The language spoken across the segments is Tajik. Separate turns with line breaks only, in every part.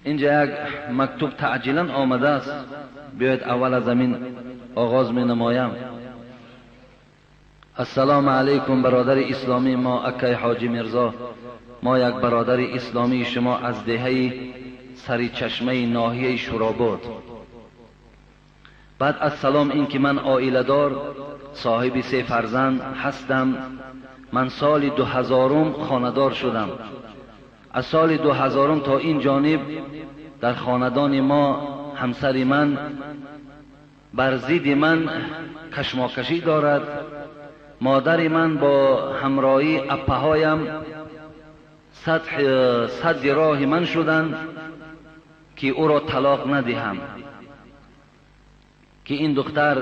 Инҷа як мактуб таъҷилан омадааст. Биёед аввал аз ҳамин оғоз менамоям. Ассалому алайкум бародари исломии мо акай Ҳоҷӣ Мирзо. Мо як бародари исломии шумо аз деҳаи Саричашмаи ноҳияи Шӯробод. Баъд аз салом ин ки ман оиладор, соҳиби се фарзанд ҳастам. Ман соли 2000 хонадор шудам. Аз соли 2000 то ин ҷониб дар хонадони мо ҳамсари ман бар зидди ман кашмокашӣ дорад. Модари ман бо ҳамроҳии аппаҳоям садди роҳи ман шуданд ки ӯро талоқ надиҳам, ки ин духтар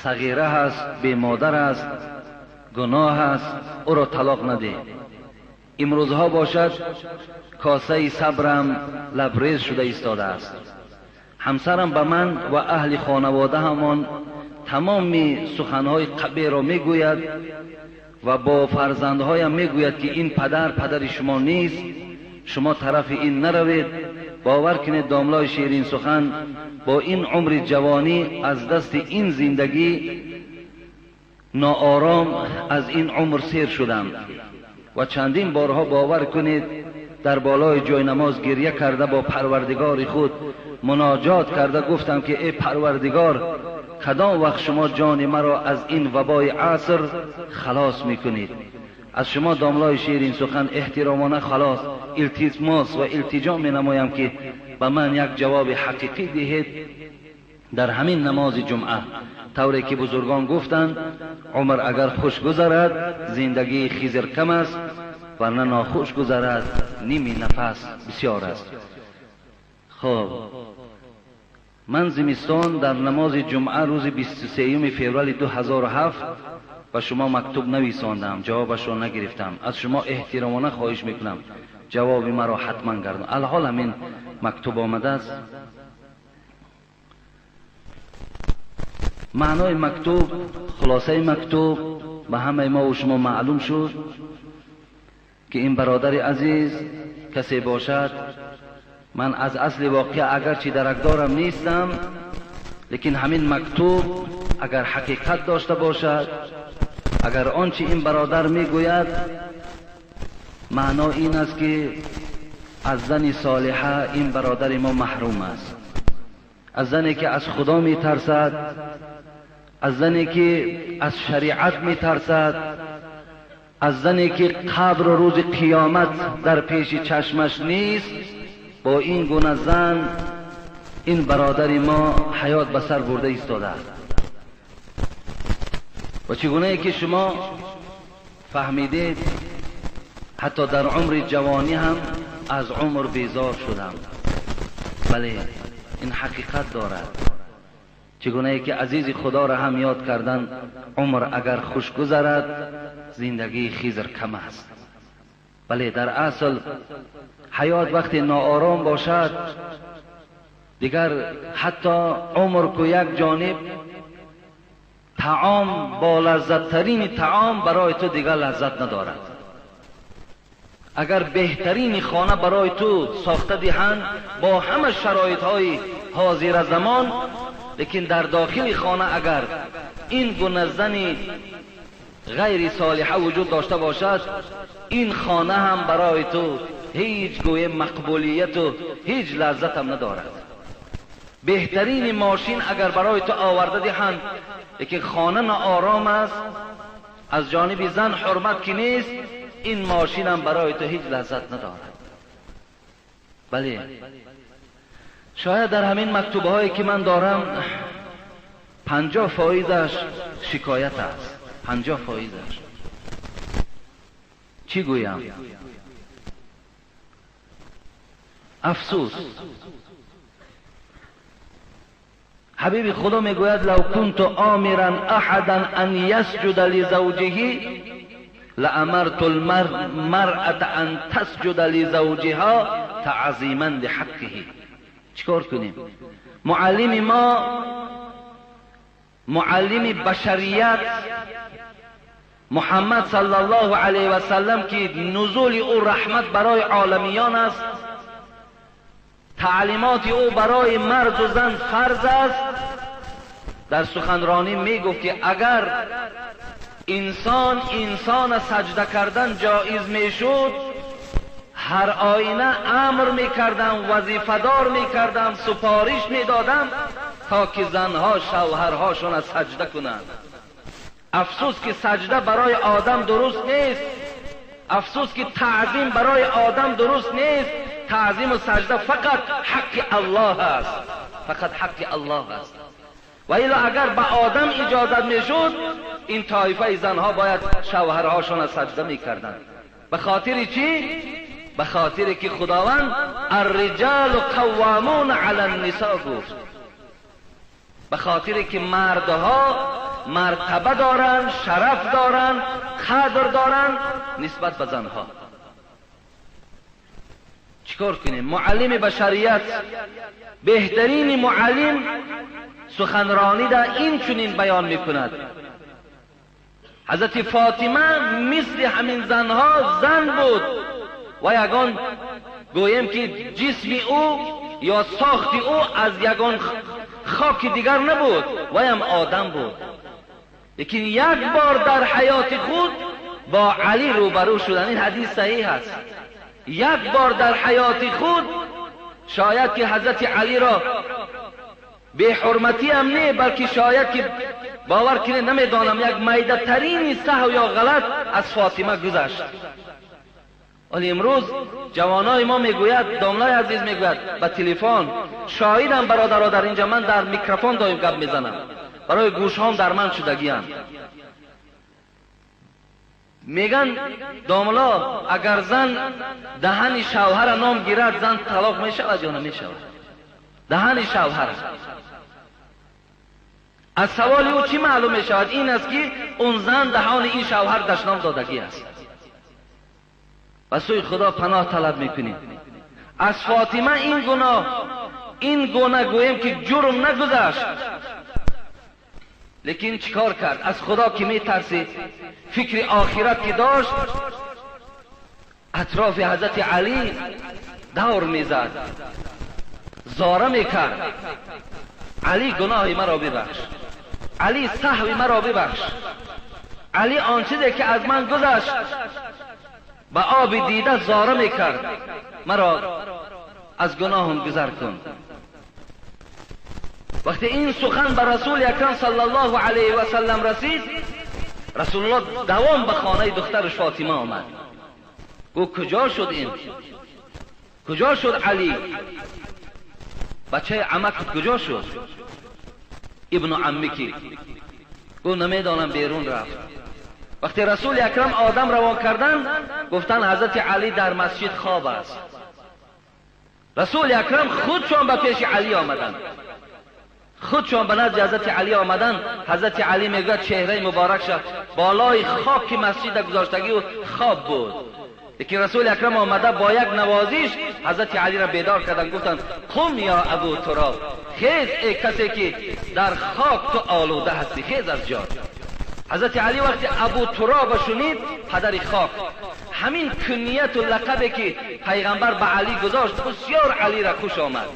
сағира аст, бемодар аст, гуноҳ аст, ӯро талоқ надиҳ. Имрӯзҳо бошад косаи сабрам лабрез шуда истодааст. Ҳамсарам ба ман ва аҳли хонаводаҳамон тамоми суханҳои қабеҳро мегӯяд ва бо фарзандҳоям мегӯяд ки ин падар падари шумо нест, шумо тарафи ин наравед. Бовар кунед домлои ширин сухан, бо ин умри ҷавонӣ аз дасти ин зиндагӣ ноором аз ин умр сер шудам ва чандин борҳо бовар кунед дар болои ҷойнамоз гиря карда бо парвардигори худ муноҷот карда гуфтам ки эй парвардигор, кадом вақт шумо ҷони маро аз ин вабои аср халос мекунед? Аз шумо домлои ширин сухан эҳтиромона халос илтимос ва илтиҷо менамоям ки ба ман як ҷавоби ҳақиқӣ диҳед дар ҳамин намози ҷумъа. Тавре ки бузургон гуфтанд, умр агар хуш гузарад зиндагии хизр кам аст, варна нохуш гузарад ними нафас бисёр аст. Хоб, ман зимистон дар намози ҷумъа рӯзи 23 феврали 2007 ба шумо мактуб нависондам, ҷавобашро нагирифтам. Аз шумо эҳтиромона хоҳиш мекунам ҷавоби маро ҳатман гардон. Алҳол ҳамин мактуб омадааст. Маънои мактуб, хулосаи мактуб ба ҳамаи мо ва шумо маълум шуд ки ин бародари азиз касе бошад, ман аз асли воқеа агарчи даракдорам нестам, лекин ҳамин мактуб агар ҳақиқат дошта бошад, агар он чи ин бародар мегӯяд, маъно ин аст ки аз зани солиҳа ин бародари мо маҳрум аст, аз зане ки аз худо метарсад, аз зане ки аз шариат метарсад, аз зане ки қабру рӯзи қиёмат дар пеши чашмаш нест. Бо ин гуна зан ин бародари мо ҳаёт ба сар бурда истодааст. Ва чӣ гунае ки шумо фаҳмидед, ҳатто дар умри ҷавонӣ ҳам аз умр безор шудам. Бале, ин ҳақиқат дорад. Чӣ гунае ки азизи худоро ҳам ёд кардан, умр агар хуш гузарад зиндагии хизр кам аст. Бале, дар асл ҳаёт вақте ноором бошад, дигар ҳатто умр ку як ҷониб, таом бо лаззаттарини таом барои ту дигар лаззат надорад. Агар беҳтарини хона барои ту сохта диҳанд бо ҳама шароитҳои ҳозира замон, лекин дар дохили хона агар ин гуна зани ғайри солиҳа вуҷуд дошта бошад, ин хона ҳам барои ту ҳеҷ гӯе мақбулияту ҳеҷ лаззатам надорад. Беҳтарини мошин агар барои ту оварда диҳанд, лекин хона ноором аст, аз ҷониби зан ҳурмат ки нест, ин мошинам барои ту ҳеҷ лаззат надорад. Бале, шояд дар ҳамин мактубҳое ки ман дорам 50% шикоят аст. 50%. Чӣ гӯям? Афсӯс. Ҳабиби худо мегӯяд: лав кунту омиран аҳадан ан ясҷуда лизавҷиҳи лаамарту лмаръата ан тасҷуда лизавҷиҳа таъзиман лиҳаққиҳи. Чӣ кор кунем? Муаллими мо, муаллими башарият Муҳаммад саллаллоҳу алайҳи васаллам ки нузули ӯ раҳмат барои оламиён аст, تعلیمات او برای مرد و زن فرض است. در سخنرانی میگفت که اگر انسان انسان سجده کردن جایز میشد، هر آینه امر میکردم، وظیفه دار میکردم، سپارش میدادم تا که زنها شوهرهاشون سجده کنند. افسوس که سجده برای آدم درست نیست، افسوس که تعظیم برای آدم درست نیست. تعظیم و سجده فقط حق الله است، فقط حق الله است. و الا اگر به آدم اجازت میشد، این طایفه زنها باید شوهرهاشون سجده میکردند. به خاطر چی؟ به خاطر که خداوند الرجال قوامون علی النساء گفت. به خاطر که مردها مرتبه دارند، شرف دارند، قدر دارند نسبت به زنها. چیکار کنیم؟ معلم بشریت، بهترین معلم، سخنرانی در این چنین بیان میکند. حضرت فاطمه مثل همین زنها زن بود و یگان گویم که جسم او یا ساخت او از یگان خاک دیگر نبود و هم آدم بود. لیکن یک بار در حیات خود با علی روبرو شدن. این حدیث صحیح است. یک بار در حیات خود، شاید که حضرت علی را به حرمتی هم نه، بلکه شاید که باور کنه نمیدانم یک میده ترین سهو یا غلط از فاطمه گذشت. ولی امروز جوانای ما میگوید، داملای عزیز میگوید به تلفن، شاهدم برادرها در اینجا، من در میکروفون دایم گپ میزنم، برای گوشهام در من شدگی. میگن داملا اگر زن دهن شوهر نام گیرد، زن طلاق میشود یا نمیشود؟ دهن شوهر. از سوال او چی معلوم میشود؟ این است که اون زن دهان این شوهر دشنام دادگی است. و سوی خدا پناه طلب میکنیم. از فاطمه این گناه، این گناه گویم که جرم نگذشت، لیکن چیکار کرد؟ از خدا که میترسید، فکر آخرت که داشت، اطراف حضرت علی دور میزد، زاره میکرد، علی گناه مرا ببخش، علی سهو مرا ببخش، علی آن چیزی که از من گذشت به آب دیده زاره میکرد، مرا از گناهم گذر کن. وقتی این سخن به رسول اکرم صلی الله علیه و سلم رسید، رسول الله دوام به خانه دخترش فاطمه آمد. گفت کجا شد این؟ کجا شد علی؟ بچه عمک کجا شد؟ ابن عمکی. گفت نمیدانم، بیرون رفت. وقتی رسول اکرم آدم روان کردن، گفتن حضرت علی در مسجد خواب است. رسول اکرم خودشان به پیش علی آمدند، خودشان به نزد حضرت علی آمدن. حضرت علی میگوید چهره مبارک شد بالای خاک مسجد گذاشتگی و خواب بود. یکی رسول اکرم آمده با یک نوازش حضرت علی را بیدار کردن، گفتند قم یا ابو تراب، خیز ای کسی که در خاک تو آلوده هستی، خیز از جا. حضرت علی وقتی ابو تراب شنید، پدر خاک، همین کنیت و لقبی که پیغمبر به علی گذاشت بسیار علی را خوش آمد.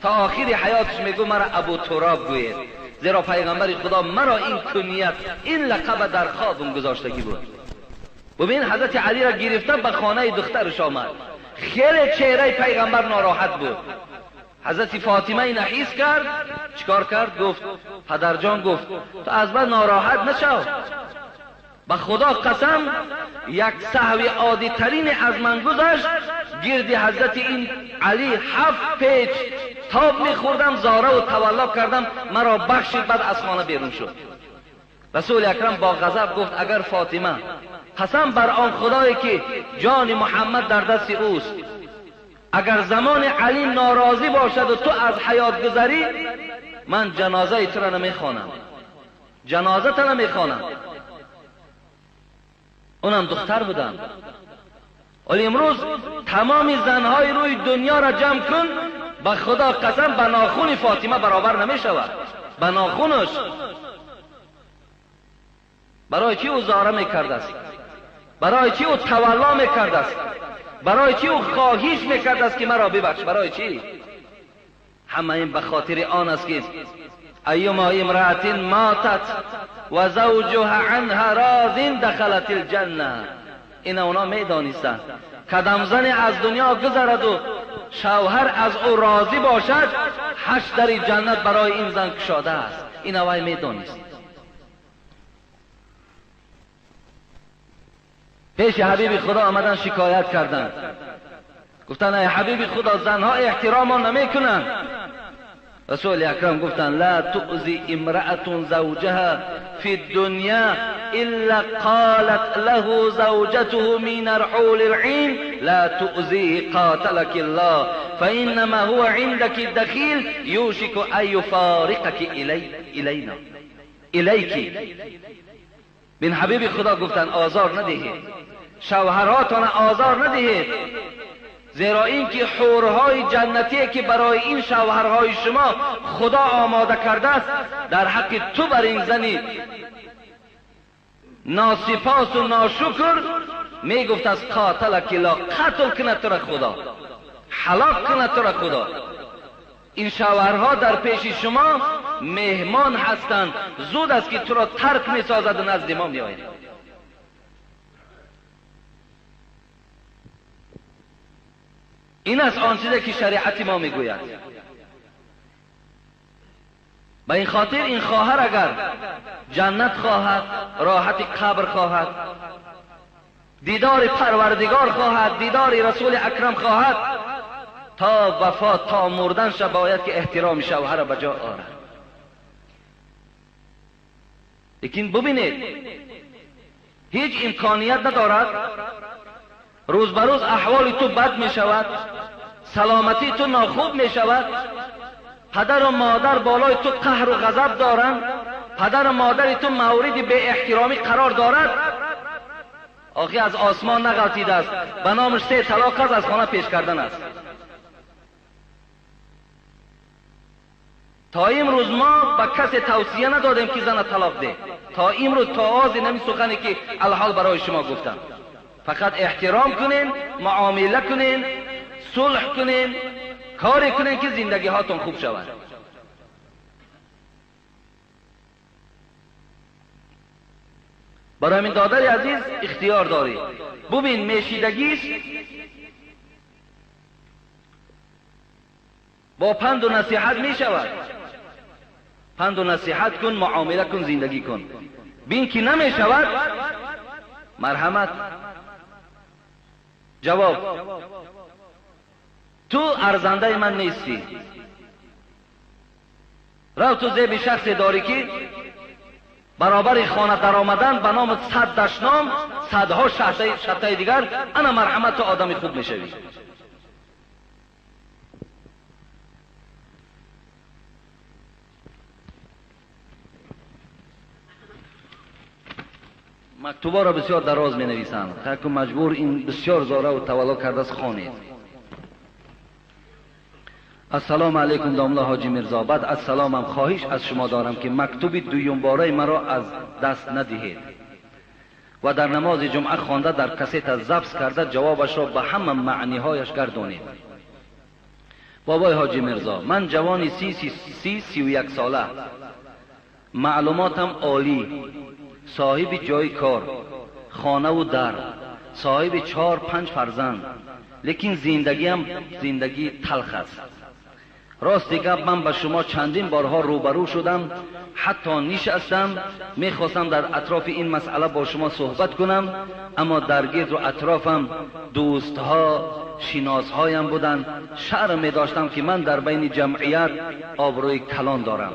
تا آخر حیاتش میگو مرا ابو تراب گوید، زیرا پیغمبر خدا مرا این کنیت، این لقب در خوابم گذاشتگی بود. ببین حضرت علی را گرفته به خانه دخترش آمد. خیلی چهره پیغمبر ناراحت بود. حضرت فاطمه این حس کرد، چیکار کرد؟ گفت پدرجان، گفت تو از من ناراحت نشو، به خدا قسم یک سهو عادی ترین از من گذشت، گرد حضرت این علی 7 پیچ تاب میخوردم، زاره و تولا کردم، مرا بخشید. بعد از خانه بیرون شد. رسول اکرم با غضب گفت اگر فاطمه، قسم بر آن خدایی که جان محمد در دست اوست، اگر زمان علی ناراضی باشد و تو از حیات گذری، من جنازه تو را نمیخوانم، جنازه تو نمیخوانم. اونم دختر بودم. ولی امروز تمام زنهای روی دنیا را جمع کن، به خدا قسم به ناخون فاطمه برابر نمی شود، به ناخونش. برای چی او زاره میکرده است؟ برای چی او تولا میکرده است؟ برای چی او خواهش میکرده است که مرا ببخش؟ برای چی؟ همه این به خاطر آن است که ایما امرأة ماتت و زوجها عنها راض دخلت الجنه. این اونا میدانستند کدام زن از دنیا گذرد و شوهر از او راضی باشد، 8 در جنت برای این زن کشاده است. این اوای میدانست. پیش حبیب خدا آمدن شکایت کردند، گفتند ای حبیب خدا، زنها احترام نمیکنند. رسول اکرم گفتند لا تؤذی امرأة زوجها فی الدنیا الا قالت له زوجته من الحور العين لا تؤذيه قاتلك الله فإنما هو عندك الدخيل يوشك أن يفارقك إلينا إليك. بین حبیب خدا گفتند آزار ندهید، شوهراتان آزار ندهید، زیرا اینکه حورهای جنتی که برای این شوهرهای شما خدا آماده کرده است، در حق تو بر این زنی ناسپاس و ناشکر میگفت از قاتلک الله، قتل کند تو را خدا، هلاک کند تو را خدا. این شوهرها در پیش شما مهمان هستند، زود است که تو را ترک میسازد و نزد ما میآید. این است آن چیزی که شریعت ما میگوید. به این خاطر این خواهر اگر جنت خواهد، راحت قبر خواهد، دیدار پروردگار خواهد، دیدار رسول اکرم خواهد، تا وفات تا مردن شب باید که احترام شوهر را به جا آورد. لیکن ببینید هیچ امکانیت ندارد، روز به روز احوال تو بد می شود، سلامتی تو ناخوب می شود، پدر و مادر بالای تو قهر و غضب دارند، پدر و مادر تو مورد بی احترامی قرار دارد. آخی از آسمان نغلطیده است، به نامش 3 طلاق از خانه پیش کردن است. تا امروز ما به کسی توصیه ندادیم که زن طلاق ده، تا امروز تا آز نمی سخنی که الحال برای شما گفتم. فقط احترام کنین، معامله کنین، صلح کنین، کاری کنین که زندگی هاتون خوب شود. برای همین دادر عزیز اختیار داری، ببین میشیدگیست، با پند و نصیحت می شود. پند و نصیحت کن، معامله کن، زندگی کن. بین که نمی شود، مرحمت. جواب: تو ارزنده من نیستی، رو تو زیب شخصی داری که برابر خانه در آمدن به نام 100 دشنام، صدها شته دیگر، انا مرحمت تو آدمی خوب میشوی. مکتوبا را بسیار دراز می نویسند، که مجبور این بسیار زاره و تولا کرده است. خوانید. السلام علیکم داملا حاجی میرزا، بعد از سلامم خواهش از شما دارم که مکتوب دویم باره مرا از دست ندهید و در نماز جمعه خوانده در کست ضبط کرده جوابش را به همه معنیهایش گردانید. بابای حاجی میرزا، من جوانی 31 ساله، معلوماتم عالی، صاحب جای کار، خانه و در، صاحب 4-5 فرزند، لیکن زندگیم زندگی تلخ است. راست گپ من به شما چندین بارها روبرو شدم، حتی نشستم، میخواستم در اطراف این مسئله با شما صحبت کنم، اما در گرد و اطرافم دوستها، شناسهایم بودند، شرم میداشتم که من در بین جمعیت آبروی کلان دارم.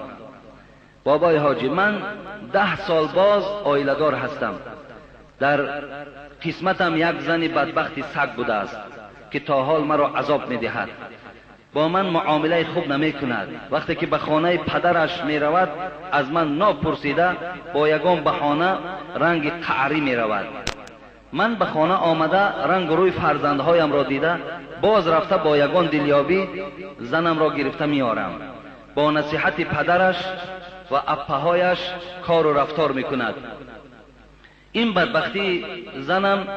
بابای حاجی، من 10 سال باز عایله‌دار هستم. در قسمتم یک زن بدبخت سگ بوده است که تا حال مرا عذاب میدهد، با من معامله خوب نمی کند. وقتی که به خانه پدرش می رود از من ناپرسیده با یگان بهانه رنگ قعری می رود. من به خانه آمده رنگ روی فرزندهایم را دیده، باز رفته با یگان دلیابی زنم را گرفته می آرم. با نصیحت پدرش و اپهایش کار و رفتار می کند. این بدبختی زنم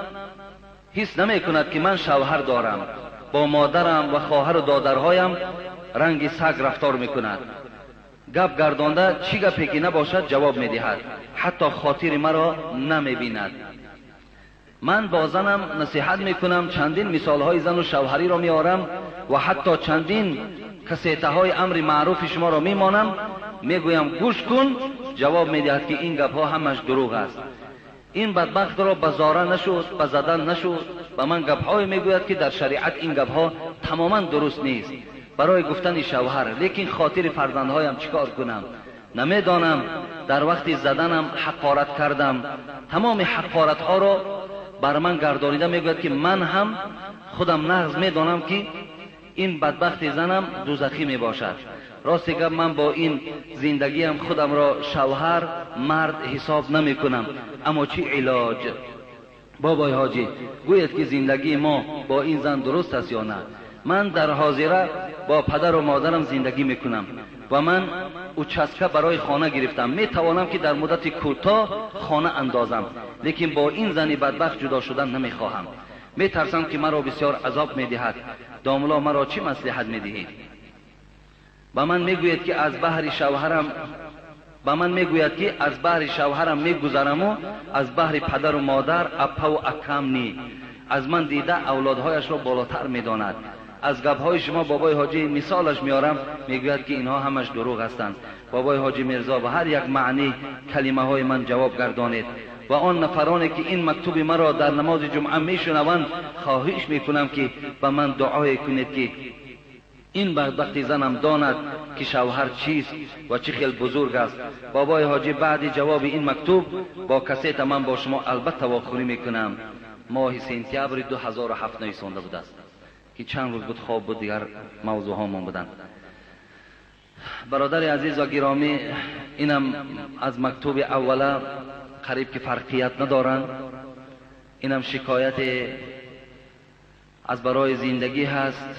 حس نمی کند که من شوهر دارم، با مادرم و خواهر و دادرهایم ранги саг рафтор мекунад. Гап гардонда чӣ гапе ки набошад ҷавоб медиҳад, ҳатто хотири маро намебинад. Ман бо занам насиҳат мекунам, чандин мисолҳои зану шавҳариро меорам ва ҳатто чандин касетаҳои амри маъруфи шуморо мемонам, мегӯям гӯш кун, ҷавоб медиҳад ки ин гапҳо ҳамаш дурӯғ аст. Ин бадбахтро ба зора нашуд, ба задан нашуд, ба ман гапҳое мегӯяд ки дар шариат ин гапҳо тамоман дуруст нест барои гуфтани шавҳар. Лекин хотири фарзандҳоям чӣ кор кунам намедонам. Дар вақти заданам ҳақорат кардам, тамоми ҳақоратҳоро бар ман гардонида мегӯяд ки ман ҳам худам нағз медонам ки ин бадбахти занам дузахӣ мебошад. Рости гап, ман бо ин зиндагиам худамро шавҳар мард ҳисоб намекунам. Аммо чӣ илоҷ? Бобои ҳоҷӣ, гӯяд ки зиндагии мо бо ин зан дуруст аст ё на? Ман дар ҳозира бо падару модарам зиндагӣ мекунам ва ман участка барои хона гирифтам. Метавонам ки дар муддати кӯтоҳ хона андозам, лекин бо ин зани бадбахт ҷудо шудан намехоҳам. Метарсам ки маро бисёр азоб медиҳад. Домулло, маро чӣ маслиҳат медиҳӣ? Ба ман мегӯяд ки аз баҳри шавҳарам, ба ман мегӯяд ки аз баҳри шавҳарам мегузараму аз баҳри падару модар аппаву акам ни. Аз ман дида авлодҳояшро болотар медонад. Аз гапҳои шумо бобои ҳоҷӣ мисолаш меорам, мегӯяд ки инҳо ҳамаш дурӯғ ҳастанд. Бобои ҳоҷӣ Мирзо, ба ҳар як маъни калимаҳои ман ҷавоб гардонед ва он нафароне ки ин мактуби маро дар намози ҷумъа мешунаванд, хоҳиш мекунам ки ба ман дуое кунед ки ин бадбахти занам донад ки шавҳар чист ва чӣ хел бузург аст. Бобои ҳоҷӣ, баъди ҷавоби ин мактуб бо касета ман бо шумо албатта вохӯрӣ мекунам. Моҳи сентябри 2007 нависонда будааст ки чанд рӯз буд хоб буд, дигар мавзӯъҳомон буданд. Бародари азиз ва гиромӣ, инам аз мактуби аввала қариб ки фарқият надоранд. Инам шикояте аз барои зиндагӣ ҳаст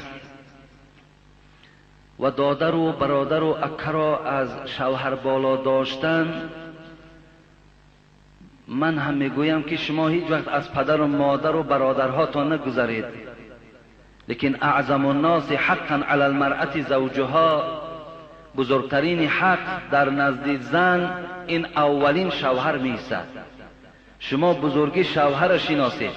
ва додару бародару акаро аз шавҳар боло доштан. Ман ҳам мегӯям ки шумо ҳеҷ вақт аз падару модару бародарҳотон нагузаред, лекин аъзаму нноси ҳаққан ала алмаръати завҷуҳо, бузургтарини ҳақ дар назди зан ин аввалин шавҳар меистад. Шумо бузурги шавҳара шиносед,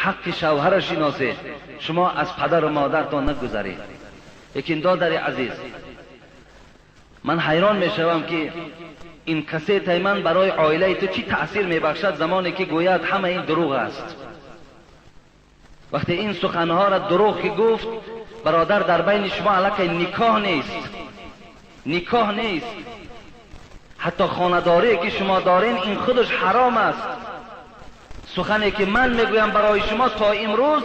ҳаққи шавҳара шиносед, шумо аз падару модартон нагузаред. Лекин додари азиз, ман ҳайрон мешавам ки ин касетаи ман барои оилаи ту чӣ таъсир мебахшад, замоне ки гӯяд ҳама ин дурӯғ аст. Вақте ин суханҳоро дурӯғ ки гуфт, бародар, дар байни шумо аллакай никоҳ нест, никоҳ нест. Ҳатто хонадорие ки шумо дорен ин худаш ҳаром аст. Сухане ки ман мегӯям барои шумо то имрӯз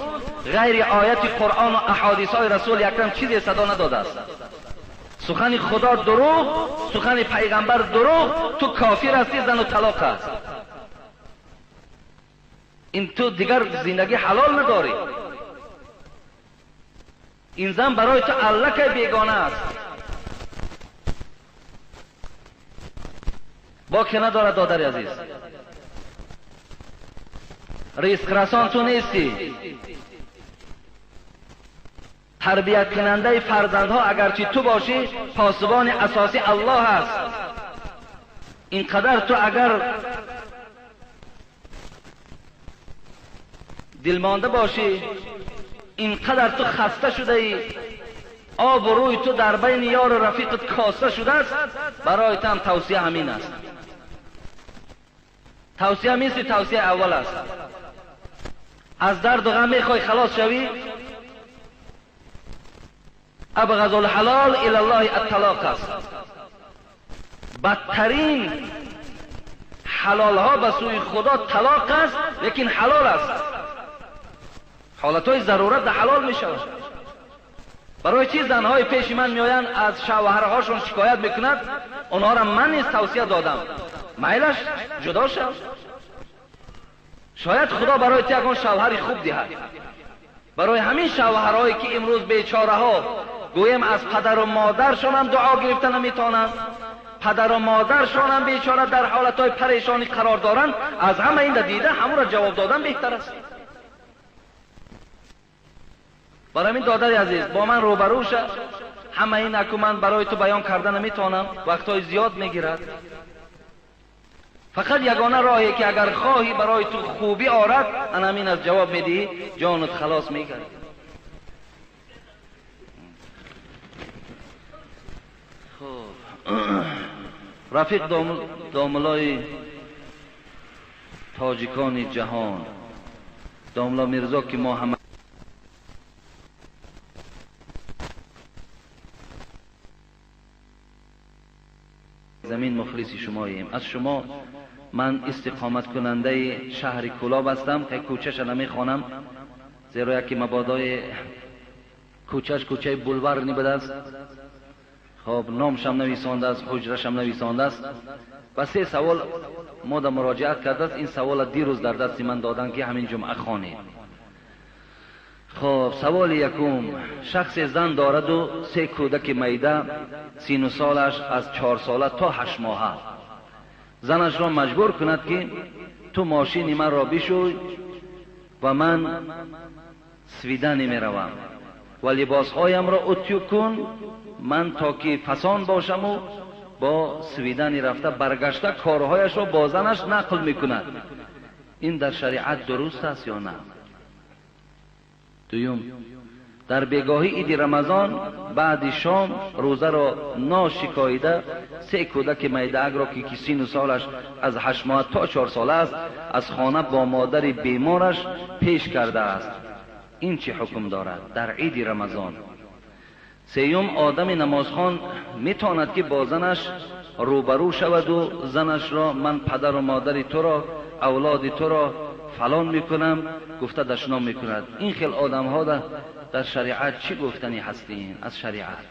ғайри ояти Қуръону аҳодисҳои Расули Акрам чизе садо надодааст. Сухани Худо дурӯғ, сухани пайғамбар дурӯғ, ту кофир ҳастӣ, зану талоқ аст. Ин ту дигар зиндагӣ ҳалол надорӣ. Ин зан барои ту аллакай бегона аст. Боке надорад, додари азиз. Ризқрасон ту нестӣ. Тарбияткунандаи фарзандҳо агарчи ту бошӣ, посубони асосӣ Аллоҳ аст. Ин қадар ту агар дилмонда бошӣ, ин қадар ту хаста шудаӣ, обу рӯи ту дар байни ёру рафиқат коста шудааст, барои ту ҳам тавсия ҳамин аст. Тавсия мисли тавсияи аввал аст. Аз дарду ғам мехоҳӣ халос шавӣ, абғазу лҳалол илаллоҳи атталоқ аст. Бадтарин ҳалолҳо ба сӯи Худо талоқ аст, лекин ҳалол аст. Ҳолатҳои зарурат да ҳалол мешавад. Барои чӣ занҳои пеши ман меоянд, аз шавҳарҳошон шикоят мекунад, онҳоро ман низ тавсия додам, майлаш ҷудо шав, шояд Худо барои ту ягон шавҳари хуб диҳад. Барои ҳамин шавҳарҳое ки имрӯз бечораҳо гӯем аз падару модаршонам дуо гирифта наметавонанд, падару модаршонам бечора дар ҳолатҳои парешонӣ қарор доранд, аз ҳама инда дида ҳамонро ҷавоб додан беҳтар аст. Барои ҳамин додари азиз, бо ман рӯбарӯ ша, Ҳама ин аку ман барои ту баён карда наметавонам, вақтҳои зиёд мегирад. Фақат ягона роҳе ки агар хоҳӣ барои ту хубӣ орад, ана ҳамин аз ҷавоб медиҳӣ, ҷонат халос мегардад. Хуб, рафиқ домулои тоҷикони ҷаҳон, домла Мирзо ки мо ҳама замин мухлиси шумоем. Аз шумо ман истиқоматкунандаи шаҳри Кӯлоб ҳастам, ки кӯчаша намехонам, зеро яке мабодои кӯчаш кӯчаи булварни будааст. Хоб, номшам нависондааст, ҳуҷрашам нависондааст. Ва се савол мо да муроҷиат кардааст. Ин савола дирӯз дар дасти ман доданд, ки ҳамин ҷумъа хонед. Хоб, саволи якум: шахсе зан дораду се кӯдаки майда, сину солаш аз 4 сола то 8 моҳа. Занашро маҷбур кунад, ки ту мошини манро бишӯй ва ман свидани меравам ва либосҳоямро утюг кун, ман то ки фасон бошаму бо свидани рафта баргашта корҳояшро бо занаш нақл мекунад. Ин дар шариат дуруст аст ё на? Дуюм, дар бегоҳи иди Рамазон баъди шом рӯзаро ношикоида се кӯдаки майдаакро, ки сину солаш аз 8 моҳ то 4 сола аст, аз хона бо модари бемораш пеш кардааст. Ин чӣ ҳукм дорад дар иди Рамазон? Сеюм, одами намозхон метавонад, ки бо занаш рӯбарӯ шаваду занашро ман падару модари туро, авлоди туро фалон мекунам гуфта дашном мекунад. Ин хел одамҳо дар шариат чӣ гуфтанӣ ҳастин аз шариат?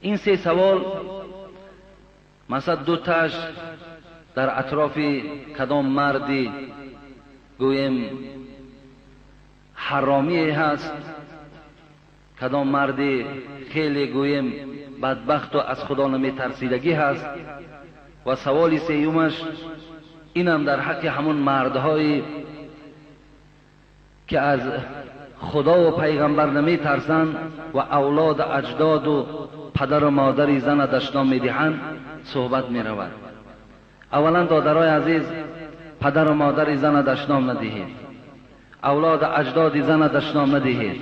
Ин се савол масалан дуташ дар атрофи кадом марди гӯем ҳаромие ҳаст, кадом марди хеле гӯем бадбахту аз худо наметарсидагӣ ҳаст. Ва саволи сеюмаш инам дар ҳаққи ҳамон мардҳое ки аз худо ва пайғамбар наметарсанд ва авлоду аҷдоду падару модари зана дашном медиҳанд суҳбат меравад. Аввалан, додарои азиз, падару модари зана дашном надиҳед, авлоду аҷдоди зана дашном надиҳед.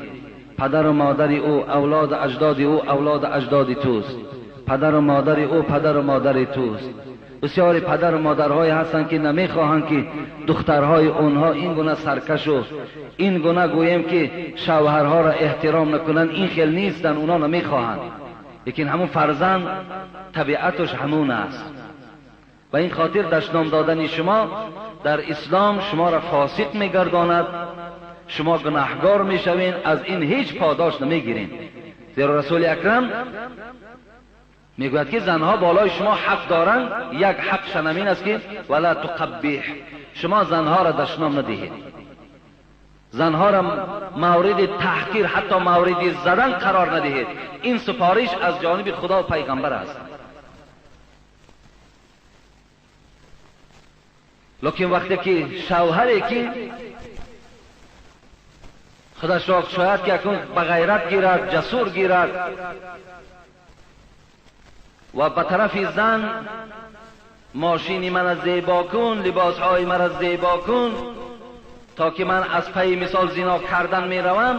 Падару модари ӯ авлоду аҷдоди ӯ авлоду аҷдоди туст, падару модари ӯ падару модари туст. Бисёри падару модарҳое ҳастанд, ки намехоҳанд, ки духтарҳои онҳо ин гуна саркашу ин гуна гӯем ки шавҳарҳоро эҳтиром накунанд. Ин хел нестанд, онҳо намехоҳанд, лекин ҳамун фарзанд табиаташ ҳамун аст. Ба ин хотир дашном додани шумо дар ислом шуморо фосиқ мегардонад, шумо гунаҳгор мешавед, аз ин ҳеҷ подош намегиред. Зеро Расули Акрам мегӯяд, ки занҳо болои шумо ҳақ доранд, як ҳақшан ҳамин аст, ки вала туқаббиҳ, шумо занҳоро дашном надиҳед, занҳоро мавриди таҳқир, ҳатто мавриди задан қарор надиҳед. Ин супориш аз ҷониби худо ва пайғамбар аст. Лекин вақте ки шавҳаре ки худашро шояд ки акнун ба ғайрат гирад, ҷасур гирад ва ба тарафи зан мошини мана зебо кун, либосҳои мара зебо кун, то ки ман аз пайи мисол зино кардан меравам,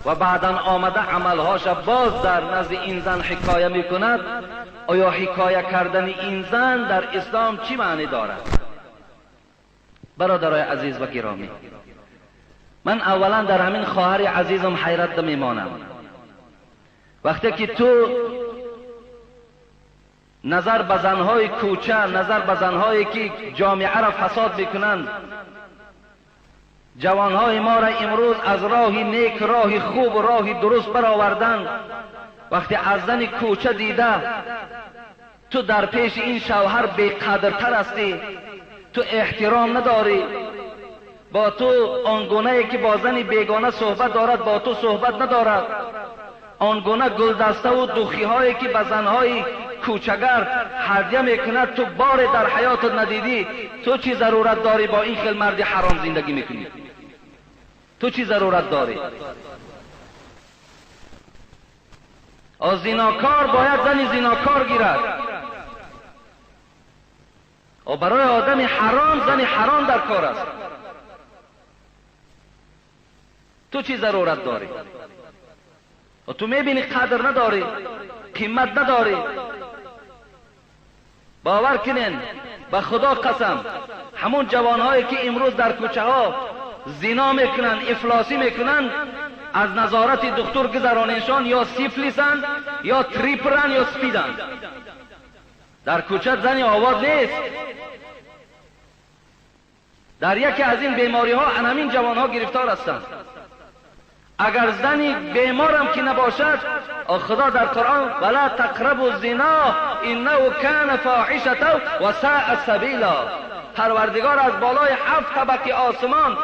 ва баъдан омада амалҳоша боз дар назди ин зан ҳикоя мекунад. Оё ҳикоя кардани ин зан дар ислом чӣ маъне дорад? Бародарои азиз ва гиромӣ, ман аввалан дар ҳамин хоҳари азизам ҳайрат мемонам. Вақте ки ту назар ба занҳои кӯча, назар ба занҳое ки ҷомеаро фасод мекунанд, ҷавонҳои моро имрӯз аз роҳи нек, роҳи хуб, роҳи дуруст бароварданд, вақте аз зани кӯча дида ту дар пеши ин шавҳар беқадртар ҳастӣ, ту эҳтиром надорӣ, бо ту он гунае ки бо зани бегона суҳбат дорад бо ту суҳбат надорад, он гуна гулдаставу духиҳое ки ба занҳои кӯчагард ҳадя мекунад ту боре дар ҳаётат надидӣ, ту чӣ зарурат дорӣ бо ин хел марди ҳаром зиндагӣ мекунӣ? Ту чӣ зарурат дорӣ? زیناکار باید زن زیناکار گیرد. و برای آدم حرام زن حرام در کار است. تو چی ضرورت داری؟ و تو میبینی قدر نداری، قیمت نداری. باور کنین به خدا قسم، همون جوانهایی که امروز در کوچه ها زنا میکنن، افلاسی میکنن، از نظارت دکتر گذرانشان یا سیفلیسن یا تریپرن یا سپیدن. در کوچه زنی آواز نیست. در یکی از این بیماری ها همین جوان ها گرفتار هستند. اگر زنی بیمارم که نباشد، خدا در قرآن ولا تقربوا الزنا انه کان فاحشة و ساء سبیلا. پروردگار از بالای 7 طبقه آسمان،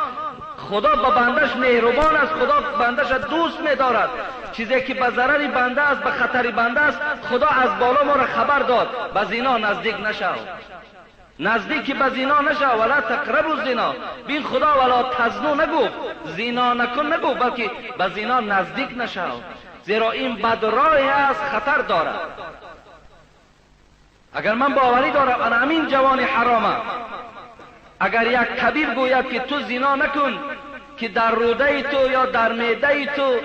خدا به بندش مهربان است، خدا بندش دوست می‌دارد. چیزی که به ضرر بنده است، به خطر بنده است، خدا از بالا ما را خبر داد به زنا نزدیک نشو، نزدیک به زنا نشو. ولا تقربوا الزنا. بین خدا ولا تزنو نگفت، زنا نکن نگفت، بلکه به زنا نزدیک نشو، زیرا این بد راه است، خطر دارد. اگر من باوری دارم انا همین جوان حرامه، اگر یک طبیب گوید که تو زنا نکن که در روده تو یا در معده تو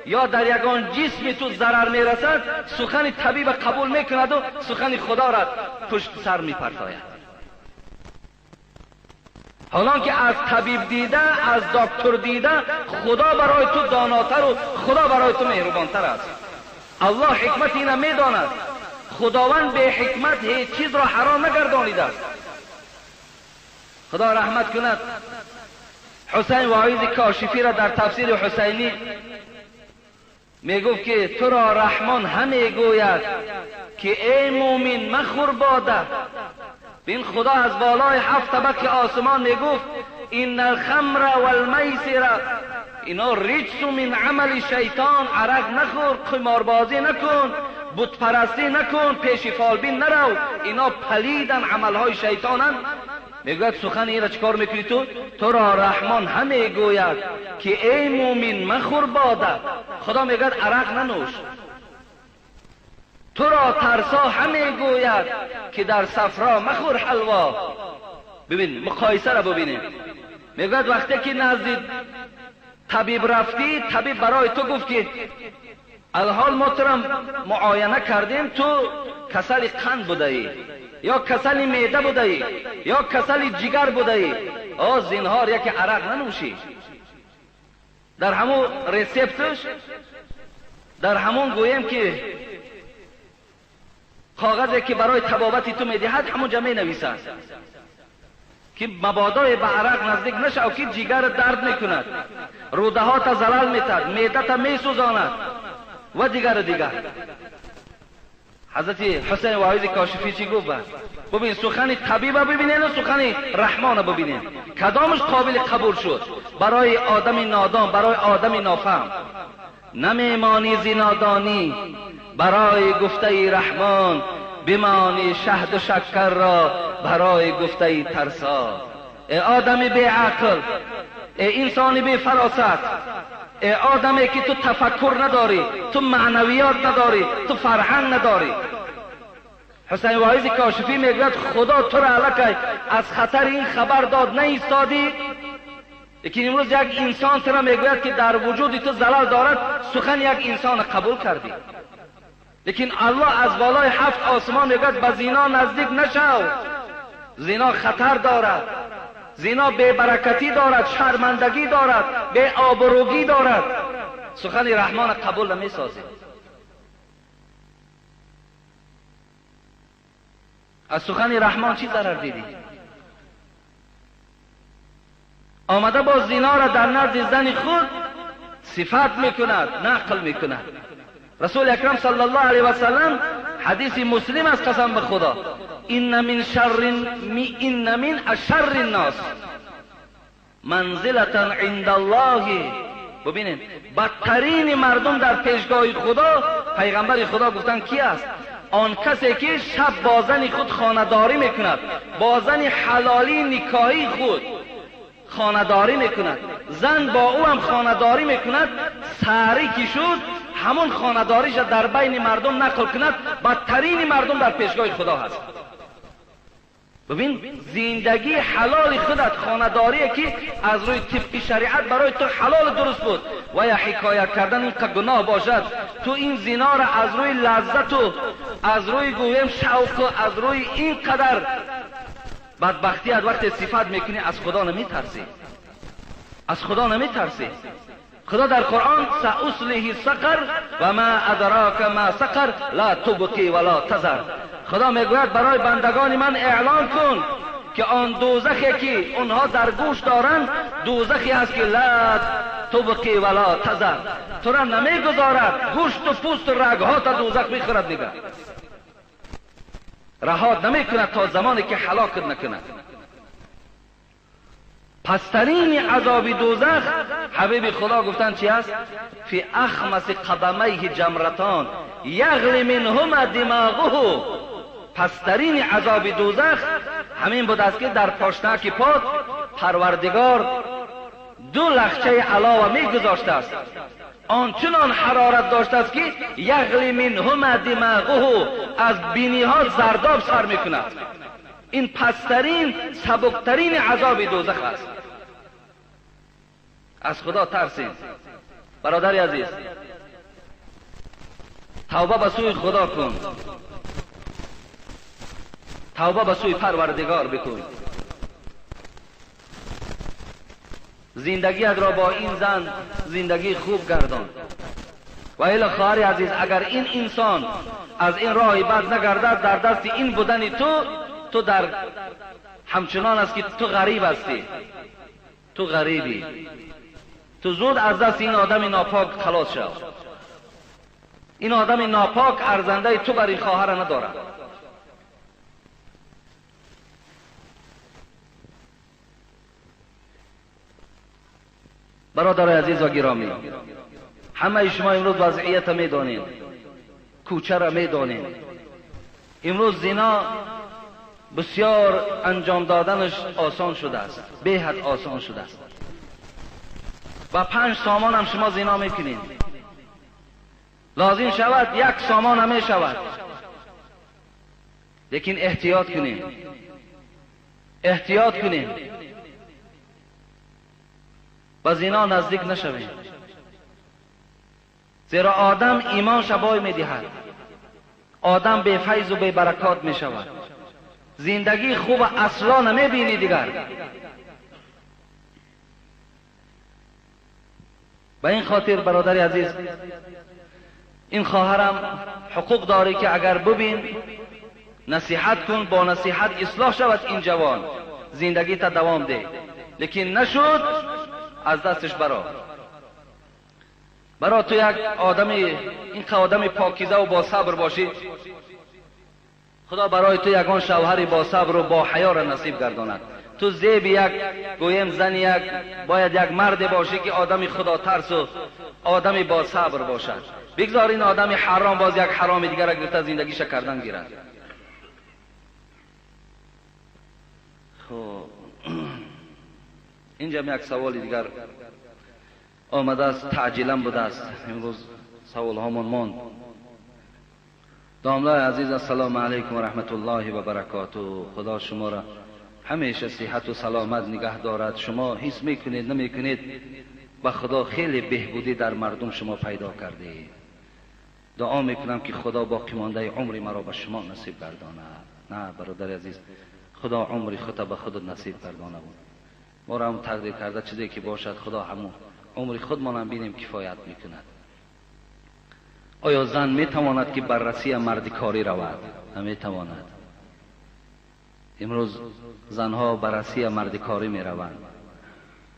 یا در یگان جسم تو ضرر میرسد، سخن طبیب قبول میکند و سخن خدا را پشت سر میپرتاید. حالان که از طبیب دیده، از دکتر دیده، خدا برای تو داناتر و خدا برای تو مهربانتر است. الله حکمت اینه میداند. خداوند به حکمت هیچ چیز را حرام نگردانیده است. خدا رحمت کند حسین واعظ کاشفی را در تفسیر حسینی میگفت که تو را رحمان همی گوید که ای مومن مخور باده. بین خدا از بالای 7 طبق آسمان میگفت ان الخمر والمیسر اینا رجس من عمل شیطان. عرق نخور، قماربازی نکن، بت پرستی نکن، پیش فالبین نرو، اینا پلیدن، عملهای شیطانن. میگوید سخن این را چکار میکنی تو؟ تو را رحمان همی گوید که ای مومن مخور باده. خدا میگوید عرق ننوش. تو را ترسا همی گوید که در صفرا مخور حلوا. ببین مقایسه را ببینیم. میگوید وقتی که نزد طبیب رفتی، طبیب برای تو گفت که الحال ما تو را معاینه کردیم، تو کسل قند بوده ای، یا کسل معده بوده ای، یا کسل جگر بوده ای، آ زینهار یکی عرق ننوشی. در همون رسپتش، در همون گویم که کاغذی که برای طبابت تو میدهد همونجا می نویسد که مبادای به عرق نزدیک نشو که جگر درد میکند، روده ها تا زلال میتد، معده تا میسوزاند و دیگر دیگر. حضرت حسین واعظ کاشفی چی گفت؟ ببین سخن طبیب ببینین و سخن رحمان ببینین، کدامش قابل قبول شد برای آدم نادان، برای آدم نافهم؟ نمیمانی زی نادانی برای گفته رحمان، بمانی شهد و شکر را برای گفته ترسا. ای آدم بی عقل، ای انسان بی فراست، ای آدمی که تو تفکر نداری، تو معنویات نداری، تو فرهنگ نداری. حسین واعظ کاشفی میگوید خدا تو را الکی از خطر این خبر داد نایستادی، لیکن امروز یک انسان تو را میگوید که در وجود تو زلال دارد، سخن یک انسان قبول کردی. لیکن الله از بالای 7 آسمان میگوید به زنا نزدیک نشو، زنا خطر دارد، زنا بی‌برکتی دارد، شرمندگی دارد، بی آبروگی دارد. سخن رحمان قبول نمیسازی. از سخن رحمان چی ضرر دیدی؟ آمده با زنا را در نزد زن خود صفت میکند، نقل میکند. رسول اکرم صلی الله علیه و سلم حدیث مسلم است، قسم به خدا، ان من شر ان من اشر الناس منزلة عند الله. ببینید بدترین مردم در پیشگاه خدا، پیغمبر خدا گفتن کی است؟ آن کسی که شب با زن خود خانه‌داری میکند، با زن حلالی نکاحی خود خانه‌داری میکند، زن با او هم خانه‌داری میکند، سحری که شد ҳамон хонадориша дар байни мардум нақл кунад, бадтарини мардум дар пешгоҳи Худо ҳаст. Бибин, зиндагии ҳалоли худат, хонадорие ки аз рӯи тибқи шариат барои ту ҳалол дуруст буд, ва я ҳикоят кардан инқа гуноҳ бошад, ту ин зиноро аз рӯи лаззату аз рӯи гӯем шавқу аз рӯи ин қадар бадбахтият вақте сифат мекунӣ, аз Худо намитарсӣ, аз Худо намитарсӣ. Худо дар Қуръон сауслиҳи сақар ва ма адрака ма сақар ла тубқи ва ла тазар. Худо мегӯяд барои бандагони ман эълон кун ки он дӯзахе ки онҳо дар гӯш доранд, дӯзахе аст ки ла тубқи ва ла тазар, тура намегузорад, гӯшту пӯсту рагҳо та дӯзах мехӯрад, мегӯяд раҳот намекунад то замоне ки ҳалокат накунад. Пастарини азоби дӯзах, ҳабиби Худо гуфтанд чи аст? Фи ахмаси қадамайҳи ҷамратон яғли минҳума димоғуҳу. Пастарини азоби дӯзах ҳамин будааст ки дар пошнаки пок Парвардигор ду лахчаи алова мегузоштааст, ончунон ҳарорат доштааст ки яғли минҳума димоғуҳу, аз биниҳо зардоб сар мекунад. Ин пасттарин, сабуктарини азоби дӯзах аст. Аз Худо тарсем бародари азиз, тавба ба сӯи Худо кун, тавба ба сӯи Парвардигор бикун. Зиндагият ро бо ин зан зиндагии хуб гардон. Ва ило хоҳари азиз, агар ин инсон аз ин роҳи бад нагардад, дар дасти ин будани ту, ту дар ҳамчунон аст ки ту ғариб ҳастӣ, ту ғарибӣ, ту зуд аз дасти ин одами нопок халос шав. Ин одами нопок арзандаи ту бар ин хоҳара надорад. Бародари азиз ва гиромӣ, ҳамаи шумо имрӯз вазъията медонед, кӯчаро медонед. Имрӯз зино бисёр анҷом доданаш осон шудааст, беҳад осон шудааст. Ба 5 сомон ҳам шумо зино мекунед, лозим шавад 1 сомон ҳам мешавад. Лекин эҳтиёт кунем, эҳтиёт кунем, ба зино наздик нашавем, зеро одам имонша бой медиҳад, одам бефайзу бебаракот мешавад, зиндагии хуба асло намебинӣ дигар. Ба ин хотир бародари азиз, ин хоҳарам ҳуқуқ дорӣ ки агар бибин, насиҳат кун, бо насиҳат ислоҳ шавад ин ҷавон, зиндагита давом деҳ. Лекин нашуд, аз дасташ баро. Баро ту як одами, ин одами покиза ва бо сабр бошӣ, Худо барои ту ягон шавҳари бо сабру бо ҳаёро насиб гардонад. Ту зеби як, гӯем зани як, бояд як марде бошӣ ки одами худотарсу одами бо сабр бошад. Бигзор ин одами ҳаром боз як ҳароми дигарро гирифта зиндагиша кардан гирад. Хуб, инҷам як саволи дигар омадааст, таъҷилан будааст, имрӯз саволҳомон монд. Домлаи азиз, ассалому алайкум ва раҳматуллоҳи ва баракотуҳ. Худо шуморо ҳамеша сиҳату саломат нигаҳ дорад. Шумо ҳис мекунед, намекунед, ба Худо хеле беҳбудӣ дар мардум шумо пайдо кардед. Дуо мекунам ки Худо боқимондаи умри маро ба шумо насиб гардонад. На, бародари азиз, Худо умри худро ба худат насиб гардона буд. Моро ҳам тақдир карда чизе ки бошад, Худо ҳамун умри худмонам бинем кифоят мекунад. Оё зан метавонад ки бар Россия мардикорӣ равад? Наметавонад. Имрӯз занҳо ба Россия мардикорӣ мераванд.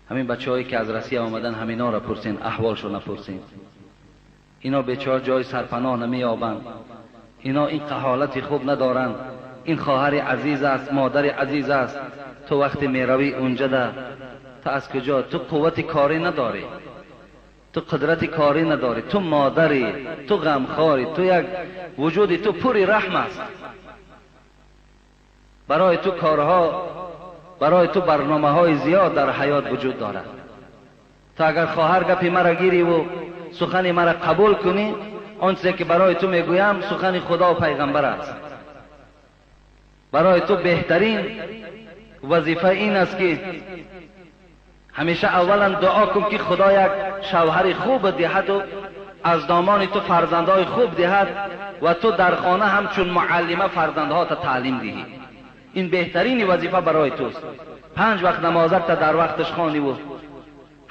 Ҳамин бачаҳое ки аз Россия омадан, ҳаминҳоро пурсен, аҳволшо напурсен. Ино бечор ҷои сарпаноҳ намеёбанд, ино ин ҳолати хуб надоранд. Ин хоҳари азиз аст, модари азиз аст. Ту вақте меравӣ унҷада, ту аз куҷо? Ту қуввати корӣ надорӣ, ту қудрати корӣ надорӣ, ту модарӣ, ту ғамхорӣ, ту як вуҷуди ту пури раҳм аст. Барои ту корҳо, барои ту барномаҳои зиёд дар ҳаёт вуҷуд дорад. Ту агар хоҳар гапи маро гириву сухани маро қабул кунӣ, он чизе ки барои ту мегӯям сухани Худо ва пайғамбар аст. Барои ту беҳтарин вазифа ин аст ки ҳамеша аввалан дуо кун ки Худо як шавҳари хуб диҳад ва аз домони ту фарзандҳои хуб диҳад ва ту дар хона ҳамчун муаллима фарзандҳота таълим диҳӣ. Ин беҳтарини вазифа барои туст. 5 вақт намозатта дар вақташ хониву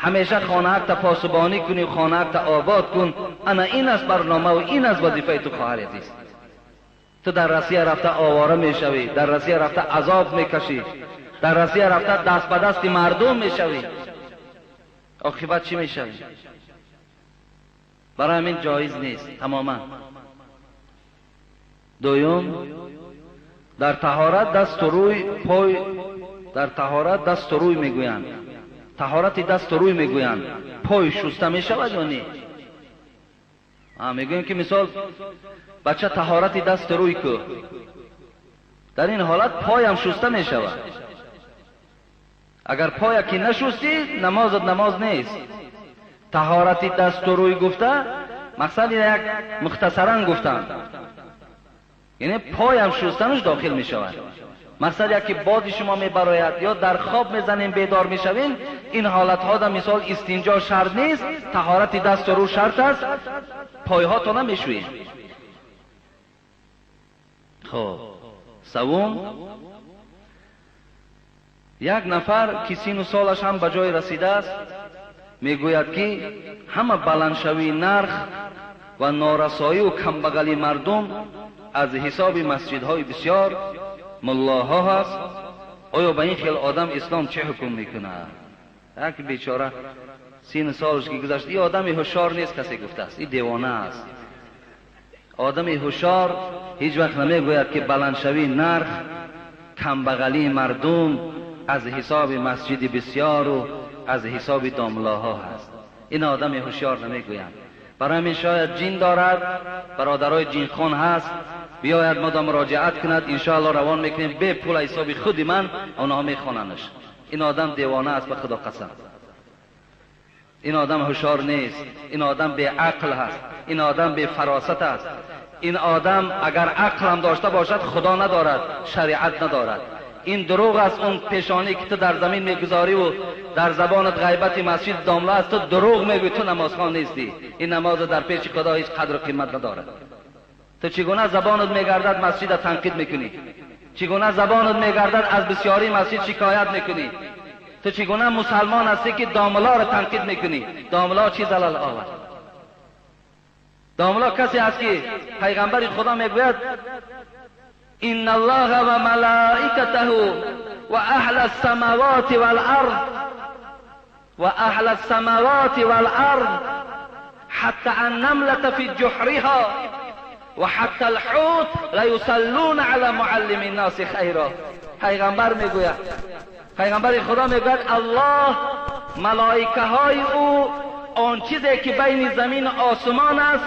ҳамеша хонаатта посубонӣ кунӣ, хонаатта обод кун. Ана ин аст барнома ва ин аст вазифаи ту, хоҳари азиз. Ту дар Россия рафта овора мешавӣ, дар Россия рафта азоб мекашӣ, дар Россия рафта даст ба дасти мардум мешавӣ. Оқибат чӣ мешавӣ? Барои ҳамин ҷоиз нест тамоман. Дуюм, дар таҳорат дасту рӯй пой, дар таҳорат дасту рӯй мегӯянд, таҳорати дасту рӯй мегӯянд, пой шуста мешавад ё не? Мегӯем ки мисол бача таҳорати дасту рӯй ку, дар ин ҳолат поям шуста мешавад. Агар поя ки нашустӣ, намозат намоз нест. Таҳорати дасту рӯй гуфта мақсад як мухтасаран гуфтанд, яъне поям шустанаш дохил мешавад. Мақсад яке боди шумо мебарояд ё дар хоб мезанем бедор мешавем, ин ҳолатҳо да мисол истинҷо шарт нест, таҳорати дасту рӯ шарт аст, пойҳотона мешӯем. Хоб, севум, як нафар ки сину солаш ҳам ба ҷой расидааст мегӯяд ки ҳама баландшавии нарх ва норасоию камбағалии мардум аз ҳисоби масҷидҳои бисёр муллоҳо ҳаст. Оё ба ин хел одам ислом чӣ ҳукм мекунад? Як бечора сину солаш ки гузашт, ин одами ҳушёр нест, касе гуфтааст, ин девона аст. Одами ҳушёр ҳеҷ вақт намегӯяд ки баландшавии нарх, камбағалии мардум аз ҳисоби масҷиди бисёру аз ҳисоби домлоҳо ҳаст. Ин одами ҳушёр намегӯянд. Барои ҳамин шояд ҷин дорад, бародарои ҷинхон ҳаст, биёяд модам муроҷиат кунад, иншоалло равон мекунем бе пул ҳисоби худи ман, онҳо мехонанаш. Ин одам девона аст, ба Худо қасам. Ин одам ҳушёр нест, ин одам беақл ҳаст, ин одам бефаросат аст. Ин одам агар ақлам дошта бошад, Худо надорад, шариат надорад. Ин дурӯғ аст. Он пешонӣ ки ту дар замин мегузорӣ ва дар забонат ғайбати масҷид домла аст, ту дурӯғ мегӯӣ, ту намозхон нестӣ. Ин намоз дар пеши Худо ҳеҷ қадру қимат надорад. Ту чӣ гуна забонат мегардад масҷида танқид мекунӣ? Чӣ гуна забонат мегардад аз бисёрии масҷид шикоят мекунӣ? Ту чӣ гуна мусалмон ҳастӣ ки домларо танқид мекунӣ? Домла чӣ залал овард? Домла касе аст ки пайғамбари Худо мегӯяд: إن الله وملائكته وأهل السماوات والأرض وأهل السماوات والأرض حتى النملة في جحرها وحتى الحوت ليصلون على معلم الناس خيرا. پیغمبر میگوید، پیغمبر خدا میگوید الله، ملائکه های او، آن چیزی که بین زمین و آسمان است،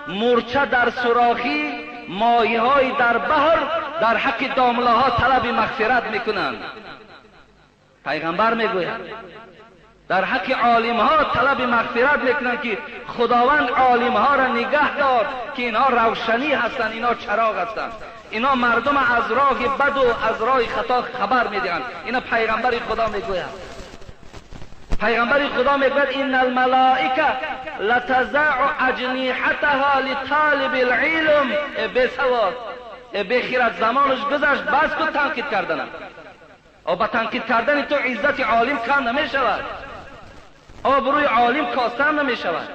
مورچه در سوراخی، ماهی‌های در بحر، در حق داملاها طلب مغفرت میکنند. پیغمبر میگوید در حق عالمها طلب مغفرت میکنند که خداوند عالمها را نگه دار که اینها روشنی هستند، اینها چراغ هستند، اینا مردم از راه بد و از راه خطا خبر میدهند. اینا پیغمبر خدا میگوید. پیغمبر خدا میگوید ان الملائکه لتزع اجنحتها لطالب العلم. بسواد بخیرت، زمانش گذشت، بس کن تنقید کردنم. او با تنقید کردن تو عزت عالم کم نمیشود، آبروی عالم کاستن نمیشود.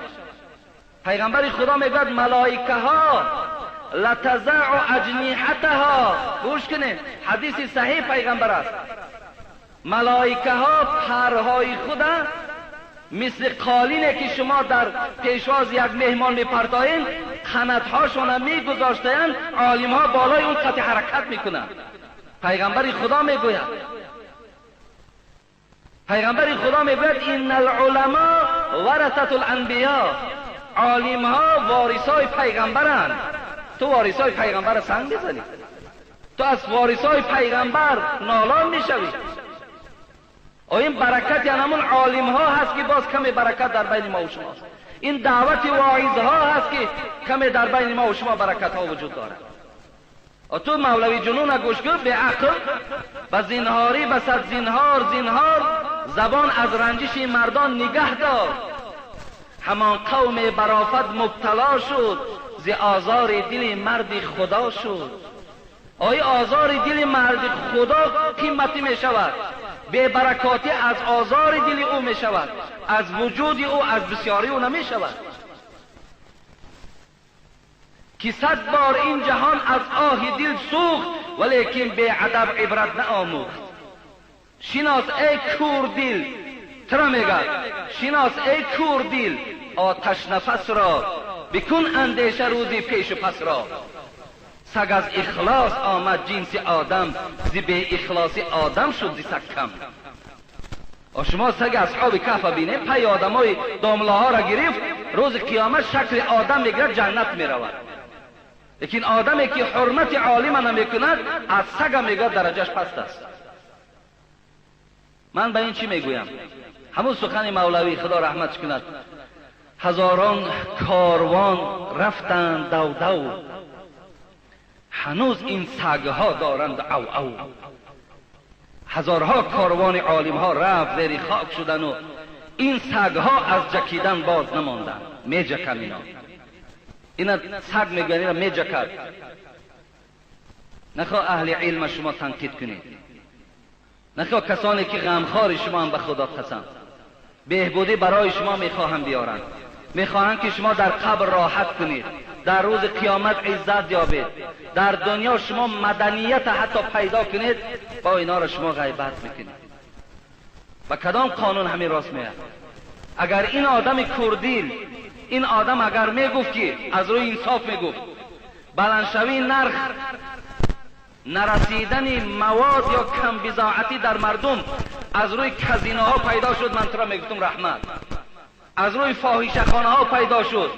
پیغمبر خدا میگوید ملائکه ها لتزع اجنحتها، گوش کنید حدیث صحیح پیغمبر است، ملائکه ها پرهای خود مثل قالینه که شما در پیشواز یک مهمان میپرتایین، قناتهاشون میگذاشتند، عالم ها بالای اون قطع حرکت میکنند. پیغمبر خدا میگوید، پیغمبر خدا میگوید ان العلماء ورثة الانبیاء، عالم ها وارثای پیغمبرند. تو وارثای پیغمبر سنگ میزنی، تو از وارثای پیغمبر نالان میشوی. این برکت یعنی همون عالم ها هست که باز کمی برکت در بین ما و شماست. این دعوت واعظها هست که کمی در بین ما و شما برکت ها وجود دارد. تو مولوی جنون گوش کن، به عقل به زینهاری به صد زینهار زینهار، زبان از رنجش مردان نگه دار. همان قوم برافت مبتلا شد، ز آزار دل مرد خدا شد. آیا آزار دل مرد خدا قیمتی می شود؟ به برکاتی از آزار دل او می شود، از وجود او، از بسیاری او نمی شود. که 100 بار این جهان از آه دل سوخت، ولیکن بی ادب عبرت نآموخت. شناس ای کور دل، ترا میگه شناس ای کور دل آتش نفس را، بکن اندیشه روزی پیش و پس را. سگ از اخلاص آمد جنس آدم، ز بی اخلاصی آدم شد ز سگ کم. شما سگ اصحاب کهف بینه، پی آدمای داملاها را گرفت، روز قیامت شکل آدم میگیرد، جنت میرود. لیکن آدمی که حرمت عالم نمیکند از سگ میگه درجهش پست است. من به این چی میگویم؟ همون سخن مولوی خدا رحمتش کند، هزاران کاروان رفتند دو دو، هنوز این سگها دارند او او. هزارها کاروان عالمها رفت زیر خاک شدن و این سگها از جکیدن باز نماندند. میجکن اینا، اینا سگ میگن، اینا میجکد. نخواه اهل علم شما تنقید کنید، نخواه کسانی که غمخوار شما هم به خدا قسم بهبودی برای شما میخواهم بیارند، میخواهند که شما در قبر راحت کنید، در روز قیامت عزت یابید، در دنیا شما مدنیت حتی پیدا کنید، با اینا را شما غیبت میکنید. و کدام قانون همین راست میاد؟ اگر این آدم کردیل، این آدم اگر میگفت که از روی انصاف میگفت بلندشوی نرخ، نرسیدن مواد یا کم بضاعتی در مردم از روی کزینه ها پیدا شد، من تو را میگفتم رحمت. از روی فاحشه خانه ها پیدا شد،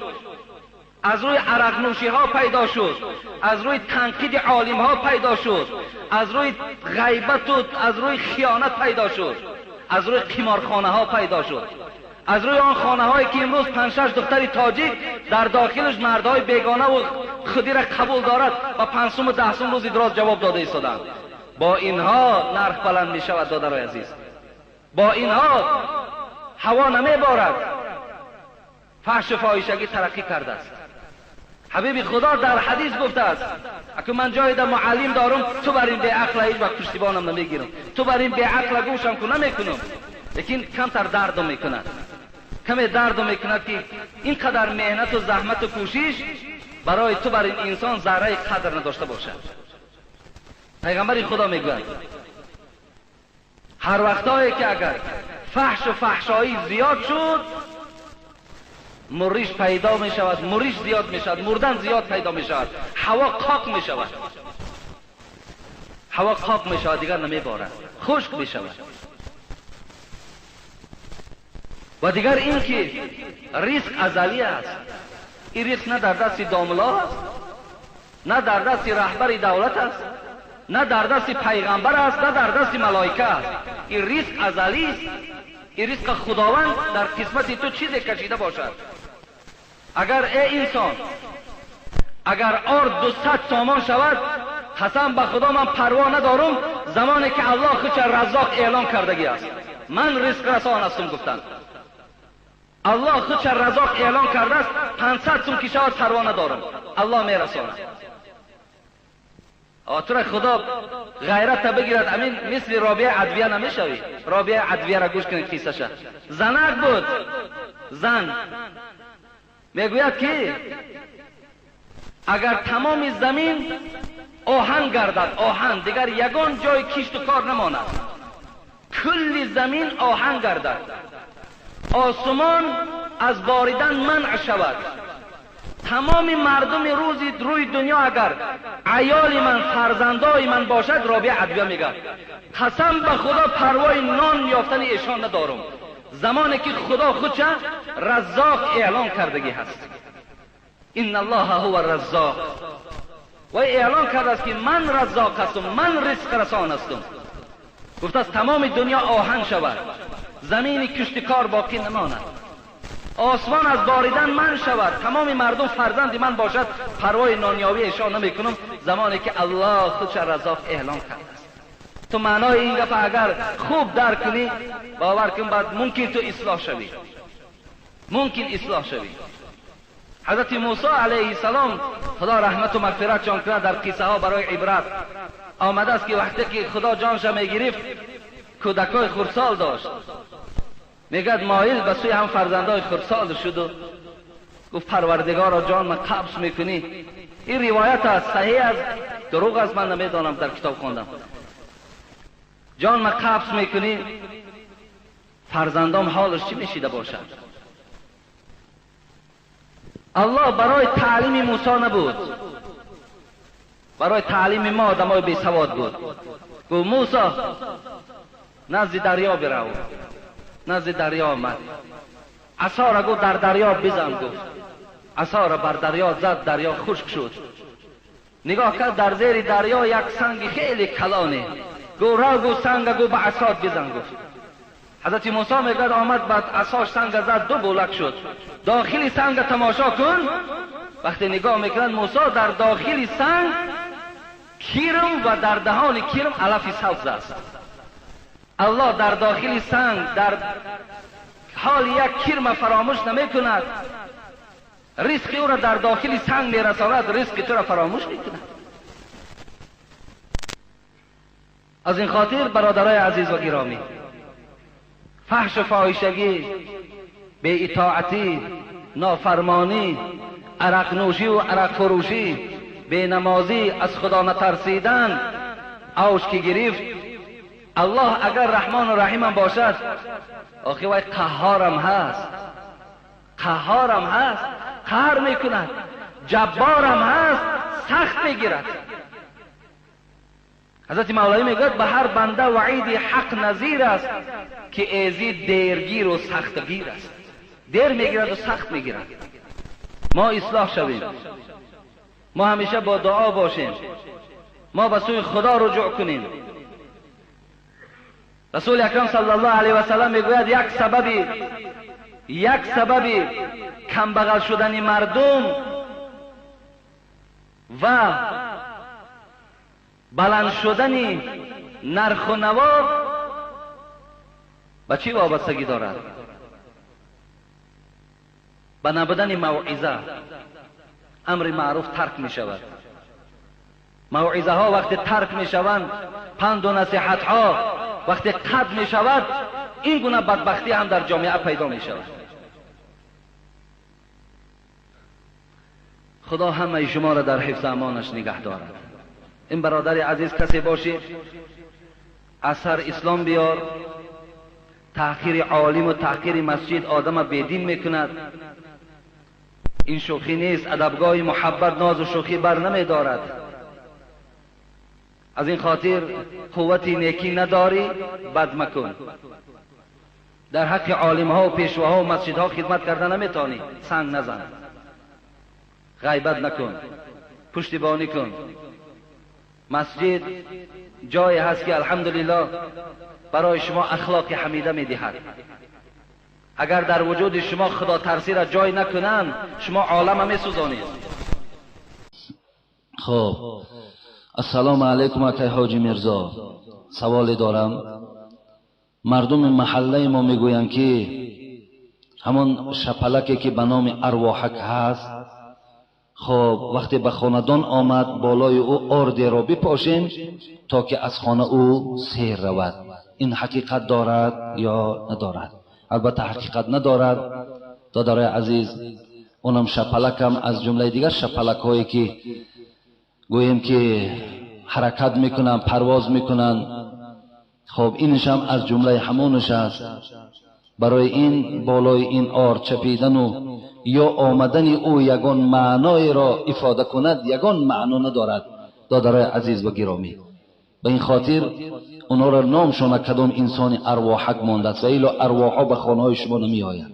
از روی عرق نوشی ها پیدا شد، از روی تنقید عالم ها پیدا شد، از روی غیبت و از روی خیانت پیدا شد، از روی قمارخانه ها پیدا شد، از روی آن خانه هایی که امروز 5-6 دختر تاجیک در داخلش مردهای بیگانه و خودی را قبول دارد و 5 و 10 روز دراز جواب داده ایستادند. با اینها نرخ بلند می شود دادرای عزیز، با اینها هوا نمی بارد. فحش و فاحشگی ترقی کرده است. حبیب خدا در حدیث گفته است، اگه من جای در معلم دارم، تو بر این بی عقل هیچ وقت پشتیبانم نمیگیرم، تو بر این بی عقل گوشم کو نمیکنم، لیکن کمتر دردم میکند، کمی دردم میکند که اینقدر مهنت و زحمت و کوشش برای تو بر این انسان ذره قدر نداشته باشد. پیغمبر خدا میگوید هر وقتایی که اگر فحش و فحشایی زیاد شد، مریش پیدا می شود، مریش زیاد می شود، مردن زیاد پیدا می شود، هوا قاق می شود، هوا قاق می شود، دیگر نمی بارد، خشک می شود. و دیگر این که ریسک ازلی است. این ریسک نه در دست داملا است، نه در دست رهبر دولت است، نه در دست پیغمبر است، نه در دست ملائکه است. این ریسک ازلی است. این ریسک خداوند در قسمت تو چیزی کشیده باشد. اگر ای انسان، اگر آرد 200 سامان شود، قسم به خدا من پروا ندارم، زمانی که الله خودش رزاق اعلام کردگی است، من رزق رسان هستم گفتند. الله خودش رزاق اعلام کرده است، 500 سوم که شود پروا ندارم، الله میرساند. آتر خدا غیرت بگیرد. امین مثل رابعه عدویه نمیشوی. رابعه عدویه را گوش کنید قصه‌ش. زنک بود، زن میگوید که اگر تمام زمین آهن گردد، آهن دیگر یگان جای کشت و کار نماند، کل زمین آهن گردد، آسمان از باریدن منع شود، تمام مردم روزی روی دنیا اگر عیال من، فرزندای من باشد، رابعه عدویه میگه قسم به خدا پروای نان یافتن ایشان ندارم، زمانی که خدا خودش رزاق اعلان کردگی هست. ان الله هو الرزاق. و اعلان کرده است که من رزاق هستم، من رزق رسان هستم. گفته است تمام دنیا آهن شود، زمین کشتکار باقی نماند، آسمان از باریدن من شود، تمام مردم فرزند من باشد، پروای نانیاوی ایشان نمیکنم، زمانی که الله خودش رزاق اعلام کرده است. تو معنای این گپ اگر خوب درک کنی، باور کن بعد ممکن تو اصلاح شوی، ممکن اصلاح شوی. حضرت موسی علیه السلام خدا رحمت و مغفرت جان کنه، در قصه ها برای عبرت آمده است که وقتی که خدا جانش میگرفت کودکای خردسال داشت، میگد مایل به سوی هم فرزندای خردسال شد و گفت پروردگارا جان من قبض میکنی. این روایت است، صحیح است دروغ است من نمیدانم، در کتاب خواندم. جان من قبض میکنی، فرزندام حالش چی میشیده باشد؟ الله برای تعلیم موسی نبود، برای تعلیم ما آدمای بی سواد بود. گفت موسی نزد دریا برو. نزد دریا آمد، عصا را گفت در دریا بزن. گفت عصا را بر دریا زد، دریا خشک شد. نگاه کرد در زیر دریا یک سنگ خیلی کلانه. گفت را، گفت سنگ، گفت به عصا بزن. گفت حضرت موسی میگه آمد بعد عصاش سنگ زد، دو بولک شد. داخل سنگ تماشا کن. وقتی نگاه میکنند موسی در داخل سنگ کرم و در دهان کرم علف سبز است. الله در داخل سنگ در حال یک کرم فراموش نمیکند، رزق او را در داخل سنگ میرساند، رزق تو را فراموش میکند. از این خاطر برادرای عزیز و گرامی، فحش و فاحشگی، بی اطاعتی، نافرمانی، عرق نوشی و عرق فروشی، بی نمازی، از خدا نترسیدن، اوج که گرفت. الله اگر رحمان و رحیم هم باشد، آخه وای قهارم هست، قهارم هست، قهر میکند، جبارم هست، سخت میگیرد. حضرت مولوی میگوید به هر بنده وعید حق نظیر است که ایزی دیرگیر و سختگیر است. دیر میگیرد و سخت میگیرد. ما اصلاح شویم، ما همیشه با دعا باشیم، ما به سوی خدا رجوع کنیم. رسول اکرم صلی الله علیه و سلم میگوید یک سبب کمبغل شدن مردم و بلند شدن نرخ و نوا به چی وابستگی دارد؟ به نبودن موعظه. امر معروف ترک می شود. موعظه ها وقتی ترک می شوند، پند و نصیحت ها وقتی قطع می شود، این گونه بدبختی هم در جامعه پیدا می شود. خدا همه شما را در حفظ امانش نگه دارد. این برادر عزیز کسی باشی اثر اسلام بیار، تحقیر عالم و تحقیر مسجد آدم بیدین میکند. این شوخی نیست، ادبگاه محبت ناز و شوخی بر نمی دارد. از این خاطر قوت نیکی نداری بد مکن. در حق عالم ها و پیشواها و مسجدها خدمت کرده نمیتونی، سنگ نزن، غیبت نکن، پشتیبانی کن. مسجد جایی هست که الحمدلله برای شما اخلاق حمیده میدهد. اگر در وجود شما خدا ترسی را جای نکنند، شما عالم میسوزانید.
خب السلام علیکم اکای حاجی میرزا، سوالی دارم. مردم محله ما میگویند که همان شپلکی که به نام ارواحک هست، خب وقتی به خاندان آمد بالای او آردی را بپاشیم تا که از خانه او سیر رود. این حقیقت دارد یا ندارد؟ البته حقیقت ندارد دادرای عزیز. اونم شپلکم از جمله دیگر شپلک هایی که گوییم که حرکت میکنن، پرواز میکنن، خب اینش هم از جمله همونش است. برای این بالای این آر چپیدن و یا آمدن او یگان معنای را افاده کند یگان معنا ندارد دادرای عزیز و گرامی. به این خاطر اونا را نامشان کدام انسان ارواحک مانده است و ایلا ارواحها به خانه های شما نمی آید.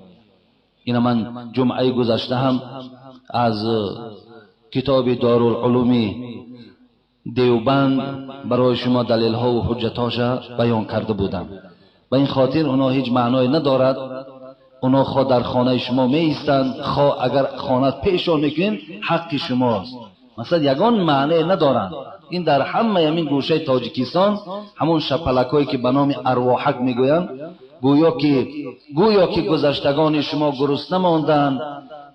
این من جمعه گذشته هم از کتاب دارالعلوم دیوبند برای شما دلیل ها و حجت هاش بیان کرده بودم. به این خاطر اونا هیچ معنای ندارد.
اونا خواه در خانه شما می ایستند، خواه اگر خانه پیشان میکنین حق شماست. مثلا یگان معنی ندارند. این در همه همین گوشه تاجیکستان همون شپلکایی که به نام ارواحک میگویند، گویا که گذشتگان شما گرسنه ماندند،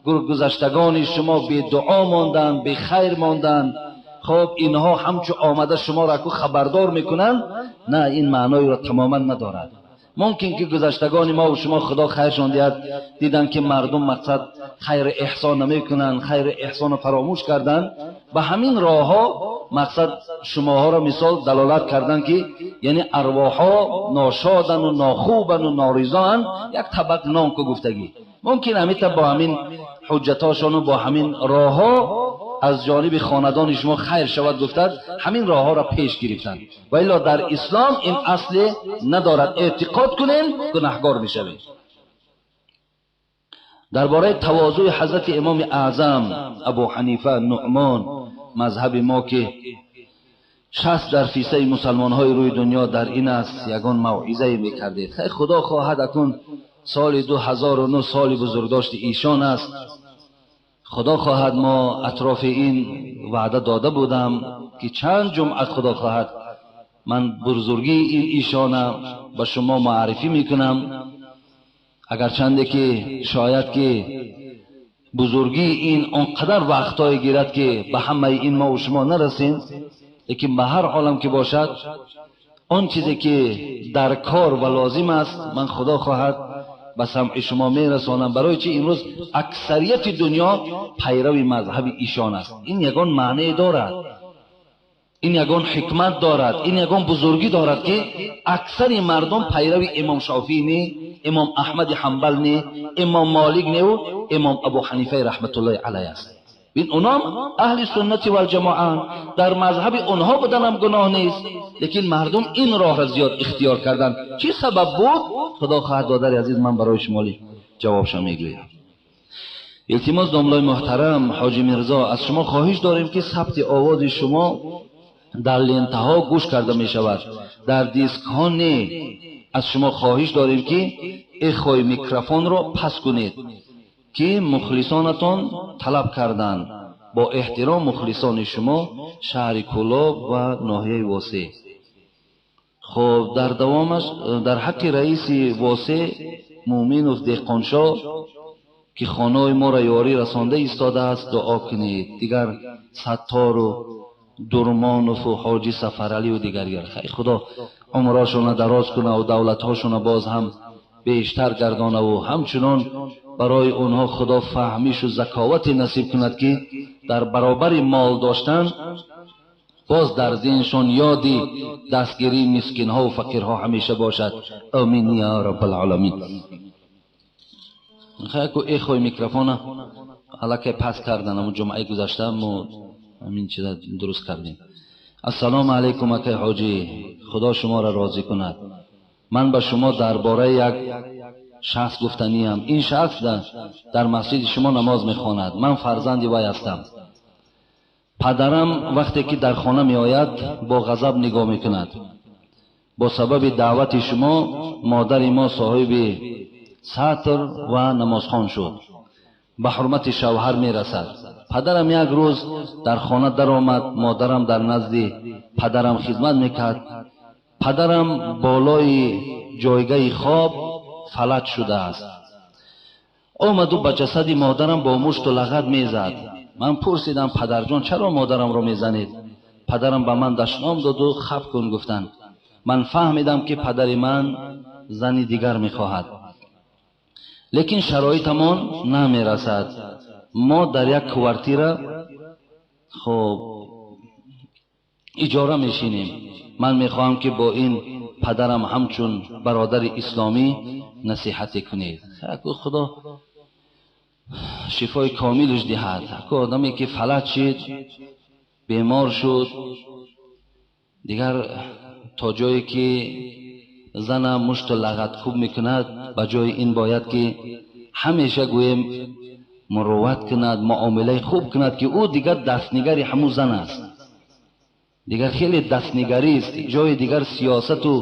گذشتگان شما بی دعا ماندند، بی خیر ماندند. خب اینها همچو آمده شما را خبردار میکنند. نه، این معنای را تماما ندارد. ممکن که گذشتگان ما و شما خدا خیرشان دهد دیدن که مردم مقصد خیر احسان نمیکنند، خیر احسان فراموش کردن، به همین راه ها مقصد شماها را مثال دلالت کردن که یعنی ارواحها ناشادن و ناخوبن و نارضان، یک طبق نام که گفتگی. ممکن همین با همین حجتاشان و با همین راه ها از جانب خاندان شما خیر شود گفتند، همین راه ها را پیش گرفتند. و الا در اسلام این اصل ندارد. اعتقاد کنین گناهگار میشوید. درباره تواضع حضرت امام اعظم ابو حنیفه نعمان، مذهب ما که 60% مسلمان های روی دنیا در این است، یگان موعظه میکردید. خیر خدا خواهد اکنون سال 2009 سال بزرگداشت ایشان است. خدا خواهد ما اطراف این وعده داده بودم که چند جمعه خدا خواهد من بزرگی این ایشان به شما معرفی میکنم. اگرچنده که شاید که بزرگی این آنقدر وقتای گیرد که به همه این ما و شما نرسیم، لیکن به هر عالم که باشد آن چیزی که در کار و لازم است من خدا خواهد به سمع شما میرسانم. برای چی امروز اکثریت دنیا پیرو مذهب ایشان است. این یگان معنی دارد، این یگان حکمت دارد، این یگان بزرگی دارد که اکثر مردم پیرو امام شافعی نه، امام احمد حنبل نه، امام مالک نه و امام ابو حنیفه رحمت الله علیه است. این اونام اهل سنت و الجماعه، در مذهب اونها بودن هم گناه نیست، لیکن مردم این راه را زیاد اختیار کردن. چی سبب بود؟ خدا خواهد دادر عزیز من برای شما جوابش میگویم. التماس داملای محترم حاجی میرزا، از شما خواهش داریم که ثبت آواز شما در لنتها گوش کرده می شود، در دیسک ها نه. از شما خواهش داریم که اخوی میکروفون را پس کنید که مخلصانتان طلب کردند. با احترام مخلصان شما، شهر کولاب و ناحیه واسع. خب در دوامش در حق رئیس واسع مومینوف دهقانشاه که خانه ما را یاری رسانده ایستاده است دعا کنید. دیگر ستار و درمانوف و حاجی سفرعلی و دیگر خدا عمراشون دراز کنه و دولتهاشون باز هم بیشتر گردانه و همچنان برای اونها خدا فهمیش و ذکاوت نصیب کند که در برابر مال داشتن باز در ذهنشان یادی دستگیری مسکین ها و فقیرها همیشه باشد. آمین یا رب العالمین. خیلی کو اخوی میکروفون علاکه پس کردن، همون جمعه گذشته ما همین چیز درست کردیم. السلام علیکم اکای حاجی، خدا شما را راضی کند. من به شما درباره یک شخص گفتنیم. این شخص در مسجد شما نماز میخواند. من فرزند وی هستم. پدرم وقتی که در خانه می آید با غضب نگاه میکند. با سبب دعوت شما مادر ما صاحب سطر و نمازخوان شد. به حرمت شوهر میرسد. پدرم یک روز در خانه در آمد. مادرم در نزد پدرم خدمت میکرد. پدرم بالای جایگاه خواب فلج شده است. آمد و به جسد مادرم با مشت و لغت میزد. من پرسیدم پدرجان چرا مادرم را میزنید؟ پدرم به من دشنام داد و خفه کن گفتند. من فهمیدم که پدر من زن دیگر میخواهد، لیکن شرایطمان نمیرسد. ما در یک کوارتیر خب اجاره میشینیم. من میخواهم که با این پدرم همچون برادر اسلامی نصیحت کنید. خدا شفای کاملش دهد. آدمی که فلج شد، بیمار شد، دیگر تا جایی که زن مشت و لغت خوب میکند، به جای این باید که همیشه گویم مروت کند، معامله خوب کند که او دیگر دستنگری همون زن است. Дигар хеле дастнигарӣ аст, ҷои дигар сиёсату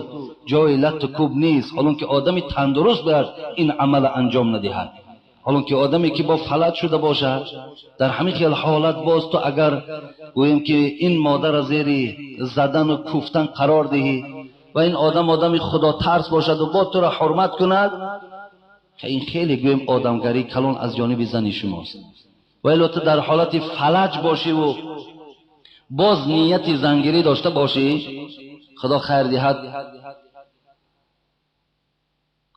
ҷои латту кӯб нест. Ҳолон ки одами тандуруст бояд ин амал анҷом надиҳад. Ҳолон ки одаме ки бо фалаҷ шуда бошад, дар ҳамин хел ҳолат боз ту агар гӯем ки ин модарро зери задану куфтан қарор диҳӣ ва ин одам одами худотарс бошад ва бо туро ҳурмат кунад, ин хеле гӯем одамгарии калон аз ҷониби зани шумост. Вале ту дар ҳолати фалаҷ бошиву боз нияти зангирӣ дошта бошӣ, худо хайр диҳад.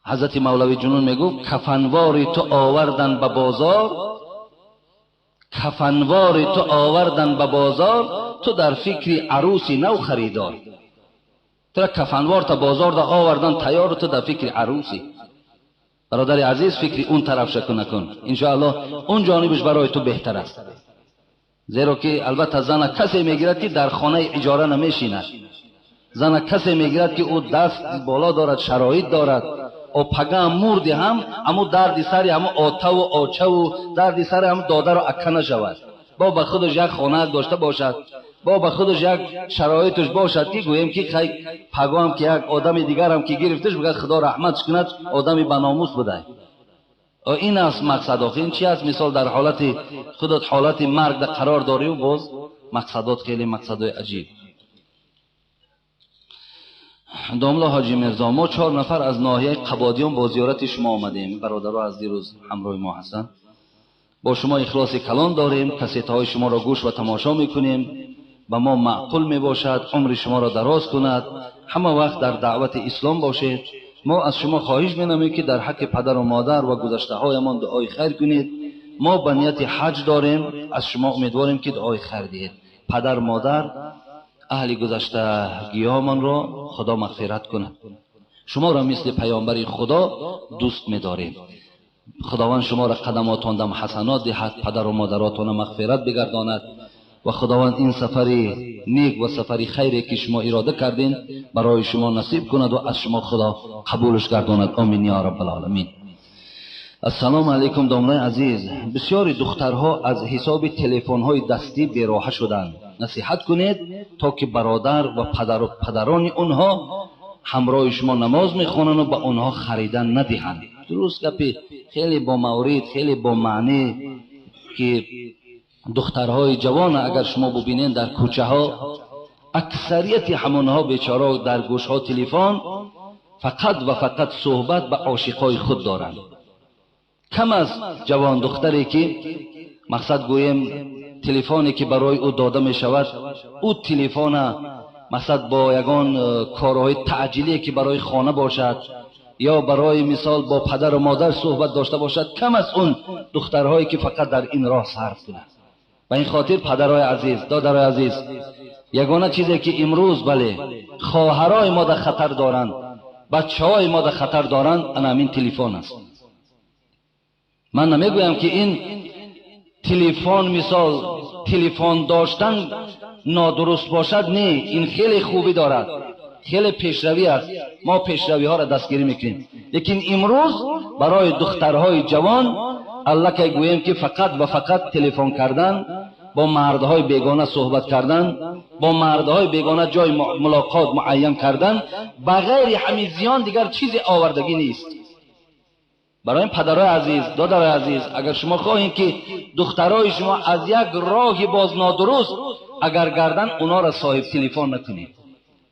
Ҳазрати Мавлави Ҷунун мегуфт: кафанвори ту овардан ба бозор, кафанвори ту овардан ба бозор, ту дар фикри арӯси нав харидор. Тура кафанвор та бозор да овардан тайёр, ту дар фикри арӯсӣ. Бародари азиз, фикри он тараф шаку накун, иншоаллоҳ он ҷонибаш барои ту беҳтар аст. Зеро ки албатта зана касе мегирад ки дар хонаи иҷора намешинад, зана касе мегирад ки ӯ даст боло дорад, шароит дорад. О пага мурди ҳам ҳаму дарди сари ҳаму отаву очаву дарди сари ҳаму додару ака нашавад. Бо ба худаш як хона дошта бошад, бо ба худаш як шароиташ бошад ки гӯем ки хай пагоам ки як одами дигарам ки гирифташ, бигӯяд худо раҳматш кунад, одами баномус будай. Ин аст мақсад. Охи ин чи аст? Мисол дар ҳолати худат ҳолати марг да қарор дорию боз мақсадот хеле мақсадои аҷиб. Домла Ҳоҷи Мирзо, мо 4 нафар аз ноҳияи Қабодиён бо зиёрати шумо омадем. Бародаро аз дирӯз ҳамроҳи мо ҳастанд. Бо шумо ихлоси калон дорем, кассетаҳои шуморо гӯш ва тамошо мекунем, ба мо маъқул мебошад, умри шуморо дароз кунад, ҳама вақт дар даъвати ислом бошед. Мо аз шумо хоҳиш менамоем ки дар ҳаққи падару модар ва гузаштаҳоямон дуои хайр кунед. Мо ба нияти ҳаҷ дорем, аз шумо умедворем ки дуои хайр диҳед. Падар, модар, аҳли гузаштагиҳомонро худо мағфират кунад. Шуморо мисли паёмбари худо дӯст медорем. Худованд шуморо қадамотондам ҳасанот диҳад, падару модаротонро мағфират бигардонад ва худованд ин сафари нек ва сафари хайре ки шумо ирода кардин барои шумо насиб кунад ва аз шумо худо қабулш гардонад. Омин ё раббал оламин. Ассалому алайкум, домлаи азиз. Бисёри духтарҳо аз ҳисоби телефонҳои дастӣ бероҳа шуданд. Насиҳат кунед то ки бародар ва падарони онҳо ҳамроҳи шумо намоз мехонанд ва ба онҳо харидан надиҳанд. Дуруст гапи хеле бо маврид, хеле бо маънӣ ки духтарҳои ҷавон агар шумо бубинед дар кӯчаҳо, аксарияти ҳамонҳо бечора дар гӯшҳо телефон, фақат ва фақат суҳбат ба ошиқҳои худ доранд. Кам аз ҷавон духтаре ки мақсад гӯем телефоне ки барои ӯ дода мешавад, ӯ телефона мақсад бо ягон корҳои таъҷилие ки барои хона бошад ё барои мисол бо падару модар суҳбат дошта бошад, кам аз он духтарҳое ки фақат дар ин роҳ сарф кунанд. Ба ин хотир падарҳои азиз, додарои азиз, ягона чизе ки имрӯз бале хоҳарои мо дар хатар доранд, бачаҳои мо дар хатар доранд, ана ҳамин телефон аст. Ман намегӯям ки ин телефон мисол телефон доштан нодуруст бошад, не, ин хеле хубӣ дорад, хеле пешравӣ аст, мо пешравиҳоро дастгирӣ мекунем. Лекин имрӯз барои духтарҳои ҷавон аллакай гӯем ки фақат ва фақат телефон кардан, бо мардҳои бегона суҳбат кардан, бо мардҳои бегона ҷои мулоқот муайян кардан, ба ғайри ҳамин зиён дигар чизе овардагӣ нест. Барои падарои азиз, додарои азиз, агар шумо хоҳед ки духтарои шумо аз як роҳи боз нодуруст агар гардан, онҳоро соҳиб телефон накунед,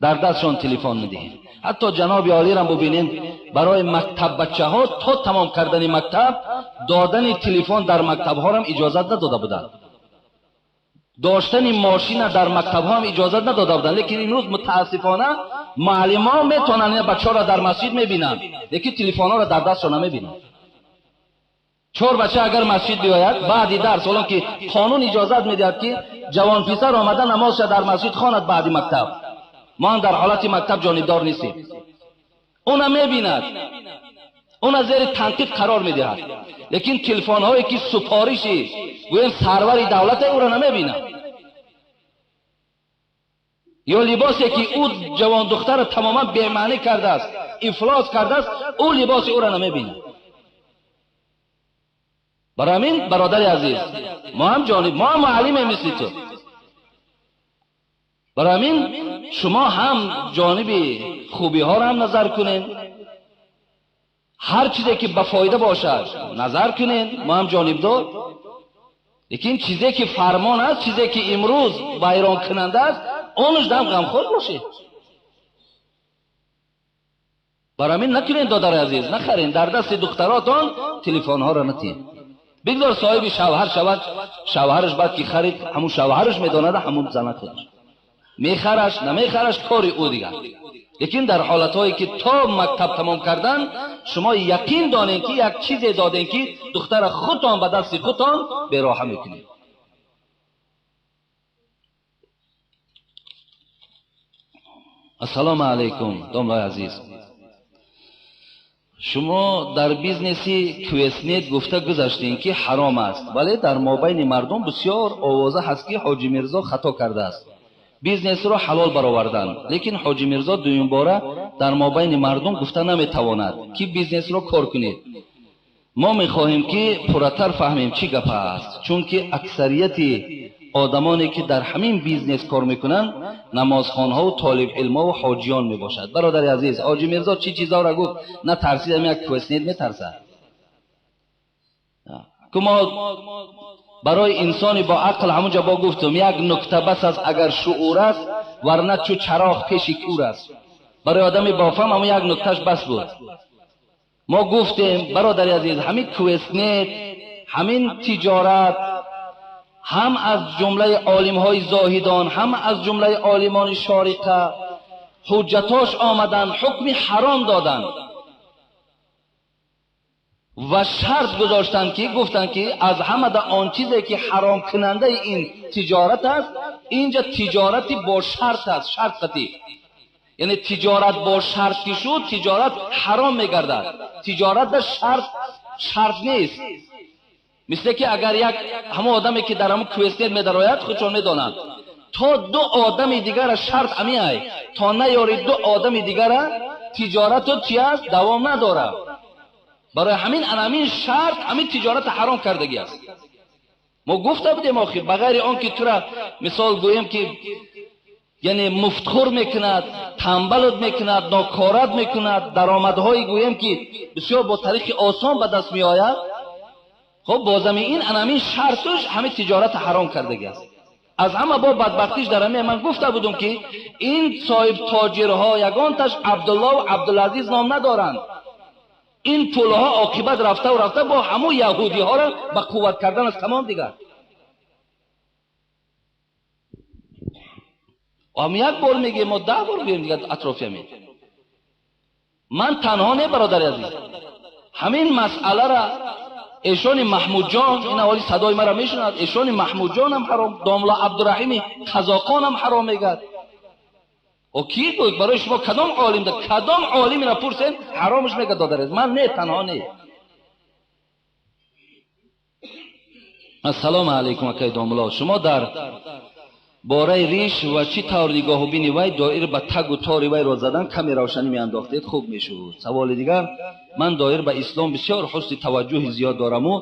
дар дастшон телефон надиҳед. Ҳатто ҷаноби олирам бубинед, барои мактаб бачаҳо то тамом кардани мактаб додани телефон дар мактабҳорам иҷозат надода буданд, доштани мошина дар мактабҳо ҳам иҷозат надода буданд. Лекин имрӯз мутаассифона муаллимҳо метавонанд бачаҳоро дар масҷид мебинанд, лекин телефонҳоро дар дастшон намебинанд. 4 бача агар масҷид биёяд баъди дарс, ҳолон ки қонун иҷозат медиҳад ки ҷавон писар омада намозша дар масҷид хонад баъди мактаб, мо ҳам дар ҳолати мактаб ҷонибдор нестем, уна мебинад, уна зери танқид қарор медиҳад. Лекин телефонҳое ки супориши гӯем сарвари давлате ӯро намебинад, ё либосе ки ӯ ҷавон духтарро тамоман бемаънӣ кардааст, ифлос кардааст, ӯ либоси ӯро намебинад. Барои ҳамин бародари азиз, мо ҳам ҷониб, мо ҳам муаллимем мисли ту. Барои ҳамин шумо ҳам ҷониби хубиҳоро ҳам назар кунед, ҳар чизе ки ба фоида бошад назар кунед, мо ҳам ҷонибдор. Лекин чизе ки фармон аст, чизе ки имрӯз вайронкунанда аст, онаш ҳам ғамхор бошед. Барои ҳамин накунед додари азиз, нахаред дар дасти духтаротон телефонҳоро натиҳед. Бигзор соҳиби шавҳар шавад, шавҳараш баъд ки харид, ҳамун шавҳараш медонад, ҳамун занат худаш мехараш, намехараш, кори ӯ дигар. Лекин дар ҳолатҳое ки то мактаб тамом кардан шумо яқин донед ки як чизе додем ки духтара худтон ба дасти худтон бероҳа мекунед. Ассалому алайкум, домлаи азиз. Шумо дар бизнеси квестнет гуфта гузаштем ки ҳаром аст, вале дар мобайни мардум бисёр овоза ҳаст ки Ҳоҷи Мирзо хато кардааст. Бизнесро ҳалол баровардан, лекин Ҳоҷи Мирзо дуюмбора дар мобайни мардум гуфта наметавонад ки бизнесро кор кунед. Мо мехоҳем ки пурратар фаҳмем чӣ гап аст, чунки аксарияти одамоне ки дар ҳамин бизнес кор мекунанд намозхонҳо ва толибилмҳо ва ҳоҷиён мебошад. Бародари азиз, Ҳоҷи Мирзо чӣ чизҳоро гуфт? На тарсидам, як квестнет метарсад. Ку мо барои инсони бо ақл ҳамунҷа бо гуфтум як нукта бас аст агар шуур аст, варна чу чароғ пеши кур аст. Барои одами бофаҳм ҳамун як нукташ бас буд. Мо гуфтем бародари азиз, ҳамин квестнет, ҳамин тиҷорат ҳам аз ҷумлаи олимҳои зоҳидон, ҳам аз ҷумлаи олимони шориқа ҳуҷҷатош омаданд, ҳукми ҳаром доданд ва шарт гузоштанд ки гуфтанд ки аз ҳамада он чизе ки ҳаромкунандаи ин тиҷорат аст, инҷа тиҷорати бо шарт аст, шарт қатӣ. Яъне тиҷорат бо шарт ки шуд, тиҷорат ҳаром мегардад. Тиҷорат дар шарт нест. Мисле ки агар як ҳамон одаме ки дар ҳамон квестнет медарояд, худшон медонанд, то ду одами дигара шарт амиай, то наёри ду одами дигара тиҷорату чи аст, давом надорад. Барои ҳамин ана ҳамин шарт ҳамин тиҷорат ҳаром кардагӣ аст. Мо гуфта будем охир, ба ғайри он ки тура мисол гӯем ки яъне муфтхӯр мекунад, тамбалут мекунад, нокорат мекунад, даромадҳое гӯем ки бисёр бо тариқи осон ба даст меояд. Хоб бозами ин ана ҳамин шартуш ҳамин тиҷорат ҳаром кардагӣ аст. Аз ҳама бо бадбахтиш дар ҳамин ман гуфта будум ки ин соҳиб тоҷирҳо ягонташ Абдулло ва Абдулазиз ном надоранд. Ин пулҳо оқибат рафтаву рафта бо ҳамун яҳудиҳоро ба қувват кардан аст, тамом дигар. Ам як бор мегӯем, мо 10 бор гӯем дигар атрофи ҳамин. Ман танҳо не, бародари азиз, ҳамин масъалара эшони Маҳмудҷон, ин аввали садои маро мешунавад, эшони Маҳмудҷонам ҳаром, домла Абдураҳими қазоқонам ҳаром мегӯяд. О ки гӯяд барои шумо кадом олим, кадом олимро пурсед ҳаромаш мегӯяд додарез. Ман не, танҳо не. Ассалому алайкум акай домло, шумо дар бораи риш ва чӣ тавр нигоҳубини вай доир ба тагу тори вайро задан каме равшанӣ меандохтед, хуб мешуд. Саволи дигар, ман доир ба ислом бисёр ҳусни таваҷҷӯҳи зиёд дораму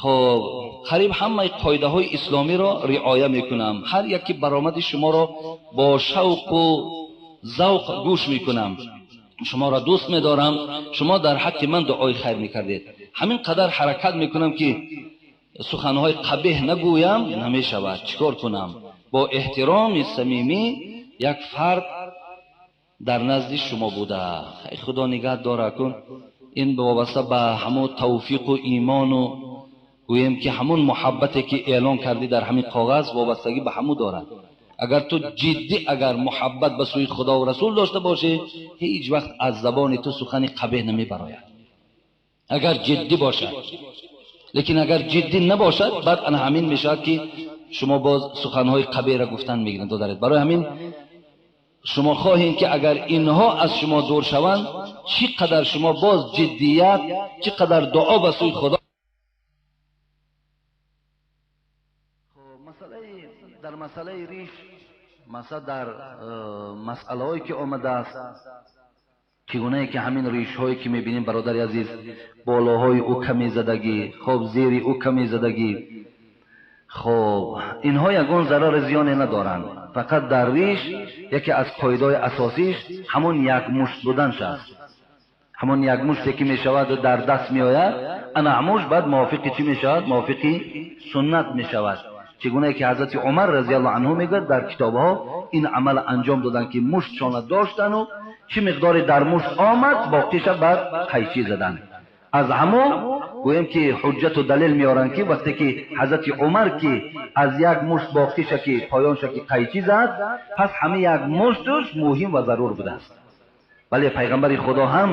хоб қариб ҳамаи қоидаҳои исломиро риоя мекунам. Ҳар яке баромади шуморо бо шавқу завқ гӯш мекунам, шуморо дӯст медорам, шумо дар ҳаққи ман дуои хайр мекардед. Ҳамин қадар ҳаракат мекунам ки суханҳои қабеҳ нагӯям, намешавад. Чӣ кор кунам? Бо эҳтироми самимӣ як фард дар назди шумо буда. Хай худо нигаҳ дора кун. Ин вобаста ба ҳамон тавфиқу имону гӯем ки ҳамон муҳаббате ки эълон кардӣ дар ҳамин коғаз вобастагӣ ба ҳамун дорад. Агар ту ҷиддӣ агар муҳаббат ба сӯи худо ва расул дошта бошӣ, ҳеҷ вақт аз забони ту сухани қабеҳ намебарояд. Агар ҷиддӣ бошад. Лекин агар ҷиддӣ набошад, баъд ана ҳамин мешавад ки шумо боз суханҳои қабеҳро гуфтан мегиранд додаред. Барои ҳамин шумо хоҳем ки агар инҳо аз шумо дур шаванд, чӣ қадар шумо боз ҷиддият, чӣ қадар дуо ба сӯи худо. Дар масъалаи риш, масалан дар масъалаҳое ки омадааст, чӣ гунае ки ҳамин ришҳое ки мебинем бародари азиз, болоҳои ӯ каме задагӣ, хоб зери ӯ каме задагӣ, хоб инҳо ягон зарари зиёне надоранд. Фақат дар риш яке аз қоидаҳои асосиш ҳамон як мушт буданш аст. Ҳамон як муште ки мешавад дар даст меояд, ана ҳамуш баъд мувофиқи чӣ мешавад? Мувофиқи суннат мешавад. Чигунае ки ҳазрати Умар разияллоҳу анҳу мегӯяд дар китобҳо ин амал анҷом доданд ки муштшона доштану чӣ миқдоре дар мушт омад боқиша баъд қайчӣ заданд. Аз ҳамо гӯем ки ҳуҷҷату далел меоранд ки вақте ки ҳазрати Умар ки аз як мушт боқиша ки поёнша ки қайчӣ зад, пас ҳама як мушташ муҳим ва зарур будааст. Вале пайғамбари Худо ҳам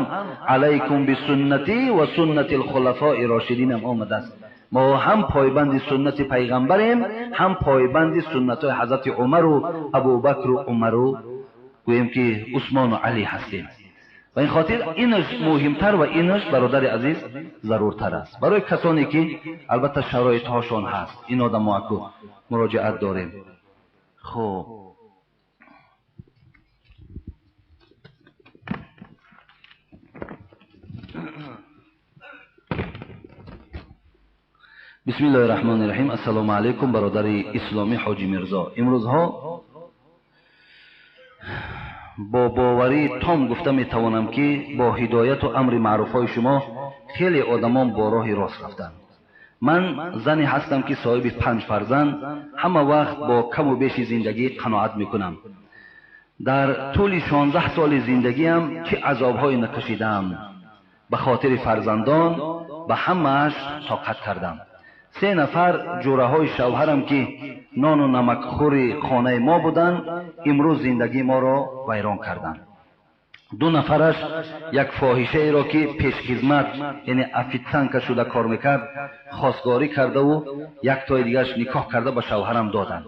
алайкум бисуннатӣ ва суннати лхулафои рошидин ҳам омадааст. Мо ҳам пойбанди суннати пайғамбарем, ҳам пойбанди суннатҳои ҳазрати Умару Абубакру Умару гӯем ки Усмону Алӣ ҳастем. Ва ин хотир инаш муҳимтар ва инаш бародари азиз заруртар аст барои касоне ки албатта шароитҳошон ҳаст. Ин одамо аку муроҷиат дорем. Хуб, бисмиллоҳи раҳмони раҳим. Ассалому алайкум бародари исломӣ Ҳоҷи Мирзо. Имрӯзҳо бо боварӣ том гуфта метавонам ки бо ҳидояту амри маъруфҳои шумо хеле одамон бо роҳи рост рафтанд. Ман зане ҳастам ки соҳиби 5 фарзанд, ҳама вақт бо каму беши зиндагӣ қаноат мекунам. Дар тӯли 16 соли зиндагиам чӣ азобҳое накашидаам, ба хотири фарзандон ба ҳамааш тоқат кардам. 3 нафар ҷӯраҳои шавҳарам ки нону намакхӯри хонаи мо буданд, имрӯз зиндагии моро вайрон карданд. 2 нафараш як фоҳишаеро ки пешхизмат яъне офитсанка шуда кор мекард хостгорӣ кардаву як тои дигараш никоҳ карда ба шавҳарам доданд.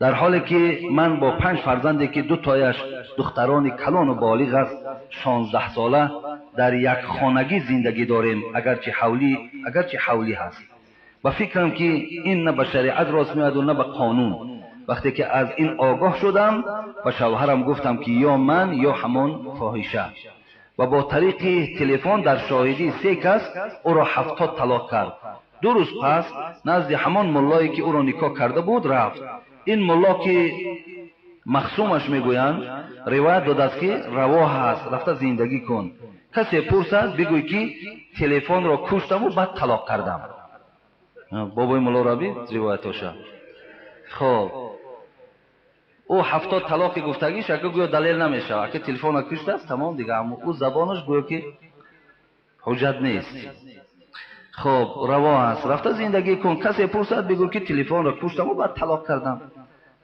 Дар ҳоле ки ман бо 5 фарзанде ки 2 тояш духтарони калону болиғ аст 16 сола дар як хонагӣ зиндагӣ дорем, агарчи ҳавлӣ ҳаст. Ба фикрам ки ин на ба шариат рост меояду на ба қонун. Вақте ки аз ин огоҳ шудам ба шавҳарам гуфтам ки ё ман ё ҳамон фоҳиша, ва бо тариқи телефон дар шоҳидии 3 кас ӯро 70 талоқ кард. 2 рӯз пас назди ҳамон муллое ки ӯро никоҳ карда буд рафт. Ин мулло ки махсумаш мегӯянд ривоят додааст ки раво ҳаст, рафта зиндагӣ кун. Касе пурсад бигӯй ки телефонро куштаму баъд талоқ кардам. Бобои мулло раби ривоятоша. Хоб, ӯ 70 талоқи гуфтагиш ака гӯё далел намешавад, ака телефона куштааст тамом дига, аммо ӯ забонаш гӯё ки ҳуҷҷат нест. Хоб, раво аст, рафта зиндагӣ кун. Касе пурсад бигӯ ки телефонро куштаму баъд талоқ кардам.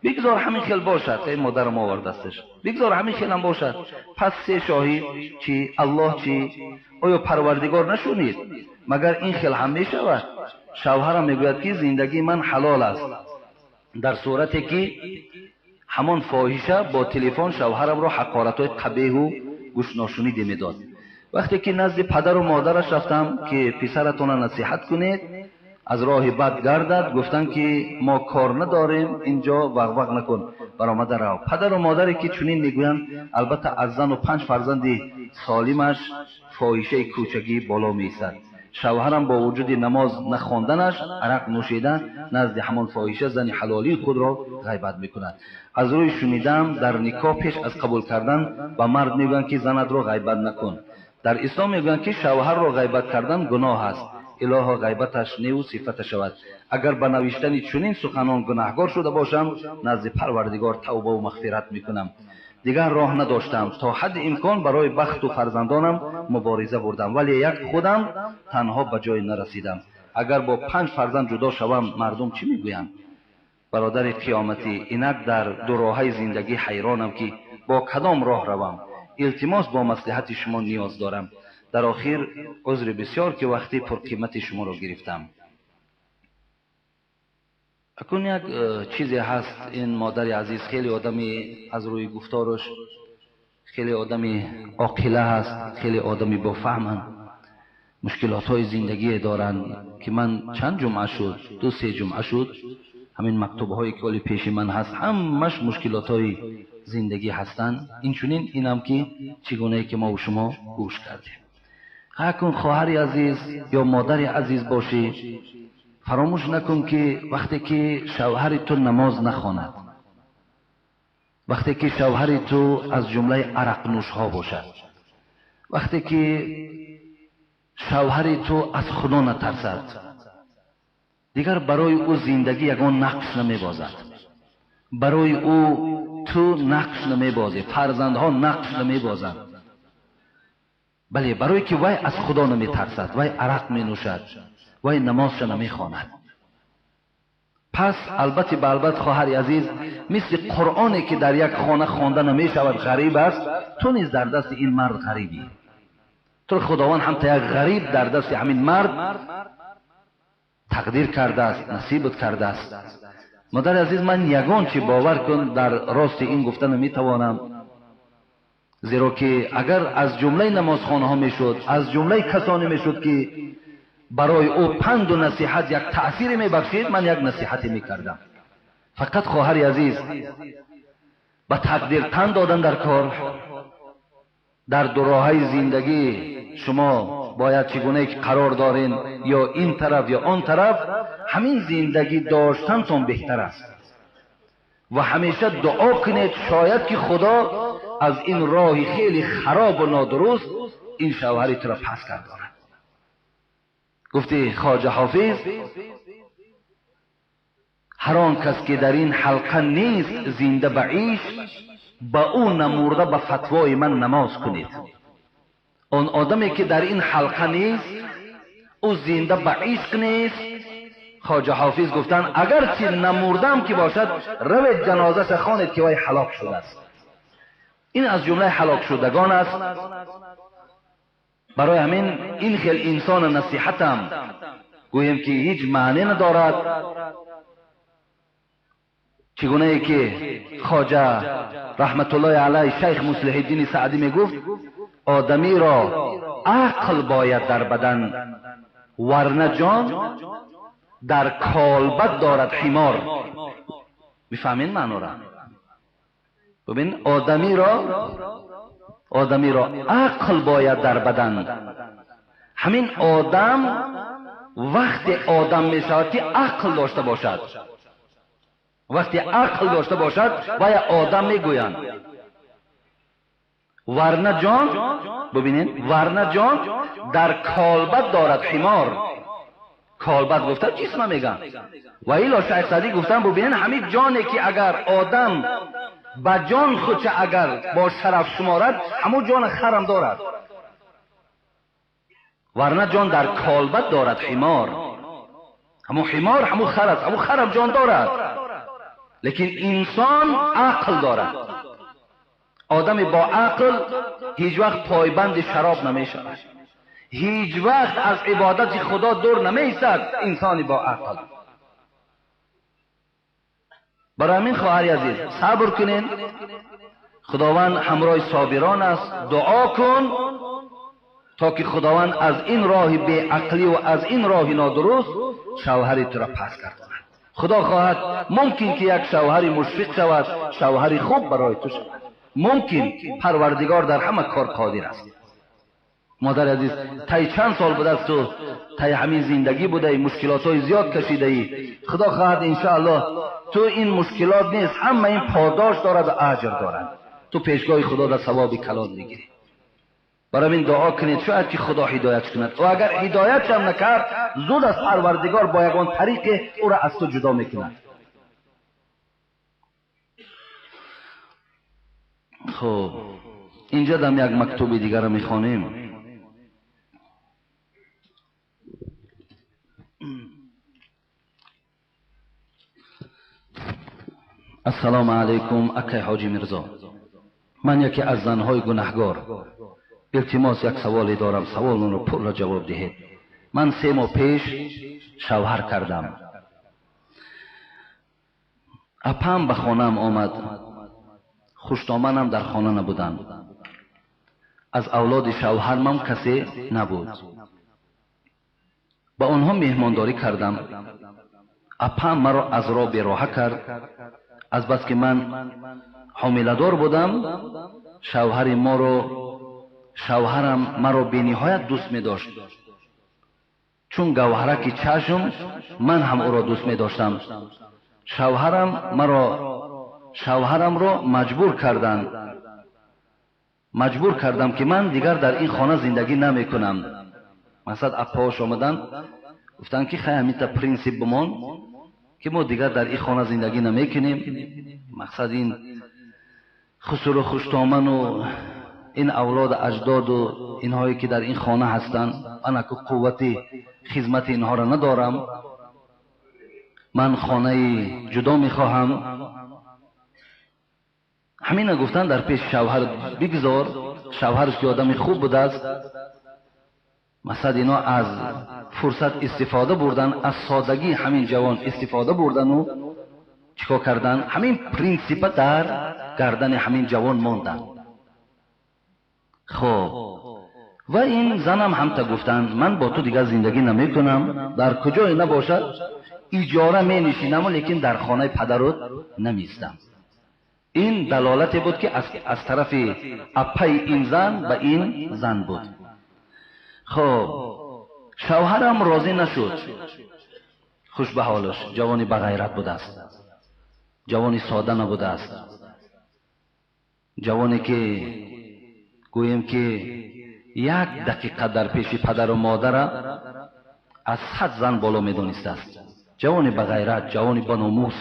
Бигзор ҳамин хел бошад, эй модарам овардасташ, бигзор ҳамин хелам бошад. Пас 3 шоҳид чӣ, Аллоҳ чӣ? Оё Парвардигор нашунид? Магар ин хел ҳам мешавад? Шавҳарам мегӯяд ки зиндагии ман ҳалол аст, дар сурате ки ҳамон фоҳиша бо телефон шавҳарамро ҳақоратҳои қабеҳу гӯшношуниде медод. Вақте ки назди падару модараш рафтам ки писаратонро насиҳат кунед, аз роҳи бад гардад, гуфтанд ки мо кор надорем, инҷо вағвағ накун, баромада рав. Падару модаре ки чунин мегӯянд, албатта аз зану 5 фарзанди солимаш фоҳишаи кӯчагӣ боло меистад. Шавҳарам бо вуҷуди намоз нахонданаш арақ нӯшида назди ҳамон фоҳиша зани ҳалолии худро ғайбат мекунад. Аз рӯи шунидам дар никоҳ пеш аз қабул кардан ба мард мегӯянд ки занатро ғайбат накун. Дар ислом мегӯянд ки шавҳарро ғайбат кардан гуноҳ аст. Илоҳо ғайбаташ неву сифата шавад. Агар ба навиштани чунин суханон гунаҳгор шуда бошам, назди Парвардигор тавбаву мағфират мекунам. Дигар роҳ надоштам, то ҳадди имкон барои бахту фарзандонам мубориза бурдам, вале як худам танҳо ба ҷое нарасидам. Агар бо 5 фарзанд ҷудо шавам, мардум чӣ мегӯянд? Бародари қиёматӣ, инак дар дуроҳаи зиндагӣ ҳайронам ки бо кадом роҳ равам. Илтимос бо маслиҳати шумо ниёз дорам. Дар охир узри бисёр ки вақти пурқимати шуморо гирифтам. Акун як чизе ҳаст, ин модари азиз хеле одами аз рӯи гуфтораш хеле одами оқила ҳаст, хеле одами бофаҳманд, мушкилотҳои зиндагие доранд ки ман чанд ҷумъа шуд, 2-3 ҷумъа шуд, ҳамин мактубҳое ки оли пеши ман ҳаст ҳамаш мушкилотҳои зиндагӣ ҳастанд. Инчунин инам ки чӣ гунае ки мову шумо гӯш кардем. Акун хоҳари азиз ё модари азиз бошӣ, фаромӯш накун ки вақте ки шавҳари ту намоз нахонад, вақте ки шавҳари ту аз ҷумлаи арақнӯшҳо бошад, вақте ки шавҳари ту аз Худо натарсад, дигар барои ӯ зиндагӣ ягон нақш намебозад, барои ӯ ту нақш намебозӣ, фарзандҳо нақш намебозанд. Бале, барое ки вай аз Худо наметарсад, вай арақ менӯшад, вай намозша намехонад. Пас албатта ба албат, хоҳари азиз, мисли Қуръоне ки дар як хона хонда намешавад, ғариб аст, ту низ дар дасти ин мард ғарибӣ. Туро Худованд ҳамта як ғариб дар дасти ҳамин мард тақдир кардааст, насибат кардааст. Модари азиз, ман ягон чи бовар кун дар рости ин гуфта наметавонам, зеро ки агар аз ҷумлаи намозхонаҳо мешуд, аз ҷумлаи касоне мешуд ки барои ӯ панду насиҳат як таъсире мебахшид, ман як насиҳате мекардам. Фақат хоҳари азиз, ба тақдир тан додан дар кор, дар дуроҳаи зиндагӣ шумо бояд чӣ гунае ки қарор дорен, ё ин тараф ё он тараф, ҳамин зиндагӣ доштантон беҳтар аст. Ва ҳамеша дуо кунед, шояд ки Худо аз ин роҳи хеле харобу нодуруст ин шавҳари туро пас гардонад. Гуфти Хоҷа Ҳофиз: ҳар он кас ки дар ин ҳалқа нест зинда ба ишқ, ба ӯ намурда ба фатвои ман намоз кунед. Он одаме ки дар ин ҳалқа нест, ӯ зинда ба ишқ нест. Хоҷа Ҳофиз гуфтанд: агарчи намурдам ки бошад, равед ҷанозаша хонед ки вай ҳалок шудааст. Ин аз ҷумлаи ҳалокшудагон аст. Барои ҳамин ин хел инсона насиҳатам гӯем ки ҳеҷ маъне надорад. Чӣ гунае ки Хоҷа раҳматуллоҳи алайҳ шайх Муслиҳиддини Саъдӣ мегуфт: одамиро ақл бояд дар бадан, варна ҷон дар колбад дорад ҳимор. Мефаҳмед маънора? Бибин, одамиро ақл бояд дар бадан. Ҳамин одам вақте одам мешавад ки ақл дошта бошад, вақте ақл дошта бошад, вая одам мегӯянд. Варна ҷон, бибинед, варна ҷон дар колбад дорад ҳимор. Колбад гуфта ҷисма мегӯянд. Ва ило шайх Саъдӣ гуфтанд: бибинед, ҳамин ҷоне ки агар одам ба ҷон худша агар бо шараф шуморад, ҳамун ҷона харам дорад. Варна ҷон дар колбад дорад ҳимор. Ҳамун ҳимор ҳамун хар аст, ҳамун харам ҷон дорад, лекин инсон ақл дорад. Одами бо ақл ҳеҷ вақт пойбанди шароб намешавад, ҳеҷ вақт аз ибодати Худо дур намеистад инсони бо ақл. Барои ҳамин хоҳари азиз, сабр кунед, Худованд ҳамроҳи собирон аст. Дуо кун то ки Худованд аз ин роҳи беақлӣ ва аз ин роҳи нодуруст шавҳари туро пас гардонад. Худо хоҳад мумкин ки як шавҳари мушфиқ шавад, шавҳари хуб барои ту шавад. Мумкин, Парвардигор дар ҳама кор қодир аст. Модари азиз, тай чанд сол будааст ту тай ҳамин зиндагӣ будаӣ, мушкилотҳои зиёд кашидаӣ. Худо хоҳад иншоаллоҳ ту ин мушкилот нест, ҳама ин подош дорад ва аҷр дорад. Ту пешгоҳи Худо дар савоби калон мегирӣ. Барои ҳамин дуо кунед, шояд ки Худо ҳидоят кунад. Ва агар ҳидоятшам накард, зуд аз Парвардигор бо ягон тариқе ӯро аз ту ҷудо мекунад. Хуб, инҷа дам як мактуби дигарро мехонем. Ассалому алайкум, акай Ҳоҷи Мирзо. Ман яке аз занҳои гунаҳгор. Илтимос, як саволе дорам, саволонро пурра ҷавоб диҳед. Ман 3 моҳ пеш шавҳар кардам. Апам ба хонаам омад. Хуштоманам дар хона набуданд. Аз авлоди шавҳармам касе набуд. Ба онҳо меҳмондорӣ кардам. Апам маро аз роҳ бероҳа кард. Азбаски ман ҳомиладор будам, шавҳарам маро бениҳоят дӯст медошт. Чун гавҳараки чашм, ман ҳам ӯро дӯст медоштам. Шавҳарам маро Шавҳарамро маҷбур карданд, маҷбур кардам ки ман дигар дар ин хона зиндагӣ намекунам. Мақсад аппаҳош омаданд, гуфтанд ки хай ҳаминта принсип бимон ки мо дигар дар ин хона зиндагӣ намекунем. Мақсад ин хусуру хуштоману ин авлоду аҷдоду инҳое ки дар ин хона ҳастанд, ман аку қуввати хизмати инҳоро надорам, ман хонаи ҷудо мехоҳам. Ҳамина гуфтанд дар пеши шавҳар бигзор, шавҳарш ки одами хуб будааст. Мақсад ино аз фурсат истифода бурдан, аз содагии ҳамин ҷавон истифода бурдану чикор кардан, ҳамин принсипа дар гардани ҳамин ҷавон монданд. Хоб, ва ин занам ҳамта гуфтанд ман бо ту дигар зиндагӣ намекунам, дар куҷое набошад иҷора менишинаму лекин дар хонаи падарут намеистам. Ин далолате буд ки аз тарафи аппаи ин зан ба ин зан буд. Хоб, шавҳарам розӣ нашуд. Хуш ба ҳолаш, ҷавони бағайрат будааст, ҷавони сода набудааст, ҷавоне ки гӯем ки як дақиқа дар пеши падару модара аз 100 зан боло медонистааст. Ҷавони бағайрат, ҷавони баномус.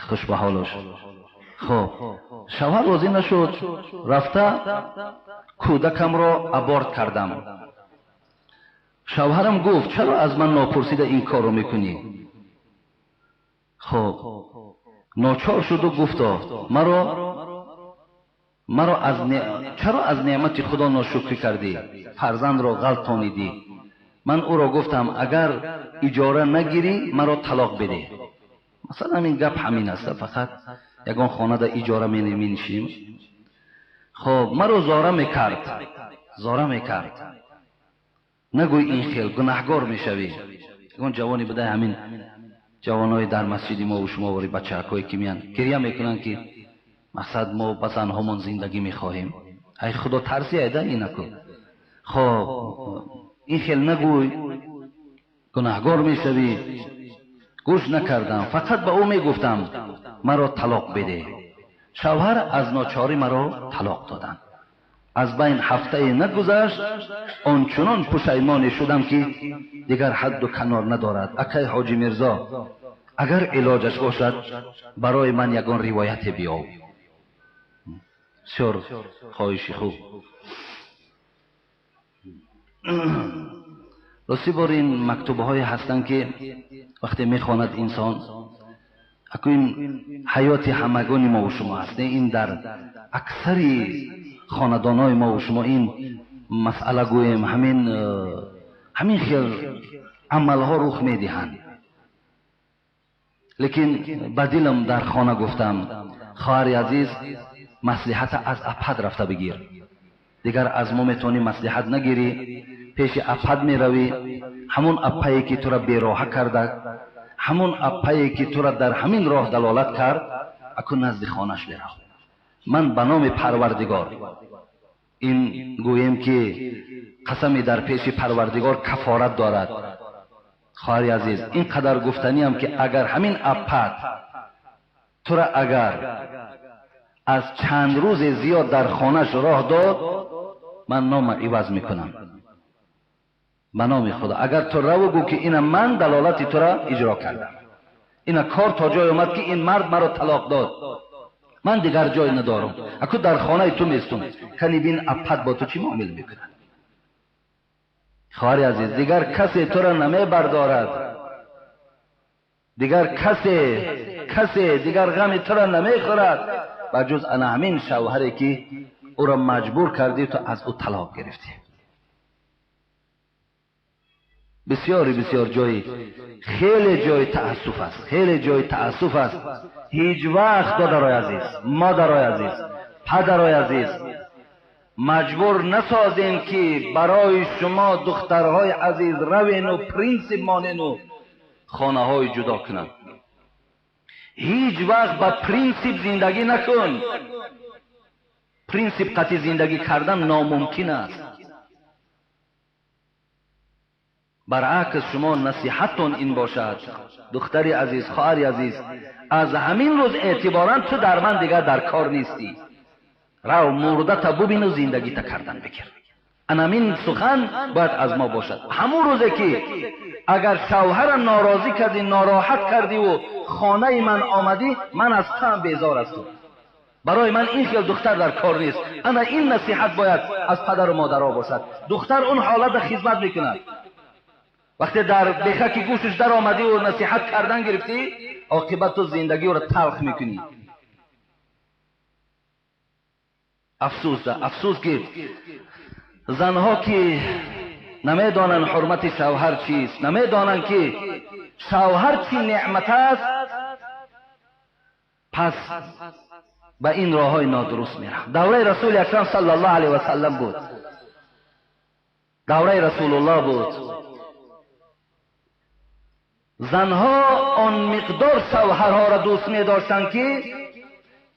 Хуш ба ҳолаш. Хоб, шавҳар розӣ нашуд, рафта кӯдакамро аборт кардам. Шавҳарам гуфт чаро аз ман нопурсида ин корро мекунӣ? Хоб, ночор шуду гуфто маро аз чаро аз неъмати худо ношукрӣ кардӣ, фарзандро ғалтонидӣ? Ман ӯро гуфтам агар иҷора нагирӣ маро талоқ бидеҳ. Масалан ин гап ҳамин аст, фақат ягон хонада иҷора менишинем. Хоб, маро зора мекард, зора мекард, нагӯй ин хел гунаҳгор мешавӣ. Ягон ҷавоне буда, ҳамин ҷавонои дар масҷиди мо шумо вори бачаҳакое ки меянд гиря мекунанд ки мақсад мо ба занҳомон зиндагӣ мехоҳем. Ай худо тарси айда инаку. Хоб, ин хел нагӯй, гунаҳгор мешавӣ. Гӯш накардам, фақат ба ӯ мегуфтам маро талоқ бидеҳ. Шавҳар аз ночорӣ маро талоқ доданд. Аз байн ҳафтае нагузашт, ончунон пушаймоне шудам ки дигар ҳадду канор надорад. Акай Ҳоҷи Мирзо, агар илоҷаш бошад барои ман ягон ривояте биёв. Бисёр хоҳиши хуб. Рости бор ин мактубҳое ҳастанд ки вақте мехонад инсон, аку ин ҳаёти ҳамагони мо ва шумо аст. Ин дар аксари хонадонҳои мо ва шумо ин масъала гӯем ҳамин хел амалҳо рух медиҳанд. Лекин ба дилам дар хона гуфтам хоҳари азиз, маслиҳата аз апад рафта бигир, дигар аз мо метавонӣ маслиҳат нагирӣ, пеши апад меравӣ, ҳамон аппае ки тура бероҳа карда, ҳамон аппае ки тура дар ҳамин роҳ далолат кард, аку назди хонаш бирав. Ман ба номи Парвардигор ин гӯем ки қасами дар пеши Парвардигор кафорат дорад. Хоҳари азиз, ин қадар гуфтаниам ки агар ҳамин аппад тура агар аз чанд рӯзе зиёд дар хонаш роҳ дод, ман нома иваз мекунам. Ба номи Худо, агар ту раву гӯ ки ина ман далолати тура иҷро кардам, ина кор то ҷой омад ки ин мард маро талоқ дод, ман дигар ҷой надорам, аку дар хонаи ту местум, кани бин аппад бо ту чӣ муомила мекунад. Хоҳари азиз, дигар касе тура намебардорад, дигар касе дигар ғами тура намехӯрад ба ҷуз ана ҳамин шавҳаре ки ӯро маҷбур кардӣ ту аз ӯ талоқ гирифтӣ. Бисёри бисёр ҷои хеле ҷои таассуф аст, хеле ҷои таассуф аст. Ҳеҷ вақт додарои азиз, модарои азиз, падарои азиз, маҷбур насозем ки барои шумо духтарҳои азиз равену принсип монену хонаҳои ҷудо кунанд. Ҳеҷ вақт ба принсип зиндагӣ накун. Принсип қатъи зиндагӣ кардан номумкин аст. Баръакс шумо насиҳаттон ин бошад: духтари азиз, хоҳари азиз, аз ҳамин рӯз эътиборан ту дар ман дигар дар кор нестӣ. Рав мурдата бубину зиндагита кардан бигир. Анамин сухан бояд аз мо бошад. Ҳамун рӯзе ки агар шавҳара норозӣ кардӣ, нороҳат кардиву хонаи ман омадӣ, ман аз туам безор ҳастам. Барои ман ин хел духтар дар кор нест. Ана ин насиҳат бояд аз падару модарҳо бошад. Духтар он ҳолата хизмат мекунад. Вақте дар бехаки гӯшаш даромадиву насиҳат кардан гирифтӣ, оқибат ту зиндагиро талх мекунӣ. Афсӯс, афсӯс ки занҳо ки намедонанд ҳурмати шавҳар чист, намедонанд ки шавҳар чӣ неъмат аст, пас ба ин роҳҳои нодуруст мераванд. Давраи расули акрам саллаллоҳу алайҳи васаллам буд, давраи расулуллоҳ буд. Занҳо он миқдор шавҳарҳоро дӯст медоштанд ки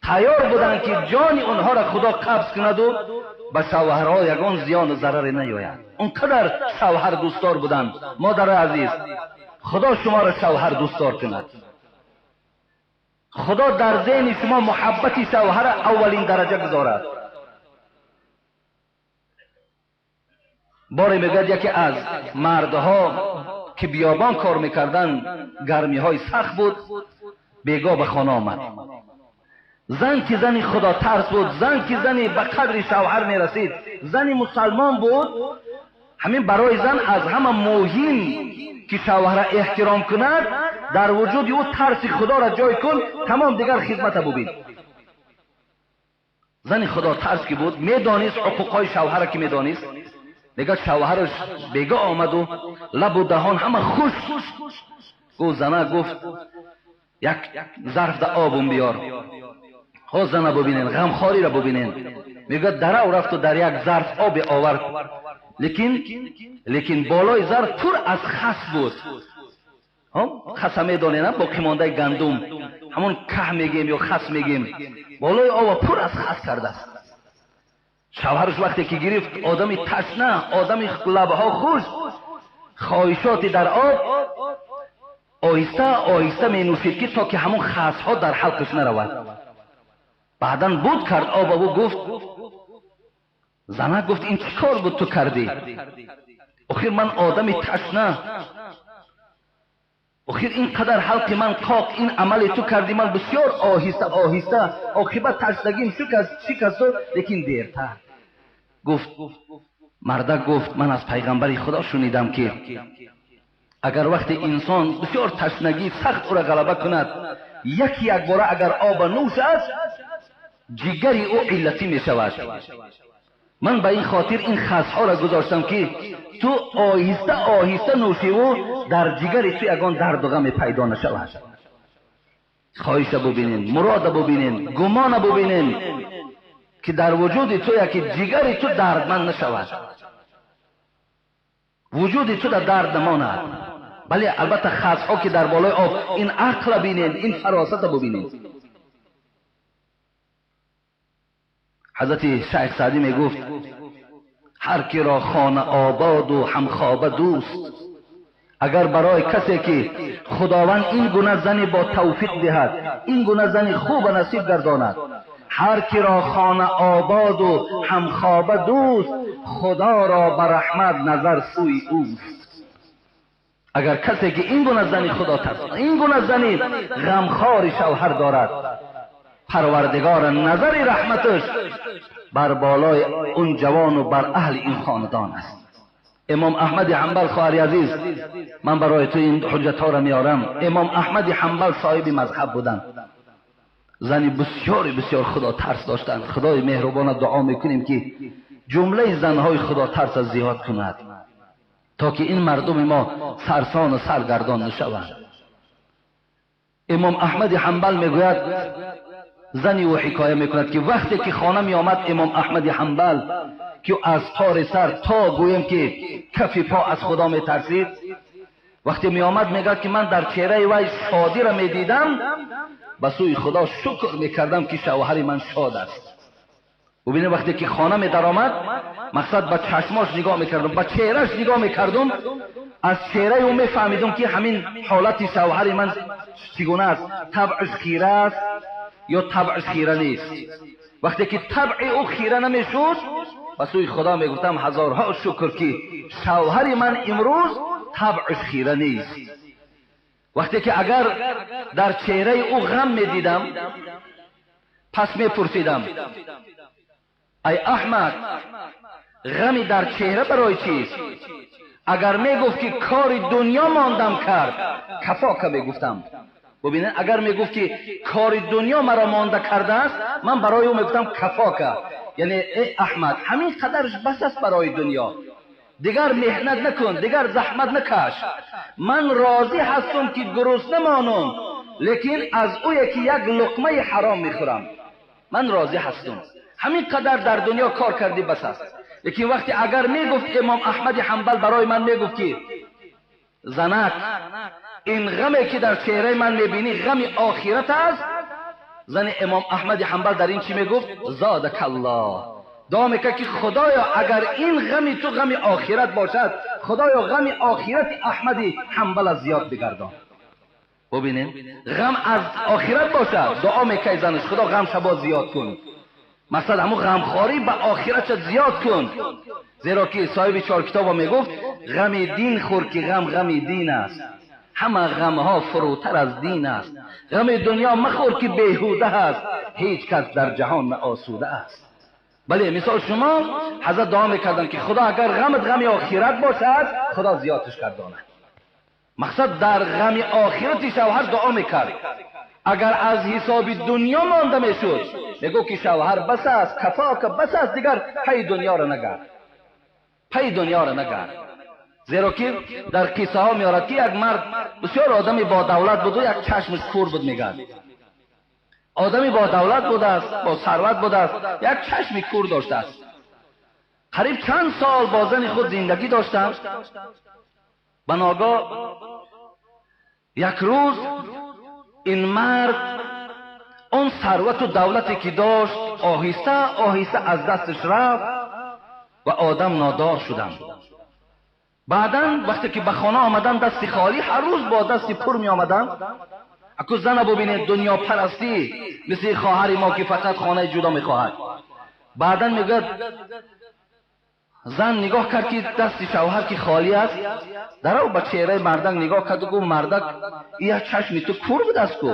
тайёр буданд ки ҷони онҳоро худо қабз кунаду ба шавҳарҳо ягон зиёну зараре наёяд. Он қадар шавҳар дӯстдор буданд. Модари азиз, худо шуморо шавҳар дӯстдор кунад. Худо дар зеҳни шумо муҳаббати шавҳара аввалин дараҷа гузорад. Боре мегӯяд яке аз мардҳо ки биёбон кор мекарданд, гармиҳои сахт буд, бегоҳ ба хона омад. Зан ки зани худотарс буд, зан ки зани ба қадри шавҳар мерасид, зани мусалмон буд. Ҳамин барои зан аз ҳама муҳим ки шавҳара эҳтиром кунад, дар вуҷуди ӯ тарси худоро ҷой кун, тамом дигар хизмата бубин. Зани худотарс ки буд, медонист ҳуқуқҳои шавҳара ки медонист. Мегӯяд шавҳараш бегоҳ омаду лабу даҳон ҳама хушк. Гуфт зана, гуфт як зарф да обум биёр. Ҳо зана бубинен, ғамхориро бубинен. Мегӯяд дарав рафту дар як зарф оби овард, лекин болои зарф пур аз хас буд. Хаса медонем, боқимондаи гандум, ҳамон каҳ мегем ё хас мегем, болои ова пур аз хас кардааст. Шавҳараш вақте ки гирифт, одами ташна, одами лабҳо хушк, хоҳишоти дар об оҳиста оҳиста менӯшид ки то ки ҳамон хасҳо дар ҳалқаш наравад. Баъдан буд кард об, ӯ гуфт, зана гуфт ин чӣ кор буд ту кардӣ? Охир ман одами ташна, охир ин қадар ҳалқи ман қоқ, ин амали ту кардӣ, ман бисёр оҳиста оҳиста оқибат ташнагим шикасту, лекин дертар. Гуфт мардак, гуфт ман аз пайғамбари худо шунидам ки агар вақте инсон бисёр ташнагӣ сахт ӯра ғалаба кунад, яки якбора агар оба нӯшад, ҷигари ӯ иллатӣ мешавад. Ман ба ин хотир ин хасҳоро гузоштам ки ту оҳиста оҳиста нӯшиву дар ҷигари ту ягон дарду ғаме пайдо нашавад. Хоҳиша бубинен, мурода бубинен, гумона бубинен ки дар вуҷуди ту яки ҷигари ту дардманд нашавад, вуҷуди ту дар дард намонад. Бале, албатта хасҳо ки дар болои об, ин ақла бинен, ин фаросата бубинен. Ҳазрати Шайх Саъдӣ мегуфт ҳар киро хона ободу ҳамхоба дӯст, агар барои касе ки худованд ин гуна зани бо тавфиқ диҳад, ин гуна зани хуба насиб гардонад, ҳар киро хона ободу ҳамхоба дӯст, худоро ба раҳмат назар сӯи ӯст. Агар касе ки ин гуна зани худотарс, ин гуна зани ғамхори шавҳар дорад, парвардигор назари раҳматаш бар болои он ҷавону бар аҳли ин хонадон аст. Имом Аҳмади Ҳанбал, хоҳари азиз, ман барои ту ин ҳуҷҷатҳоро меорам. Имом Аҳмади Ҳанбал соҳиби мазҳаб буданд, зани бисёре бисёр худотарс доштанд. Худои меҳрубона дуо мекунем ки ҷумлаи занҳои худотарса зиёд кунад, то ки ин мардуми мо сарсону саргардон нашаванд. Имом Аҳмади Ҳанбал мегӯяд, зани ӯ ҳикоя мекунад ки вақте ки хона меомад имом Аҳмади Ҳанбал, ки аз тори сар то гӯем ки кафи по аз худо метарсид, вақте меомад мегӯяд ки ман дар чеҳраи вай шодиро медидам, ба сӯи худо шукр мекардам ки шавҳари ман шод аст. Бубинед, вақте ки хона медаромад, мақсад ба чашмош нигоҳ мекардум, ба чеҳраш нигоҳ мекардум, аз чеҳраи ӯ мефаҳмидум, ки ҳамин ҳолати шавҳари ман чӣ гуна аст, табъш хира аст ё табъш хира нест. Вақте ки табъи ӯ хира намешуд, ба сӯи Худо мегуфтам: ҳазорҳо шукр, ки шавҳари ман имрӯз табъш хира нест. Вақте ки агар дар чеҳраи ӯ ғам медидам, пас мепурсидам: ай Аҳмад, ғами дар чеҳра барои чист? Агар мегуфт, ки кори дунё мондам кард, кафока мегуфтам. Бубинед, агар мегуфт, ки кори дунё маро монда кардааст, ман барои ӯ мегуфтам: кафока, яъне эй Аҳмад, ҳамин қадарш бас аст барои дунё, дигар меҳнат накун, дигар заҳмат накаш. Ман розӣ ҳастам, ки гурусна монам, лекин аз ӯе ки як луқмаи ҳаром мехӯрам, ман розӣ ҳастам. Ҳамин қадар дар дунё кор кардӣ, бас аст. Лекин вақте агар мегуфт, имом Аҳмади Ҳанбал барои ман мегуфт, ки занак, ин ғаме ки дар чеҳраи ман мебинӣ, ғами охират аст, зани имом Аҳмади Ҳанбал дар ин чӣ мегуфт? Зодакаллоҳ, дуо мекард, ки Худоё, агар ин ғами ту ғами охират бошад, Худоё, ғами охирати Аҳмади Ҳанбала зиёд бигардон. Бубинем, ғам аз охират бошад, дуо мекард занаш: Худо, ғам шабо зиёд кун, мақсад ҳамун ғамхорӣ ба охиратша зиёд кун. Зеро ки соҳиби чоркитоба мегуфт: ғами дин хӯр, ки ғам ғами дин аст, ҳама ғамҳо фурӯтар аз дин аст. Ғами дунё махӯр, ки беҳуда аст, ҳеҷ кас дар ҷаҳон наосуда аст. Бале, мисол шумо ҳазрат дуо мекарданд, ки Худо, агар ғамат ғами охират бошад, Худо зиёдаш гардонад. Мақсад дар ғами охирати шавҳар дуо мекард. Агар аз ҳисоби дунё монда мешуд, мегуфт, ки шавҳар, бас аст, кафока, бас аст, дигар пайи дунёро нагард, пайи дунёро нагард. Зеро ки дар қиссаҳо меорад, ки як мард бисёр одами бодавлат буду як чашмаш кур буд. Мегӯяд, одами бодавлат будааст, бо сарват будааст, як чашми кур доштааст. Қариб чанд сол бо зани худ зиндагӣ доштанд. Ба ногоҳ як рӯз ин мард он сарвату давлате ки дошт, оҳиста оҳиста аз дасташ рафт ва одам нодор шуданд. Баъдан вақте ки ба хона омадан, дасти холӣ, ҳар рӯз бо дасти пур меомаданд. Аку зана бубинед, дунёпарастӣ, мисли хоҳари мо, ки фақат хонаи ҷудо мехоҳад. Баъдан мегӯяд, зан нигоҳ кард, ки дасти шавҳар ки холӣ аст, дарав ба чеҳраи мардак нигоҳ карду гуфт: мардак, як чашми ту кур будааст ку?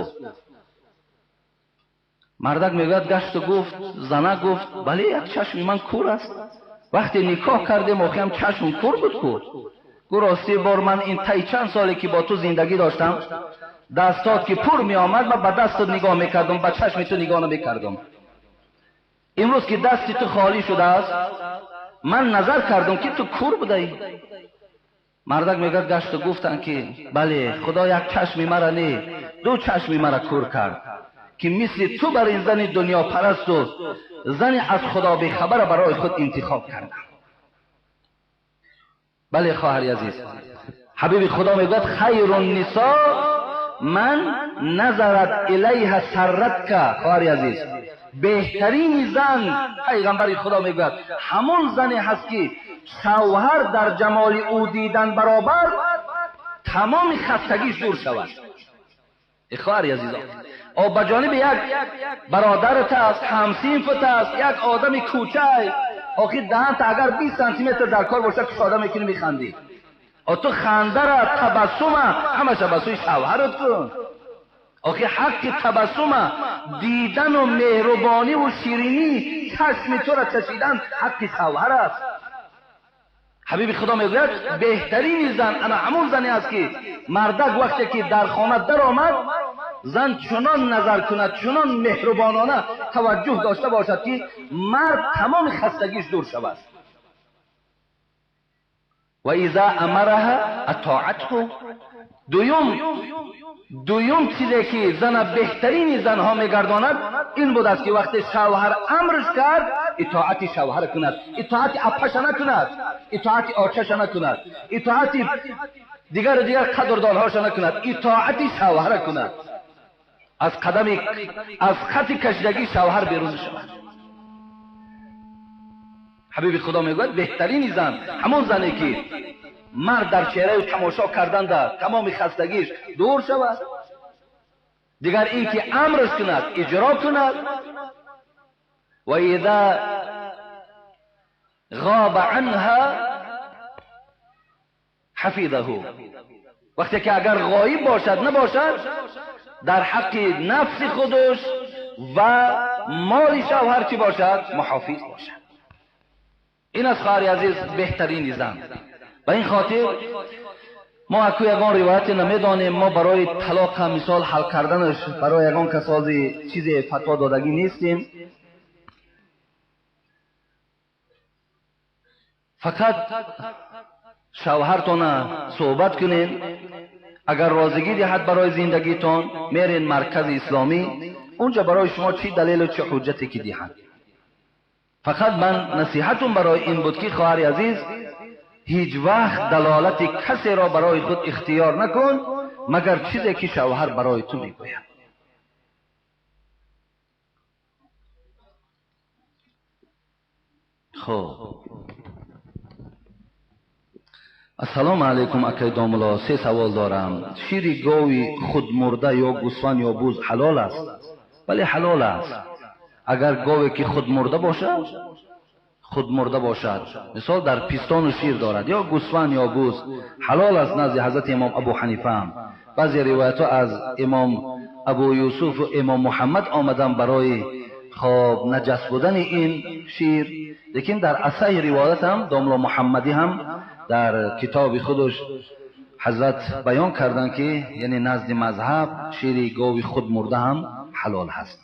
Мардак мегӯяд, гашту гуфт, зана гуфт: бале, як чашми ман кур аст. Вақте никоҳ кардем, охиам чашм кур буд ку. Гу: рости бор, ман ин таи чанд соле ки бо ту зиндагӣ доштам, дастот ки пур меомад, ман ба дастат нигоҳ мекардам, ба чашми ту нигоҳ намекардам. Имрӯз ки дасти ту холӣ шудааст, ман назар кардам, ки ту кур будаӣ. Мардак мегӯяд, гашту гуфтанд, ки бале, Худо як чашми мара не, ду чашми мара кур кард, ки мисли ту бар ин зани дунёпарасту зани аз Худо бехабара барои худ интихоб кардам. Бале, хоҳари азиз, ҳабиби Худо мегӯяд: хайру нисо ман назарат илайҳа сарратка. Хоҳари азиз, беҳтарини зан, пайғамбари Худо мегӯяд, ҳамон зане ҳаст, ки шавҳар дар ҷамоли ӯ дидан баробар тамоми хастагиш дур шавад. Хоҳари азизон, о ба ҷониби як бародарат аст, ҳамсинфат аст, як одами кӯчай, охир даҳанта агар 20 сантиметр дар кор бошад, кушода мекунӣ, механдӣ. О ту хандара, табассума ҳамаша ба сӯи шавҳарат кун. Охир ҳаққи табассума дидану меҳрубониву ширинӣ чашми тура чашидан ҳаққи шавҳар аст. Ҳабиби Худо мегӯяд, беҳтарини зан ана ҳамон зане аст, ки мардак вақте ки дар хона даромад, зан чунон назар кунад, чунон меҳрубонона таваҷҷӯҳ дошта бошад, ки мард тамоми хастагиш дур шавад. Ва иза амараҳа атоатҳу. Дуюм чизе ки зана беҳтарини занҳо мегардонад, ин будааст, ки вақте шавҳар амрш кард, итоати шавҳар кунад, итоати апаша накунад, итоати очаша накунад, итоати дигару дигар қадрдонҳоша накунад, итоати шавҳара кунад, аз қадами аз хати кашидагии шавҳар берун шавад. ҳабиби худо мегӯяд беҳтарини зан ҳамон зане ки мард дар чеҳраи тамошо карданда тамоми хастагиш дур шавад, дигар ин ки амрш кунад иҷро кунад. Ва иза ғоба анҳа ҳафизаҳу, вақте ки агар ғоиб бошад набошад дар ҳаққи нафси худаш ва моли шавҳар чӣ бошад? Муҳофиз бошад. Ин аз хоҳари азиз беҳтарини зан. Ба ин хотир мо аку ягон ривояте намедонем, мо барои талоқ ҳам мисол ҳал карданаш барои ягон касози чизе фатво додагӣ нестем. Фақат шавҳартона суҳбат кунед, агар розигӣ диҳад барои зиндагитон мерен маркази исломӣ, унҷа барои шумо чӣ далелу чӣ ҳуҷҷате ки диҳанд. Фақат ман насиҳатум барои ин буд ки хоҳари азиз ҳеҷ вақт далолати касеро барои худ ихтиёр накун, магар чизе ки шавҳар барои ту мегӯяд. Хоб, ассалому алайкум акай домулло, се савол дорам. Шири гови худмурда ё гӯсфанд ё буз ҳалол аст? Бале, ҳалол аст. Агар гове ки худмурда бошад, худмурда бошад, мисол дар пистону шир дорад, ё гӯсфанд ё буз, ҳалол аст назди ҳазрати имом Абу Ҳанифа ҳам. Баъзе ривоятҳо аз имом Абу Юсуф ва имом Муҳаммад омадан барои хоб наҷас будани ин шир, лекин дар асаҳи ривоят ҳам домло Муҳаммадӣ ҳам дар китоби худаш ҳазрат баён карданд ки яъне назди мазҳаб шири гови худмурда ҳам ҳалол ҳаст.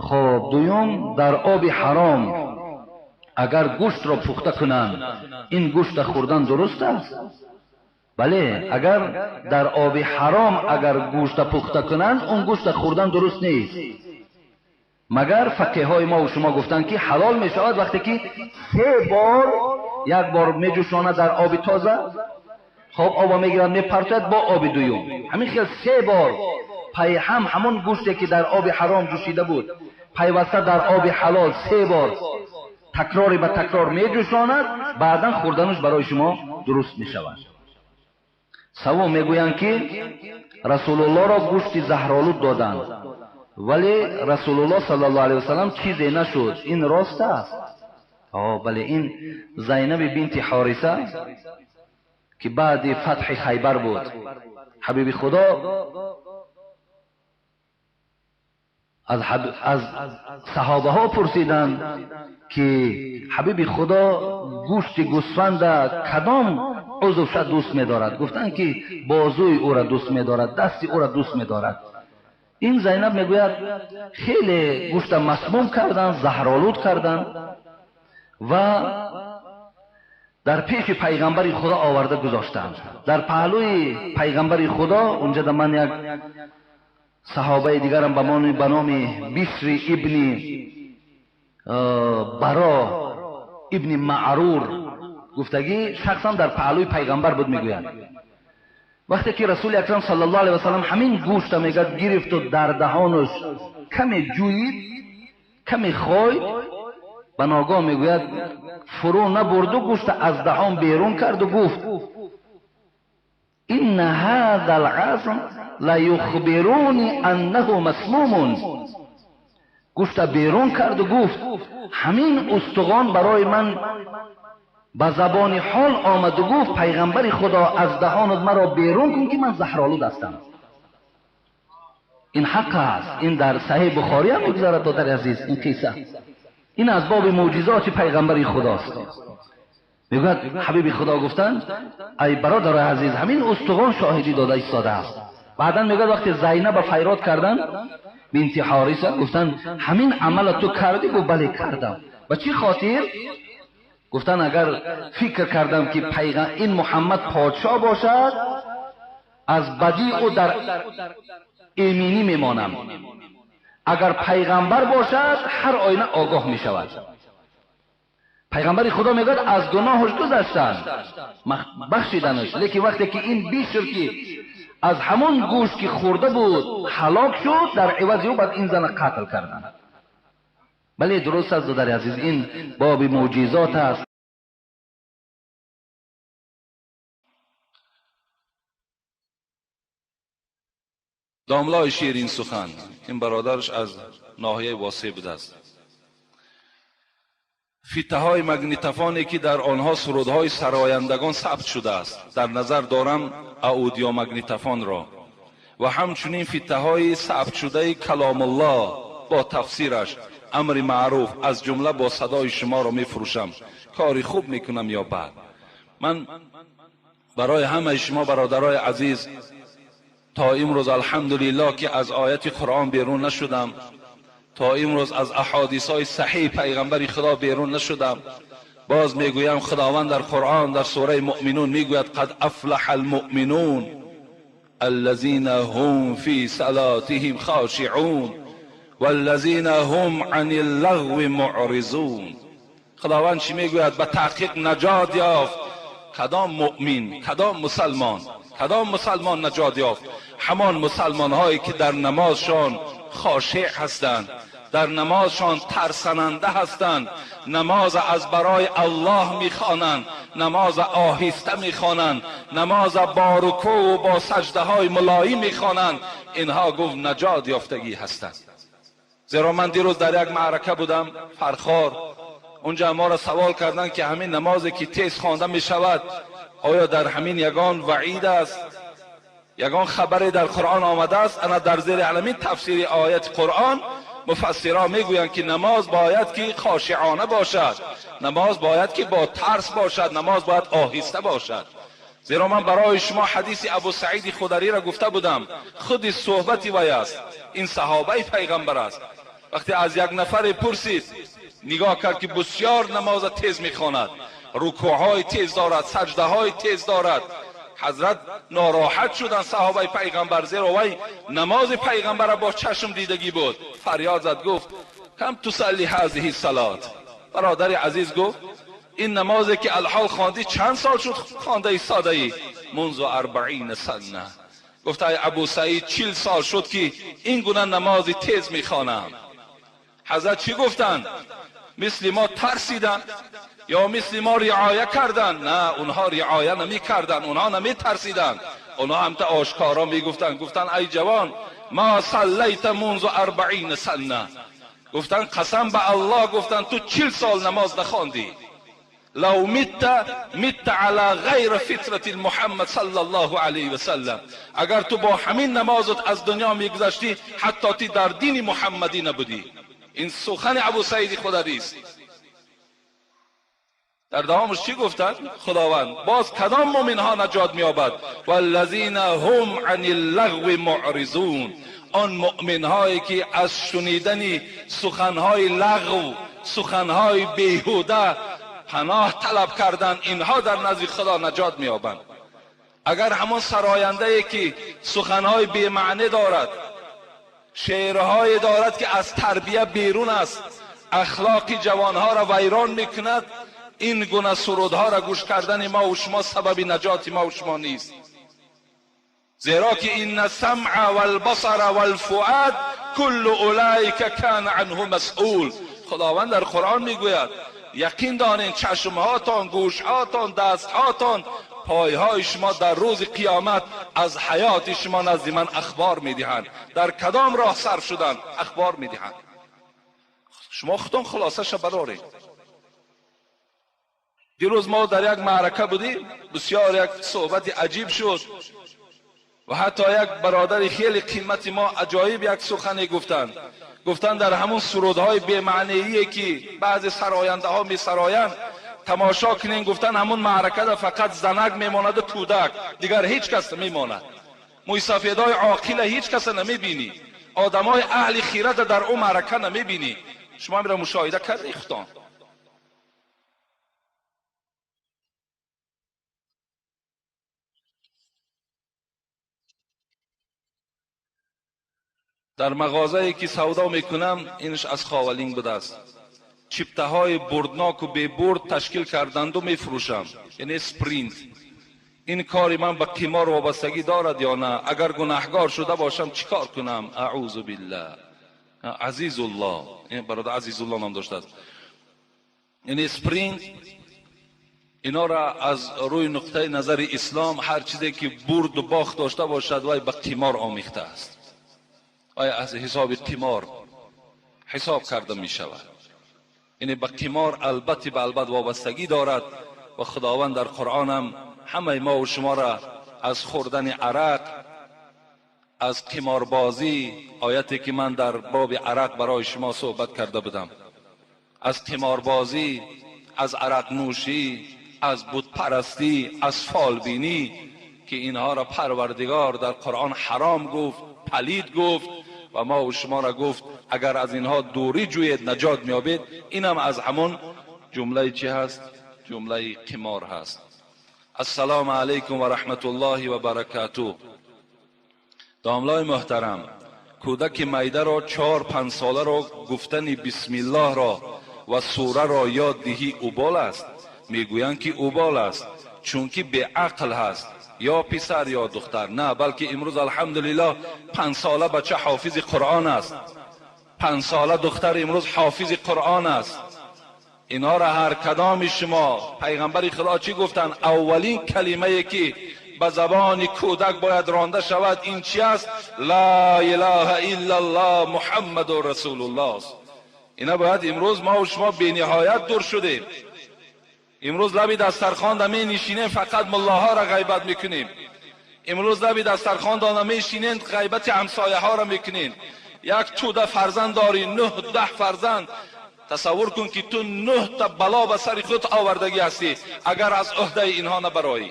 Хоб, дуюм, дар оби ҳаром агар гӯштро пухта кунанд, ин гӯшта хӯрдан дуруст аст? Бале, агар дар оби ҳаром агар гӯшта пухта кунанд, он гӯшта хӯрдан дуруст нест. Магар фақиҳҳои мо ва шумо гуфтанд ки ҳалол мешавад вақте ки се бор, як бор меҷӯшонад дар оби тоза, хоб оба мегирад мепартояд бо оби дуюм, ҳамин хел се бор пайҳам ҳамон гӯште ки дар оби ҳаром ҷӯшида буд пайваста дар оби ҳалол се бор такрори ба такрор меҷӯшонад, баъдан хӯрданаш барои шумо дуруст мешавад. Саввум, мегӯянд ки Расулуллоҳро гӯшти заҳролуд доданд, вале Расулуллоҳ саллаллоҳу алайҳи васаллам чизе нашуд. Ин рост аст? Бале, ин Зайнаби бинти Ҳориса ки баъди фатҳи Хайбар буд, ҳабиби Худо аз саҳобаҳо пурсиданд ки ҳабиби Худо гӯшти гӯсфанда кадом узвша дӯст медорад? Гуфтанд ки бозуи ӯра дӯст медорад, дасти ӯра дӯст медорад. Ин Зайнаб мегӯяд хеле гӯшта масмум карданд, заҳролуд карданд ва дар пеши пайғамбари Худо оварда гузоштанд. Дар паҳлӯи пайғамбари Худо унҷа ман як саҳобаи дигарам ба номи Бишри ибни Баро ибни Маърур гуфтагӣ шахсан дар паҳлӯи пайғамбар буд мегӯяд. Вақте ки Расули Акрам саллаллоҳу алайҳи васаллам ҳамин гӯшта мегӯяд гирифту дар даҳонаш каме ҷӯид, каме хойд, ба ногоҳ мегӯяд фурӯ набурду гӯшта аз даҳон берун карду гуфт: инна ҳаза алъазм ла юхбируни аннаҳу масмумун. Гӯшта берун карду гуфт ҳамин устухон барои ман ба забони ҳол омаду гуфт пайғамбари Худо аз даҳонат маро берун кун ки ман заҳролуд ҳастам. Ин ҳақ аст, ин дар Саҳеҳи Бухорӣ ҳам мегузарад, додари азиз, ин қисса. Ин аз боби мӯъҷизоти пайғамбари Худост. Мегӯяд ҳабиби Худо гуфтанд ай бародарои азиз, ҳамин устухон шоҳидӣ дода истодааст. Баъдан мегӯяд вақте Зайнаба файрод карданд бинти Ҳориса, гуфтанд ҳамин амала ту кардӣ? Гуфт бале кардам. Ба чӣ хотир? Гуфтанд агар фикр кардам ки ин Муҳаммад подшоҳ бошад, аз бадии ӯ дар эминӣ мемонам, агар пайғамбар бошад ҳар оина огоҳ мешавад. Пайғамбари Худо мегӯяд аз гуноҳаш гузаштанд, бахшиданаш, лекин вақте ки ин Бишр ки аз ҳамон гӯшт ки хӯрда буд ҳалок шуд, дар ивази ӯ баъд ин зана қатл карданд. بله درست است در عزیز، این باب معجزات است.
داملای شیرین سخن، این برادرش از ناحیه واسع بوده است. فیته های مگنیتفانی که در آنها سرودهای سرایندگان ثبت شده است، در نظر دارم اودیو مگنیتفان را، و همچنین فیته های ثبت شده کلام الله با تفسیرش امر معروف از جمله با صدای شما را میفروشم. کاری خوب میکنم یا بد؟ من برای همه شما برادرای عزیز تا امروز الحمدلله که از آیت قرآن بیرون نشدم، تا امروز از احادیث های صحیح پیغمبر خدا بیرون نشدم. باز میگویم خداوند در قرآن در سوره مؤمنون میگوید قد افلح المؤمنون الذين هم في صلاتهم خاشعون والذین هم عن اللغو معرضون. خداوند چی میگوید؟ به تحقیق نجات یافت. کدام مؤمن، کدام مسلمان، کدام مسلمان نجات یافت؟ همان مسلمان هایی که در نمازشان خاشع هستند، در نمازشان ترسننده هستند، نماز از برای الله میخوانند، نماز آهسته میخوانند، نماز با رکوع و با سجده های ملایم میخوانند. اینها گفت نجات یافتگی هستند. زیرا من دیروز در یک معرکه بودم فرخار، اونجا ما را سوال کردند که همین نمازی که تیز خوانده میشود آیا در همین یگان وعید است، یگان خبری در قرآن آمده است؟ انا در زیر علمی تفسیر آیت قرآن مفسرها میگویند که نماز باید که خاشعانه باشد، نماز باید که با ترس باشد، نماز باید آهسته باشد. زیرا من برای شما حدیث ابو سعید خدری را گفته بودم، خود صحبتی وی است، این صحابه پیغمبر است. وقتی از یک نفر پرسید، نگاه کرد که بسیار نماز تیز میخواند، رکوعهای تیز دارد، سجده های تیز دارد. حضرت ناراحت شدن صحابه پیغمبر، زیرا وی نماز پیغمبر با چشم دیدگی بود. فریاد زد گفت کم تصلی هذه الصلاه. برادر عزیز گفت این نمازی که الحال خواندی چند سال شد خوانده ایستاده ای؟ منذ 40 سنه. گفت ای ابو سعید 40 سال شد که این گونه نماز تیز میخوانم. حضرت چی گفتند؟ مثل ما ترسیدن یا مثل ما رعایه کردن؟ نه، اونها رعایه نمی کردن، اونها نمی ترسیدن، اونها هم تا آشکارا می گفتن. گفتن ای جوان ما صلیت منذ 40 سنه. گفتن قسم به الله، گفتن تو 40 سال نماز نخواندی. لو مت مت علی غیر فطرت محمد صلی الله علیه و سلم. اگر تو با همین نمازت از دنیا میگذشتی حتی تی در دین محمدی نبودی. این سخن ابو سعید خدری است. در دوامش چی گفتن؟ خداوند باز کدام مؤمن ها نجات می‌یابد؟ والذین هم عن اللغو معرضون. آن مؤمن هایی که از شنیدن سخنهای لغو، سخنهای بیهوده پناه طلب کردن، اینها در نزد خدا نجات می‌یابند. اگر همان سراینده که سخنهای بی‌معنی دارد، شعرهای دارد که از تربیه بیرون است، اخلاق جوانها را ویران میکند، این گونه سرودها را گوش کردن ما و شما سبب نجات ما و شما نیست. زیرا که این السمع والبصر والفؤاد کل اولئک کان عنه مسئول. خداوند در قرآن میگوید یقین دانین چشمهاتان، گوشهاتان، دستهاتان، پایهای شما در روز قیامت از حیات شما نزد من اخبار میدهند. در کدام راه سر شدن اخبار میدهند. شما خودتون خلاصه ش برارید. دیروز ما در یک معرکه بودیم، بسیار یک صحبت عجیب شد و حتی یک برادر خیلی قیمت ما عجایب یک سخنی گفتند. گفتند در همون سرودهای بی‌معنیه که بعضی سراینده ها می سرایند تماشا کنین، گفتن همون معرکه در فقط زنک میماند و کودک، دیگر هیچ کس نمیماند. مویسفیدای عاقل هیچ کس نمیبینی، آدمای اهل خیرت در اون معرکه نمیبینی. شما میره مشاهده کردی خودتان. در مغازه‌ای که سودا میکنم، اینش از خاولینگ بوده است، چیپته های بردناک و بی برد تشکیل کردند و میفروشم، یعنی سپرینت. این کاری من به قمار وابستگی دارد یا نه؟ اگر گناهگار شده باشم چیکار کنم؟ اعوذ بالله.
Азизулло, бародар Азизулло ном доштааст. Яъне спринг инора аз рӯи нуқтаи назари ислом ҳар чизе ки бурду бохт дошта бошад, вай ба қимор омехта аст, вай аз ҳисоби қимор ҳисоб карда мешавад. Яъне ба қимор албатта ба албат вобастагӣ дорад ва Худованд дар Қуръон ҳам ҳамаи мо ва шуморо аз хӯрдани арақ, аз қиморбозӣ, ояте ки ман дар боби арақ барои шумо суҳбат карда будам, аз қиморбозӣ, аз арақнӯшӣ, аз бутпарастӣ, аз фолбинӣ, ки инҳоро Парвардигор дар Қуръон ҳаром гуфт, палид гуфт ва мо ва шуморо гуфт агар аз инҳо дурӣ ҷӯед наҷот меёбед. Инам аз ҳамон ҷумлаи чӣ ҳаст? Ҷумлаи қимор ҳаст. Ассалому алайкум ва раҳматуллоҳи ва баракатуҳ. Домлаи муҳтарам, кӯдаки майдаро 4-5 соларо гуфтани бисмиллоҳро ва сураро ёд диҳӣ убол аст? Мегӯянд ки убол аст, чунки беақл ҳаст, ё писар ё духтар. На, балки имрӯз алҳамдулиллоҳ 5 сола бача ҳофизи Қуръон аст, 5 сола духтар имрӯз ҳофизи Қуръон аст. Инҳоро ҳар кадоми шумо, пайғамбари Худо чӣ гуфтанд? Аввалин калимае ки ба забони кӯдак бояд ронда шавад ин чи аст? Ла илаҳа иллаллоҳ Муҳаммаду расулуллоҳ аст. Ина бояд имрӯз мо ва шумо бениҳоят дур шудем. Имрӯз лаби дастархон менишинем, фақат муллоҳоро ғайбат мекунем. Имрӯз лаби дастархон менишинем, ғайбати ҳамсояҳоро мекунем. Як тӯда фарзанд дорӣ, 9-10 фарзанд. Тасаввур кун ки ту 9 та бало ба сари худ овардагӣ ҳастӣ, агар аз ӯҳдаи инҳо набароӣ,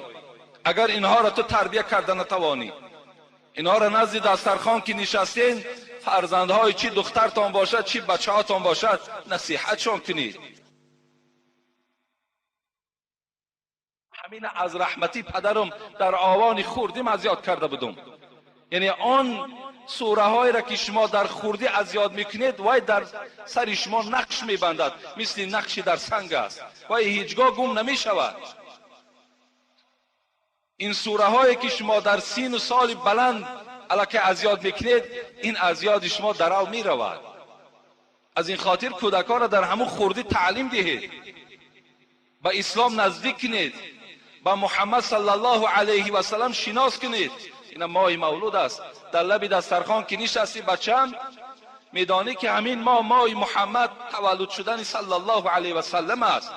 агар инҳоро ту тарбия карда натавонӣ. Инҳоро назди дастархон ки нишастем, фарзандҳои чӣ духтартон бошад, чӣ бачаҳотон бошад, насиҳатшон кунед. Ҳамин аз раҳмати падарам дар овони хурдим аз ёд карда будум. Яъне он сураҳоеро ки шумо дар хурдӣ аз ёд мекунед, вай дар сари шумо нақш мебандад, мисли нақши дар санг аст, вай ҳеҷгоҳ гум намешавад. Ин сураҳое ки шумо дар сину соли баланд аллакай аз ёд мекунед, ин аз ёди шумо дарав меравад. Аз ин хотир кӯдаконро дар ҳамун хурдӣ таълим диҳед, ба ислом наздик кунед, ба Муҳаммад саллаллоҳу алайҳи васаллам шинос кунед. Ина моҳи мавлуд аст, дар лаби дастархон ки нишастӣ бачам, медонӣ ки ҳамин моҳ моҳи Муҳаммад таваллуд шудани саллаллоҳу алайҳи васаллам аст.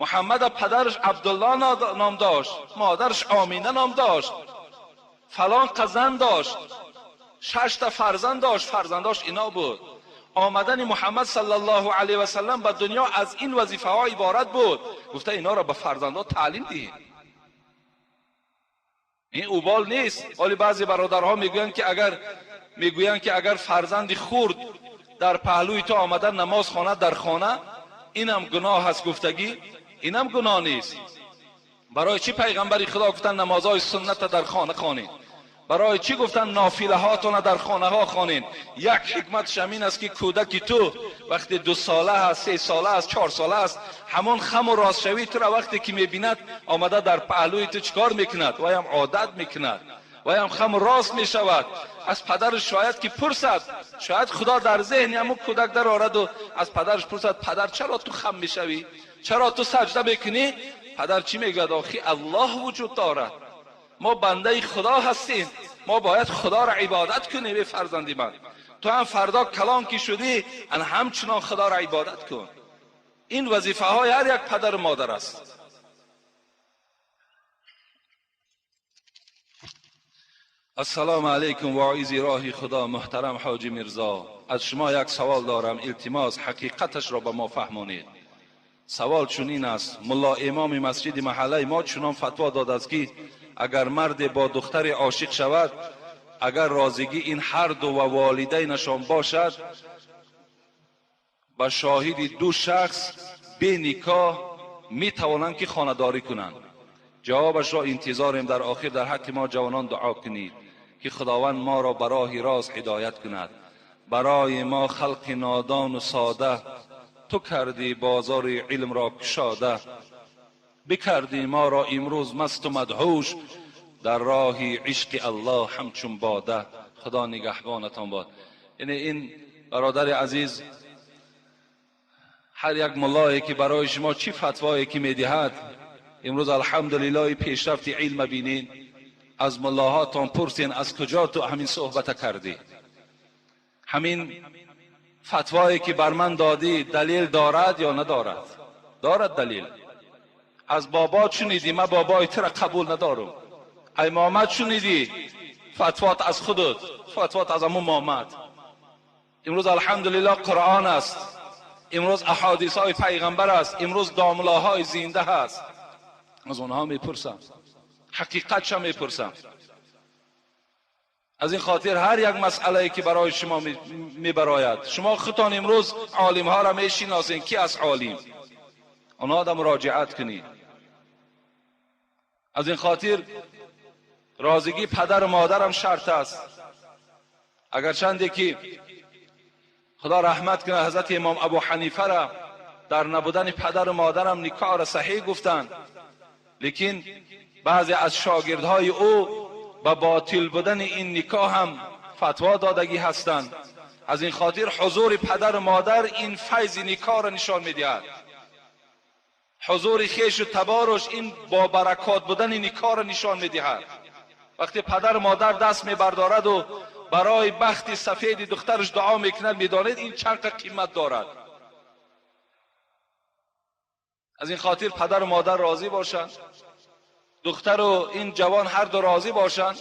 Муҳаммад падараш Абдулло ном дошт, модараш Омина ном дошт, фалон қазан дошт, 6 та фарзанд дошт, фарзандош ино буд. Омадани Муҳаммад саллаллоҳу алайҳи васаллам ба дунё аз ин вазифаҳо иборат буд. Гуфта инҳоро ба фарзандҳо таълим диҳед. Ин убол нест. Ҳоле баъзе бародарҳо мегӯянд ки агар фарзанди хурд дар паҳлӯи ту омада намоз хонад дар хона, инам гуноҳ аст гуфтагӣ, инам гуноҳ нест. Барои чӣ пайғамбари Худо гуфтанд намозҳои сунната дар хона хонед? Барои чӣ гуфтанд нофилаҳотона дар хонаҳо хонед? Як ҳикматш ҳамин аст ки кӯдаки ту вақте 2 сола аст, 3 сола аст, 4 сола аст, ҳамон хаму ростшавии туро вақте ки мебинад, омада дар паҳлӯи ту чикор мекунад? Ваям одат мекунад, ваям хаму рост мешавад. Аз падараш шояд ки пурсад, шояд Худо дар зеҳни ҳамон кӯдак дарораду аз падараш пурсад: падар, чаро ту хам мешавӣ? Чаро ту саҷда мекунӣ? Падар чӣ мегӯяд? Охи Аллоҳ вуҷуд дорад, мо бандаи Худо ҳастем, мо бояд Худоро ибодат кунем. Эй фарзанди ман, ту ҳам фардо калон ки шудӣ, ан ҳамчунон Худоро ибодат кун. Ин вазифаҳои ҳар як падару модар аст. Ассалому алайкум, воизи роҳи Худо муҳтарам Ҳоҷи Мирзо, аз шумо як савол дорам, илтимос ҳақиқаташро ба мо фаҳмонед. Савол чунин аст: мулло имоми масҷиди маҳаллаи мо чунон фатво додааст ки агар марде бо духтаре ошиқ шавад, агар розигӣ ин ҳар ду ва волидайнашон бошад, ба шоҳиди 2 шахс бе никоҳ метавонанд ки хонадорӣ кунанд. Ҷавобашро интизорем. Дар охир дар ҳаққи мо ҷавонон дуо кунед ки Худованд моро ба роҳи рост ҳидоят кунад. Барои мо халқи нодону сода, ту кардӣ бозори илмро кушода, бикардӣ моро имрӯз масту мадҳуш, дар роҳи ишқи Аллоҳ ҳамчун бода. Худо нигаҳбонатон бод. Яъне ин برادر عزیز، هر یک ملایی که برای شما چی فتوایی که میدهد، امروز الحمدلله پیشرفت علم بینین، از ملاهاتان پرسین از کجا تو همین صحبت کردی، همین فتوایی که بر من دادی دلیل دارد یا ندارد؟ دارد دلیل. از بابا شنیدی، من بابای تو را قبول ندارم. ای محمد شنیدی، فتوات از خودت، فتوات از امو محمد. امروز الحمدلله قرآن است، امروز احادیث های پیغمبر است، امروز داملاهای زنده هست. از اونها میپرسم، حقیقتش میپرسم. از این خاطر هر یک مسئله که برای شما میبراید، شما خودتان امروز عالم ها را میشناسین، کی از عالم، آنها را مراجعت کنید. از این خاطر رازگی پدر و مادرم شرط است. اگر چنده که خدا رحمت کنه حضرت امام ابو حنیفه را در نبودن پدر و مادرم نکاح را صحیح گفتند، لیکن بعضی از شاگردهای او به باطل بودن این نکاح هم فتوا دادگی هستند. از این خاطر حضور پدر و مادر این فیض نکاح را نشان میدهد. حضور خیش و تبارش این با برکات بودن نکاح را نشان میدهد. وقتی پدر و مادر دست میبردارد و برای بخت سفید دخترش دعا میکند، میدانید این چند قیمت دارد. از این خاطر پدر و مادر راضی باشند، دختر و این جوان هر دو راضی باشند،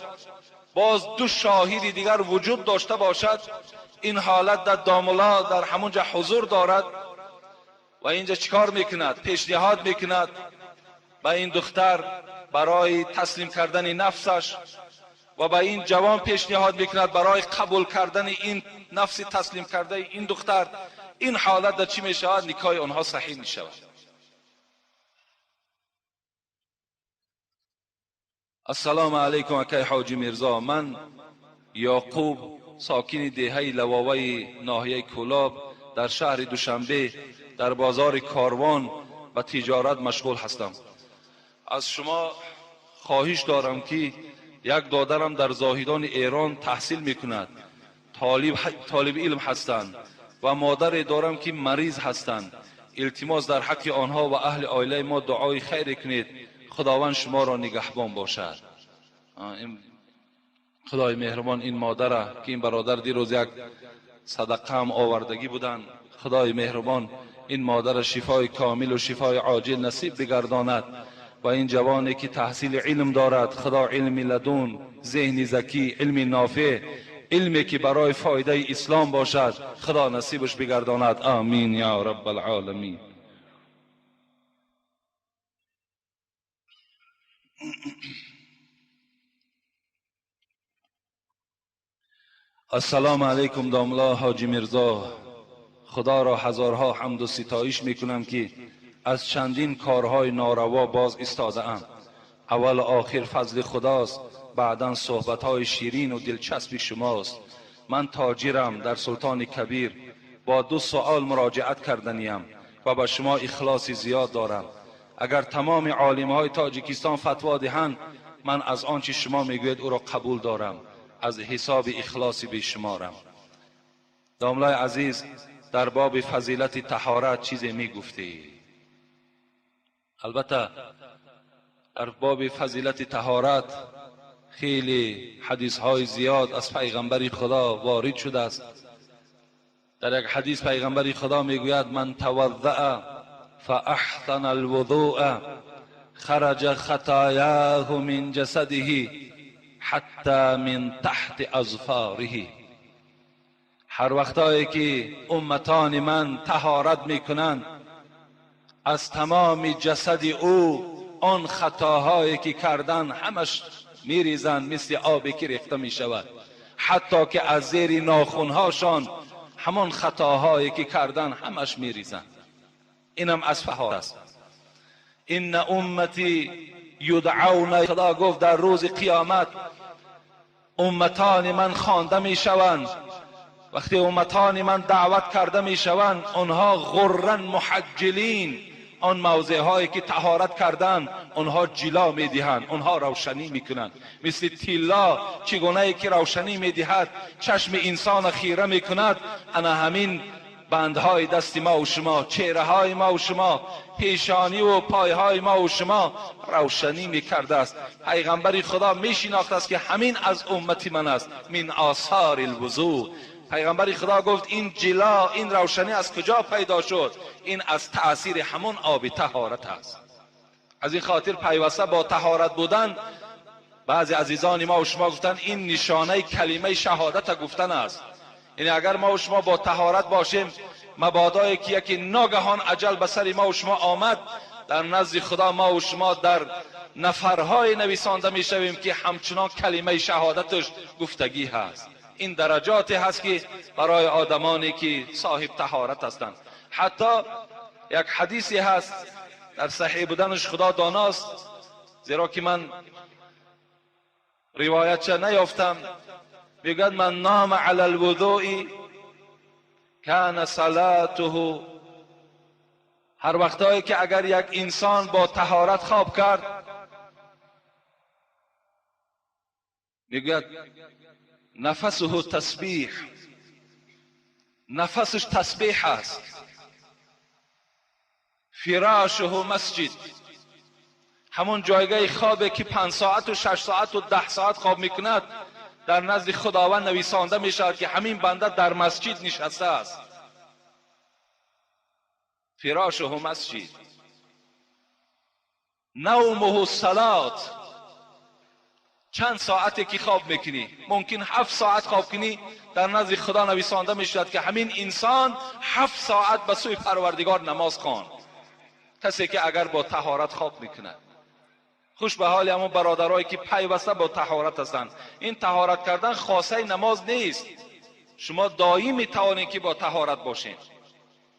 باز دو شاهد دیگر وجود داشته باشد، این حالت در داملا در همونجا حضور دارد و اینجا چیکار میکند؟ پیشنهاد میکند به این دختر برای تسلیم کردن نفسش و به این جوان پیشنهاد میکند برای قبول کردن این نفس تسلیم کرده این دختر. این حالت در چی میشود؟ نکاح آنها صحیح میشود. السلام علیکم اکای حاجی میرزا، من یعقوب ساکن دهه لواوی ناحیه کولاب در شهر دوشنبه در بازار کاروان و تجارت مشغول هستم. از شما خواهش دارم که یک دادرم در زاهدان ایران تحصیل میکند، طالب علم هستند و مادر دارم که مریض هستند. التماس در حق آنها و اهل عائله ما دعای خیر کنید، خداوند شما را نگهبان باشد. خدای مهربان این مادر که این برادر دیروز یک صدقه هم آوردگی بودند، خدای مهربان این مادر شفای کامل و شفای عاجل نصیب بگرداند و این جوانی که تحصیل علم دارد، خدا علم لدون، ذهن ذکی، علم نافع، علمی که برای فایده اسلام باشد، خدا نصیبش بگرداند. آمین یا رب العالمین. السلام علیکم داملا حاجی میرزا، خدا را هزارها حمد و ستایش میکنم که از چندین کارهای ناروا باز ایستاده ام. اول و آخر فضل خداست، بعدا صحبتهای شیرین و دلچسب شماست. من تاجرم در سلطان کبیر، با دو سوال مراجعت کردنیم و به شما اخلاص زیاد دارم. اگر تمام عالمهای تاجیکستان فتوا دهند، من از آنچه شما میگوید او را قبول دارم، از حساب اخلاص بیشمارم. داملای عزیز، در باب فضیلت طهارت چیزی میگفتی؟ البته در باب فضیلت طهارت خیلی حدیث های زیاد از پیغمبر خدا وارد شده است. در یک حدیث پیغمبر خدا میگوید من توضأ فاحسن الوضوء خرج خطایاه من جسده حتی من تحت اظفاره. هر وقتایی که امتان من طهارت میکنند، از تمام جسد او آن خطاهایی که کردن همش میریزند، مثل آبی که ریخته میشود، حتی که از زیر ناخنهاشان همان خطاهایی که کردن همش میریزند. اینم از فهار است. این امتی یدعون، خدا گفت در روز قیامت امتان من خوانده میشوند. وقتی امتان من دعوت کرده میشوند، آنها غرا محجلین، آن موضع هایی که طهارت کردن آنها جلا میدهند، آنها روشنی میکنند. مثل طلا چگونه که روشنی میدهد، چشم انسان خیره میکند، انا همین بندهای دست ما و شما، چهره های ما و شما، پیشانی و پایهای ما و شما روشنی میکرده است. پیغمبر خدا میشناخت است که همین از امت من است، من آثار الوضوء. پیغمبر خدا گفت این جلا، این روشنی از کجا پیدا شد؟ این از تأثیر همون آب طهارت است. از این خاطر پیوسته با طهارت بودن، بعضی عزیزان ما و شما گفتن این نشانه کلمه شهادت گفتن است. یعنی اگر ما و شما با طهارت باشیم، مبادایی که یکی ناگهان اجل به سر ما و شما آمد، در نزد خدا ما و شما در نفرهای نویسانده میشویم که همچنان کلمه شهادتش گفتگی هست. این درجاتی هست که برای آدمانی که صاحب طهارت هستند. حتی یک حدیثی هست در صحیح بودنش خدا داناست، زیرا که من روایتش نیافتم. میگوید من نام علی الوضوء کان صلاته. هر وقتایی که اگر یک انسان با طهارت خواب کرد، میگوید نفسه تسبیح، نفسش تسبیح است. فراشه مسجد، همون جایگاه خوابه که 5 ساعت و 6 ساعت و 10 ساعت خواب میکند، در نزد خداوند نویسانده میشود که همین بنده در مسجد نشسته است. فراشه مسجد، نومه صلات. چند ساعتی که خواب میکنی، ممکن 7 ساعت خواب کنی، در نزد خدا نویسانده میشود که همین انسان 7 ساعت به سوی پروردگار نماز خواند. کسی که اگر با طهارت خواب میکند. خوش به حال همون برادرایی که پیوسته با طهارت هستند. این طهارت کردن خاصه نماز نیست، شما دائم میتوانید که با طهارت باشین.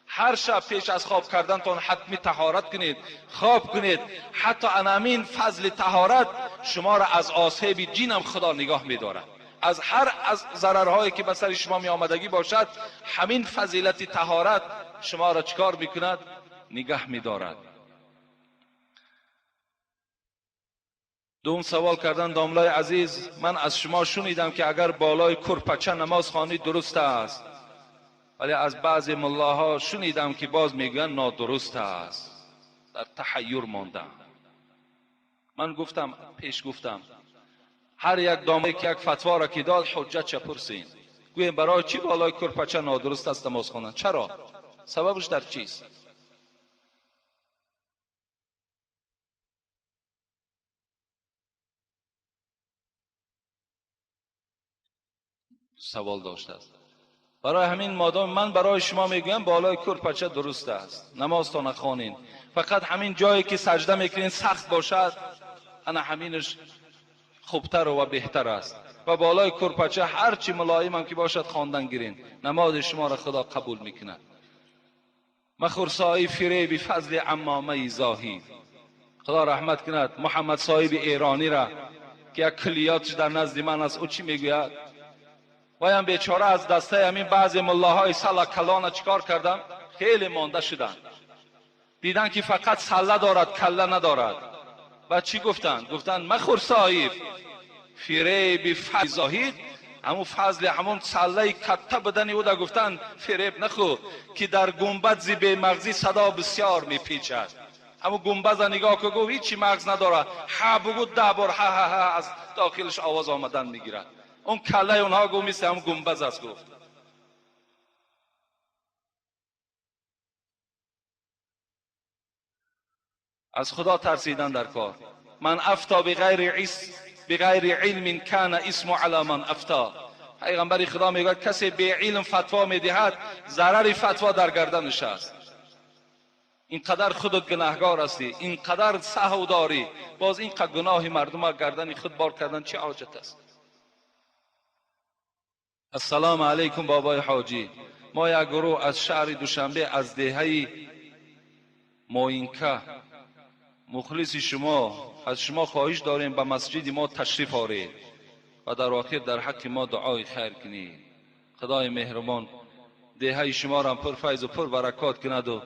هر شب پیش از خواب کردنتان حتمی طهارت کنید، خواب کنید. حتی انامین فضل طهارت شما را از آسیب جین هم خدا نگاه می‌دارد. از هر از ضررهایی که به سر شما می آمدگی باشد، همین فضیلت طهارت شما را چکار میکند؟ نگاه می‌دارد. دوم سوال کردن داملای عزیز، من از شما شنیدم که اگر بالای کرپچه نماز خوانید درست است، ولی از بعضی ملاها شنیدم که باز میگن نادرست است. در تحیر ماندم. من گفتم، پیش گفتم، هر یک دامه که یک فتوا را که داد حجت چه پرسین، گویم برای چی بالای کرپچه نادرست است نماز خواندن؟ چرا؟ سببش در چیست؟ سوال داشته است. برای همین مادام من برای شما میگویم بالای کرپچه درست است، نماز تا نخوانین، فقط همین جایی که سجده میکنین سخت باشد، انا همینش خوبتر و بهتر است. و بالای کرپچه هرچی ملایم هم که باشد خواندن گیرین، نماز شما را خدا قبول میکند. مخور صاحب فریب فضل عمامه زاهد. خدا رحمت کند محمد صاحب ایرانی را که یک کلیاتش در نزد من است. او چی میگوید؟ وایم بیچاره از دسته همین بعضی ملاهای سلا کلانه چیکار کردن؟ خیلی مانده شدن. دیدن که فقط سله دارد کله ندارد. و چی گفتن؟ گفتن مخور صاحب فریب فضل زاهد، همون فضل همون سله کته بدن او دا گفتن فریب نخور که در گنبد زی به مغزی صدا بسیار میپیچد. همون گنبد نگاه که گفت هیچی مغز نداره، ها بگو 10 بار ها ها ها از داخلش آواز آمدن میگیرد. اون کله اونها گفت مثل هم گنبد است. گفت از خدا ترسیدن در کار. من افتا بغیر علم کان اسم علی من افتا. پیغمبر خدا میگه کسی بی علم فتوا میدهد ضرر فتوا در گردنش است. اینقدر خودت گناهگار هستی، اینقدر سهو داری، باز اینقدر گناه مردم گردن خود بار کردن چه حاجت است؟ السلام علیکم بابای حاجی، ما یک گروه از شهر دوشنبه از دهه موینکه مخلص شما، از شما خواهش داریم به مسجد ما تشریف آورید و در آخر در حق ما دعای خیر کنید. خدای مهربان دهه شما را پر فیض و پر برکات کند و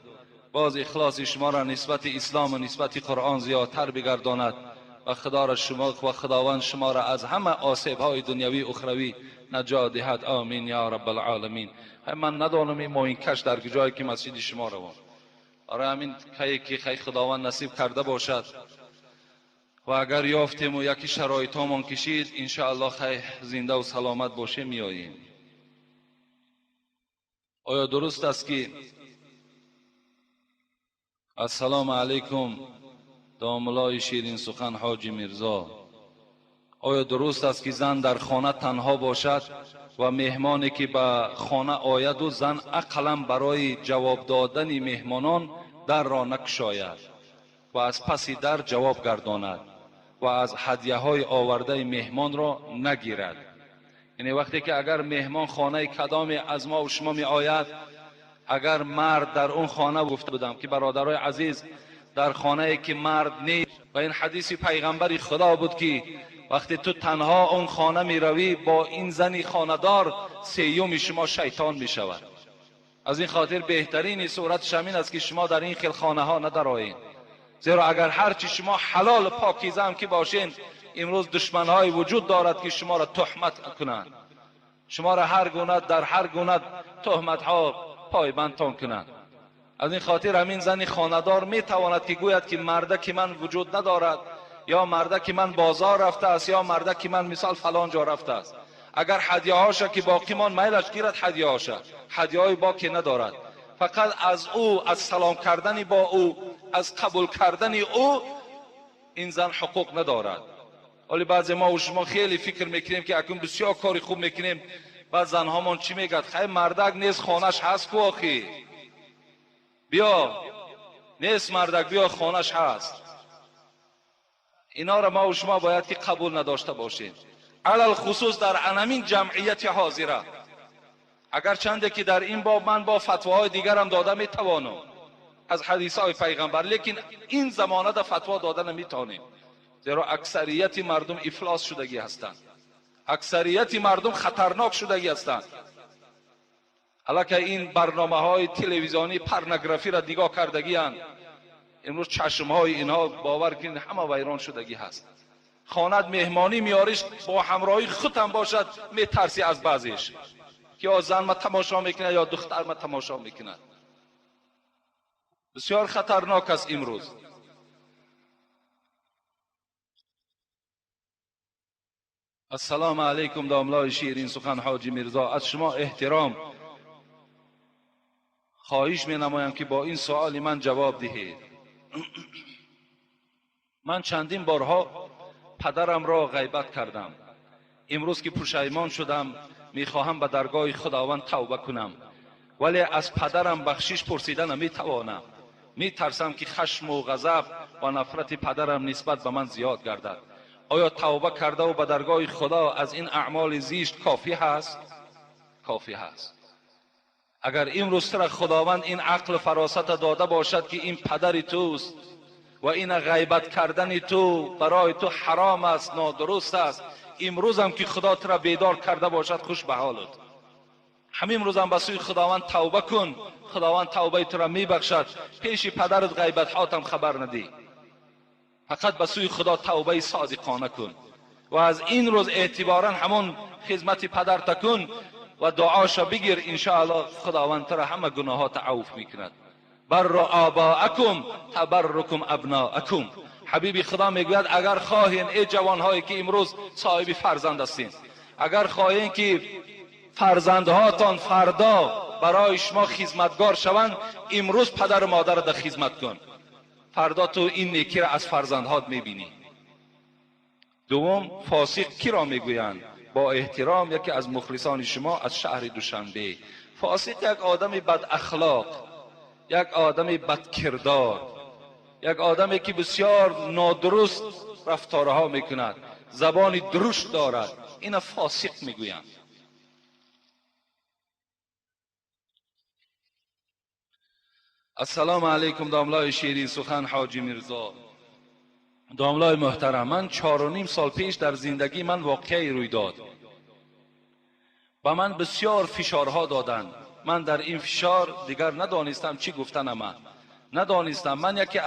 باز اخلاص شما را نسبت اسلام و نسبت قرآن زیادتر بگرداند و خدا را شما و خداوند شما را از همه آسیب های دنیوی اخروی نجات دهد. آمین یا رب العالمین. من ندانم این ماین کش در جایی که مسجد شما روان. آره همین که خداوند نصیب کرده باشد و اگر یافتیم و یکی شرایط هامان کشید انشاءالله خیلی زنده و سلامت باشه میاییم. آیا درست است که السلام علیکم داملای شیرین سخن حاجی میرزا، آیا درست است که زن در خانه تنها باشد و مهمانی که به خانه آید و زن اقلا برای جواب دادن مهمانان در را نکشاید و از پس در جواب گرداند و از هدیه های آورده مهمان را نگیرد؟ یعنی وقتی که اگر مهمان خانه کدام از ما و شما می آید، اگر مرد در اون خانه، گفته بودم که برادرای عزیز در خانه که مرد نیست، و این حدیث پیغمبر خدا بود که وقتی تو تنها اون خانه می روی با این زنی خانه‌دار سیوم شما شیطان می شود. از این خاطر بهترین صورت همین است که شما در این خیل خانه ها ندرایید، زیرا اگر هرچی شما حلال پاکیزه هم که باشین، امروز دشمنهای وجود دارد که شما را تهمت کنند، شما را هر گونه در هر گونه تهمت ها پایبندتان کنند. از این خاطر همین زن خانه‌دار می تواند که گوید که مرده که من وجود ندارد، یا مرده که من بازار رفته است، یا مرده که من مثال فلان جا رفته است. اگر هدیه هاش که باقی مان میلش گیرد، هدیه هاش، هدیه های باقی ندارد، فقط از او، از سلام کردن با او، از قبول کردن او این زن حقوق ندارد. ولی بعضی ما و شما خیلی فکر میکنیم که اکنون بسیار کاری خوب میکنیم، بعد زنهامان چی میگد؟ خیلی مردک نیست خانهش هست کو آخی، بیا نیست مردک بیا خانهش هست. اینا را ما و شما باید که قبول نداشته باشیم، علل خصوص در انمین جمعیت حاضره. اگر چنده که در این باب من با فتواهای دیگرم داده میتوانم از حدیث های پیغمبر، لیکن این زمانه در فتوا داده نمیتونیم، زیرا اکثریت مردم افلاس شدگی هستند، اکثریت مردم خطرناک شدگی هستند. الکه این برنامه های تلویزیونی پرنگرافی را نگاه کردگی هستند، امروز چشم های اینها باور کنید همه ویران شدگی هست. خانت مهمانی میاریش با همراهی خودم باشد، میترسی از بعضیش که یا زن ما تماشا میکنه یا دختر ما تماشا میکنه. بسیار خطرناک است امروز. السلام علیکم داملای شیرین سخن حاجی میرزا، از شما احترام خواهش می نمایم که با این سوال من جواب دهید. من چندین بارها پدرم را غیبت کردم، امروز که پشیمان شدم میخواهم به درگاه خداوند توبه کنم، ولی از پدرم بخشش پرسیده نمیتوانم، میترسم که خشم و غضب و نفرت پدرم نسبت به من زیاد گردد. آیا توبه کرده و به درگاه خدا از این اعمال زشت کافی هست؟ کافی هست. اگر امروز را خداوند این عقل و فراست داده باشد که این پدر توست و این غیبت کردن تو برای تو حرام است، نادرست است، امروز هم که خدا تو را بیدار کرده باشد خوش به حالت. همین روز هم به سوی خداوند توبه کن، خداوند توبه تو را میبخشد. پیش پدرت غیبت هاتم خبر ندی، فقط به سوی خدا توبه صادقانه کن و از این روز اعتبارا همون خدمت پدر تکن و دعاشا بگیر، انشاءالله خداوند تو را همه گناهات عفو میکند. بر آباءکم تبرکم ابناءکم. حبیبی خدا میگوید اگر خواهین ای جوانهایی که امروز صاحب فرزند هستین، اگر خواهین که فرزندهاتان فردا برای شما خدمتگار شوند، امروز پدر و مادر را در خدمت کن، فردا تو این نیکی را از فرزندهات میبینی. دوم، فاسق کی را میگویند؟ با احترام یکی از مخلصان شما از شهر دوشنبه. فاسق یک آدم بد اخلاق، یک آدم بدکردار، یک آدمی که بسیار نادرست رفتارها میکند، زبان درشت دارد، اینا فاسق میگویند. السلام علیکم داملای شیرین سخن حاجی میرزا. داملای محترم، من 4.5 سال پیش در زندگی من واقعی روی داد. به من بسیار فشارها دادند. من در این فشار دیگر ندانستم چی گفتنم. Надонистам, ман яке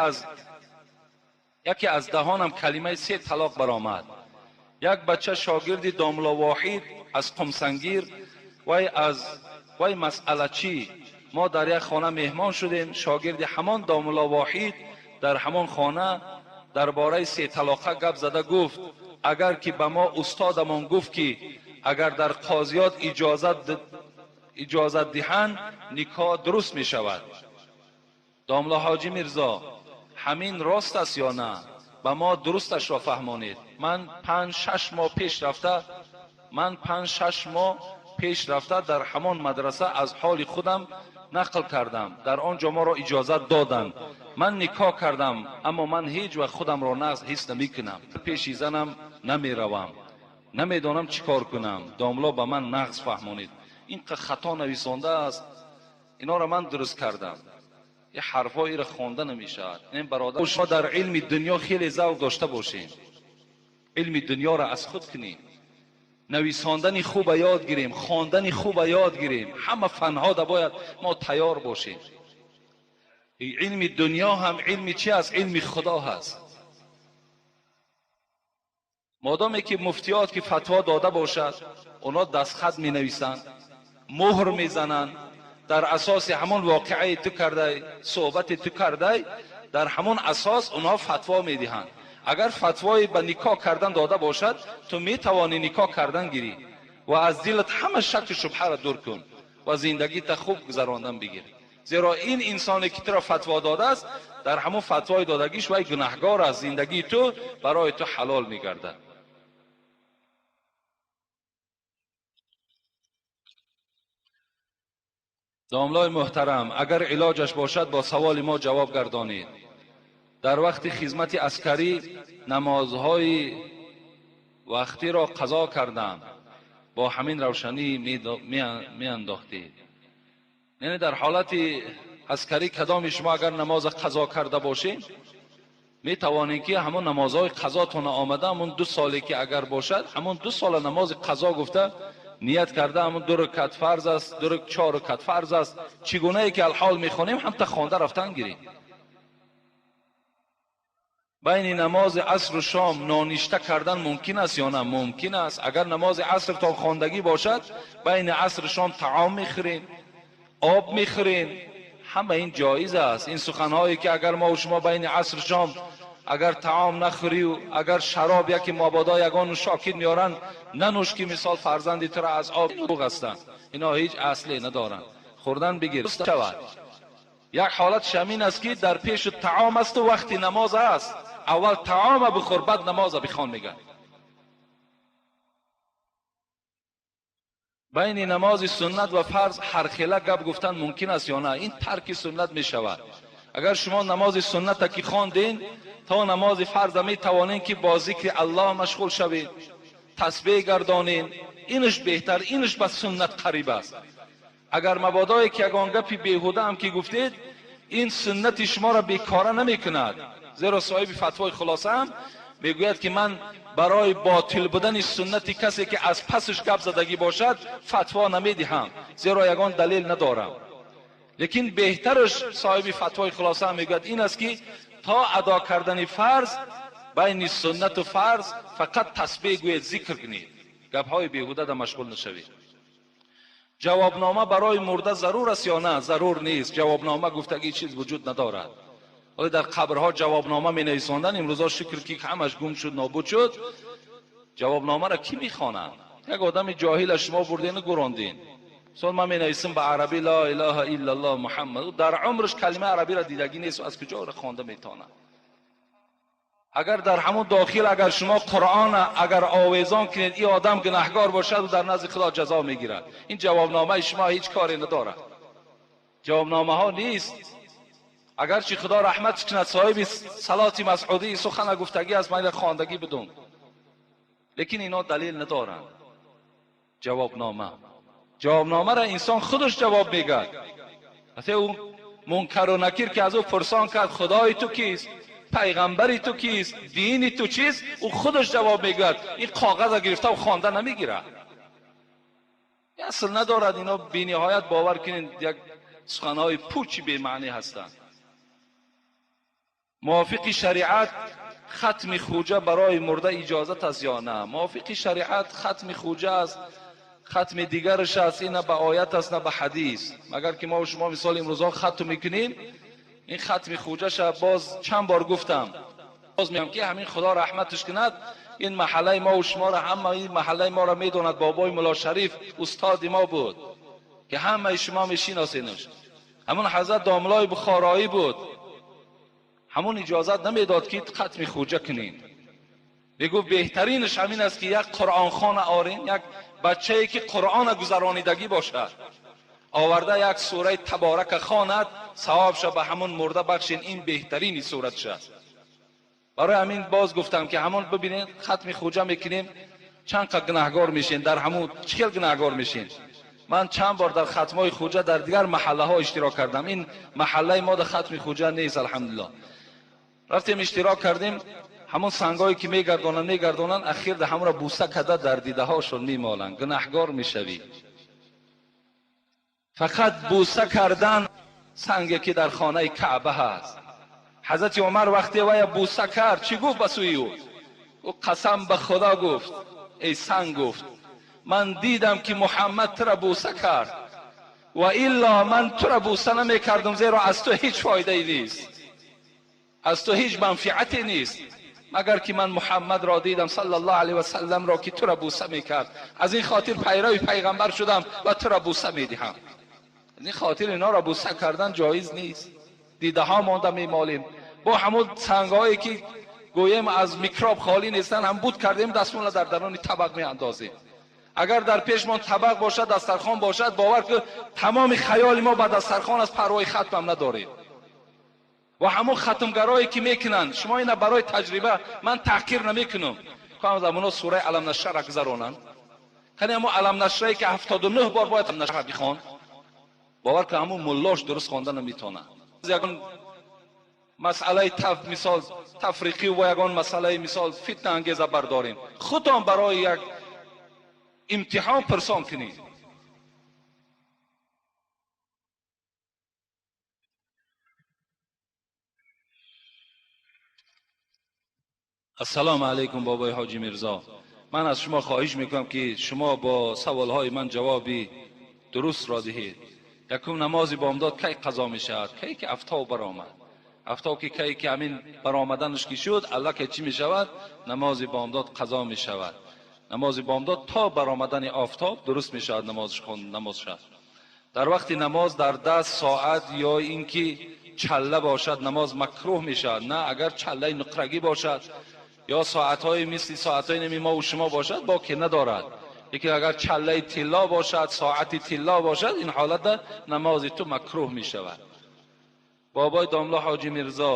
аз даҳонам калимаи се талоқ баромад. Як бача шогирди домла Воҳид аз Қумсангир, вай масъалачӣ. Мо дар як хона меҳмон шудем. Шогирди ҳамон домла Воҳид дар ҳамон хона дар бораи се талоқа гап зада гуфт, агар ки ба мо устодамон гуфт ки агар дар қозиёт иҷозат диҳанд, никоҳ дуруст мешавад. Домла Ҳоҷӣ Мирзо, ҳамин рост аст ё на? Ба мо дурусташро фаҳмонед. Ман 5-6 моҳ пеш рафта, ман 5-6 моҳ пеш рафта дар ҳамон мадраса аз ҳоли худам нақл кардам. Дар он ҷо моро иҷозат доданд. Ман никоҳ кардам, аммо ман ҳеҷ вақт худамро нағз ҳис намекунам. Пеши занам намеравам. Намедонам чӣ кор кунам. Домло ба ман нағз фаҳмонед. Ин хато нависонда аст. Инора ман дуруст кардам. Ин ҳарфҳоеро хонда намешавад. Ин бародар, шумо дар илми дунё хеле завқ дошта бошем. Илми дунёро аз худ кунем. Нависондани хуба ёд гирем, хондани хуба ёд гирем. Ҳама фанҳо да бояд мо тайёр бошем. Илми дунё ҳам илми чи аст? Илми Худо ҳаст. Модоме ки муфтиёт ки фатво дода бошад, онҳо дастхат менависанд, муҳр мезананд. Дар асоси ҳамон воқеаи ту кардай, суҳбати ту кардай, дар ҳамон асос онҳо фатво медиҳанд. Агар фатвои ба никоҳ кардан дода бошад, ту метавонӣ никоҳ кардан гирӣ ва аз дилат ҳама шакку шубҳаро дур кун ва зиндагита хуб гузарондан бигир. Зеро ин инсоне ки туро фатво додааст, дар ҳамон фатвои додагиш вай гунаҳгор аст, зиндагии ту барои ту ҳалол мегардад. Домлои муҳтарам, агар илоҷаш бошад, бо саволи мо ҷавоб гардонед. Дар вақти хизмати аскарӣ намозҳои вақтиро қазо кардам, бо ҳамин равшанӣ меандохтед. Яъне дар ҳолати аскарӣ кадоми шумо агар намоза қазо карда бошед, метавонед ки ҳамон намозҳои қазотона омада, ҳамон 2 соле ки агар бошад, ҳамон 2 сола намози қазо гуфта ният карда, ҳамон 2 ракат фарз аст, 4 ракат фарз аст, чӣ гунае ки алҳол мехонем, ҳамта хонда рафтан гирем. Байни намози асру шом ноништа кардан мумкин аст ё на? Мумкин аст. Агар намози аср то хондагӣ бошад, байни асру шом таом мехӯрем, об мехӯрем, ҳама ин ҷоиз аст. Ин суханҳое ки агар мо шумо байни асру шом агар таом нахӯрию агар шароб яке мободо ягон нӯшокид меоранд, нанӯш ки мисол фарзанди туро аз об дурӯғ ҳастанд. Ино ҳеҷ асле надоранд. Хӯрдан бигир шавад. Як ҳолат шамин аст ки дар пешу таом асту вақти намоз аст. Аввал таома бихӯр, баъд намоза бихон мегӯяд. Байни намози суннат ва фарз ҳархела гап гуфтан мумкин аст ё на? Ин тарки суннат мешавад. Агар шумо намози сунната ки хонден, то намози фарза метавонед ки бо зикри Аллоҳ машғул шавед, тасбеҳ гардонед, инаш беҳтар, инаш ба суннат қариб аст. Агар мабодое ки ягон гапи беҳуда ҳам ки гуфтед, ин суннати шуморо бекора намекунад. Зеро соҳиби фатвои хулоса ҳам мегӯяд ки ман барои ботил будани суннати касе ки аз пасаш гап задагӣ бошад фатво намедиҳам, зеро ягон далел надорам. Лекин беҳтараш соҳиби фатвои хулоса ҳам мегӯяд ин аст ки то адо кардани фарз байни суннату фарз фақат тасбеҳ гӯед, зикр кунед, гапҳои беҳуда да машғул нашавед. Ҷавобнома барои мурда зарур аст ё на? Зарур нест. Ҷавобнома гуфтагӣ чиз вуҷуд надорад. Ҳоло дар қабрҳо ҷавобнома менависонданд, имрӯзо шукр ки ҳамаш гум шуд, нобуд шуд. Ҷавобномаро кӣ мехонад? Як одами ҷоҳила шумо бурдену гурондин. Мисол ман менависам ба арабӣ ла илаҳа иллаллоҳ Муҳаммад, дар умраш калимаи арабиро дидагӣ нест, аз куҷо ро хонда метавонад? Агар дар ҳамон дохил агар шумо Қуръон агар овезон кунед, ин одам гунаҳгор бошад ва дар назди Худо ҷазо мегирад. Ин ҷавобномаи шумо ҳеҷ коре надорад. Ҷавобномаҳо нест. Агарчи Худо раҳмат кунад, соҳиби салоти масъудии сухана гуфтагӣ аст, ман хондагӣ будум, лекин ино далел надоранд. Ҷавобномаро инсон худаш ҷавоб мегӯяд. Ҳатто ӯ мункару накир ки аз ӯ пурсон кард, Худои ту кист, пайғамбари ту кист, дини ту чист, ӯ худаш ҷавоб мегӯяд. Ин коғазро гирифта хонда намегирад. Асл надорад. Ино бениҳоят бовар кунед, як суханҳои пучи бемаънӣ ҳастанд. Мувофиқи шариат хатми хуҷа барои мурда иҷозат аст ё на? Мувофиқи шариат хатми хуҷа аст, хатми дигараш аст, ин на ба оят аст, на ба ҳадис. Магар ки мо шумо мисол имрӯзҳо хатм мекунем, ин хатми хуҷаша боз чанд бор гуфтам, боз мегӯям ки ҳамин Худо раҳматаш кунад, ин маҳаллаи мо ва шуморо, ҳама ин маҳаллаи моро медонад. Бобои Мулло Шариф устоди мо буд ки ҳамаи шумо мешиносенаш. Ҳамон ҳазрат домлои бухороӣ буд, ҳамон иҷозат намедод ки хатми хуҷа кунед. Мегуфт беҳтаринаш ҳамин аст ки як қуръонхона орен, як бачае ки қуръона гузаронидагӣ бошад, оварда як сураи таборака хонад, савобша ба ҳамон мурда бахшен, ин беҳтарини суратш аст. Барои ҳамин боз гуфтам ки ҳамон бибинед, хатми хуҷа мекунем, чанд қа гунаҳгор мешен, дар ҳамон чӣ хел гунаҳгор мешен. Ман чанд бор дар хатмҳои хуҷа дар дигар маҳаллаҳо иштирок кардам. Ин маҳаллаи мо дар хатми хуҷа нест, алҳамдулиллоҳ. Рафтем иштирок кардем, ҳамон сангҳое ки мегардонанд, ахир дар ҳамонро буса карда дар дидаҳошон мемоланд, гунаҳгор мешавӣ. Фақат буса кардан санге ки дар хонаи Каъба ҳаст. Ҳазрати Умар вақте вая буса кард, чӣ гуфт ба сӯи ӯ? Ӯ қасам ба Худо гуфт, эй санг, гуфт ман дидам ки Муҳаммад тура буса кард, ва илло ман тура буса намекардам, зеро аз ту ҳеҷ фоидае нест, аз ту ҳеҷ манфиате нест, магар ки ман Муҳаммадро дидам саллаллоҳу алайҳи васалламро ки тура буса мекард, аз ин хотир пайрави пайғамбар шудам ва тура буса медиҳам. Аз ин хотир инҳоро буса кардан ҷоиз нест. Дидаҳо монда мемолем, бо ҳамон сангҳое ки гӯем аз микроб холӣ нестанд, ҳам буд кардем, дастмонро дар даруни табақ меандозем. Агар дар пешмон табақ бошад, дастархон бошад, бовар кун тамоми хаёли мо ба дастархон аст, парвои хатмам надорем. Ва ҳамон хатмгарое ки мекунанд, шумо ина барои таҷриба ман таҳқир намекунам, замоно сураи Алам нашра гузаронанд, кани ҳамон Алам нашрае ки 79 бор бояд нашра бихон, бовар кун ҳамон муллош дуруст хонда наметавонад. Ягон масъалаи мисол тафриқӣ ва ягон масъалаи мисол фитнаангеза бардорем, худтон барои як имтиҳон пурсон кунед. Ассалому алайкум бобои Ҳоҷи Мирзо. Ман аз шумо хоҳиш мекунам ки шумо бо саволҳои ман ҷавоби дурустро диҳед. Якум, намози бомдод кай қазо мешавад? Кай ки афтоб баромад. Афтоб ки кай ки ҳамин баромаданаш ки шуд, аллакай чӣ мешавад? Намози бомдод қазо мешавад. Намози бомдод то баромадани офтоб дуруст мешавад намоз шавад. Дар вақти намоз дар даст соат ё ин ки чалла бошад, намоз макрӯҳ мешавад. На агар чаллаи нуқрагӣ бошад ё соатҳои мисли соатҳои нами мо ва шумо бошад, боке надорад. Лекин агар чаллаи тилло бошад, соати тилло бошад, ин ҳолатда намози ту макрӯҳ мешавад. Бобои домла Ҳоҷи Мирзо,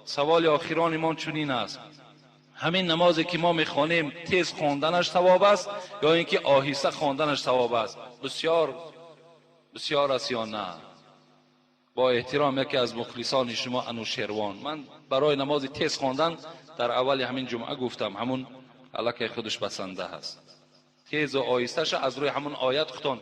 саволи охирони мон чунин аст: ҳамин намозе ки мо мехонем, тез хонданаш савоб аст ё ин ки оҳиста хонданаш савоб аст? Бисёр бисёр аст ё на? Бо эҳтиром яке аз мухлисони шумо Анушервон. Ман барои намози тез хондан дар аввали ҳамин ҷумъа гуфтам, ҳамун аллакай худаш басанда ҳаст. Тезу оҳисташа аз рӯи ҳамун оят худтон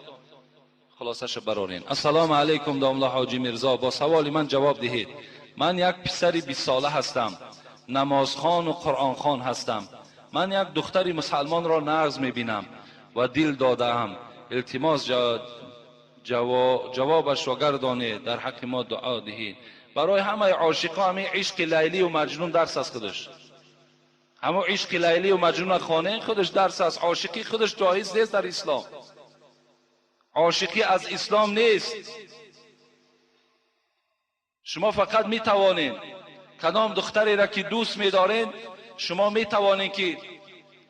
хулосаша барорен. Ассалому алайкум домла Ҳоҷи Мирзо, бо саволи ман ҷавоб диҳед. Ман як писари 20 сола ҳастам, намозхону қуръонхон ҳастам. Ман як духтари мусалмонро нағз мебинам ва дил додаам. Илтимос ҷавобашро гардонед, дар ҳаққи мо дуо диҳед. Барои ҳамаи ошиқо ҳамин ишқи Лайлию Маҷнун дарс аст худаш. Ҳамон ишқи Лайлию Маҷнунро хонед, худаш дарс аст. Ошиқӣ худаш ҷоиз нест дар ислом. Ошиқӣ аз ислом нест. Шумо фақат метавонед кадом духтареро ки дӯст медоред, шумо метавонед ки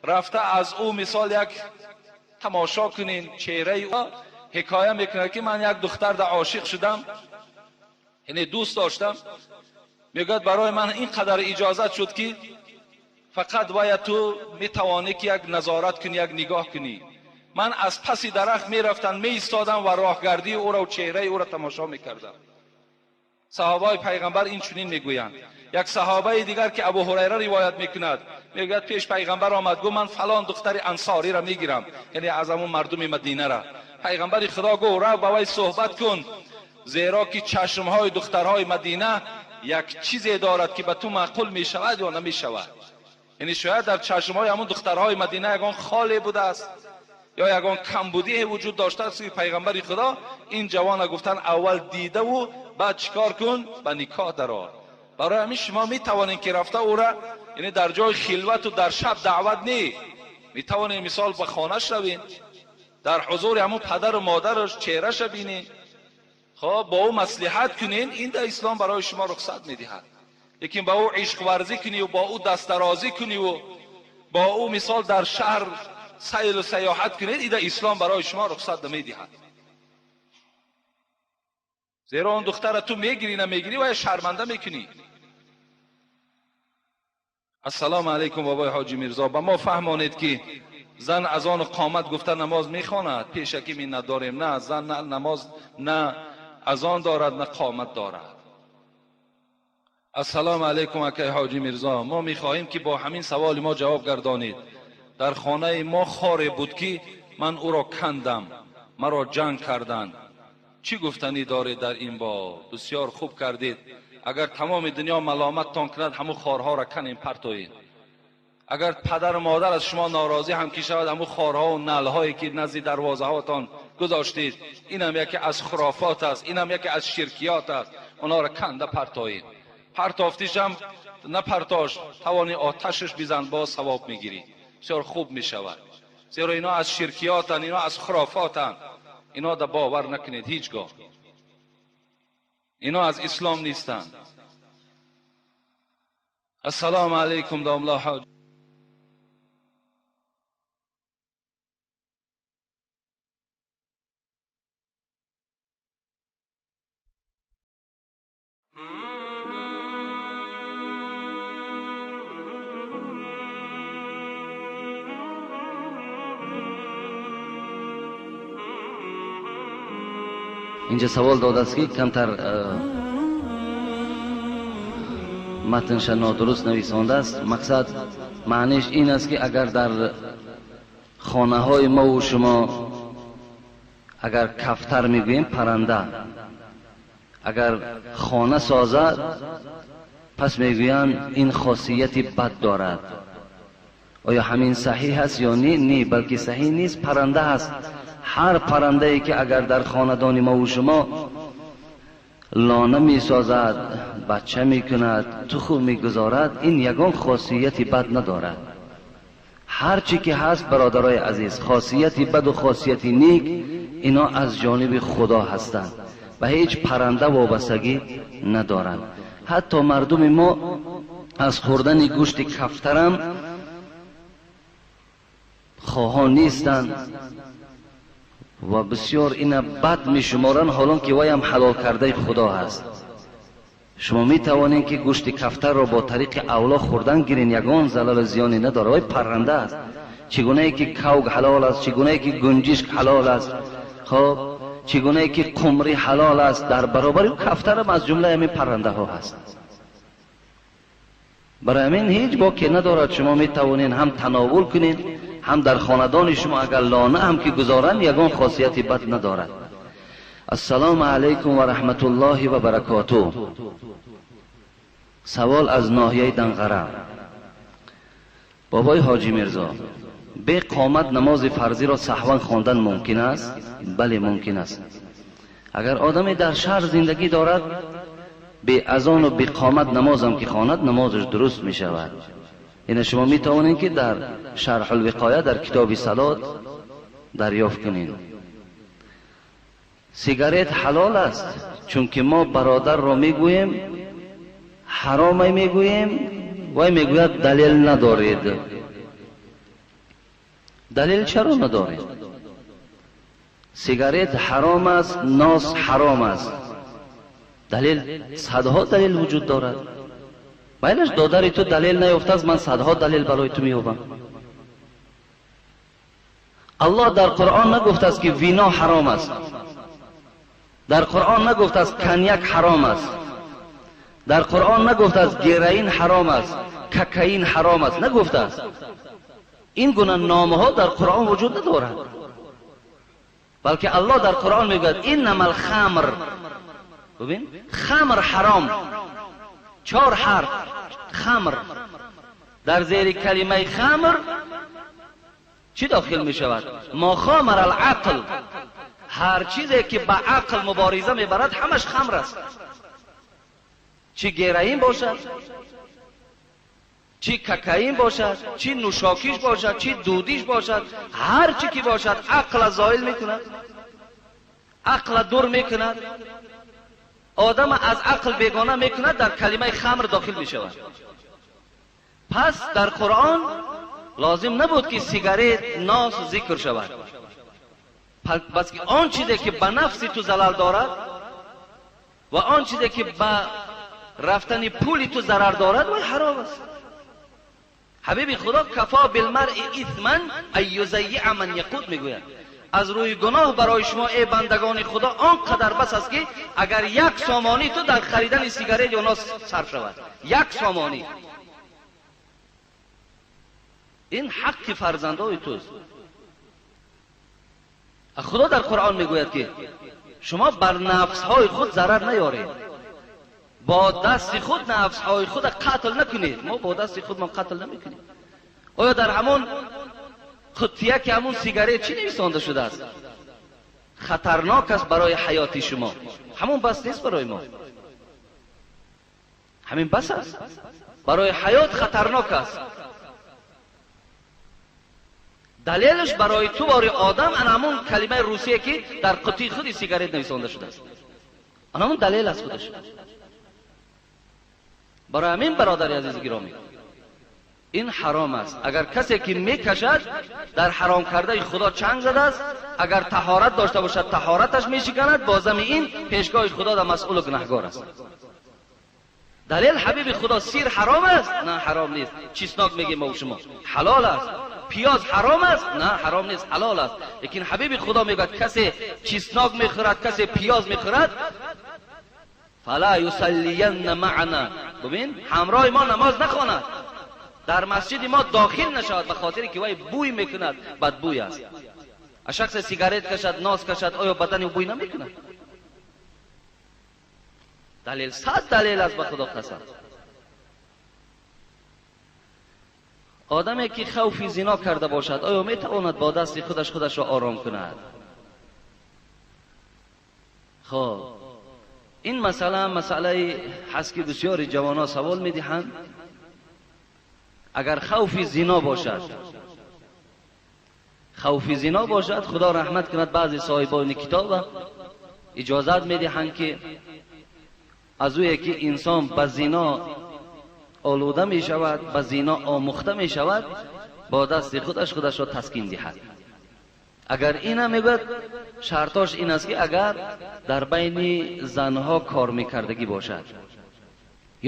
рафта аз ӯ мисол як тамошо кунед, чеҳраи ӯ ҳикоя мекунад ки ман як духтарда ошиқ шудам, яъне дӯст доштам. Мегӯяд барои ман ин қадар иҷозат шуд ки фақат вая ту метавонӣ ки як назорат кунӣ, як нигоҳ кунӣ. Ман аз паси дарахт мерафтам, меистодам ва роҳгардии ӯро, чеҳраи ӯро тамошо мекардам. Саҳобаи пайғамбар ин чунин мегӯянд. Як саҳобаи дигар ки Абу Ҳурайра ривоят мекунад, мегӯяд пеш пайғамбар омад, гуфт ман фалон духтари ансориро мегирам, яъне аз ҳамон мардуми Мадинара. Пайғамбари Худо гуфт рав ба вай суҳбат кун, зеро ки чашмҳои духтарҳои Мадина یک چیزی دارد که به تو معقول می شود یا نمی شود. یعنی شاید در چشمهای همون دخترهای مدینه یگان خالی بوده است یا یگان کمبودی وجود داشته است که پیغمبر خدا این جوان گفتن اول دیده و بعد چیکار کن؟ به نکاح درآر. برای همین شما می توانید که رفته او را یعنی در جای خلوت و در شب دعوت نی، می توانید مثال به خانه‌اش روین، در حضور همون پدر و مادرش چهره‌ش بینین، خب با او مصلحت کنین، این در اسلام برای شما رخصت میدهد. لیکن با او عشق ورزی کنی و با او دست درازی کنی و با او مثال در شهر سیل و سیاحت کنید، این در اسلام برای شما رخصت نمیدهد. زیرا اون دختر تو میگیری نمیگیری و شرمنده میکنی. السلام علیکم بابای حاجی میرزا، به ما فهمانید که زن از آن قامت گفته نماز میخواند، پیشکی می نداریم. نه، زن نه نماز نه از آن دارد نه قامت دارد. السلام علیکم اکای حاجی میرزا، ما میخواهیم که با همین سوال ما جواب گردانید. در خانه ما خاره بود که من او را کندم، مرا جنگ کردند. چی گفتنی دارید در این باب؟ بسیار خوب کردید. اگر تمام دنیا ملامت تان کند، همون خارها را کنیم پرتویید. اگر پدر و مادر از شما ناراضی هم که شود، همون خارها و نلهایی که نزد دروازه هاتان گذاشتید، این هم یکی از خرافات است، این هم یکی از شرکیات است. اونا را کنده پرتایید. پرتافتیش هم نپرتاش، توانی آتشش بزن، باز ثواب میگیری، بسیار خوب میشود. زیرا اینا از شرکیاتن، اینا از خرافاتن، اینا در باور نکنید هیچگاه، اینا از اسلام نیستند. السلام علیکم داملا حاج.
اینجا سوال داده است که کمتر متنش نادرست نویسانده است. مقصد معنیش این است که اگر در خانه های ما و شما اگر کفتر میگوییم پرنده، اگر خانه سازد پس میگویند این خاصیت بد دارد. آیا همین صحیح است یا نه؟ نه، بلکه صحیح نیست. پرنده است. هر پرنده ای که اگر در خاندان ما و شما لانه می سازد، بچه می کند، تخم می گذارد، این یگان خاصیت بد ندارد. هر چی که هست برادرای عزیز، خاصیت بد و خاصیت نیک اینا از جانب خدا هستند و هیچ پرنده وابستگی ندارند. حتی مردم ما از خوردن گوشت کفترم خواهان نیستند و بسیار اینا بد می شمارن، حالان که وای هم حلال کرده خدا هست. شما می توانید که گوشت کفتر را با طریق اولا خوردن گیرین، یگان زلال و زیانی نداره. وای پرنده است. چگونه ای که کوگ حلال است، چگونه ای که گنجشک حلال است، خب چگونه ای که قمری حلال است، در برابر کفتر هم از جمله همین پرنده ها هست. برای همین هیچ باکی ندارد. شما می توانید هم تناول کنین، هم در خاندان شما اگر لانه هم که گذارن یگان خاصیت بد ندارد. السلام علیکم و رحمت الله و برکاته. سوال از ناحیه دنغره. بابای حاجی میرزا، به قامت نماز فرضی را سهوا خواندن ممکن است؟ بله ممکن است. اگر آدمی در شهر زندگی دارد، به اذان و به قامت نماز هم که خواند نمازش درست می شود. این شما می توانید که در شرح الوقایه در کتاب صلات دریافت کنید. سیگارت حلال است، چون که ما برادر را میگوییم حرام میگوییم، وای میگوید دلیل ندارید. دلیل چرا ندارید؟ سیگارت حرام است، ناس حرام است. دلیل صدها دلیل وجود دارد. مایلش دادری تو دلیل نیافته است، من صدها دلیل برای تو مییابم. الله در قرآن نگفته است که وینا حرام است. در قرآن نگفته است کنیک حرام است. در قرآن نگفته است گرین حرام است، ککائین حرام است، نگفته است. این گونه نامه ها در قرآن وجود ندارد، بلکه الله در قرآن میگوید انما الخمر. ببین، خمر حرام. 4 ҳарф хамр. Дар зери калимаи хамр чӣ дохил мешавад? Ма хомар алақл, ҳар чизе ки ба ақл мубориза мебарад ҳамаш хамр аст. Чӣ героин бошад, чӣ кокаин бошад, чӣ нӯшокиш бошад, чӣ дудиш бошад, ҳар чӣ ки бошад ақл зоил мекунад, ақл дур мекунад, одам аз ақл бегона мекунад, дар калимаи хамр дохил мешавад. Пас дар Қуръон лозим набуд ки сигарет, нос зикр шавад. Бас ки он чизе ки ба нафси ту залал дорад ва он чизе ки ба рафтани пули ту зарар дорад, вай ҳаром аст. Ҳабиби Худо кафо билмаръи исман ан юзаййиа ман яқут мегӯяд. Аз рӯи гуноҳ барои шумо эй бандагони Худо он қадар бас аст ки агар як сомонӣ ту дар харидани сигарет ё нос сарф шавад, як сомонӣ, ин ҳаққи фарзандои туст. Худо дар Қуръон мегӯяд ки шумо бар нафсҳои худ зарар наёред, бо дасти худ нафсҳои худ қатл накунед. Мо бо дасти худмон қатл намекунем. Оё дар ҳамон қуттия ки ҳамон сигарет чӣ нависонда шудааст? Хатарнок аст барои ҳаёти шумо. Ҳамон бас нест барои мо, ҳамин бас аст барои ҳаёт, хатарнок аст. Далелаш барои ту бори одам ана ҳамон калимаи русие ки дар қуттии худи сигарет нависонда шудааст, ана ҳамон далел аст худаш. Барои ҳамин бародари азизи гиромӣ, ин ҳаром аст. Агар касе ки мекашад дар ҳаром кардаи Худо чанг задааст, агар таҳорат дошта бошад таҳораташ мешиканад, бо зами ин пешгоҳи Худо дар масъулу гунаҳгор аст. Далел ҳабиби Худо сир ҳаром аст? На, ҳаром нест. Чеснок мегем мо шумо, ҳалол аст. Пиёз ҳаром аст? На, ҳаром нест, ҳалол аст. Лекин ҳабиби Худо мегӯяд касе чеснок мехӯрад, касе пиёз мехӯрад, фала юсаллиянна маъна, бибин, ҳамроҳи мо намоз нахонад, дар масҷиди мо дохил нашавад, ба хотире ки вай бӯй мекунад, бадбӯй аст. А шахсе сигарет кашад, нос кашад, оё бадани ӯ бӯй намекунад? Далел, 100 далел аст, ба Худо қасам. Одаме ки хавфи зино карда бошад, оё метавонад бо дасти худаш худашро ором кунад? Хоб, ин масъала масъалае ҳаст ки бисёри ҷавонҳо савол медиҳанд. Агар хавфи зино бошад, хавфи зино бошад, Худо раҳмат кунад баъзе соҳибони китоба иҷозат медиҳанд ки аз ӯе ки инсон ба зино олуда мешавад, ба зино омӯхта мешавад, бо дасти худаш худашро таскин диҳад. Агар ина мегӯяд, шартош ин аст ки агар дар байни занҳо кор мекардагӣ бошад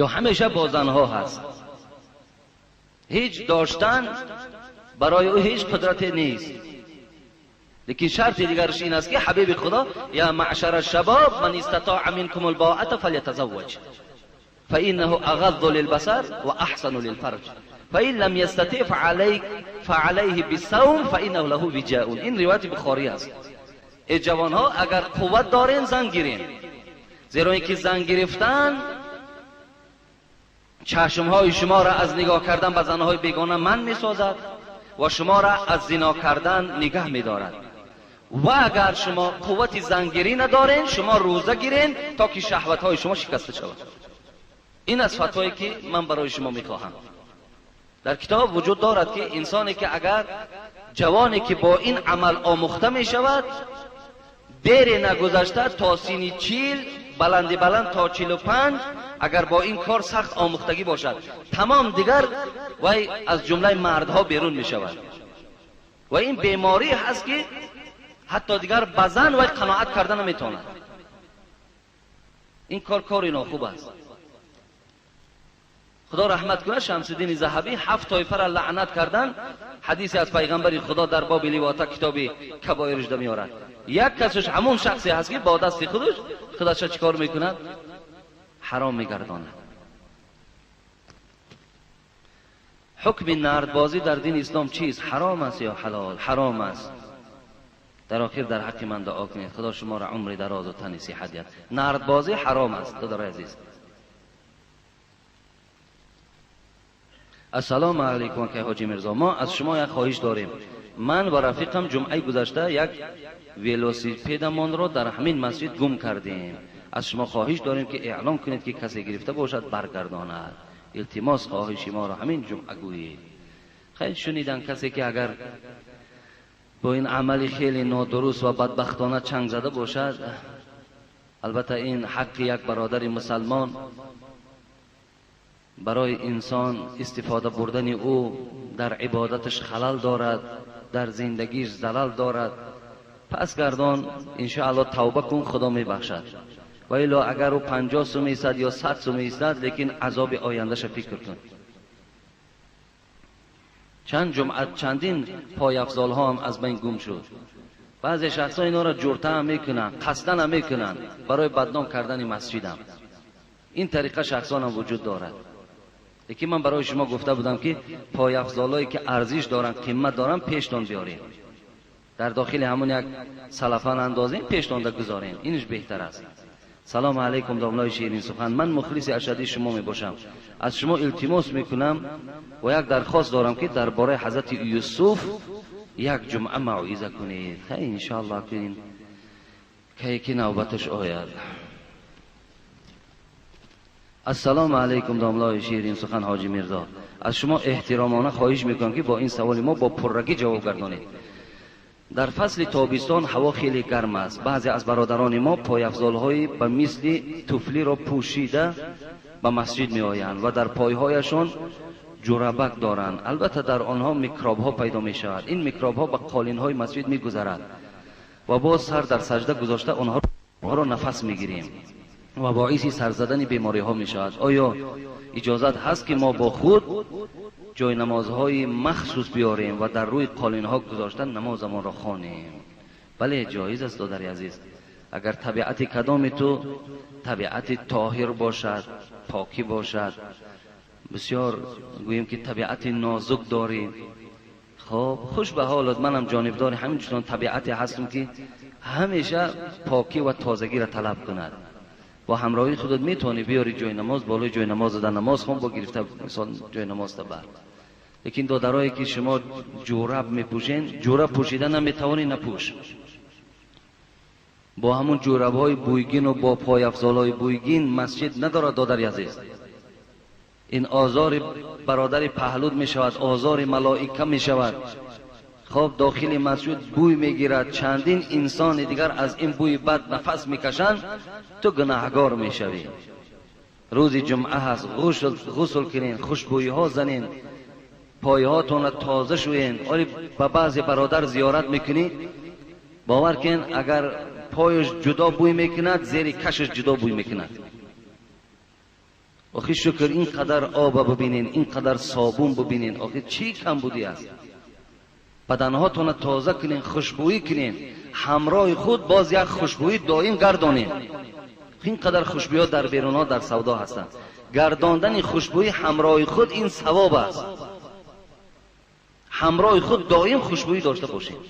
ё ҳамеша бо занҳо ҳаст, ҳеҷ доштан барои ӯ ҳеҷ қудрате нест. Лекин шарти дигараш ин аст ки ҳабиби Худо я маъшара шабоб ман истатоа минкум албоата фалятазавваҷ фаиннаҳу ағаззу лилбасар ва аҳсану лилфарҷ фаин лам ястатиъ фаалайҳи бисавм фаиннаҳу лаҳу виҷаун. Ин ривояти Бухорӣ аст. Эй ҷавонҳо, агар қувват дорен зан гирен, зеро ин ки зан гирифтан чашмҳои шуморо аз нигоҳ кардан ба занҳои бегона манъ месозад ва шуморо аз зино кардан нигаҳ медорад. Ва агар шумо қуввати зангирӣ надорен, шумо рӯза гирен то ки шаҳватҳои шумо шикаста шавад. Ин аз фатвое ки ман барои шумо мехоҳам. Дар китоб вуҷуд дорад ки инсоне ки агар ҷавоне ки бо ин амал омӯхта мешавад, дере нагузашта то синни 40, баланди баланд то 45, агар бо ин кор сахт омӯхтагӣ бошад, тамом дигар вай аз ҷумлаи мардҳо берун мешавад. Ва ин беморӣ ҳаст ки ҳатто дигар ба зан вай қаноат карда наметавонад. Ин кор кори нохуб аст. Худо раҳмат кунад Шамсиддини Заҳабӣ 7 тоифаро лаънат кардан, ҳадисе аз пайғамбари Худо дар боби ливота китоби кабоирш меорад. Як касаш ҳамон шахсе ҳаст ки бо дасти худаш худашро чӣ кор мекунад? Ҳаром мегардонад. Ҳукми нардбозӣ дар дини ислом чист? Ҳаром аст ё ҳалол? Ҳаром аст. Дар охир дар ҳаққи ман дуо кунед, Худо шуморо умри дарозу тани сиҳат диҳад. Нардбозӣ ҳаром аст, додарои азиз. Ассалому алайкум акай Ҳоҷи Мирзо, мо аз шумо як хоҳиш дорем. Ман ва рафиқам ҷумъаи гузашта як велосипедамонро дар ҳамин масҷид гум кардем. Аз шумо хоҳиш дорем ки эълон кунед ки касе гирифта бошад баргардонад. Илтимос, хоҳиши моро ҳамин ҷумъа гӯед. Хеле шунидан касе ки агар бо ин амали хеле нодуруст ва бадбахтона чанг зада бошад, албатта ин ҳаққи як бародари мусалмон барои инсон истифода бурдани ӯ дар ибодаташ халал дорад, дар зиндагиш залал дорад. Пас гардон, иншоаллоҳ тавба кун, Худо мебахшад. Ва илло агар ӯ 50 сум истад ё 100 сум истад, лекин азоби ояндаша фикр кун. Чанд ҷумъа чандин пойафзолҳо ҳам аз байн гум шуд. Баъзе шахсҳо инҳоро ҷурта ҳам мекунанд, қасдан ҳам мекунанд барои бадном кардани масҷидам. Ин тариқа шахсон ҳам вуҷуд дорад. Лекин ман барои шумо гуфта будам ки пойафзолҳое ки арзиш доранд, қимат доранд, пештон биёред. Дар дохили ҳамон як салафан андозем, пештонда гузорем. Инаш беҳтар аст. Салому алайкум домлаи ширин сухан. Ман мухлиси ашадии шумо мебошам. Аз шумо илтимос мекунам ва як дархост дорам ки дар бораи ҳазрати Юсуф як ҷумъа мавъиза кунед. Хай, иншоаллоҳ кунем кай ки навбаташ ояд. Ассалому алайкум домлаи ширин сухан Ҳоҷи Мирзо. Аз шумо эҳтиромона хоҳиш мекунам ки бо ин саволи мо бо пуррагӣ ҷавоб гардонед. Дар фасли тобистон ҳаво хеле гарм аст. Баъзе аз бародарони мо пойафзолҳои ба мисли туфлиро пӯшида ба масҷид меоянд ва дар пойҳояшон ҷурабак доранд. Албатта дар онҳо микробҳо пайдо мешавад. Ин микробҳо ба қолинҳои масҷид мегузарад ва боз сар дар саҷда гузошта онҳоро нафас мегирем ва боиси сарзадани бемориҳо мешавад. Оё иҷозат ҳаст ки мо бо худ ҷои намозҳои махсус биёрем ва дар рӯи қолинҳо гузошта намозамонро хонем? Бале, ҷоиз аст, додари азиз. Агар табиати кадоми ту табиати тоҳир бошад, покӣ бошад, бисёр гӯем ки табиати нозук дорӣ, хоб хуш ба ҳолат. Манам ҷонибдори ҳамин чунон табиате ҳастам ки ҳамеша покӣ ва тозагиро талаб кунад. Бо ҳамроҳии худат метавонӣ биёри ҷои намоз, болои ҷои намоз дар намоз хон, бо гирифта мисол ҷои намоз табар. Лекин додарое ки шумо ҷураб мепӯшен, ҷураб пӯшида наметавонӣ, напӯш. Бо ҳамун ҷурабҳои бӯйгин ва бо пойафзолҳои бӯйгин масҷид надорад, додари азиз. Ин озори бародари паҳлуд мешавад, озори малоика мешавад. Хоб дохили масҷид бӯй мегирад, чандин инсони дигар аз ин бӯи бад нафас мекашанд, ту гунаҳгор мешавӣ. Рӯзи ҷумъа ҳаст, ғусл кунен, хушбӯйиҳо занен, пойҳоятонро тоза шӯен. Оли ба баъзе бародар зиёрат мекунӣ, бовар кун, агар пояш ҷудо бӯй мекунад, зери кашаш ҷудо бӯй мекунад. Охи шукр, ин қадар оба бибинен, ин қадар собун бибинен, охи чӣ камбудӣ аст? Баданҳотонро тоза кунен, хушбӯӣ кунен, ҳамроҳи худ боз як хушбӯӣ доим гардонен. Ин қадар хушбӯиҳо дар берунҳо дар савдо ҳастанд. Гардондани хушбӯӣ ҳамроҳи худ ин савоб аст. Ҳамроҳи худ доим хушбӯӣ дошта бошед.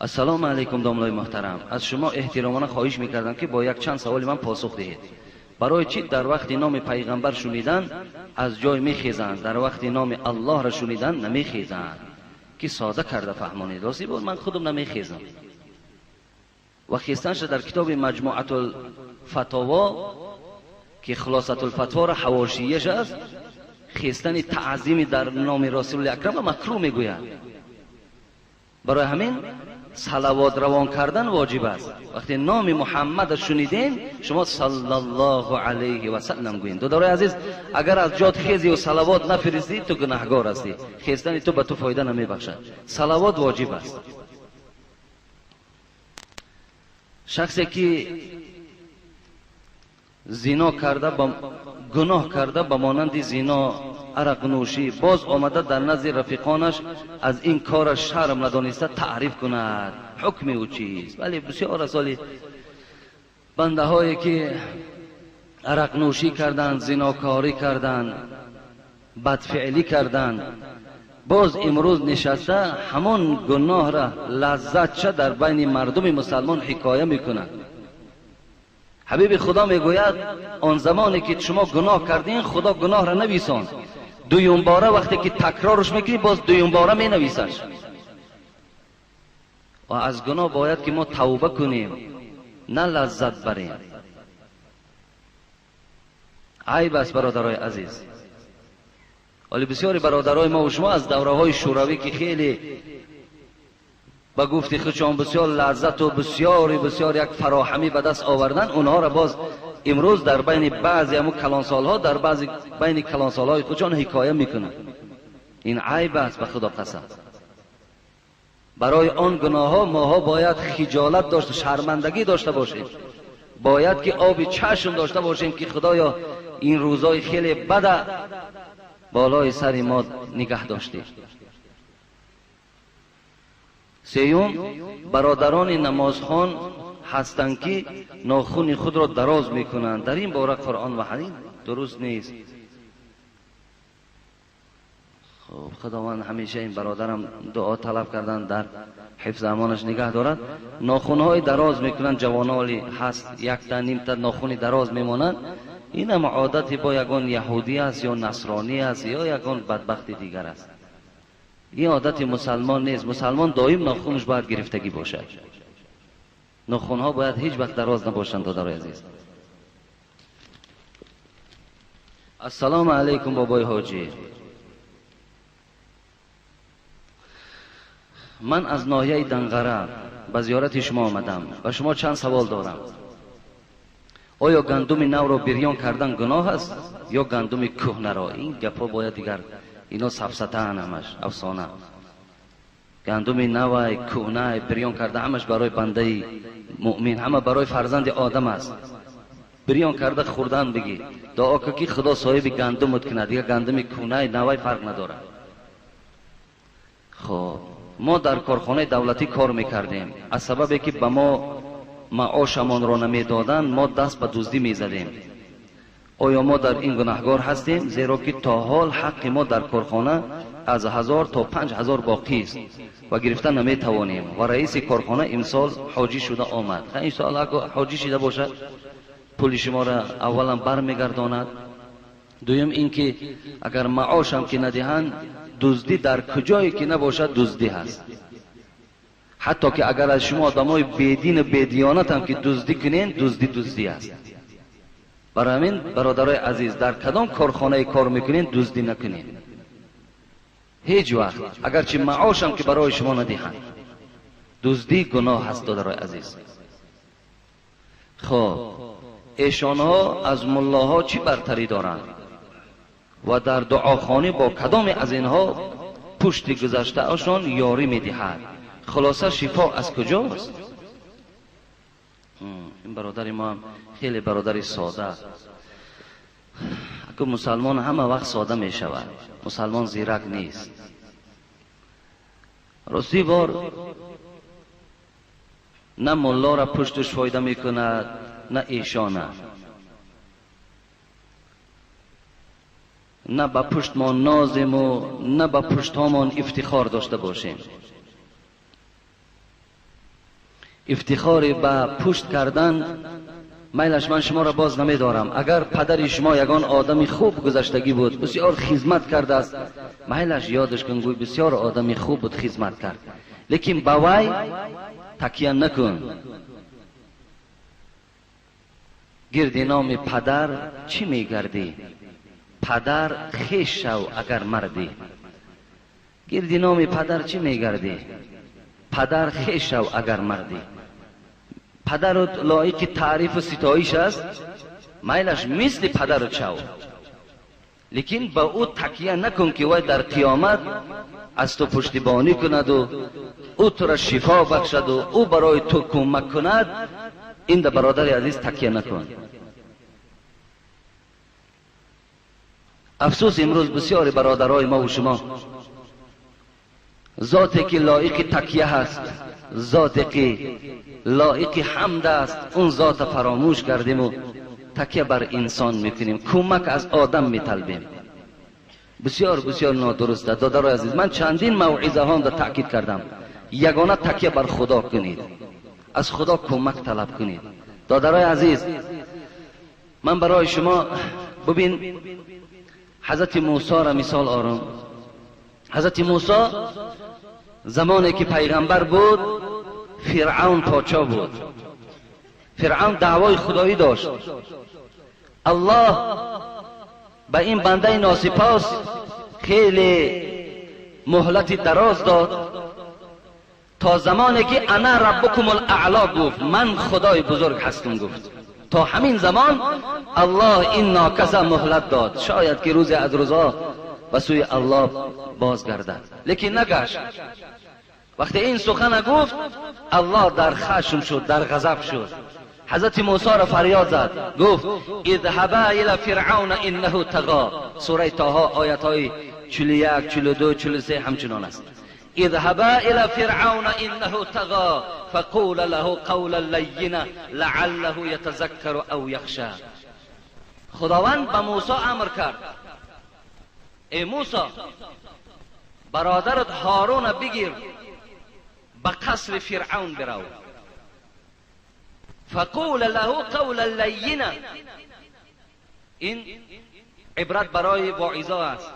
Ассалому алайкум домлаи муҳтарам. Аз шумо эҳтиромона хоҳиш мекардам ки бо якчанд саволи ман посух диҳед. Барои чӣ дар вақти номи пайғамбар шунидан аз ҷой мехезанд, дар вақти номи Аллоҳро шунидан намехезанд? Ки сода карда фаҳмонед. Рости буд, ман худам намехезам. Ва хестанша дар китоби Маҷмуатул Фатово ки Хулосатул Фатворо ҳавошияш аст, хестани таъзими дар номи Расули Акрам макрӯҳ мегӯяд. Барои ҳамин салавот равон кардан воҷиб аст. Вақте номи Муҳаммадро шунидем, шумо саллаллоҳу алайҳи васаллам гӯед. Додарои азиз, агар аз ҷод хезӣ ва салавот нафиристӣ, ту гунаҳгор ҳастӣ. Хестани ту ба ту фоида намебахшад. Салавот воҷиб аст. Шахсе ки зино карда, гуноҳ карда, ба монанди зино, арақнӯшӣ, боз омада дар назди рафиқонаш аз ин кораш шарм надониста таъриф кунад, ҳукми ӯ чист? Вале бисёр асоли бандаҳое ки арақнӯшӣ карданд, зинокорӣ карданд, бадфеълӣ карданд, боз имрӯз нишаста ҳамон гуноҳра лаззатша дар байни мардуми мусалмон ҳикоя мекунад. Ҳабиби Худо мегӯяд он замоне ки шумо гуноҳ кардин, Худо гуноҳро нависонд. Дуюм бора вақте ки такрорш мекунӣ, боз дуюм бора менависаш. Ва аз гуноҳ бояд ки мо тавба кунем, на лаззат барем. Айб аст, бародарои азиз. Вале бисёри бародарои мо ва шумо аз давраҳои шӯравӣ ки хеле ба гуфти худшон бисёр лаззату бисёри бисёр як фароҳамӣ ба даст овардан, онҳоро боз имрӯз дар байни баъзе ҳамун калонсолҳо, дар баъзи байни калонсолҳои худшон ҳикоя мекунанд. Ин айб аст, ба Худо қасам. Барои он гуноҳҳо моҳо бояд хиҷолат дошта, шармандагӣ дошта бошем. Бояд ки оби чашм дошта бошем ки Худоё ин рӯзҳои хеле бада болои сари мо нигаҳ доштӣ. Сеюм, бародарони намозхон ҳастанд ки нохуни худро дароз мекунанд. Дар ин бора Қуръон ва ҳадис дуруст нест. Хуб, Худованд ҳамеша ин бародарам дуо талаб кардан дар ҳифз амонаш нигаҳ дорад. Нохунҳои дароз мекунанд, ҷавоноли ҳаст, якта нимта нохуни дароз мемонанд. Ин ҳам одати бо ягон яҳудӣ аст ё насронӣ аст ё ягон бадбахти дигар аст. Ин одати мусалмон нест. Мусалмон доим нохунаш бояд гирифтагӣ бошад. Нохунҳо бояд ҳеҷ вақт дароз набошанд, додарои азиз. Ассалому алайкум, бобои ҳоҷӣ. Ман аз ноҳияи Данғара ба зиёрати шумо омадам. Ба шумо чанд савол дорам. Оё гандуми навро бирён кардан гуноҳ аст ё гандуми кӯҳнаро? Ин гапҳо бояд дигар, ино сафсатаан, ҳамаш афсона. Гандуми навай, кӯҳнай, бирён карда ҳамаш барои бандаи муъмин, ҳама барои фарзанди одам аст. Бирён карда хӯрдан бигӣ, дуо кун ки Худо соҳиби гандумут кунад. Дигар гандуми кӯҳнай навай фарқ надорад. Хоб, мо дар корхонаи давлатӣ кор мекардем. Аз сабабе ки ба мо маошамонро намедоданд, мо даст ба дуздӣ мезадем. Оё мо дар ин гунаҳгор ҳастем? Зеро ки то ҳол ҳаққи мо дар корхона аз 1000 то 5000 боқист ва гирифта наметавонем. Ва раиси корхона имсол ҳоҷӣ шуда омад. Иншоалло агар ҳоҷӣ шида бошад, пули шуморо аввалан бармегардонад. Дуюм ин ки агар маошам ки надиҳанд, дуздӣ дар куҷое ки набошад дуздӣ ҳаст. Ҳатто ки агар аз шумо одамои бедину бедиёнатам ки дуздӣ кунен, дуздӣ дуздӣ аст. Барои ҳамин бародарои азиз, дар кадом корхонае кор мекунен, дуздӣ накунед ҳеҷ вақт, агарчи маошам ки барои шумо надиҳанд. Дуздӣ гуноҳ аст, додарои азиз. Хоб, эшонҳо аз муллоҳо чӣ бартарӣ доранд ва дар дуохонӣ бо кадоме аз инҳо пушти гузаштаашон ёрӣ медиҳад? Хулоса, шифо аз куҷост? Ин бародари мо ҳам хеле бародари сода. Аку мусалмон ҳама вақт сода мешавад, мусалмон зирак нест. Ростӣ бор на муллоро пушташ фоида мекунад, на эшона. На ба пуштмон нозему, на ба пуштҳомон ифтихор дошта бошем. Ифтихори ба пушт кардан майлаш ман шуморо боз намедорам. Агар падари шумо ягон одами хуб гузаштагӣ буд, бисёр хизмат кардааст, майлаш ёдаш кун, гӯй бисёр одами хуб буд, хизмат кард. Лекин ба вай такя накун. Гирди номи падар чӣ мегардӣ? Падар хеш шав агар мардӣ. Гирди номи падар чӣ мегардӣ? Падар хеш шав агар мардӣ. Падарут лоиқи таърифу ситоиш аст, майлаш мисли падарут шав. Лекин ба ӯ такя накун ки вай дар қиёмат аз ту пуштибонӣ кунаду ӯ тура шифо бахшаду ӯ барои ту кӯмак кунад. Ин да бародари азиз такя накун. Афсӯс, имрӯз бисёри бародарои мо ва шумо зоте ки лоиқи такя ҳаст, зоте ки лоиқи ҳамд аст, он зота фаромӯш кардему такя бар инсон мекунем, кӯмак аз одам металбем. Бисёр бисёр нодуруст аст, додарои азиз. Ман чандин мавъизаҳонда таъкид кардам. Ягона такя бар Худо кунед, аз Худо кӯмак талаб кунед. Додарои азиз, من برای شما ببین حضرت موسی را مثال آرام. حضرت موسی زمانی که پیغمبر بود فرعون پادشاه بود. فرعون دعوای خدایی داشت. الله به این بنده ناسپاس خیلی مهلت دراز داد تا زمانی که انا ربکم الاعلا گفت، من خدای بزرگ هستم گفت. تا همین زمان الله این ناکس مهلت داد، شاید که روزی از روزها به سوی الله بازگردد، لیکن نگشت. وقتی این سخن گفت الله در خشم شد، در غضب شد. حضرت موسی را فریاد زد، گفت اذهبا الی فرعون انه طغی. سوره طه آیت های 41 42 43 همچنان است. اذهبا الى فرعون انه طغى فقولا له قولا لینا لعله یتذکر او یخشى. خداوند به موسی امر کرد، ای موسی برادرت هارون بگیر به قصر فرعون برو. فقول له قولا لینا. این عبرت برای واعظا است.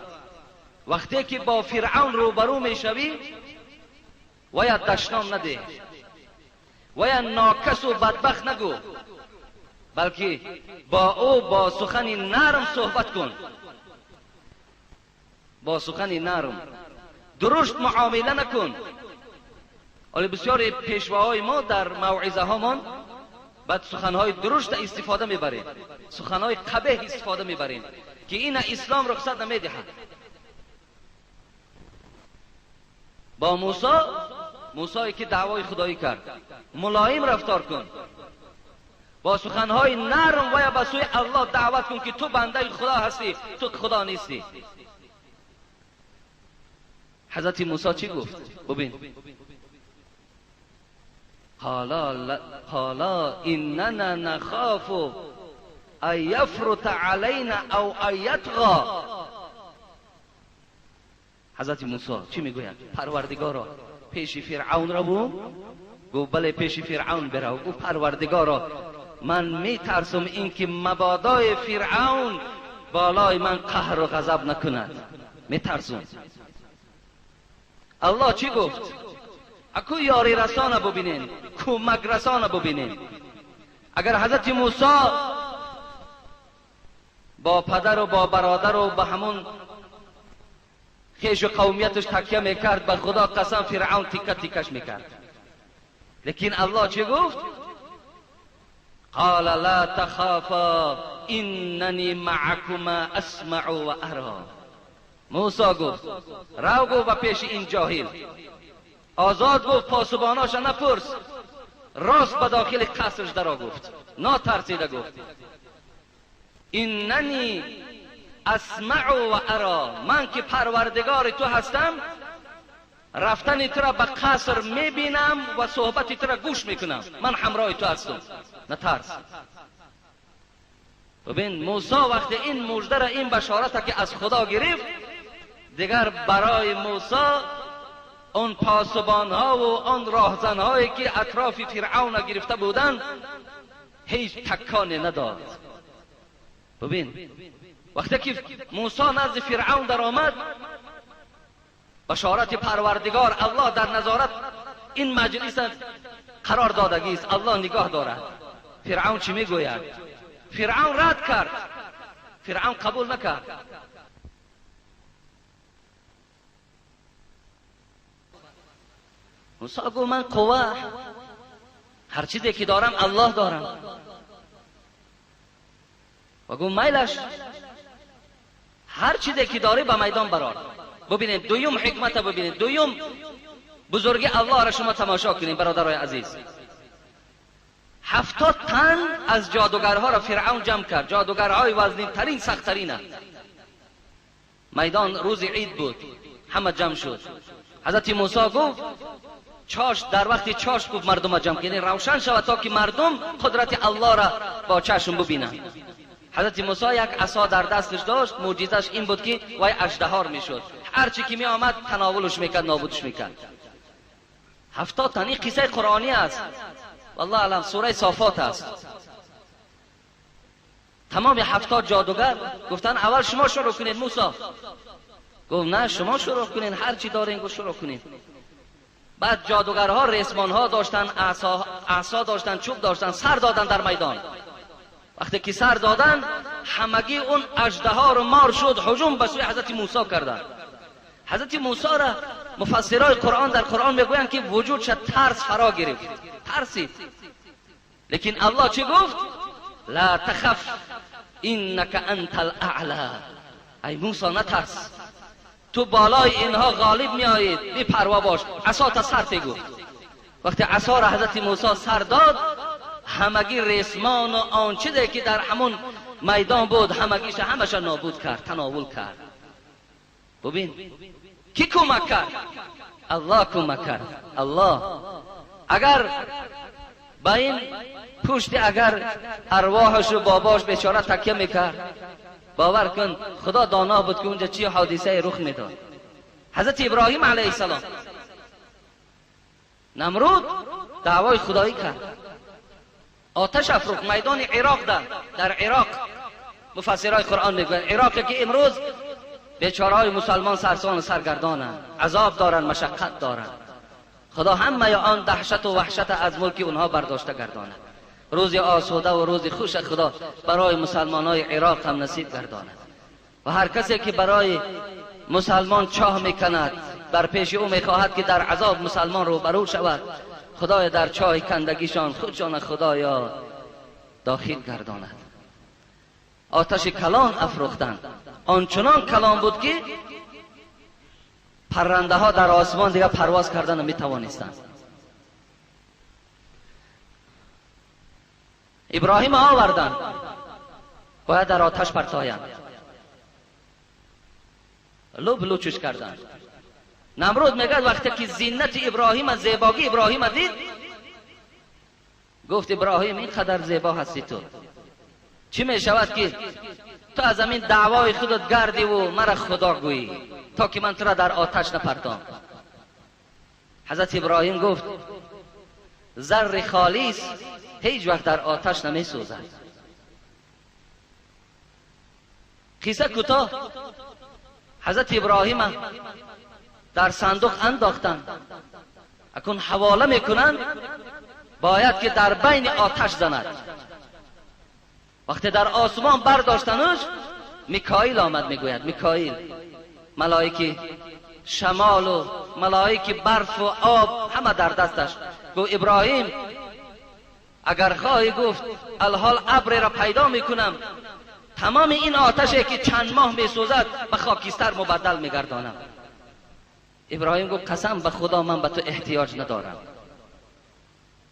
وقتی که با فرعون روبرو میشوی ویا دشنام نده، ویا ناکس و بدبخت نگو، بلکه با او با سخن نرم صحبت کن، با سخن نرم، درشت معامله نکن. ولی بسیاری پیشواهای ما در موعظه هامان بعد سخنهای درشت استفاده میبریم، سخنهای قبیح استفاده میبریم که این اسلام رخصت نمیدهد. با موسی، موسی که دعوای خدایی کرد، ملایم رفتار کن، با سخنهای نرم و یا به سوی الله دعوت کن که تو بنده خدا هستی، تو خدا نیستی. حضرت موسی چی گفت؟ ببین، قالا اننا نخاف ان یفرط علینا او ان یطغی. حضرت موسی چی میگوید؟ پروردگارا پیش فرعون را بو؟ گفت بله پیش فرعون برو. گفت پروردگارا من میترسم اینکه مبادای فرعون بالای من قهر و غضب نکند، میترسم. الله چی گفت؟ اکو یاری رسانه ببینین، کمک رسانه ببینین. اگر حضرت موسی با پدر و با برادر و با همون خیش و قومیتش تکیه میکرد، به خدا قسم فرعون تیکه تیکش میکرد. لیکن الله چی گفت؟ قال لا تخافا اننی معکما اسمع و ارا. موسی گفت رو گفت به پیش این جاهل، آزاد گفت پاسباناش نپرس، راست به داخل قصرش درا گفت، ناترسیده گفت اننی اسمع و ارا، من که پروردگار تو هستم رفتن تو را به قصر میبینم و صحبت تو را گوش میکنم، من همراه تو هستم، نترس. ببین موسی وقتی این مژده را، این بشارت که از خدا گرفت، دیگر برای موسی آن پاسبان ها و آن راهزن هایی که اطراف فرعون گرفته بودند هیچ تکانی نداد. ببین وقتی که موسی نزد فرعون در آمد، بشارت پروردگار الله در نظارت این مجلس قرار دادگی است، الله نگاه دارد. فرعون چی میگوید؟ فرعون رد کرد، فرعون قبول نکرد. موسی گفت من قوه، هر چیزی که دارم الله دارم. و گفت میلش، هر چیزی که داری به میدان برار. ببینید دویم حکمت، ببینید دویم بزرگی الله را شما تماشا کنید برادرای عزیز. 70 تن از جادوگرها را فرعون جمع کرد، جادوگرهای وزنین ترین سخت ترین. میدان روز عید بود، همه جمع شد. حضرت موسی گفت چاش، در وقتی چاش گفت مردم جمع کنید، روشن شود تا که مردم قدرت الله را با چشم ببینند. حضرت موسی یک عصا در دستش داشت، معجزش این بود که وای اژدهار میشد، هر چی که می آمد تناولش میکرد، نابودش میکرد. 70 تن، این قصه قرآنی است، والله اعلم، سوره صافات است. تمام 70 جادوگر گفتن اول شما شروع کنید موسی. گفت نه شما شروع کنید، هر چی دارین گفت شروع کنید. بعد جادوگرها ریسمانها داشتن، عصا داشتن، چوب داشتن، سر دادن در میدان. وقتی که سر دادن همگی اون اژدها رو مار شد، هجوم به سوی حضرت موسی کردن. حضرت موسی را مفسرای قرآن در قرآن میگویند که وجودش ترس فرا گرفت، ترسید. لیکن الله چی گفت؟ لا تخف انک انت الاعلی. ای موسی نترس، تو بالای اینها غالب میآیید، بی پروا باش، عصا تا سر تی. وقتی عصا را حضرت موسی سر داد، همگی ریسمان و آن چیزی که در همون میدان بود همگیش همش نابود کرد، تناول کرد. ببین کی کمک کرد؟ الله کمک کرد. الله اگر با این پشت اگر ارواحش و باباش بیچاره تکیه میکرد، باور کن خدا دانا بود که اونجا چی حادثه رخ میداد. حضرت ابراهیم علیه السلام نمرود دعوای خدایی کرد، آتش افروخت میدان عراق. در عراق مفسرای قرآن میگویند عراق که امروز بیچاره‌های مسلمان سرسان و سرگردانند، عذاب دارند، مشقت دارند. خدا همه آن دهشت و وحشت از ملک اونها برداشته گرداند. روز آسوده و روز خوش خدا برای مسلمان های عراق هم نصیب گرداند. و هر کسی که برای مسلمان چاه میکند، بر پیش او میخواهد که در عذاب مسلمان روبرو شود، خدای در چاه کندگیشان خودشان خدایا داخل گرداند. آتش کلان افروختند، آنچنان کلان بود که پرنده ها در آسمان دیگه پرواز کردن نمیتوانستند. ابراهیم آوردند، باید در آتش پرتایند، لب لوچش کردند. نمرود میگه وقتی که زینت ابراهیم، زیباگی ابراهیم دید، گفت ابراهیم اینقدر زیبا هستی تو، چی میشود که تو از همین دعوای خودت گردی و مرا خدا گویی تا که من تو را در آتش نپرتام. حضرت ابراهیم گفت زر خالص هیچ وقت در آتش نمی سوزد. قصه کوتاه، حضرت ابراهیم در صندوق انداختند، اکنون حواله میکنند، باید که در بین آتش زند. وقتی در آسمان برداشتنش، میکائیل آمد، میگوید میکائیل ملائک شمال و ملائک برف و آب همه در دستش. گفت ابراهیم اگر خواهی، گفت الحال ابر را پیدا میکنم، تمام این آتشی که چند ماه میسوزد به خاکستر مبدل میگردانم. ابراهیم گفت قسم به خدا من به تو احتیاج ندارم،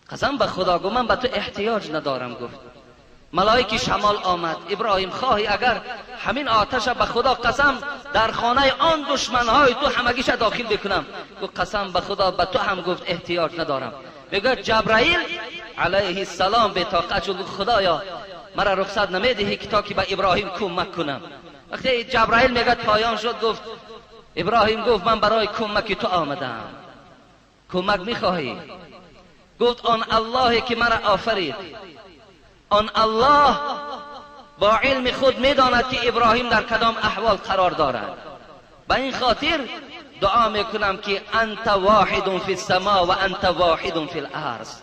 قسم به خدا گفت من به تو احتیاج ندارم. گفت ملائک شمال آمد، ابراهیم خواهی اگر همین آتش به خدا قسم در خانه آن دشمنهای تو همگیش داخل بکنم. گفت قسم به خدا به تو هم گفت احتیاج ندارم. میگه جبرائیل علیه السلام به طاقت شد، خدایا مرا رخصت نمیدهی که تا که به ابراهیم کمک کنم. وقتی جبرائیل میگه پایان شد، گفت ابراهیم گفت من برای کمک تو آمدم، کمک میخواهی؟ گفت آن الله که مرا آفرید، آن الله با علم خود میداند که ابراهیم در کدام احوال قرار دارد. به این خاطر دعا میکنم که انت واحد فی السما و انت واحد فی الارض.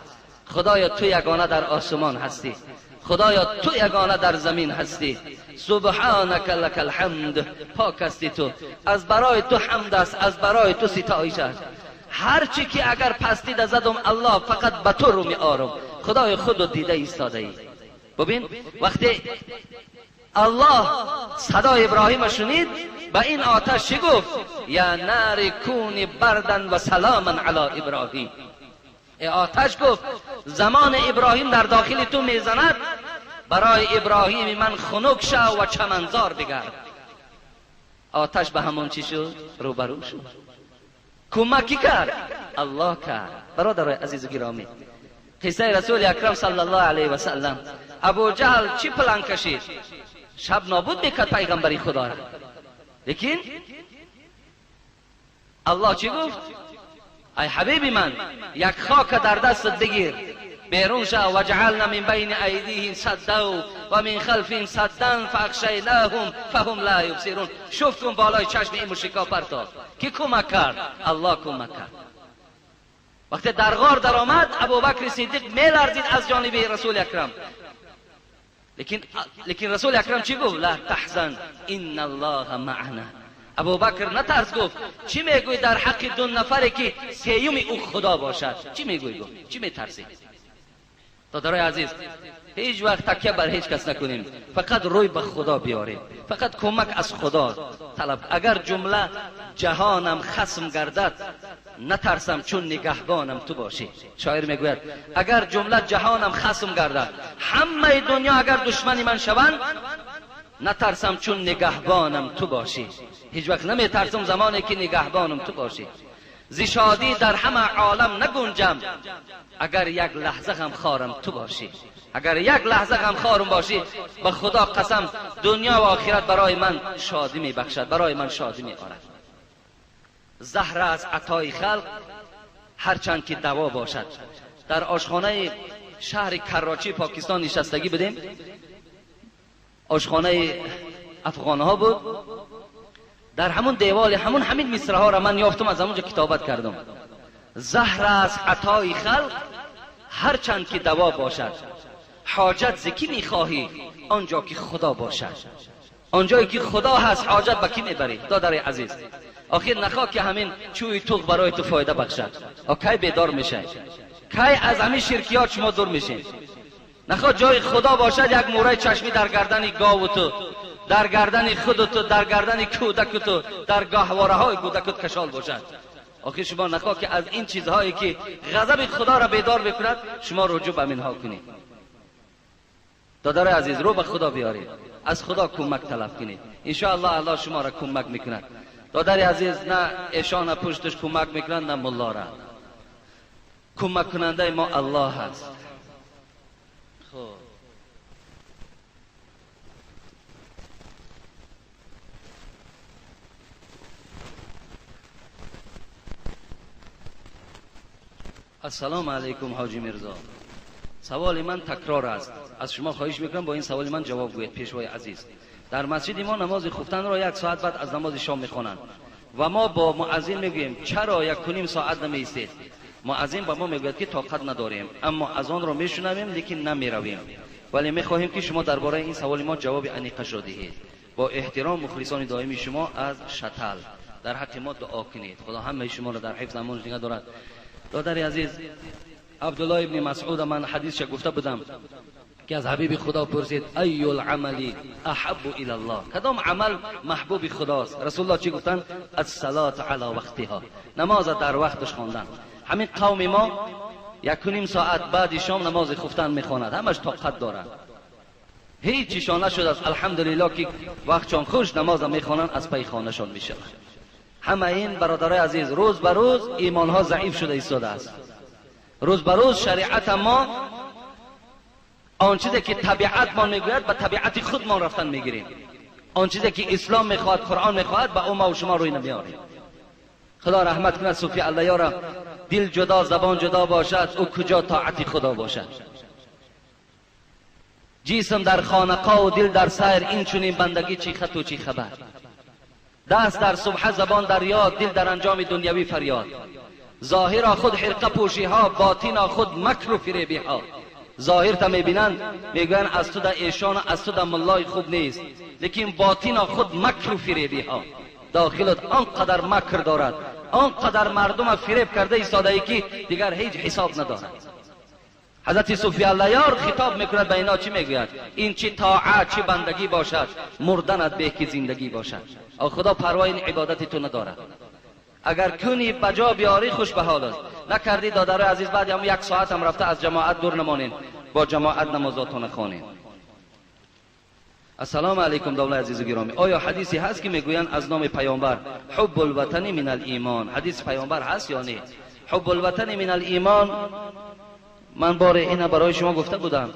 خدایا تو یگانه در آسمان هستی، خدایا تو یگانه در زمین هستی. سبحانک لک الحمد، پاک هستی تو، از برای تو حمد است، از برای تو ستایش است. هرچی که اگر پستی زدم الله فقط به تو رو می آرم، خدای خود رو دیده ایستاده ای. ببین وقتی الله صدای ابراهیم شنید، به این آتش چی گفت؟ یا نار کونی بردن و سلاما علی ابراهیم. ای آتش گفت زمان ابراهیم در داخل تو میزند، برای ابراهیم من خنک شو و چمنزار بگرد. آتش به همون چی شد؟ روبرو شد. کمکی کرد؟ الله کرد. برادرای عزیز و گرامی، قصه رسول اکرم صلی الله علیه و سلم، ابو جهل چی پلان کشید؟ شب نابود میکرد پیغمبری خدا را. لیکن الله چی گفت؟ ای حبیبی من، یک خاک در دستت بگیر، بیرون شو. وجعلنا من بین ایدیهم سدا و من خلفهم سدا فاغشیناهم فهم لا یبصرون. شوف کن بالای چشم این مشرکا پرتاب. کی کمک کرد؟ الله کمک کرد. وقتی در غار در آمد، ابوبکر صدیق میلرزید از جانب رسول اکرم. لیکن رسول اکرم چی گفت؟ لا تحزن ان الله معنا. ابوبکر نترس، گفت چی میگوی در حق دو نفری که سیوم او خدا باشد؟ چی میگوی؟ گفت چی میترسی؟ دادرای عزیز، هیچ وقت تکیه بر هیچ کس نکنیم، فقط روی به خدا بیاریم، فقط کمک از خدا طلب. اگر جمله جهانم خصم گردد نترسم چون نگهبانم تو باشی. شاعر میگوید اگر جمله جهانم خصم گردد، همه دنیا اگر دشمنی من شوند، نترسم چون نگهبانم تو باشی. هیچ وقت نمیترسم زمانی که نگهبانم تو باشی. ز شادی در همه عالم نگنجم اگر یک لحظه غم خارم تو باشی. اگر یک لحظه غم خارم باشی، به خدا قسم دنیا و آخرت برای من شادی میبخشد، برای من شادی میآورد. زهر از عطای خلق هرچند که دوا باشد. در آشخانه شهر کراچی پاکستان نشستگی بودیم، آشخانه افغان ها بود. در همون دیوال همون همین مصره ها را من یافتم، از همونجا کتابت کردم. زهر از عطای خلق هرچند که دوا باشد، حاجت ز کی میخواهی آنجا که خدا باشد. آنجایی که خدا هست حاجت به کی میبری؟ دادر عزیز، آخر نخواه که همین چوی توغ برای تو فایده بخشد. کی بیدار میشه؟ کی از همین شرکیات شما دور میشین؟ نخواه جای خدا باشد یک مورای چشمی در گردن گاو تو، در گردن خود تو، در گردن کودک تو، در گاهواره های کودکت کشال باشد. آخر شما نخواه که از این چیزهایی که غضب خدا را بیدار بکند شما رجوع به منها کنید. دادر عزیز، رو به خدا بیارید، از خدا کمک طلب کنید، انشاءالله الله شما را کمک میکند. دادر عزیز، نه ایشان پشتش کمک میکنند نه ملا را. کمک کننده ما الله هست. خب السلام علیکم حاجی میرزا، سوال من تکرار است، از شما خواهش میکنم با این سوال من جواب گویید. پیشوای عزیز، در مسجد ما نماز خفتن را 1 ساعت بعد از نماز شام میخوانند و ما با مؤذن میگوییم چرا 1.5 ساعت نمیایستید؟ مؤذن با ما میگوید که طاقت نداریم، اما از آن را میشنویم لیکن نمیرویم، ولی میخواهیم که شما درباره این سوال ما جواب انیقش را دهید. با احترام مخلصان دائمی شما از شتل، در حق ما دعا کنید. خدا همه شما را در حفظ امان نگه دارد. دادر عزیز، عبدالله ابن مسعود من حدیثش گفته بودم که از حبیب خدا پرسید ای العمل احب الی الله، کدام عمل محبوب خداست؟ رسول الله چی گفتن؟ الصلاة علی وقتها، نماز در وقتش خواندن. همین قوم ما 1.5 ساعت بعد شام نماز خفتن میخواند، همش طاقت دارند، هیچیشان نشد است. الحمدلله که وقتشان خوش نماز میخوانند، از پی خانهشان میشوند. همه این برادرای عزیز، روز به روز ایمانها ضعیف شده ایستاده است. روز به روز شریعت ما آن چیزی که طبیعت ما میگوید به طبیعت خودمان رفتن میگیریم. آن چیزی که اسلام میخواهد، قرآن میخواهد، به او ما و شما روی نمیاریم. خدا رحمت کند صوفی الله یارا، دل جدا زبان جدا باشد، او کجا طاعت خدا باشد. جسم در خانقاه و دل در سیر، این چنین بندگی چی خط و چی خبر. دست در صبح زبان در یاد، دل در انجام دنیوی فریاد. ظاهرا خود حرقه پوشی ها، باطنا خود مکر و فریبی ها. ظاهر تا میبینند میگویند از تو در ایشان، از تو در ملای خوب نیست، لیکن باطنا خود مکر و فریبی ها. داخلت آنقدر مکر دارد، آنقدر مردم فریب کرده ایستاده ای که دیگر هیچ حساب ندارد. حضرت صوفی الله یار خطاب میکند به اینا، چی میگوید؟ این چی طاعت چی بندگی باشد، مردنت به که زندگی باشد. خدا پروای این عبادت تو ندارد. اگر کنی بجا بیاری خوش به حال است، نکردی دادرای عزیز بعد هم 1 ساعت هم رفته از جماعت دور نمانین، با جماعت نمازاتون خوانین. السلام علیکم دولت عزیز و گرامی، آیا حدیثی هست که میگویند از نام پیامبر حب الوطن من الایمان؟ حدیث پیامبر هست یا نه؟ حب الوطن من الایمان، من بار اینه برای شما گفته بودم،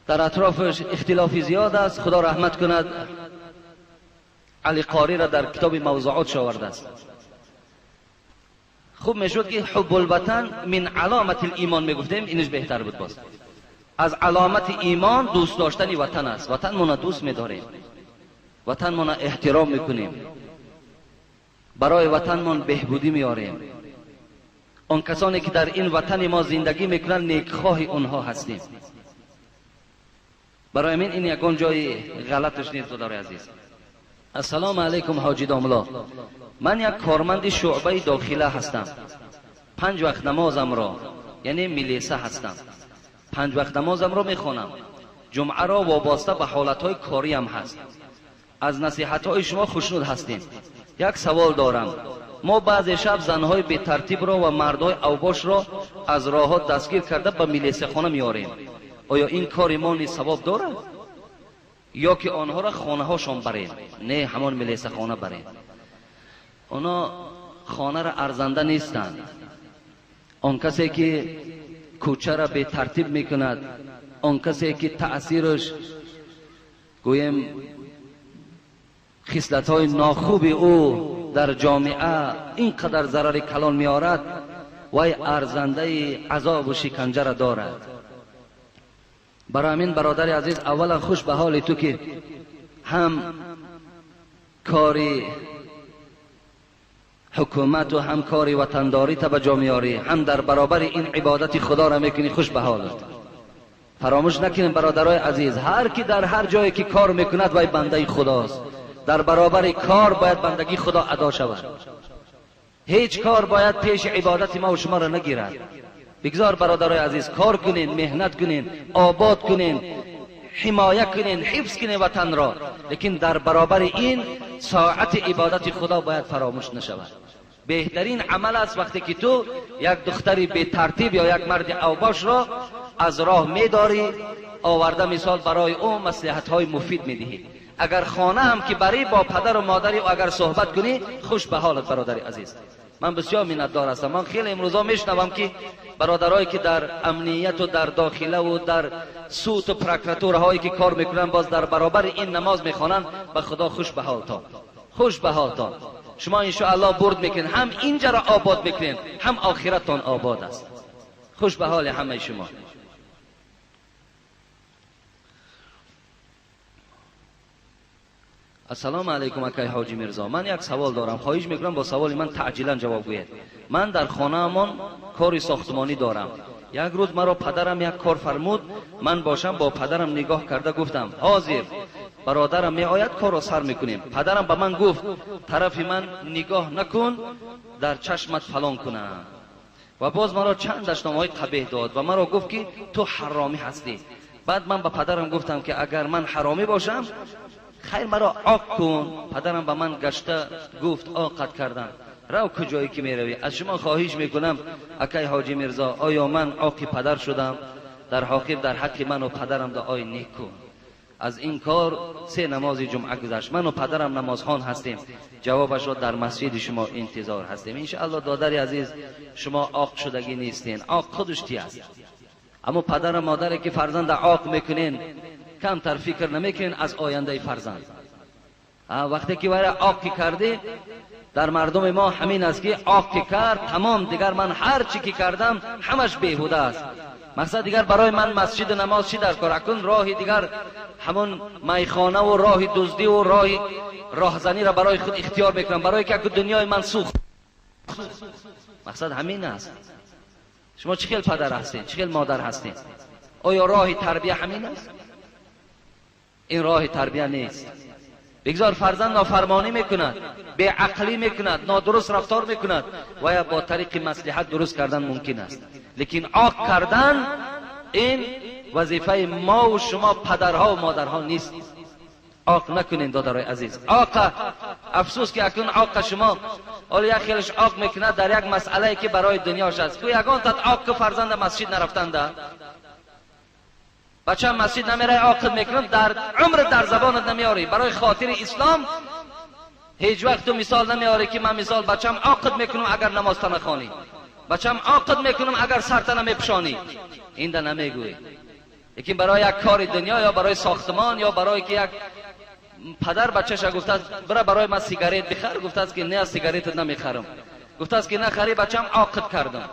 در اطرافش اختلافی زیاد است. خدا رحمت کند علی قاری را در کتاب موضوعات آورده است. خوب میشد که حب الوطن من علامت الایمان میگفتیم، اینش بهتر بود. باز از علامت ایمان دوست داشتن وطن است. وطن مون دوست میداریم، وطن مون احترام میکنیم، برای وطنمان بهبودی میاریم. آن کسانی که در این وطن ما زندگی میکنن نیکخواه اونها هستیم. برای من این یکان جای غلطش نیست برادر عزیز. السلام علیکم حاجی داملا، من یک کارمند شعبه داخله هستم. 5 وقت نمازم را، یعنی میلیسه هستم، 5 وقت نمازم را میخوانم. جمعه را وابسته به حالتهای کاریم هست. از نصیحتهای شما خوشنود هستیم. یک سوال دارم. ما بعض شب زنهای به ترتیب را و مردهای اوباش را از راه دستگیر کرده به میلیسه خانه میاریم. آیا این کار ما نیز ثواب دارد؟ یا که آنها را خانه هاشان بریم؟ نه، همان میلیسه خانه بریم. اونا خانه را ارزنده نیستند. آن کسی که کوچه را به ترتیب میکند، آن کسی که تأثیرش گویم خصلت های ناخوب او در جامعه اینقدر ضرر کلان میارد، وی ارزنده عذاب و شکنجه را دارد. برای همین برادر عزیز، اولا خوش به حال تو که هم کاری حکومت و هم کاری وطنداری تا به جا میاری، هم در برابر این عبادت خدا را میکنی. خوش به حالت. فراموش نکنیم برادرای عزیز، هر کی در هر جایی که کار میکند وی بنده خداست. در برابر کار باید بندگی خدا ادا شود. هیچ کار باید پیش عبادت ما و شما را نگیرد. بگذار برادرای عزیز کار کنین، مهنت کنین، آباد کنین، حمایه کنین، حفظ کنین وطن را، لیکن در برابر این ساعت عبادت خدا باید فراموش نشود. بهترین عمل است وقتی که تو یک دختری به ترتیب یا یک مرد اوباش را از راه میداری، آورده مثال برای او مصلحت های مفید میدهی. اگر خانه هم که بری با پدر و مادری و اگر صحبت کنی، خوش به حالت برادر عزیز. من بسیار منتدار هستم. من خیلی امروزا میشنوم که برادرایی که در امنیت و در داخله و در سوت و پرکراتورهایی که کار میکنن باز در برابر این نماز میخوانن. به خدا خوش به حالتان، خوش به حالتان. شما انشاءالله برد میکنین، هم اینجا را آباد میکنین، هم آخرتان آباد است. خوش به حال همه شما. السلام علیکم اکای حاجی میرزا، من یک سوال دارم، خواهش میکنم با سوال من تعجیلا جواب گوید. من در خانه کاری ساختمانی دارم. یک روز مرا پدرم یک کار فرمود، من باشم با پدرم نگاه کرده گفتم حاضر، برادرم می آید کار را سر میکنیم. پدرم به من گفت طرف من نگاه نکن، در چشمت فلان کنم. و باز مرا چند دشنامه‌های قبیح داد و مرا گفت که تو حرامی هستی. بعد من به پدرم گفتم که اگر من حرامی باشم خیر مرا عاق کن. پدرم به من گشته گفت عاقت کردن، رو کجایی که میروی. از شما خواهش میکنم اکای حاجی میرزا، آیا من عاقی پدر شدم؟ در حاکم در حق من و پدرم دعای نیک کن. از این کار 3 نماز جمعه گذشت. من و پدرم نمازخوان هستیم. جوابش را در مسجد شما انتظار هستیم. انشاءالله دادر عزیز، شما عاق شدگی نیستین، عاق خودش تی است. اما پدر و مادری که فرزند عاق میکنین کمتر فکر نمیکنین از آینده فرزند. وقتی که برای عاق کردی، در مردم ما همین است که عاق کرد تمام، دیگر من هر چی که کردم همش بیهوده است. مقصد دیگر برای من مسجد و نماز چی در کار؟ اکنون راه دیگر همون میخانه و راه دزدی و راه راهزنی را برای خود اختیار میکنم، برای که دنیای من سوخت. مقصد همین است. شما چه خیل پدر هستین، چه خیل مادر هستین؟ آیا راه تربیه همین است؟ این راه تربیه نیست. بگذار فرزند نافرمانی میکند، بی عقلی میکند، نادرست رفتار میکند و یا با طریق مصلحت درست کردن ممکن است، لیکن عاق کردن این وظیفه ما و شما پدرها و مادرها نیست. عاق نکنین دادرای عزیز. عاق افسوس که اکنون عاق شما حالا یک خیلش عاق میکند در یک مسئله که برای دنیاش است. کو یگان تات عاق که فرزند مسجد نرفتنده، بچه مسجد نمیره عاقد میکنم، در عمر در زبانت نمیاری. برای خاطر اسلام هیچ وقت تو مثال نمیاری که من مثال بچم عاقد میکنم اگر نماز تا نخوانی، بچم عاقد میکنم اگر سرت نمیپوشانی، این ده نمیگویی. لیکن برای یک کار دنیا یا برای ساختمان یا برای که یک پدر بچه‌ش گفته است برای من سیگارت بخر، گفته است که نه سیگارت نمیخرم. Гуфтааст ки нахари бачам оқид кардам.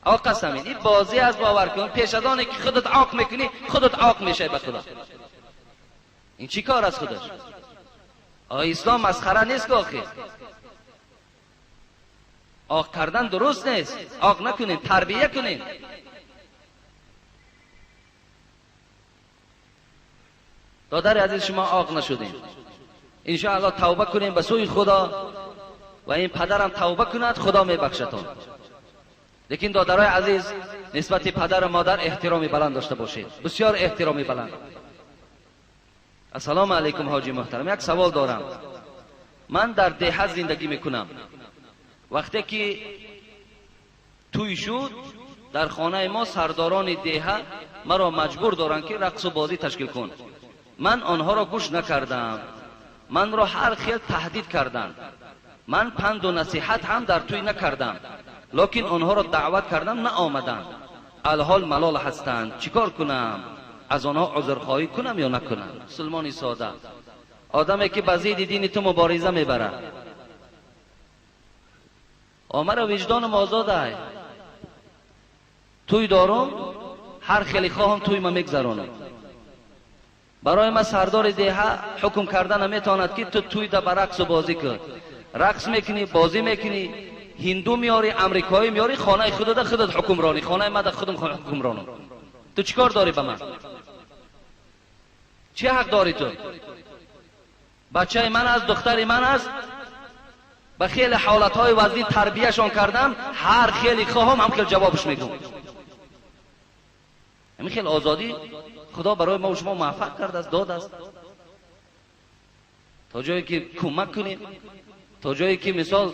Оқ аст ҳамин. Ин бозӣ аст, бовар кун. Пеш аз оне ки худат оқ мекунӣ, худат оқ мешавӣ ба худо. Ин чӣ кор аст худаш? Ислом масхара нест ки охир. Оқ кардан дуруст нест. Оқ накунем, тарбия кунем. Додари азиз, шумо оқ нашудем. Иншоаллоҳ тавба кунем ба сӯи Худо ва ин падарам тавба кунад, Худо мебахшатон. Лекин додарои азиз, нисбати падару модар эҳтироми баланд дошта бошед. Бисёр эҳтироми баланд. Ассалому алайкум ҳоҷи муҳтарам, як савол дорам. Ман дар деҳа зиндагӣ мекунам. Вақте ки тӯй шуд, дар хонаи мо сардорони деҳа маро маҷбур доранд ки рақсу бозӣ ташкил кун. Ман онҳоро гӯш накардам. Манро ҳар хел таҳдид карданд. Ман панду насиҳат ҳам дар тӯй накардам. Лекин онҳоро даъват кардам, наомаданд. Алҳол малол ҳастанд. Чӣ кор кунам? Аз онҳо узрхоҳӣ кунам ё накунам? Мусулмони сода, одаме ки ба зидди дини ту мубориза мебарад. Омара виҷдонам озодай. Тӯй дорум, ҳар хеле хоҳам тӯй ма мегзаронам. Барои ма сардори деҳа ҳукм карда наметавонад ки ту тӯй да ба рақсу бозӣ кун. Рақс мекунӣ, бозӣ мекунӣ, ҳинду меорӣ, амрикоӣ меорӣ, хонаи худада худат ҳукмронӣ, хонаи мада худам ҳукмронам. Ту чӣ кор дорӣ ба ман? Чӣ ҳақ дорӣ ту? Бачаи ман аст, духтари ман аст. Ба хеле ҳолатҳои вазъӣ тарбияшон кардам, ҳар хеле хоҳам ҳам хел ҷавобш мегӯм. Ҳамин хел озодӣ Худо барои мо шумо муваффақ кардааст, додааст. То ҷое ки кӯмак кунем, то ҷое ки мисол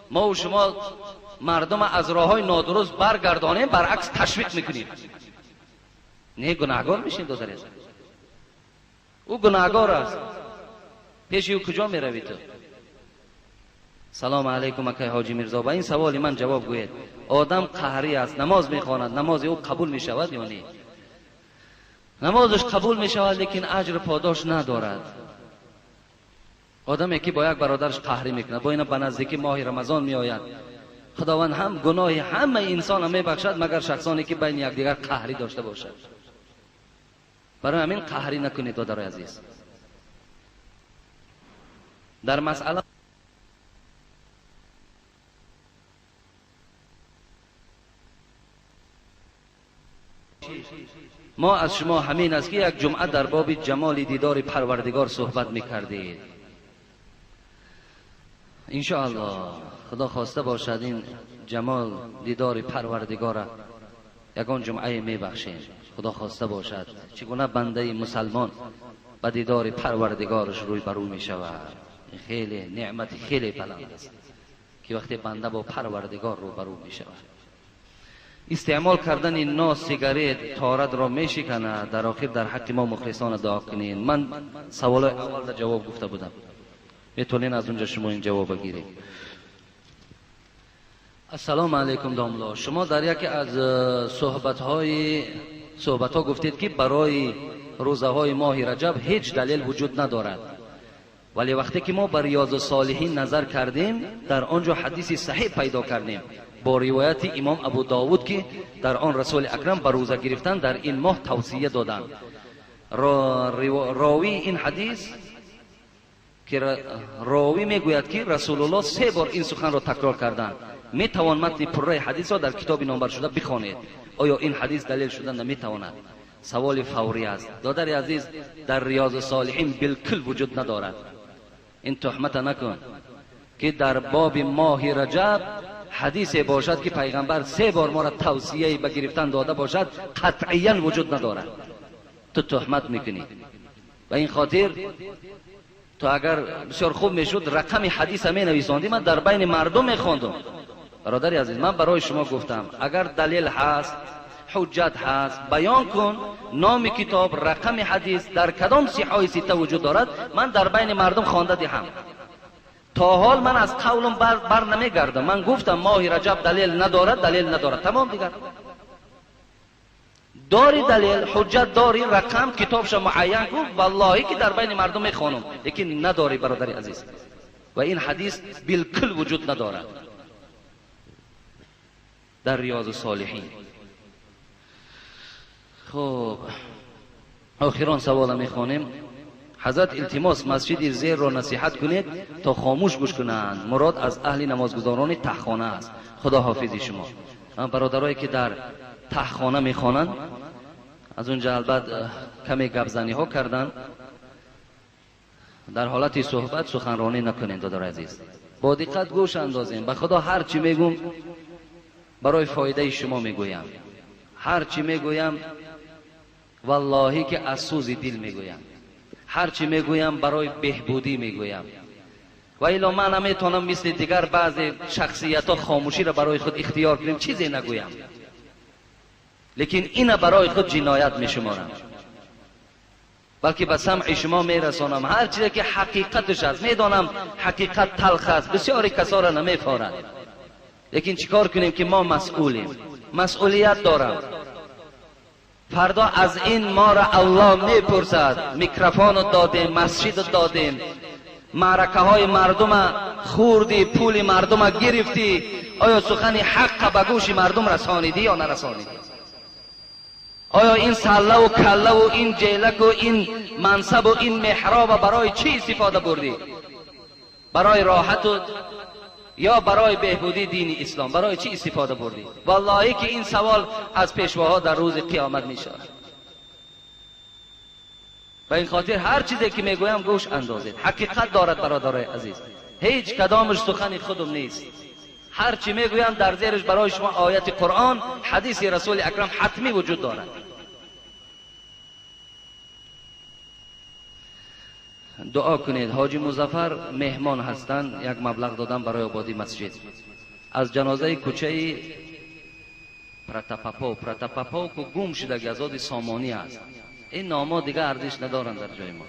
мо ва шумо мардум аз роҳҳои нодуруст баргардонем, баръакс ташвиқ мекунем. Не, гунаҳгор мешем, додари азиз. Ӯ гунаҳгор аст. Пеши ӯ куҷо меравӣ ту? Салому алайкум акай ҳоҷи Мирзо, ба ин саволи ман ҷавоб гӯед. Одам қаҳрӣ аст, намоз мехонад, намози ӯ қабул мешавад ё не? Намозаш қабул мешавад, лекин аҷру подош надорад. Одаме ки бо як бародараш қаҳрӣ мекунад, бо ина ба наздикӣ моҳи Рамазон меояд. Худованд ҳам гуноҳи ҳамаи инсонро мебахшад, магар шахсоне ки байни якдигар қаҳрӣ дошта бошад. Барои ҳамин қаҳрӣ накунед, додарои азиз. Дар масъала мо аз шумо ҳамин аст ки як ҷумъа дар боби ҷамоли дидори Парвардигор суҳбат мекардед. Иншоаллоҳ Худо хоста бошад ин ҷамол дидори Парвардигора ягон ҷумъае мебахшем. Худо хоста бошад чӣ гуна бандаи мусалмон ба дидори Парвардигораш рӯй ба рӯй мешавад. Хеле неъмати хеле баланд аст ки вақте банда бо Парвардигор рӯ ба рӯ мешавад. Истеъмол кардани нос, сигарет торатро мешиканад. Дар охир дар ҳаққи мо мухлисона дуо кунед. Ман саволои аввал дар ҷавоб гуфта будам, метавонед аз унҷа шумо ин ҷавоба гиред. Ассалому алайкум домло, шумо дар яке аз суҳбатҳо гуфтед ки барои рӯзаҳои моҳи Раҷаб ҳеҷ далел вуҷуд надорад. Вале вақте ки мо ба Риёзу Солиҳин назар кардем, дар он ҷо ҳадиси саҳеҳ пайдо кардем бо ривояти имом Абу Довуд ки дар он Расули Акрам ба рӯза гирифтан дар ин моҳ тавсия доданд. Ровии ин ҳадис ки ровӣ мегӯяд ки Расулуллоҳ се бор ин суханро такрор карданд. Метавон матни пурраи ҳадисро дар китоби номбаршуда бихонед. Оё ин ҳадис далел шуда наметавонад? Саволи фаврӣ аст. Додари азиз, дар Риёзу Солиҳин билкул вуҷуд надорад. Ин туҳмата накун ки дар боби моҳи Раҷаб ҳадисе бошад ки пайғамбар се бор моро тавсияи ба гирифтан дода бошад, қатъиян вуҷуд надорад. Ту туҳмат мекунӣ. Ба ин хотир ту агар бисёр хуб мешуд рақами ҳадиса менависондӣ, ман дар байни мардум мехондум. Бародари азиз, ман барои шумо гуфтам, агар далел ҳаст, ҳуҷҷат ҳаст, баён кун номи китоб, рақами ҳадис дар кадом сиҳои сита вуҷуд дорад, ман дар байни мардум хонда диҳам. То ҳол ман аз қавлам бар намегардам. Ман гуфтам моҳи Раҷаб далел надорад, далел надорад. Тамом дигар. Дори далел, ҳуҷҷат дори, рақам, китобша муайян кун, валлоҳи ки дар байни мардум мехонам. Лекин надори, бародари азиз. و این حدیث بالکل وجود ندارد در ریاض الصالحین. خب آخران سوال میخوانیم. حضرت التماس مسجد زیر را نصیحت کنید تا خاموش گوش کنند. مراد از اهل نمازگزاران تهخانه است. خدا حافظ شما. برادرایی که در تهخانه میخوانند از اونجا البته کمی گپ زنی ها کردن، در حالت صحبت سخنرانی نکنید دادر عزیز، با دقت گوش اندازیم. به خدا هر چی میگم برای فایده شما میگویم، هر چی میگویم والله که از سوز دل میگویم، هر چی میگویم برای بهبودی میگویم. و الا من نمیتونم مثل دیگر بعضی شخصیت ها خاموشی را برای خود اختیار کنیم، چیزی نگویم، لیکن اینه برای خود جنایت میشمارم، بلکه به سمع شما میرسانم هر چیزی که حقیقتش است. میدانم حقیقت تلخ است، بسیاری کسا را نمیفارد، لیکن چیکار کنیم که ما مسئولیم، مسئولیت دارم. فردا از این ما را الله میپرسد. میکروفون دادیم، مسجد دادیم، معرکه های مردم خوردی، پول مردم گرفتی، آیا سخن حق به گوش مردم رسانیدی یا نرسانیدی؟ آیا این سله و کله و این جیلک و این منصب و این محراب برای چی استفاده بردی؟ برای راحت و یا برای بهبودی دین اسلام؟ برای چی استفاده بردی؟ والله که این سوال از پیشواها در روز قیامت می شود. به این خاطر هر چیزی که میگویم گوش اندازید، حقیقت دارد برادرای عزیز، هیچ کدامش سخن خودم نیست. هر چی میگویم در زیرش برای شما آیت قرآن، حدیث رسول اکرم حتمی وجود دارد. دعا کنید. حاجی مظفر مهمان هستند، یک مبلغ دادن برای آبادی مسجد. از جنازه کوچه پرتاپاپو، پرتاپاپو که گم شده گزاد سامانی است. این نام‌ها دیگه ارزش ندارن در جای ما.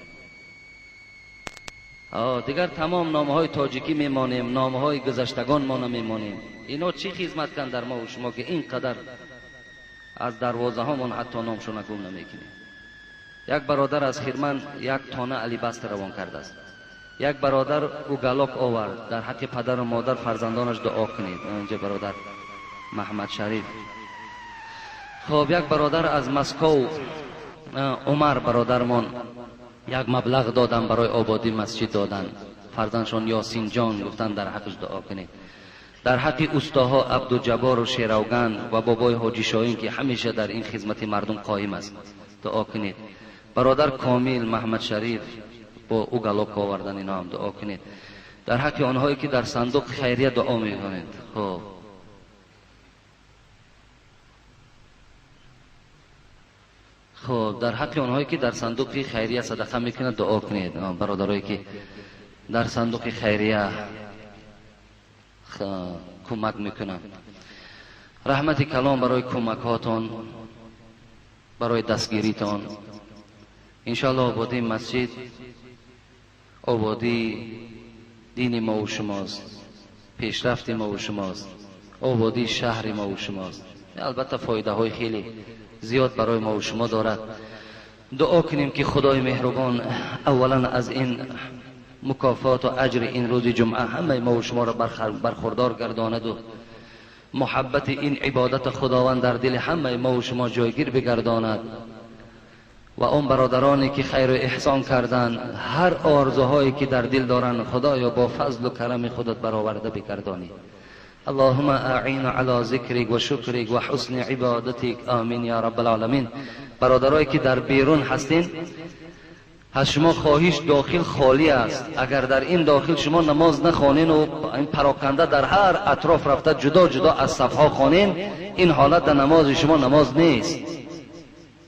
دیگر تمام نام‌های تاجیکی میمانیم، نام‌های گذشتگان ما نمیمانیم. اینا چی خدمت کن در ما و شما که اینقدر از دروازه هامون حتی نامشون گم نمیکنیم. یک برادر از خیرمن یک تانه علی بست روان کرده است. یک برادر او گلاک آورد، در حق پدر و مادر فرزندانش دعا کنید. اینجا برادر محمد شریف. خب یک برادر از مسکو، عمر برادرمان، یک مبلغ دادن برای آبادی مسجد دادن. فرزندشان یاسین جان گفتن در حقش دعا کنید. در حق اوستاها عبدالجبار و شیروگن و بابای حاجی شاهین که همیشه در این خدمت مردم قایم است دعا کنید. برادر کامیل محمد شریف با او گلاک آوردن، اینا هم دعا کنید. در حق آنهایی که در صندوق خیریه دعا میکنید. خب در حق آنهایی که در صندوق خیریه صدقه میکنند دعا کنید. برادرایی که در صندوق خیریه کمک میکنند، رحمت کلام برای کمک هاتان، برای دستگیریتان. انشاءالله آبادی مسجد آبادی دین ما و شماست، پیشرفت ما و شماست، آبادی شهر ما و شماست. البته فایده های خیلی زیاد برای ما و شما دارد. دعا کنیم که خدای مهربان اولا از این مکافات و اجر این روز جمعه همه ما و شما را برخوردار گرداند و محبت این عبادت خداوند در دل همه ما و شما جایگیر بگرداند و آن برادرانی که خیر و احسان کردند، هر آرزوهایی که در دل دارند خدایا با فضل و کرم خودت برآورده بگردانی. اللهم اعین علی ذکرک و شکرک و حسن عبادتک، آمین یا رب العالمین. برادرایی که در بیرون هستین، از شما خواهش داخل خالی است. اگر در این داخل شما نماز نخوانین و این پراکنده در هر اطراف رفته جدا جدا از صفها خوانین، این حالت در نماز شما نماز نیست.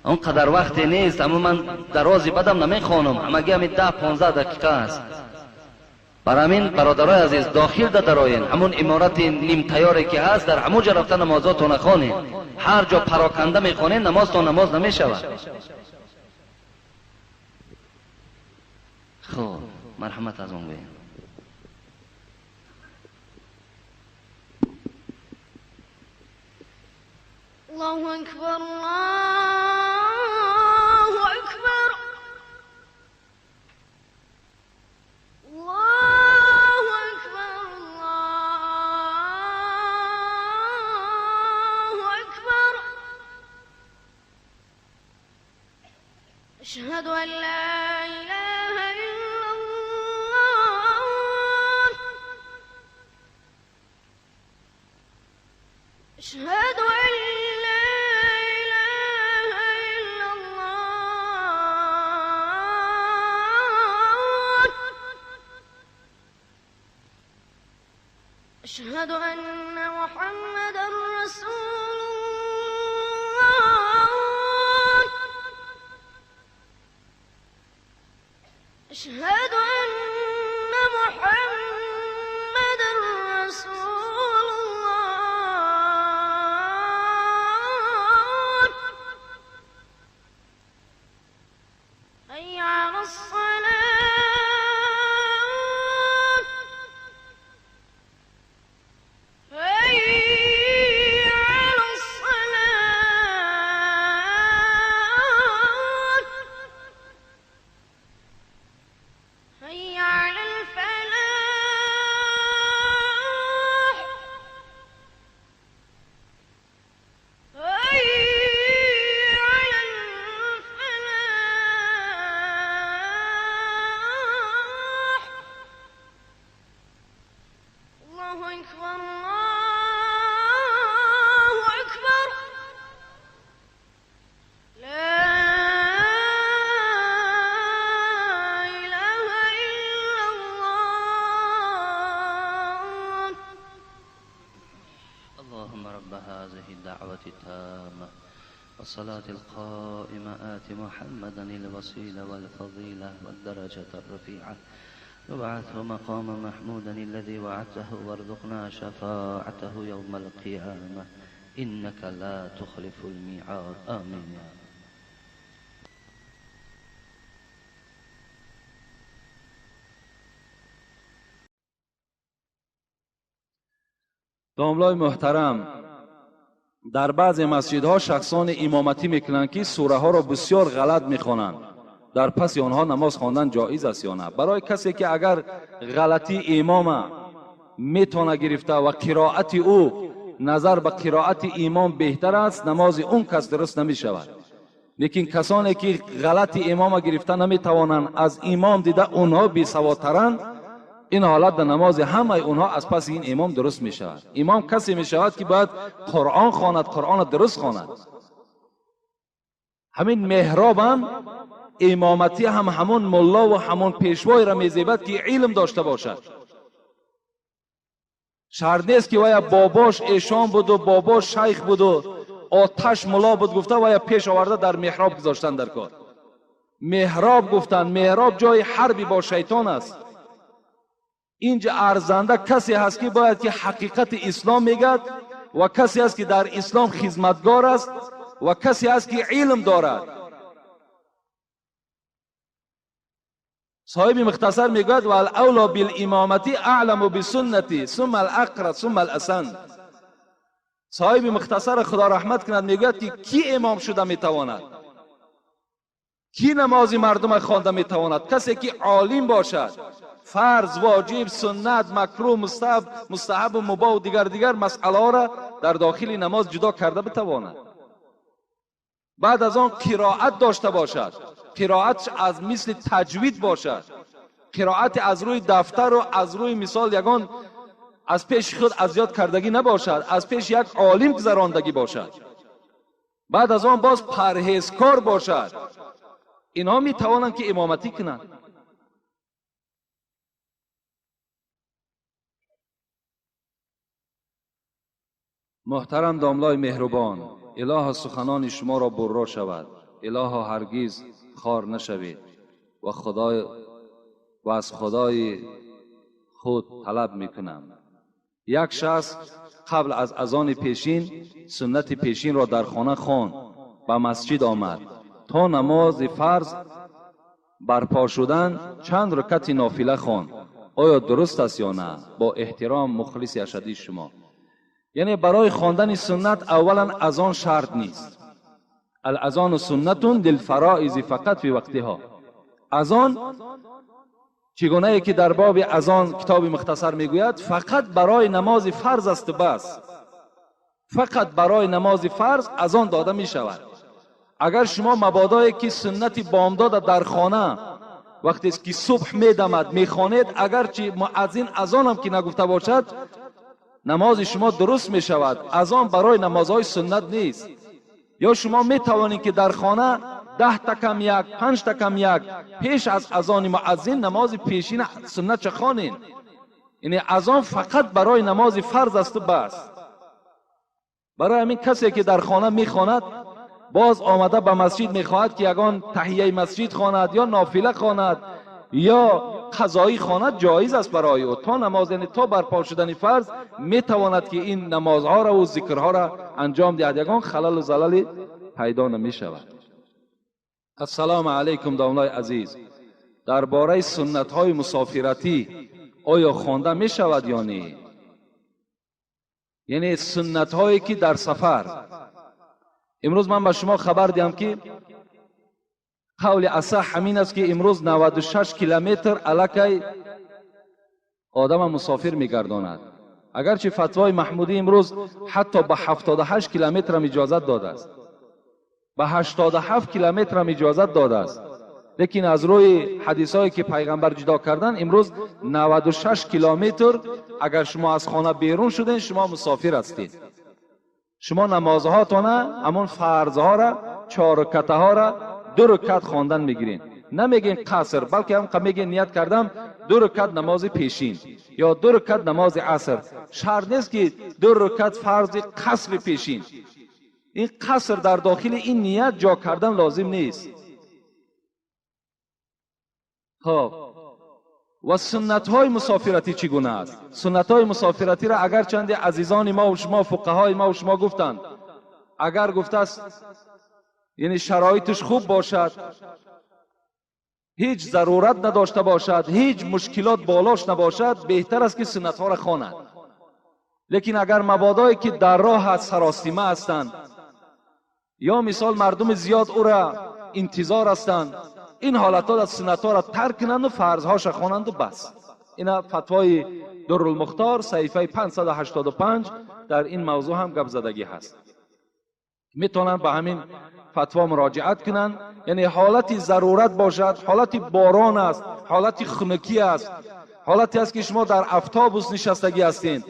اون قدر وقتی نیست، اما من درازی بدم نمیخوانم، همگی همین 10-15 دقیقه است. برای همین برادرای عزیز داخل درآیین، همون امارت نیم تیاری که هست در همون جا رفته نمازاتون نخوانین. هر جا پراکنده میخوانین نمازتون نماز نمیشود. خب مرحمت از اون بگین.
الله اکبر، الله اکبر، الله أشهد أن لا إله إلا الله أشهد أن لا إله إلا الله أشهد أن محمدا رسول الله أشهد أن محمدا رسول الله حي على الصلاة حي على الصلاة حي على الفلاح حي على الفلاح الله أكبر الله أكبر لا إله إلا الله.
اللهم رب هذه الدعوة التامة والصلاة القائمة آت محمدا الوسيلة والفضيلة والدرجة الرفيعة وابعثه مقاما محمودا الذي وعدته وارزقنا شفاعته يوم القيامة إنك لا تخلف الميعاد. آمين يا رب.
Домлой муҳтарам, дар баъзе масҷидҳо шахсони имоматӣ мекунанд, ки сураҳоро бисёр ғалат мехонанд. Дар паси онҳо намоз хондан ҷоиз аст ё на? Барои касе ки агар ғалатии имома метавона гирифта ва қироати ӯ назар ба қироати имом беҳтар аст, намози он кас дуруст намешавад. Лекин касоне ки ғалати имома гирифта наметавонанд, аз имом дида онҳо бесаводтаранд, ин ҳолат дар намози ҳамаи онҳо аз паси ин имом дуруст мешавад. Имом касе мешавад ки бояд Қуръон хонад, Қуръонро дуруст хонад. Ҳамин меҳробам имоматӣ ҳам ҳамон мулло ва ҳамон пешвоеро мезебад ки илм дошта бошад. Шарт нест ки вая бобош эшон буду бобош шайх буду оташ мулло буд гуфта вая пеш оварда дар меҳроб гузоштан дар кор. Меҳроб гуфтан, меҳроб ҷои ҳарби бо шайтон аст. Инҷа арзанда касе ҳаст ки бояд ки ҳақиқати ислом мегӯяд ва касе ҳаст ки дар ислом хизматгор аст ва касе ҳаст ки илм дорад. Соҳиби мухтасар мегӯяд валавло билимомати аъламу бисуннати сумма алақра сумма аласан. Соҳиби мухтасар худо раҳмат кунад мегӯяд ки кӣ имом шуда метавонад, кӣ намози мардума хонда метавонад? Касе ки олим бошад, фарз, воҷиб, суннат, макрӯҳ, мустаҳаб, мубоҳ ва дигар масъалаҳоро дар дохили намоз ҷудо карда битавонад. Баъд аз он қироат дошта бошад, қироатш аз мисли таҷвид бошад, қироати аз рӯи дафтару аз рӯи мисол ягон аз пеши худ аз ёд кардагӣ набошад, аз пеши як олим гузарондагӣ бошад. Баъд аз он боз парҳезкор бошад. Инҳо метавонанд ки имоматӣ кунанд. Муҳтарам домлои меҳрубон, илоҳо суханони шуморо бурро шавад, илоҳо ҳаргиз хор нашавед ва аз худои худ талаб мекунам. Як шахс қабл аз азони пешин суннати пешинро дар хона хонд, ба масҷид омад. То намози фарз барпо шудан чанд рукати нофила хонд. Оё дуруст аст ё на? Бо эҳтиром, мухлиси ашадии шумо. Яъне барои хондани суннат аввалан азон шарт нест. Алазону суннатун лилфароизи фақат фи вақтиҳо. Азон чигунае ки дар боби азон китоби мухтасар мегӯяд, фақат барои намози фарз аст бас. Фақат барои намози фарз азон дода мешавад. Агар шумо мабодое ки суннати бомдода дар хона вақте ки субҳ медамад мехонед, агарчи муаззин азонам ки нагуфта бошад, намози шумо дуруст мешавад. Азон барои намозҳои суннат нест. Ё шумо метавонед ки дар хона 10 та кам як, 5 та кам як пеш аз азони муаззин намози пешин суннатша хонед. Яъне азон фақат барои намози фарз асту бас. Барои ҳамин касе ки дар хона мехонад, боз омада ба масҷид мехоҳад ки ягон таҳияи масҷид хонад ё нофила хонад ё қазоӣ хонад, ҷоиз аст барои ӯ. То намоз, яъне то барпо шудани фарз метавонад ки ин намозҳоро ва зикрҳоро анҷом диҳад, ягон халалу залале пайдо намешавад. Ассалому алайкум домлаи азиз, дар бораи суннатҳои мусофиратӣ оё хонда мешавад ё не? Яъне суннатҳое ки дар сафар. Имрӯз ман ба шумо хабар диҳам ки қавли асаҳ ҳамин аст ки имрӯз 96 километр аллакай одама мусофир мегардонад. Агарчи фатвои маҳмудӣ имрӯз ҳатто ба 78 километрам иҷозат додааст, ба 87 километрам иҷозат додааст, лекин аз рӯи ҳадисҳое ки пайғамбар ҷудо кардан, имрӯз 96 километр агар шумо аз хона берун шуден, шумо мусофир ҳастед. Шумо намозҳотона, ҳамон фарзҳоро, 4 рукатаҳоро 2 рукат хондан мегиред. Намегин қаср, балки ҳам мегин ният кардам 2 рукат намози пешин ё 2 рукат намози аср. Шарт нест ки 2 рукат фарзи қасри пешин. Ин қаср дар дохили ин ният ҷо кардан лозим нест. Хоб, ва суннатҳои мусофиратӣ чӣ гуна аст? Суннатҳои мусофиратиро агарчанде азизони мо ва шумо, фуқаҳои мо ва шумо гуфтанд, агар гуфтааст яъне шароиташ хуб бошад, ҳеҷ зарурат надошта бошад, ҳеҷ мушкилот болош набошад, беҳтар аст ки суннатҳоро хонад. Лекин агар мабодое ки дар роҳ аст, саросима ҳастанд, ё мисол мардуми зиёд ӯра интизор ҳастанд, ин ҳолатҳо дар суннатҳоро тарк кунанду фарзҳоша хонанду бас. Ина фатвои Дуррулмухтор саҳифаи 585 дар ин мавзӯъ ҳам гап задагӣ ҳаст. Метавонанд ба ҳамин фатво муроҷиат кунанд. Яъне ҳолати зарурат бошад, ҳолати борон аст, ҳолати хунукӣ аст, ҳолате аст ки шумо дар автобус нишастагӣ ҳастед,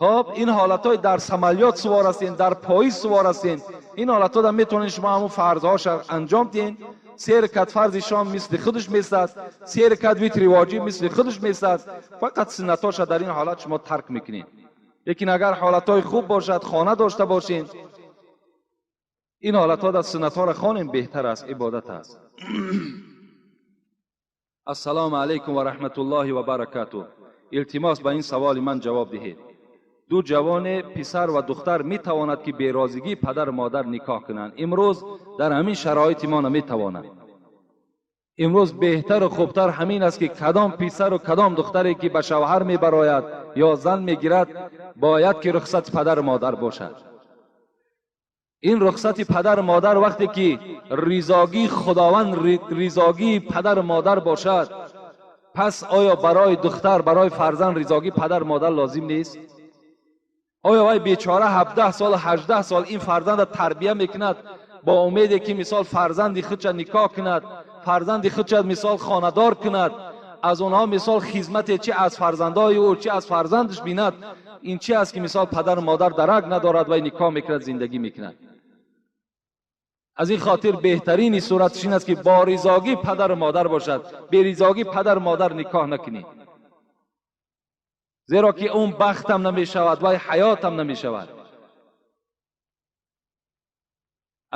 хоб ин ҳолатҳои дар самолёт сувор ҳастед, дар поезд сувор ҳастед, ин ҳолатҳо дар метавонед шумо ҳамон фарзҳоша анҷом диҳед. 3 ракат фарзи шом мисли худаш месад, 3 ракат витри воҷиб мисли худаш месад, фақат суннатҳоша дар ин ҳолат шумо тарк мекунед. Лекин агар ҳолатҳои хуб бошад, хона дошта бошед, ин ҳолатҳо дар суннатҳоро хонем беҳтар аст, ибодат аст. Ассалому алайкум ва раҳматуллоҳи ва баракатуҳ. Илтимос ба ин саволи ман ҷавоб диҳед. Ду ҷавоне, писар ва духтар, метавонад ки берозигии падару модар никоҳ кунанд. Имрӯз дар ҳамин шароити мо наметавонанд. Имрӯз беҳтару хубтар ҳамин аст ки кадом писару кадом духтаре ки ба шавҳар мебарояд ё зан мегирад, бояд ки рухсати падару модар бошад. Ин рухсати падару модар вақте ки ризогии Худованд, ризогии падару модар бошад, пас оё барои духтар, барои фарзанд ризогии падару модар лозим нест? Оё вай бечора 17 сол, 18 сол ин фарзандро тарбия мекунад бо умеде ки мисол фарзанди худша никоҳ кунад, фарзанди худша мисол хонадор кунад, аз онҳо мисол хизмате чи аз фарзандҳои ӯ, чи аз фарзандаш бинад, ин чи аст ки мисол падару модар дарак надорад, вай никоҳ мекунад, зиндагӣ мекунад. Аз ин хотир беҳтарини суратш ин аст ки бо ризогии падару модар бошад, беризогии падару модар никоҳ накунед, зеро ки он бахтам намешавад, вай ҳаётам намешавад.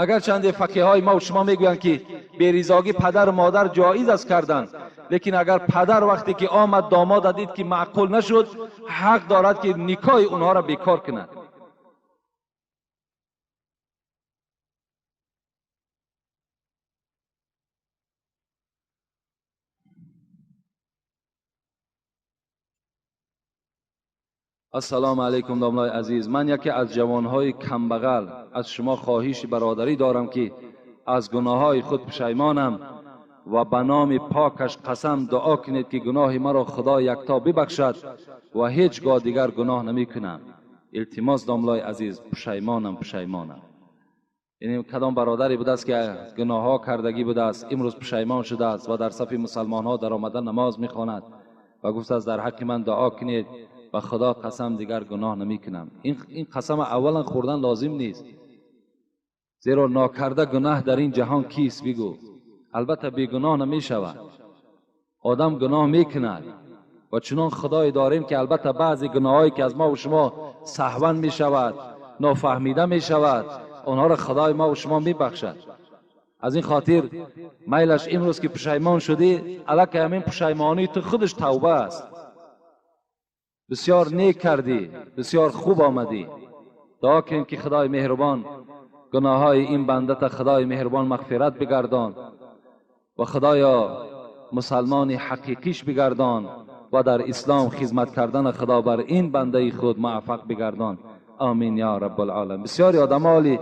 Агарчанде фақиҳои мо шумо мегӯянд ки беризогии падару модар ҷоиз аст кардан, лекин агар падар вақте ки омад домода дид ки маъқул нашуд, ҳақ дорад ки никоҳи онҳоро бекор кунад. Ассалому алайкум домлаи азиз, ман яке аз ҷавонҳои камбағал аз шумо хоҳиши бародарӣ дорам ки аз гуноҳҳои худ пушаймонам ва ба номи покаш қасам дуо кунед ки гуноҳи маро Худо якто бибахшад ва ҳеҷ гоҳ дигар гуноҳ намекунам. Илтимос домлаи азиз, пушаймонам, пушаймонам. Яъне кадом бародаре будааст ки гуноҳҳо кардагӣ будааст, имрӯз пушаймон шудааст ва дар сафи мусалмонҳо даромада намоз мехонад ва гуфтааст дар ҳаққи ман дуо кунед, ба Худо қасам дигар гуноҳ намекунам. Ин қасам аввалан хӯрдан лозим нест, зеро нокарда гуноҳ дар ин ҷаҳон кист бигӯ? Албатта бегуноҳ намешавад. Одам гуноҳ мекунад ва чунон Худое дорем ки албатта баъзе гуноҳҳое ки аз мо ва шумо саҳван мешавад, нофаҳмида мешавад, онҳоро Худои мо ва шумо мебахшад. Аз ин хотир майлаш имрӯз ки пушаймон шудӣ, аллакай ҳамин пушаймонии ту худаш тавба аст. Бисёр нек кардӣ, бисёр хуб омадӣ. Дуо кунем ки Худои меҳрубон гуноҳҳои ин бандата Худои меҳрубон мағфират бигардон ва Худоё мусалмони ҳақиқиш бигардон ва дар ислом хизмат кардан Худо бар ин бандаи худ муваффақ бигардон. Амин я раббалъоламин. Бисёри одамҳо ҳоли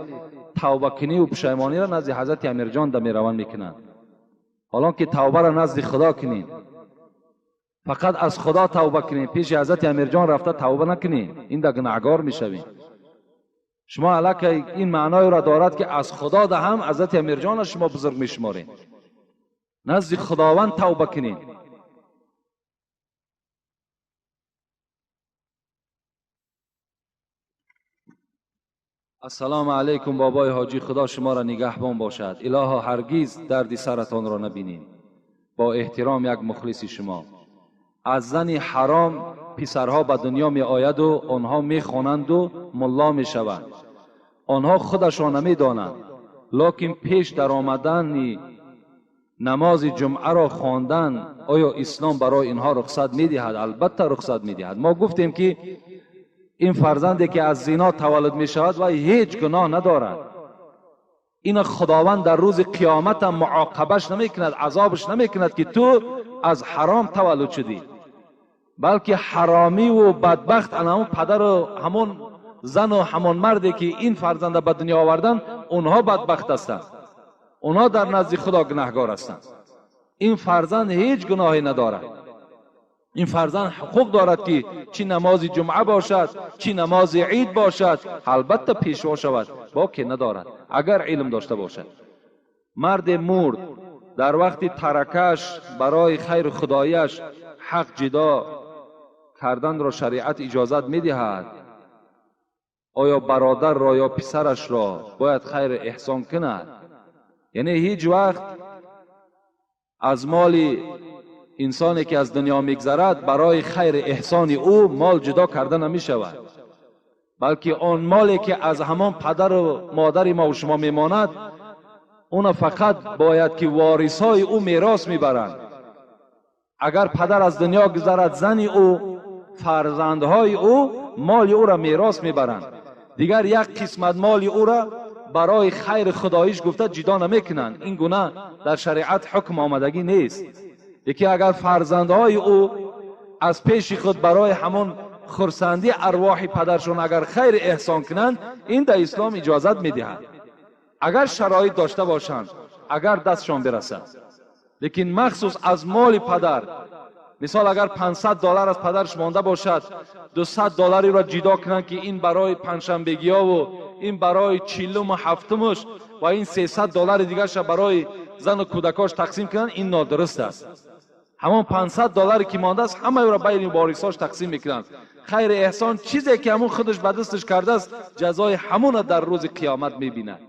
тавбакунӣ ва пушаймониро назди ҳазрати Амирҷон да мераванд мекунанд, ҳолон ки тавбаро назди Худо кунед, фақат аз Худо тавба кунед, пеши ҳазрати Амирҷон рафта тавба накунед, ин да гунаҳгор мешавед. Шумо аллакай ин маъноеро дорад ки аз Худо да ҳам ҳазрати Амирҷонро шумо бузург мешуморед. Назди Худованд тавба кунед. Ассалому алайкум бобои ҳоҷӣ, Худо шуморо нигаҳбон бошад. Илоҳо ҳаргиз дарди саратонро набинем. Бо эҳтиром як мухлиси шумо. Аз зани ҳаром писарҳо ба дунё меояду онҳо мехонанду мулло мешаванд. Онҳо худашон намедонанд, лекин пеш даромадани намози ҷумъаро хондан оё ислом барои инҳо рухсат медиҳад? Албатта рухсат медиҳад. Мо гуфтем ки ин фарзанде ки аз зино таваллуд мешавад вай ҳеҷ гуноҳ надорад. Ина Худованд дар рӯзи қиёмат ҳам муоқабаш намекунад, азобаш намекунад ки ту аз ҳаром таваллуд шудӣ, балки ҳаромиву бадбахт ана ҳамон падару ҳамон зану ҳамон марде ки ин фарзанда ба дунё овардан, онҳо бадбахт ҳастанд, онҳо дар назди Худо гунаҳгор ҳастанд. Ин фарзанд ҳеҷ гуноҳе надорад. Ин фарзанд ҳуқуқ дорад ки чӣ намози ҷумъа бошад, чӣ намози ид бошад, албатта пешво шавад, боке надорад агар илм дошта бошад. Марде мурд, дар вақти таракаш барои хайру худояш ҳақ ҷидо карданро шариат иҷозат медиҳад. Оё бародарро ё писарашро бояд хайр эҳсон кунад? Яъне ҳеҷ вақт аз моли инсоне ки аз дунё мегзарад барои хайри эҳсони ӯ мол ҷудо карда намешавад, балки он моле ки аз ҳамон падару модари мо ва шумо мемонад, уна фақат бояд ки ворисҳои ӯ мерос мебаранд. Агар падар аз дунё гузарад, зани ӯ, фарзандҳои ӯ моли ӯро мерос мебаранд. Дигар як қисмат моли ӯро барои хайри худоиш гуфта ҷудо намекунанд. Ин гуна дар шариат ҳукм омадагӣ нест. Яке агар фарзандҳои ӯ аз пеши худ барои ҳамон хурсандӣ арвоҳи падаршон агар хайр эҳсон кунанд, ин дар ислом иҷозат медиҳад, агар шароит дошта бошанд, агар дастшон бирасад. Лекин махсус аз моли падар, мисол агар $500 аз падарш монда бошад, $200 ҷудо кунанд ки ин барои панҷшанбегиёву ин барои чилуму ҳафтумуш ва ин $300 дигарша барои зану кӯдакош тақсим кунанд, ин нодуруст аст. Ҳамон $500 ки мондааст ҳамаеро байни ворисош тақсим мекунанд. Хайри эҳсон чизе ки ҳамон худаш ба дасташ кардааст, ҷазои ҳамона дар рӯзи қиёмат мебинад.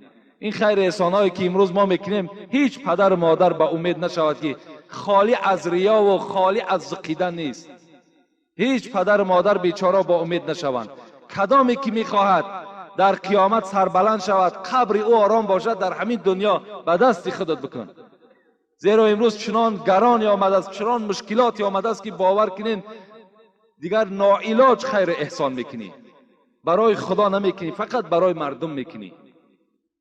Ин хайри эҳсонҳое ки имрӯз мо мекунем, ҳеҷ падару модар ба умед нашавад ки холӣ аз риёву холӣ аз зиқидан нест. Ҳеҷ падару модар бечора ба умед нашаванд. Кадоме ки мехоҳад дар қиёмат сарбаланд шавад, қабри ӯ ором бошад, дар ҳамин дунё ба дасти худат бикун. Зеро имрӯз чунон гароне омадааст, чунон мушкилоте омадааст ки бовар кунед дигар ноилоҷ хайр эҳсон мекунӣ. Барои Худо намекунӣ, фақат барои мардум мекунӣ.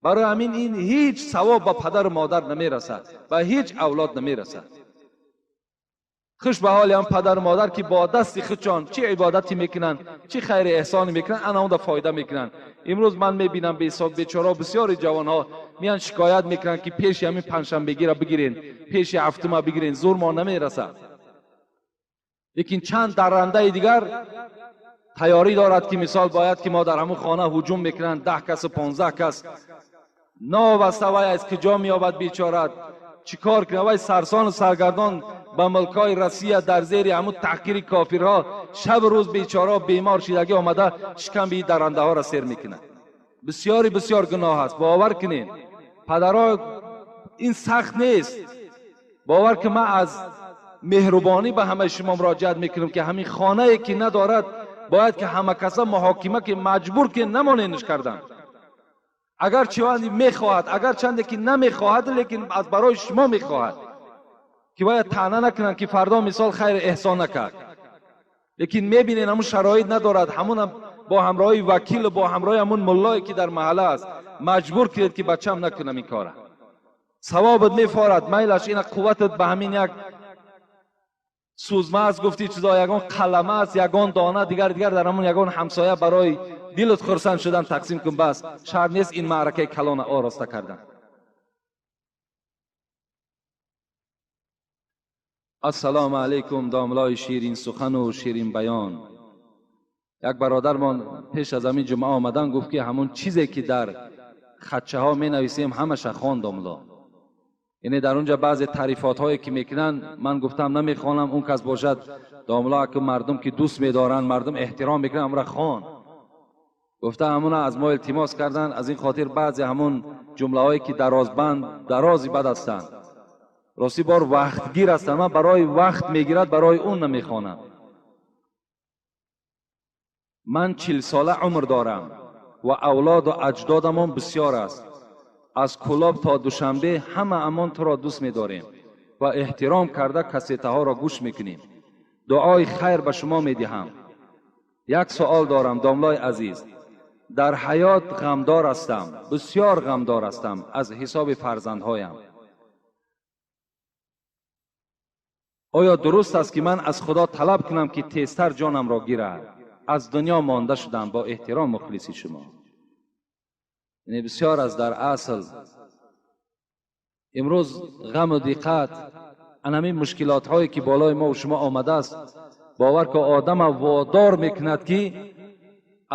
Барои ҳамин ин ҳеҷ савоб ба падару модар намерасад, ба ҳеҷ авлод намерасад. Хуш ба ҳоли ҳам падару модар ки бо дасти худшон чӣ ибодате мекунанд, чӣ хайри эҳсоне мекунанд, ана онда фоида мекунанд. Имрӯз ман мебинам беҳисоб бечора бисёри ҷавонҳо меян шикоят мекунанд ки пеши ҳамин панҷшанбегиро бигирен, пеши ҳафтума бигирен, зур мо намерасад. Лекин чанд даррандаи дигар тайёрӣ дорад ки мисол бояд ки мо дар ҳамон хона ҳуҷум мекунанд, 10 касу 15 кас Новаста вай аз куҷо меёбад бечора, чӣ кор кунад? Вай сарсону саргардон ба мулкҳои Россия дар зери ҳамун таҳқири кофирҳо шабу рӯз бечора бемор шидагӣ омада шикамби дарандаҳоро сер мекунад. Бисёри бисёр гуноҳ аст, бовар кунед. Падарҳо ин сахт нест. Бовар ки ман аз меҳрубонӣ ба ҳамаи шумо муроҷиат мекунам ки ҳамин хонае ки надорад бояд ки ҳама каса муҳокима ки маҷбур ки намоненш кардан. Агар чиванди мехоҳад, агар чанде ки намехоҳад, лекин аз барои шумо мехоҳад ки бояд таъна накунанд ки фардо мисол хайр эҳсон накард. Лекин мебинед ҳамун шароит надорад, ҳамунам бо ҳамроҳи вакил бо ҳамроҳи ҳамун муллое ки дар маҳалла аст маҷбур кунед ки бачам накунам ин кора. Савобат мефорад, майлаш ина қувватат ба ҳамин як сӯзма аст, гуфти чизо, ягон қалама аст, ягон дона, дигар дигар дар ҳамун ягон ҳамсоя барои дилат хурсанд шудан тақсим кун, бас. Шарт нест ин маъракаи калона ороста кардан. Ассалому алайкум домлои ширин сухану ширин баён. Як бародармон пеш аз ҳамин ҷумъа омадан гуфт ки ҳамун чизе ки дар хатчаҳо менависем ҳамаша хон домло. Яъне дар онҷа баъзе таърифотҳое ки мекунанд, ман гуфтам намехонам, он кас бошад домло аку мардум ки дӯст медоранд, мардум эҳтиром мекунанд, ҳамра хон. Гуфта ҳамуна аз мо илтимос карданд, аз ин хотир баъзе ҳамун ҷумлаҳое ки дарозбанд, дарози бад ҳастанд, рости бор вақтгир ҳастанд, ман барои вақт мегирад, барои он намехонам. Ман 40 сола умр дорам ва авлоду аҷдодамон бисёр аст. Аз Кӯлоб то Душанбе ҳама амон туро дӯст медорем ва эҳтиром карда кассетаҳоро гӯш мекунем. Дуои хайр ба шумо медиҳам. Як суол дорам домлои азиз. Дар ҳаёт ғамдор ҳастам, бисёр ғамдор ҳастам аз ҳисоби фарзандҳоям. Оё дуруст аст ки ман аз Худо талаб кунам ки тезтар ҷонамро гирад? Аз дунё монда шудам, бо эҳтиром мухлиси шумо. Яъне бисёр аз дар асл имрӯз ғаму диққат, ан ҳамин мушкилотҳое ки болои мо ва шумо омадааст, бовар ки одама водор мекунад ки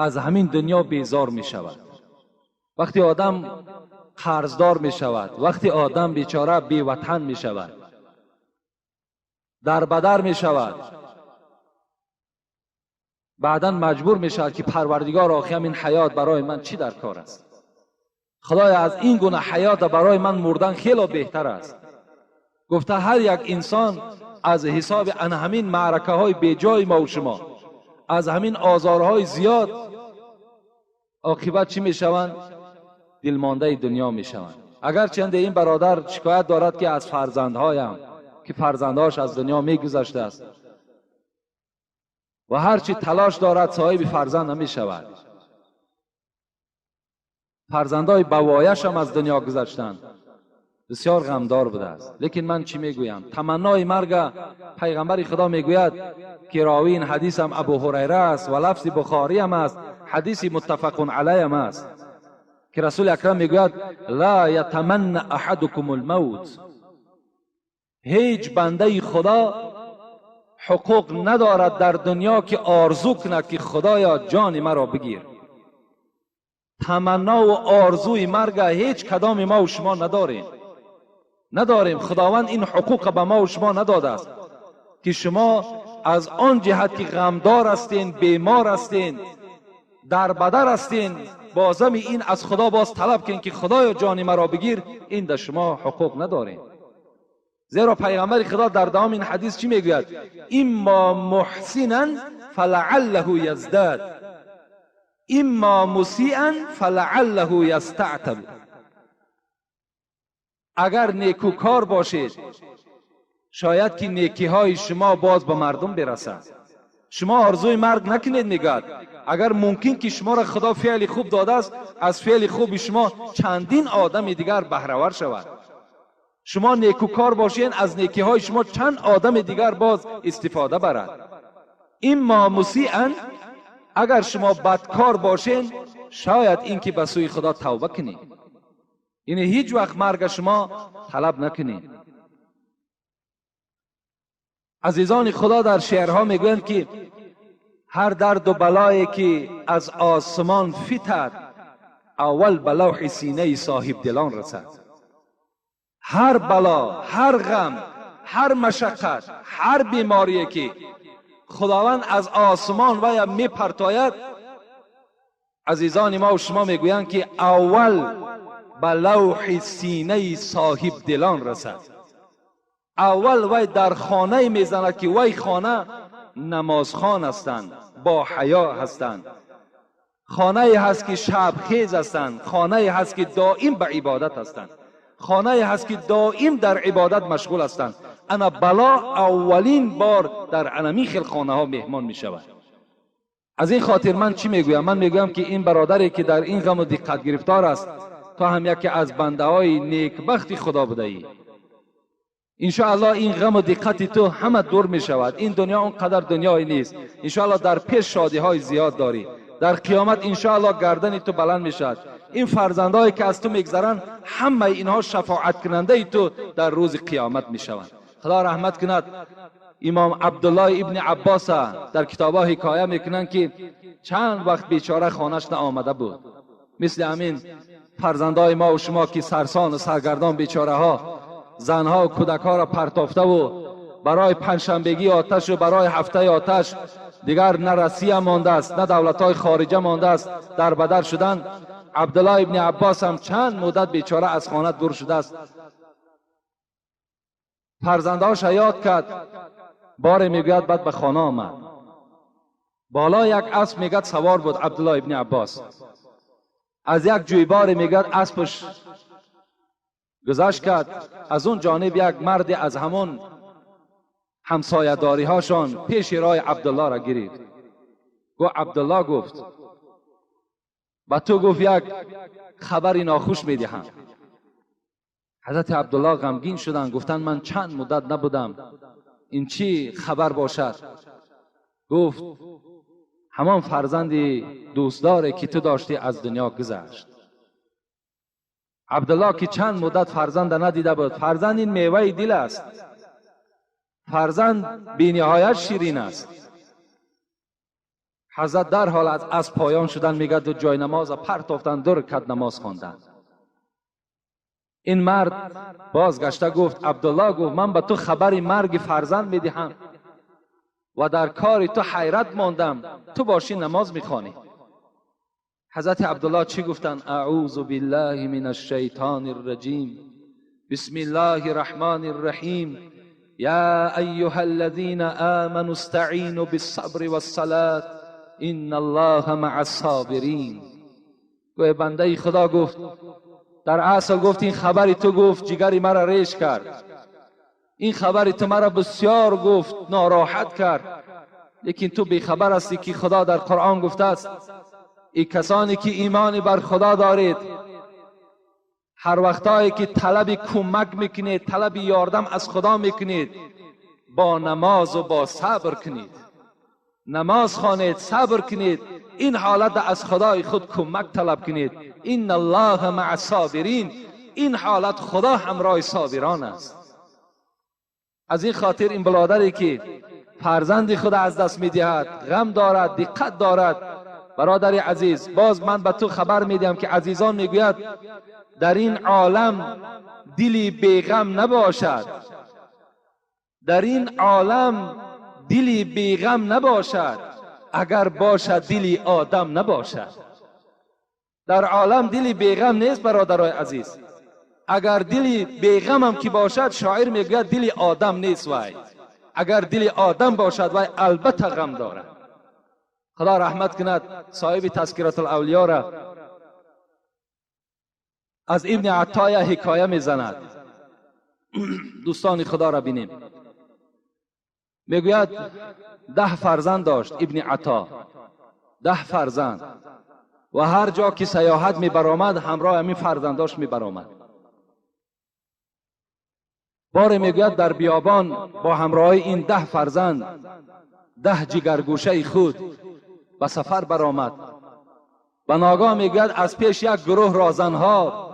аз ҳамин дунё безор мешавад. Вақте одам қарздор мешавад, вақте одам бечора беватан мешавад, дарбадар мешавад, баъдан маҷбур мешавад ки парвардигор охи ҳамин ҳаёт барои ман чӣ дар кор аст? Худоя аз ин гуна ҳаёт барои ман мурдан хело беҳтар аст. Гуфта ҳар як инсон аз ҳисоби ан ҳамин маъракаҳои беҷои мо ва шумо, аз ҳамин озорҳои зиёд оқибат чӣ мешаванд? Дилмондаи дунё мешаванд. Агарчанде ин бародар шикоят дорад ки аз фарзандҳоям, ки фарзандҳош аз дунё мегузаштааст ва ҳарчи талош дорад соҳиби фарзанд намешавад. Фарзандҳои бавояшам аз дунё гузаштанд. Бисёр ғамдор будааст. Лекин ман чӣ мегӯям? Таманнои марга пайғамбари Худо мегӯяд ки ровии ин ҳадисам Абу Ҳурайра аст ва лафзи Бухориам аст, ҳадиси муттафақун алайҳам аст ки Расули Акрам мегӯяд: ла ятаманна аҳадукум алмавт. Ҳеҷ бандаи Худо ҳуқуқ надорад дар дунё ки орзу кунад ки Худоё ҷони маро бигир. Таманно ва орзуи марга ҳеҷ кадоми мо ва шумо надорем. Надорем. Худованд ин ҳуқуқа ба мо ва шумо надодааст ки шумо аз он ҷиҳат ки ғамдор ҳастен, бемор ҳастен, дарбадар ҳастен, бозами ин аз Худо боз талаб кунед ки Худоё ҷони маро бигир, ин дар шумо ҳуқуқ надорем. Зеро пайғамбари Худо дар давоми ин ҳадис чӣ мегӯяд? Иммо муҳсинан фалааллаҳу яздад, иммо мусиан фалааллаҳу ястаътаб. Агар некӯкор бошед, шояд ки некиҳои шумо боз ба мардум бирасад. Шумо орзуи марг накунед, мегӯяд. Агар мумкин ки шуморо Худо феъли хуб додааст, аз феъли хуби шумо чандин одами дигар баҳравар шавад. Шумо некӯкор бошед, аз некиҳои шумо чанд одами дигар боз истифода барад. Иммо мусиан, агар шумо бадкор бошед, шояд ин ки ба сӯи Худо тавба кунед. Яъне ҳеҷ вақт марга шумо талаб накунед. Азизони Худо дар шеърҳо мегӯянд ки ҳар дарду балое ки аз осмон фитад,
اول به لوح سینه صاحب دلان رسد. هر بلا، هر غم، هر مشقت، هر بیماری که خداوند از آسمان و می پرتاید، عزیزان ما و شما میگویند که اول به لوح سینه صاحب دلان رسد. اول وی در خانه میزند که وی خانه نمازخوان هستند، با حیا هستند، خانه هست که شبخیز هستند، خانه هست که دائم به عبادت هستند، خانه هست که دائم در عبادت مشغول هستند. انا بلا اولین بار در انمی خیل خانه ها مهمان می شود. از این خاطر من چی میگویم؟ من میگویم که این برادری که در این غم و دقت گرفتار است، تا هم یکی از بنده های نیکبخت خدا بوده ای، انشاءالله این غم و دقت تو همه دور می شود. این دنیا اونقدر دنیایی نیست، انشاءالله در پیش شادی های زیاد داری، در قیامت انشاءالله گردن تو بلند می شود. این فرزندهایی که از تو میگذرند همه اینها شفاعت کننده تو در روز قیامت می شوند. خدا رحمت کند امام عبدالله ابن عباس در کتابها حکایه میکنند که چند وقت بیچاره خانهش نآمده بود، مثل همین فرزندای ما و شما که سرسان و سرگردان بیچاره ها زنها و کودک ها را پرتافته و برای پنجشنبگی آتش و برای هفته آتش دیگر نه رسیه مانده است نه دولت های خارجه مانده است، در بدر شدن. عبدالله ابن عباس هم چند مدت بیچاره از خانه دور شده است. فرزندهاش یاد کرد، باره میگوید بعد به خانه آمد، بالا یک اسب میگد سوار بود عبدالله ابن عباس، از یک جویبار میگد اسبش گذشت کرد، از اون جانب یک مرد از همون همسایه داری هاشان پیش راه عبدالله را گرفت. گفت عبدالله، گفت با تو گفت یک خبر ناخوش میدهم. حضرت عبدالله غمگین شدند، گفتند من چند مدت نبودم، این چی خبر باشد؟ گفت همان فرزند دوستداری که تو داشتی از دنیا گذشت. عبدالله که چند مدت فرزند ندیده بود، فرزند این میوه دل است، فرزند بی نهایت شیرین است. حضرت در حال از پایان شدن میگد و جای نماز پرتافتند، 2 رکعت نماز خواندند. این مرد بازگشته گفت عبدالله، گفت من به تو خبر مرگ فرزند میدهم و در کار تو حیرت ماندم، تو باشی نماز میخوانی. حضرت عبدالله چی گفتند؟ اعوذ بالله من الشیطان الرجیم، بسم الله الرحمن الرحیم، یا ایها الذین آمنوا استعینوا بالصبر والصلاة ان الله مع الصابرین. گوه بنده خدا گفت در اصل گفت این خبری تو گفت جگری مرا ریش کرد، این خبری تو مرا بسیار گفت ناراحت کرد، لیکن تو بیخبر هستی که خدا در قرآن گفته است ای کسانی که ایمان بر خدا دارید، هر وقتایی که طلب کمک میکنید، طلب یاردم از خدا میکنید، با نماز و با صبر کنید، نماز خوانید، صبر کنید، این حالت از خدای خود کمک طلب کنید. ان الله مع الصابرین، این حالت خدا همراه صابران است. از این خاطر این برادری که فرزند خود از دست میدهد، غم دارد، دقت دارد، برادر عزیز باز من به تو خبر میدهم که عزیزان میگوید در این عالم دلی بیغم نباشد، در این عالم دلی بیغم نباشد، اگر باشد دلی آدم نباشد. در عالم دلی بیغم نیست برادرای عزیز، اگر دلی بیغم هم که باشد، شاعر میگوید دلی آدم نیست وای، اگر دلی آدم باشد وای البته غم دارد. خدا رحمت کند صاحب تذکرة الاولیا را از ابن عطایا حکایه میزند. دوستان خدا را بینیم، میگوید 10 فرزند داشت ابن عطا، 10 فرزند، و هر جا که سیاحت میبرآمد همراه همین فرزنداش میبرآمد. باره میگوید در بیابان با همراه این 10 فرزند، 10 جگرگوشه خود به سفر برآمد. به ناگاه میگوید از پیش یک گروه رازنها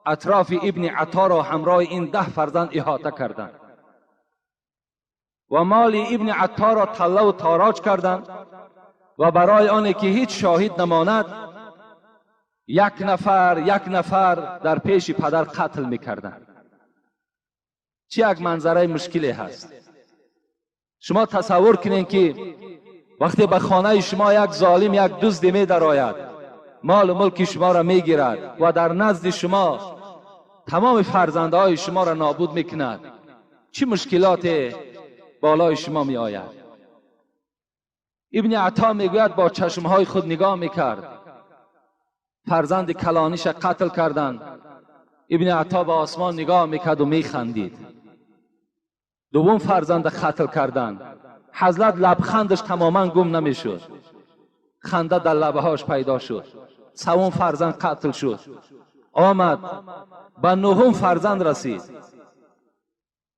اطراف ابن عطا را همراه این 10 فرزند احاطه کردند و مال ابن عطا را طله و تاراج کردند و برای آن که هیچ شاهد نماند یک نفر یک نفر در پیش پدر قتل میکردند. چه یک منظره مشکلی هست. شما تصور کنین که وقتی به خانه شما یک ظالم، یک دزد می درآید، مال و ملک شما را میگیرد و در نزد شما تمام فرزندهای شما را نابود میکند، چه مشکلات بالای شما می آید. ابن عطا میگوید با چشمهای خود نگاه میکرد، فرزند کلانیش قتل کردند. ابن عطا به آسمان نگاه میکرد و میخندید. دوم فرزند قتل کردند، حضرت لبخندش تماما گم نمیشد، خنده در لبهاش پیدا شد. سوم فرزند قتل شد، آمد به نهم فرزند رسید.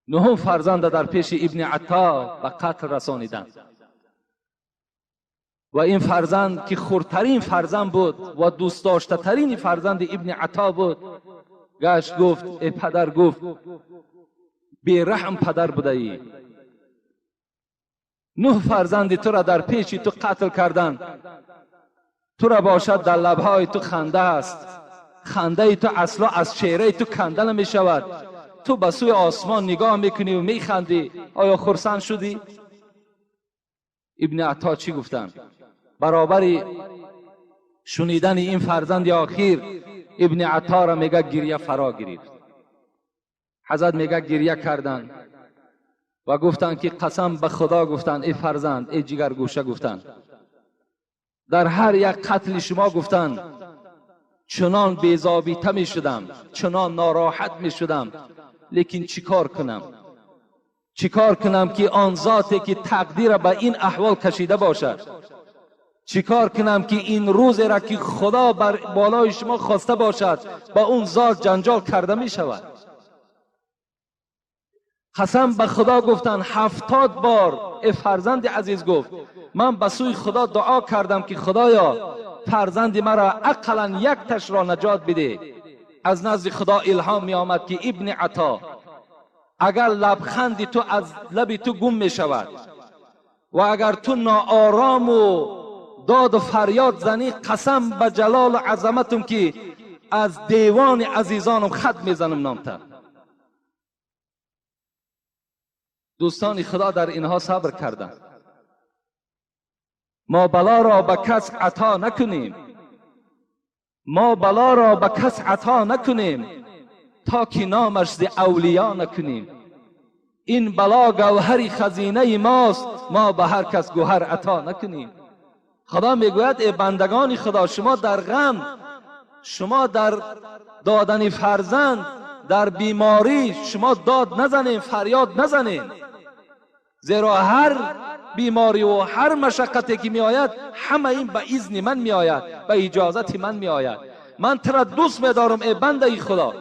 نهم فرزند در پیش ابن عطا به قتل رسانیدند و این فرزند که خردترین فرزند بود و دوست داشته ترین فرزند ابن عطا بود، گشت گفت ای پدر، گفت بیرحم پدر بوده ای، نه فرزند تو را در پیش تو قتل کردند، تو را باشد در لبهای تو خنده است، خنده تو اصلا از چهره تو کنده نمی شود، تو به سوی آسمان نگاه میکنی و میخندی، آیا خرسند شدی؟ ابن عطا چی گفتند؟ برابر شنیدن این فرزند آخیر ابن عطا را میگه گریه فرا گرفت. حضرت میگه گریه کردند و گفتند که قسم به خدا، گفتند ای فرزند، ای جگرگوشه، گفتند در هر یک قتل شما، گفتند چنان بی‌ضابطه می شدم، چنان ناراحت می شدم، لیکن چیکار کنم؟ چیکار کنم که آن ذاتی که تقدیر به این احوال کشیده باشد، چیکار کنم که این روز را که خدا بر بالای شما خواسته باشد با اون ذات جنجال کرده می شود. قسم به خدا گفتن 70 بار ای فرزند عزیز، گفت من به سوی خدا دعا کردم که خدایا فرزند مرا اقلا یک تش را نجات بده. از نزد خدا الهام می آمد که ابن عطا، اگر لبخند تو از لب تو گم می شود و اگر تو ناآرام و داد و فریاد زنی، قسم به جلال و عظمتم که از دیوان عزیزانم خط میزنم نامتر. دوستان خدا در اینها صبر کردند. ما بلا را به کس عطا نکنیم، ما بلا را به کس عطا نکنیم تا که نامش ز اولیا نکنیم. این بلا گوهر خزینه ماست، ما به هر کس گوهر عطا نکنیم. خدا میگوید ای بندگان خدا، شما در غم، شما در دادن فرزند، در بیماری، شما داد نزنین، فریاد نزنین، زیرا هر بیماری و هر مشقتی که می آید همه این به اذن من می آید، به اجازت من می آید. من تو را دوست می دارم ای بنده خدا،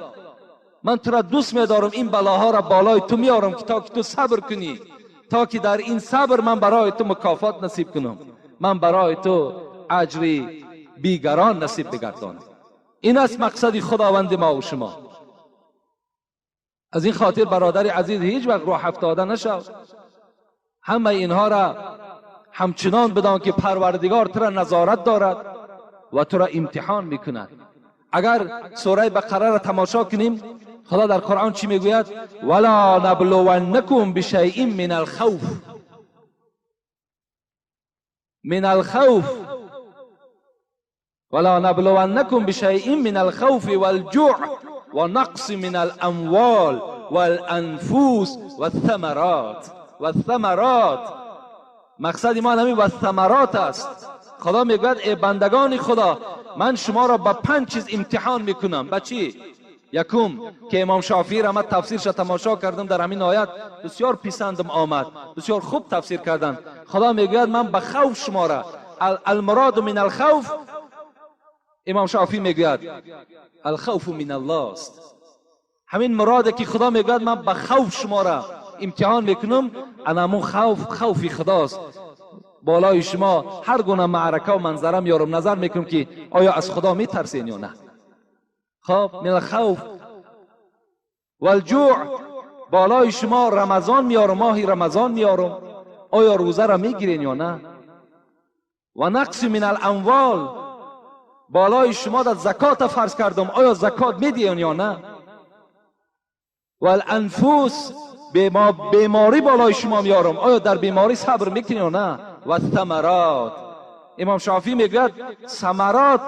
من تو را دوست می دارم، این بلاها را بالای تو می آرم که تا که تو صبر کنی، تا که در این صبر من برای تو مکافات نصیب کنم، من برای تو اجری بیگران نصیب بگردانم. این است مقصد خداوند ما و شما. از این خاطر برادر عزیز هیچ وقت روح افتاده نشو. همه اینها را همچنان بدان که پروردگار تو را نظارت دارد و تو را امتحان میکند. اگر سوره بقره را تماشا کنیم، خدا در قرآن چی میگوید؟ ولا نبلونکم بشیء من الخوف، من الخوف، ولا نبلونکم بشیء من الخوف والجوع ونقص من الاموال والانفس والثمرات. والثمرات، مقصد ما همین والثمرات است. خدا میگوید ای بندگان خدا، من شما را با 5 چیز امتحان میکنم. با چی؟ یکم که امام شافعی را من تفسیرش تماشا کردم در همین آیت، بسیار پسندم آمد، بسیار خوب تفسیر کردن. خدا میگوید من به خوف شما را، المراد من الخوف، امام شافعی میگوید الخوف من الله است. همین مراده که خدا میگوید من به خوف شما را امتحان میکنم، انمون خوف خوفی خداست. بالای شما هر گونه معرکه و منظره میارم، نظر میکنم که آیا از خدا میترسین یا نه. خب من الخوف والجوع، بالای شما رمضان میارم، ماهی رمضان میارم، آیا روزه را میگیرین یا نه. و نقص من الاموال، بالای شما در زکات فرض کردم، آیا زکات میدین یا نه؟ والانفس، بیماری بالای شما میارم، آیا در بیماری صبر میکنی یا نه؟ و ثمرات. امام شافعی میگوید ثمرات،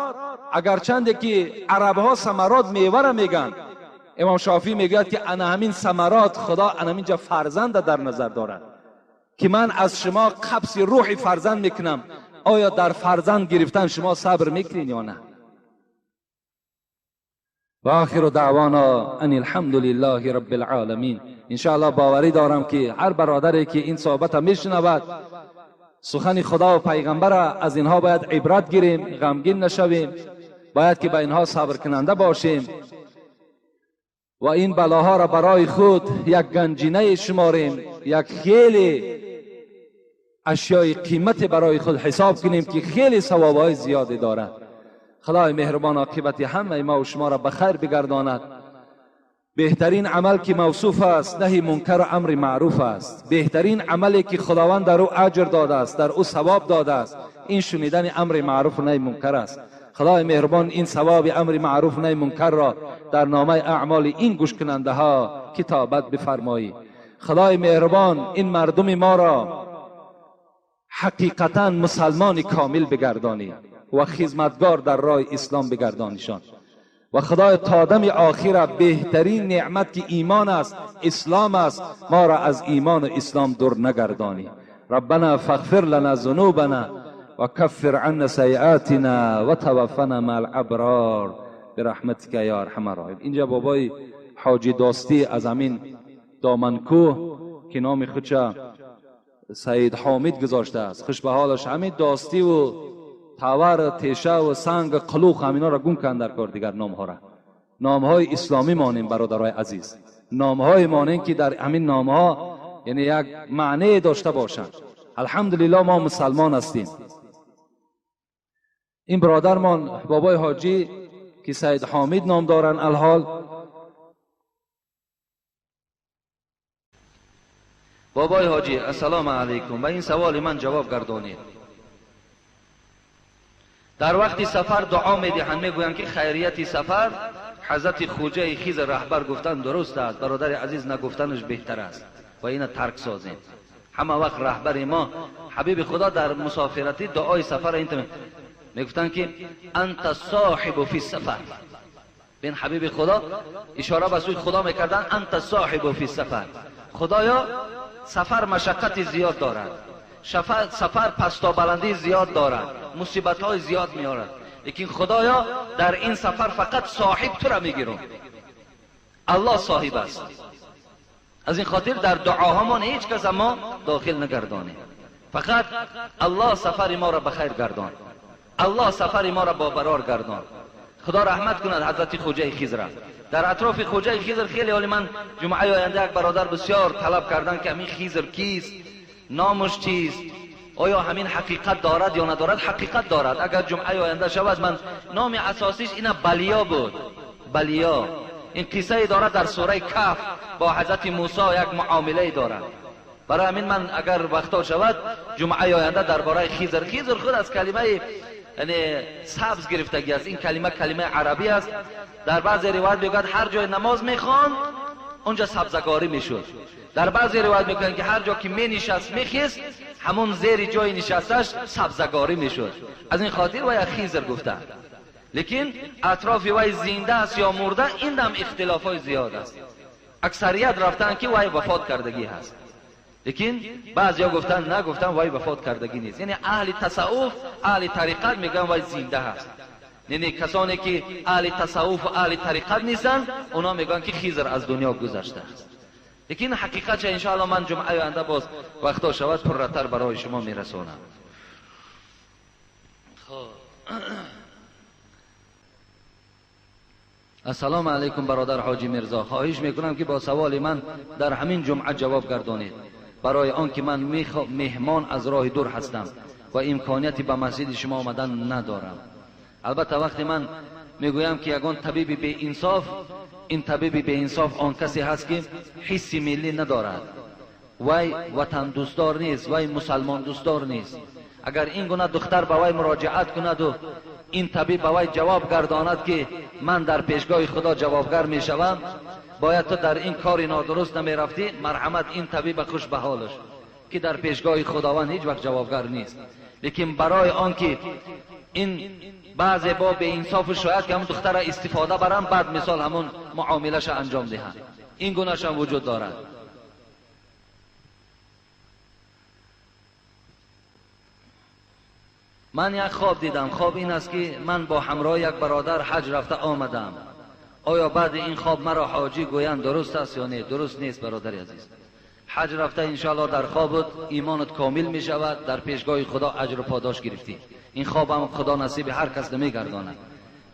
اگرچند که عرب ها ثمرات میوه را میگن، امام شافعی میگوید که انا همین ثمرات خدا انا همینجا فرزند در نظر دارد که من از شما قبض روح فرزند میکنم، آیا در فرزند گرفتن شما صبر میکنین یا نه؟ و آخر دعوانا ان الحمد لله رب العالمین. انشاءالله باوری دارم که هر برادری که این صحبت میشنود سخن خدا و پیغمبر، از اینها باید عبرت گیریم، غمگین نشویم، باید که به اینها صبر کننده باشیم و این بلاها را برای خود یک گنجینه شماریم، یک خیلی اشیای قیمت برای خود حساب کنیم که خیلی ثوابهای زیادی دارد. خدای مهربان عاقبت همه ما و شما را به خیر بگرداند. بهترین عمل که موصوف است نهی منکر و امر معروف است. بهترین عملی که خداوند در او اجر داده است، در او ثواب داده است، این شنیدن امر معروف و نهی منکر است. خدای مهربان این ثواب امر معروف و نهی منکر را در نامه اعمال این گوش کننده ها کتابت بفرمایی. خدای مهربان این مردم ما را حقیقتا مسلمان کامل بگردانی و خدمتگار در راه اسلام بگردانیشان. و خدای تا دم آخر بهترین نعمت که ایمان است، اسلام است، ما را از ایمان و اسلام دور نگردانی. ربنا فاغفر لنا ذنوبنا و کفر عنا سیئاتنا و توفنا مع الابرار برحمتک یا ارحم الراحمین. اینجا بابای حاجی داستی از همین دامنکوه که نام خودش سید حامد گذاشته است، خوش به حالش، همین داستی و تاور، تیشه و سنگ، قلوخ، همینا را گم کن در کار دیگر نام ها را. نام های اسلامی مانیم برادرای عزیز، نام های مانیم که در همین نام ها یعنی یک معنی داشته باشند. الحمدلله ما مسلمان هستیم. این برادرمان بابای حاجی که سید حامد نام دارن الحال.
بابای حاجی السلام علیکم، به این سوال من جواب گردانید. در وقتی سفر دعا میدهند، میگویند که خیریت سفر حضرت خوجه خیز رهبر گفتن درست است. برادر عزیز نگفتنش بهتر است و اینو ترک سازیم. همه وقت رهبر ما حبیب خدا در مسافرتی دعای سفر این میگفتن که انت صاحب فی السفر. بین حبیب خدا اشاره به سوی خدا میکردن، انت صاحب فی السفر. خدایا سفر مشقت زیاد دارد، سفر پستا بلندی زیاد دارد، مصیبت های زیاد میارد، لیکن خدایا در این سفر فقط صاحب تو را میگیرم. الله صاحب است. از این خاطر در دعاهامان هیچ کس ما داخل نگردانیم، فقط الله سفر ما را به خیر گردان، الله سفر ما را با برار گردان. خدا رحمت کند حضرت خوجه خضر. در اطراف خوجه خضر خیلی حالی من جمعه آینده یک برادر بسیار طلب کردن که همین خضر کیست، نامش چیست، آیا همین حقیقت دارد یا ندارد. حقیقت دارد. اگر جمعه آینده شود من نام اساسیش اینا بلیا بود. بلیا این قصه دارد در سوره کهف با حضرت موسی یک معامله دارد. برای همین من اگر وقتا شود جمعه آینده درباره خضر، خضر خود از کلمه یعنی سبز گرفتگی است. این کلمه کلمه عربی است. در بعضی روایت میگوید هر جای نماز میخوان اونجا سبزگاری میشد. در بعضی روایت میگویند که هر جا که مینشست میخیست همون زیر جای نشستش سبزگاری میشد. از این خاطر وی خضر گفتن. لیکن اطراف وی زنده است یا مرده این هم اختلاف های زیاد است. اکثریت رفتن که وی وفات کردگی هست، لیکن بعضیا گفتن نگفتن وی وفات کردگی نیست. یعنی اهل تصوف اهل طریقت میگن وی زنده هست. یعنی کسانی که اهل تصوف و اهل طریقت نیستن اونا میگن که خضر از دنیا گذشته است. لیکن حقیقت ان شاء الله من جمعه آینده باز وقتا شود پرتر برای شما میرسونم. خب السلام علیکم برادر حاجی میرزا، خواهش میکنم که با سوال من در همین جمعه جواب گردانید، برای آنکه من مهمان از راه دور هستم و امکانیتی به مسجد شما آمدن ندارم. البته وقتی من میگویم که یگان طبیب بی انصاف، این طبیب بی انصاف آن کسی هست که حس ملی ندارد، وی وطن دوستدار نیست، وی مسلمان دوستدار نیست. اگر این گونه دختر به وی مراجعت کند و این طبیب به وی جواب گرداند که من در پیشگاه خدا جوابگر میشوم، باید تو در این کار نادرست نمیرفتی، مرحمت این طبیب خوش به حالش که در پیشگاه خداوند هیچ وقت جوابگر نیست. لیکن برای آنکه این بعضی با به انصاف شاید که همون دختر را استفاده برم، بعد مثال همون معاملش انجام دهند، این گونه‌ش هم وجود دارد. من یک خواب دیدم، خواب این است که من با همراه یک برادر حج رفته آمدم. آیا بعد این خواب مرا حاجی گویند درست است یا نه؟ درست نیست برادر عزیز. حج رفته انشاءالله در خوابت ایمانت کامل می شود، در پیشگاه خدا اجر و پاداش گرفتی. این خواب هم خدا نصیب هر کس نمی گرداند.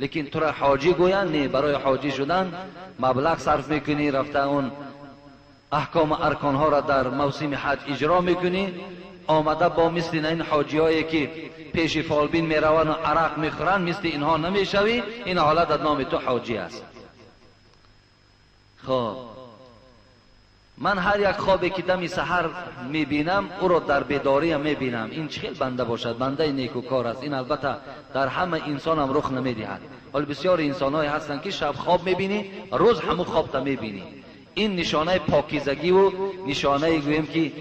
لیکن تو را حاجی گویند نه، برای حاجی شدن مبلغ صرف میکنی، رفته اون احکام و ارکانها را در موسم حج اجرا میکنی، آمده با مثل این حاجی هایی که پیش فالبین میروند و عرق میخورند، مثل اینها نمیشوی، این حالت از نام تو حاجی است. خب من هر یک خوابی که دمی سحر میبینم او را در بیداری هم میبینم. این چه بنده باشد، بنده نیکوکار است. این البته در همه انسان هم رخ نمیدهد. حال بسیار انسانهایی هستند که شب خواب میبینی، روز همون خواب تا میبینی. این نشانه پاکیزگی و نشانه گوییم که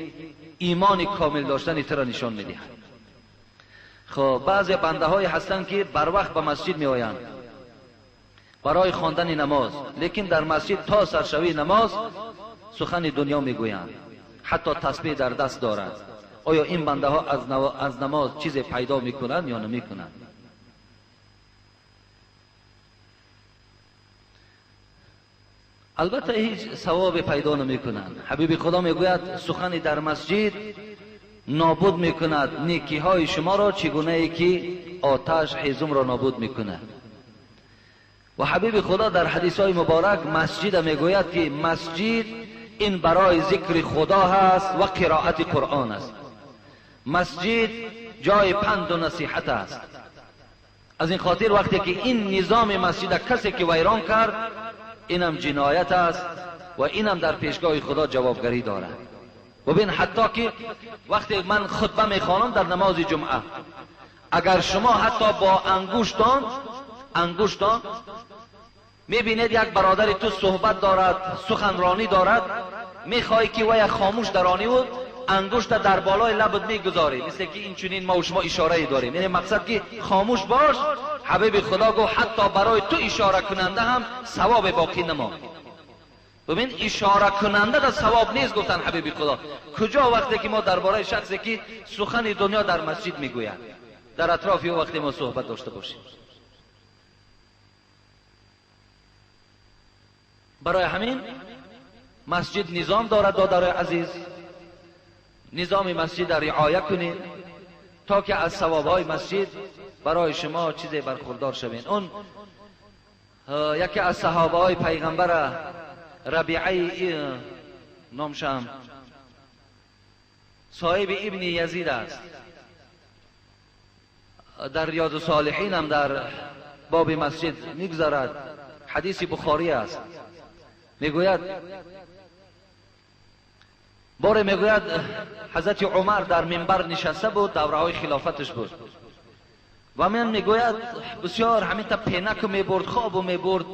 ایمان کامل داشتن تو را نشان میدهد. خب بعضی بنده های هستند که بر وقت به مسجد میآیند برای خواندن نماز، لیکن در مسجد تا سرشوی نماز سخن دنیا میگویند، حتی تسبیح در دست دارد. آیا این بنده ها از نماز چیز پیدا میکنند یا نمیکنند؟ البته هیچ ثواب پیدا نمیکنند. حبیب خدا میگوید سخن در مسجد نابود میکند نیکی های شما را، چگونه ای که آتش هیزم را نابود میکند. و حبیب خدا در حدیث های مبارک مسجد میگوید که مسجد این برای ذکر خدا هست و قرائت قرآن است. مسجد جای پند و نصیحت است. از این خاطر وقتی که این نظام مسجد کسی که ویران کرد، اینم جنایت است و اینم در پیشگاه خدا جوابگری دارد. ببین حتی که وقتی من خطبه میخوانم در نماز جمعه، اگر شما حتی با انگشتان میبینید یک برادر تو صحبت دارد، سخنرانی دارد، میخوای که وی خاموش درانی و انگشت در بالای لبت میگذاری، مثل که این چنین ما و شما اشاره داریم، یعنی مقصد که خاموش باش. حبیب خدا گفت حتی برای تو اشاره کننده هم ثواب باقی نماند. ببین اشاره کننده در ثواب نیست گفتن حبیب خدا. کجا وقتی که ما درباره شخصی که سخن دنیا در مسجد میگوید در اطراف او وقتی ما صحبت داشته باشیم. برای همین مسجد نظام دارد. دادرای عزیز، نظام مسجد را رعایت کنید تا که از ثوابهای مسجد برای شما چیزی برخوردار شوین. اون یکی از صحابه های پیغمبر ربیعه نامشم صاحب ابن یزید است، در ریاض الصالحین هم در باب مسجد میگذرد، حدیث بخاری است. میگوید باره میگوید حضرت عمر در منبر نشسته بود، دوره های خلافتش بود، و من میگوید بسیار همین تا پینک میبرد، خواب میبرد.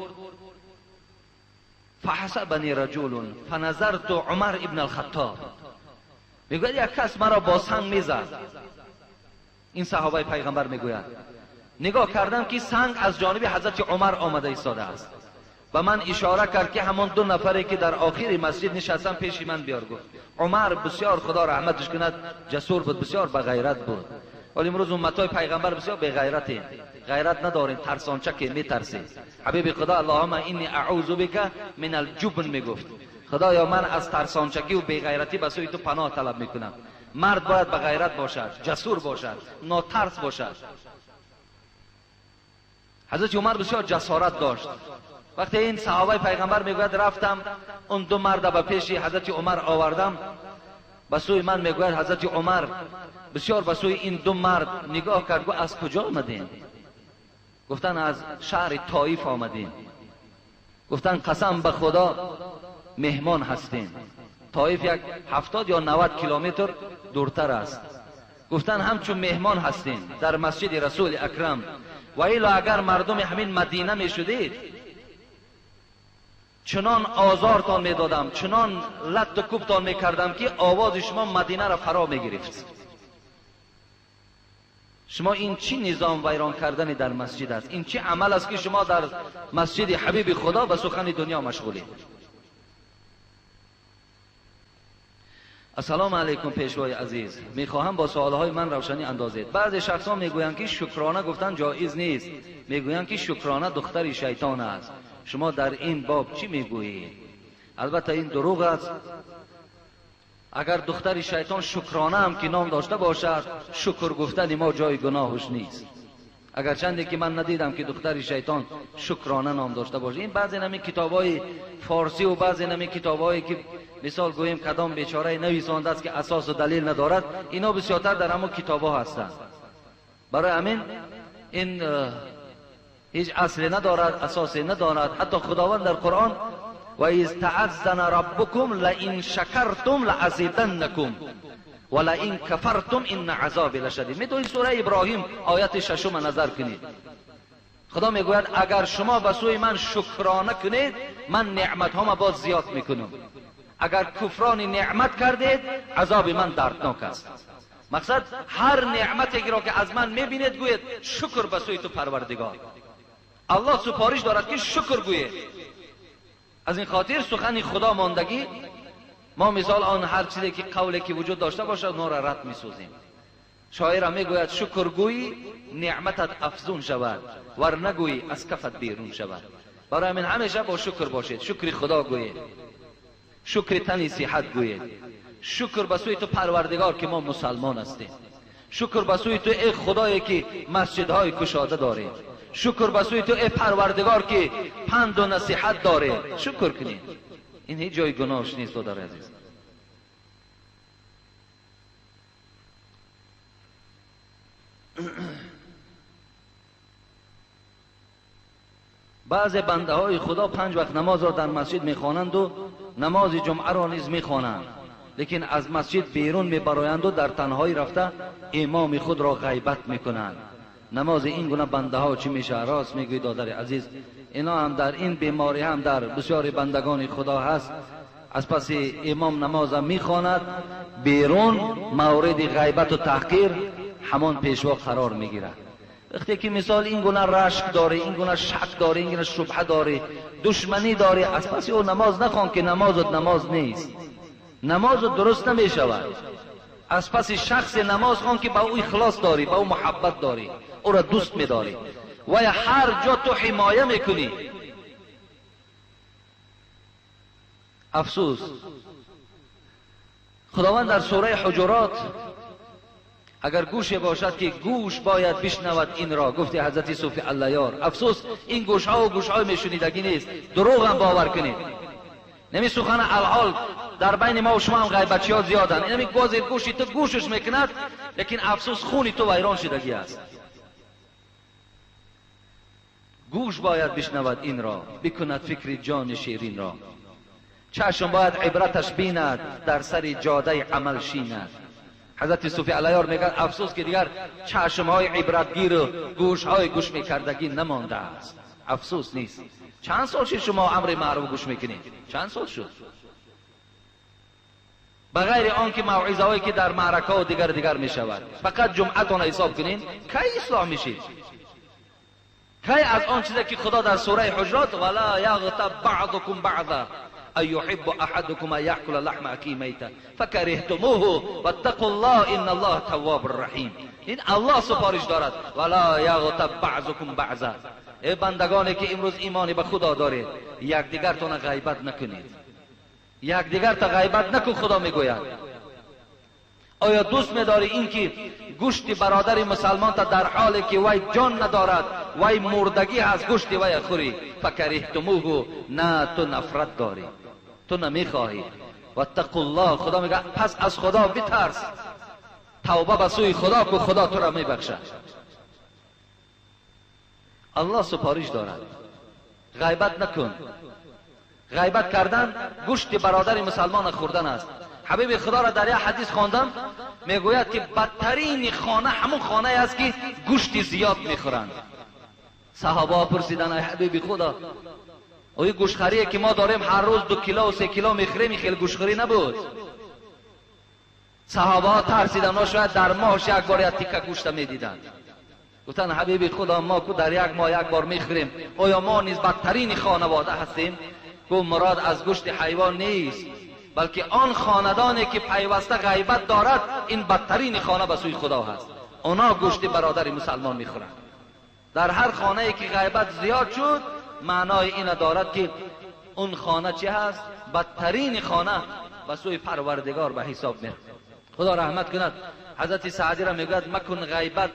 فحسبنی رجل فنظرت عمر ابن الخطاب. میگوید یک کس مرا با سنگ میزد. این صحابه پیغمبر میگوید نگاه کردم که سنگ از جانب حضرت عمر آمده ایستاده است و من اشاره کرد که همان دو نفری که در آخر مسجد نشستن پیش من بیار. گفت عمر بسیار خدا رحمتش کند جسور بود، بسیار به غیرت بود. ولی امروز امتای پیغمبر بسیار به غیرتیم، غیرت نداریم، ترسانچه که میترسیم. حبیب خدا اللهم انی اعوذ بک من الجبن میگفت، خدایا من از ترسانچکی و بی غیرتی به سوی تو پناه طلب میکنم. مرد باید به غیرت باشد، جسور باشد، ناترس باشد. حضرت عمر بسیار جسارت داشت. وقتی این صحابه پیغمبر میگوید رفتم اون دو مرد به پیش حضرت عمر آوردم، به سوی من میگوید حضرت عمر بسیار به سوی این دو مرد نگاه کرد، گفت از کجا آمدین؟ گفتن از شهر طائف آمدیم. گفتن قسم به خدا مهمان هستیم. طائف یک 70 یا 90 کیلومتر دورتر است. گفتن همچون مهمان هستیم در مسجد رسول اکرم، و الا اگر مردم همین مدینه میشدید چنان آزارتان میدادم، چنان لط و کوبتان میکردم که آواز شما مدینه را فرا میگرفت. شما این چی نظام ویران کردن در مسجد است؟ این چی عمل است که شما در مسجد حبیب خدا به سخن دنیا مشغولید؟ السلام علیکم پیشوای عزیز، میخواهم با سوالهای من روشنی اندازید. بعضی شخصا میگویند که شکرانه گفتن جایز نیست، میگویند که شکرانه دختر شیطان است. شما در این باب چی میگویید؟ البته این دروغ است. اگر دختر شیطان شکرانه هم که نام داشته باشد، شکر گفتن ما جای گناهش نیست. اگر چندی که من ندیدم که دختر شیطان شکرانه نام داشته باشه. این بعضی نمی کتابای فارسی و بعضی نمی کتابایی که مثال گوییم کدام بیچاره نویسانده است که اساس و دلیل ندارد، اینا بسیارتر در همون کتابا هستند. برای همین این هیچ اصلی ندارد، اساسی ندارد. حتی خداوند در قرآن و اذ تعذن ربکم لئن شکرتم لازیدنکم ولئن کفرتم ان عذابی لشدید. میتونید سوره ابراهیم آیت ششم نظر کنید. خدا میگوید اگر شما به سوی من شکرانه کنید، من نعمت هام باز زیاد میکنم. اگر کفران نعمت کردید، عذاب من دردناک است. مقصد هر نعمتی را که از من میبینید گوید شکر به سوی تو پروردگار. الله سپارش دارد که شکر گوید. از این خاطر سخن خدا ماندگی ما مثال آن هر چیزی که قولی که وجود داشته باشد اونها را رد میسوزیم. شاعر میگوید شکر گویی نعمتت افزون شود، ور نگویی از کفت بیرون شود. برای همین همیشه با شکر باشید، شکر خدا گویید، شکر تنی صحت گویید، شکر به سوی تو پروردگار که ما مسلمان هستیم، شکر به سوی تو ای خدایی که مسجدهای کشاده داریم، شکر به سوی تو ای پروردگار که پند و نصیحت داره. شکر کنید، این هیچ جای گناهش نیست دادر عزیز. بعض بنده های خدا 5 وقت نماز را در مسجد میخوانند و نماز جمعه را نیز میخوانند، لیکن از مسجد بیرون میبرایند و در تنهایی رفته امام خود را غیبت میکنند. نماز این گونه بنده ها چی میشه؟ راست میگوی دادر عزیز، اینا هم در این بیماری هم در بسیاری بندگان خدا هست. از پس امام نماز میخواند، بیرون مورد غیبت و تحقیر همان پیشوا قرار میگیرد. وقتی که مثال این گونه رشک داره، این گونه شک داره، این گونه شبهه داره، دشمنی داره، از پس او نماز نخوان که نمازت نماز نیست، نمازت درست نمیشود. از پس شخص نماز خوان که با او اخلاص داری، با او محبت داری، او را دوست میداری و هر جا تو حمایه میکنی. افسوس، خداوند در سوره حجرات اگر گوش باشد که گوش باید بشنود این را، گفته حضرت صوفی الله یار. افسوس این گوش ها و گوش های میشنیدگی نیست، دروغ هم باور کنید. نمی سخن الحال در بین ما و شما هم غیبتچی ها زیادن، نمی گاز گوشی تو گوشش میکند، لیکن افسوس خونی تو ویران شدگی است. گوش باید بشنود این را، بکند فکر جان شیرین را. چشم باید عبرتش بیند، در سر جاده عمل شیند. حضرت صوفی علیار میگن افسوس که دیگر چشم های عبرتگیر و گوش های گوش میکردگی نمانده است. افسوس نیست. چند سال شد شما امر معروف گوش میکنید؟ چند سال شد؟ بغیر آن که موعظه هایی که در معرکه و دیگر دیگر میشود، فقط جمعه تان حساب کنین کی اصلاح میشید؟ کی از آن چیزی که خدا در سوره حجرات ولا یغتب بعضکم بعضا ان یحب احدکم ان یأکل لحم اخیه میتا فکرهتموه واتقوا الله ان الله تواب رحیم. این الله سفارش دارد ولا یغتب بعضکم بعضا. ای بندگانی که امروز ایمان به خدا دارید، یکدیگرتان غیبت نکنید، یکدیگر تا غیبت نکن. خدا میگوید آیا دوست میداری این که گوشت برادر مسلمان تا در حالی که وی جان ندارد، وی مردگی از گوشت وی خوری؟ فکرهتموه، نه تو نفرت داری، تو نمیخواهی. واتقوا الله، خدا میگه پس از خدا بترس، توبه به سوی خدا که خدا تو را میبخشد. الله سپارش دارد غیبت نکن. غیبت کردن گوشت برادر مسلمان خوردن است. حبیب خدا را در یک حدیث خواندم، میگوید که بدترین خانه همون خانه است که گوشت زیاد میخورند. صحابه پرسیدن ای حبیب خدا، اوی گوشخریه که ما داریم هر روز 2 کیلو و 3 کیلو میخریم، خیلی گوشخری نبود. صحابه ترسیدن، اونا شاید در ماهش یک بار یک تیکه گوشت میدیدن. گفتن حبیب خدا ما کو در یک ماه یک بار میخوریم، آیا ما نیز بدترین خانواده هستیم؟ گفت مراد از گوشت حیوان نیست، بلکه آن خاندانی که پیوسته غیبت دارد این بدترین خانه به سوی خدا هست. اونا گوشت برادر مسلمان میخورند. در هر خانه ای که غیبت زیاد شد معنای این دارد که اون خانه چه هست؟ بدترین خانه به سوی پروردگار به حساب میاد. خدا رحمت کند حضرت سعدی را میگوید مکن غیبت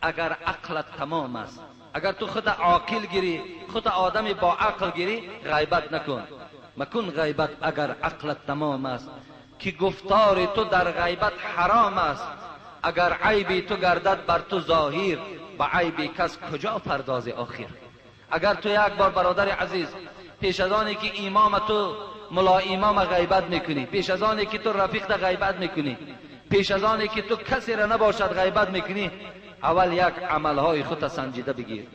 اگر عقلت تمام است. اگر تو خود عاقل گیری، خود آدمی با عقل گیری، غیبت نکن. مکن غیبت اگر عقلت تمام است، که گفتار تو در غیبت حرام است. اگر عیبی تو گردد بر تو ظاهر، به عیب کس کجا پرداز آخر. اگر تو یک بار برادر عزیز پیش از آنی که امام تو ملا امام غیبت میکنی، پیش از آنی که تو رفیق غیبت میکنی، پیش از آنی که تو کسی را نباشد غیبت میکنی، اول یک عملهای خود سنجیده بگیر،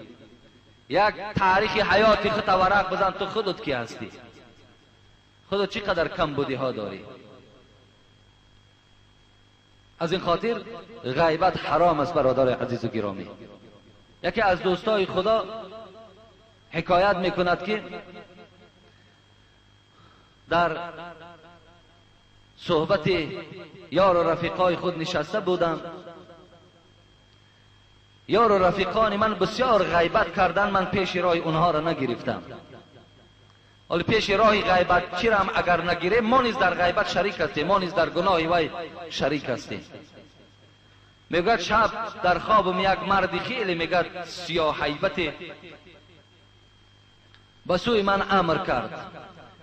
یک تاریخ حیات خود ورق بزن، تو خودت کی هستی، خودت چقدر کم بودی ها داری. از این خاطر غیبت حرام است برادر عزیز و گرامی. یکی از دوستای خدا حکایت میکند که در صحبت یار و رفیقای خود نشسته بودم، یار و رفیقان من بسیار غیبت کردن، من پیش راه اونها را نگرفتم. حالا پیش راه غیبت چی را هم اگر نگیریم ما نیز در غیبت شریک هستیم، ما نیز در گناه وی شریک هستیم. میگوید شب در خوابم یک مرد خیلی میگد سیاه هیبت به سوی من امر کرد،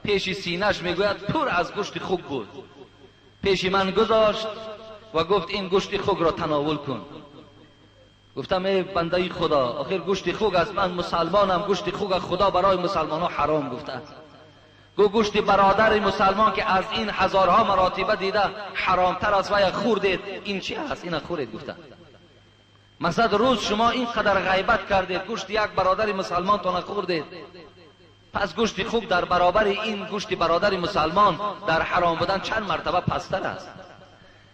پیش سینه‌اش میگوید پر از گوشت خوک بود، پیش من گذاشت و گفت این گوشت خوک را تناول کن. گفتم ای بنده خدا، آخر گوشت خوک است، من مسلمانم، گوشت خوک خدا برای مسلمان ها حرام گفته است. گو گوشت برادر مسلمان که از این هزارها مراتبه دیده حرامتر است و یک خوردید، این چی هست؟ این خورید. گفته مثلا روز شما اینقدر غیبت کردید، گوشت یک برادر مسلمان تا نخوردید، پس گوشت خوک در برابر این گوشت برادر مسلمان در حرام بودن چند مرتبه پستر است.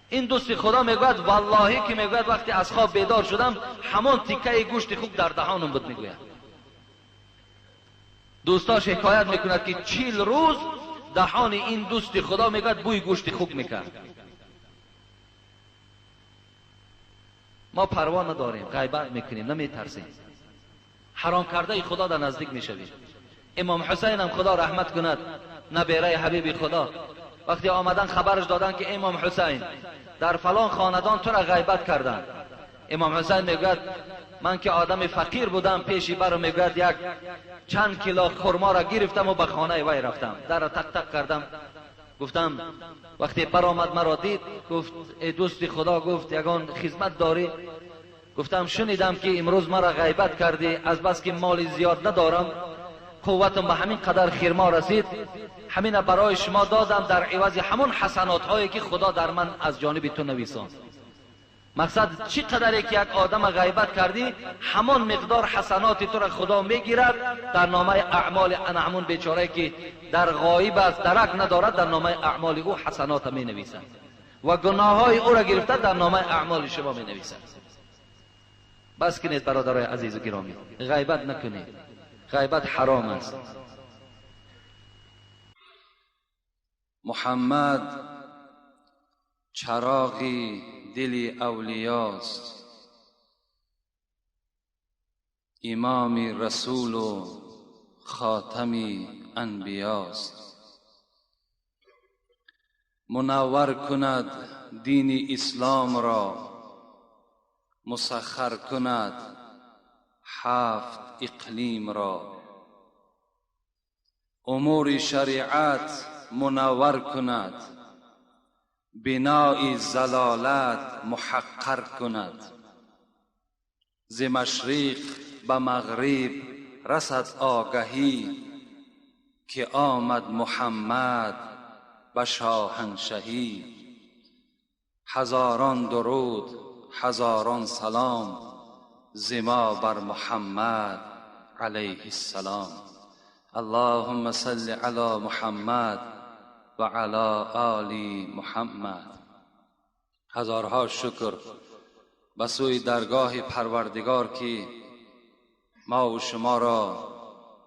این دوست خدا میگوید والله که میگوید وقتی از خواب بیدار شدم همان تیکه گوشت خوک در دهانم بود. میگوید دوستاش حکایت میکند که 40 روز دهان این دوست خدا میگوید بوی گوشت خوک میکرد. ما پروا نداریم، غیبت میکنیم، نمیترسیم، حرام کرده خدا در نزدیک میشویم. امام حسین هم خدا رحمت کند، نبیره حبیب خدا، وقتی آمدن خبرش دادن که امام حسین در فلان خاندان تو را غیبت کردن، امام حسین میگوید من که آدم فقیر بودم پیشی برو میگوید یک چند کیلو خرما را گرفتم و به خانه وی رفتم، در را تق تق کردم، گفتم وقتی برآمد مرا دید گفت ای دوست خدا، گفت یگان خدمت داری؟ گفتم شنیدم که امروز مرا غیبت کردی، از بس که مال زیاد ندارم قوتم به همین قدر خرما رسید، همین برای شما دادم در عوض همون حسنات هایی که خدا در من از جانب تو نویساند. مقصد چی قدری که یک آدم غیبت کردی همان مقدار حسنات تو را خدا میگیرد در نامه اعمال همون بیچاره که در غایب است درک ندارد، در نامه اعمال او حسنات می نویسد و گناه های او را گرفته در نامه اعمال شما می نویسد. بس کنید برادرای عزیز و گرامی، غیبت نکنید، غیبت حرام است.
محمد چراغی دل اولیاست، امام رسول و خاتم انبیاست. منور کند دین اسلام را، مسخر کند 7 اقلیم را. امور شریعت منور کند، بنای ضلالت محقر کند. ز مشرق به مغرب رسد آگهی، که آمد محمد به شاهنشهی. هزاران درود هزاران سلام ز ما بر محمد
علیه السلام. اللهم صل علی محمد و علی آل محمد. هزارها شکر به سوی درگاه پروردگار که ما و شما را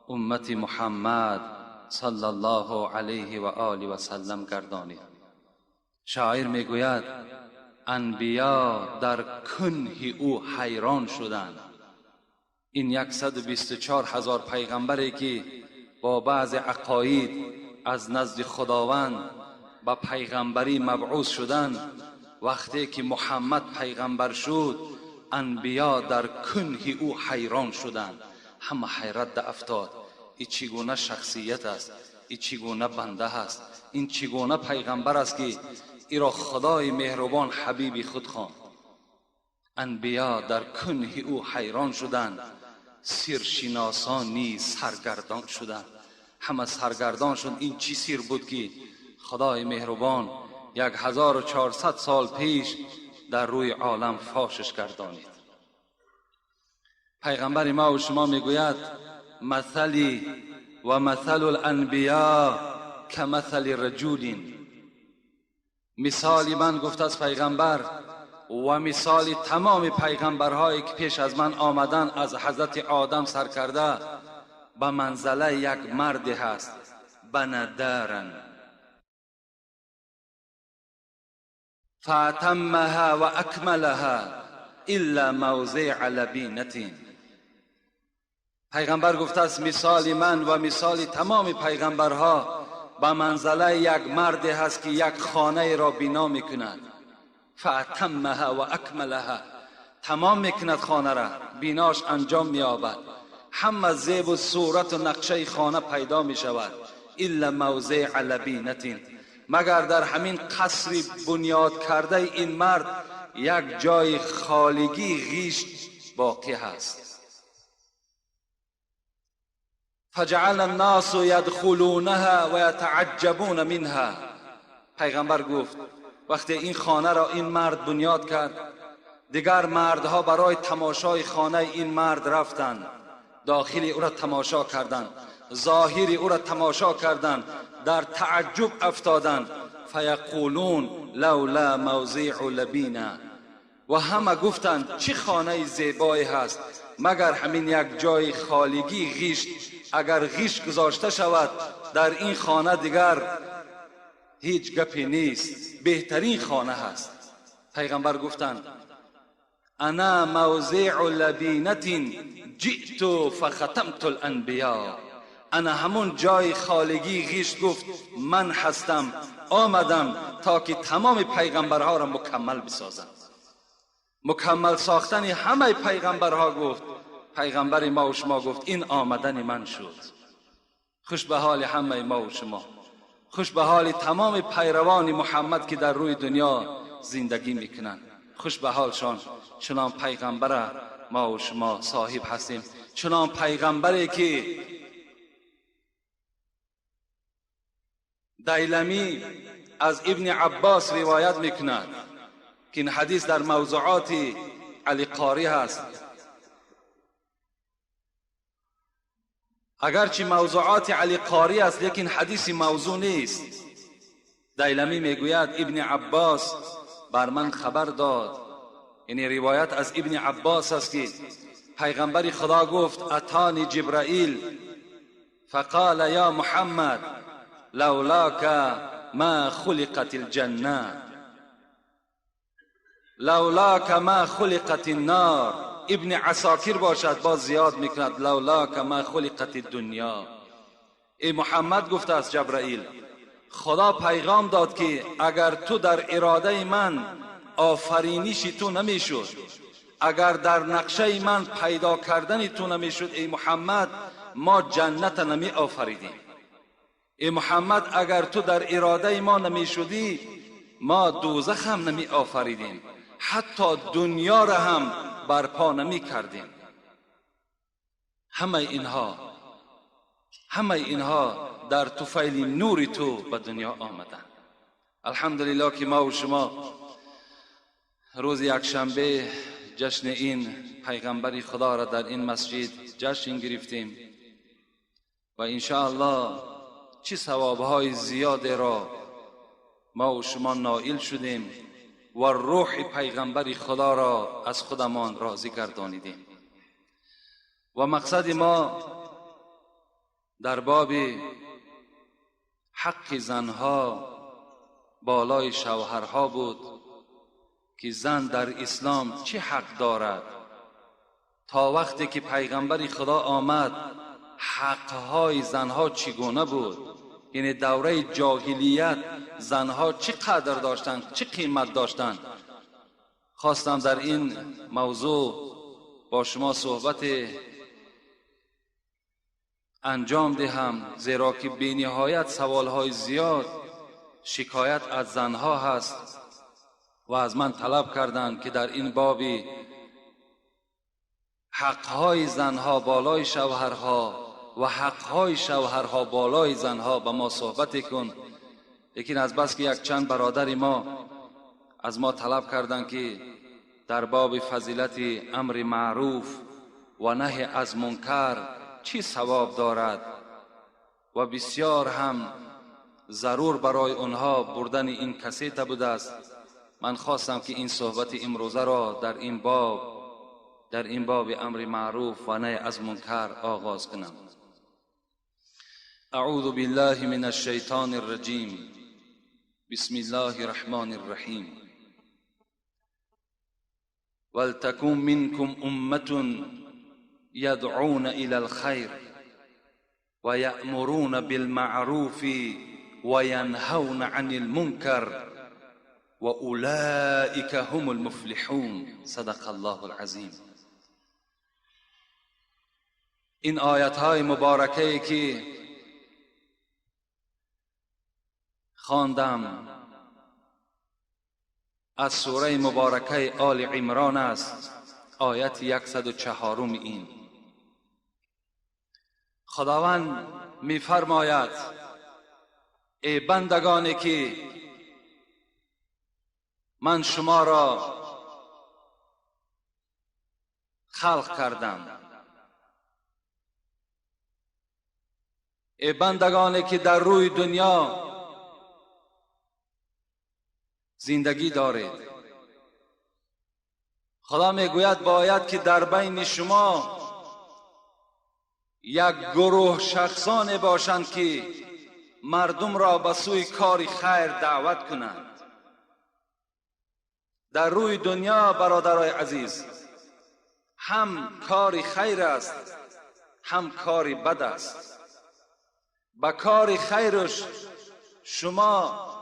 امت محمد صلی الله علیه و آله و سلم گردانید. شاعر میگوید انبیا در کنه او حیران شدند. این 124,000 پیغمبری که با بعض عقاید از نزد خداوند به پیغمبری مبعوث شدند، وقتی که محمد پیغمبر شد انبیا در کنه او حیران شدند. همه حیرت ده افتاد، این چگونه شخصیت است، این چگونه بنده است، این چگونه پیغمبر است که ای را خدای مهربان حبیب خود خواند. انبیا در کنه او حیران شدند، سیرشناسان نیز سرگردان شدند. همه سرگردان شد این چی سیر بود که خدای مهربان 1400 سال پیش در روی عالم فاشش گردانید. پیغمبر ما و شما میگوید مثلی و مثل الانبیا کمثل رجل. مثال من گفت از پیغمبر و مثال تمام پیغمبرهایی که پیش از من آمدن از حضرت آدم سر کرده به منزله یک مرد هست، بندارن فاتمها و اکملها الا موضع لبینة. پیغمبر گفته است مثال من و مثال تمام پیغمبرها به منزله یک مرد هست که یک خانه را بنا میکند، فاتمها و اکملها، تمام میکند خانه را، بیناش انجام مییابد، همه زیب و صورت و نقشه خانه پیدا میشود، الا موضع لبینة، مگر در همین قصر بنیاد کرده این مرد یک جای خالگی غیش باقی هست. فجعل الناس يدخلونها ويتعجبون منها. پیغمبر گفت وقتی این خانه را این مرد بنیاد کرد، دیگر مردها برای تماشای خانه این مرد رفتند، داخل او را تماشا کردند، ظاهر او را تماشا کردند، در تعجب افتادند. فیقولون لولا موضع لبینا، و همه گفتند چه خانه زیبایی هست، مگر همین یک جای خالگی غیش، اگر غیش گذاشته شود در این خانه دیگر هیچ گپی نیست، بهترین خانه هست. پیغمبر گفتند انا موضع لبینة جئت فختمت الانبیاء. انا همون جای خالگی غیش گفت من هستم، آمدم تا که تمام پیغمبرها را مکمل بسازم. مکمل ساختن همه پیغمبرها گفت پیغمبر ما و شما گفت این آمدن من شد. خوش به حال همه ما و شما، خوش به حال تمام پیروان محمد که در روی دنیا زندگی میکنند، خوش به حالشان. چنان پیغمبر ما و شما صاحب هستیم، چنان پیغمبری که دیلمی از ابن عباس روایت میکند که این حدیث در موضوعات علی قاری هست. اگرچه موضوعات علی قاری است لیکن حدیث موضوع نیست. دیلمی میگوید ابن عباس بر من خبر داد، یعنی روایت از ابن عباس است که پیغمبر خدا گفت اتانی جبرائیل فقال یا محمد لولاک ما خلقت الجنه لولاک ما خلقت النار. ابن عساکر باشد باز زیاد میکند لولاک ما خلقت الدنیا. ای محمد گفته است جبرائیل، خدا پیغام داد که اگر تو در اراده من آفرینش تو نمیشد، اگر در نقشه من پیدا کردن تو نمیشد ای محمد، ما جنت نمی آفریدیم. ای محمد اگر تو در اراده ما نمیشدی، ما دوزخ هم نمی آفریدیم، حتی دنیا را هم برپا نمی کردیم. همه اینها در طفیل نور تو به دنیا آمدند. الحمدلله که ما و شما روز یکشنبه جشن این پیغمبر خدا را در این مسجد
جشن گرفتیم و انشاءالله چه ثوابهای زیاد را ما و شما نائل شدیم و روح پیغمبر خدا را از خودمان راضی گردانیدیم. و مقصد ما در باب حق زنها بالای شوهرها بود که زن در اسلام چه حق دارد. تا وقتی که پیغمبر خدا آمد حقهای زنها چگونه بود، یعنی دوره جاهلیت زنها چه قدر داشتند، چه قیمت داشتند. خواستم در این موضوع با شما صحبت انجام دهم، زیرا که بی نهایت سوالهای زیاد شکایت از زنها هست و از من طلب کردند که در این باب حقهای زنها بالای شوهرها و حقهای شوهرها بالای زنها به ما صحبت کن. لیکن از بس که یک چند برادر ما از ما طلب کردند که در باب فضیلت امر معروف و نهی از منکر چی ثواب دارد و بسیار هم ضرور برای آنها بردن این کسیت بوده است، من خواستم که این صحبت امروزه را در این باب امر معروف و نهی از منکر آغاز کنم. اعوذ بالله من الشیطان الرجیم، بسم الله الرحمن الرحیم. ولتکن منکم امة یدعون الى الخیر و یأمرون بالمعروف و ینهون عن المنکر و اولئک هم المفلحون. صدق الله العظیم. این آیت های مبارکه که خواندم از سوره مبارکه آل عمران است، آیت 104. این خداوند می‌فرماید ای بندگانی که من شما را خلق کردم، ای بندگانی که در روی دنیا زندگی دارید، خدا میگوید باید که در بین شما یک گروه شخصان باشند که مردم را به سوی کار خیر دعوت کنند. در روی دنیا برادرای عزیز هم کار خیر است هم کار بد است. به کار خیرش شما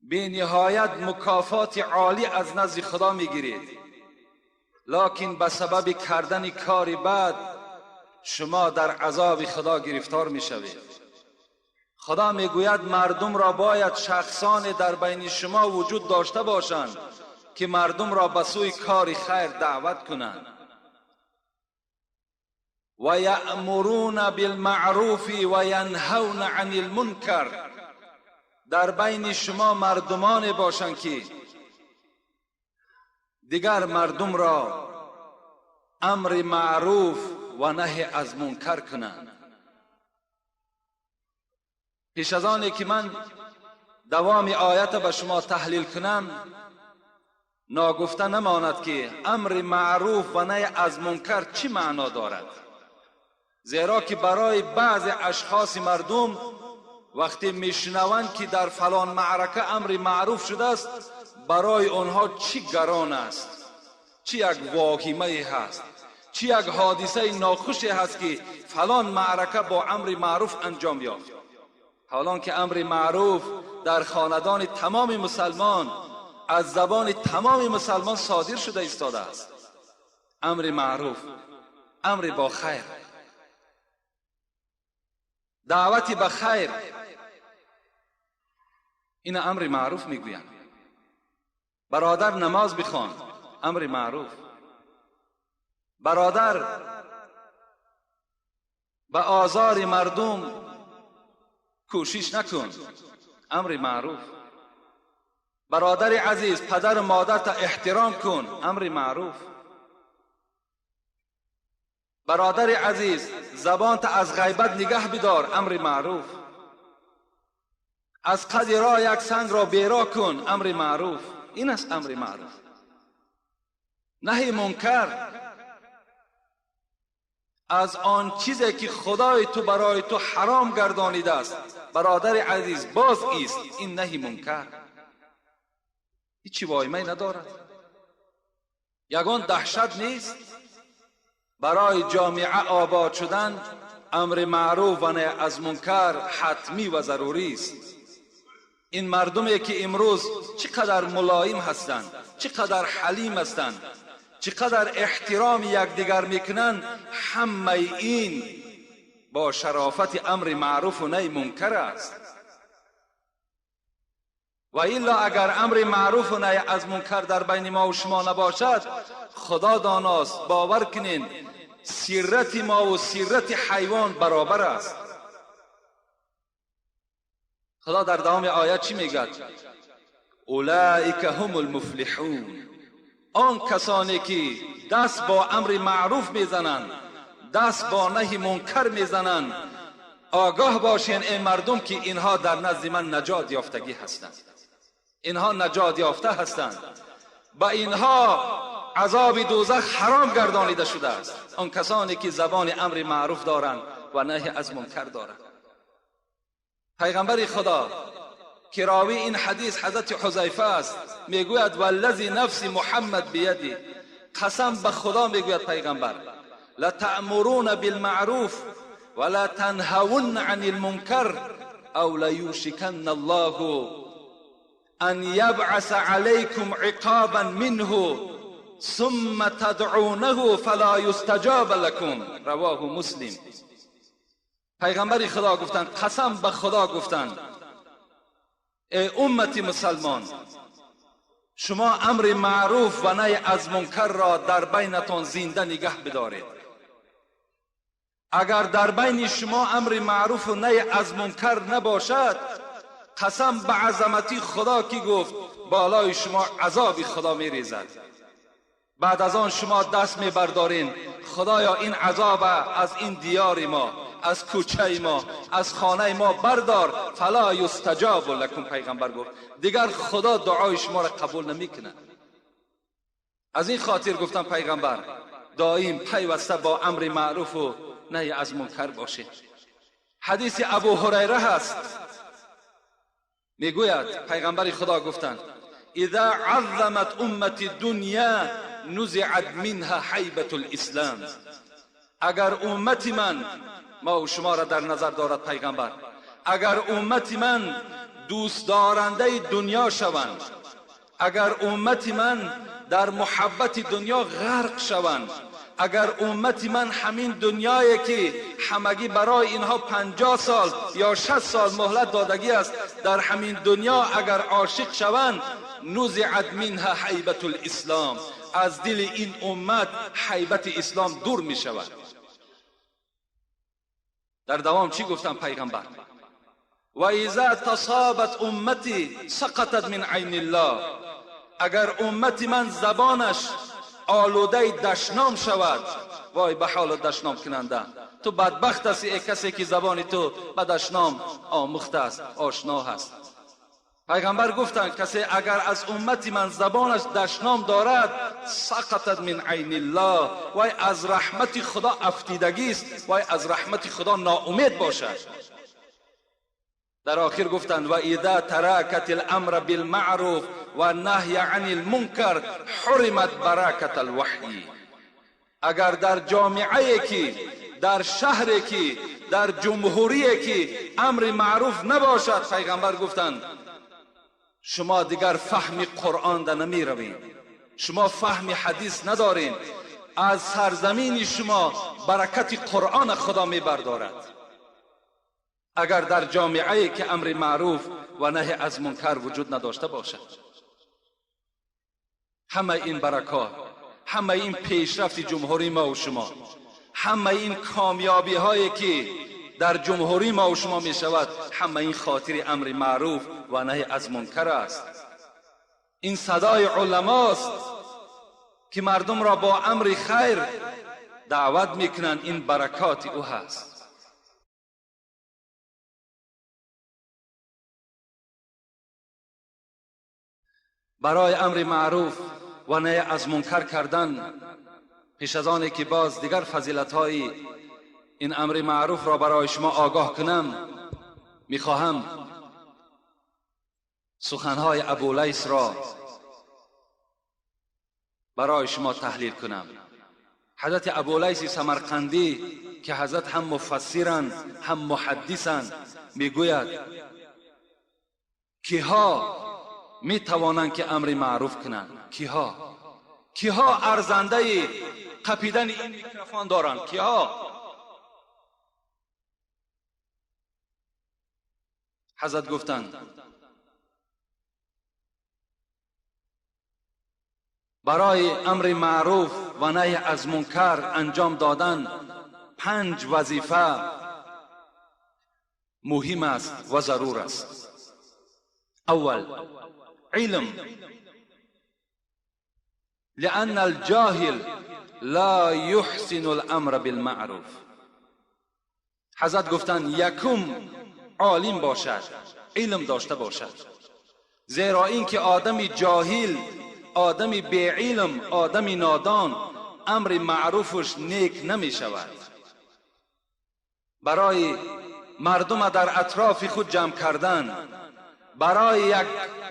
بی نهایت مکافات عالی از نزد خدا میگیرید، لکن به سبب کردن کار بد شما در عذاب خدا گرفتار میشوید. خدا میگوید مردم را باید شخصان در بین شما وجود داشته باشند که مردم را به سوی کار خیر دعوت کنند. و یأمرون بالمعروف و ینهون عن المنکر. در بین شما مردمان باشند که دیگر مردم را امر معروف و نهی از منکر کنند. پیش از آن که من دوام آیت به شما تحلیل کنم، ناگفته نماند که امر معروف و نهی از منکر چی معنا دارد، زیرا که برای بعض اشخاص مردم وقتی میشنوند که در فلان معرکه امر معروف شده است، برای آنها چی گران است، چی یک واهمه هست، چی یک حادثه ناخوشی هست که فلان معرکه با امر معروف انجام یافت. حالان که امر معروف در خاندان تمام مسلمان از زبان تمام مسلمان صادر شده ایستاده است. امر معروف، امر با خیر، دعوت به خیر، این امر معروف میگویند. برادر نماز بخوان، امر معروف. برادر به آزار مردم کوشش نکن، امر معروف. برادر عزیز پدر و مادر تا احترام کن، امر معروف. برادر عزیز، زبانت از غیبت نگه بدار، امر معروف. از قد راه یک سنگ را بیرا کن، امر معروف. این است امر معروف. نهی منکر از آن چیزی که خدای تو برای تو حرام گردانیده است، برادر عزیز، باز ایست، این نهی منکر. هیچی وایمه ندارد، یگان دهشت نیست. برای جامعه آباد شدن امر معروف و نهی از منکر حتمی و ضروری است. این مردمی که امروز چقدر ملایم هستند، چقدر حلیم هستند، چقدر احترام یکدیگر میکنند، همه این با شرافت امر معروف و نهی منکر است. و الا اگر امر معروف و نهی از منکر در بین ما و شما نباشد، خدا داناست، باور کنین سیرت ما و سیرت حیوان برابر است. خدا در دوام آیت چی میگد؟ اولئک هم المفلحون. آن کسانی که دست با امر معروف میزنند، دست با نهی منکر میزنند، آگاه باشین این مردم که اینها در نزد من نجات یافتگی هستند. اینها نجات یافته هستند، با اینها عذاب دوزخ حرام گردانیده شده است. آن کسانی که زبان امر معروف دارند و نهی از منکر دارند. پیغمبر خدا که راوی این حدیث حضرت حذیفه است، میگوید والذی نفس محمد بیدی، قسم به خدا میگوید پیغمبر، لتأمرون بالمعروف ولا تنهون عن المنکر او لیوشکن الله ان یبعث علیکم عقابا منه ثم تدعونه فلا یستجاب لکم. رواه مسلم. پیغمبر خدا گفتند، قسم به خدا گفتند، ای امت مسلمان، شما امر معروف و نهی از منکر را در بینتان زنده نگه بدارید. اگر در بین شما امر معروف و نهی از منکر نباشد، قسم به عظمتی خدا که گفت بالای شما عذاب خدا میریزد. بعد از آن شما دست میبردارین، خدایا این عذاب از این دیار ما، از کوچه ما، از خانه ما بردار. فلا یستجاب لکم. پیغمبر گفت دیگر خدا دعای شما را قبول نمیکنه. از این خاطر گفتم پیغمبر دائم پیوسته با امر معروف و نهی از منکر باشه. حدیث ابو هریره هست، میگوید پیغمبر خدا گفتند اذا عظمت امت دنیا نزعت منها حیبت الاسلام. اگر امت من، ما و شما را در نظر دارد پیغمبر، اگر امت من دوست دارنده دنیا شوند، اگر امت من در محبت دنیا غرق شوند، اگر امت من همین دنیایی که همگی برای اینها 50 سال یا 60 سال مهلت دادگی است، در همین دنیا اگر عاشق شوند، نزعت منها حیبت الاسلام، از دل این امت حیبت اسلام دور می شود. در دوام چی گفتم پیغمبر؟ و اذا تصابت امتی سقطت من عین الله. اگر امت من زبانش آلوده دشنام شود، وای به حال دشنام کننده، تو بدبخت هستی ای کسی که زبان تو به دشنام آموخته است، آشنا هست. پیغمبر گفتند کسی اگر از امت من زبانش دشنام دارد، سقطت من عین الله، وای از رحمت خدا افتیدگی است، وای از رحمت خدا ناامید باشد. در آخر گفتند و اذا ترکت الامر بالمعروف و نهی عن المنکر حرمت برکت الوحی. اگر در جامعه که، در شهر که، در جمهوری که امر معروف نباشد، پیغمبر گفتند شما دیگر فهم قرآن در نمی روید، شما فهم حدیث ندارین، از سرزمین شما برکت قرآن خدا می بردارد. اگر در جامعه که امر معروف و نهی از منکر وجود نداشته باشد، همه این برکات، همه این پیشرفت جمهوری ما و شما، همه این کامیابی هایی که در جمهوری ما و شما می شود، همه این خاطر امر معروف و نهی از منکر است. این صدای علماست که مردم را با امر خیر даъват мекунанд, ин баракоти ӯ ҳаст. Барои амри маъруф ва наҳй аз мункар кардан, пеш аз оне ки боз дигар фазилатҳои ин амри маъруфро барои шумо огоҳ кунам, мехоҳам суханҳои Абулайсро барои шумо таҳлил кунам. ҳазрати Абулайси Самарқандӣ ки ҳазрат ҳам муфассиранд ҳам муҳаддисанд, мегӯяд киҳо метавонанд ки амри маъруф кунанд? Киҳо? Киҳо арзандаи қапидани ин микрофон доранд? Киҳо? ҳазрат гуфтанд барои амри маъруф ва наҳй аз мункар анҷом додан 5 вазифа муҳим аст ва зарур аст. اول علم، لأن الجاهل لا يحسن الأمر بالمعروف. حضرت گفتند یکم عالم باشد، علم داشته باشد، زیرا اینکه آدم جاهل، آدم بی علم، آدم نادان امر معروفش نیک نمی شود. برای مردم در اطراف خود جمع کردن، برای یک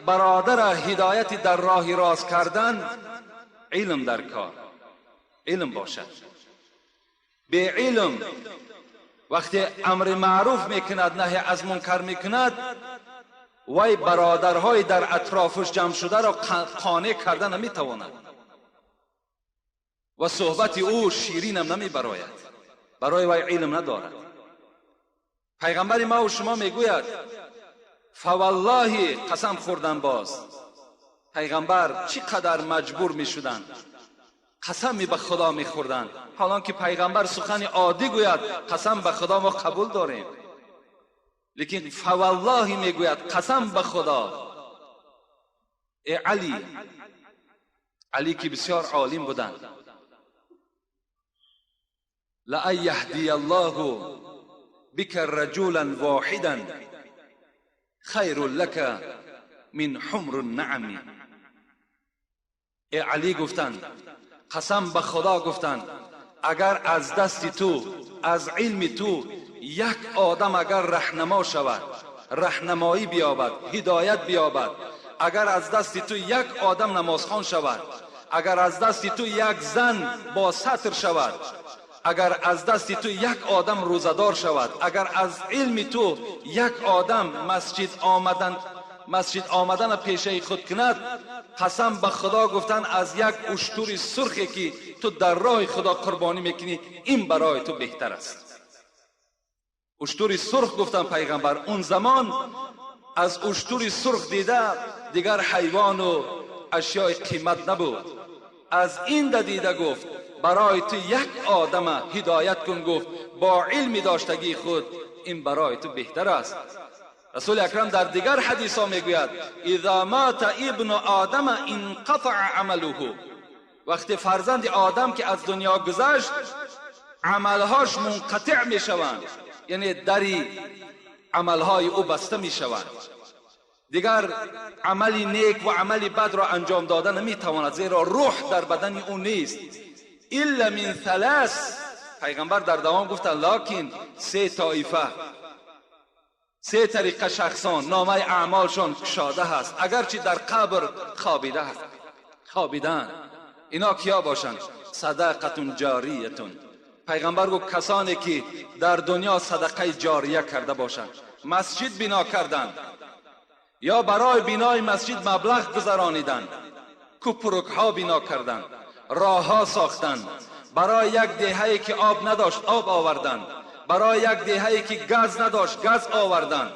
برادر هدایت در راه راست کردن، علم در کار، علم باشد. بی علم وقتی امر معروف میکند، نهی از منکر میکند، وی برادرهای در اطرافش جمع شده را قانع کرده نمیتواند و صحبت او شیرین هم نمیبراید، برای وی علم ندارد. پیغمبر ما و شما میگوید فوالله قسم خوردن باز، پیغمبر چقدر مجبور میشدند، قسمی به خدا میخوردند، حالان که پیغمبر سخن عادی گوید قسم به خدا ما قبول داریم، لیکن فوالله میگوید قسم به خدا. ای علی، علی که بسیار عالم بودند، لأن یهدی الله بک رجلا واحدا خیر لک من حمر النعم. ای علی گفتند قسم به خدا گفتند اگر از دست تو، از علم تو یک آدم اگر رهنما شود، رهنمایی بیابد، هدایت بیابد، اگر از دست تو یک آدم نمازخوان شود، اگر از دست تو یک زن با ستر شود، اگر از دست تو یک آدم روزدار شود، اگر از علم تو یک آدم مسجد آمدن پیشه خود کند، قسم به خدا گفتن از یک اشتر سرخی که تو در راه خدا قربانی میکنی، این برای تو بهتر است. اشتر سرخ گفتن پیغمبر اون زمان از اشتر سرخ دیده دیگر حیوان و اشیای قیمت نبود، از این دیده گفت برای تو یک آدم هدایت کن، گفت با علم داشتگی خود این برای تو بهتر است. رسول اکرم در دیگر حدیث ها میگوید اذا مات ابن آدم انقطع عمله، وقتی فرزند آدم که از دنیا گذشت عملهاش منقطع میشوند، یعنی دری عملهای او بسته میشوند، دیگر عمل نیک و عمل بد را انجام داده نمیتواند، زیرا روح در بدن او نیست. الا من ثلاث، پیغمبر در دوام گفتند لکن سه طایفه، سه طریقه شخصان نامه اعمالشان کشاده هست اگرچه در قبر خوابیده هست، خوابیدن. اینا کیا باشند؟ صدقه جاریتون. پیغمبر گفت کسانی که در دنیا صدقه جاریه کرده باشند، مسجد بنا کردند یا برای بنای مسجد مبلغ گذرانیدند، کوپرک ها بنا کردند، راه ها ساختند، برای یک دهه‌ای که آب نداشت آب آوردند، برای یک دهه‌ای که گاز نداشت گاز آوردند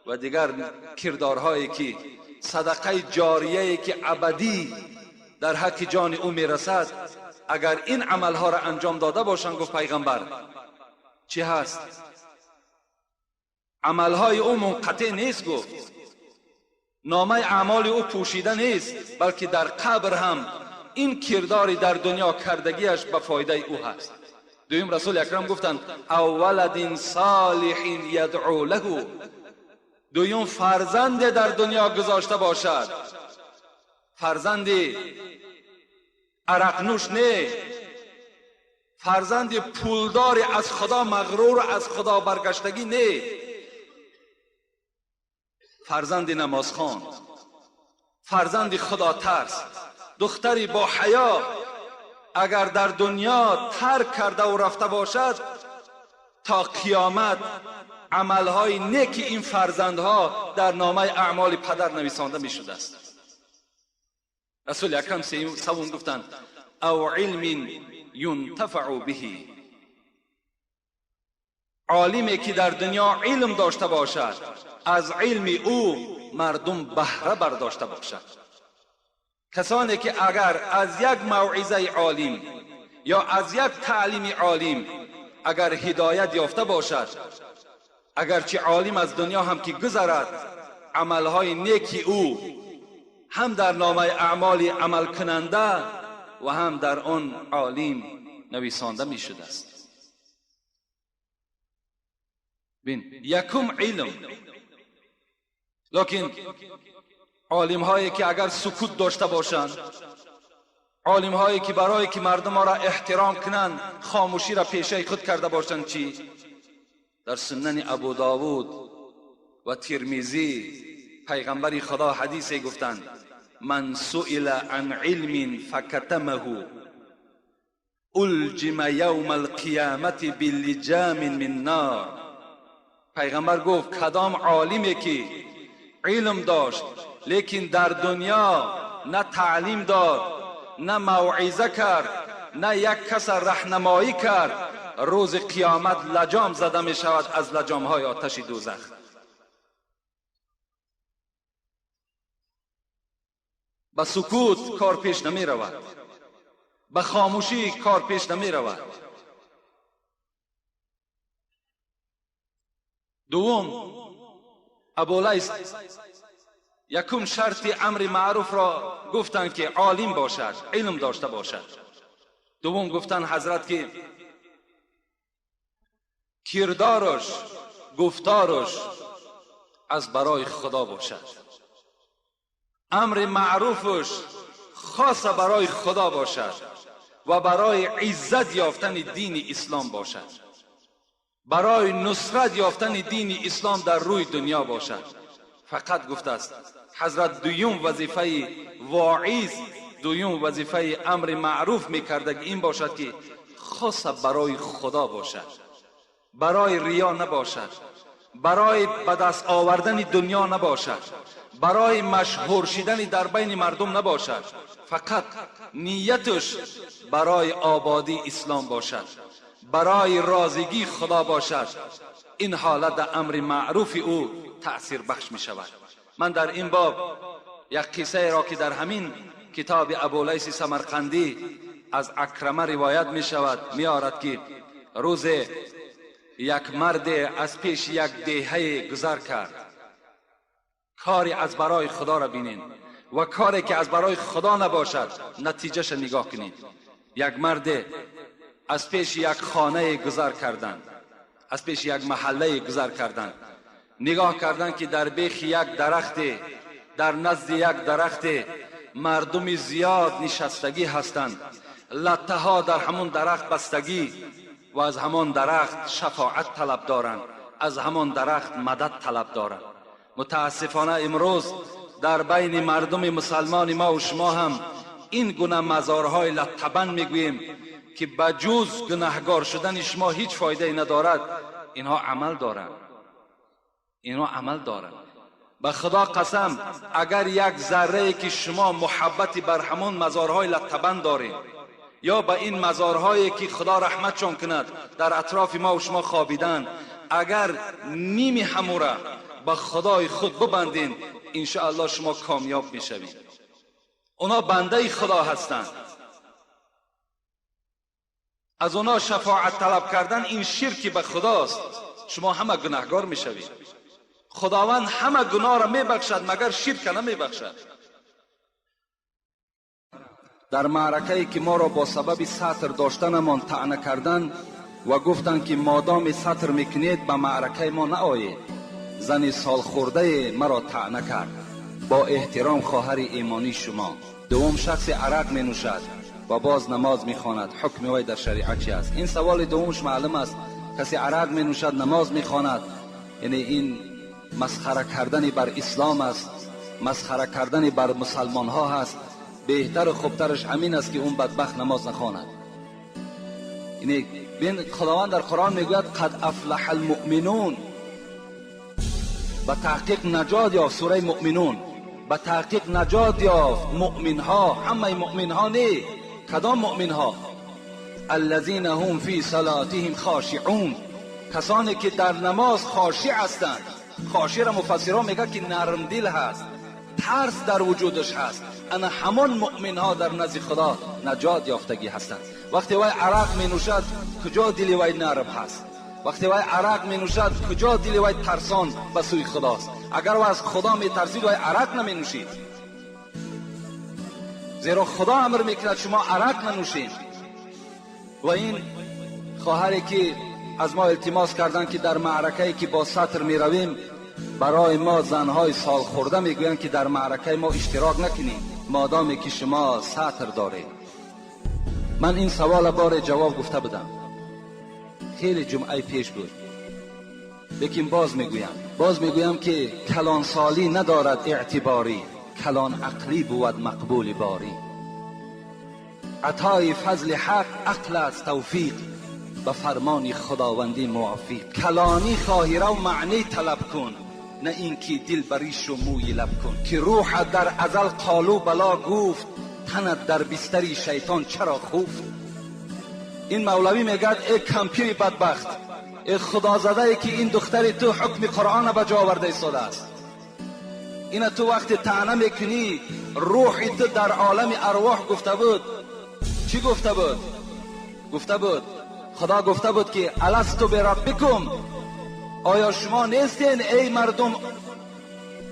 و دیگر کردارهایی که صدقه جاریه‌ای که ابدی در حق جان او میرسد، اگر این عملها را انجام داده باشند، گفت پیغمبر چی هست؟ عملهای او منقطع نیست، گفت نامه اعمال او پوشیده نیست، بلکه در قبر هم این کرداری در دنیا کردگیش به فایده او هست. Дуюм расули акрам гуфтанд ав валадин солиҳин ядъу лаҳу. Дуюм фарзанде дар дунё гузошта бошад, фарзанди арақнӯш не, фарзанди пулдори аз худо мағрур, аз худо баргаштагӣ не, фарзанди намозхон, фарзанди худотарс, духтари бо ҳаё агар дар дунё тарк кардаву рафта бошад, то қиёмат амалҳои неки ин фарзандҳо дар номаи аъмоли падар нависонда мешудааст. Расули акрам севум гуфтанд ав илмин юнтафау биҳи. Олиме ки дар дунё илм дошта бошад, аз илми ӯ мардум баҳра бардошта бошад. Касоне ки агар аз як мавъизаи олим ё аз як таълими олим агар ҳидоят ёфта бошад, агарчи олим аз дунё ҳам ки гузарад, амалҳои неки ӯ ҳам дар номаи аъмоли амалкунанда ва ҳам дар он олим нависонда мешудааст. Бин, якум илм. Лекин олимҳое ки агар сукут дошта бошанд, олимҳое ки барое ки мардумро эҳтиром кунанд хомӯширо пешаи худ карда бошанд, чӣ? Дар сунани Абу Довуд ва Тирмизӣ пайғамбари Худо ҳадисе гуфтанд: ман суила ан илмин факатамаҳу улҷима явма алқиёмати билиҷамин мин нор. Пайғамбар гуфт кадом олиме ки илм дошт, лекин дар дунё на таълим дод, на мавъиза кард, на як каса раҳнамоӣ кард, рӯзи қиёмат лаҷом зада мешавад аз лаҷомҳои оташи дӯзах. Ба сукут кор пеш намеравад, ба хомӯшӣ кор пеш намеравад. Дуввум, Абулайс якум шарти амри маъруфро гуфтанд ки олим бошад, илм дошта бошад. Дуввум гуфтанд ҳазрат ки кирдораш, гуфтораш аз барои Худо бошад, амри маъруфаш хоса барои Худо бошад ва барои иззат ёфтани дини ислом бошад, барои нусрат ёфтани дини ислом дар рӯи дунё бошад. Фақат гуфтааст ҳазрат дуюм вазифаи воиз, дуюм вазифаи амри маъруф мекардаги ин бошад ки хоса барои Худо бошад, барои риё набошад, барои ба даст овардани дунё набошад, барои машҳур шидани дар байни мардум набошад, фақат нияташ барои ободии ислом бошад, барои розигии Худо бошад. Ин ҳолат дар амри маъруфи ӯ таъсирбахш мешавад. Ман дар ин боб як қиссаеро ки дар ҳамин китоби Абулайси Самарқандӣ аз Акрама ривоят мешавад меорад ки рӯзе як марде аз пеши як деҳае гузар кард. Кори аз барои Худоро бинед ва коре ки аз барои Худо набошад натиҷаша нигоҳ кунед. Як марде аз пеши як хонае гузар карданд, аз пеши як маҳаллае гузар карданд, нигоҳ карданд ки дар бехи як дарахте, дар назди як дарахте мардуми зиёд нишастагӣ ҳастанд, латтаҳо дар ҳамон дарахт бастагӣ ва аз ҳамон дарахт шафоат талаб доранд, аз ҳамон дарахт мадад талаб доранд. Мутаассифона имрӯз дар байни мардуми мусалмони мо ва шумо ҳам ин гуна мазорҳои латтабанд мегӯем ки ба ҷуз гунаҳгор шудани шумо ҳеҷ фоидае надорад. Инҳо амал доранд, инҳо амал доранд. Ба Худо қасам, агар як заррае ки шумо муҳаббати бар ҳамон мазорҳои латтабанд доред ё ба ин мазорҳое ки Худо раҳматшон кунад дар атрофи мо ва шумо хобиданд, агар ними ҳамура ба Худои худ бибандед, иншоаллоҳ шумо комёб мешавед. Онҳо бандаи Худо ҳастанд. Аз онҳо шафоат талаб кардан ин ширки ба Худост. Шумо ҳама гунаҳгор мешавед. Худованд ҳама гуноҳро мебахшад, магар ширка намебахшад. Дар маъракае ки моро бо сабаби сатр доштанамон таъна кардан, و گفتند که مادام ستر میکنید به معرکه ما نآیید. زن سالخورده مرا طعنه کرد. با احترام خواهر ایمانی شما. دوم شخص عرق می نوشد و باز نماز می خواند، حکم وی در شریعت چی است؟ این سوال دومش معلوم است. کسی عرق می نوشد نماز می خواند، یعنی این مسخره کردن بر اسلام است، مسخره کردن بر مسلمان ها هست. بهتر و خوبترش همین است که اون بدبخت نماز نخواند. یعنی بین خداوند در قرآن میگوید قد افلح المؤمنون، به تحقیق نجات یافت. سوره مؤمنون، به تحقیق نجات یافت مؤمن ها. همه مؤمن ها نه، کدام مؤمن ها؟ الذین هم فی صلاتهم خاشعون، کسانی که در نماز خاشع هستند. خاشع را مفسران میگه که نرم دل هست، ترس در وجودش هست. انا همان مؤمن ها در نزد خدا نجات یافتگی هستند. وقتی وای عرق می نوشد کجا دل وای نرم هست؟ وقتی وای عرق می نوشد کجا دل وای ترسان به سوی خداست؟ اگر وای از خدا می ترسید وای عرق نمی نوشید، زیرا خدا امر میکند شما عرق ننوشید. و این خواهری که از ما التماس کردند که در معرکه‌ای که با ستر می رویم، برای ما زنهای سال خورده میگویند که در معرکه ما اشتراک نکنید مادامی که شما ستر دارید. من این سوال بار جواب گفته بودم، خیلی جمعه پیش بود، لیکن باز میگویم که کلان سالی ندارد اعتباری، کلان عقلی بود مقبول باری. عطای فضل حق عقل است توفیق، به فرمان خداوندی موافق. کلانی خواهی رو معنی طلب کن، نه اینکه دل بریش و موی لب کن. که روح در ازل قالو بلا گفت، تنت در بستری شیطان چرا خوفت. این مولوی میگد ای کمپیر بدبخت، ای خدازده که این دختر تو حکم قرآن به جا آورده ایستاده است. اینا تو وقت طعنه میکنی روح تو در عالم ارواح گفته بود. چی گفته بود؟ گفته بود خدا گفته بود که الستو بربکم، آیا شما نیستین ای مردم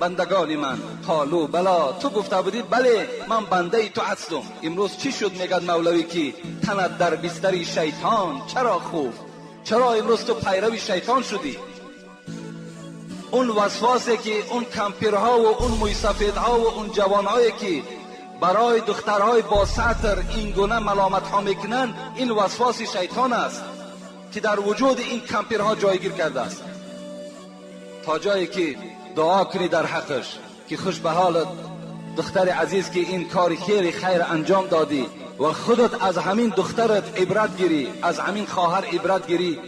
بندگان من؟ قالو بلا، تو گفته بودی بله من بنده تو هستم. امروز چی شد؟ میگد مولوی که تنت در بستر شیطان چرا خوف؟ چرا امروز تو پیرو شیطان شدی؟ اون وسواسی که اون کمپیرها و اون مویسفیدها و اون جوانهایی که برای دخترهای با ستر این گونه ملامت ها میکنن، این وسواس شیطان است که در وجود این کمپیرها جایگیر کرده است. تا جایی که دعا کنی در حقش که خوش به حالت دختر عزیز که این کار خیلی خیر انجام دادی و خودت از همین دخترت عبرت گیری، از همین خواهر عبرت گیری.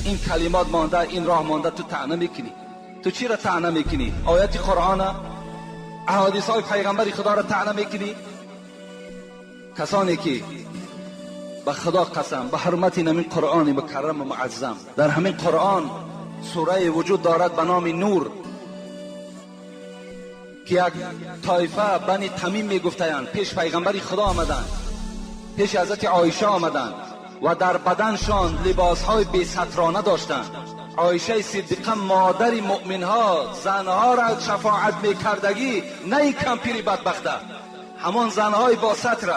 این کلمات مانده، این راه مانده، تو طعنه میکنی. تو چی را طعنه میکنی؟ آیت قرآن، احادیث های پیغمبر خدا را طعنه میکنی؟ کسانی که به خدا قسم، به حرمت همین قرآن مکرم و معظم، در همین قرآن سوره وجود دارد به نام نور که یک طایفه بنی تمیم میگفتند پیش پیغمبر خدا آمدند، پیش حضرت عایشه آمدند و در بدنشان لباسهای بی سترانه داشتند. عایشه صدیقه مادر مؤمن ها، زنها را شفاعت میکردگی، نه این کمپیری بدبخته، همان زنهای با ستر.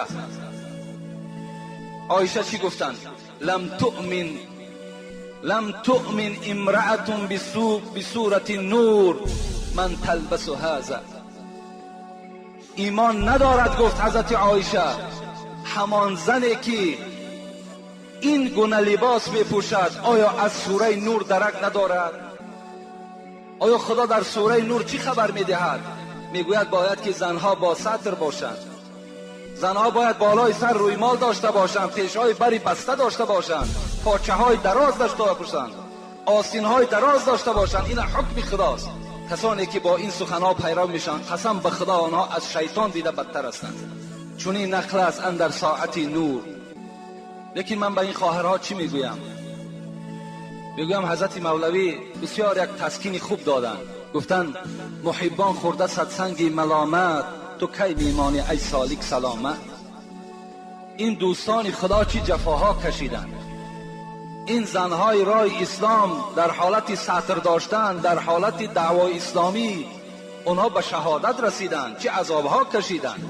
عایشه چی گفتند؟ لم تؤمن امرأة بسورة النور من تلبس هذا. ایمان ندارد گفت حضرت عایشه همان زنی که این گونه لباس میپوشد آیا از سوره نور درک ندارد؟ آیا خدا در سوره نور چی خبر میدهد؟ میگوید باید که زنها با ستر باشند، زنها باید بالای سر رویمال داشته باشند، پیشهای بری بسته داشته باشند، پاچه های دراز داشته باشند، آستین های دراز داشته باشند. این حکم خداست. کسانی که با این سخنها پیرو میشن قسم به خدا آنها از شیطان دیده بدتر هستند. چون این نقل است اندر ساعت نور. لیکن من به این خواهرها چی میگویم؟ میگویم حضرت مولوی بسیار یک تسکین خوب دادن. گفتن محبان خورده صد سنگ ملامت، تو کی میمانی ای سالک سلامت. این دوستان خدا چی جفاها کشیدند. این زنهای رای اسلام در حالت ستر داشتن، در حالت دعوای اسلامی، اونها به شهادت رسیدند، چه عذابها کشیدند.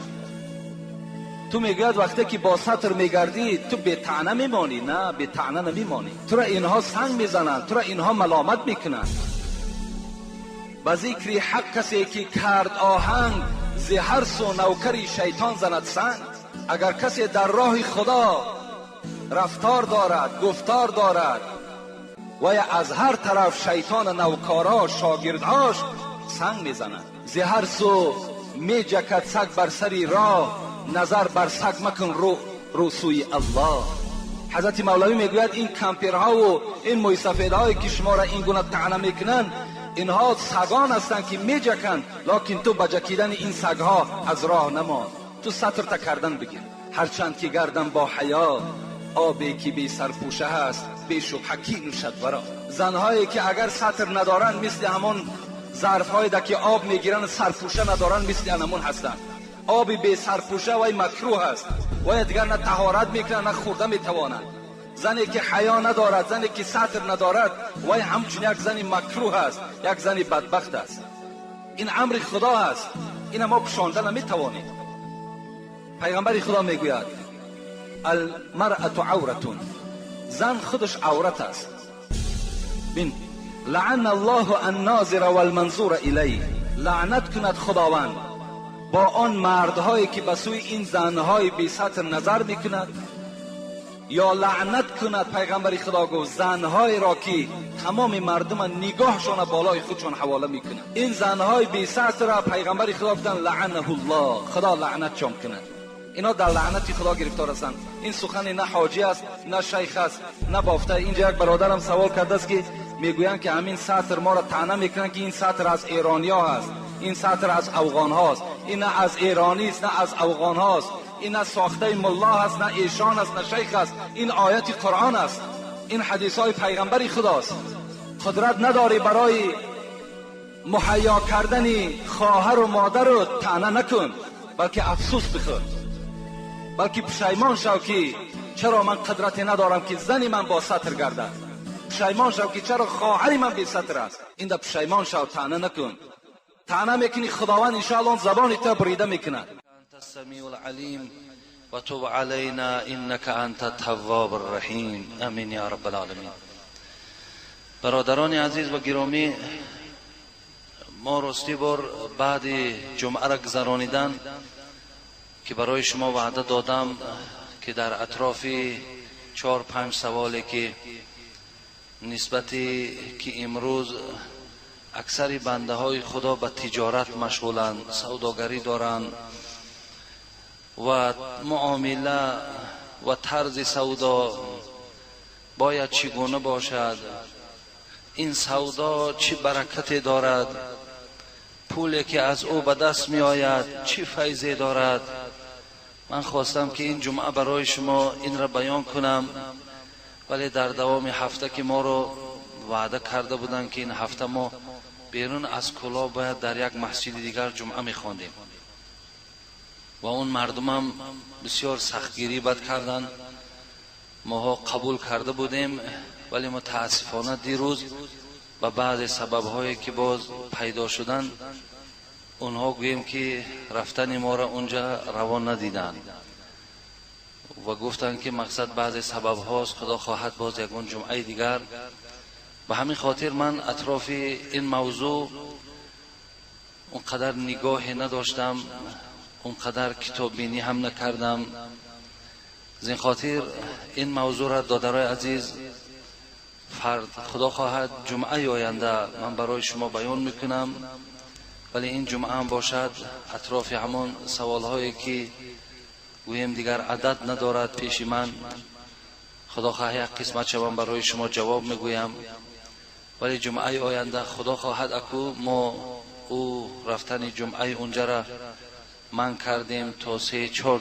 Ту мегӯяд вақте ки бо сатр мегардӣ ту бетаъна мемонӣ. На, бетаъна намемонӣ. Тура инҳо санг мезананд, тура инҳо маломат мекунанд. Ба зикри ҳақ касе ки кард оҳанг, зи ҳар су навкари шайтон занад санг. Агар касе дар роҳи Худо рафтор дорад, гуфтор дорад, вая аз ҳар тараф шайтон навкоро, шогирдҳош санг мезанад. Зи ҳар су меҷакад саг бар сари роҳ, назар бар саг макун, рӯ сӯи Аллоҳ. Ҳазрати Мавлавӣ мегӯяд ин кампирҳову ин мӯйсафедҳое ки шуморо ин гуна таъна мекунанд, инҳо сагон ҳастанд ки меҷаканд, локин ту ба ҷакидани ин сагҳо аз роҳ намон. Ту сатрта кардан бигир. Ҳарчанд ки гардам бо ҳаё, обе ки бесарпӯша ҳаст, бешубҳа кӣ нӯшад варо. Занҳое ки агар сатр надоранд, мисли ҳамон зарфҳое ки об мегиранд сарпӯша надоранд, мисли анамон ҳастанд. Оби бесарпӯша вай макрӯҳ аст, вай дигар на таҳорат мекунад, на хӯрда метавонад. Зане ки ҳаё надорад, зане ки сатр надорад, вай ҳамчун як зани макрӯҳ аст, як зани бадбахт аст. Ин амри Худо аст, ина мо пӯшонда наметавонем. Пайғамбари Худо мегӯяд алмаръату авратун, зан худаш аврат аст. Бин, лаъана Аллоҳу аннозира валманзура илайҳ, лаънат кунад Худованд бо он мардҳое ки ба сӯи ин занҳои бесатр назар мекунад, ё лаънат кунад пайғамбари Худо гуфт занҳоеро ки тамоми мардума нигоҳшона болои худшон ҳавола мекунад. Ин занҳои бесатрро пайғамбари Худо гуфтанд лаъанаҳуллоҳ, Худо лаънатшон кунад. Ино дар лаънати Худо гирифтор ҳастанд. Ин сухане на ҳоҷӣ аст, на шайх аст, на бофта. Инҷа як бародарам савол кардааст ки мегӯянд ки ҳамин сатр моро таъна мекунанд ки ин сатр аз эрониё ҳаст, ин сатр аз афғонҳост. Ин на аз эронист, на аз афғонҳост, ин на сохтаи мулло ҳаст, на эшон аст, на шайх аст. Ин ояти Қуръон аст, ин ҳадисҳои пайғамбари Худост. Қудрат надорӣ барои муҳайё кардани хоҳару модару таъна накун, балки афсӯс бихӯр, балки пушаймон шав ки чаро ман қудрате надорам ки зани ман бо сатр гардад. Пушаймон шав ки чаро хоҳари ман бесатр аст. Инда пушаймон шав, таъна накун. Таъна мекунӣ, Худованд иншоаллоҳ забони ту бурида мекунад.
أنت السميع العليم وتب علينا إنك أنت التواب الرحيم آمين يا رب العالمين. برادران عزیز و گرامی، ما راستی بار بعد جمعه را گذرانیدن که برای شما وعده دادم که در اطراف 4-5 سوالی که نسبتی که امروز اکثر بنده های خدا به تجارت مشغولند، سوداگری دارند و معامله و طرز سودا باید چگونه باشد، این سودا چه برکتی دارد، پولی که از او به دست می آید چه فیضی دارد. من خواستم که این جمعه برای شما این را بیان کنم، ولی در دوام هفته که ما رو وعده کرده بودند که این هفته ما بیرون از کلاب باید در یک مسجد دیگر جمعه می خواندیم و اون مردمم بسیار سختگیری بد کردند. ماها قبول کرده بودیم، ولی متاسفانه دیروز به بعض سببهایی که باز پیدا شدن، اونها گوییم که رفتن ما را اونجا روان ندیدند و گفتند که مقصد بعض سبب هاست، خدا خواهد باز یکون جمعه دیگر. به همین خاطر من اطراف این موضوع اونقدر نگاهی نداشتم، اونقدر کتاب بینی هم نکردم. از این خاطر این موضوع را دادرای عزیز فرد خدا خواهد جمعه آینده من برای شما بیان میکنم، ولی این جمعه هم باشد اطراف همان سوال هایی که گوییم دیگر عدد ندارد پیش من، خدا خواهد یک قسمت شوم برای شما جواب میگویم. ولی جمعه آینده خدا خواهد اکو ما او رفتن جمعه اونجا را من کردیم تا 3-4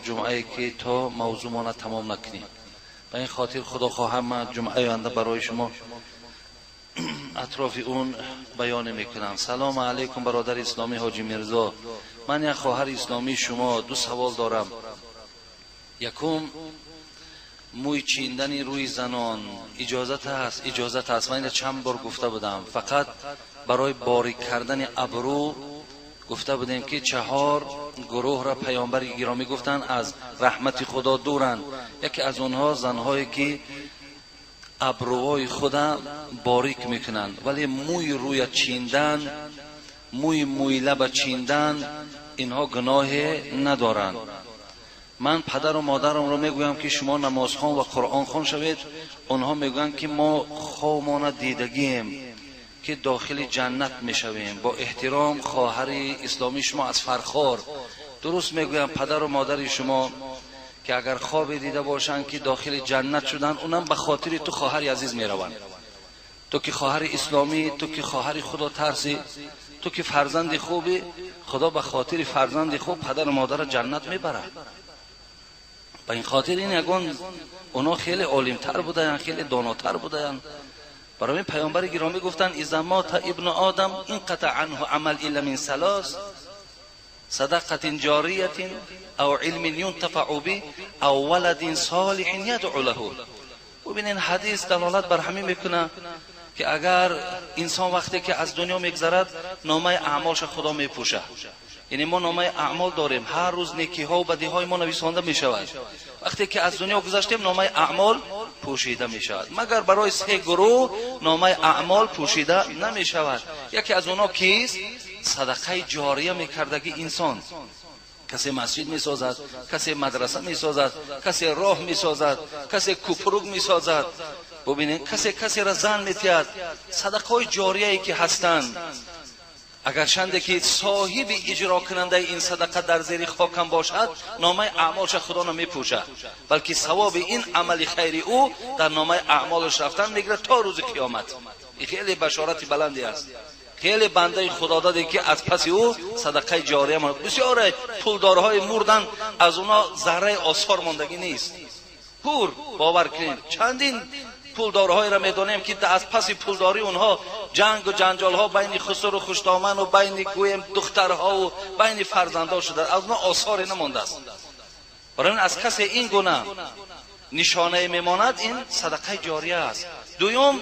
جمعه که تا موضوع ما تمام نکنیم. به این خاطر خدا خواهم من جمعه آینده برای شما اطراف اون بیان میکنم. سلام علیکم برادر اسلامی حاجی میرزا، من یک خواهر اسلامی شما 2 سوال دارم. یکم، موی چیندن روی زنان اجازت هست؟ اجازت هست. من اینو چند بار گفته بودم، فقط برای باریک کردن ابرو Гуфта будем ки чаҳор гурӯҳро паёмбари гиромӣ гуфтанд аз раҳмати Худо дуранд. Яке аз онҳо занҳое ки абрӯҳои худа борик мекунанд, вале мӯи рӯя чиндан, мӯи мӯйлаба чиндан, инҳо гуноҳе надоранд. Ман падару модарамро мегӯям ки шумо намозхон ва қуръонхон шавед. Онҳо мегӯянд ки мо хобмона дидагием ки дохили ҷаннат мешавем. Бо эҳтиром хоҳари исломии шумо аз Фархор. Дуруст мегӯям, падару модари шумо ки агар хобе дида бошанд ки дохили ҷаннат шуданд, унам ба хотири ту хоҳари азиз мераванд. Ту ки хоҳари исломӣ, ту ки хоҳари худо тарсӣ, ту ки фарзанди хубӣ, худо ба хотири фарзанди хуб падару модарро ҷаннат мебарад. Ба ин хотир ин ягон оно хеле олимтар будаянд, хеле донотар будаянд. Барои паёмбари гиромӣ гуфтанд: иза мота ибну одам инқата анҳу амал илла мин салос садақатин ҷориятин ав илмин юнтафау би ав валадин солиҳин ядъу лаҳу. Бубинед, ҳадис далолат бар ҳамин мекунад ки агар инсон вақте ки аз дунё мегзарад, номаи аъмолша Худо мепӯшад. Яъне мо номаи аъмол дорем, ҳар рӯз некиҳо ва бадиҳои мо нависонда мешавад. Вақте ки аз дунё гузаштем, номаи аъмол пӯшида мешавад. Магар барои се гурӯҳ номаи аъмол пӯшида намешавад. Яке аз онҳо кист? Садақаи ҷория мекардаги инсон. Касе масҷид месозад, касе мадраса месозад, касе роҳ месозад, касе купрук месозад. Бубинед, касе касеро зан метиҳад. Садақаҳои ҷорияе ки ҳастанд, агарчанде ки соҳиби иҷрокунандаи ин садақа дар зери хокам бошад, номаи аъмолша Худо намепӯшад, балки савоби ин амали хайри ӯ дар номаи аъмолаш рафтан мегирад то рӯзи қиёмат. Ин хеле башорати баланде аст. Хеле бандаи худодаде ки аз паси ӯ садақаи ҷория монд. Бисёре пулдорҳои мурдан, аз онҳо зарраи осор мондагӣ нест. Пур бовар кунед, чандин пулдорҳоеро медонем ки аз паси пулдорӣ онҳо ҷангу ҷанҷолҳо байни хусуру хуштоману байни гӯем духтарҳову байни фарзандҳо шуда, аз онҳо осоре намондааст. Барои ин аз касе ин гуна нишонае мемонад, ин садақаи ҷория аст. Дуюм,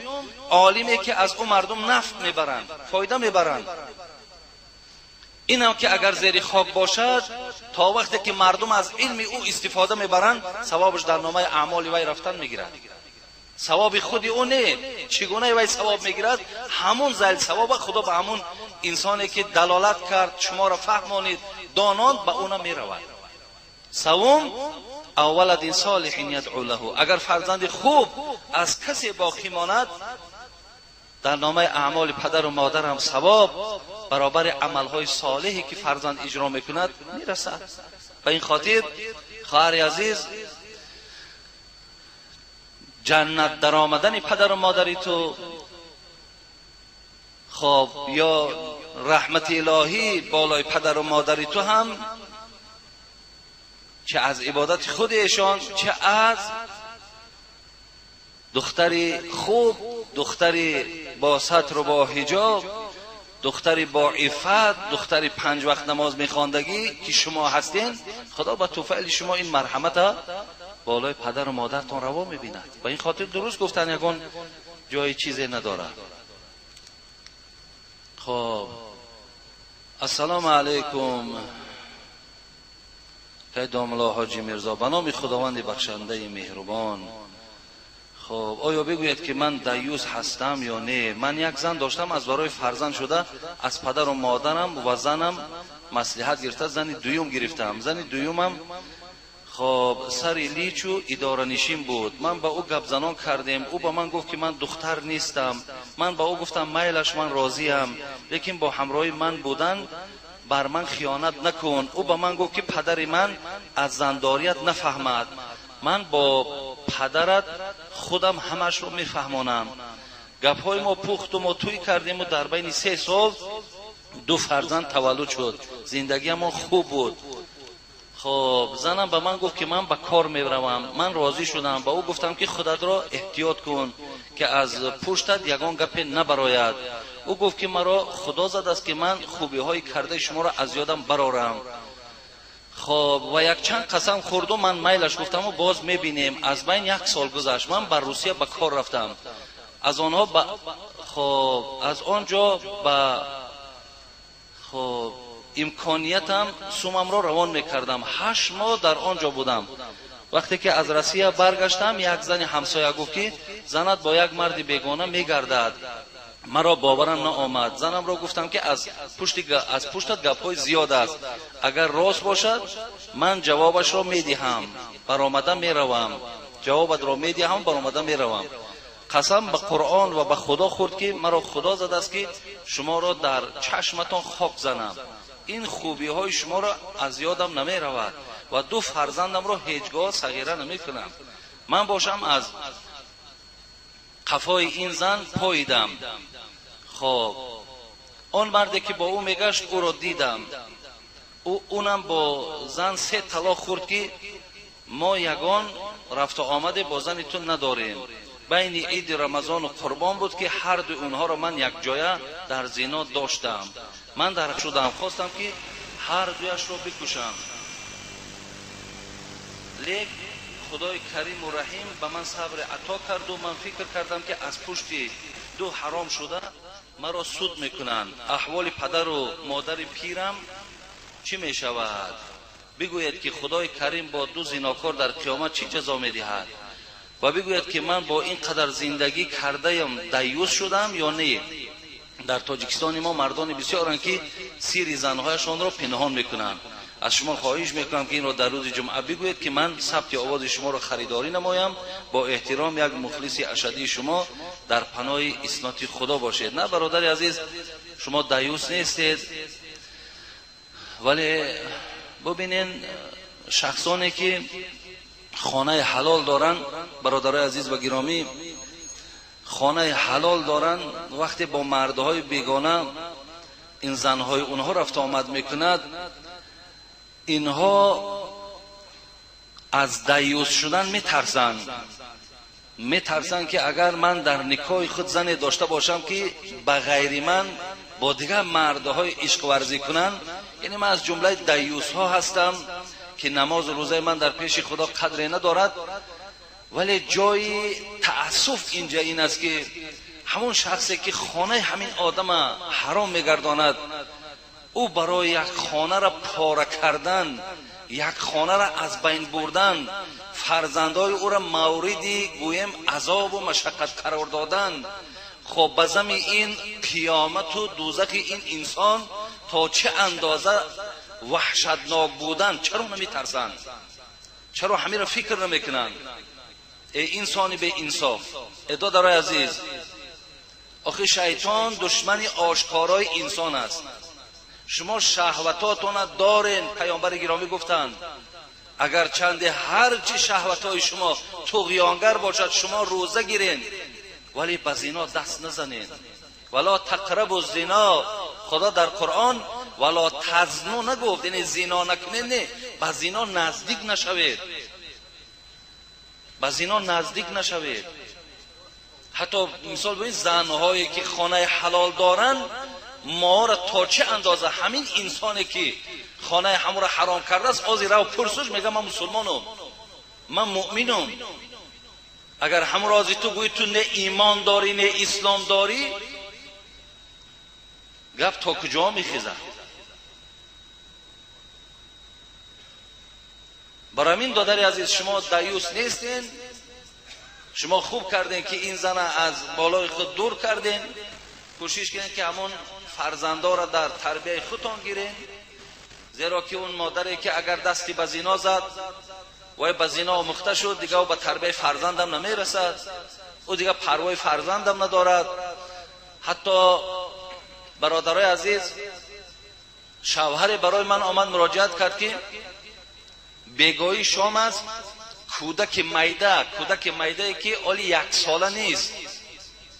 олиме ки аз ӯ мардум нафт мебаранд, фоида мебаранд. Инам ки агар зери хок бошад, то вақте ки мардум аз илми ӯ истифода мебаранд, савобаш дар номаи аъмоли вай рафтан мегирад. Савоби худи ӯ не, чӣ гуна вай савоб мегирад, ҳамун зайл савоба Худо ба ҳамун инсоне ки далолат кард, шуморо фаҳмонид, дононд, ба ӯ намеравад. Савум, ав валадин солиҳин ядъу лаҳу. Агар фарзанди хуб аз касе боқӣ монад, дар номаи аъмоли падару модарам савоб баробари амалҳои солиҳе ки фарзанд иҷро мекунад мерасад. Ба ин хотир хоҳари азиз, ҷаннат даромадани падару модари ту, хоб ё раҳмати илоҳӣ болои падару модари ту ҳам, чه аз ибодати худи эшон, чه аз духтари хуб, духтари бо сатру бо ҳиҷоб, духтари бо иффат, духтари панҷ вақт намоз мехондагӣ ки шумо ҳастین, Худо ба туфайли шумо ин марҳамата болои падару модаратон раво мебинад. Ба ин хотир дуруст гуфтан, ягон ҷои чизе надорад. Хоб, ассалому алайкум кай домла ҳоҷи Мирзо, ба номи Худованди бахшандаи меҳрубон. Хоб, оё бигӯед ки ман даюс ҳастам ё не? Ман як зан доштам, аз барои фарзанд шуда аз падару модарам ва занам маслиҳат гирифта зани дуюм гирифтам. Зани дуюмам хоб сари личу идоранишин буд. Ман ба ӯ гапзанон кардем. Ӯ ба ман гуфт ки ман духтар нестам. Ман ба ӯ гуфтам майлаш, ман розиям, лекин бо ҳамроҳи ман будан бар ман хиёнат накун. Ӯ ба ман гуфт ки падари ман аз зандорият нафаҳмад, ман бо падарат худам ҳамашро мефаҳмонам. Гапҳои мо пухту мо тӯй кардему дар байни 3 сол 2 фарзанд таваллуд шуд. Зиндагиамон хуб буд. Хоб, занам ба ман гуфт ки ман ба кор меравам. Ман розӣ шудам. Ба ӯ гуфтам ки худатро эҳтиёт кун ки аз пуштат ягон гапе набарояд. Ӯ гуфт ки маро Худо задааст ки ман хубиҳои кардаи шуморо аз ёдам барорам. Хоб, ва якчанд қасам хӯрду ман майлаш гуфтаму боз мебинем. Аз байн 1 сол гузашт. Ман ба Русия ба кор рафтам. Аз онҳо ба хоб, аз он ҷо ба хоб Имкониятам сумамро равон мекардам. 8 моҳ дар он ҷо будам. Вақте ки аз Россия баргаштам, як зани ҳамсоя гуфт, ки занат бо як марди бегона мегардад. Маро боварам наомад. Занамро гуфтам, ки аз пуштат гапҳои зиёд аст. Агар рост бошад, ман ҷавобашро медиҳам, баромада меравам. Ҷавобатро медиҳам, баромада меравам. Қасам ба Қуръон ва ба Худо хӯрд, ки маро Худо задааст, ки шуморо дар чашматон хок занам. Ин хубиҳои шуморо аз ёдам намеравад ва 2 фарзандамро ҳеҷ гоҳ сағира намекунам. Ман бошам аз қафои ин зан поидам. Хоб, он марде ки бо ӯ мегашт, ӯро дидам. Унам бо зан 3 талоқ хӯрд, ки мо ягон рафту омаде бо зани ту надорем. Байни иди Рамазону Қурбон буд, ки ҳар дуи онҳоро ман якҷоя дар зино доштам. Ман дар шудам, хостам, ки ҳар дуяшро бикушам. Лек Худои Кариму Раҳим ба ман сабри ато карду ман фикр кардам, ки аз пушти 2 ҳаром шуда маро суд мекунанд. Аҳволи падару модари пирам чӣ мешавад? Бигӯед, ки Худои Карим бо 2 зинокор дар қиёмат чӣ ҷазо медиҳад? Ва бигӯяд, ки ман бо ин қадар зиндагӣ кардаям даюс шудам ё не? Дар Тоҷикистони мо мардони бисёранд, ки сири занҳояшонро пинҳон мекунанд. Аз шумо хоҳиш мекунам, ки инро дар рӯзи ҷумъа бигӯед, ки ман сабти овози шуморо харидорӣ намоям. Бо эҳтиром, як мухлиси ашадии шумо, дар паноҳи исноти Худо бошед. На, бародари азиз, шумо даюс нестед, вале бубинен, шахсоне ки хонаи ҳалол доранд, бародарои азиз ва гиромӣ, хонаи ҳалол доранд, вақте бо мардҳои бегона ин занҳои онҳо рафту омад мекунад, инҳо аз даюс шудан метарсанд. Метарсанд, ки агар ман дар никоҳи худ зане дошта бошам, ки ба ғайри ман бо дигар мардҳои ишқварзӣ кунанд, яъне ман аз ҷумлаи даюсҳо ҳастам, ки намозу рӯзаи ман дар пеши Худо қадре надорад. Вале ҷои таассуф инҷа ин аст, ки ҳамон шахсе ки хонаи ҳамин одама ҳаром мегардонад, ӯ барои як хонаро пора кардан, як хонаро аз байн бурдан, фарзандои ӯро мавриди гӯем азобу машаққат қарор додан, хоб ба зами ин қиёмату дӯзахи ин инсон то чӣ андоза ваҳшатнок будан, чаро наметарсанд? Чаро ҳаминро фикр намекунанд? Э инсони беинсоф, э додарои азиз, охи шайтон душмани ошкорои инсон аст. Шумо шаҳватотона дорен, паёмбари гиромӣ гуфтанд, агар чанде ҳар чи шаҳватҳои шумо туғёнгар бошад, шумо рӯза гирен, вале ба зино даст назанед. Вала тақрабу зино, Худо дар Қуръон вала тазну нагуфт, яъне зино накунед, не, ба зино наздик нашавед, ба зино наздик нашавед. Ҳатто мисол бибинед, занҳое ки хонаи ҳалол доранд, моро то чӣ андоза ҳамин инсоне ки хонаи ҳамонро ҳаром кардааст, ози рав пурсуш, мегӯяд ман мусулмонам, ман муъминам. Агар ҳамонро ози ту гӯӣ, ту не имон дорӣ, не ислом дорӣ, гап то куҷо мехезад? Барои ҳамин, додари азиз, шумо даюс нестен. Шумо хуб карден, ки ин зана аз болои худ дур карден. Кӯшиш кунед, ки ҳамон фарзандоро дар тарбияи худтон гирен, зеро ки он модаре ки агар дасти ба зино зад, вай ба зино омӯхта шуд, дигар ӯ ба тарбияи фарзандам намерасад, ӯ дигар парвои фарзандам надорад. Ҳатто бародарои азиз, шавҳаре барои ман омад, муроҷиат кард, ки бегоҳии шом аст, кӯдаки майда, кӯдаки майдае ки оли 1 сола нест,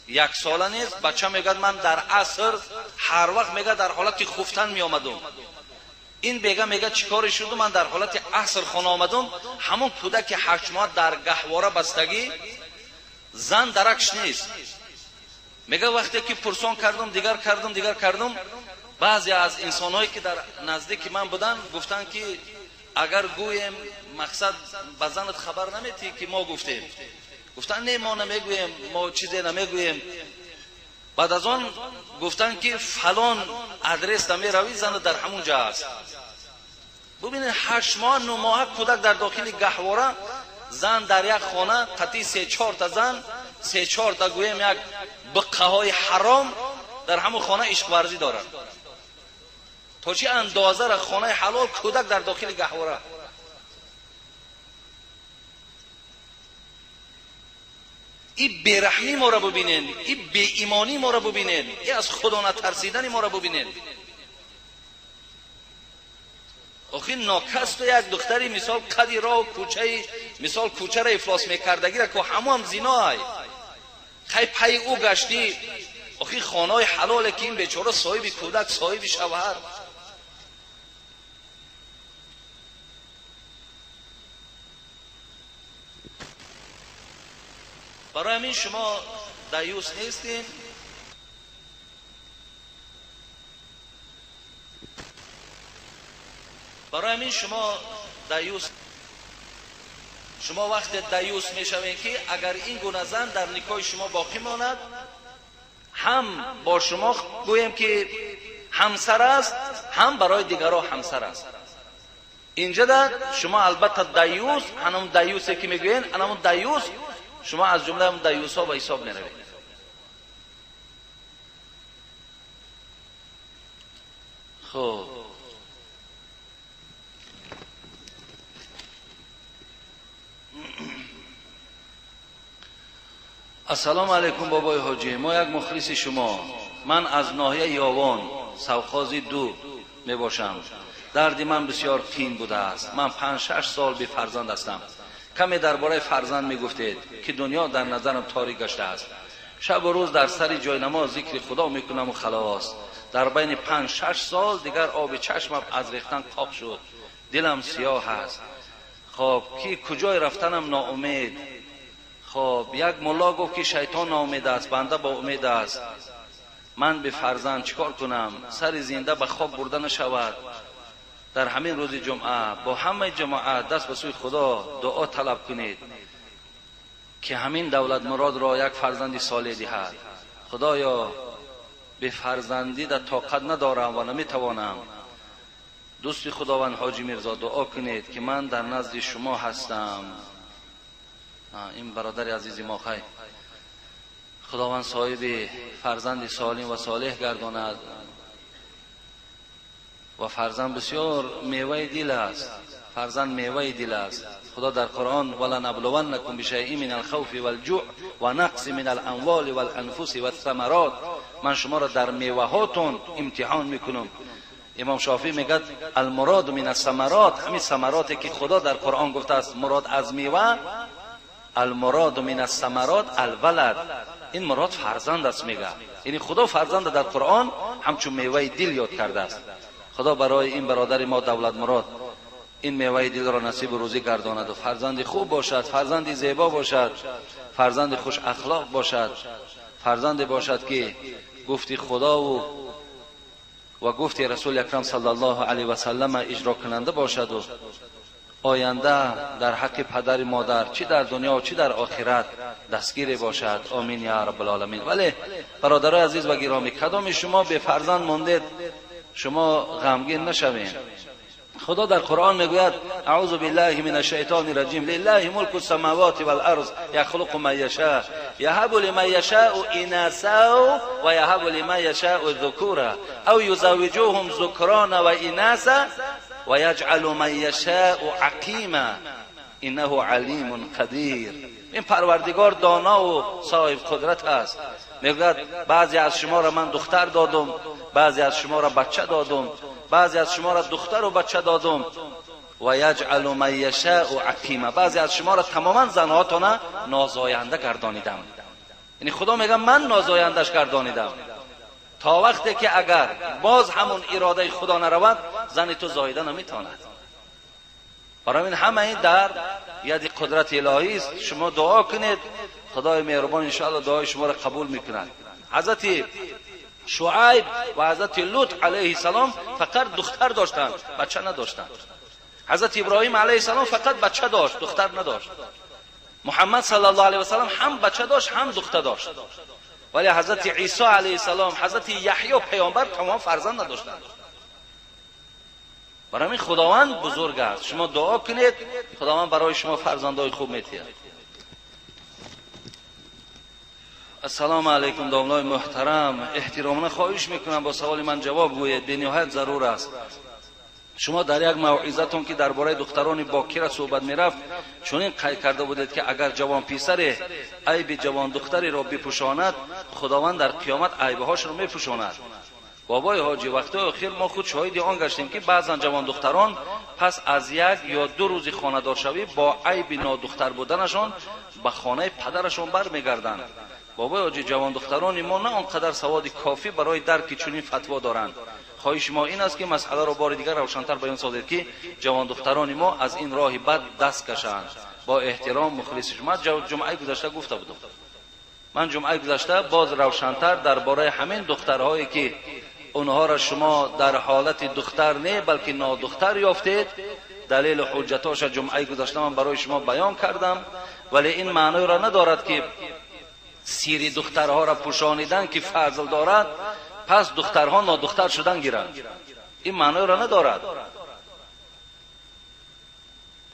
1 сола нест, бача мегӯяд ман дар аср ҳар вақт мегӯяд дар ҳолати хуфтан меомадум. Ин бега мегӯяд чӣ коре шуду, ман дар ҳолати аср хона омадум, ҳамон кӯдаки 8 моҳ дар гаҳвора бастагӣ, зан даракш нест. Мегӯяд вақте ки пурсон кардум, дигар кардум, дигар кардум, баъзе аз инсонҳое ки дар наздики ман буданд гуфтанд, ки агар гӯем мақсад ба занат хабар наметиҳӣ, ки мо гуфтем. Гуфтанд не, мо намегӯем, мо чизе намегӯем.
Баъд аз он гуфтанд ки фалон адрес меравӣ, зан дар ҳамон ҷо аст. Бубинед, 8 моҳ 9 моҳ кӯдак дар дохили гаҳвора, зан дар як хона, қатъи 3-4 та зан, 3-4 та гӯем як быққаҳои ҳаром дар ҳамон хона ишқварзӣ доранд. То чӣ андоза хонаи ҳалол кӯдак дар дохили гаҳвора. Ин бераҳмӣ моро бубинед, ин беимонӣ моро бубинед, ин аз худо натарсидани моро бубинед. Охи нокас то як духтари мисол қади роҳ кӯчаи мисол кӯчаро ифлос мекардагира ко ҳамон зиноай. Хай пай ӯ гаштӣ. Охи хонаи ҳалоле ки ин бечора соҳиби кӯдак, соҳиби шавҳар. Барои ҳамин шумо даюс нестин. Барои ҳамин шумо даюс, шумо вақте даюс мешавед ки агар ин гуна зан дар никоҳи шумо боқӣ монад, ҳам бо шумо гӯем ки ҳамсар аст, ҳам барои дигарон ҳамсар аст. Инҷа да шумо албатта даюс, ҳамон даюсе ки мегӯед, ҳамон даюс шумо аз ҷумлаи ҳамон даюсҳо ба ҳисоб меравед. Хуб, ассалому алайкум бобои ҳоҷӣ, мо як мухлиси шумо. Ман аз ноҳияи Ёвон, совхози 2 мебошам. Дарди ман бисёр қин будааст. Ман 5-6 сол бефарзанд ҳастам. Каме дар бораи фарзанд мегуфтед ки дунё дар назарам торик гаштааст. Шабу рӯз дар сари ҷойнамоз зикри худо мекунам ва халос. Дар байни 5-6 сол дигар оби чашмам аз рехтан қоқ шуд. Дилам сиёҳ аст. Хоб ки куҷой рафтанам ноумед. Хоб як мулло гуфт ки шайтон ноумед аст, банда ба умед аст. Ман бе фарзанд чикор кунам? Сари зинда ба хок бурда нашавад. Дар ҳамин рӯзи ҷумъа бо ҳамаи ҷамоат даст ба сӯи худо дуо талаб кунед ки ҳамин давлатмуродро як фарзанди солеҳ диҳад. Худоё, бе фарзандӣ дар тоқат надорам ва наметавонам. Дӯсти худованд ҳоҷӣ Мирзо, дуо кунед ки ман дар назди шумо ҳастам. Ин бародари азизи мо, хай худованд соҳиби фарзанди солим ва солеҳ гардонад. Ва фарзанд бисёр меваи дил аст. Фарзанд меваи дил аст. Худо дар Қуръон валанаблуваннакум бишайъин минал хавфи валҷӯъ ва нақси минал амволи валанфуси вассамарот. Ман шуморо дар меваҳотон имтиҳон мекунам. Имом Шофеъ мегӯяд алмуроду минас самарот, ҳамин самароте ки Худо дар Қуръон гуфтааст мурод аз мева, алмуроду минас самарот алвалад, ин мурод фарзанд аст мегӯяд. Яъне Худо фарзанд дар Қуръон ҳамчун меваи дил ёд кардааст. Худо барои ин бародари мо Давлатмурод ин меваи дилро насибу рӯзӣ гардонад ва фарзанди хуб бошад, фарзанди зебо бошад, фарзанди хуш ахлоқ бошад, фарзанде бошад ки гуфти Худову ва гуфти Расули Акрам саллаллоҳу алайҳи васаллам иҷро кунанда бошад ва оянда дар ҳаққи падари модар чӣ дар дунё чӣ дар охират дастгире бошад. Омин я раббал оламин. Вале бародарои азиз ва гиромӣ, кадоми шумо бефарзанд мондед, шумо ғамгин нашавед. Худо дар Қуръон мегӯяд аъузу биллаҳи минаш шайтони раҷим лиллаҳи мулку самавати вал арз яхлуқу ман яша яҳабу лиман яшаъу инаса ва яҳабу лиман яшаъу зукура ав юзаввиҷуҳум зукрана ва инаса ва яҷъалу ман яшаъу ақима иннаҳу алимун қадир. Ин Парвардигор донову соҳиб қудрат аст. Мегӯяд баъзе аз шуморо ман духтар додум, баъзе аз шуморо бача додум, баъзе аз шуморо духтару бача додум. Ва яҷъалу ман яшаъу ақима, баъзе аз шуморо тамоман занҳотона нозоянда гардонидам. Яъне Худо мегӯяд ман нозояндаш гардонидам. То вақте ки агар боз ҳамон иродаи Худо наравад, зани ту зоида наметавонад. Барои ин ҳама ин дар яди қудрати илоҳӣ аст. Шумо дуо кунед, Худои меҳрубон иншоаллоҳ дуои шуморо қабул мекунад. Ҳазрати Шуайб ва ҳазрати Лут алайҳи салом фақат духтар доштанд, бача надоштанд. Ҳазрати Иброҳим алайҳи салом фақат бача дошт, духтар надошт. Муҳаммад саллаллоҳу алайҳи васаллам ҳам бача дошт, ҳам духтар дошт. ولی حضرت عیسی علیه السلام، حضرت یحیی پیامبر تمام فرزند نداشتند. برای همین خداوند بزرگ است. شما دعا کنید خداوند برای شما فرزندهای خوب میتید. السلام علیکم داملای محترم، احترامانه خواهش میکنم با سوال من جواب گویید، به نهایت ضرور است. شما در یک موعظتون که درباره دختران باکره صحبت میرفت چنین قید کرده بودید که اگر جوان پسر عیب جوان دختری را بپوشاند خداوند در قیامت عیبهاش را میپوشاند. بابای حاجی وقت اخیر ما خود شاهد آن گشتیم که بعضا جوان دختران پس از یک یا دو روز خانه‌دار شوی با عیب نادختر بودنشان به خانه پدرشان برمیگردند. بابای حاجی جوان دختران ما نه آنقدر سواد کافی برای درک چنین فتوا دارند. خواهش ما این است که مسئله را بار دیگر روشن‌تر بیان سازید که جوان دختران ما از این راه بد دست کشند. با احترام مخلص شما. جمعه گذشته گفته بودم، من جمعه گذشته باز روشن‌تر درباره همین دخترهایی که اونها را شما در حالت دختر نه بلکه نادختر یافتید، دلیل حجتاش جمعه گذشته من برای شما بیان کردم. ولی این معنی را ندارد که سیری دخترها را پوشانیدن که فضل دارد پس دخترها نادختر شدن گیرند، این معنی را ندارد.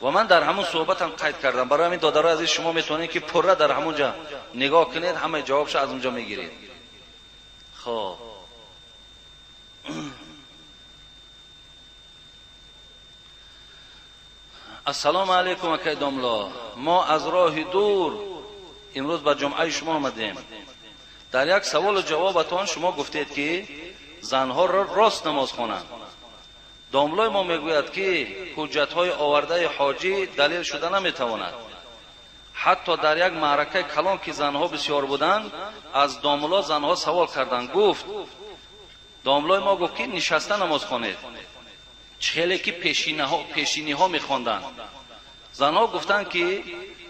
و من در همون صحبتم قید کردم. برای همین دادرای عزیز شما میتونید که پره در همونجا نگاه کنید، همه جوابش از اونجا میگیرید. خب السلام علیکم اکی داملا، ما از راه دور امروز به جمعه شما آمدیم. در یک سوال و جوابتان شما گفتید که زنها را راست نماز خوانند. داملای ما میگوید که حجت‌های آورده حاجی دلیل شده نمیتواند. حتی در یک معرکه کلان که زنها بسیار بودند از داملا زنها سوال کردند. گفت داملای ما گفت که نشسته نماز خوانید، چه که پیشینی‌ها میخواندند. زنها گفتند که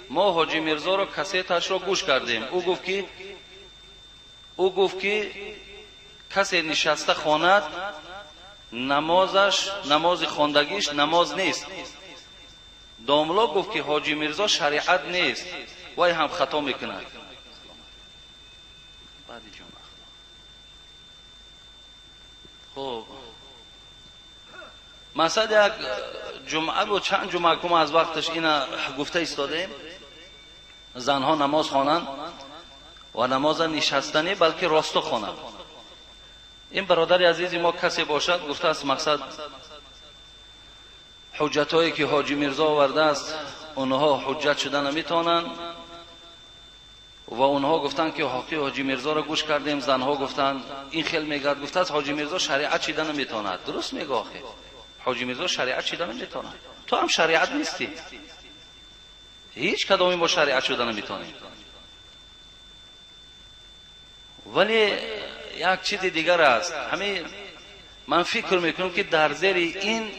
ما حاجی میرزا را کسیتش را گوش کردیم، او گفت که کسی نشسته خواند نمازش، نماز خواندگیش نماز نیست. داملا گفت که حاجی میرزا شریعت نیست، وای هم خطا میکند. خب مثلا یک جمعه بود، چند جمعه کم از وقتش اینا گفته ایستادیم زنها نماز خوانند و نماز نشستنی بلکه راستو خوانند. این برادر عزیزی ما کسی باشد گفته است مقصد حجتهایی که حاجی میرزا آورده است اونها حجت شده نمیتونند و اونها گفتند که حقی حاجی میرزا را گوش کردیم. زنها گفتند این خیل میگرد، گفته است حاجی میرزا شریعت شده نمیتواند. درست میگه آخه، حاجی میرزا شریعت شده نمیتواند، تو هم شریعت نیستی، هیچ کدامی با شریعت شده نمیتونیم. ولی یک چیز دیگر است، همین من فکر میکنم که در زیر این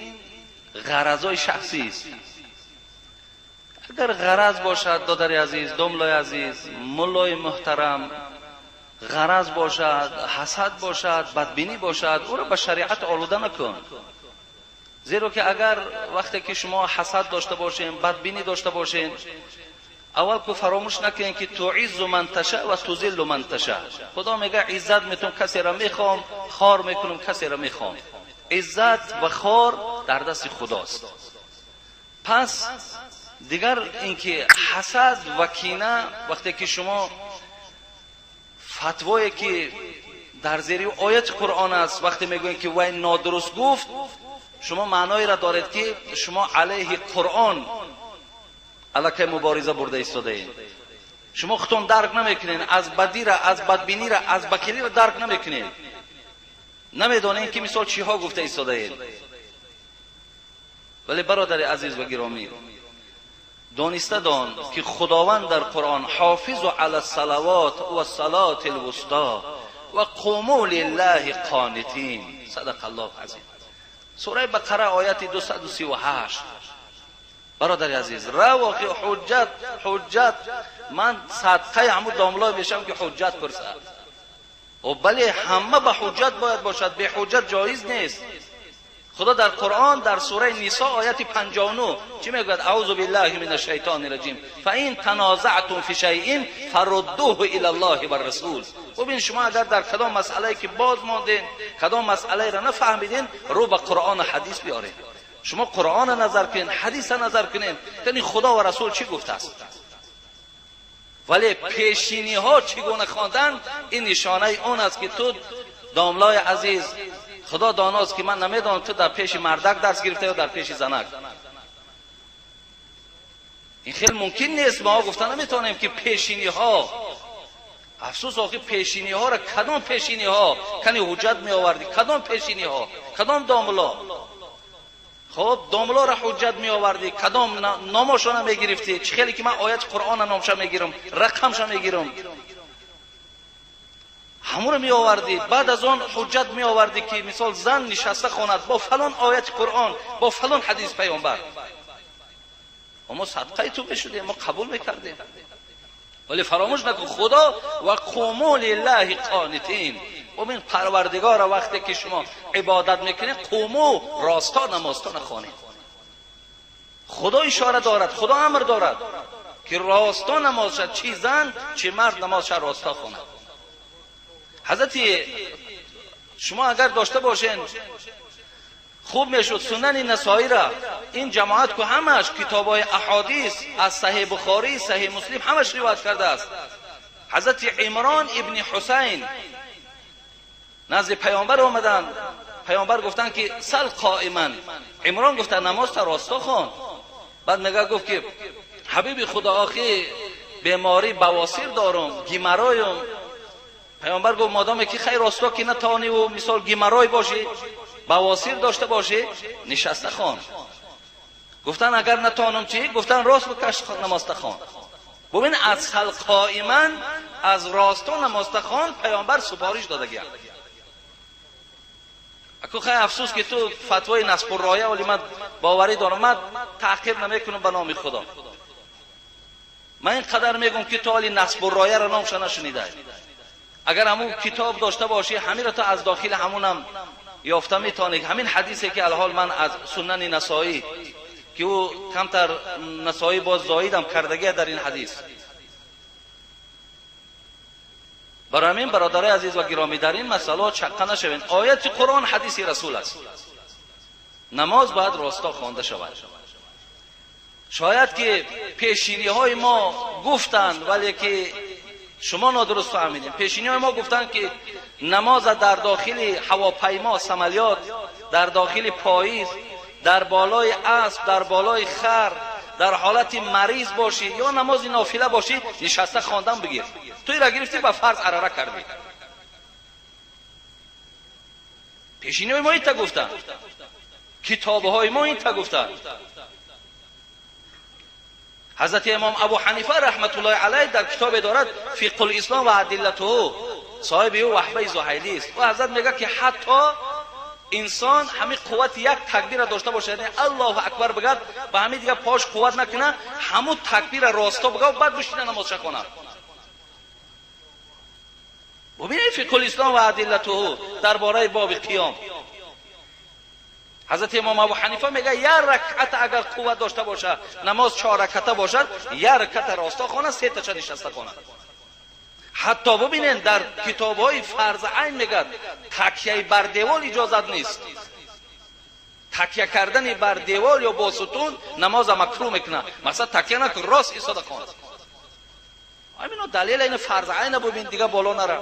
غرضای شخصی است. اگر غرض باشد دادر عزیز، دملای عزیز، ملای محترم، غرض باشد، حسد باشد، بدبینی باشد، او را به شریعت آلوده نکن. زیرا که اگر وقتی که شما حسد داشته باشین، بدبینی داشته باشین، اول که فراموش نکنین که تعز من تشاء و تذل من تشاء. خدا میگه عزت میتونم کسی را میخوام، خار میکنم کسی را میخوام. عزت و خار در دست خداست. پس دیگر اینکه حسد و کینه، وقتی که شما فتوایی که در زیر آیت قرآن است وقتی میگوین که وای نادرست گفت، شما معنایی را دارید که شما علیه قرآن علیه مبارزه برده ایستاده اید. شما خودتون درک نمیکنین، از بدی را، از بدبینی را، از بکیری را درک نمیکنین، نمیدانین که مثال چیها گفته ایستاده اید. ولی برادر عزیز و گرامی، دانسته دان که خداوند در قرآن حافظ علی الصلوات و الصلاة الوسطی و قوموا لله قانتین. صدق الله العظیم. سوره بقره آیت 238. برادر عزیز، رواقی حجت، حجت من صدقه همون داملای میشم که حجت پرسد. و بله همه به حجت باید باشد، به حجت جایز نیست.
خدا در قرآن در سوره نساء آیت 59 چی میگوید؟ اعوذ بالله من الشیطان الرجیم فان تنازعتم فی شیء فردوه الی الله و الرسول. ببین شما اگر در کدام مسئله که باز ماندین، کدام مسئله را نفهمیدین، رو به قرآن و حدیث بیارین. شما قرآن نظر کنین، حدیث نظر کنین، یعنی خدا و رسول چی گفته است. ولی پیشینی ها چگونه خواندن، این نشانه اون است که تو داملای عزیز، خدا داناست که من نمیدانم تو در پیش مردک درس گرفته یا در پیش زنک. این خیلی ممکن نیست. ما گفتن نمیتونیم که پیشینی ها، افسوس آخه پیشینی ها را کدام پیشینی ها کنی حجت می آوردی؟ کدام پیشینی ها، کدام داملا؟ خب داملا را حجت می آوردی، کدام نامشان می گرفتی؟ چه خیلی که من آیت قرآن نامش میگیرم، رقمش میگیرم، همون رو می آوردی. بعد از آن حجت می آوردی که مثال زن نشسته خواند با فلان آیت قرآن، با فلان حدیث پیامبر. ما صدقه تو میشدیم، ما قبول میکردیم. ولی فراموش نکن خدا و قوموا لله قانتین. ببین پروردگار وقتی که شما عبادت میکنید، قومو راستا نمازتان خوانید. خدا اشاره دارد، خدا امر دارد که راستا نماز شد، چی زن چی مرد نماز شد راستا خواند. حضرت شما اگر داشته باشین خوب میشد سنن نسائی را این جماعت که همش کتابای احادیث از صحیح بخاری، صحیح مسلم همش روایت کرده است. حضرت عمران ابن حسین نزد پیامبر آمدند، پیامبر گفتند که سل قائما. عمران گفت نماز تا راستا خوان. بعد میگه گفت که حبیب خدا آخی بیماری بواسیر دارم، گیمرایم. پیامبر گفت مادام که خیر راستا که نتانی و مثال گیمرای باشی، بواسیر داشته باشی، نشسته خوان. گفتن اگر نتانم چی؟ گفتن راست بکش نماز خوان. ببین از سل قائما، از راستا نماز خوان پیامبر سپارش داده گیا. اکو خیلی افسوس که تو فتوای نصب الرایه، ولی من باوری دارم، من تحقیر نمیکنم به نام خدا. من اینقدر میگم که تو حالی نصب الرایه را نامش نشنیده. اگر همون کتاب داشته باشی، همین را تو از داخل همونم یافته میتونی. همین حدیثی که الحال من از سنن نسائی که او کمتر نسائی باز زایدم کردگی در این حدیث. برای همین برادرای عزیز و گرامی در این مسئله چقه نشوین. آیت قرآن حدیث رسول است. نماز باید راستا خوانده شود. شاید که پیشینی های ما گفتند ولی که شما نادرست فهمیدین. پیشینی های ما گفتند که نماز در داخل هواپیما، سملیات، در داخل پاییز، در بالای اسب، در بالای خر، در حالت مریض باشی یا نماز نافله باشی، نشسته خواندن بگیر. توی را گرفتی با فرض عراره کردی. پیشینی های ما این تا گفتن، کتاب های ما این تا گفتن. حضرت امام ابو حنیفه رحمت الله علیه در کتاب دارد فقه الاسلام و ادلته، صاحب او وهبه زهیلی است. و حضرت میگه که حتی انسان همین قوت یک تکبیر را داشته باشه، یعنی الله اکبر بگد و همین دیگه پاش قوت نکنه، همون تکبیر راستا بگه و بعد بشینه نماز خونه. ببینید فقه الاسلام و ادلته درباره باب قیام. حضرت امام ابو حنیفه میگه یک رکعت اگر قوت داشته باشه، نماز 4 رکعته باشد، یک رکعت راستا خونه، 3 تا نشسته خونه. حتی ببینین در کتاب‌های فرض عین میگه تکیه بر دیوال اجازت نیست. تکیه کردن بر دیوال یا با ستون نماز مکروه میکنه. مثلا تکیه نکن، راست ایستاده خون. همینو دلیل این فرض عین ببین دیگه بالا نره.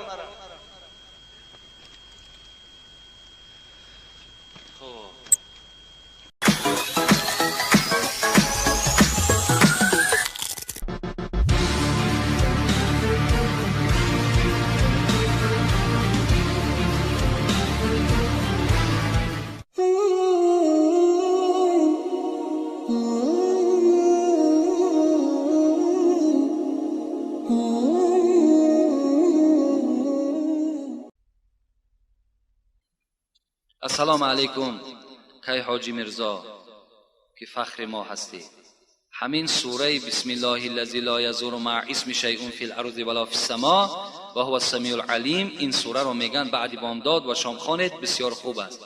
السلام علیکم کی حاجی میرزا که فخر ما هستی. همین سوره بسم الله الذی لا یضر مع اسم شیء فی الارض ولا فی السماء و هو السمیع العلیم، این سوره رو میگن بعد بامداد و شام خوانید، بسیار خوب است.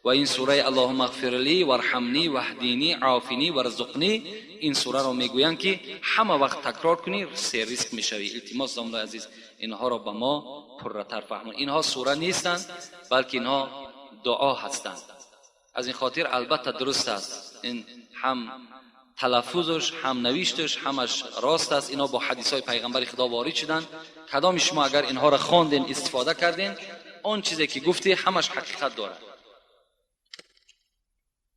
و این سوره اللهم اغفر لی وارحمنی واهدینی عافینی وارزقنی، این سوره را میگویند که همه وقت تکرار کنی سه ریسک میشوی. التماس داملای عزیز اینها را به ما پرتر فهمون. اینها سوره نیستند بلکه اینها دعا هستند. از این خاطر البته درست است، این هم تلفظش هم نوشتش همش راست است. اینا با حدیث های پیغمبر خدا وارد شدن. کدام شما اگر اینها را خواندین استفاده کردین، آن چیزی که گفتی همش حقیقت دارد.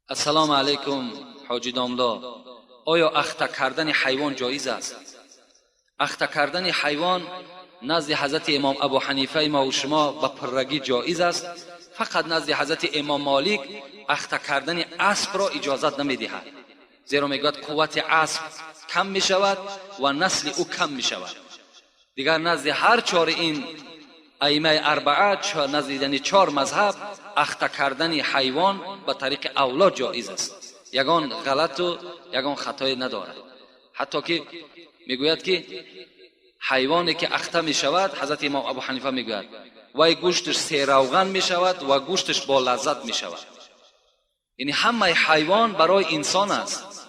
السلام علیکم حاجی داملا، آیا اخته کردن حیوان جایز است؟ اخته کردن حیوان نزد حضرت امام ابو حنیفه ما و شما به پرگی جایز است. فقط نزد حضرت امام مالک اخته کردن اسب را اجازت نمیدهد، زیرا میگوید قوت اسب کم میشود و نسل او کم میشود. دیگر نزد هر چهار این ائمه اربعه، نزد یعنی چهار مذهب، اخته کردن حیوان به طریق اولا جایز است، یگان غلط و یگان خطای ندارد. حتی که میگوید که حیوانی که اخته میشود، حضرت امام ابو حنیفه میگوید وای گوشتش سه روغن میشود و گوشتش با لذت میشود. یعنی همه حیوان برای انسان است.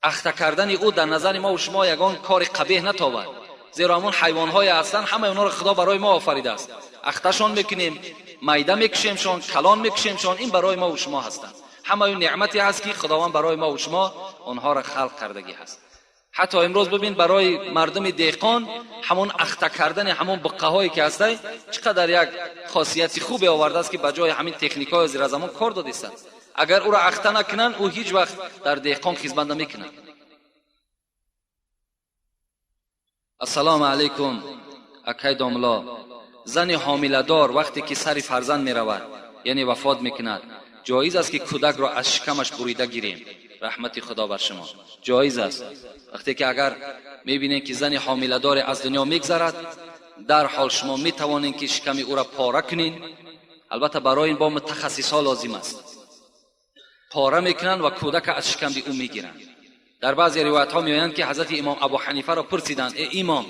اخته کردن او در نظر ما و شما یگان کار قبیح نتابد، زیرا همون حیوان‌های هستند همه اونها را خدا برای ما آفریده است. اختشان میکنیم، میده میکشیمشان، کلان میکشیمشان، این برای ما و شما هستند. همه اون نعمتی هست که خداوند برای ما و شما آنها را خلق کردگی هست. حتی امروز ببین برای مردم دهقان همون اخته کردن همون بقه هایی که هسته چقدر یک خاصیت خوبی آورده است که به جای همین تکنیک های زیر زمان کار داده است. اگر او را اخته نکنن او هیچ وقت در دهقان خدمت نمیکنن. السلام علیکم اکای داملا، زن حامله دار وقتی که سر فرزند میرود یعنی وفات میکند، جایز است که کودک را از شکمش بریده گیریم؟ رحمت خدا بر شما. جایز است. وقتی که اگر میبینید که زن حامله دار از دنیا میگذرد، در حال شما میتوانید که شکم او را پاره کنین. البته برای این با متخصص ها لازم است. پاره میکنن و کودک از شکم او میگیرند. در بعضی روایت ها میآیند که حضرت امام ابو حنیفه را پرسیدند ای امام،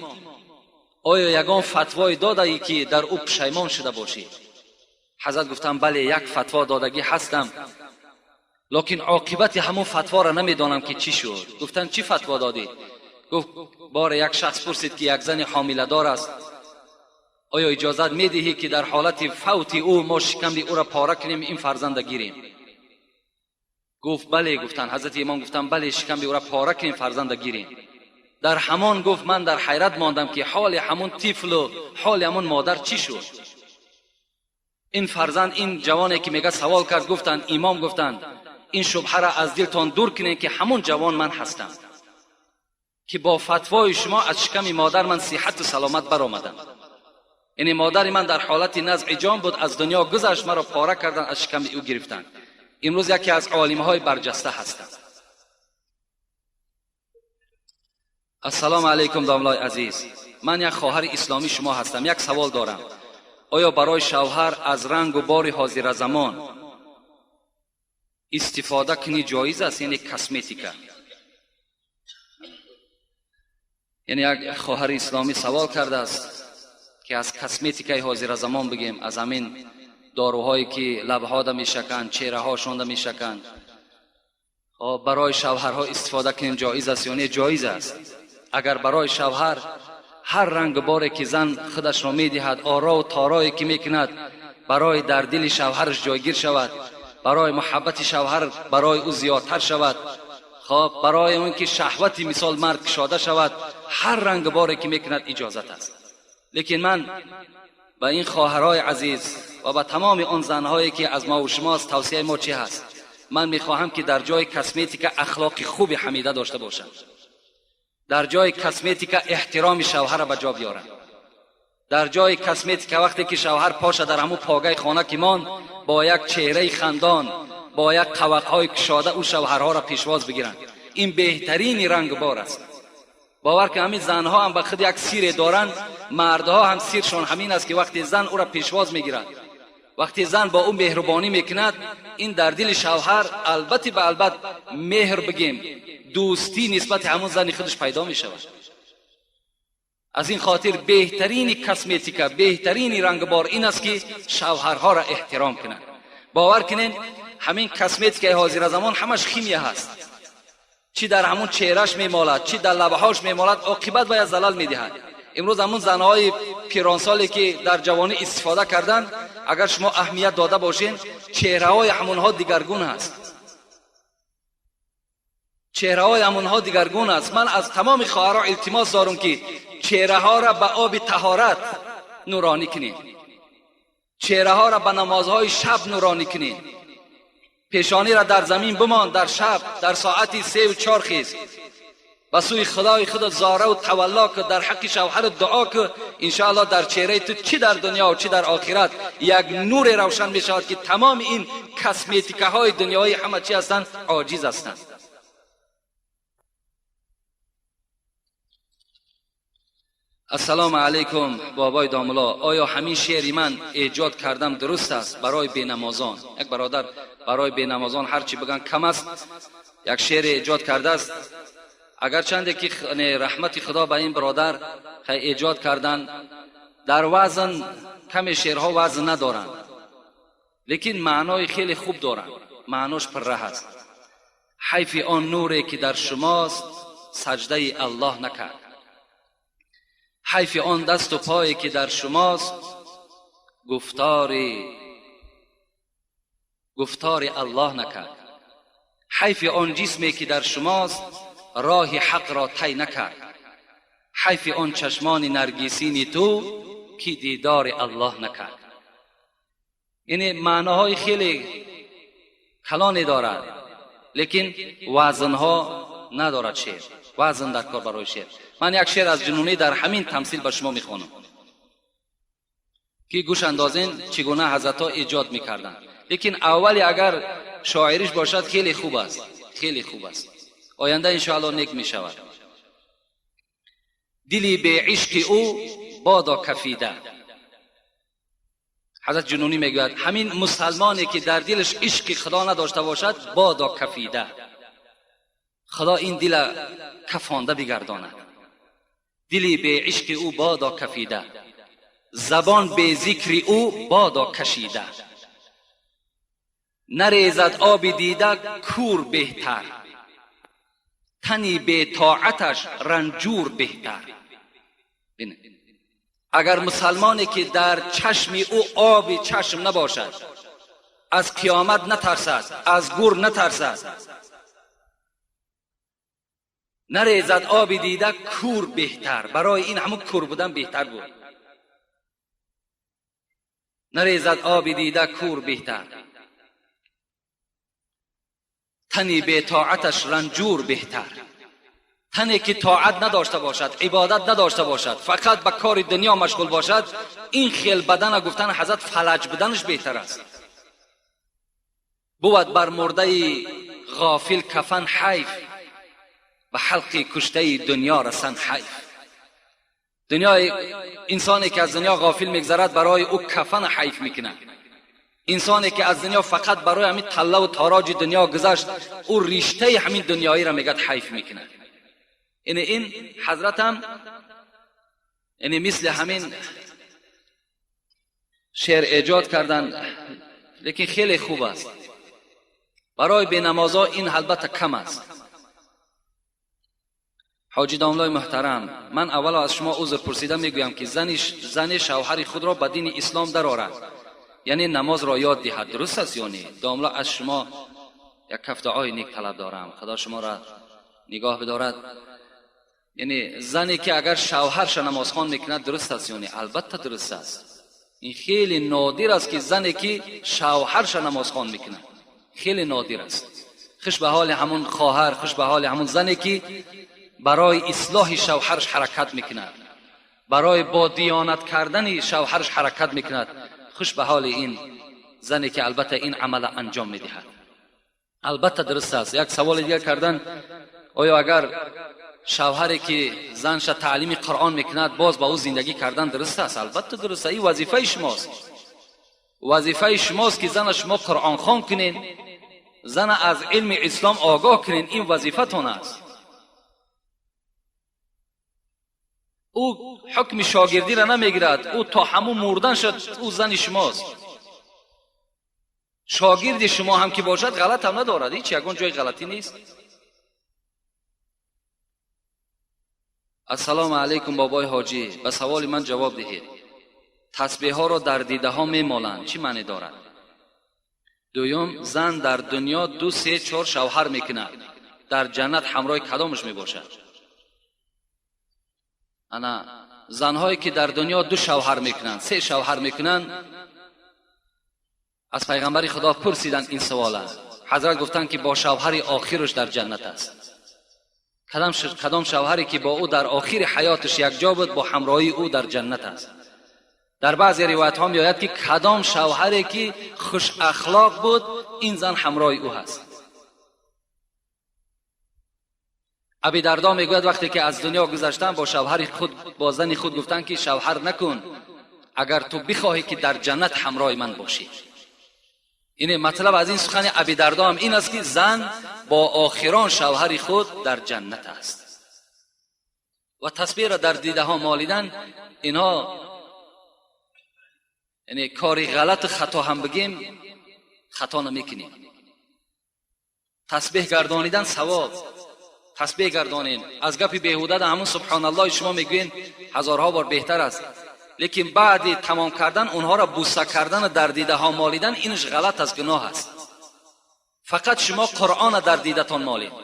آیا یگان فتوای داده ای که در او پشیمان شده باشی؟ حضرت گفتند بله، یک فتوا دادگی هستم، لکن عاقبت همون فتوا را نمیدانم که چی شد. گفتند چی فتوا دادی؟ گفت بار یک شخص پرسید که یک زن حامله دار است، آیا اجازت میدهی که در حالت فوت او ما شکم او را پاره کنیم این فرزند گیریم؟ گفت بله. گفتن حضرت امام گفتن بله، شکم او را پاره کنیم فرزند گیریم. در همان گفت من در حیرت ماندم که حال همون طفل و حال همون مادر چی شد. این فرزند، این جوانی که میگه سوال کرد، گفتند امام گفتند این شبهه را از دلتان دور کنید که همون جوان من هستم که با فتوای شما از شکم مادر من صحت و سلامت برآمدم. یعنی مادر من در حالت نزع جان بود، از دنیا گذشت، مرا پاره کردن از شکم او گرفتن. امروز یکی از عالم‌های برجسته هستند. السلام علیکم داملای عزیز، من یک خواهر اسلامی شما هستم. یک سوال دارم، آیا برای شوهر از رنگ و بار حاضر زمان استفاده کنی جایز است؟ یعنی کسمتیکا. یعنی یک خواهر اسلامی سوال کرده است که از کسمتیکای حاضر زمان بگیم، از همین داروهایی که لبها ده میشکند، چهره هاشون ده میشکند، برای شوهرها استفاده کنیم جایز است یا نه؟ جایز است. اگر برای شوهر هر رنگ باری که زن خودش را میدهد، آرا و تارایی که میکند، برای در دل شوهرش جایگیر شود، برای محبت شوهر برای او زیادتر شود، خب برای اون که شهوت مثال مرد کشاده شود، هر رنگ باری که میکند اجازت است. لیکن من به این خواهرای عزیز و به تمام آن زنهایی که از ما و شماست، توصیه ما چی هست؟ من میخواهم که در جای کسمتیک اخلاق خوب حمیده داشته باشم، در جای کسمتیک احترام شوهر به جا بیارم، در جای کسمتیک وقتی که شوهر پاشه در همون پاگه خانه که مان، با یک چهره خندان، با یک قوقهای کشاده او شوهرها را پیشواز بگیرند. این بهترین رنگ بار است. باور که همین زنها هم به خود یک سیر دارند، مردها هم سیرشان همین است که وقتی زن او را پیشواز میگیرد، وقتی زن با او مهربانی میکند، این در دل شوهر البته به البته مهر بگیم دوستی نسبت همون زن خودش پیدا میشود. از این خاطر بهترین کسمتیکا، بهترین رنگبار این است که شوهرها را احترام کنند.
Бовар кунед, ҳамин косметикаи ҳозира замон ҳамаш химия ҳаст. Чӣ дар ҳамун чеҳраш мемолад, чӣ дар лабҳош мемолад, оқибат бояд залал медиҳад. Имрӯз ҳамун занҳои пиронсоле ки дар ҷавонӣ истифода карданд, агар шумо аҳамият дода бошед, чеҳраҳои ҳамонҳо дигаргун ҳаст. Чеҳраҳои ҳамонҳо дигаргун аст. Ман аз тамоми хоҳарҳо илтимос дорам ки чеҳраҳоро ба оби таҳорат нуронӣ кунед, чеҳраҳоро ба намозҳои шаб нуронӣ кунед. Пешониро дар замин бимон дар шаб, дар соати 3 ва 4 хез, ба сӯи худои худ зора ва тавалло ку, дар ҳаққи шавҳарат дуо ку. Иншоаллоҳ дар чеҳраи ту чӣ дар дунё ва чӣ дар охират як нуре равшан мешавад ки тамоми ин косметикаҳои дунёӣ ҳама чӣ ҳастанд, оҷиз ҳастанд. Ассалому алайкум бобои домулло, оё ҳамин шеъри ман эҷод кардам дуруст аст барои бенамозон? Як бародар барои бенамозон ҳарчи биган кам аст, як шеър эҷод кардааст. Агарчанде ки раҳмати худо ба ин бародар эҷод кардан, дар вазн каме шеърҳо вазн надоранд, лекин маънои хеле хуб доранд, маънош пурра ҳаст. Ҳайфи он нуре ки дар шумост саҷдаи аллоҳ накард, ҳайфи он дасту пое ки дар шумост гуфтори аллоҳ накард, ҳайфи он ҷисме ки дар шумост роҳи ҳақро тай накард, ҳайфи он чашмони наргисини ту ки дидори аллоҳ накард. Яъне маъноҳои хеле калоне дорад, лекин вазнҳо надорад шеър. Вазн дар кор барои шеър. Ман як шеър аз ҷунунӣ дар ҳамин тамсил ба шумо мехонам ки гӯш андозен чӣ гуна ҳазратҳо эҷод мекарданд. Лекин аввали агар шоириш бошад хеле хуб аст, хеле хуб аст. Оянда иншоаллоҳ нек мешавад. Дили беишқи ӯ бодо кафида. Ҳазрат ҷунунӣ мегӯяд ҳамин мусалмоне ки дар дилаш ишқи худо надошта бошад бодо кафида, худо ин дила кафонда бигардонад. Дили беишқи ӯ бодо кафида, забон бе зикри ӯ бодо кашида, нарезад оби дида кур беҳтар, тани бетоаташ ранҷур беҳтар. Агар мусалмоне ки дар чашми ӯ оби чашм набошад, аз қиёмат натарсад, аз гур натарсад, нарезад оби дида кур беҳтар. Барои ин ҳамун кур будан беҳтар буд. Нарезад оби дида кур беҳтар, тани бетоаташ ранҷур беҳтар. Тане ки тоат надошта бошад, ибодат надошта бошад, фақат ба кори дунё машғул бошад, ин хел бадана гуфтан ҳазрат фалаҷ буданаш беҳтар аст. Бувад бар мурдаи ғофил кафан ҳайф, ба ҳалқи куштаи дунё расан ҳайф. Дунёи инсоне ки аз дунё ғофил мегзарад барои ӯ кафан ҳайф мекунад. Инсоне ки аз дунё фақат барои ҳамин таллаву тороҷи дунё гузашт, ӯ риштаи ҳамин дунёиро мегӯяд ҳайф мекунад. Яъне ин ҳазратам яъне мисли ҳамин шеър эҷод карданд, лекин хеле хуб аст. Барои бенамозҳо ин албатта кам аст. Ҳоҷи домлои муҳтарам, ман аввало аз шумо узр пурсида мегӯям ки зани шавҳари худро ба дини ислом дарорад, яъне намозро ёд диҳад. Дуруст аст ё не? Домло, аз шумо як каф дуои нек талаб дорам, худо шуморо нигоҳ бидорад. Яъне зане ки агар шавҳарша намозхон мекунад дуруст аст ё не? Албатта дуруст аст. Ин хеле нодир аст ки зане ки шавҳарша намозхон мекунад, хеле нодир аст. Хуш ба ҳоли ҳамун хоҳар, хуш ба ҳоли ҳамун зане ки барои ислоҳи шавҳарш ҳаракат мекунад, барои бо диёнат кардани шавҳарш ҳаракат мекунад. Хуш ба ҳоли ин зане ки албатта ин амала анҷом медиҳад. Албатта дуруст аст. Як саволи дигар кардан, оё агар шавҳаре ки занша таълими қуръон мекунад боз ба ӯ зиндагӣ кардан дуруст аст? Албатта дуруст аст. Ин вазифаи шумост. Вазифаи шумост ки зана шумо қуръонхон кунед, зана аз илми ислом огоҳ кунед. Ин вазифатон аст. Ӯ ҳукми шогирдиро намегирад, ӯ то ҳамун мурдан шуд, ӯ зани шумост. Шогирди шумо ҳам ки бошад ғалат ҳам надорад, ҳеҷ ягон ҷои ғалатӣ нест. Ассалому алайкум бобои ҳоҷӣ, ба саволи ман ҷавоб диҳед. Тасбеҳҳоро дар дидаҳо мемоланд, чӣ маъне дорад? Дуюм, зан дар дунё 2, 3, 4 шавҳар мекунад, дар ҷаннат ҳамроҳи кадомаш мебошад? Ана занҳое ки дар дунё 2 шавҳар мекунанд, 3 шавҳар мекунанд, аз пайғамбари Худо пурсиданд ин савола. Ҳазрат гуфтанд ки бо шавҳари охираш дар ҷаннат аст. Кадом шавҳаре ки бо ӯ дар охири ҳаёташ якҷо буд, бо ҳамроҳии ӯ дар ҷаннат аст. Дар баъзе ривоятҳо меояд ки кадом шавҳаре ки хуш ахлоқ буд, ин зан ҳамроҳи ӯ ҳаст. Аби Дардо мегӯяд вақте ки аз дунё гузаштам, бо шавҳари худ, бо зани худ гуфтанд ки шавҳар накун, агар ту бихоҳӣ ки дар ҷаннат ҳамроҳи ман бошӣ. Ине матлаб аз ин сухани Аби Дардо ҳам ин аст ки зан бо охирон шавҳари худ дар ҷаннат аст. Ва тасбеҳро дар дидаҳо молидан, инҳо яъне кори ғалату хато ҳам бигем, хато намекунем. Тасбеҳ гардонидан савоб, тасбеҳ гардонем. Аз гапи беҳуда да ҳамун субҳоналлоҳи шумо мегӯен ҳазорҳо бор беҳтар аст. Лекин баъди тамом кардан онҳоро буса кардан ва дар дидаҳо молидан, инаш ғалат аст, гуноҳ аст. Фақат шумо Қуръонро дар дидатон молед,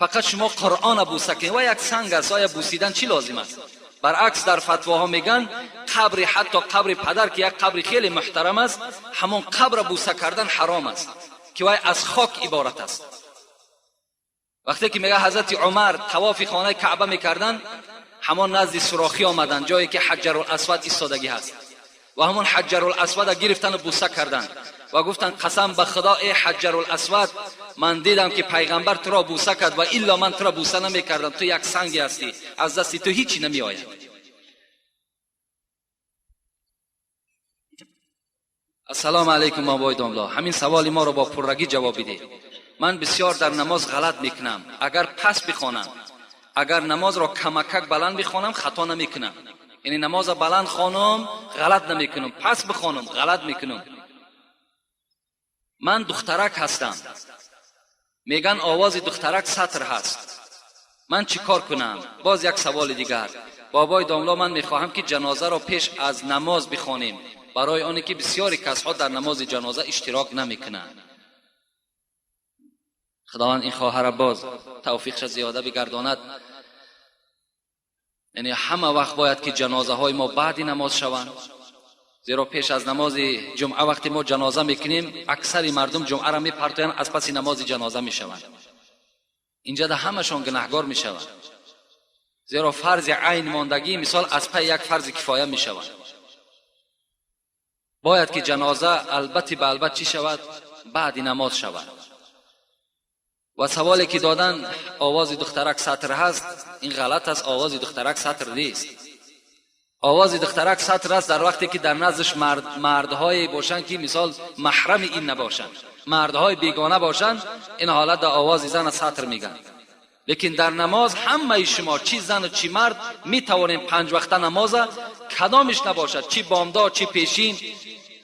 фақат шумо Қуръонро буса кунед. Ва як санг аст, оя бусидан чӣ лозим аст? Баръакс дар фатвоҳо мегӯянд қабри, ҳатто қабри падар ки як қабри хеле муҳтарам аст, ҳамон қабра буса кардан ҳаром аст, ки вай аз хок иборат аст. Вақте ки мега ҳазрати Умар тавофи хонаи Каъба мекарданд, ҳамон назди сурохӣ омаданд, ҷое ки Ҳаҷарул Асвад истодагӣ ҳаст, ва ҳамон Ҳаҷарул Асвадро гирифтану буса карданд ва гуфтанд қасам ба Худо, эй Ҳаҷарул Асвад, ман дидам ки пайғамбар туро буса кард ва илло ман туро буса намекардам, ту як санге ҳастӣ, аз дасти ту ҳичи намеояд. Ассалому алайкум бобои домло, ҳамин саволи моро бо пуррагӣ ҷавоб бидиҳед. Ман бисёр дар намоз ғалат мекунам. Агар пас бихонам, агар намозро камакак баланд бихонам, хато намекунам. Яъне намозро баланд хонам, ғалат намекунам, пас бихонам, ғалат мекунам. Ман духтарак ҳастам. Меган овози духтарак сатр ҳаст. Ман чӣ кор кунам? Боз як саволи дигар. Бобои домло, ман мехоҳам ки ҷанозаро пеш аз намоз бихонем, барои оне ки бисёри касҳо дар намози ҷаноза иштирок намекунанд. Худованд ин хоҳара боз тавфиқша зиёда бигардонад. Яъне ҳама вақт бояд ки ҷанозаҳои мо баъди намоз шаванд, зеро пеш аз намози ҷумъа вақте мо ҷаноза мекунем, аксари мардум ҷумъаро мепартоянд, аз паси намози ҷаноза мешаванд. Инҷа да ҳамашон гунаҳгор мешаванд, зеро фарзи айн мондагӣ мисол аз пай як фарзи кифоя мешавад. Бояд ки ҷаноза албатти ба албат чӣ шавад? Баъди намоз шавад. Ва саволе ки додан овози духтарак сатр ҳаст, ин ғалат аст. Овози духтарак сатр нест. Овози духтарак сатр аст дар вақте ки дар наздаш мардҳое бошанд ки мисол маҳрами ин набошанд, мардҳои бегона бошанд, ин ҳолат дар овози зана сатр мегӯянд. Лекин дар намоз ҳамаи шумо, чӣ зану чӣ мард, метавонем 5 вақта намоза кадомиш набошад, чӣ бомдод, чӣ пешин.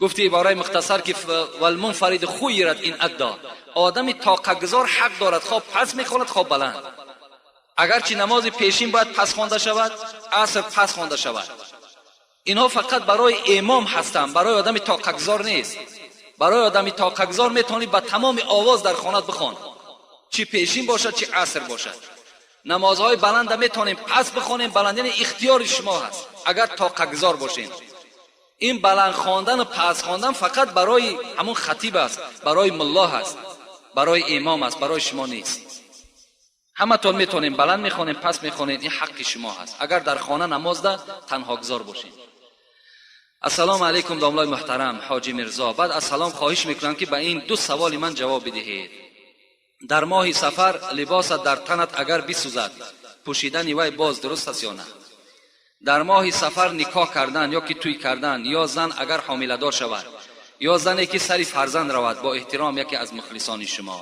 Гуфти ибораи мухтасар ки валмунфарид хуйират ин адда, одами тоқагузор ҳақ дорад хоб пас мехонад, хоб баланд. Агарчи намози пешин бояд пас хонда шавад, аср пас хонда шавад. Инҳо фақат барои имом ҳастанд, барои одами тоқагузор нест. Барои одами тоқагузор метавонӣ ба тамоми овоз дар хонат бихон, чӣ пешин бошад, чӣ аср бошад. Намозҳои баланда метавонем пас бихонем, баланд, яъне ихтиёри шумо ҳаст агар тоқагузор бошем. Ин баланд хондану пас хондан фақат барои ҳамун хатиб аст, барои мулло ҳаст, барои имом аст, барои шумо нест. Ҳаматон метавонем баланд мехонем, пас мехонем, ин ҳаққи шумо ҳаст агар дар хона намозда танҳогузор бошем. Ассалому алайкум домлои муҳтарам ҳоҷи Мирзо, баъд аз салом хоҳиш мекунам ки ба ин 2 саволи ман ҷавоб бидиҳед. Дар моҳи сафар либосат дар танат агар бисӯзад, пӯшидани вай боз дуруст аст ё на? Дар моҳи сафар никоҳ кардан ё ки тӯй кардан, ё зан агар ҳомиладор шавад, ё зане ки сари фарзанд равад, бо эҳтиром яке аз мухлисони шумо.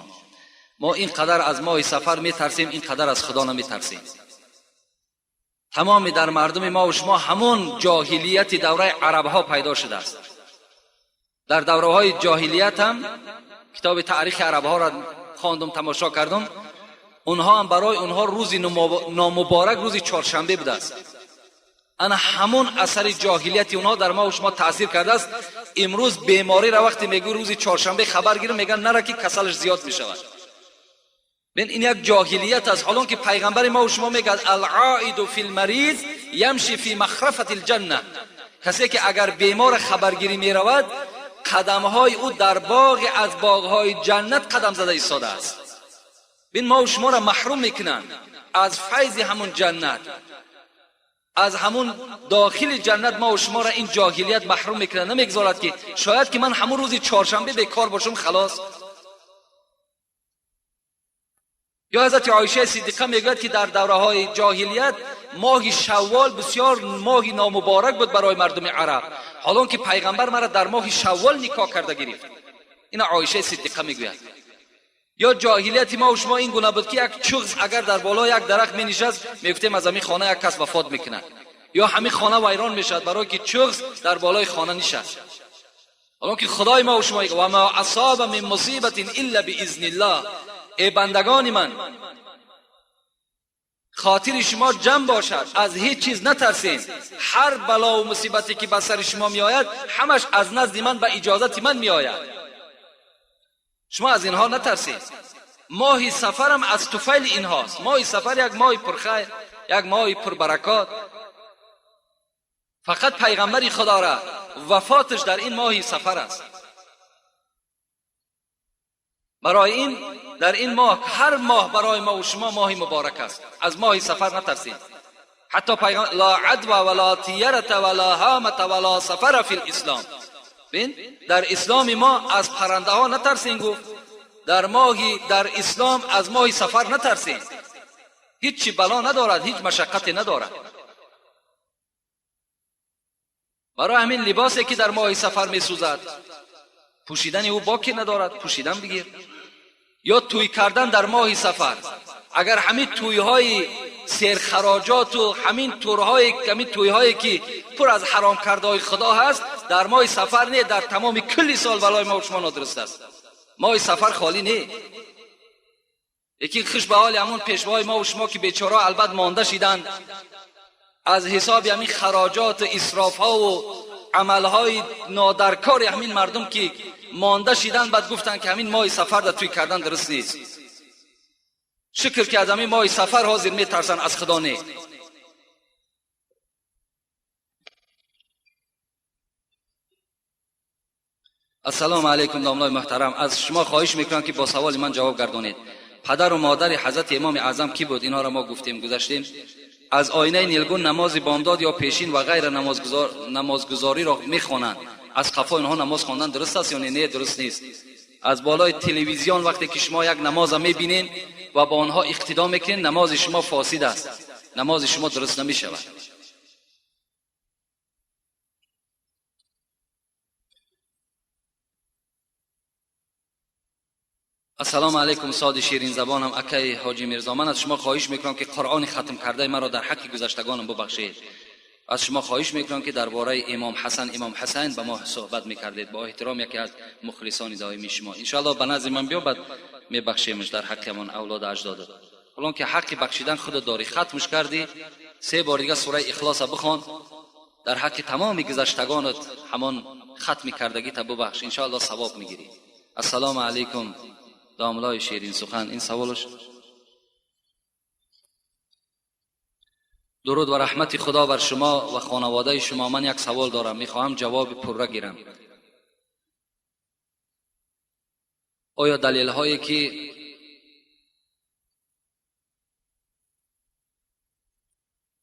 Мо ин қадар аз моҳи сафар метарсем, ин қадар аз Худо наметарсем. Тамоми дар мардуми мо ва шумо ҳамон ҷоҳилияти давраи арабҳо пайдо шудааст. در دوره های جاهلیت هم کتاب تاریخ عرب ها را خواندم، تماشا کردم، اونها هم برای اونها روز نامبارک روز چهارشنبه بوده است. انا همون اثر جاهلیت اونها در ما و شما تاثیر کرده است. امروز بیماری را وقتی میگو روز چهارشنبه خبر گیرم، میگن نره که کسلش زیاد میشود. ببین این یک جاهلیت است. حالا که پیغمبر ما و شما میگه العائد فی المریض یمشی فی مخرفه الجنه، کسی که اگر بیمار خبرگیری میرود قدمهای او در باغ از باغهای جنت قدم زده ایستاده است. ببین ما و شما را محروم میکنن از فیض همون جنت، از همون داخل جنت ما و شما را این جاهلیت محروم میکنه، نمیگذارد که شاید که من همون روز چهارشنبه بیکار باشم خلاص. یا حضرت عایشه صدیقه میگوید که در دوره های جاهلیت ماه شوال بسیار ماه نامبارک بود برای مردم عرب، حالا که پیغمبر مرا در ماه شوال نکاح کرده گرفت. این عایشه صدیقه میگوید. یا جاهلیت ما و شما این گونه بود که یک چغز اگر در بالا یک درخت می نشست، میگفتیم از همین خانه یک کس وفات میکنه یا همین خانه ویران میشد برای که چغز در بالای خانه نشست. حالا که خدای ما و شما و ما اصاب من مصیبت الا باذن الله، ای بندگان من خاطر شما جمع باشد، از هیچ چیز نترسین، هر بلا و مصیبتی که به سر شما می آید همش از نزد من به اجازت من می آید، شما از اینها نترسید. ماه سفرم از طفیل اینهاست. ماه سفر یک ماه پرخیر، یک ماه پربرکات. فقط پیغمبر خدا را وفاتش در این ماه سفر است. برای این در این ماه، هر ماه برای ما و شما ماه مبارک است، از ماه سفر نترسید. حتی پیغمبر لا عدوى ولا طیرة ولا هامة ولا سفر فی الاسلام. ببین در اسلام ما از پرنده ها نترسین گفت، در ماهی در اسلام از ماه سفر نترسین، هیچ بلا ندارد، هیچ مشقتی ندارد. برای همین لباسی که در ماه سفر میسوزد پوشیدن او باکی ندارد، پوشیدن بگیر. یا توی کردن در ماه سفر، اگر همین توی های سرخراجات و همین تورهای همین توی هایی که پر از حرام کرده های خدا هست در ماه سفر نه، در تمام کلی سال بلای ما و شما نادرست است. ماه سفر خالی نه. یکی خوش به حال همون پیشوای ما و شما که بیچاره البته مانده شیدند از حساب همین خراجات و اسراف ها و عمل های نادرکار همین مردم که مانده شیدن، بعد گفتن که همین ماه سفر در توی کردن درست نیست. شکر که از همین ماه سفر حاضر میترسن، از خدا نه. السلام علیکم داملای محترم، از شما خواهش میکنم که با سوال من جواب گردانید. پدر و مادر حضرت امام اعظم کی بود؟ اینها را ما گفتیم گذشتیم. از آینه نیلگون نماز بامداد یا پیشین و غیر نمازگزاری را میخوانند، از قفای اینها نماز خواندن درست است یا نه؟ درست نیست. از بالای تلویزیون وقتی که شما یک نماز میبینین و با آنها اقتدا میکنین، نماز شما فاسد است، نماز شما درست نمیشود. السلام علیکم ساد شیرین زبانم اکی حاجی میرزا، من از شما خواهش میکنم که قرآن ختم کرده مرا در حق گذشتگانم ببخشید. از شما خواهش میکنم که درباره امام حسن امام حسین به ما صحبت میکردید. با احترام یکی از مخلصان دائمی شما. انشاءالله به نزد من بیا، بعد میبخشیمش در حق من اولاد اجداد. حالا که حق بخشیدن خود داری، ختمش کردی، 3 بار دیگه سوره اخلاص بخوان، در حق تمام گذشتگانت همان ختم کردگی تا ببخش، انشاءالله ثواب میگیری. السلام علیکم داملای شیرین سخن. این سوالش. درود و رحمت خدا بر شما و خانواده شما. من یک سوال دارم، میخواهم جواب پرره گیرم. آیا دلیل هایی که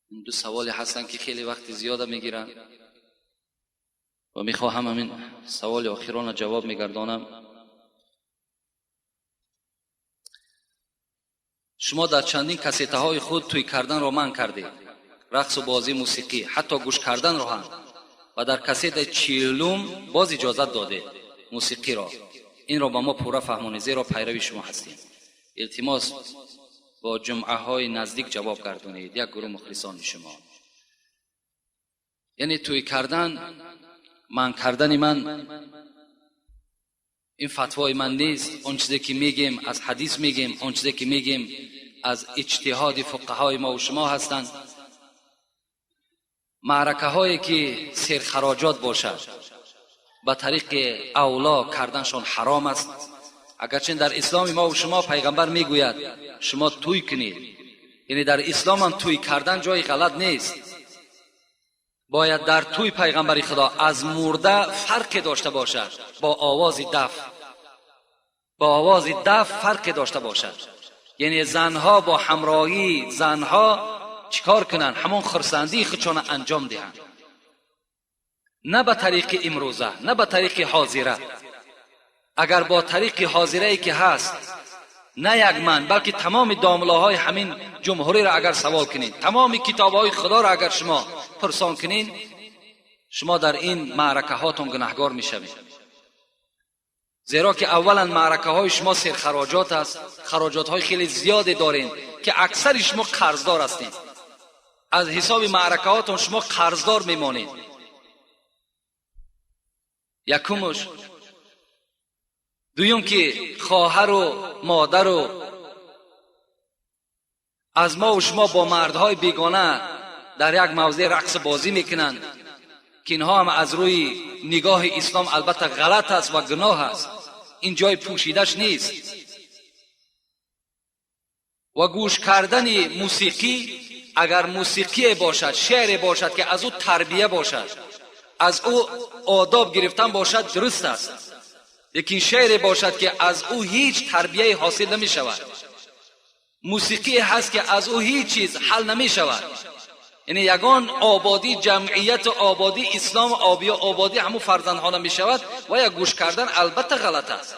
این دو سوالی هستن که خیلی وقت زیاده میگیرن و میخواهم همین سوال آخران جواب میگردانم. شما در چندین کسیته های خود توی کردن را منع کردید، رقص و بازی موسیقی، حتی گوش کردن را هم، و در کسیت 40 باز اجازت داده موسیقی را. این را با ما پورا فهمونید، زیرا پیروی شما هستیم. التماس با جمعه های نزدیک جواب گردونید، یک گروه مخلصان شما. یعنی توی کردن، من کردن من
این فتوای من نیست. اون چیزی که میگیم از حدیث میگیم، اون چیزی که میگیم از اجتهاد فقهای ما و شما هستند. معرکه هایی که سرخراجات باشد به طریق اولا کردنشان حرام است. اگرچه در اسلام ما و شما پیغمبر میگوید شما توی کنید، یعنی در اسلام هم توی کردن جای غلط نیست. باید در توی پیغمبر خدا از مرده فرق داشته باشد، با آواز دف، با آواز دف فرق داشته باشد. یعنی زنها با همراهی زنها چیکار کنن؟ همون خرسندی خودشان انجام دهند، نه به طریق امروزه، نه به طریق حاضره. اگر با طریق حاضره ای که هست، نه یک من بلکه تمام داملاهای همین جمهوری را اگر سوال کنین، تمام کتابهای خدا را اگر شما پرسان کنین، شما در این معرکه هاتون گناهگار میشوید. زیرا که اولا معرکه های شما سرخراجات است، خراجات های خیلی زیادی دارین که اکثر شما قرضدار هستین. از حساب معرکه هاتون شما قرضدار میمانید. یکمش. دویم که خواهر و مادر و از ما و شما با مردهای بیگانه در یک موضع رقص بازی میکنند که اینها هم از روی نگاه اسلام البته غلط است و گناه است، این جای پوشیدش نیست. و گوش کردن موسیقی، اگر موسیقی باشد، شعر باشد که از او تربیه باشد، از او آداب گرفتن باشد، درست است. لیکن شعر باشد که از او هیچ تربیه حاصل نمی شود، موسیقی هست که از او هیچ چیز حل نمی شود، یعنی یگان آبادی جمعیت، آبادی اسلام، آبادی همون فرزندها نمی شود. و یا گوش کردن البته غلط است.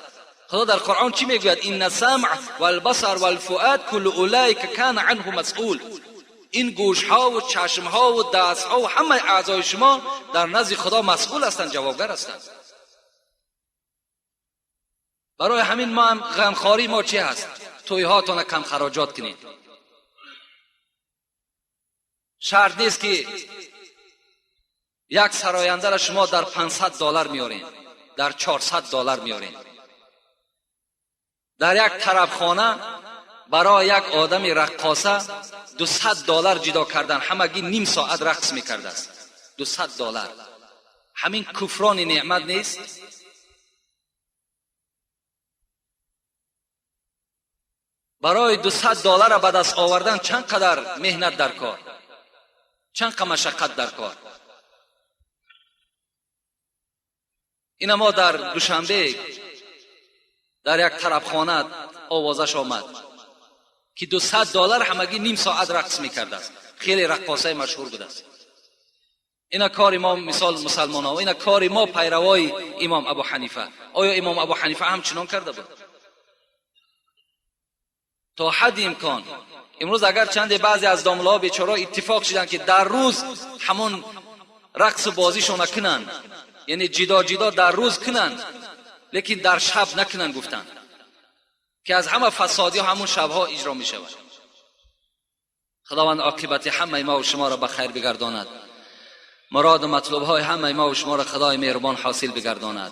خدا در قرآن چی میگوید؟ این السمع والبصر والفؤاد کل اولئک کان عنه مسئول. این گوش ها و چشم ها و دست ها و همه اعضای شما در نزد خدا مسئول هستند، جوابگر هستند. برای همین ما هم غمخواری ما چی هست؟ توی هاتون کم خراجات کنید. شرط نیست که یک سراینده را شما در $500 میارین، در $400 میارین. در یک طربخانه برای یک آدم رقاصه $200 جدا کردن، همگی نیم ساعت رقص میکرده است. $200. همین کفران نعمت نیست؟ برای $200 به دست آوردن چند قدر مهنت در کار، چند قدر مشقت در کار. این ما در دوشنبه در یک طربخانه آوازش آمد که $200 همگی نیم ساعت رقص میکرده است. خیلی رقاصه مشهور بوده است. اینا کار ما مثال مسلمان ها، اینا کار ما پیروای امام ابو حنیفه. آیا امام ابو حنیفه هم چنان کرده بود؟ تا حد امکان. امروز اگر چند بعضی از داملاها بیچاره اتفاق شدن که در روز همون رقص بازیشون نکنن، یعنی جدا جدا در روز کنن لیکن در شب نکنن، گفتن که از همه فسادی همون شبها اجرا می شود. خداوند عاقبت همه ما و شما را به خیر بگرداند، مراد و مطلوب های همه ما و شما را خدای مهربان حاصل بگرداند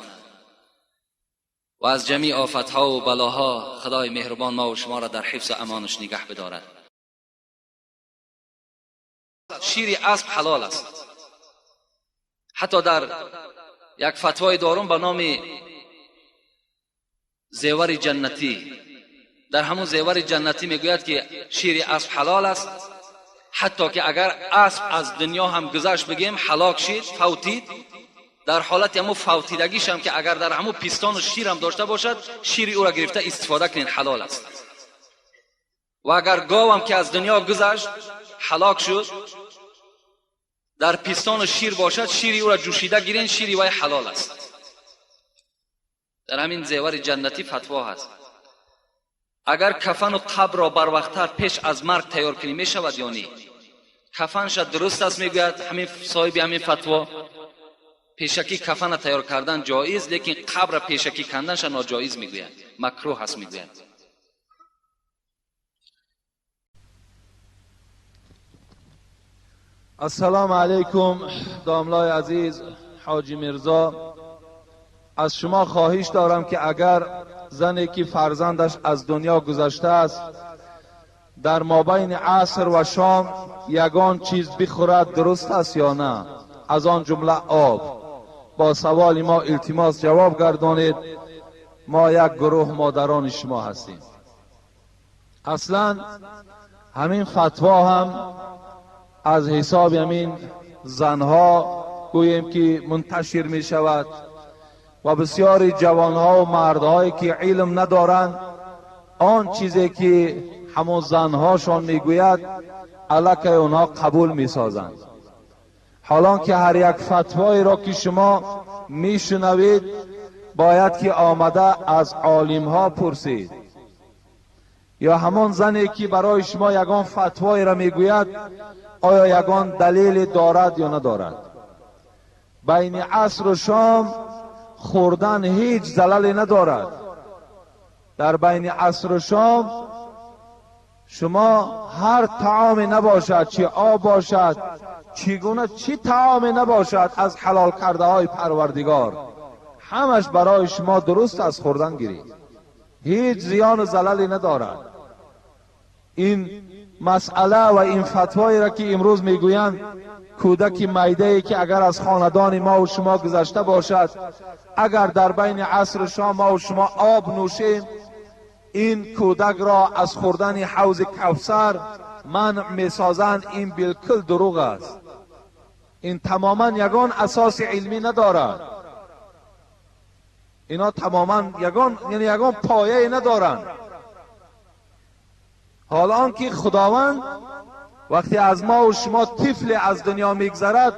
و از جمیع آفتها و بلاها خدای مهربان ما و شما را در حفظ و امانش نگه بدارد. شیر اسب حلال است. حتی در یک فتوای دارم به نام زیور جنتی، در همون زیور جنتی میگوید که شیر اسب حلال است، حتی که اگر اسب از دنیا هم گذشت بگیم هلاک شد، فوتید، در حالت همون فوتیدگیش هم که اگر در همون پیستان و شیر هم داشته باشد، شیر او را گرفته استفاده کنین، حلال است. و اگر گاو هم که از دنیا گذشت هلاک شد، در پیستان و شیر باشد، شیر او را جوشیده گیرین، شیر وی حلال است. در همین زیور جنتی فتوا هست. اگر کفن و قبر را بر وقتتر پیش از مرگ تیار کنی می شود یا نه؟ کفنش درست است میگوید همین صاحب همین فتوا، پیشکی کفن تیار کردن جایز، لیکن قبر پیشکی کندنش ناجایز میگوید، مکروه هست میگوید.
السلام علیکم داملای عزیز حاجی میرزا. Аз шумо хоҳиш дорам ки агар зане ки фарзандаш аз дунё гузаштааст дар мобайни аср ва шом ягон чиз бихӯрад дуруст аст ё на, аз он ҷумла об. Бо саволи мо илтимос ҷавоб гардонед. Мо як гурӯҳ модарони шумо ҳастем. Аслан ҳамин фатво ҳам аз ҳисоби ҳамин занҳо гӯем ки мунташир мешавад ва бисёри ҷавонҳо ва мардҳое ки илм надоранд он чизе ки ҳамон занҳошон мегӯяд аллакай онҳо қабул месозанд. ҳолон ки ҳар як фатвоеро ки шумо мешунавед бояд ки омада аз олимҳо пурсед. Ё ҳамон зане ки барои шумо ягон фатвоеро мегӯяд оё ягон далеле дорад ё надорад. Байни асру шом хӯрдан ҳеҷ залале надорад. Дар байни асру шом шумо ҳар таоме набошад, чи об бошад, чӣ гуна чӣ таоме набошад аз ҳалол кардаҳои Парвардигор, ҳамаш барои шумо дуруст аз хӯрдан гиред. Ҳеҷ зиёну залале надорад. Ин масъала ва ин фатвоеро ки имрӯз мегӯянд кӯдаки майдае ки агар аз хонадони мо ва шумо гузашта бошад, агар дар байни асру шом мо ва шумо об нӯшем, ин кӯдакро аз хӯрдани ҳавзи Кавсар манъ месозанд, ин билкул дурӯғ аст. Ин тамоман ягон асоси илмӣ надорад. Ино тамоман ягон, яъне ягон пояе надоранд. ҳол он ки Худованд вақте аз мо ва шумо тифле аз дунё мегзарад,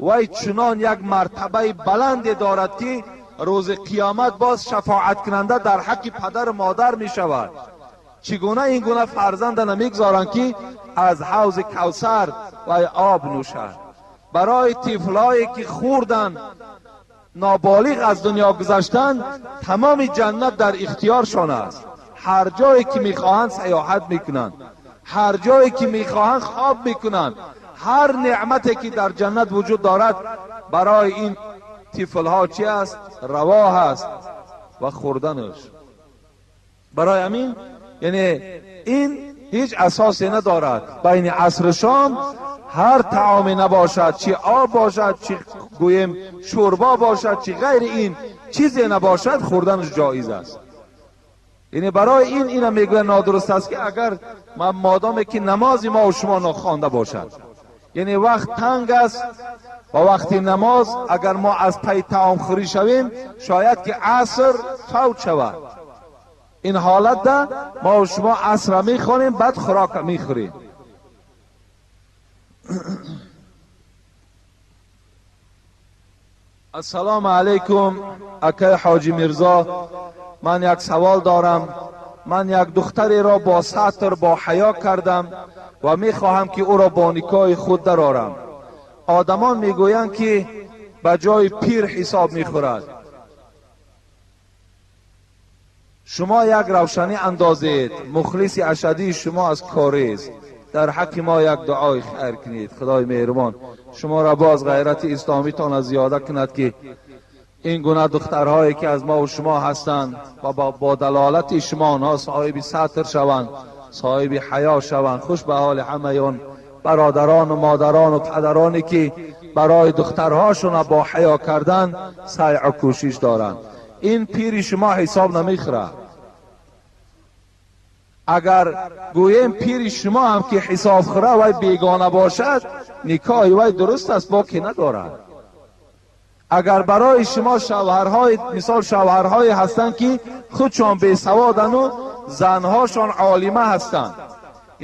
вай чунон як мартабаи баланде дорад ки рӯзи қиёмат боз шафоаткунанда дар ҳаққи падару модар мешавад. Чӣ гуна ин гуна фарзанда намегзоранд ки аз ҳавзи Кавсар вай об нӯшад? Барои тифлҳое ки хӯрданд, ноболиғ аз дунё гузаштанд, тамоми ҷаннат дар ихтиёршон аст. Ҳар ҷое ки мехоҳанд саёҳат мекунанд, ҳар ҷое ки мехоҳанд хоб мекунанд. Ҳар неъмате ки дар ҷаннат вуҷуд дорад барои ин тифлҳо чи аст? Раво аст ва хӯрданаш. Барои ҳамин яъне ин ҳеҷ асосе надорад. Байни асру шом ҳар таоме набошад, чи об бошад, чи гӯем шӯрбо бошад, чи ғайри ин чизе набошад, хӯрданаш ҷоиз аст. Яъне барои ин ина мегӯянд нодуруст аст ки агар модоме ки намози мо ва шумо нохонда бошад, яъне вақт танг аст ва вақти намоз агар мо аз пай таомхӯрӣ шавем, шояд ки аср фавт шавад. Ин ҳолатда мо ва шумо асрро мехонем, баъд хӯрокро мехӯрем. Ассалому алайкум акай Ҳоҷи Мирзо, ман як савол дорам. Ман як духтареро бо сатр, бо ҳаё кардам ва мехоҳам ки ӯро бо никоҳи худ дарорам. Одамон мегӯянд ки ба ҷои пир ҳисоб мехӯрад. Шумо як равшанӣ андозед. Мухлиси ашадии шумо аз Корез. Дар ҳаққи мо як дуои хайр кунед. Худои меҳрубон шуморо боз ғайрати исломитон зиёда кунад ки ин гуна духтарҳое ки аз мо ва шумо ҳастанд ва бо далолати шумо онҳо соҳиби сатр шаванд, соҳиби ҳаё шаванд. Хуш ба ҳоли ҳамаи он бародарону модарону падароне ки барои духтарҳошона бо ҳаё кардан сайъу кӯшиш доранд. Ин пири шумо ҳисоб намехӯрад. Агар гӯем пири шумо ҳам ки ҳисоб хӯра вай бегона бошад, никоҳи вай дуруст аст, боке надорад. Агар барои шумо шавҳарҳои, мисол шавҳарҳое ҳастанд ки худшон бесаводану занҳошон олима ҳастанд,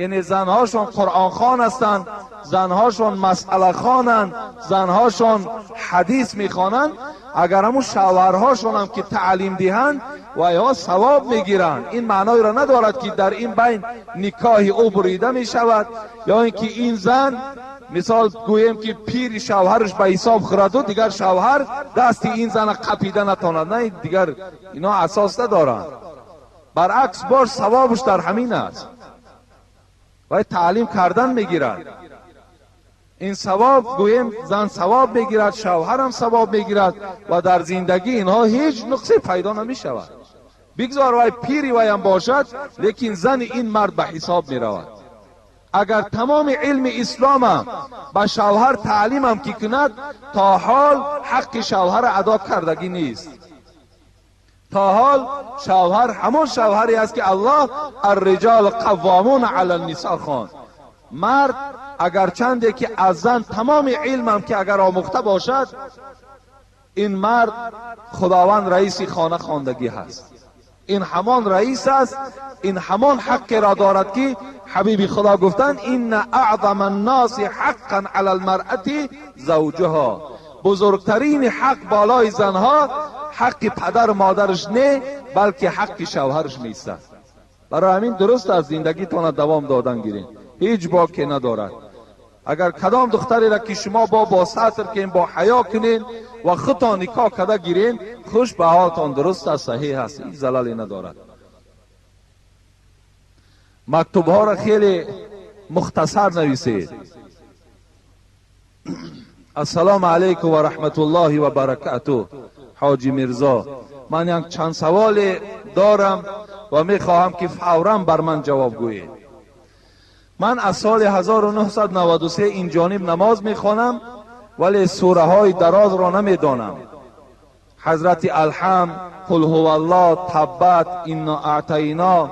яъне занҳошон қуръонхон ҳастанд, занҳошон масъалахонанд, занҳошон ҳадис мехонанд, агар ҳамун шавҳарҳошон ҳам ки таълим диҳанд, вайҳо савоб мегиранд. Ин маъноеро надорад ки дар ин байн никоҳи ӯ бурида мешавад ё ин ки ин зан мисол гӯем ки пири шавҳараш ба ҳисоб хӯраду дигар шавҳар дасти ин зана қапида натонад. На, дигар ино асос надоранд. Баръакс бош савобаш дар ҳамин аст. Вай таълим кардан мегирад.
Ин савоб гӯем зан савоб мегирад, шавҳарам савоб мегирад ва дар зиндагӣ инҳо ҳеҷ нуқсе пайдо намешавад. Бигзор вай пири ваям бошад, лекин зани ин мард ба ҳисоб меравад. Агар тамоми илми исломам ба шавҳар таълимам ки кунад, то ҳол ҳаққи шавҳара адо кардагӣ нест. То ҳол шавҳар ҳамон шавҳаре аст ки Аллоҳ الرجال قوامون علی النساء خواند. مرد اگرچنده که از زن تمام علمم که اگر آموخته باشد، این مرد خداوند رئیس خانه خواندگی هست. این همان رئیس است، این همان حق را دارد که حبیب خدا گفتند ان اعظم الناس حقا علی المرأة زوجها. بزرگترین حق بالای زنها حق پدر و مادرش نه، بلکه حق شوهرش میستد. برای همین درست از زندگیتان دوام دادن گیرین، هیچ باکی ندارد. اگر کدام دختری را که شما با ستر کنین، با حیا کنین و خودتان نکاح کرده گیرین، خوش به حالتان درست است، صحیح است، هیچ زلالی ندارد. مکتوب ها را خیلی مختصر نویسید. السلام علیکم و رحمت الله و برکاته. حاجی میرزا، من یک چند سوال دارم و میخواهم که فورا بر من جواب گویید. من از سال 1993 این جانب نماز میخوانم ولی سوره های دراز را نمیدانم. حضرت الحمد، قل هو الله، تبت، انا اعطینا،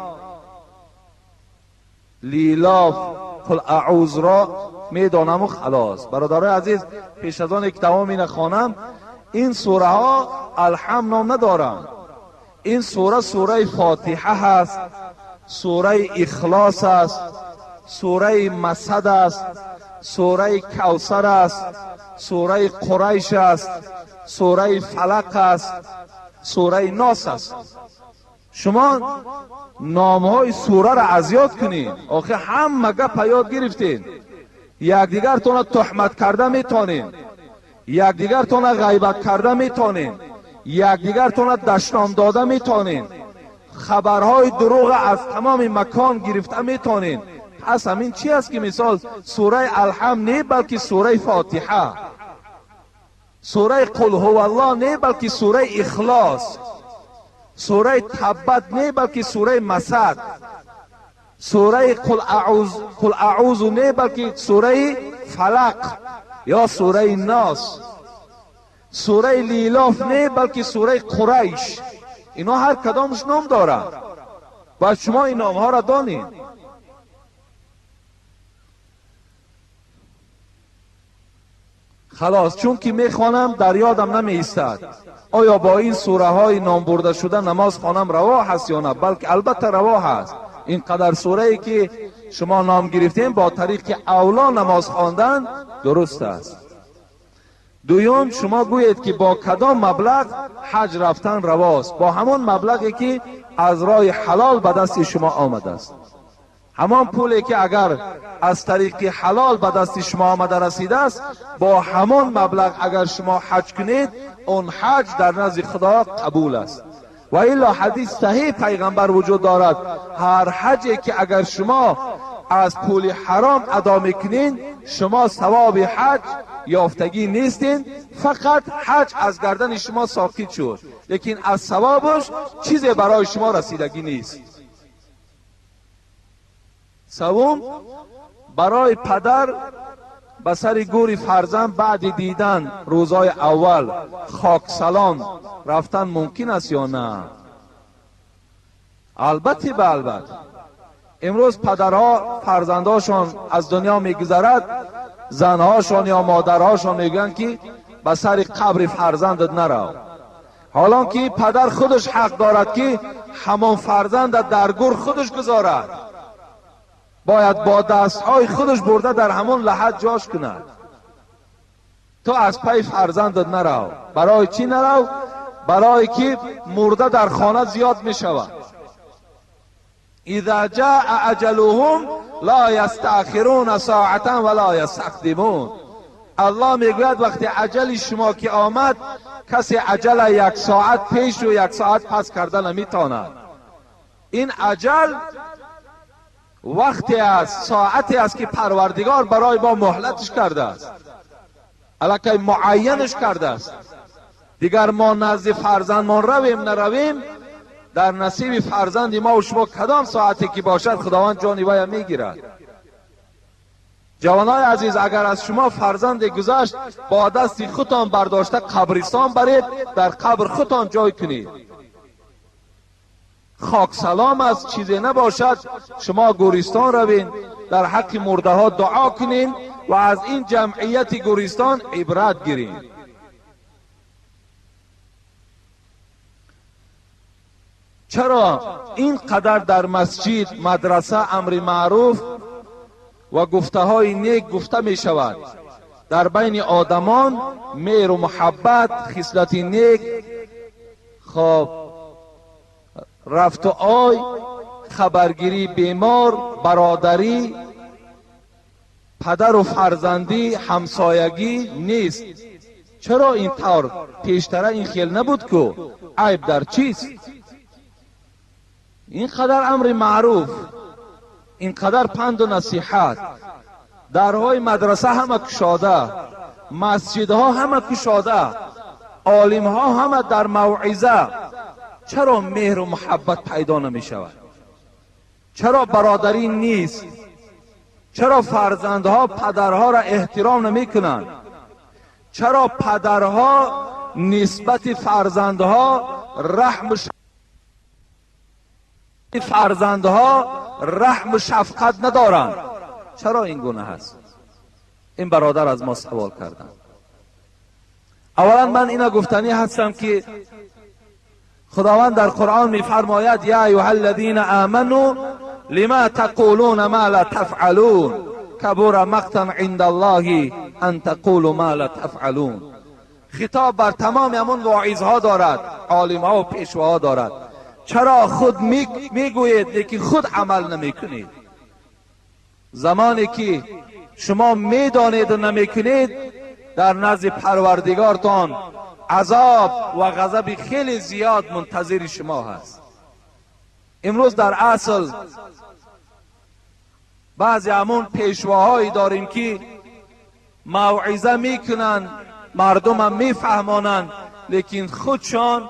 لیلاف، قل اعوذ را میدانم و خلاص. برادرای عزیز، پیش از آن که تمام این خوانم، این سوره ها الحمد نام ندارند. این سوره سوره فاتحه هست، سوره اخلاص است، سوره مسد است، سوره کوثر است، سوره قریش است، سوره فلق است، سوره ناس است. شما نامهای سوره را از یاد کنید. آخه همه گپ یاد گرفتین، یکدیگرتان تهمت کرده میتونین، یکدیگرتان غیبت کرده میتونین، یکدیگرتان دشنام داده میتونین، خبرهای دروغ از تمام مکان گرفته میتونین. پس همین چی است که مثال سوره الحمد نه بلکه سوره فاتحه، سوره قل هو الله نه بلکه سوره اخلاص، سوره تبت نه بلکه سوره مسد، سوره قل اعوذ نه بلکه سوره فلق یا سوره ناس، سوره لیلاف نه بلکه سوره قریش. اینا هر کدامش نام داره، باید شما این نام ها را دانید. خلاص، چون که میخوانم در یادم نمی ایستد آیا با این سوره های نام برده شده نماز خوانم روا هست یا نه؟ بلکه البته روا هست. اینقدر سوره ای که شما نام گرفتین با طریق اولا نماز خواندن درست است. دوم، شما گویید که با کدام مبلغ حج رفتن رواست؟ با همان مبلغی که از راه حلال به دست شما آمده است. همان پولی که اگر از طریق حلال به دست شما آمده رسیده است، با همان مبلغ اگر شما حج کنید، اون حج در نزد خدا قبول است. و الا حدیث صحیح پیغمبر وجود دارد، هر حجی که اگر شما از پول حرام ادا میکنین، شما ثواب حج یافتگی نیستین، فقط حج از گردن شما ساقط شد، لیکن از ثوابش چیزی برای شما رسیدگی نیست. سوم، برای پدر به سر گور فرزند بعد دیدن روزای اول خاک سلام رفتن ممکن است یا نه؟ البته به البته. امروز پدرها فرزنداشان از دنیا میگذرد، زنهاشان یا مادرهاشان میگن که به سر قبر فرزندت نرو، حالان که پدر خودش حق دارد که همان فرزند در گور خودش گذارد، باید با دستهای خودش برده در همان لحد جاش کند. تو از پی فرزندت نرو. برای چی نرو؟ برای که مرده در خانه زیاد می شود. اذا جاء اجلهم لا یستأخرون ساعة ولا یستقدمون. الله میگوید وقتی اجل شما که آمد، کسی اجل یک ساعت پیش و یک ساعت پس کرده نمیتواند. این اجل وقتی است، ساعتی است که پروردگار برای ما مهلتش کرده است، الکی معینش کرده است. دیگر ما نزد فرزندمان رویم نرویم، در نصیب فرزند ما و شما کدام ساعتی که باشد خداوند جان وی میگیرد. جوانای عزیز، اگر از شما فرزند گذشت، با دست خودتان برداشته قبرستان برید، در قبر خودتان جای کنید. خاک سلام است، چیزی نباشد، شما گورستان روین، در حق مرده ها دعا کنین و از این جمعیت گورستان عبرت گیرین. چرا اینقدر در مسجد، مدرسه امر معروف و گفته های نیک گفته می شود؟ در بین آدمان مهر و محبت، خصلت نیک، خب رفت و آی، خبرگیری بیمار، برادری، پدر و فرزندی، همسایگی نیست. چرا این طور؟ پیشتره این خیل نبود که عیب در چیست؟ اینقدر امر معروف، اینقدر پند و نصیحت، درهای مدرسه همه کشاده، مسجدها همه کشاده، عالمها همه در موعظه، چرا مهر و محبت پیدا نمی شود؟ چرا برادری نیست؟ چرا فرزندها پدرها را احترام نمی کنند؟ چرا پدرها نسبت فرزندها رحم و شفقت ندارند؟ چرا این گونه هست؟ این برادر از ما سوال کردند. اولا من اینا گفتنی هستم که خداوند در قرآن میفرماید یا ایها الذین آمنوا لما تقولون ما لا تفعلون کبر مقتا عند الله ان تقولوا ما لا تفعلون. خطاب بر تمام همون واعظها دارد، عالمها و پیشواها دارد. چرا خود میگویید لیکن خود عمل نمیکنید؟ زمانی که شما میدانید و نمیکنید، در نزد پروردگارتان عذاب و غضب خیلی زیاد منتظر شما هست. امروز در اصل بعضی همون پیشواهایی داریم که موعظه میکنن، مردم هم میفهمانند، لیکن خودشان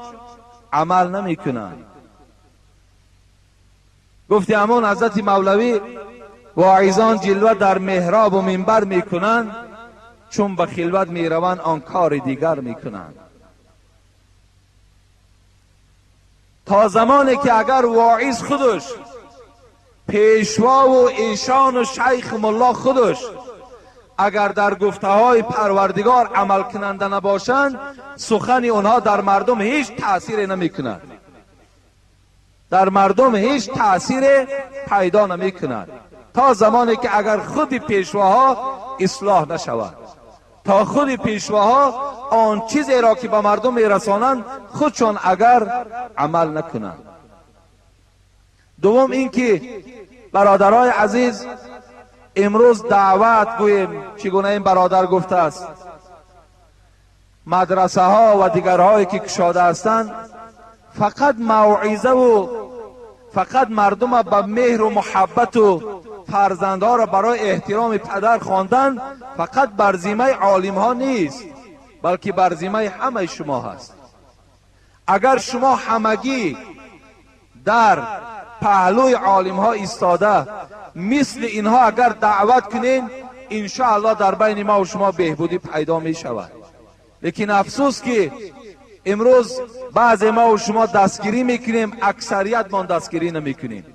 عمل نمیکنن. گفتی همون حضرت مولوی واعظان جلوه در محراب و منبر میکنند، چون به خلوت میروند آن کار دیگر میکنند. تا زمانی که اگر واعظ خودش، پیشوا و ایشان و شیخ ملا خودش اگر در گفته های پروردگار عمل کننده نباشند، سخن اونها در مردم هیچ تأثیری نمی کند، در مردم هیچ تأثیر پیدا نمی کند. تا زمانی که اگر خود پیشواها اصلاح نشود، تا خود پیشواها آن چیزی را که به مردم میرسانند خودشان اگر عمل نکنند. دوم اینکه برادرای عزیز، امروز دعوت گوییم چگونه این برادر گفته است، مدرسه ها و دیگرهایی که کشاده هستند فقط موعظه و فقط مردم به مهر و محبت و فرزندها را برای احترام پدر خواندن فقط بر ذمه عالم ها نیست، بلکه بر ذمه همه شما هست. اگر شما همگی در پهلوی عالم ها ایستاده مثل اینها اگر دعوت کنین، انشاءالله در بین ما و شما بهبودی پیدا می شود. لیکن افسوس که امروز بعض ما و شما دستگیری میکنیم، اکثریت ما دستگیری نمیکنیم.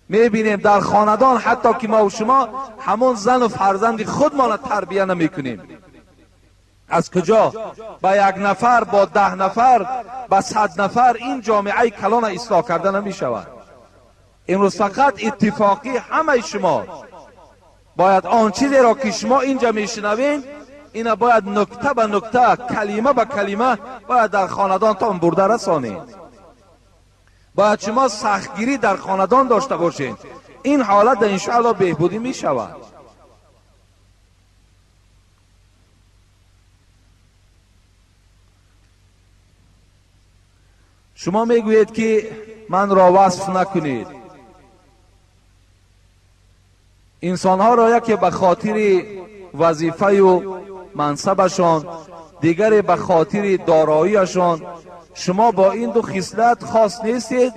میبینیم در خاندان حتی که ما و شما همون زن و فرزند خودمان تربیه نمیکنیم. از کجا با یک نفر، با 10 نفر، با 100 نفر این جامعه کلان اصلاح کرده نمیشود. امروز فقط اتفاقی همه شما باید آن چیزی را که شما اینجا میشنوین، اینا باید نکته به نکته، کلمه به کلمه باید در خاندانتان برده رسانید. باید شما سختگیری در خاندان داشته باشید. این حالت انشاءالله بهبودی می شود. شما میگویید که من را وصف نکنید. انسانها را یکی به خاطر وظیفه و منصبشان، دیگری به خاطر داراییشان. شما با این دو خصلت خاص نیستید.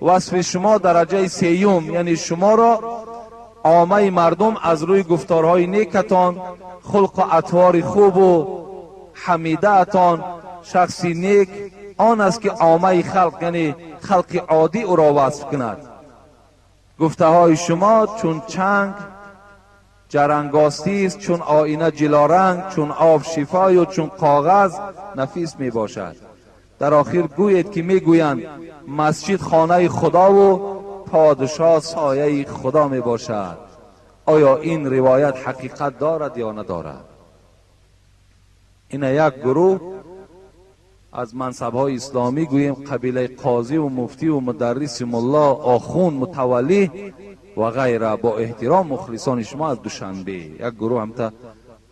وصف شما درجه سیوم، یعنی شما را عامه مردم از روی گفتارهای نیکتان، خلق و اطوار خوب و حمیده‌تان، شخصی نیک آن است که عامه خلق، یعنی خلق عادی، او را وصف کند. گفته های شما چون چنگ جرنگاستی است، چون آینه جلارنگ، چون آب شفای و چون کاغذ نفیس می باشد. در آخر گویید که می گویند مسجد خانه خدا و پادشاه سایه خدا می باشد. آیا این روایت حقیقت دارد یا ندارد؟ این یک گروه از منصب‌های اسلامی، گوییم قبیله قاضی و مفتی و مدرس، ملا، آخوند، متولی و غیره. با احترام مخلصان شما از دوشنبه. یک گروه هم تا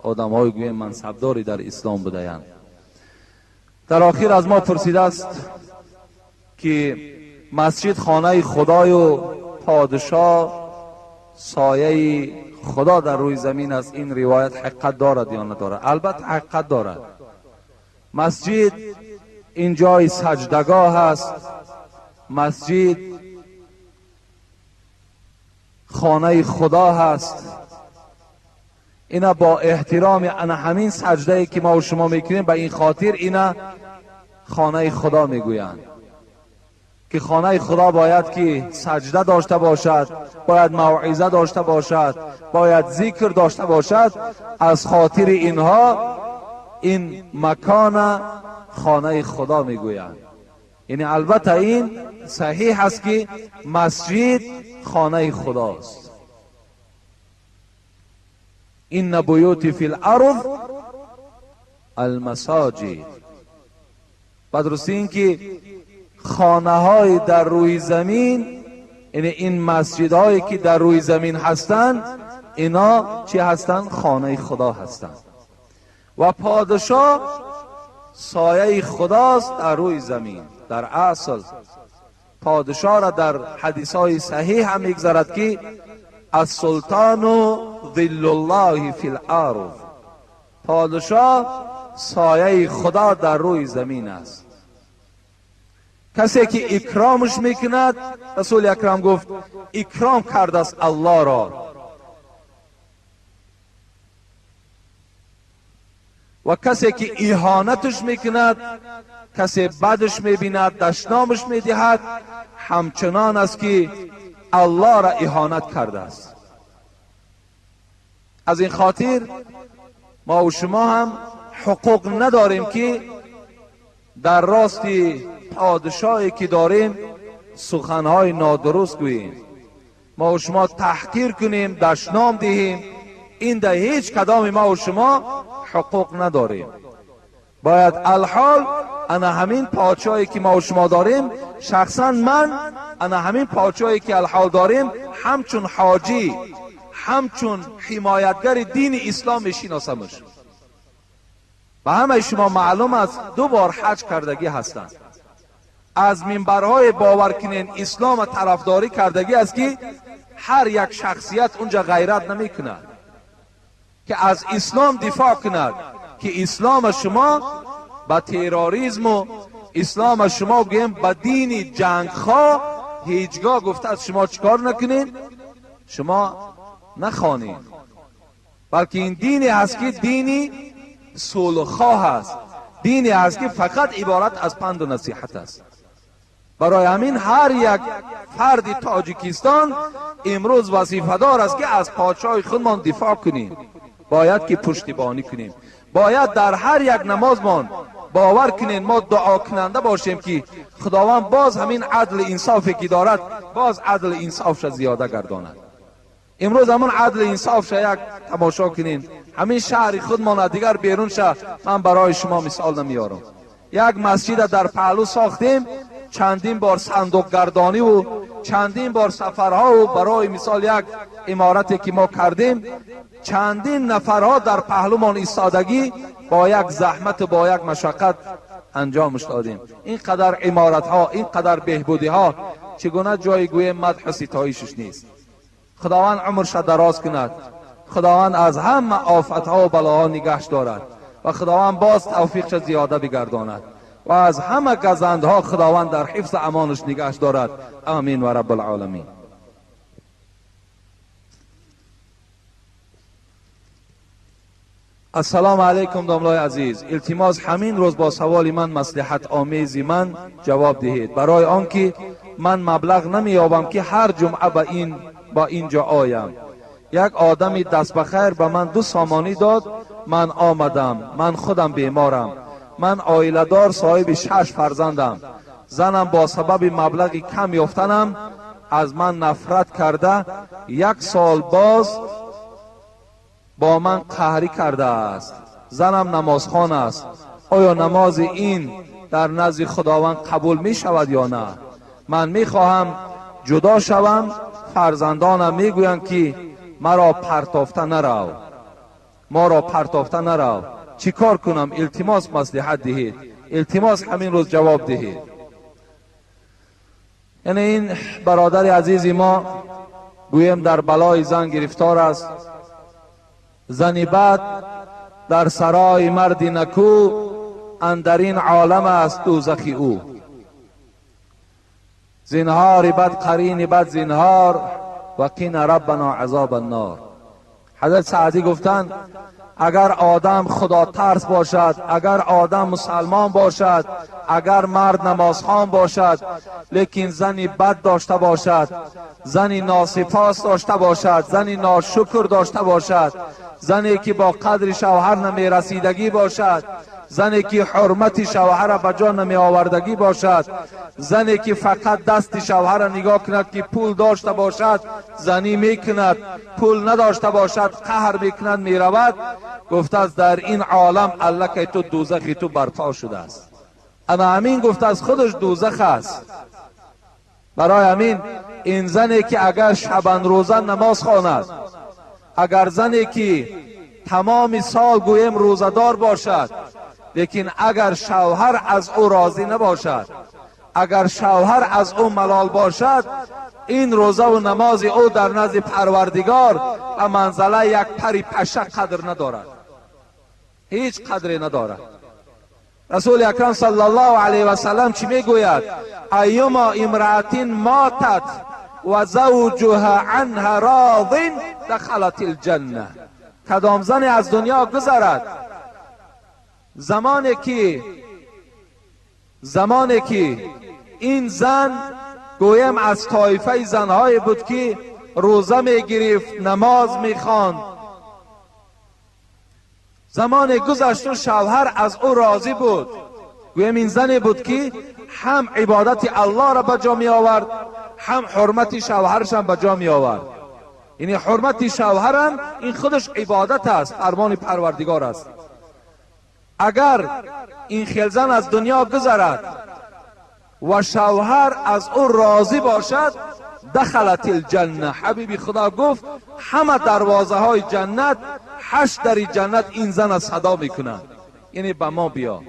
آدم های گوییم منصبداری در اسلام بودند. در آخر از ما پرسیده است که مسجد خانه خدای و پادشاه سایه خدا در روی زمین است، این روایت حقیقت دارد یا ندارد؟ البته حقیقت دارد. مسجد این جای سجدگاه است، مسجد خانه خدا هست. اینا با احترام انا همین سجده که ما و شما میکنیم، به این خاطر اینا خانه خدا میگویند که خانه خدا باید که سجده داشته باشد، باید موعظه داشته باشد، باید ذکر داشته باشد. از خاطر اینها این مکان خانه خدا میگویند. یعنی البته این صحیح است که مسجد خانه خداست. این بیوت فی الارض المساجد. بدرستی این که خانه های در روی زمین، یعنی این مسجد هایی که در روی زمین هستند، اینا چی هستند؟ خانه خدا هستند. و پادشاه سایه خداست در روی زمین. در اصل پادشاه را در حدیث های صحیح هم میگذرد که السلطان ظل الله فی الارض، پادشاه سایه خدا در روی زمین است. کسی که اکرامش میکند، رسول اکرم گفت اکرام کرده است الله را. و کسی که اهانتش میکند، کسی بدش میبیند، دشنامش میدهد، همچنان است که الله را اهانت کرده است. از این خاطر ما و شما هم حقوق نداریم که در راست پادشاهی که داریم سخنهای نادرست گوییم، ما و شما تحقیر کنیم، دشنام دهیم. این در هیچ کدام ما و شما حقوق نداریم. باید الحال انا همین پادشاهی که ما و شما داریم، شخصا من انا همین پادشاهی که الحال داریم همچون حاجی، همچون حمایتگر دین اسلام میشناسمش. به همه شما معلوم است 2 بار حج کردگی هستند. از منبرهای باور کنین اسلام طرفداری کردگی است که هر یک شخصیت اونجا غیرت نمی کند که از اسلام دفاع کند، که اسلام شما به تروریسم و اسلام شما گویم به دین جنگخواه هیچگاه گفته از شما چیکار نکنین، شما نخوانین، بلکه این دینی هست که دینی صلح‌خواه است، دینی هست که فقط عبارت از پند و نصیحت است. برای همین هر یک فرد تاجیکستان امروز وظیفه دار است که از پادشاه خودمان دفاع کنیم، باید که پشتیبانی کنیم، باید در هر یک نمازمان باور کنیم، ما دعا کننده باشیم که خداوند باز همین عدل انصافی که دارد باز عدل انصافش زیاده گرداند. امروز همون عدل انصافش یک تماشا کنین، همین شهر خودمان دیگر بیرون شه، من برای شما مثال نمیارم. یک مسجد در پهلو ساختیم، چندین بار صندوق گردانی و چندین بار سفرها و برای مثال یک عمارتی که ما کردیم، چندین نفرها در پهلومان ایستادگی با یک زحمت و با یک مشقت انجامش دادیم. اینقدر عمارت ها، اینقدر بهبودی ها، چگونه جای گوی مدح و ستایشش نیست. خداوند عمرش دراز کند، خداوند از همه آفتها و بلاها نگهش دارد و خداوند باز توفیقش زیاده بگرداند و از همه گزندها خداوند در حفظ امانش نگهش دارد. آمین و رب العالمین. السلام علیکم داملای عزیز، التماس همین روز با سوال من مصلحت آمیز من جواب دهید، برای آنکه من مبلغ نمییابم که هر جمعه با اینجا آیم. یک آدمی دست بخیر به من 2 سامانی داد، من آمدم. من خودم بیمارم، من عائله دار صاحب 6 فرزندم. زنم با سبب مبلغ کم یافتنم از من نفرت کرده، 1 سال باز با من قهری کرده است. زنم نمازخوان است، آیا نماز این در نزد خداوند قبول می شود یا نه؟ من می خواهم جدا شوم، فرزندانم می گویند که مرا پرتافته نرو، ما را پرتافته نرو. چی کار کنم؟ التماس مصلحت دهید، التماس همین روز جواب دهید. یعنی این برادر عزیز ما گویم در بلای زن گرفتار است. زنی بد در سرای مرد نکو، اندرین عالم است دوزخ او. زنهار بد قرین بد زنهار، و قینا ربنا عذاب النار. حضرت سعدی گفتند اگر آدم خدا ترس باشد، اگر آدم مسلمان باشد، اگر مرد نمازخوان باشد، لیکن زنی بد داشته باشد، زنی ناسپاس داشته باشد، زنی ناشکر داشته باشد، زنی که با قدر شوهر نمیرسیدگی باشد، زنی که حرمت شوهر به جا نمی آوردگی باشد، زنی که فقط دست شوهر نگاه کند که پول داشته باشد زنی میکند، پول نداشته باشد قهر میکند میرود، گفته است در این عالم الله تو دوزخی تو برپا شده است. اما همین گفته از خودش دوزخ است. برای همین این زنی که اگر شبان روزه نماز خواند، اگر زنی که تمام سال گویم روزه‌دار باشد، لیکن اگر شوهر از او راضی نباشد، اگر شوهر از او ملال باشد، این روزه و نماز او در نزد پروردگار به منزله یک پری پشه قدر ندارد، هیچ قدری ندارد. رسول اکرم صلی الله علیه و سلم چی میگوید؟ ایما امرأة ماتت و زوجها عنها راض دخلت الجنه. کدام زن از دنیا گذرد زمانی که این زن گویم از طایفه زنهای بود که روزه میگرفت، نماز میخواند، زمان گذشت و شوهر از او راضی بود، گویم این زنی بود که هم عبادت الله را به جا می آورد، هم حرمت شوهرش هم به جا می آورد. یعنی حرمت شوهرم این خودش عبادت است، فرمان پروردگار است. اگر این خیل زن از دنیا گذرد و شوهر از او راضی باشد، دخلت الجنه. حبیبی خدا گفت همه دروازه های جنت، 8 در جنت این زن از صدا میکنند، یعنی به ما بیا.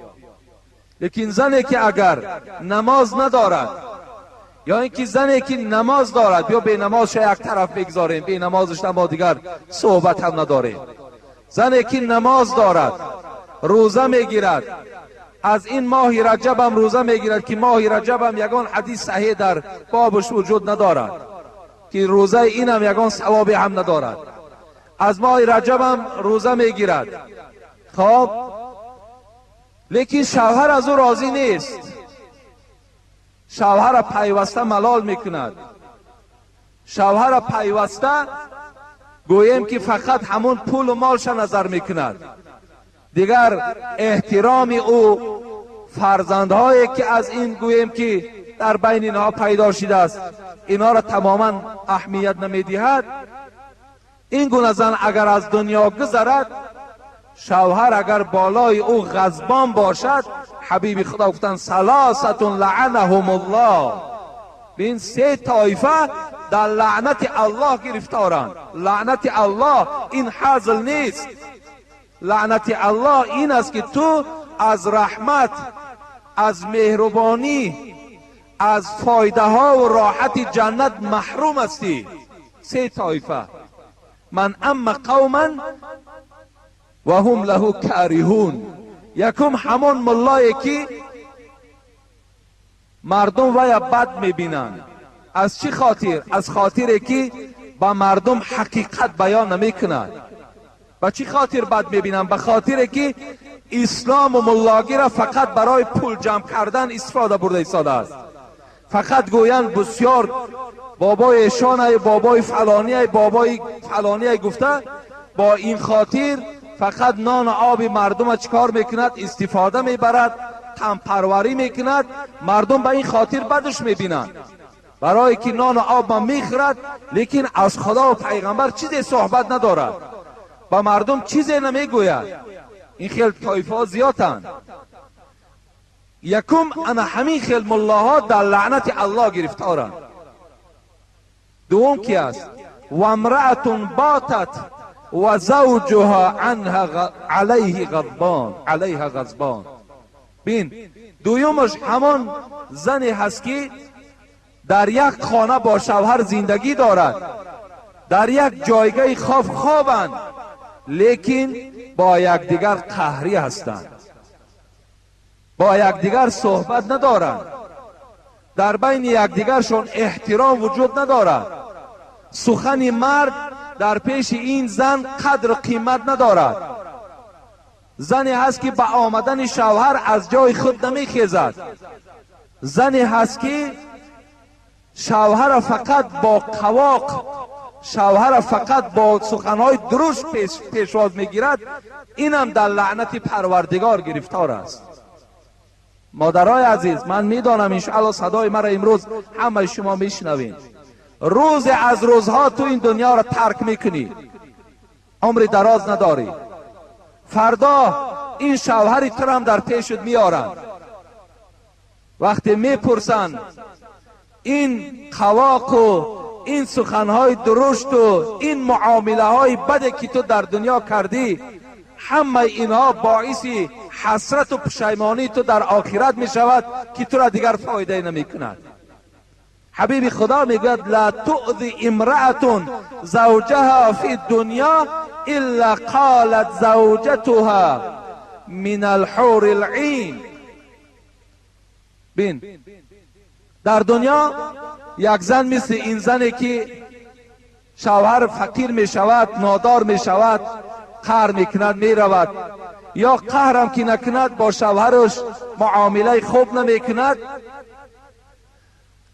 لیکن زنی که اگر نماز ندارد، یا اینکه زنی که نماز دارد، بیا به نمازش یک طرف بگذاریم، به نمازش ما دیگر صحبت هم نداریم. زنی که نماز دارد، روزه میگیرد، از این ماه رجب هم روزه میگیرد که ماه رجب هم یگان حدیث صحیح در بابش وجود ندارد که روزه این هم یگان ثوابی هم ندارد. از ماه رجب هم روزه میگیرد، خب لیکن شوهر از او راضی نیست، شوهر پیوسته ملال میکند، شوهر پیوسته گوییم که فقط همون پول و مالش نظر میکند، دیگر احترام او، فرزندهایی که از این گوییم که در بین اینها پیدا شده است، اینها را تماما اهمیت نمیدهد. این گونه زن اگر از دنیا گذرد، شوهر اگر بالای او غضبان باشد، حبیب خدا گفتن ثلاثة لعنهم الله، این 3 طایفه در لعنت الله گرفتارند. لعنت الله این حزل نیست، لعنت الله این است که تو از رحمت، از مهربانی، از فایده ها و راحت جنت محروم هستی. سه طایفه. من ام قوما و هم له کارهون. یکم همان ملایی که مردم ویا بد میبینند. از چی خاطر؟ از خاطر که با مردم حقیقت بیان نمیکند. با چی خاطر بد میبینند؟ به خاطر که اسلام و ملاگی را فقط برای پول جمع کردن استفاده برده ایستاده است. فقط گویند بسیار بابای ایشان، بابای فلانی، بابای فلانی گفته، با این خاطر فقط نان و آب مردم چیکار میکند؟ استفاده میبرد، تنپروری میکند. مردم به این خاطر بدش میبینند، برای که نان و آب ما میخورد، لیکن از خدا و پیغمبر چیزی صحبت ندارد، با مردم چیزی نمیگوید. این خیل طایفه زیادند. یکم انا همین خیل ملاها در لعنت الله گرفتارند. دوم کی است؟ و امرأة باتت و زوجها عنها علیه غضبان، علیها غضبان. بین دویمش همان زنی هست که در یک خانه با شوهر زندگی دارد، در یک جایگاه خواب خوابند، لیکن با یکدیگر قهری هستند، با یکدیگر صحبت ندارند، در بین یکدیگرشان احترام وجود ندارد. سخن مرد در پیش این زن قدر و قیمت ندارد. زنی هست که با آمدن شوهر از جای خود نمیخیزد. زنی هست که شوهر فقط با قواق، شوهر فقط با سخنهای درشت پیشواز میگیرد. اینم در لعنت پروردگار گرفتار است. مادرای عزیز، من میدانم انشاءالله صدای مرا امروز همه شما میشنوین. روز از روزها تو این دنیا را ترک میکنی، عمر دراز نداری. فردا این شوهری تو هم در پیشت میارن. وقتی میپرسن این قواق و این سخنهای درشت و این معامله های بد که تو در دنیا کردی، همه اینها باعث حسرت و پشیمانی تو در آخرت می شود که تو را دیگر فایده نمی کند. حبیب خدا میگوید لا تؤذی امرأة زوجها فی الدنیا الا قالت زوجتها من الحور العین. بین در دنیا یک زن مثل این زنی که شوهر فقیر می شود، نادار می شود، قهر می کند می رود، یا قهرم که نکند با شوهرش معامله خوب نمی کند،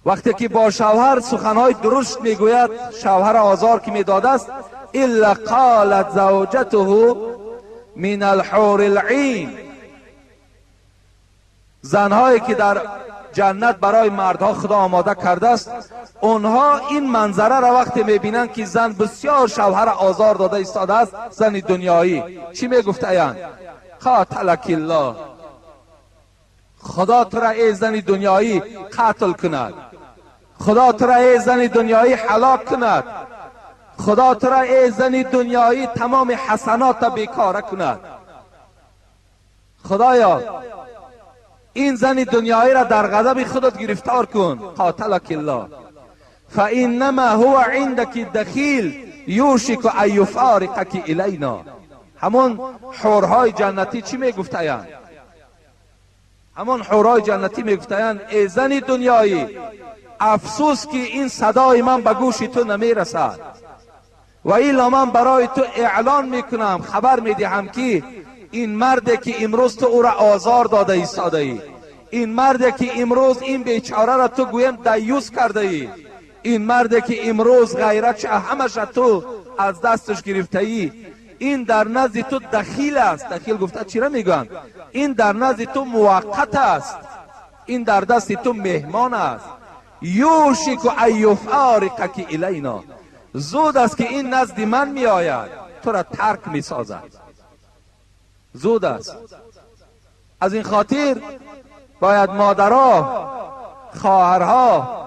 وقتی که با شوهر سخنهای درشت میگوید، شوهر آزار که میداده است، الا قالت زوجته من الحور العین. زنهایی که در جنت برای مردها خدا آماده کرده است، اونها این منظره را وقتی میبینند که زن بسیار شوهر آزار داده ایستاده است، زن دنیایی چی میگفتند؟ قاتلک الله، خدا تو را ای زن دنیایی قتل کند، خدا تو را ای زن دنیایی هلاک کند، خدا تو را ای زن دنیایی تمام حسنات را بیکاره کند. خدایا این زن دنیایی را در غضب خودت گرفتار کن. قاتلک الله فانما هو عندك دخیل یوشک ان یفارقک الینا. همون حورهای جنتی چی میگفتند؟ همون حورهای جنتی میگفتند ای زن دنیایی، افسوس که این صدای من به گوش تو نمیرسد، و الا من برای تو اعلان میکنم، خبر میدهم که این مرد که امروز تو او را آزار داده ایستاده ای، این مرد که امروز این بیچاره را تو گویم دیوس کرده ای، این مرد که امروز غیرت همش تو از دستش گرفته ای، این در نزد تو دخیل است. دخیل گفته چی را میگن؟ این در نزد تو موقت است، این در دست تو مهمان است. یوشک ان یفارقک الینا، زود است که این نزد من می آید، تو را ترک می سازد. زود است. از این خاطر باید مادرها، خواهرها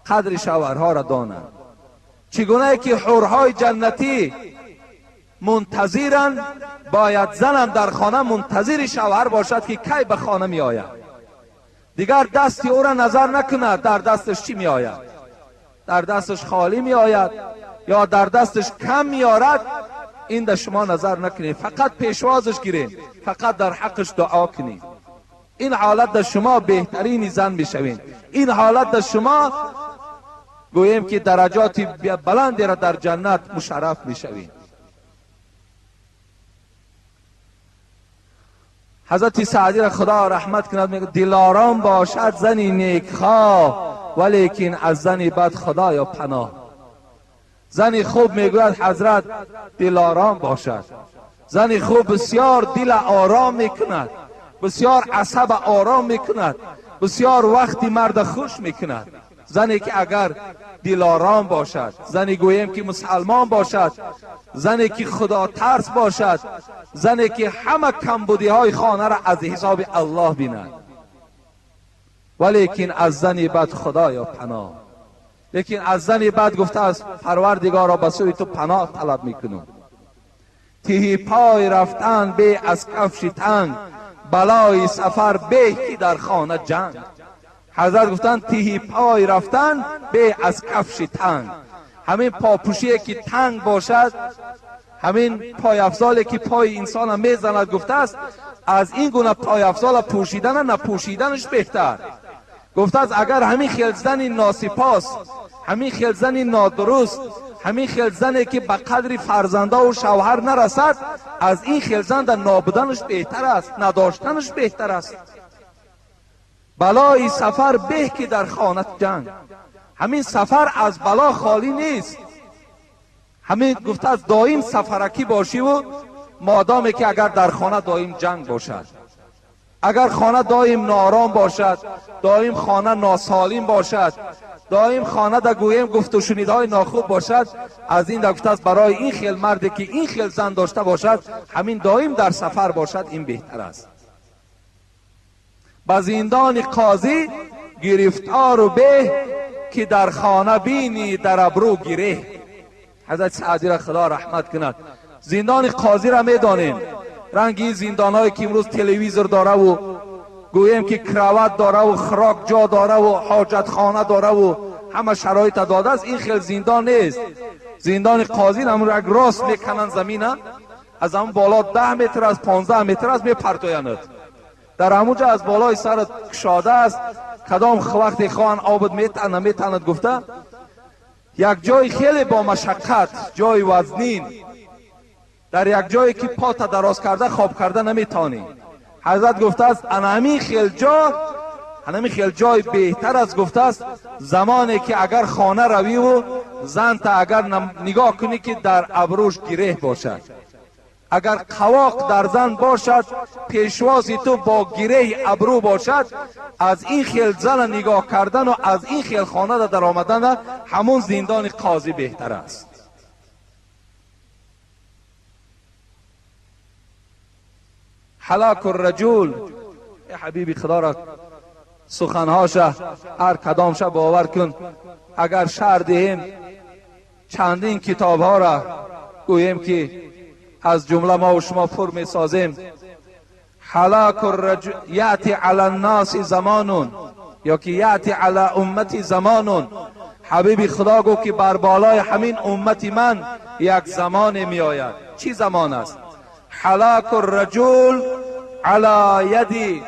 قدر شوهرها را دانند. چگونه که حورهای جنتی منتظرند، باید زنم در خانه منتظر شوهر باشد که کی به خانه می آید. دیگر دستی او را نظر نکند در دستش چی می آید. در دستش خالی می آید یا در دستش کم می آرد، این در شما نظر نکنید، فقط پیشوازش گیرین، فقط در حقش دعا کنید. این حالت در شما بهترین زن میشوین. این حالت در شما گوییم که درجات بلندی را در جنت مشرف میشوین. حضرت سعدی را خدا رحمت کند، میگه دلارام باشد زنی نیکخواه، ولیکن از زنی بد خدایا پناه. زنی خوب میگوید حضرت دلارام باشد. زنی خوب بسیار دل آرام میکند، بسیار عصب آرام میکند، بسیار وقتی مرد خوش میکند. زنی که اگر دلارام باشد، زنی گوییم که مسلمان باشد، زنی که خدا ترس باشد، زنی که همه کمبودی های خانه را از حساب الله بیند، ولیکن از زنی بد خدایا پناه. لیکن از زنی بد گفته است پروردگارا به سوی تو پناه طلب میکنم. تهی پای رفتن به از کفش تنگ، بلای سفر به که در خانه جنگ. حضرت گفتن تهی پای رفتن به از کفش تنگ. همین پاپوشی که تنگ باشد، همین پای افزالی که پای انسان میزند، گفته است از این گونه پای افزال پوشیدن نپوشیدنش بهتر. گفته است اگر همین خیل زن ناسپاس، همین خیل زن نادرست، همین خیل زنی که به قدر فرزنده و شوهر نرسد، از این خیل زن در نابودنش بهتر است، نداشتنش بهتر است. بلای سفر به که در خانه جنگ. همین سفر از بلا خالی نیست. همین گفته از دائم سفرکی باشی و مادامی که اگر در خانه دائم جنگ باشد، اگر خانه دائم نارام باشد، دائم خانه ناسالم باشد، دائم خانه در گویم گفت و شنیدهای ناخوب باشد، از این گفته است برای این خیل مردی که این خیل زن داشته باشد، همین دائم در سفر باشد، این بهتر است. به زندان قاضی گرفتار و به که در خانه بینی در ابرو گیره. حضرت سعدی را خدا رحمت کند. زندان قاضی را میدانیم، رنگی زندان هایی که امروز تلویزیون داره و گوییم که کراوات داره و خراک جا داره و حاجت خانه داره و همه شرایط داده است، این خیلی زندان نیست. زندان قاضی همون یک راست میکنن زمینه، از همون بالا 10 متر از 15 متر از میپرتویند، در همونجا از بالای سرت کشاده است، کدام وقتی خواهن آبد میتنه میتند. گفته یک جای خیلی با مشقت، جای وزنین، در یک جایی که پات دراز کرده خواب کرده نمیتانی. حضرت گفته است انمی خیل جا، انمی خیل جای بهتر است. گفته است زمانی که اگر خانه روی و زن تا اگر نگاه کنی که در ابروش گره باشد، اگر قواق در زن باشد، پیشوازی تو با گره ابرو باشد، از این خیل زن نگاه کردن و از این خیل خانه در آمدن همون زندان قاضی بهتر است. حلاک الرجل، ای حبیبی خدا را سخنهاش هر کدامش باور کن. اگر شرح دهیم چندین کتاب ها را گوییم که از جمله ما و شما پر می سازیم. حلاک الرجل یأتی علی الناس زمان، یا که یأتی علی امتی زمان. حبیبی خدا گفت که بر بالای همین امتی من یک زمان می آید. چی زمان است؟ حلاک الرجل علی ید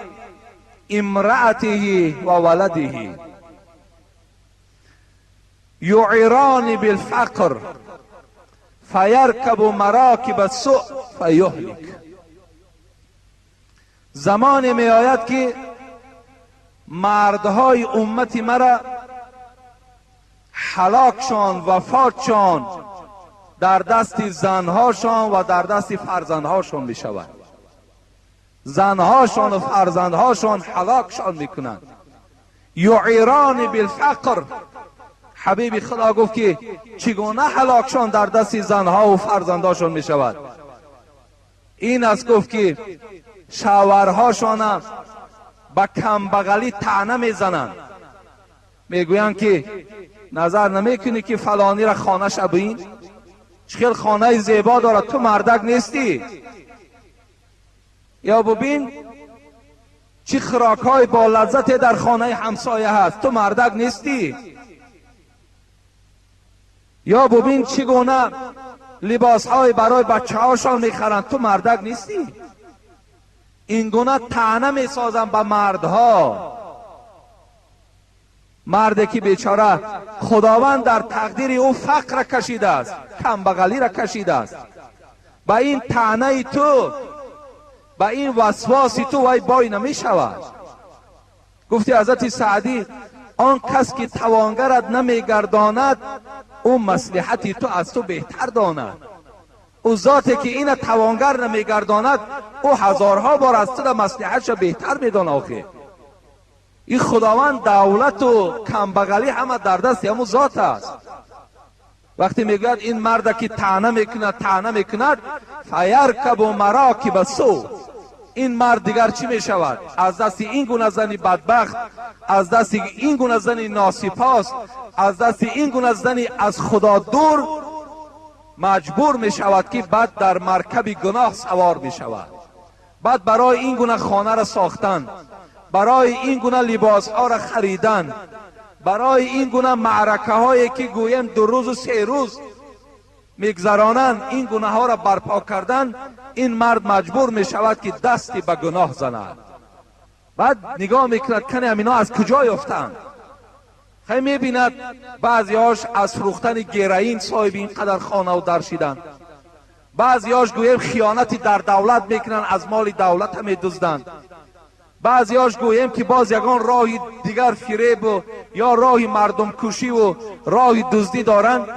امرأته و ولده یعران بالفقر فیرکب مراکب السوء فیهلک. زمان می آید که مردهای امت مرا هلاکشان، وفاتشان در دست زنهاشان و در دست فرزندهاشان می شود. زنهاشان و فرزندهاشان هلاکشان می کنند. یعیران بالفقر، حبیب خدا گفت که چگونه هلاکشان در دست زنها و فرزندهاشان می شود. این است گفت که شوهرهاشان به کمبغلی طعنه میزنند، میگویند که نظر نمیکنی که فلانی را خانه ببین، چه خانه زیبا دارد، تو مردک نیستی، یا ببین چه خوراک‌های با لذت در خانه همسایه هست، تو مردک نیستی. یا ببین چگونه لباس های برای بچه هاشان میخرند، تو مردک نیستی. این گونه طعنه میسازن به مردها. مردی که بیچاره خداوند در تقدیر او فقر را کشیده است، کمبغلی را کشیده است، به این طعنه تو، به این وسواس تو وی بای نمی شود. گفتی حضرت سعدی آن کس که توانگرت نمیگرداند او مصلحتی تو از تو بهتر داند. او ذاتی که این توانگر نمیگرداند او هزارها بار از تو مصلحتش بهتر میداند. آخه این خداوند دولت و کمبغلی همه در دست همون ذات است. وقتی میگوید این مرد که طعنه میکند طعنه میکند، فیرکب مراکب سوء، این مرد دیگر چی میشود؟ از دست این گونه زنی بدبخت، از دست این گونه زنی ناسپاس، از دست این گونه زنی از خدا دور، مجبور میشود که بعد در مرکب گناه سوار میشود. بعد برای این گونه خانه را ساختن، برای این گونه لباس ها را خریدن، برای این گونه معرکه هایی که گویم 2 روز و 3 روز میگذرانند، این گونه ها را برپا کردن، این مرد مجبور می شود که دستی به گناه زند. بعد نگاه میکند کنه همینا از کجا یافتند. خیلی میبیند بعضیاش از فروختن گرائین صاحب این قدر خانه و در شدند، بعضیاش گویم خیانتی در دولت میکنند، از مال دولت هم میدزدند، بعضیاش گویم که باز یگان راه دیگر فریب و یا راه مردم کشی و راه دزدی دارند.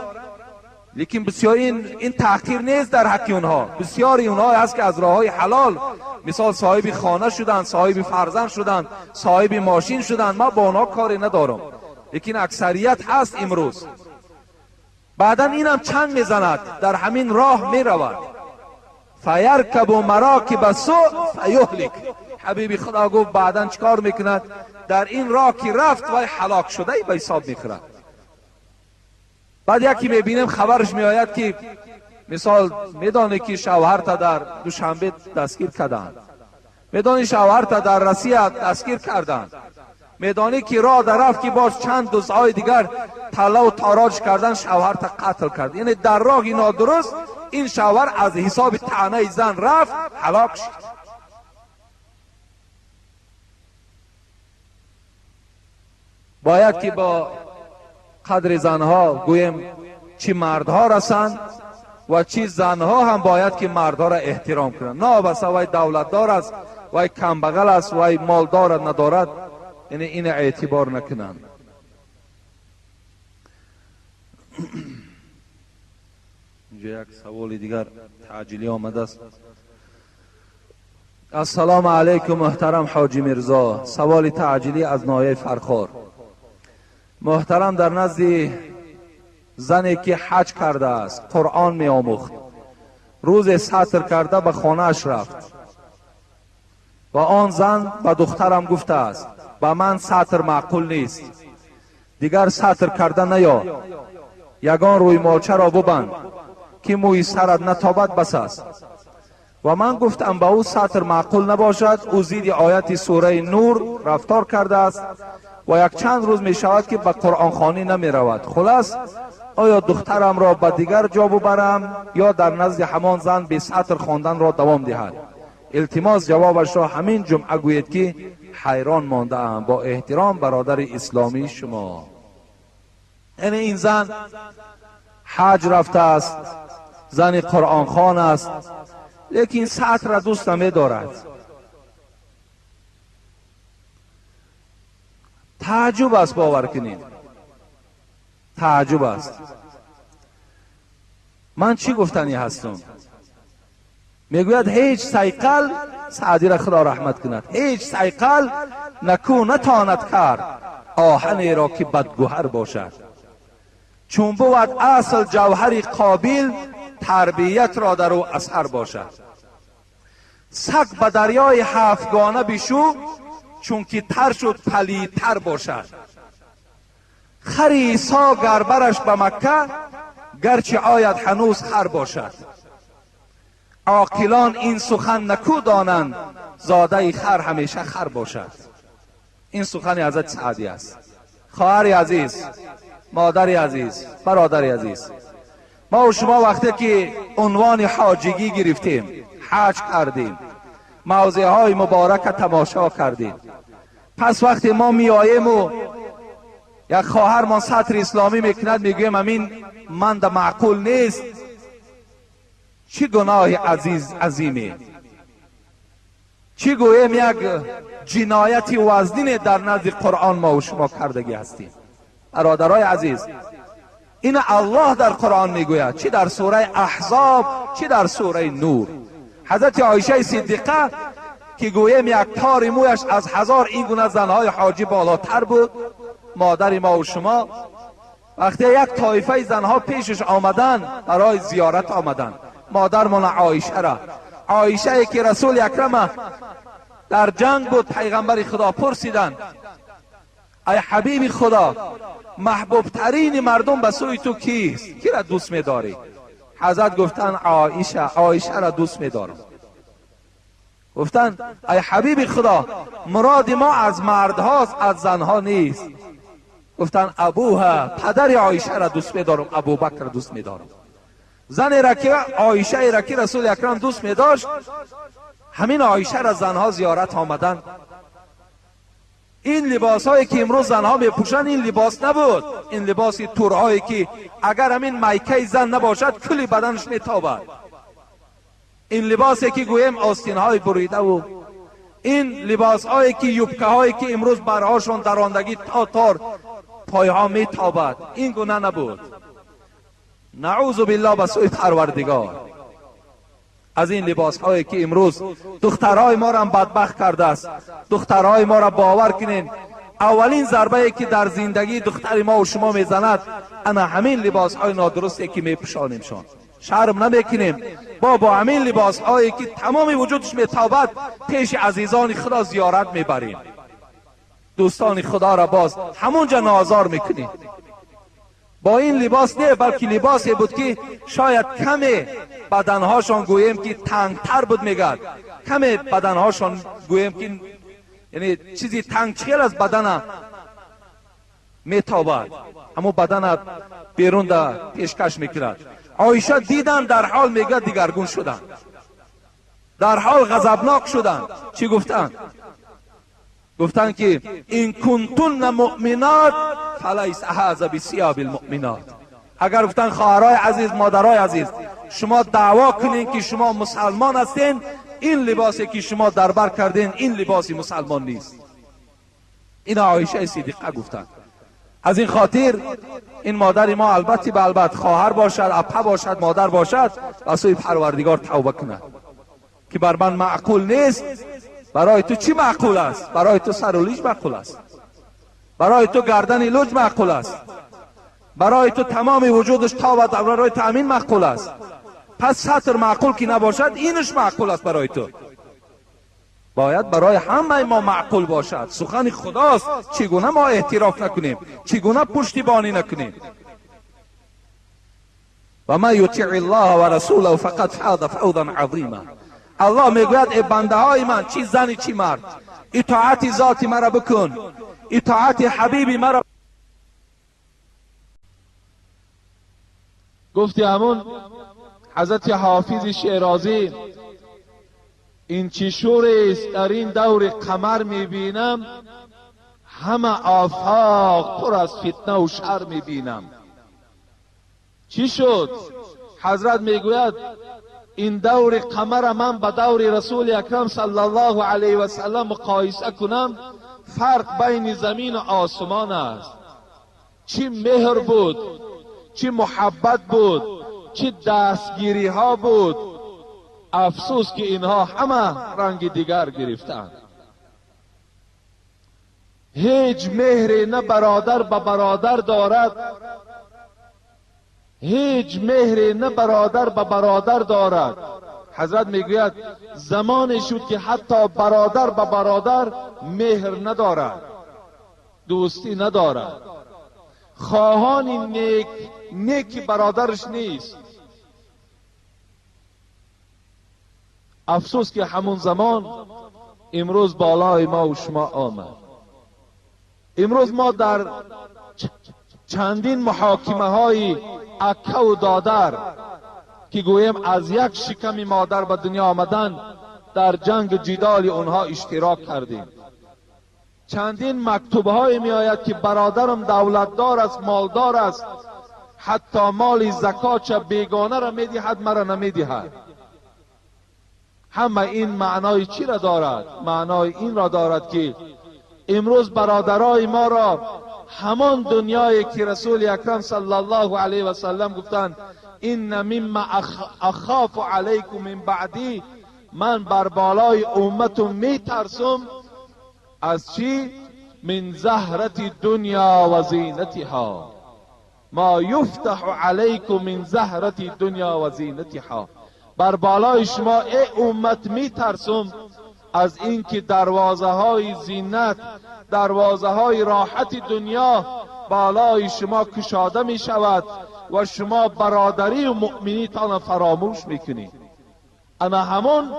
لیکن بسیار این تحقیر نیست در حق اونها. بسیاری اونها هست که از راه های حلال، مثال صاحب خانه شدن، صاحب فرزند شدن، صاحب ماشین شدن، ما با اونها کاری ندارم، لیکن اکثریت هست امروز. بعدا اینم چند میزند، در همین راه میرود. فیرکب مراکب سوء فیهلک. حبیبی خدا گفت بعدا چکار میکند؟ در این راه که رفت وای هلاک شده ای به حساب میخورد. بعد یکی میبینیم خبرش میآید که مثال میدانی که شوهر تا در دوشنبه دستگیر کردند، میدانی شوهر تا در روسیه دستگیر کردند، میدانی که راه در رفت که باز چند دزدهای دیگر طلا و تاراج کردن، شوهر تا قتل کرد. یعنی در راه نادرست این شوهر از حساب طعنه زن رفت، هلاک شد. باید که با قدر زنها گویم چی مردها رسند و چی زنها هم باید که مردها را احترام کنند. نه بس وای دولتدار است، وای کمبغل است، وای مالدار ندارد، یعنی این اعتبار نکنند. اینجا یک سوال دیگر تعجیلی آمده است. السلام علیکم محترم حاجی میرزا، سوال تعجیلی از ناحیه فرخار. محترم در نزد زنی که حج کرده است قرآن می آموخت، روز ستر کرده به خانه‌اش رفت و آن زن به دخترم گفته است به من ستر معقول نیست، دیگر ستر کرده نیا، یگان روی مالچه را ببند که موی سرت نتابد بس است. و من گفتم به او ستر معقول نباشد، او زیر آیت سوره نور رفتار کرده است و یک چند روز می شود که به قرآن خوانی نمی رود. خلاص آیا دخترم را به دیگر جا ببرم یا در نزد همان زن به ستر خواندن را دوام دهد؟ التماس جوابش را همین جمعه گوید که حیران مانده ام. با احترام برادر اسلامی شما. یعنی این زن حج رفته است، زن قرآن خوان است، لیکن ستر را دوست نمی دارد. تعجب است، باور کنید تعجب است. من چی گفتنی هستم؟ میگوید هیچ سیقل، سعدی را خدا رحمت کند، هیچ سیقل نکو نتاند کرد آهنی را که بدگوهر باشد. چون بود اصل جوهری قابل، تربیت را در او اثر باشد. سگ به دریای هفتگانه بشو، چون که تر شد پلیدتر باشد. خر عیسی گربرش به مکه، گرچه آید هنوز خر باشد. عاقلان این سخن نکو دانند، زاده خر همیشه خر باشد. این سخن حضرت سعدی است. خواهر عزیز، مادر عزیز، برادر عزیز، ما و شما وقتی که عنوان حاجگی گرفتیم، حج کردیم، موضع های مبارک تماشا کردیم، پس وقتی ما میاییم و یک خواهرمان سطر اسلامی میکند، میگویم امین من ده معقول نیست. چی گناه عزیز عظیمی، چی گویم یک جنایت وزنین در نزد قرآن ما و شما کردگی هستیم. برادرای عزیز، این الله در قرآن میگوید، چی در سوره احزاب، چی در سوره نور. حضرت عایشه صدیقه که گویم یک تار مویش از 1000 این گونه زنهای حاجی بالاتر بود، مادر ما و شما، وقتی یک طایفه زنها پیشش آمدن برای زیارت آمدن، مادرمان عایشه را، عایشه که رسول اکرم در جنگ بود، پیغمبر خدا پرسیدن ای حبیب خدا، محبوب ترین مردم به سوی تو کیست؟ کی را دوست می‌داری؟ حضرت گفتن عایشه، عایشه را دوست می‌دارم. گفتن ای حبیب خدا، مراد ما از مردهاست، از زنها نیست. گفتن ابوها، پدر عایشه را دوست می‌دارم، ابوبکر را دوست می‌دارم. زن را که عایشه را که رسول اکرم دوست می‌داشت، همین عایشه را زنها زیارت آمدن. این لباس هایی که امروز زنها میپوشند این لباس نبود، این لباس تورهایی که اگر همین میکه زن نباشد کلی بدنش میتابد. این لباسی که گویم آستین های بریده و این لباس هایی که یوبکه هایی که امروز برهاشون دراندگی تا تار پایها میتابد، این گونه نبود. نعوذ بالله به سوی پروردگار از این لباس هایی که امروز دخترهای ما را بدبخت کرده است. دخترهای ما را باور کنین، اولین ضربه ای که در زندگی دختر ما و شما میزند انا همین لباس های نادرستی که میپوشانیمشان. شرم نمیکنیم با همین لباس هایی که تمام وجودش میتابد پیش عزیزان خدا زیارت میبریم، دوستان خدا را باز همونجا نازار میکنیم. با این لباس نه، بلکه لباسی بود که شاید کمی بدنهاشان گوییم که تنگتر بود، میگد کمی بدنهاشان گوییم که یعنی چیزی تنگ چیل از بدن میتابد، همون بدن بیرون دا پیشکش میکرد. عایشه دیدن در حال میگه دیگرگون شدن، در حال غضبناک شدن. چی گفتن؟ گفتن که این کنتن مؤمنات فلیس هذا بثياب المؤمنات. اگر گفتن خواهرای عزیز، مادرای عزیز، شما دعوا کنین که شما مسلمان هستین، این لباسی که شما دربر کردین این لباسی مسلمان نیست. این عایشه صدیقه گفتن. از این خاطر این مادر ما البته به البته خواهر باشد، اپه باشد، مادر باشد، به سوی پروردگار توبه کند که بر من معقول نیست. برای تو چی معقول است؟ برای تو سر و لیج معقول است، برای تو گردن لوج معقول است، برای تو تمام وجودش تابد، برای تامین معقول است. پس سطر معقول که نباشد اینش معقول است برای تو. باید برای همه ما معقول باشد. سخن خداست، چگونه ما اعتراف نکنیم؟ چگونه پشتیبانی نکنیم؟ و ما یطیع الله و رسوله فقد فاز فوزا عظیما. الله میگوید ای بنده های من، چی زنی چی مرد، اطاعت ذات مرا بکن، اطاعت حبیبی مرا.
گفتی همون حضرت حافظ شیرازی، این چی شور است در این دور قمر میبینم، همه آفاق پر از فتنه و شر میبینم. چی شد؟ حضرت میگوید این دور قمر من به دور رسول اکرم صلی الله علیه و سلم مقایسه کنم، فرق بین زمین و آسمان است. چی مهر بود، چی محبت بود، چی دستگیری ها بود. افسوس که اینها همه رنگ دیگر گرفتند. هیچ مهری نه برادر به برادر دارد، هیچ مهری نه برادر به برادر دارد. حضرت میگوید زمانی شد که حتی برادر به برادر مهر ندارد، دوستی ندارد، خواهان نیک نیکی برادرش نیست. افسوس که همون زمان امروز بالای ما و شما آمد. امروز ما در
چندین محاکمه های اکه و دادر که گوییم از یک شکم مادر به دنیا آمدن، در جنگ جدال اونها اشتراک کردیم. چندین مکتوب های می آید که برادرم دولتدار است، مالدار است، حتی مال زکات بیگانه را می دهد، مرا نمی دهد. همه این معنای چی را دارد؟ معنای این را دارد که امروز برادرای ما را همان دنیایی که رسول اکرم صلی الله علیه و سلم گفتند این مما اخاف علیکم من بعدی، من بر بالای امتم می ترسم از چی؟ من زهرت دنیا و زینتها، ما یفتح علیکم من زهرت دنیا و زینتها. بر بالای شما ای امت می ترسم از اینکه دروازه های زینت، دروازه های راحت دنیا بالای شما کشاده می شود و شما برادری و مؤمنیتان فراموش میکنید. اما همون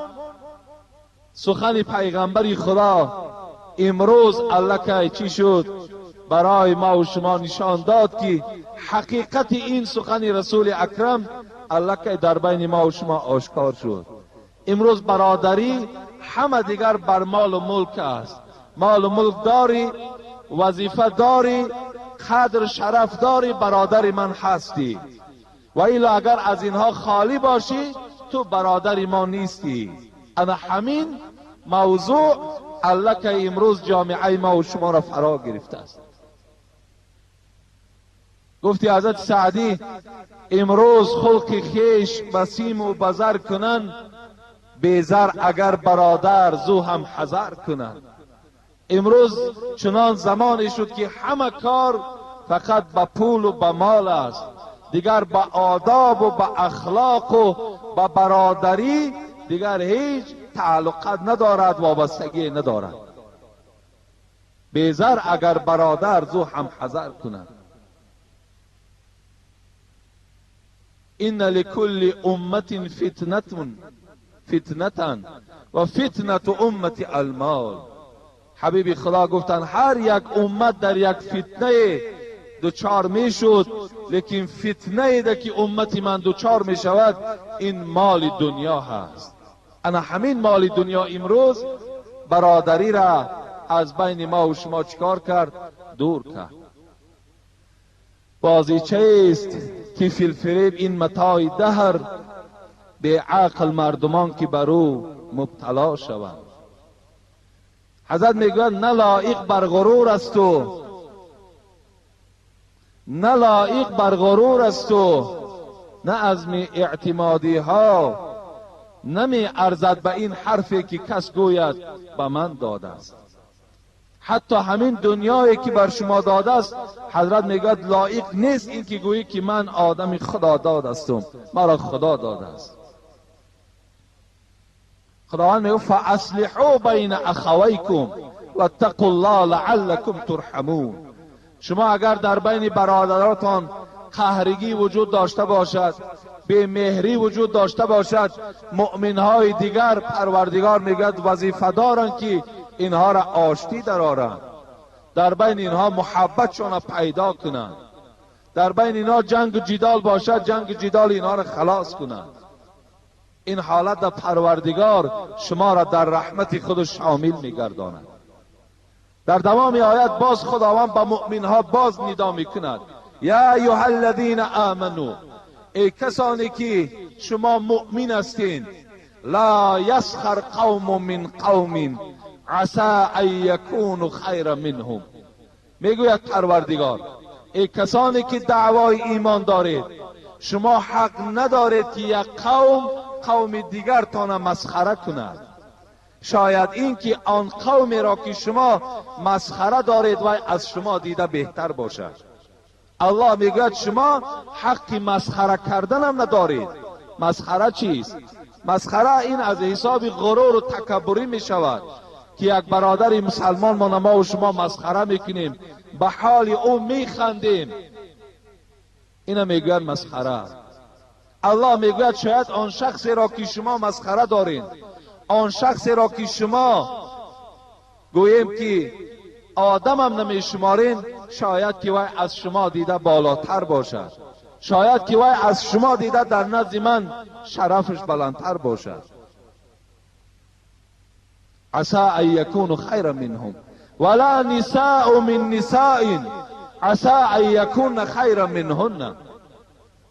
سخن پیغمبر خدا امروز الله چی شد؟ برای ما و شما نشان داد که حقیقت این سخن رسول اکرم الله در بین ما و شما آشکار شد. امروز برادری همه دیگر بر مال و ملک است. مال و ملک داری، وظیفه داری، قدر شرف داری، برادر من هستی. و الا اگر از اینها خالی باشی تو برادر ما نیستی. اما همین موضوع الله که امروز جامعه ما و شما را فرا گرفته است. گفتی حضرت سعدی امروز خلق خیش بسیم و بزر کنن، بیزر اگر برادر زو هم حذر کنن. امروز چنان زمانی شد که همه کار فقط به پول و به مال است، دیگر به آداب و به اخلاق و به برادری دیگر هیچ تعلقات ندارد، وابستگی ندارد. بیزر اگر برادر زو هم حذر کند. ان لكل امه فتنه و فتنه امه المال. حبیب خدا گفتن هر یک امت در یک فتنه دوچار می شد، لیکن فتنه ده که امت من دوچار می شود این مال دنیا هست. انا همین مال دنیا امروز برادری را از بین ما و شما چکار کرد؟ دور کرد. بازی چیست که فی الفریب این متاع دهر، به عقل مردمان که بر او مبتلا شوند. حضرت میگوید نه لایق بر غرور است و نه لایق بر غرور است و نه از می اعتمادی ها، نمی ارزد به این حرفی که کس گوید به من داده است. حتی همین دنیایی که بر شما داده است، حضرت میگوید لایق نیست این که گویی که من آدم خدا داد هستم، مرا خدا داده است. خداوند میگه فاصلحوا بین اخویکم واتقوا الله لعلکم ترحمون. شما اگر در بین برادراتان قهرگی وجود داشته باشد، بی‌مهری وجود داشته باشد، مؤمنهای دیگر پروردگار میگوید وظیفه دارند که اینها را آشتی درآرند، در بین اینها محبتشان پیدا کنند، در بین اینها جنگ و جدال باشد، جنگ و جدال اینها را خلاص کنند. این حالت در پروردگار شما را در رحمت خود شامل میگرداند. در دوام آیت باز خداوند به مؤمنها باز ندا میکند، یا ایها الذین آمنو، ای کسانی که شما مؤمن هستین، لا یسخر قوم من قوم عسى ان یکونوا خیرا منهم. میگوید پروردگار ای کسانی که دعوای ایمان دارید، شما حق ندارید که یک قوم قوم دیگر تان مسخره کند. شاید این که آن قومی را که شما مسخره دارید و از شما دیده بهتر باشد. الله میگوید شما حق مسخره کردن هم ندارید. مسخره چیست؟ مسخره این از حساب غرور و تکبری می شود که یک برادر مسلمان ما و شما مسخره میکنیم، به حال او میخندیم، اینو میگوید مسخره. الله میگوید شاید آن شخصی را که شما مسخره دارین، آن شخصی را که شما گوییم که آدم هم نمیشمارین، شاید که وی از شما دیده بالاتر باشد، شاید که وی از شما دیده در نزد من شرفش بلندتر باشد. عسى ان یکونوا خیرا منهم ولا نساء من نساء عسى ان یکون خیرا منهن.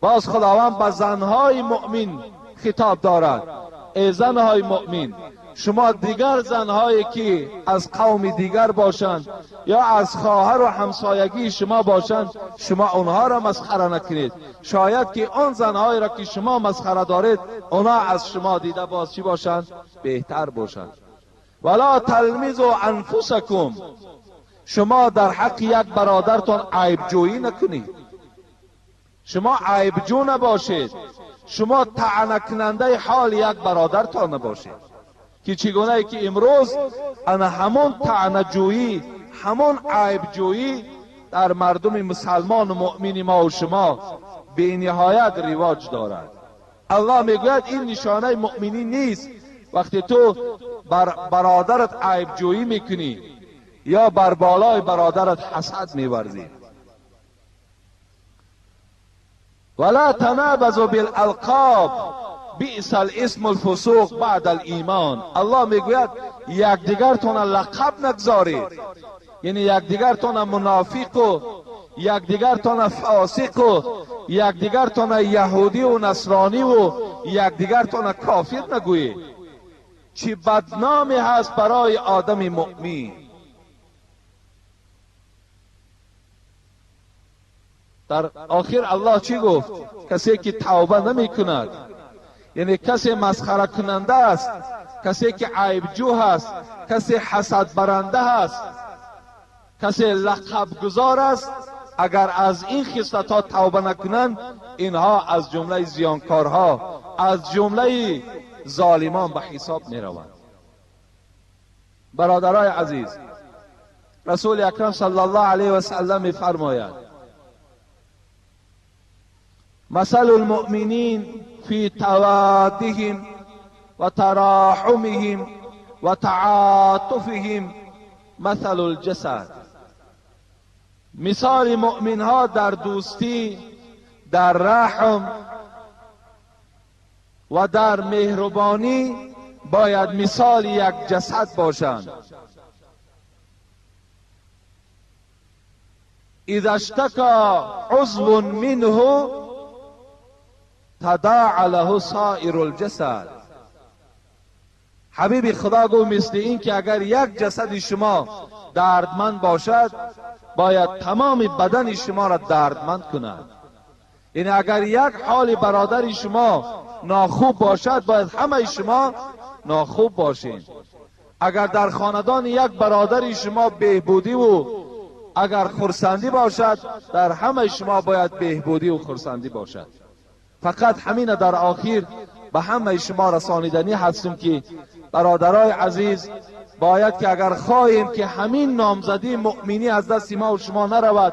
باز خداوند به زنهای مؤمن خطاب دارد: ای زنهای مؤمن، شما دیگر زنهایی که از قوم دیگر باشند یا از خواهر و همسایگی شما باشند، شما آنها را مسخره نکنید. شاید که آن زنهایی را که شما مسخره دارید، آنها از شما دیده باز چی باشند؟ بهتر باشند. ولا تلمزوا انفسکم، شما در حق یک برادرتان عیب جویی نکنید. شما عیب جو نباشید، شما طعنه کننده حال یک برادرتان نباشید. که چگونه ای که امروز انا همون طعنه جویی، همون عیب جویی در مردم مسلمان و مؤمن ما و شما به نهایت رواج دارد. الله میگوید این نشانه مؤمنی نیست. وقتی تو بر برادرت عیب جویی میکنی یا بر بالای برادرت حسد میورزی. ولا تنابزوا بالالقاب بئس الاسم الفسوق بعد الایمان. الله میگوید یکدیگرتان لقب نگذارید، یعنی یکدیگرتان منافق و یکدیگرتان فاسق و یکدیگرتان یهودی و نصرانی و یکدیگرتان کافر نگویید. چی بدنامی هست برای آدم مؤمن. در آخر الله چی گفت؟ کسی که توبه نمی کند، یعنی کسی مسخره کننده است، کسی که عیبجو هست، کسی حسد برنده هست، کسی لقب گذار است، اگر از این خصلت ها توبه نکنند، اینها از جمله زیانکارها، از جمله ظالمان به حساب می روند. برادرای عزیز، رسول اکرم صلی الله علیه و سلم می فرماید: مثل المؤمنین فی توادهم و تراحمهم و تعاطفهم مثل الجسد. مثال مؤمن ها در دوستی، در رحم و در مهربانی باید مثال یک جسد باشند. اذا اشتکى عضو منه تداعى له سائر الجسد. حبیب خدا گفت مثل این که اگر یک جسد شما دردمند باشد، باید تمام بدن شما را دردمند کند. یعنی اگر یک حال برادر شما ناخوب باشد، باید همه شما ناخوب باشین. اگر در خاندان یک برادر شما بهبودی و اگر خرسندی باشد، در همه شما باید بهبودی و خرسندی باشد. فقط همین در آخر به همه شما رسانیدنی هستم که برادرای عزیز، باید که اگر خواهیم که همین نامزدی مؤمنی از دست ما و شما نرود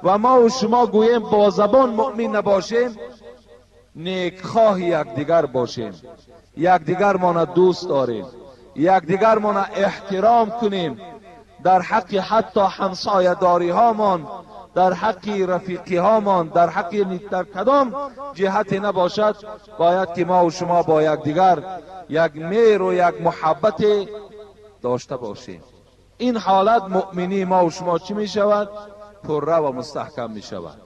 و ما و شما گوییم با زبان مؤمن نباشیم، نیکخواه یکدیگر باشیم، یکدیگر ما دوست داریم، یکدیگر ما احترام کنیم، در حق حتی همسایه داری هامان، در حق رفیقی هامان، در حق در کدام جهت نباشد، باید که ما و شما با یکدیگر یک مهر و یک محبت داشته باشیم. این حالت مؤمنی ما و شما چی می شود؟ پره و مستحکم می شود.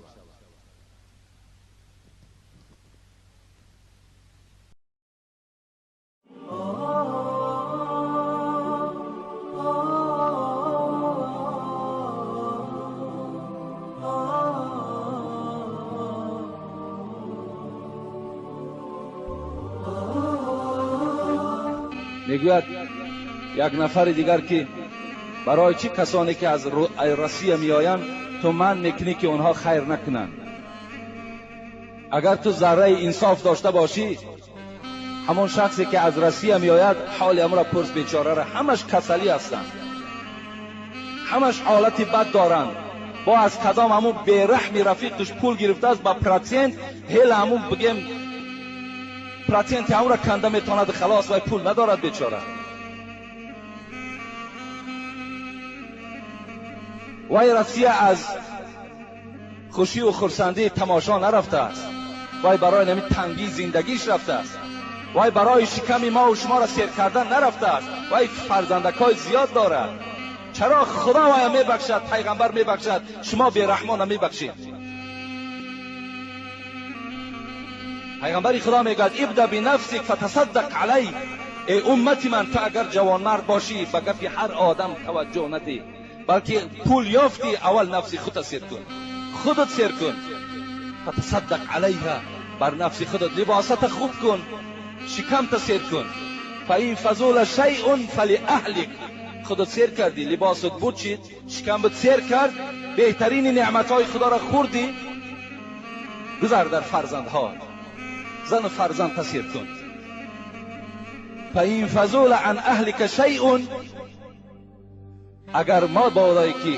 میگوید یک نفر دیگر که برای چی کسانی که از روسیه میآیند تو من میکنی که اونها خیر نکنند؟ اگر تو ذره انصاف داشته باشی، همون شخصی که از روسیه میآید حال امرا پرس، بیچاره را همش کسلی هستند، همش حالت بد دارند، با از کدام همون بیرحمی رفیقش پول گرفته است با پراتسنت، هل همون بگیم پراتسنت همون را کنده میتواند خلاص، وای پول ندارد بیچاره.
Вай Россия аз хушӣ ва хурсандии тамошо нарафтааст. Вай барои нами тангии зиндагиш рафтааст. Вай барои шиками мо ва шуморо сер кардан нарафтааст. Вай фарзандакҳои зиёд дорад. Чаро Худо вая мебахшад, пайғамбар мебахшад, шумо бераҳмона намебахшед? Пайғамбари Худо мегӯяд: ибда бинафсик фатасаддақ алайк. Эй уммати ман, ту агар ҷавонмард бошӣ, ба гапи ҳар одам таваҷҷӯҳ надеҳ, балки пул ёфтӣ, аввал нафси худта сер кун, худат сер кун. Фатасаддақ алайҳа, бар нафси худат либосата хуб кун, шикамта сер кун. Фаин фазула шайъун фалиаҳлик. Худат сер кардӣ, либосат бучид, шикамат сер кард, беҳтарини неъматҳои Худоро хӯрдӣ, гузар дар фарзандҳо, зану фарзандта сер кун. Фаин фазула ан аҳлика шайъун, агар мо болое ки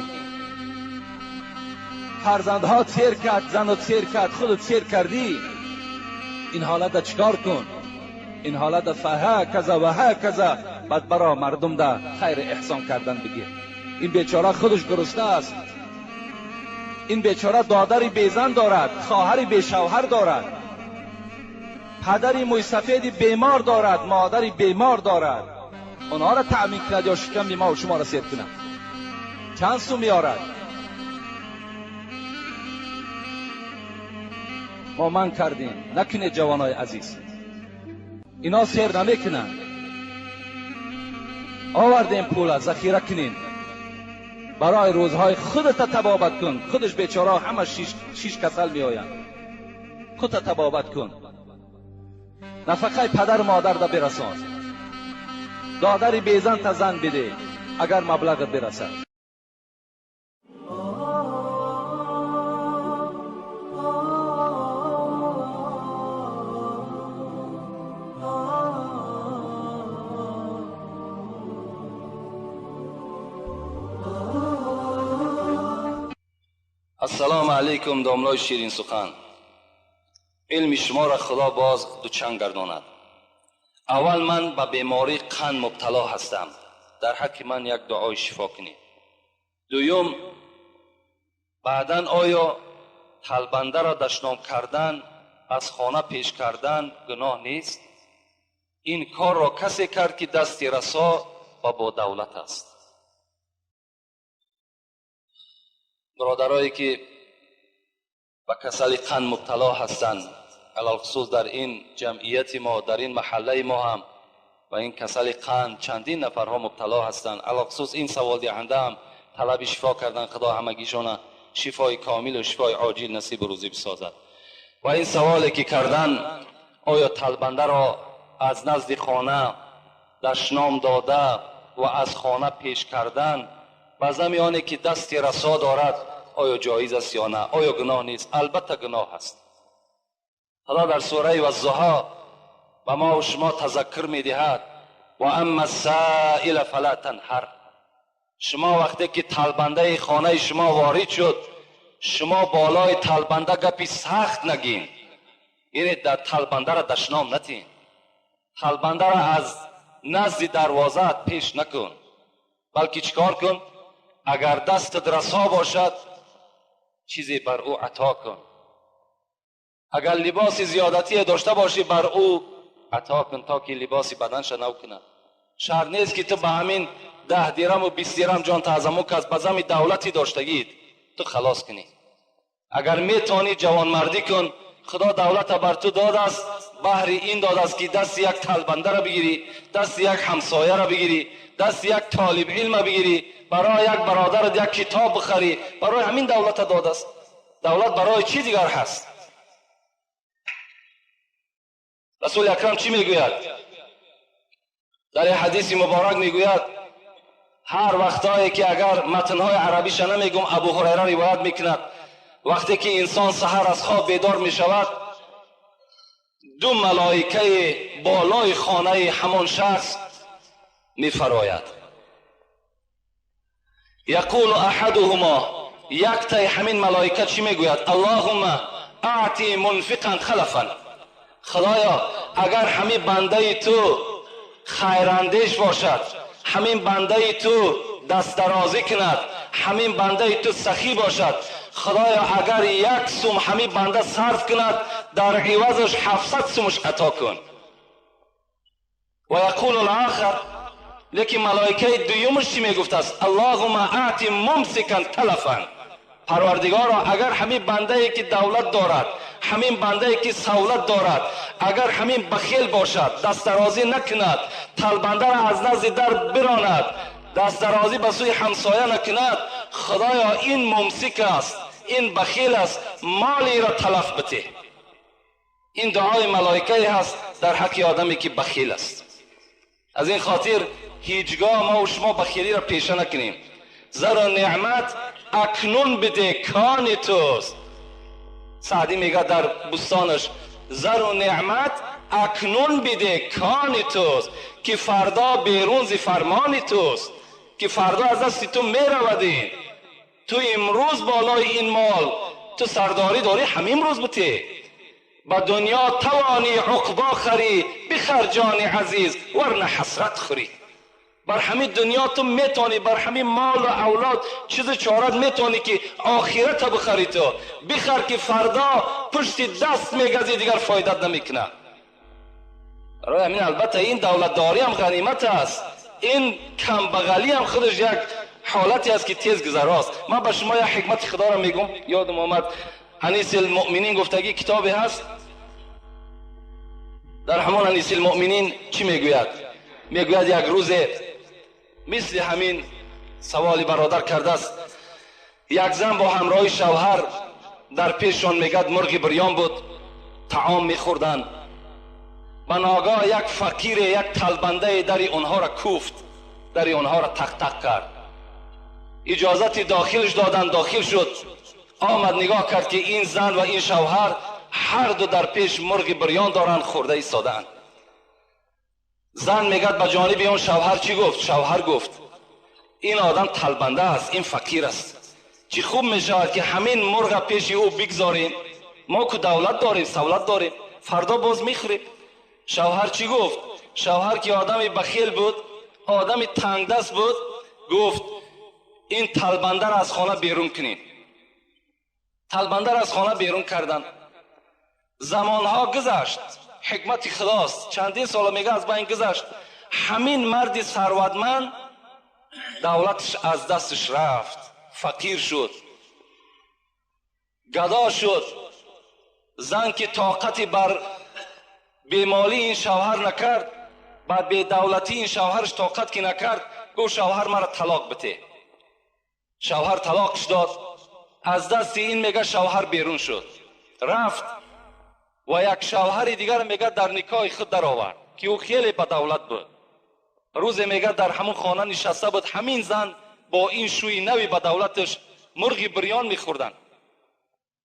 фарзандҳо сер кард, занат сер кард, худат сер кардӣ, ин ҳолата чикор кун? Ин ҳолата фаҳаказа ва ҳаказа, баъд баро мардум да хайр эҳсон кардан бигир. Ин бечора худаш гурусна аст. Ин бечора додари безан дорад, хоҳари бешавҳар дорад, падари мӯйсафеди бемор дорад, модари бемор дорад. Онҳоро таъмин кунад ё шиками мо ва шуморо сер кунад? Чанд сум меорад? Мо ман кардем. Накунед ҷавонои азиз, ино сер намекунанд. Овардем пула, захира кунем барои рӯзҳои худата табобат кун. Худаш бечора ҳама шиш касал меоянд. Худта табобат кун, нафақаи падару модарда бирасон, додари безанта зан биде агар маблағат бирасад.
Ассалому алайкум, домлои ширин сухан. Илми шуморо Худо боз дучанд гардонад. Аввал ман ба бемории қанд мубтало ҳастам. Дар ҳаққи ман як дуои шифо кунед. Дуюм, баъдан оё талбандаро дашном кардан, аз хона пеш кардан гуноҳ нест? Ин корро касе кард ки дасти расо ва бо давлат аст. Бародарое ки ба касали қанд мубтало ҳастанд, алалхусус дар ин ҷамъияти мо, дар ин маҳаллаи мо ҳам ба ин касали қанд чандин нафарҳо мубтало ҳастанд. Алалхусус ин саволдиҳанда ҳам талаби шифо кардан, Худо ҳамагишона шифои комил ва шифои оҷил насибу рӯзӣ бисозад. Ва ин саволе ки кардан, оё талбандаро аз назди хона дашном дода ва аз хона пеш кардан ба зами оне ки дасти расо дорад, оё ҷоиз аст ё на? Оё гуноҳ нест? Албатта гуноҳ аст. Худо дар сураи Ваззуҳо ба мо ва шумо тазаккур медиҳад: ва амма ссаила фала танҳар. Шумо вақте ки талбандаи хонаи шумо ворид шуд, шумо болои талбанда гапи сахт нагин, яъне дар талбандаро дашном натин, талбандаро аз назди дарвозаат пеш накун, балки чикор кун? Агар дастат расо бошад, чизе бар ӯ ато кун. Агар либоси зиёдатие дошта бошӣ, бар ӯ ато кун, то ки либоси баданша нав кунад. Шарт нест ки ту ба ҳамин 10 дираму 20 дирам ҷон таъзаму кас ба зами давлати доштагиит ту халос кунӣ. Агар метавонӣ ҷавонмардӣ кун. Худо давлата бар ту додааст, баҳри ин додааст ки дасти як талбандаро бигирӣ, дасти як ҳамсояро бигирӣ, дасти як толиб илма бигирӣ, барои як бародарат як китоб бихарӣ. Барои ҳамин давлата додааст. Давлат барои чӣ дигар ҳаст? Расули акрам чӣ мегӯяд? Дар як ҳадиси муборак мегӯяд: ҳар вақтое ки агар матнҳои арабиша намегум, Абу Ҳурайра ривоят мекунад, вақте ки инсон саҳар аз хоб бедор мешавад, ду малоикаи болои хонаи ҳамон шахс мефарояд. Яқулу аҳадуҳумо, яктаи ҳамин малоика чӣ мегӯяд? Аллоҳумма аъти мунфиқан халафан. Худоё, агар ҳамин бандаи ту хайрандеш бошад, ҳамин бандаи ту дастдарозӣ кунад, ҳамин бандаи ту сахӣ бошад, худоё агар як сум ҳамин банда сарф кунад, дар ивазаш 700 сумаш ато кун. Ва яқулу алохар, лекин малоикаи дуюмаш чӣ мегуфтааст? Аллоҳума аъти мумсикан талафан. Парвардигоро, агар ҳамин бандае ки давлат дорад, ҳамин бандае ки савлат дорад, агар ҳамин бахел бошад, дастдарозӣ накунад, талбандаро аз назди дар биронад, дастдарозӣ ба сӯи ҳамсоя накунад, худоё ин мумсик аст, ин бахил аст, молиро талаф битеҳ. Ин дуои малоикае ҳаст дар ҳаққи одаме ки бахил аст. Аз ин хотир ҳеҷгоҳ мо ва шумо бахилиро пеша накунем. Зару неъмат акнун биде кони туст. Саъдӣ мегӯяд дар бӯстонаш: зару неъмат акнун биде кони туст, ки фардо берун зи фармони туст, ки фардо аз дасти ту меравад. Ин ту имрӯз болои ин мол ту сардорӣ дорӣ, ҳамин рӯз бите. Ба дунё тавонӣ уқбо харӣ, бихар ҷони азиз, варна ҳасрат хӯрӣ. Бар ҳамин дунё ту метавонӣ, бар ҳамин молу авлод чизи чорат метавонӣ ки охирата бихарӣ, ту бихар ки фардо пушти даст мегазӣ, дигар фоидат намекунад. Барои ҳамин албатта ин давлатдорӣ ҳам ғанимат аст, ин камбағалӣ ҳам худаш як ҳолате аст ки тез гузарост. Ман ба шумо як ҳикмати худоро мегӯм, ёдам омад. Анис алмуъминин гуфтагӣ китобе ҳаст. Дар ҳамон Анис алмуъминин чӣ мегӯяд? Мегӯяд як рӯзе мисли ҳамин саволи бародар кардааст, як зан бо ҳамроҳи шавҳар дар пешшон мегӯяд мурғи бирён буд, таом мехӯрданд. Ба ногоҳ як фақире, як талбандае дари онҳоро куфт, дари онҳоро тақ-тақ кард. Иҷозати дохилш доданд, дохил шуд. Омад нигоҳ кард ки ин зан ва ин шавҳар ҳар ду дар пеш мурғи бирён доранд, хӯрда истодаанд. Зан мегӯяд ба ҷониби он шавҳар чӣ гуфт? Шавҳар гуфт: ин одам талбанда аст, ин фақир аст, чӣ хуб мешавад ки ҳамин мурға пеши ӯ бигзорем, мо ку давлат дорем, савлат дорем, фардо боз мехӯрем. Шавҳар чӣ гуфт? Шавҳар ки одами бахил буд, одами тангдаст буд, гуфт: ин талбандаро аз хона берун кунед. Талбандаро аз хона берун карданд. Замонҳо гузашт, ҳикмати худост, чандин сола мега аз байн гузашт. Ҳамин марди сарватманд давлаташ аз дасташ рафт, фақир шуд, гадо шуд. Зан ки тоқати бар бемолии ин шавҳар накард, ба бедавлатии ин шавҳараш тоқат ки накард, гуфт: шавҳар, маро талоқ бите. Шавҳар талоқш дод. Аз дасти ин мега шавҳар берун шуд, рафт ва як шавҳари дигар мега дар никоҳи худ даровард ки ӯ хеле ба давлат буд. Рӯзе мега дар ҳамон хона нишаста буд ҳамин зан бо ин шӯи нави ба давлаташ, мурғи бирён мехӯрданд.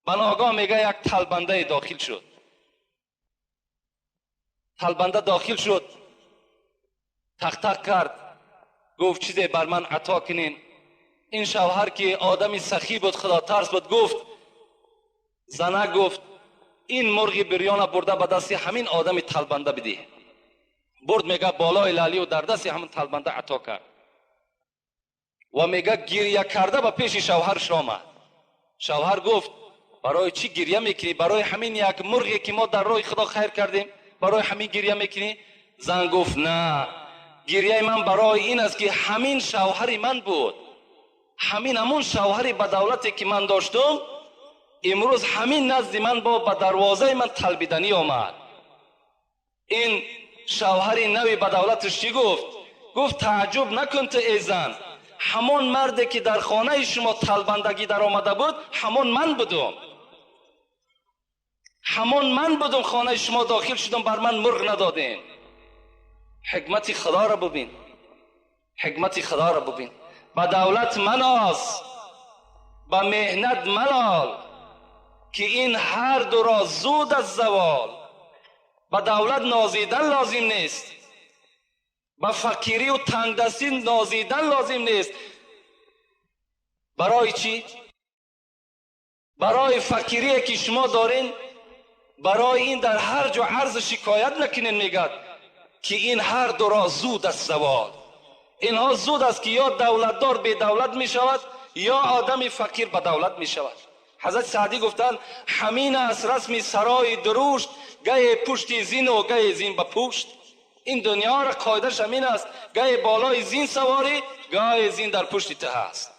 Ба ногоҳ мега як талбандае дохил шуд. Талбанда дохил шуд, тақ-тақ кард, гуфт: чизе бар ман ато кунин. Ин шавҳар ки одами сахӣ буд, худотарс буд, гуфт: зана, гуфт, ин мурғи бирёна бурда ба дасти ҳамин одами талбанда бидиҳ. Бурд мега болои лалию дар дасти ҳамин талбанда ато кард ва мега гиря карда ба пеши шавҳарш омад. Шавҳар гуфт: барои чӣ гиря мекунӣ? Барои ҳамин як мурғе ки мо дар роҳи худо хайр кардем, барои ҳамин гиря мекунӣ? Зан гуфт: на, гиряи ман барои ин аст ки ҳамин шавҳари ман буд, ҳамин ҳамун шавҳари ба давлате ки ман доштум, имрӯз ҳамин назди ман бо ба дарвозаи ман талбиданӣ омад. Ин шавҳари нави ба давлаташ чӣ гуфт? Гуфт: тааҷҷуб накун ту, эй зан, ҳамон марде ки дар хонаи шумо талбандагӣ даромада буд, ҳамон ман будум, ҳамон ман будум, хонаи шумо дохил шудам, бар ман мурғ надодем. Ҳикмати худоро бубин, ҳикмати худоро бубин. Ба давлат маноз, ба меҳнат малол, ки ин ҳар дуро зуд аз завол. Ба давлат нозидан лозим нест, ба фақирию тангдастӣ нозидан лозим нест. Барои чӣ? Барои фақирие ки шумо дорин, барои ин дар ҳар ҷо арзу шикоят накунед, мегӯяд ки ин ҳар дуро зуд аст завол. Инҳо зуд аст ки ё давлатдор бедавлат мешавад, یا آدم فقیر به دولت می شود. حضرت سعدی گفتند همین است رسم سرای درشت، گه پشت زین و گه زین به پشت. این دنیا را قاعدش همین است، گه بالای زین سواری، گه زین در پشت ته است.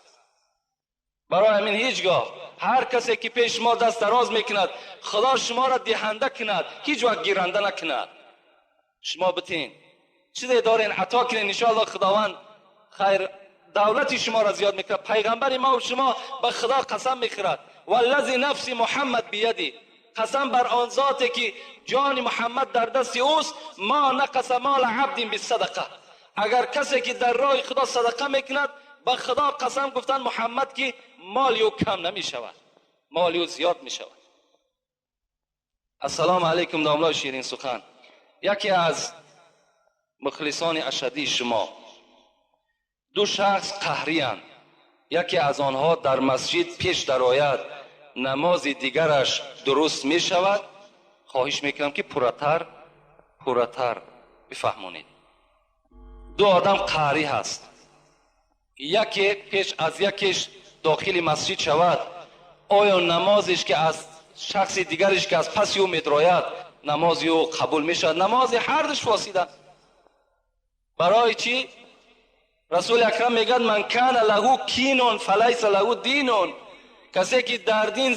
برای همین هیچگاه هر کسی که پیش ما دست دراز میکند، خدا شما را دهنده کند، هیچ وقت گیرنده نکند. شما بتین چیزی دارین عطا کنین، انشاءالله خداوند خیر دولتی شما را زیاد میکند. پیغمبر ما و شما به خدا قسم میخورد، والذی نفس محمد بیدی، قسم بر آن ذاتی که جان محمد در دست اوست، ما نقص مال عبد بالصدقه. اگر کسی که در راه خدا صدقه میکند، به خدا قسم گفتن محمد که مال او کم نمیشود، مال او زیاد میشود. السلام علیکم داملا شیرین سخن، یکی از مخلصان اشدی شما. دو شخص قهری اند، یکی از آنها در مسجد پیش درآید، نماز دیگرش درست می شود. خواهش میکنم که پورتر بفهمونید. دو آدم قهری هست، یکی پیش از یکیش داخل مسجد شود، آیا نمازش که از شخص دیگرش که از پس او میدراید نماز او قبول می شود؟ نماز هر دوش فاسده. برای چی؟ رسول اکرم میگن من کان له کین فلیس له دین، کسی که در دین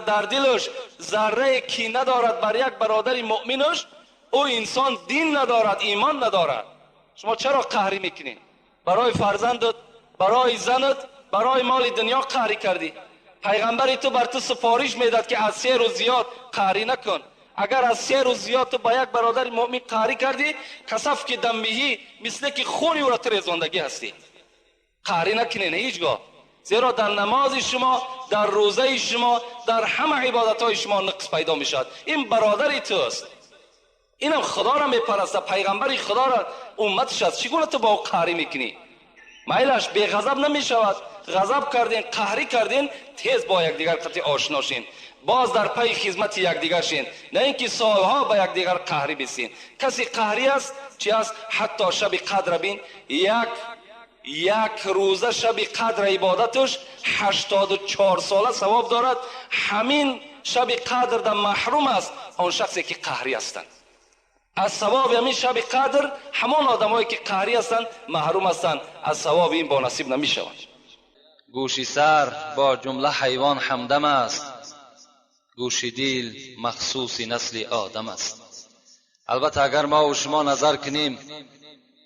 در دلش ذره کینه ندارد بر یک برادر مؤمنش، او انسان دین ندارد، ایمان ندارد. شما چرا قهری میکنین؟ برای فرزندت، برای زنت، برای مال دنیا قهری کردی. پیغمبر تو بر تو سفارش میداد که از 3 روز زیاد قهری نکن. اگر از 3 روز زیاد تو با یک برادر مؤمن قهری کردی، کسف که دمیهی، مثل که خونی او را ترزاندگی هستی. قهری نکنین هیچگاه، زیرا در نماز شما، در روزه شما، در همه عبادت های شما نقص پیدا می شود. این برادر توست، اینم خدا را میپرسته، پیغمبر خدا را امتش است، چگونه تو با او قهری میکنی؟ میلش بی غضب نمی شود. غضب کردین، قهری کردین، تیز با یکدیگر قطعی آشنا شین، باز در پی خدمت یکدیگر شین، نه اینکه سالها با یکدیگر قهری بسین. کسی قهری است چی است؟ حتی شب قدر بین، یک روزه شب قدر عبادتش 84 ساله ثواب دارد. همین شب قدر در محروم است آن شخصی که قهری هستند. از ثواب همین شب قدر همان آدمایی که قهری هستند محروم هستند، از ثواب این با نصیب نمی شوند.
گوشی سر با جمله حیوان همدم است، گوشی دیل مخصوص نسل آدم است. البته اگر ما و شما نظر کنیم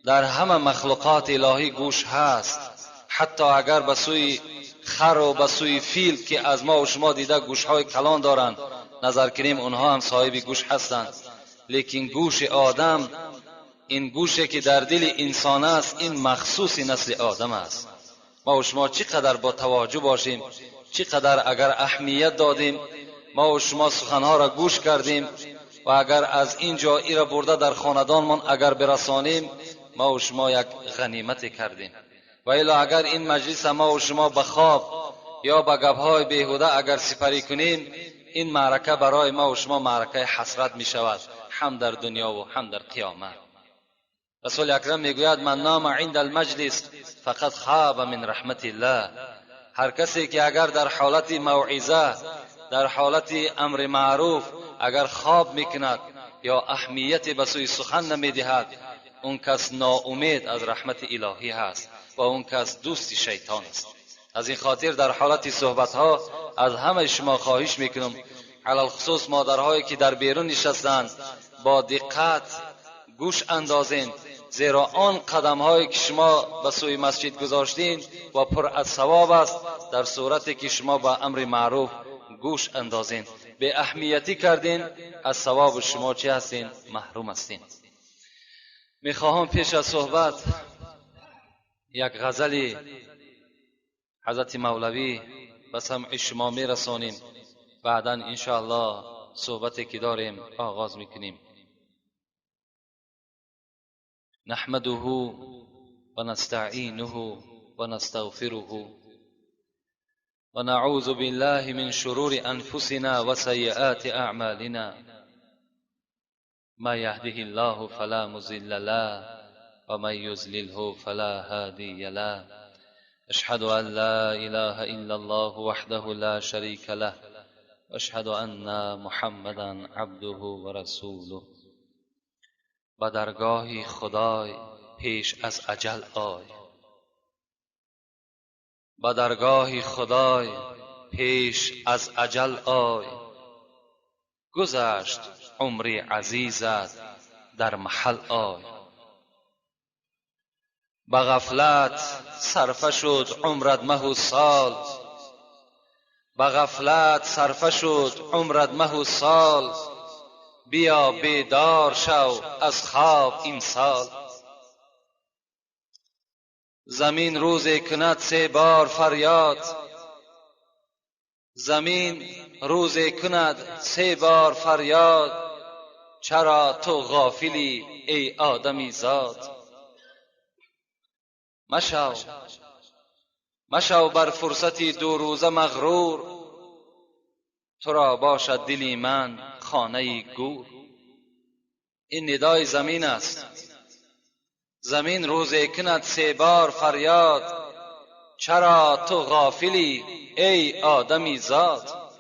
در همه مخلوقات الهی گوش هست، حتی اگر به سوی خر و به سوی فیل که از ما و شما دیده گوشهای کلان دارند نظر کنیم، اونها هم صاحب گوش هستند. لیکن گوش آدم، این گوشه که در دل انسان است، این مخصوص نسل آدم است. ما و شما چقدر با توجه باشیم، چقدر اگر اهمیت دادیم، ما و شما سخنها را گوش کردیم و اگر از اینجا ای را برده در خاندانمان اگر برسانیم، ما و شما یک غنیمت کردیم. و الا اگر این مجلس ما و شما به خواب یا به گپهای بیهوده اگر سپری کنیم، این معرکه برای ما و شما معرکه حسرت می شود، هم در دنیا و هم در قیامت. رسول اکرم میگوید من نام عند المجلس فقط خاب من رحمت الله. هر کسی که اگر در حالت موعظه، در حالت امر معروف اگر خواب میکند یا اهمیت به سوی سخن نمیدهد، اون کس ناامید از رحمت الهی هست و اون کس دوست شیطان است. از این خاطر در حالت صحبت ها از همه شما خواهش میکنم، علی‌الخصوص مادرهایی که در بیرون نشستند، با دقت گوش اندازین، زیرا آن قدم هایی که شما به سوی مسجد گذاشتین و پر از ثواب است، در صورتی که شما به امر معروف گوش اندازین. به اهمیتی کردین، از ثواب شما چی هستین؟ محروم هستین. میخواهم پیش از صحبت یک غزل حضرت مولوی به سمع شما میرسانیم، بعدا انشاءالله صحبتی که داریم آغاز میکنیم. نحمده ونستعینه ونستغفره ونعوذ بالله من شرور انفسنا وسیئات اعمالنا، ما يهده الله فلا مضل له ومن يضلله فلا هادي له. أشهد أن لا إله إلا الله وحده لا شريك له وأشهد أن محمدا عبده ورسوله. به درگاه خدای پیش از اجل آی، به درگاه خدای پیش از اجل آی، گذشت عمری عزیزت در محل آی. به غفلت صرفه شد عمرت مه و سال، به غفلت صرفه شد عمرت مه و سال، بیا بیدار شو از خواب این سال. زمین روزی کند 3 بار فریاد، زمین روزی کند 3 بار فریاد، چرا تو غافلی ای آدمی زاد؟ مشو مشو بر فرصتی 2 روزه مغرور، تو را باشد دلی من خانه گور. این ندای زمین است. زمین روزی کند 3 بار فریاد، چرا تو غافلی ای آدمی زاد؟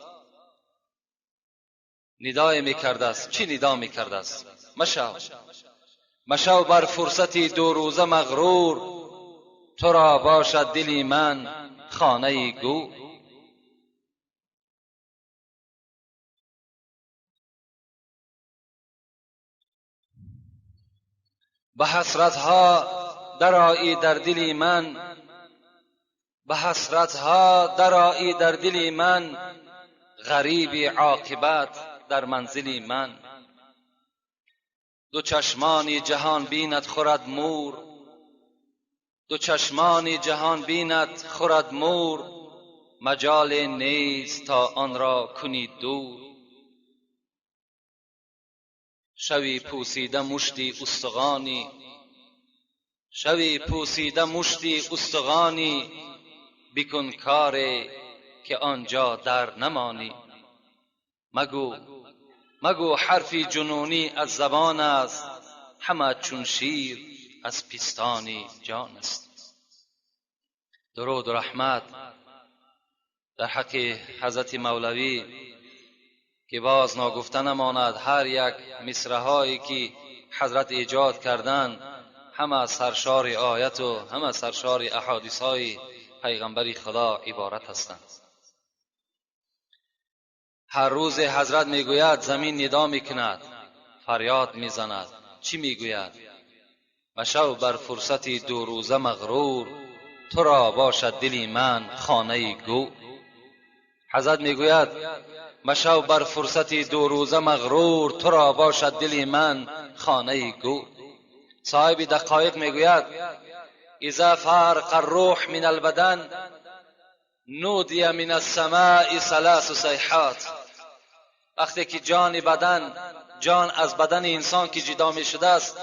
ندای میکرده است. چی ندا میکرده است؟ مشو مشو بر فرصتی 2 روزه مغرور، تو را باشد دلی من خانه گور. به حسرتها درآیی در دلی من، به حسرتها درآیی در دلی من، غریبی عاقبت در منزلی من. دو چشمانی جهان بیند خورد مور، دو چشمانی جهان بیند خورد مور، مجال نیست تا آن را کنی دور. شوی پوسیده مشتی استغانی، شوی پوسیده مشتی استغانی، بکن کاری که آنجا در نمانی. مگو مگو حرفی جنونی از زبان است، همه چون شیر از پستانی جان است. درود و رحمت در حق حضرت مولوی که باز ناگفته نماند، هر یک مصرع‌هایی که حضرت ایجاد کردند همه سرشار آیت و همه سرشار احادیث های پیغمبر خدا عبارت هستند. هر روز حضرت میگوید زمین ندا میکند، فریاد میزند. چی میگوید؟ مشو بر فرصتی 2 روزه مغرور، تو را باشد دلی من خانه گور. حضرت میگوید مشو بر فرصتی 2 روزه مغرور، تو را باشد دلی من خانه گور. صاحب دقایق میگوید اذا فارق الروح من البدن نودی من السماء 3 صیحات. وقتی که جان بدن، جان از بدن انسان که جدا می شده است،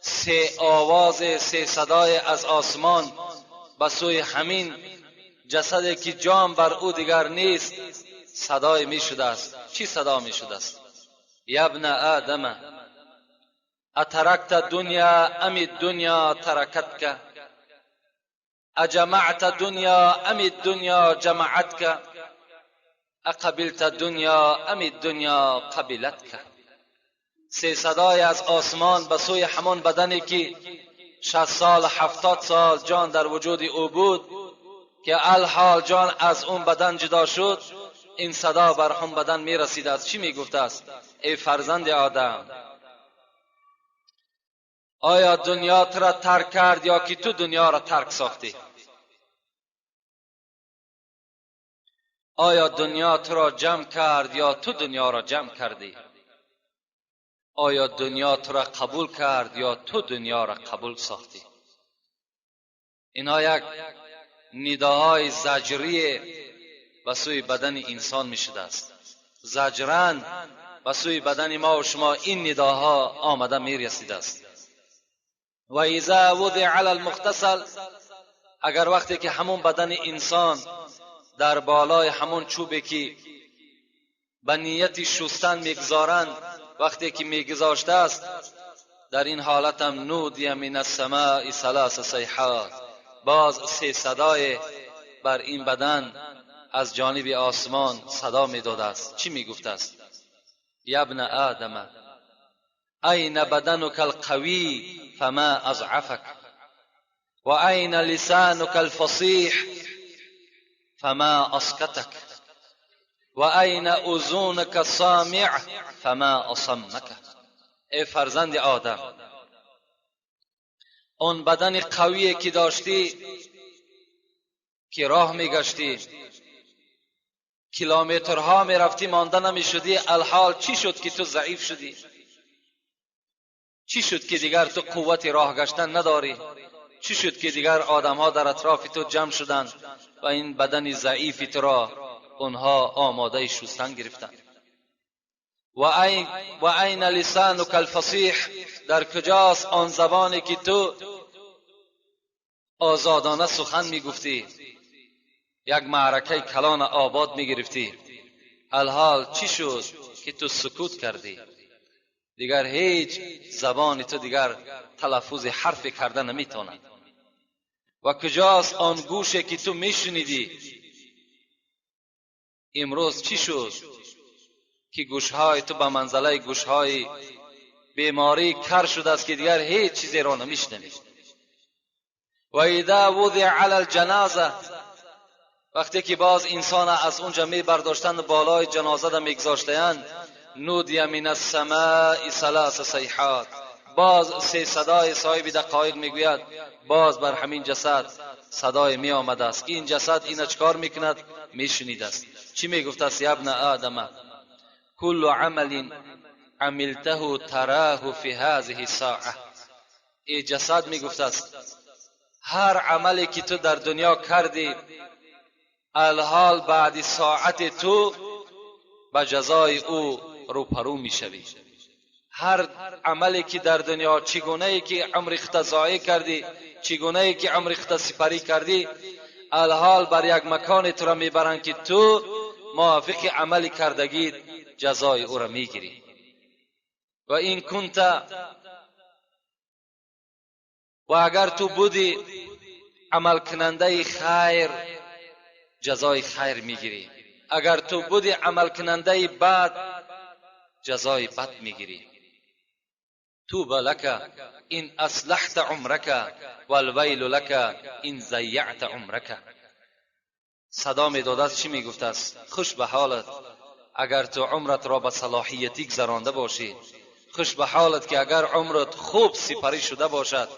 3 آواز، 3 صدای از آسمان به سوی همین جسدی که جان بر او دیگر نیست صدای می شده است. چی صدا می شده است؟ یبن آدم اترکت دنیا ام الدنیا ترکتک، اجمعت دنیا ام الدنیا جمعتک، اقبلت دنیا ام الدنیا قبلتک. 3 صدای از آسمان به سوی همان بدنی که 60 سال 70 سال جان در وجود او بود که الحال جان از اون بدن جدا شد، این صدا بر هم بدن می رسید است. چی می گفته است؟ ای فرزند آدم، آیا دنیا تو را ترک کرد یا که تو دنیا را ترک ساختی؟ آیا دنیا تو را جمع کرد یا تو دنیا را جمع کردی؟ آیا دنیا تو را قبول کرد یا تو دنیا را قبول ساختی؟ اینها یک نداهای زجری به سوی بدن انسان می شده است. زجرن به سوی بدن ما و شما این نداها آمده می رسیده است. و اذا وضع علی المغتسل، اگر وقتی که همون بدن انسان در بالای همون چوبی که به نیت شستن میگذارند، وقتی که میگذاشته است، در این حالت هم نودی من السماء 3 صیحات،
باز سه صدای بر این بدن از جانب آسمان صدا میداده است. چی میگفت است؟ یبن آدم این بدنک القوی فما اضعفک و این لسانک الفصیح فما اسکتک و این اذنک السامع فما اصمک. ای فرزند آدم، اون بدن قویه که داشتی، که راه میگشتی، کیلومترها میرفتی، مانده نمیشدی، الحال چی شد که تو ضعیف شدی؟ چی شد که دیگر تو قوت راه گشتن نداری؟ چی شد که دیگر آدمها در اطراف تو جمع شدند و این بدن ضعیف تو را اونها آماده شستن گرفتند؟ و این لسانک الفصیح، در کجاست آن زبانی که تو آزادانه سخن میگفتی، یک معرکه کلان آباد میگرفتی، الحال چی شد که تو سکوت کردی؟ دیگر هیچ زبان تو دیگر تلفظ حرف کرده نمیتواند. و کجاست آن گوشه که تو میشنیدی؟ امروز چی شد که گوشهای تو به منزله گوشهای بیماری کر شده است که دیگر هیچ چیزی را نمیشنوی؟ و اذا وضع علی الجنازه، وقتی که باز انسان از اونجا می برداشتند بالای جنازه را میگذاشتند، نودی من السماء ثلاث صیحات، باز سه صدای صاحب دقایق میگوید، باز بر همین جسد صدای می آمده است که این جسد اینا چکار میکند؟ میشنید است. چی میگفت است؟ ابن آدم کل عمل عملته تراه فی هذه الساعه. ای جسد میگفت است هر عملی که تو در دنیا کردی، الحال بعد ساعت تو به جزای او روپرو میشوی. هر عملی که در دنیا چگونه ای که عمر خود ضایع کردی، چگونه ای که عمر خود سپری کردی، الحال بر یک مکان تو را میبرند که تو موافق عمل کردگی جزای او را میگیری. و این کنت، و اگر تو بودی عمل کننده خیر، جزای خیر میگیری. اگر تو بودی عمل کننده بد، جزای بد میگیری. توبى لك إن أصلحت عمرك والویل لك إن ضیعت عمرك. صدا میداد است، چی میگفت است؟ خوش به حالت اگر تو عمرت را به صلاحیتی گذرانده باشی، خوش به حالت که اگر عمرت خوب سپری شده باشد،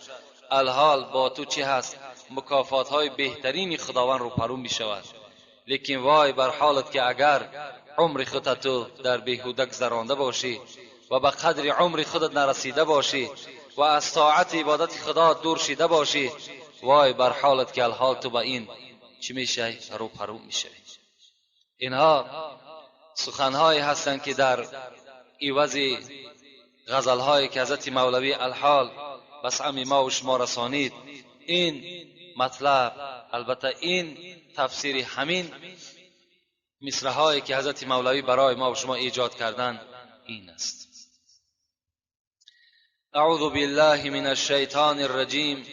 الحال با تو چی هست؟ مکافات های بهترین خداوند رو پرو می شود. لیکن وای بر حالت که اگر عمر خودت تو در بیهوده گذرانده باشی و به قدر عمر خودت نرسیده باشی و از طاعت عبادت خدا دور شده باشی، وای بر حالت که الحال تو به این چی میشه؟ رو پرو میشه. اینها سخنهایی هستند که در عوض غزلهایی که حضرت مولوی الحال به سمع ما و شما رسانید، این مطلب البته این تفسیر همین مصرع‌هایی که حضرت مولوی برای ما و شما ایجاد کردن این است. اعوذ بالله من الشیطان الرجیم،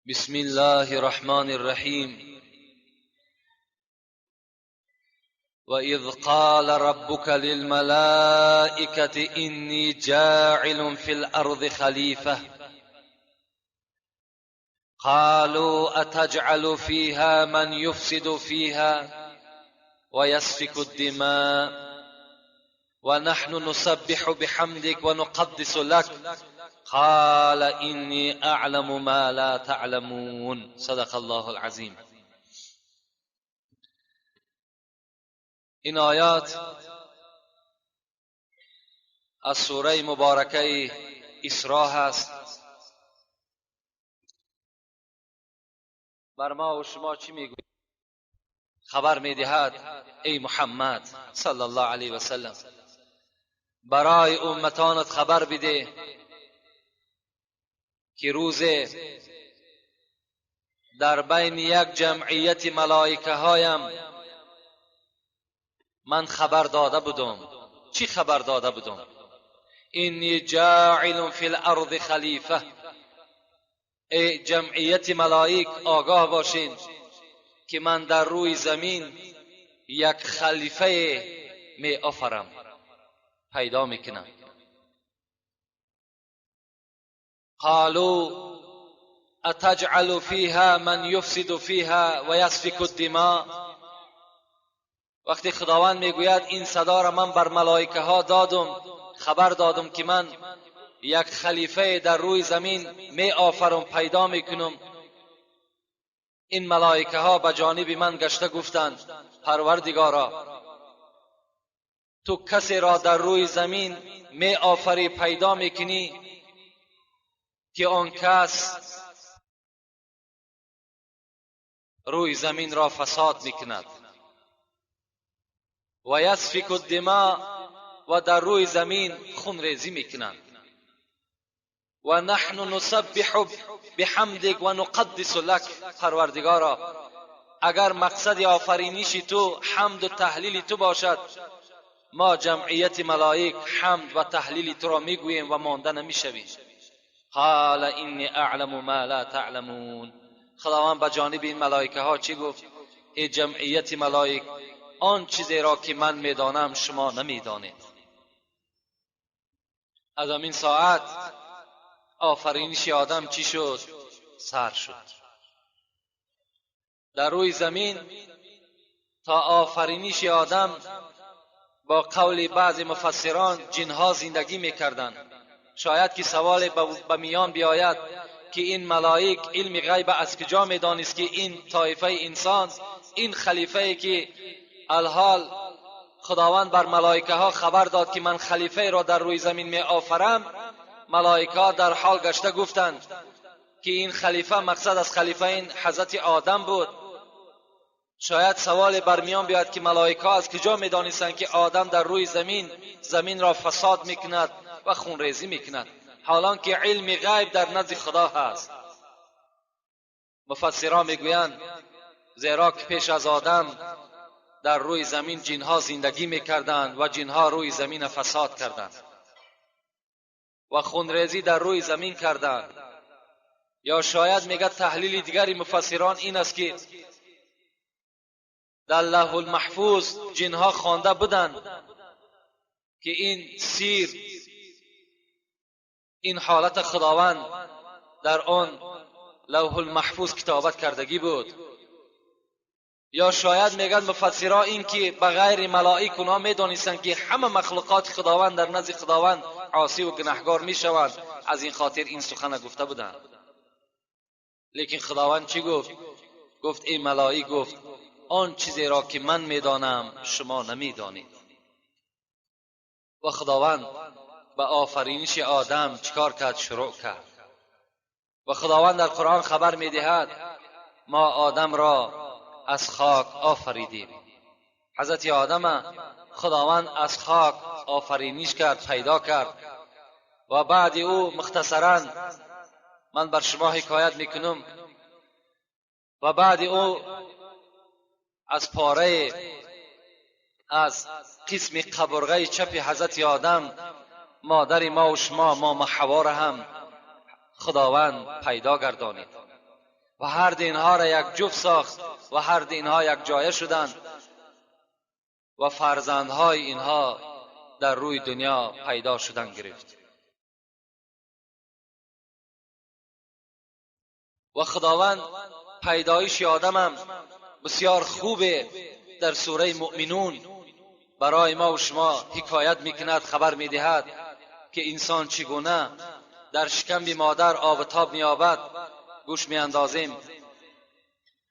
بسم الله الرحمن الرحیم. وإذ قال ربك للملائكة إني جاعل في الأرض خليفة قالوا أتجعل فيها من يفسد فيها ويسفك الدماء ونحن نسبح بحمدك ونقدس لك قال إني أعلم ما لا تعلمون. صدق الله العظيم. این آیات از سوره مبارکه اسراء هست. بر ما و شما چی میگوید؟ خبر میدهد ای محمد صلی الله علیه و سلم، برای امتانت خبر بده که روز در بین یک جمعیت ملائکه هایم من خبر داده بودم. چی خبر داده بودم؟ اینی جاعل فی الارض خلیفه. ای جمعیت ملائک آگاه باشین که من در روی زمین یک خلیفه می آفرم، پیدا میکنم. قالوا اتجعل فیها من یفسد فیها و یسفک الدماء. وقتی خداوند میگوید این صدا را من بر ملائکه ها دادم، خبر دادم که من یک خلیفه در روی زمین می آفرم، پیدا میکنم، این ملائکه ها به جانب من گشته گفتند پروردگارا تو کسی را در روی زمین می آفری، پیدا میکنی که آن کس روی زمین را فساد میکند و یسفک الدماء و در روی زمین خون ریزی میکنند و نحن نسبح بحمدک و نقدس لک. پروردگارا اگر مقصد آفرینش تو حمد و تهلیل تو باشد، ما جمعیت ملائک حمد و تهلیل تو را میگوییم و مانده نمیشویم. قال انی اعلم ما لا تعلمون. خداوند به جانب این ملائکه ها چی گفت؟ ای جمعیت ملائک، آن چیزی را که من میدانم شما نمیدانید. از همین ساعت آفرینش آدم چی شد؟ سر شد. در روی زمین تا آفرینش آدم با قول بعض مفسران جنها زندگی میکردند. شاید که سوال به میان بیاید که این ملائک علم غیب از کجا میدانست که این طایفه انسان، این خلیفه که الحال خداوند بر ملائکه ها خبر داد که من خلیفه را در روی زمین می آفرم، ملائکه ها در حال گشته گفتند که این خلیفه، مقصد از خلیفه این حضرت آدم بود. شاید سوال برمیان بیاد که ملائکه ها از کجا میدانستند که آدم در روی زمین، زمین را فساد میکند و خونریزی میکند، حالان که علم غیب در نزد خدا هست. مفسران میگویند زیرا که پیش از آدم در روی زمین جنها زندگی میکردند و جنها روی زمین فساد کردند و خونریزی در روی زمین کردند. یا شاید میگه تحلیل دیگری مفسران این است که در لوح المحفوظ جنها خوانده بودند که این سیر، این حالت خداوند در آن لوح المحفوظ کتابت کردگی بود. یا شاید میگن مفسران این که به غیر ملائک اونها میدانستند که همه مخلوقات خداوند در نزد خداوند عاصی و گناهگار میشوند، از این خاطر این سخن گفته بودند. لیکن خداوند چی گفت؟ گفت ای ملائک، گفت آن چیزی را که من میدانم شما نمیدانید. و خداوند به آفرینش آدم چیکار کرد؟ شروع کرد. و خداوند در قرآن خبر میدهد ما آدم را از خاک آفریدیم. حضرت آدم خداوند از خاک آفرینش کرد، پیدا کرد. و بعد او مختصرا من بر شما حکایت میکنم، و بعد او از پاره از قسم قبرغه چپ حضرت آدم مادر ما و شما، ما حوا را هم خداوند پیدا گردانید و هر دو اینها را یک جفت ساخت و هر دو اینها یک جایه شدند و فرزندهای اینها در روی دنیا پیدا شدن گرفت. و خداوند پیدایش آدم هم بسیار خوبه در سوره مؤمنون برای ما و شما حکایت میکند، خبر میدهد که انسان چگونه در شکم مادر آب و تاب مییابد. گوش میاندازیم.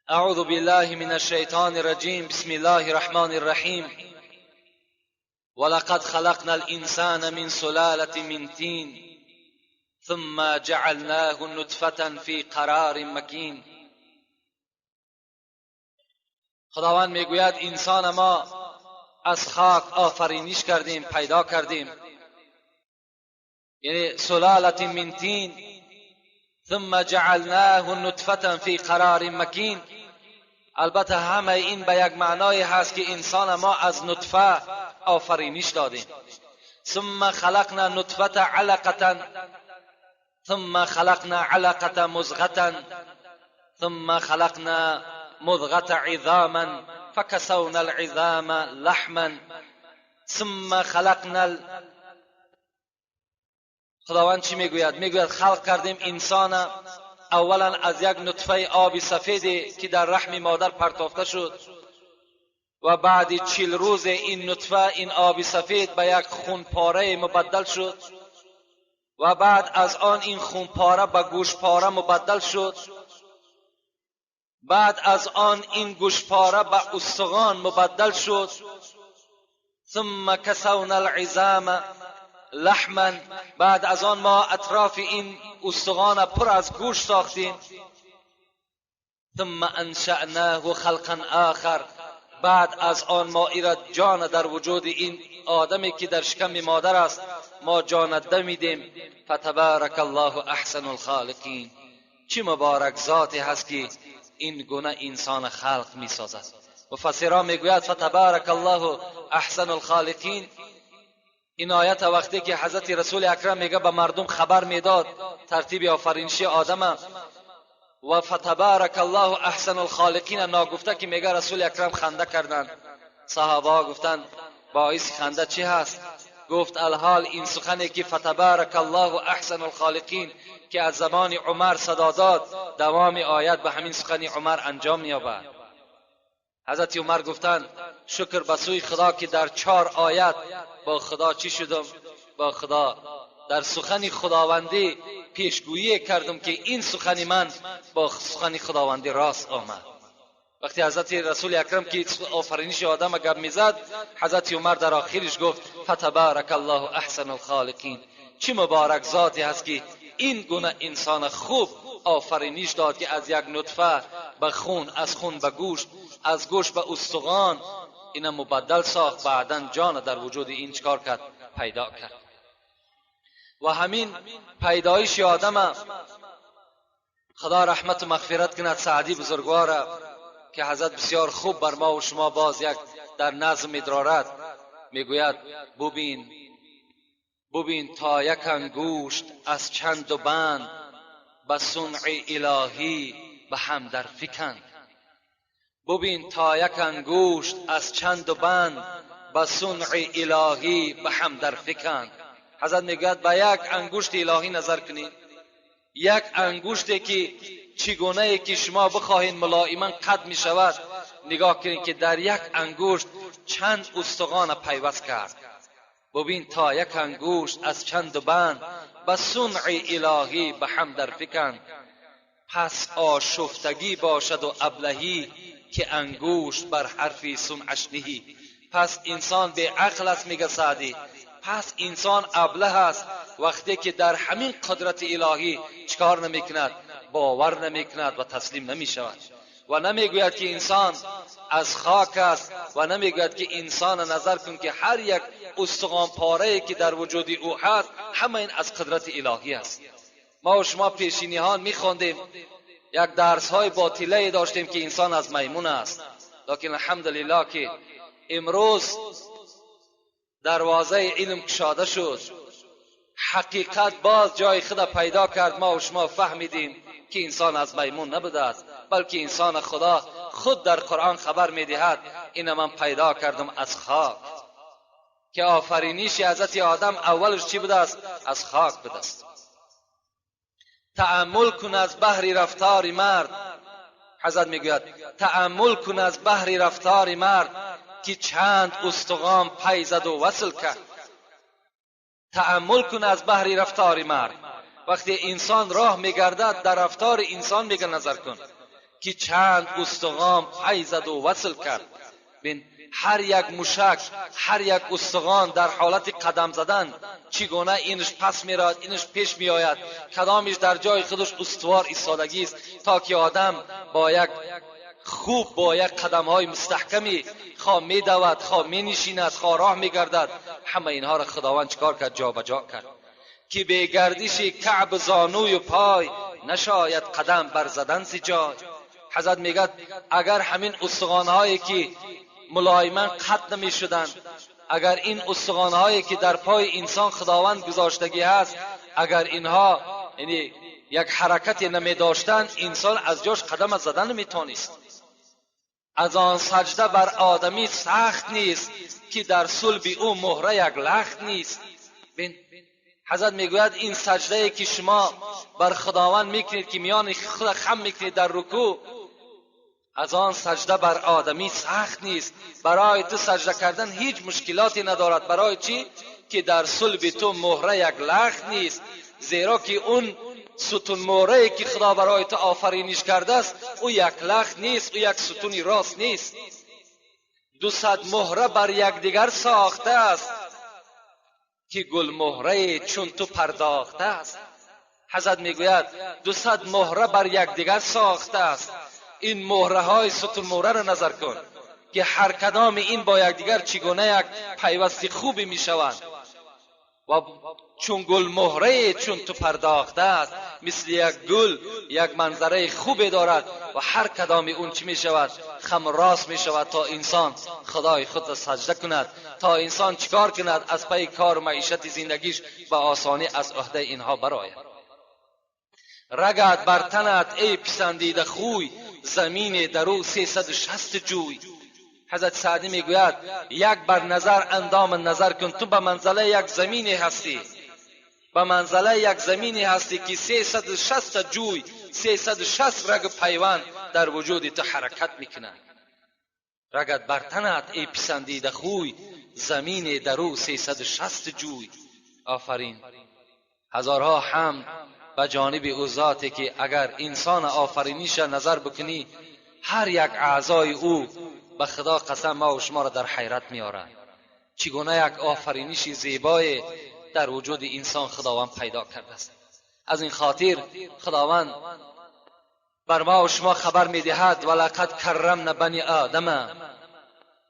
اعوذ بالله من الشیطان الرجیم، بسم الله الرحمن الرحیم. ولقد خلقنا الانسان من سلالة من طین ثم جعلناه نطفة فی قرار مکین. خداوند میگوید انسان ما از خاک آفرینش کردیم، پیدا کردیم، یعنی سلالة من طین ثم جعلناه نطفة فی قرار مکین. البته همه این به یک معنای هست که انسان ما از نطفه آفرینش دادیم. ثم خلقنا نطفة علقة ثم خلقنا علقة مزغة ثم خلقنا مضغة عظاما فكسونا العظام لحما ثم خلقنا. خداوند چی میگوید؟ میگوید خلق کردیم انسان اولا از یک نطفه آب سفیدی که در رحم مادر پرتافته شد و بعد 40 روز این نطفه، این آب سفید به یک خون پاره مبدل شد و بعد از آن این خون پاره به گوش پاره مبدل شد، بعد از آن این گوش پاره به استخوان مبدل شد. ثم کسونا العظام لحما، بعد از آن ما اطراف این استخوان پر از گوش ساختیم. ثم انشأناه خلقا آخر، بعد از آن ما ایرا جان در وجود این آدمی که در شکم مادر است ما جان دمیدیم. فتبارک الله احسن الخالقین. چه مبارک ذاتی هست که این گونه انسان خلق می سازد. مفسران میگوید فتبارک الله احسن الخالقین، این آیت وقتی که حضرت رسول اکرم میگه به مردم خبر میداد ترتیب آفرینشی آدم و فتبارک الله احسن الخالقین ناگفته که میگه رسول اکرم خنده کردند. صحابه گفتند باعث خنده چی هست؟ گفت الحال این سخنی که فتبارک الله احسن الخالقین که از زبان عمر صدا داد، دوام آیت به همین سخن عمر انجام می‌یابد. حضرت عمر گفتند شکر به سوی خدا که در 4 آیت با خدا چی شدم؟ با خدا در سخن خداوندی پیشگویی کردم که این سخن من با سخن خداوندی راست آمد. وقتی حضرت رسول اکرم که آفرینش آدم گپ میزد، حضرت عمر در آخرش گفت فتبارک الله احسن الخالقین. چه مبارک ذاتی هست که این گونه انسان خوب آفرینش داد که از یک نطفه به خون، از خون به گوشت، از گوشت به استخوان اینا مبدل ساخت، بعدا جان در وجود این چکار کرد؟ پیدا کرد. و همین پیدایش آدم خدا رحمت و مغفرت کند سعدی بزرگوار که حضرت بسیار خوب بر ما و شما باز یک در نظم میدرارد. میگوید ببین تا یک انگشت از چند و بند به صنع الهی به هم در فکند. ببین تا یک انگشت از چند و بند به صنع الهی به هم در فکند. حضرت میگوید به یک انگشت الهی نظر کنید، یک انگشتی که چگونه ای که شما بخواهید ملایما قد می شود، نگاه کنید که در یک انگشت چند استخوان پیوست کرد. ببین تا یک انگشت از چند بند به صنع الهی به هم در فکند. پس آشفتگی باشد و ابلهی که انگشت بر حرفی صنعش نهی. پس انسان به عقل است میگه سعدی، پس انسان ابله است وقتی که در همین قدرت الهی چکار نمیکند؟ باور نمیکند و تسلیم نمیشود و نمیگوید که انسان از خاک است و نمیگوید که انسان نظر کن که هر یک استخوان پاره که در وجود او هست همه این از قدرت الهی است. ما و شما پیشینیان میخوندیم، یک درس های باطله داشتیم که انسان از میمون است، لیکن الحمدلله که امروز دروازه علم کشاده شد، حقیقت باز جای خود پیدا کرد. ما و شما فهمیدیم که انسان از میمون نبوده است، بلکه انسان خدا خود در قرآن خبر میدهد این من پیدا کردم از خاک، که آفرینش حضرت آدم اولش چی بوده است؟ از خاک بوده است. تأمل کن از بحر رفتار مرد، حضرت میگوید تأمل کن از بحر رفتار مرد که چند استخوان پی زد و وصل کرد. تأمل کن از بحر رفتار مرد، وقتی انسان راه میگردد در رفتار انسان میگه نظر کن که چند استخوان پی زد و وصل کرد. بین هر یک موشک، هر یک استخوان در حالت قدم زدن چگونه اینش پس میرود، اینش پیش میآید، کدامش در جای خودش استوار ایستادگی است تا که آدم با یک خوب با یک قدم های مستحکمی خواه میدود، خواه مینشیند، خواه راه میگردد. همه اینها را خداوند چکار کرد؟ جا به جا کرد که به گردش کعب زانوی و پای نشاید قدم بر زدن ز جای. حضرت میگد اگر همین استخوان‌هایی که ملایما قطع نمیشدند، اگر این استخوان‌هایی که در پای انسان خداوند گذاشتگی هست، اگر اینها یعنی یک حرکتی نمی داشتن، انسان از جاش قدم زدن نمیتونست. از آن سجده بر آدمی سخت نیست که در صلب او مهره یک لخت نیست. بین حضرت میگوید این سجده که شما بر خداوند میکنید که میان خود خم میکنید در رکوع، از آن سجده بر آدمی سخت نیست. برای تو سجده کردن هیچ مشکلاتی ندارد. برای چی؟ که در صلب تو مهره یک لخت نیست، زیرا که اون ستون مهره که خدا برای تو آفرینش کرده است او یک لخت نیست، او یک ستونی راست نیست. 200 مهره بر یکدیگر ساخته است که گل مهره چون تو پرداخته است. حضرت میگوید 200 مهره بر یکدیگر ساخته است. این مهره های ستون مهره را نظر کن که هر کدام این با یکدیگر چگونه یک پیوستی خوبی میشوند. و چون گل مهره چون تو پرداخته است، مثل یک گل یک منظره خوبی دارد و هر کدام اون چی می شود؟ خم راست می شود تا انسان خدای خود را سجده کند، تا انسان چیکار کند؟ از پی کار و معیشت زندگیش به آسانی از عهده اینها برآید. رگت بر تنت ای پسندیده خوی، زمین درو 360 جوی. حضرت سعدی میگوید یک بر نظر اندام نظر کن، تو به منزله یک زمینی هستی، به منزله یک زمینی هستی که 360 جوی، 360 رگ پیوند در وجود تو حرکت میکنند. رگت بر تنت ای پسندیده خوی، زمین درو 360 جوی. آفرین، هزارها حمد به جانب او ذاتی که اگر انسان آفرینیش نظر بکنی هر یک اعضای او به خدا قسم ما و شما را در حیرت میارد. چگونه یک آفرینش زیبای در وجود انسان خداوند پیدا کرده است. از این خاطر خداوند بر ما و شما خبر میدهد ولقد کرمنا بنی آدم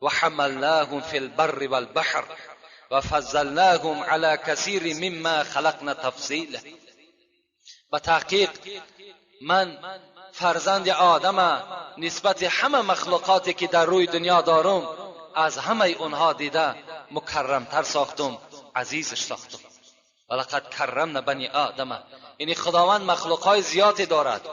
و حملناهم فی البر والبحر و فضلناهم علی کثیر مما خلقنا تفضیلا. به تحقیق من فرزند آدم نسبت همه مخلوقاتی که در روی دنیا دارم از همه اونها دیده مکرمتر ساختم، عزیزش ساختم. ولقد کرمنا بنی آدم، یعنی خداوند مخلوقهای زیادی دارد.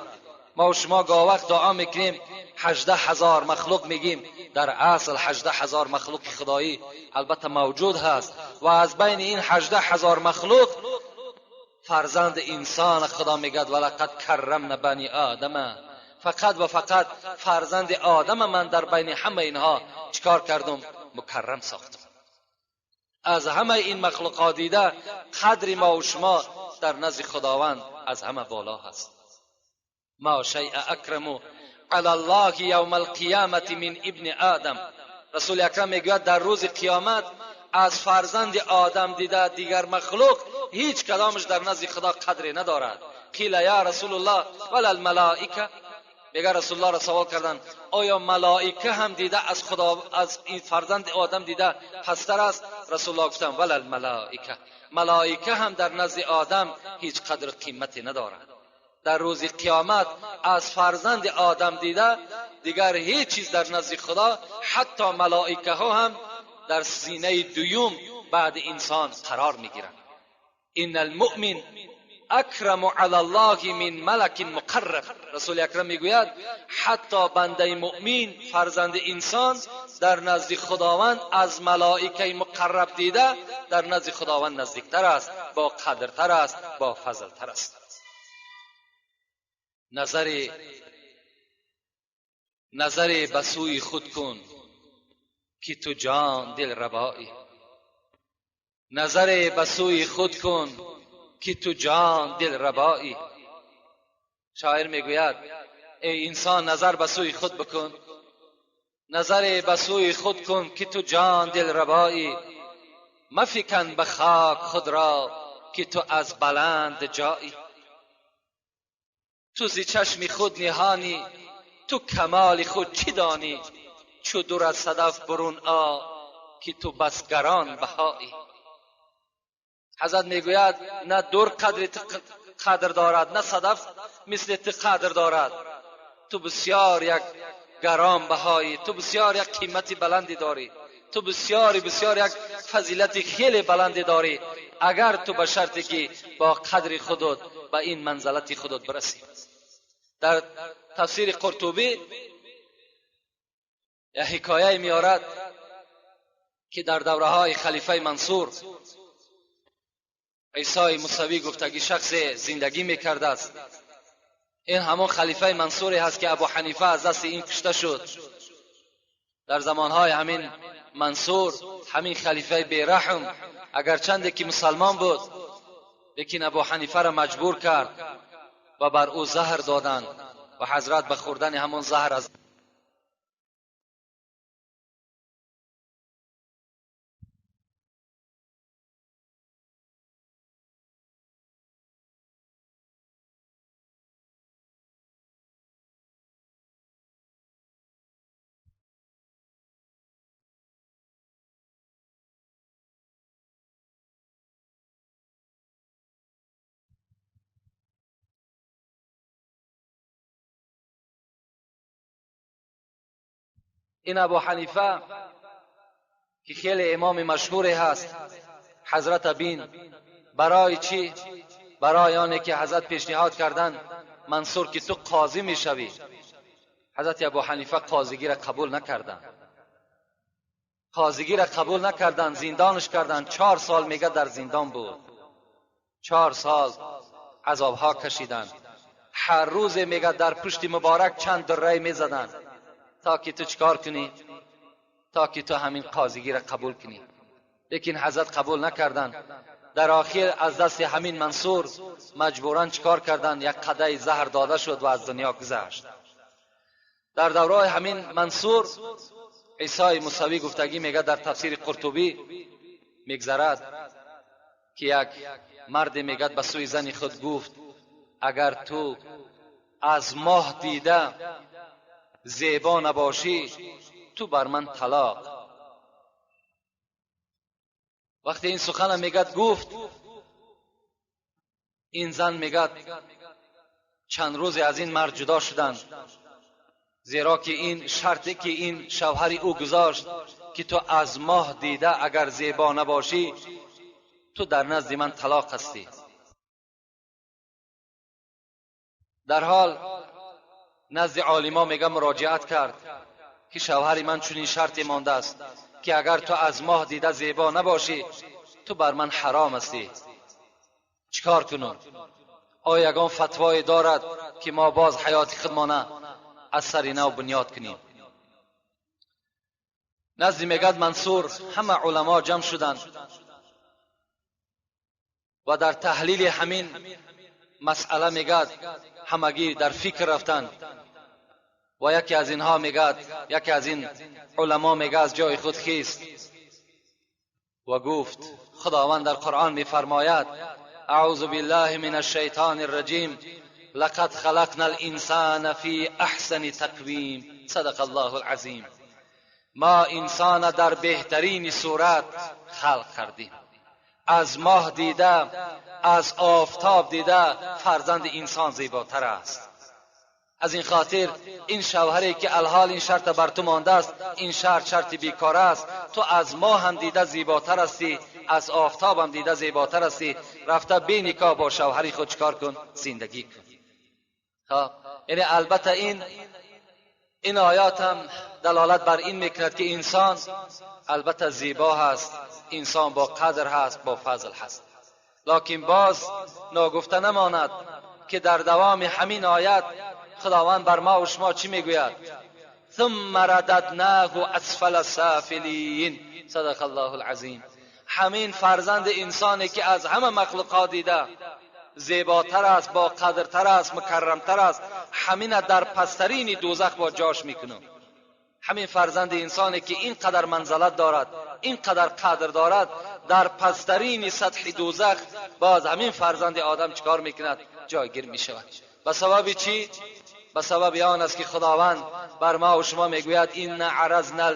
ما و شما گاه وقت دعا میکنیم 18,000 مخلوق میگیم، در اصل 18,000 مخلوق خدایی البته موجود هست و از بین این 18,000 مخلوق فرزند انسان خدا میگد ولقد کرمنا بنی آدم، فقط و فقط فرزند آدم من در بین همه اینها چیکار کردم؟ مکرم ساختم. از همه این مخلوقات دیده قدر ما و شما در نزد خداوند از همه بالا هست. ما شیء اکرم علی الله یوم القیامت من ابن آدم. رسول اکرم میگوید در روز قیامت از فرزند آدم دیده دیگر مخلوق هیچ کدامش در نزد خدا قدری ندارد. قیل یا رسول الله ولا الملائکه، میگه رسول الله را سوال کردن آیا ملائکه هم دیده از خدا از این فرزند آدم دیده پستر است؟ رسول الله گفتن ولا الملائکه، ملائکه هم در نزد آدم هیچ قدر قیمتی ندارد. در روز قیامت از فرزند آدم دیده دیگر هیچ چیز در نزد خدا، حتی ملائکه ها هم در سینه دوم بعد انسان قرار میگیرند. ان المؤمن اکرم علی الله من ملک مقرب. رسول اکرم میگوید حتی بنده مؤمن فرزند انسان در نزد خداوند از ملائکه مقرب دیده در نزد خداوند نزدیکتر است، با قدرتر است، با فضلتر است. نظر به سوی خود کن که تو جان دل ربایی. نظر به سوی خود کن که تو جان دل ربایی. شاعر میگوید ای انسان نظر به سوی خود بکن، نظر به سوی خود کن که تو جان دل ربایی. مفکن به خاک خود را که تو از بلند جایی. تو زی چشم خود نهانی، تو کمال خود چی دانی؟ چو دور از صدف برون آ که تو بس گران بهایی. حضرت میگوید نه دور قدر دارد نه صدف مثل تو قدر دارد. تو بسیار یک گران بهایی، تو بسیار یک قیمت بلندی داری، تو بسیار بسیار یک فضیلت خیلی بلندی داری. اگر تو به شرطی که با قدر خودت به این منزلت خودت برسی. در تفسیر قرطبی یک حکایه میارد که در دوره های خلیفه منصور عیسی موسوی گفتگی شخص زندگی میکرده است. این همون خلیفه منصوری هست که ابو حنیفه از دست این کشته شد. در زمانهای همین منصور، همین خلیفه بیرحم، اگرچند که مسلمان بود، لیکن ابو حنیفه را مجبور کرد و بر او زهر دادند و حضرت به خوردن همون زهر از این ابو حنیفه که خیلی امام مشهوری هست، حضرت بین برای چی؟ برای آنه که حضرت پیشنهاد کردن منصور که تو قاضی میشوی. حضرت ابو حنیفه قاضیگی را قبول نکردن، قاضیگی را قبول نکردن، زندانش کردن. 4 سال میگه در زندان بود، 4 سال عذابها کشیدن. هر روز میگه در پشت مبارک چند دره میزدن تا که تو چکار کنی؟ تا که تو همین قاضیگی را قبول کنی. لیکن حضرت قبول نکردن. در آخر از دست همین منصور مجبورا چکار کردن؟ یک قدای زهر داده شد و از دنیا گذشت. در دوره همین منصور عیسی موسوی گفتگی میگه در تفسیر قرطبی میگذرد که یک مرد میگه به سوی زن خود گفت اگر تو از ماه دیده زیبا نباشی تو بر من طلاق. وقتی این سخن میگه گفت، این زن میگه چند روزی از این مرد جدا شدند، زیرا که این شرطی که این شوهر او گذاشت که تو از ماه دیده اگر زیبا نباشی تو در نزد من طلاق هستی. در حال نزد عالما میگه مراجعت کرد که شوهر من چنین شرطی مانده است که اگر تو از ماه دیده زیبا نباشی تو بر من حرام هستی. چیکار کنم؟ آیا یگان فتوای دارد که ما باز حیات خودمانه از سر نو بنیاد کنیم؟ نزد میگد منصور همه علما جمع شدند و در تحلیل همین مسئله میگد همگی در فکر رفتند و یکی از اینها میگد، یکی از این علما میگه از جای خود خیست و گفت خداوند در قرآن میفرماید اعوذ بالله من الشیطان الرجیم لقد خلقنا الانسان فی احسن تقویم صدق الله العظیم. ما انسان در بهترین صورت خلق کردیم، از ماه دیده، از آفتاب دیده فرزند انسان زیباتر است. از این خاطر این شوهری که الحال این شرط بر تو مانده است، این شرط شرط بیکار است، تو از ماه هم دیده زیباتر هستی، از آفتاب هم دیده زیباتر هستی، رفته بی نکاح با شوهری خود چکار کن؟ زندگی کن. خب یعنی البته این آیات هم دلالت بر این میکند که انسان البته زیبا هست، انسان با قدر هست، با فضل هست. لکن باز ناگفته نماند که در دوام همین آیت خداوند بر ما و شما چی میگوید؟ ثم رددناه اسفل السافلین صدق الله العظیم. همین فرزند انسانی که از همه مخلوقات دیده زیباتر است، با قدرتر است، مکرمتر است، همین در پسترین دوزخ با جاش میکنم. همین فرزند انسانی که اینقدر منزلت دارد، اینقدر قدر دارد، در پسترین سطح دوزخ باز همین فرزند آدم چکار میکند؟ جایگیر میشود. به سبب چی؟ به سبب آن است که خداوند بر ما و شما میگوید این عرضنا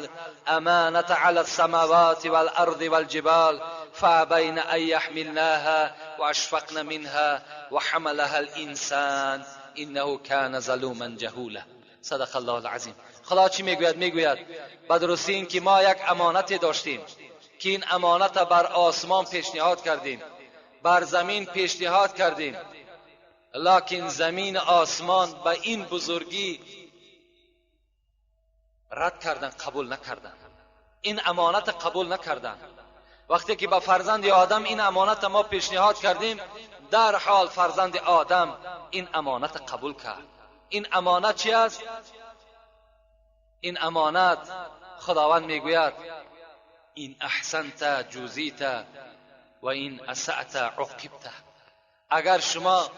الامانة علی السماوات والارض والجبال فابین ان یحملناها واشفقن منها وحملها الانسان انه کان ظلوما جهولا صدق الله العظیم. خدا چی میگوید؟ میگوید به درستی این که ما یک امانت داشتیم، که این امانت بر آسمان پیشنهاد کردیم، بر زمین پیشنهاد کردیم، لکن زمین آسمان به این بزرگی رد کردن، قبول نکردن، این امانت قبول نکردن. وقتی که به فرزند آدم این امانت ما پیشنهاد کردیم، در حال فرزند آدم این امانت قبول کرد. این امانت چی است؟ این امانت خداوند میگوید این احسنت جوزیت و این اسأت عوقبت. اگر شما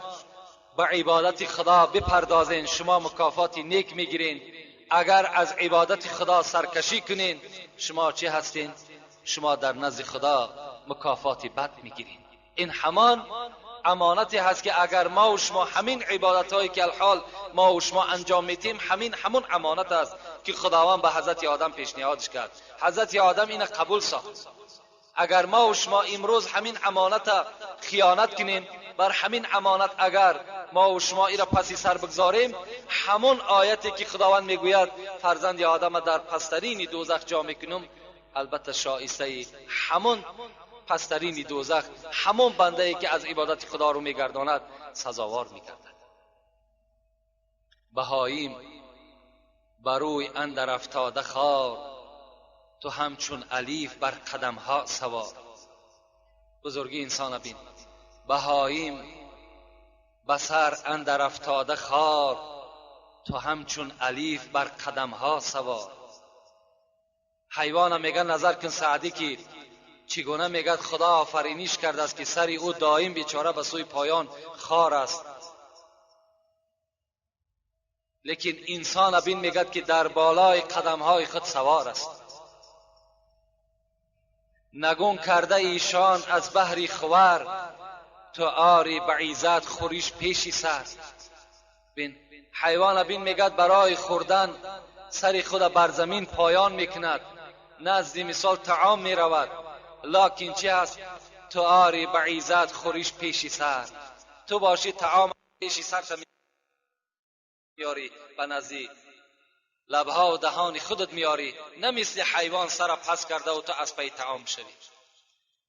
به عبادت خدا بپردازین شما مکافات نیک میگیرین، اگر از عبادت خدا سرکشی کنین شما چی هستین؟ شما در نزد خدا مکافات بد میگیرین. این همان امانتی هست که اگر ما و شما همین عبادت هایی که الحال ما و شما انجام میتیم، همین همون امانت است که خداوند به حضرت آدم پیشنهادش کرد. حضرت آدم اینو قبول ساخت. اگر ما و شما امروز همین امانت خیانت کنیم، بر همین امانت اگر ما و شما ایرا پسی سر بگذاریم، همون آیتی که خداوند میگوید فرزند آدم در پسترین دوزخ جا میکنم، البته شایسته همون پسترین دوزخ، همون بنده ای که از عبادت خدا رو میگرداند سزاوار میگردد. بهاییم بروی اندر افتاده خار، تو همچون الیف بر قدم ها سوار. بزرگی انسان بین. بهاییم بسر اندر افتاده خار، تو همچون الیف بر قدم ها سوار. حیوان میگن نظر کن سعدی که چگونه میگد خدا آفرینیش کرده است که سری او دائم بیچاره به سوی پایان خار است، لیکن انسان بین میگد که در بالای قدم های خود سوار است. نگون کرده ایشان از بحری خور، تو آری به عزت خوریش پیشی سر. بین حیوان بین میگد برای خوردن سری خود بر زمین پایان میکند، نزد مثال طعام میرود، لکن چی هست؟ تو آری به عزت خوریش پیشی سر. تو باشی طعام پیشی سر میاری، به نزدی لبها و دهان خودت میاری، نه مثل حیوان سر پس کرده و تو از پی طعام شوی.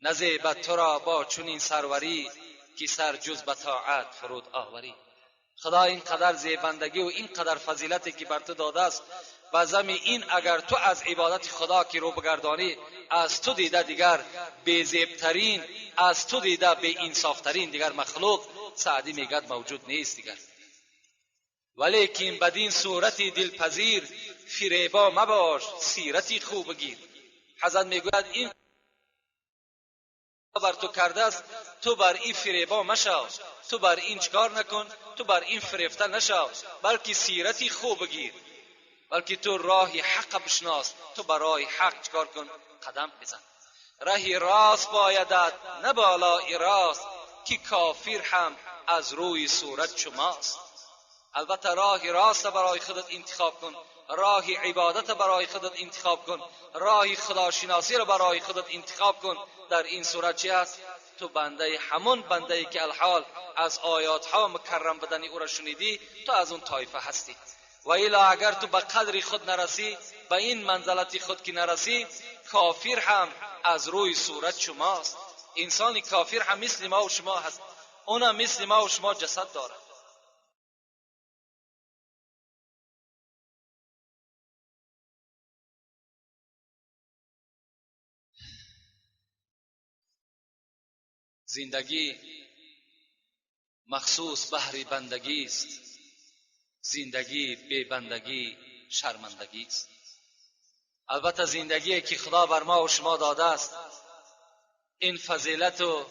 نزیبت تو را با چنین سروری، که سر جز به طاعت فرود آوری. خدا اینقدر زیبندگی و اینقدر فضیلتی که بر تو داده است، و زمی این اگر تو از عبادت خدا که رو بگردانی، از تو دیده دیگر بی زیبترین، از تو دیده بی انصافترین دیگر مخلوق سعدی میگد موجود نیست دیگر. ولیکن بدین صورتی دلپذیر، فریبا مباش سیرتی خوب گیر. حضرت میگوید این بر تو کرده است، تو بر این فریبا مشو، تو بر این چکار نکن، تو بر این فریفته نشو، بلکه سیرتی خوب گیر، بلکه تو راه حق بشناس، تو برای حق چکار کن؟ قدم بزن. رهی راست بایدت نه بالای راست، که کافر هم از روی صورت شماست. البته راه راست برای خودت انتخاب کن، راه عبادت برای خودت انتخاب کن، راه خداشناسی را برای خودت انتخاب کن. در این صورت چی هست؟ تو بنده همون بنده ای که الحال از آیات ها مکرم بدنی او را شنیدی، تو از اون طایفه هستی. و الا اگر تو به قدر خود نرسی، به این منزلت خود که نرسی، کافر هم از روی صورت شماست. انسان کافر هم مثل ما و شما هست، اونم مثل ما و شما جسد دارد. زندگی مخصوص بهر بندگی است، زندگی بی بندگی شرمندگی است. البته زندگی که خدا بر ما و شما داده است، این فضیلت و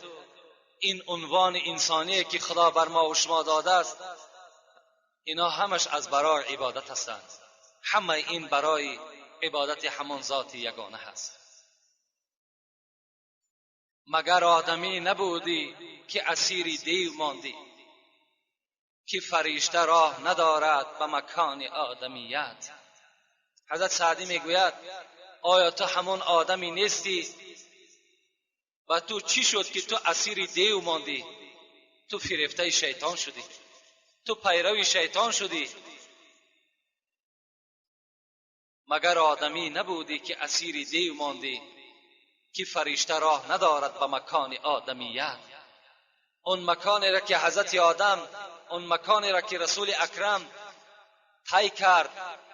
این عنوان انسانی که خدا بر ما و شما داده است، اینا همش از برای عبادت هستند. همه این برای عبادت همان ذات یگانه هست. مگر آدمی نبودی که اسیری دیو ماندی، که فرشته راه ندارد به مکان آدمیت. حضرت سعدی میگوید آیا تو همون آدمی نیستی و تو چی شد که تو اسیر دیو ماندی؟ تو فریفته شیطان شدی، تو پیرو شیطان شدی. مگر آدمی نبودی که اسیر دیو ماندی، که فرشته راه ندارد به مکان آدمیت. اون مکانی را که حضرت آدم، اون مکانی را که رسول اکرم طی کرد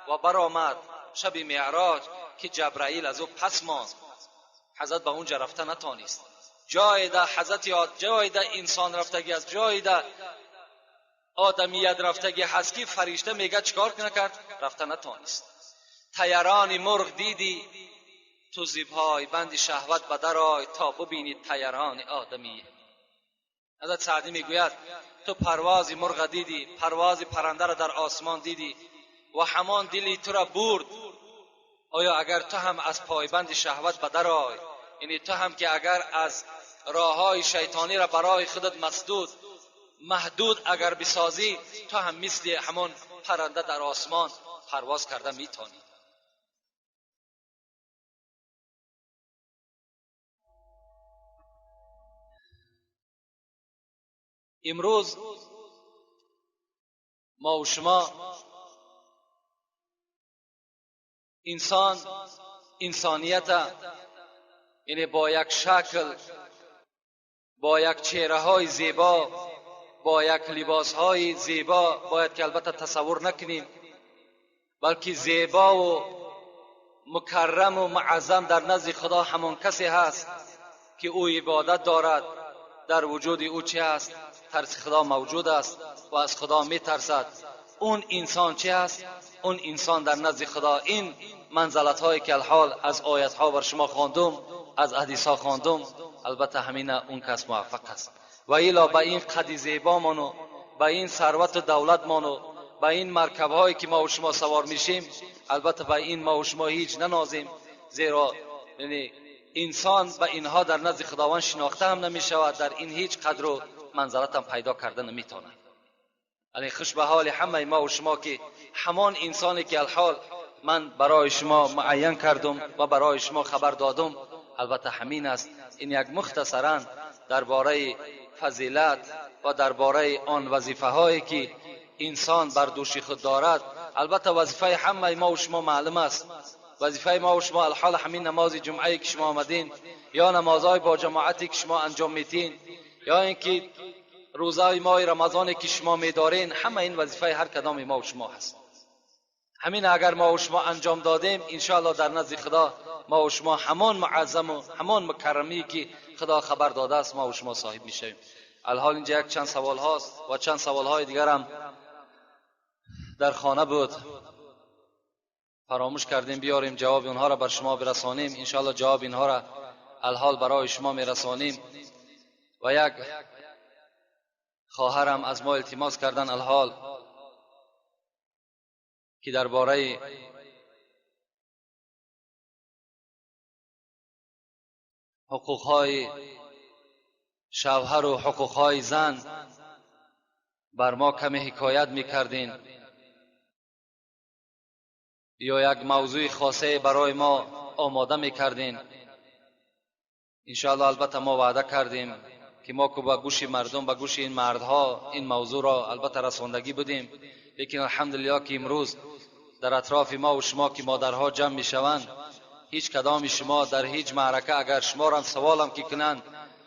و برآمد شب معراج که جبرائیل از او پس ماند، حضرت به اونجا رفته نتانست. جای ده حضرت جای ده انسان رفتگی از جای ده آدمیت رفتگی هست که فرشته میگه چیکار نکرد؟ رفته نتانست. طیران مرغ دیدی تو زیبهای بند شهوت به در آی تا ببینی طیران آدمیت. حضرت سعدی میگوید تو پرواز مرغ دیدی، پرواز پرنده را در آسمان دیدی و همان دلی تو را برد. آیا اگر تو هم از پایبند شهوت به در آی، یعنی تو هم که اگر از راههای شیطانی را برای خودت مسدود محدود اگر بسازی، تو هم مثل همان پرنده در آسمان پرواز کرده میتونی. امروز ما و شما انسان انسانیت یعنی با یک شکل، با یک چهره های زیبا، با یک لباس های زیبا باید که البته تصور نکنیم، بلکه زیبا و مکرم و معظم در نزد خدا همان کسی هست که او عبادت دارد، در وجود او چه هست؟ ترس خدا موجود است و از خدا می ترسد. اون انسان چه هست؟ اون انسان در نزد خدا این منزلت هایی که الحال از آیت ها بر شما خواندم، از حدیث ها خواندم، البته همین اون کس موفق است. و الا به این قد زیبا مانو، به این ثروت و دولت مانو، به این مرکب هایی که ما و شما سوار میشیم، البته به این ما و شما هیچ ننازیم، زیرا یعنی انسان به اینها در نزد خداوند شناخته هم نمی شود، در این هیچ قدر و منزلت هم پیدا کرده نمیتواند. یعنی خوش به حال همه ما و شما که همان انسانی که الحال من برای شما معین کردم و برای شما خبر دادم، البته همین است. این یک مختصرا درباره فضیلت و درباره آن وظیفه هایی که انسان بر دوش خود دارد. البته وظیفه همه ما و شما معلوم است. وظیفه ما و شما الحال همین نماز جمعه که شما آمدین، یا نمازهای با جماعتی که شما انجام میتین، یا اینکه روزهای ماه رمضان که شما میدارین، همه این وظیفه هر کدام ما و شما هست. همین اگر ما و شما انجام دادیم، انشاءالله در نزد خدا ما و شما همان معظم و همان مکرمی که خدا خبر داده است ما و شما صاحب میشویم. الحال اینجا یک چند سوال هاست و چند سوال های دیگر هم در خانه بود، فراموش کردیم بیاریم جواب اونها را بر شما برسانیم. انشاءالله جواب اینها را الحال برای شما میرسانیم. و یک خواهرم از ما التماس کردن الحال که درباره حقوقهای شوهر و حقوقهای زن بر ما کمی حکایت میکردین، یا یک موضوع خاصه برای ما آماده میکردین. انشاءالله البته ما وعده کردیم که ما که با گوش مردم، با گوش این مردها این موضوع را البته رساندگی بودیم، لیکن الحمدلله که امروز در اطراف ما و شما که مادرها جمع میشوند، هیچ کدام شما در هیچ معرکه اگر شما را سوالم که کنند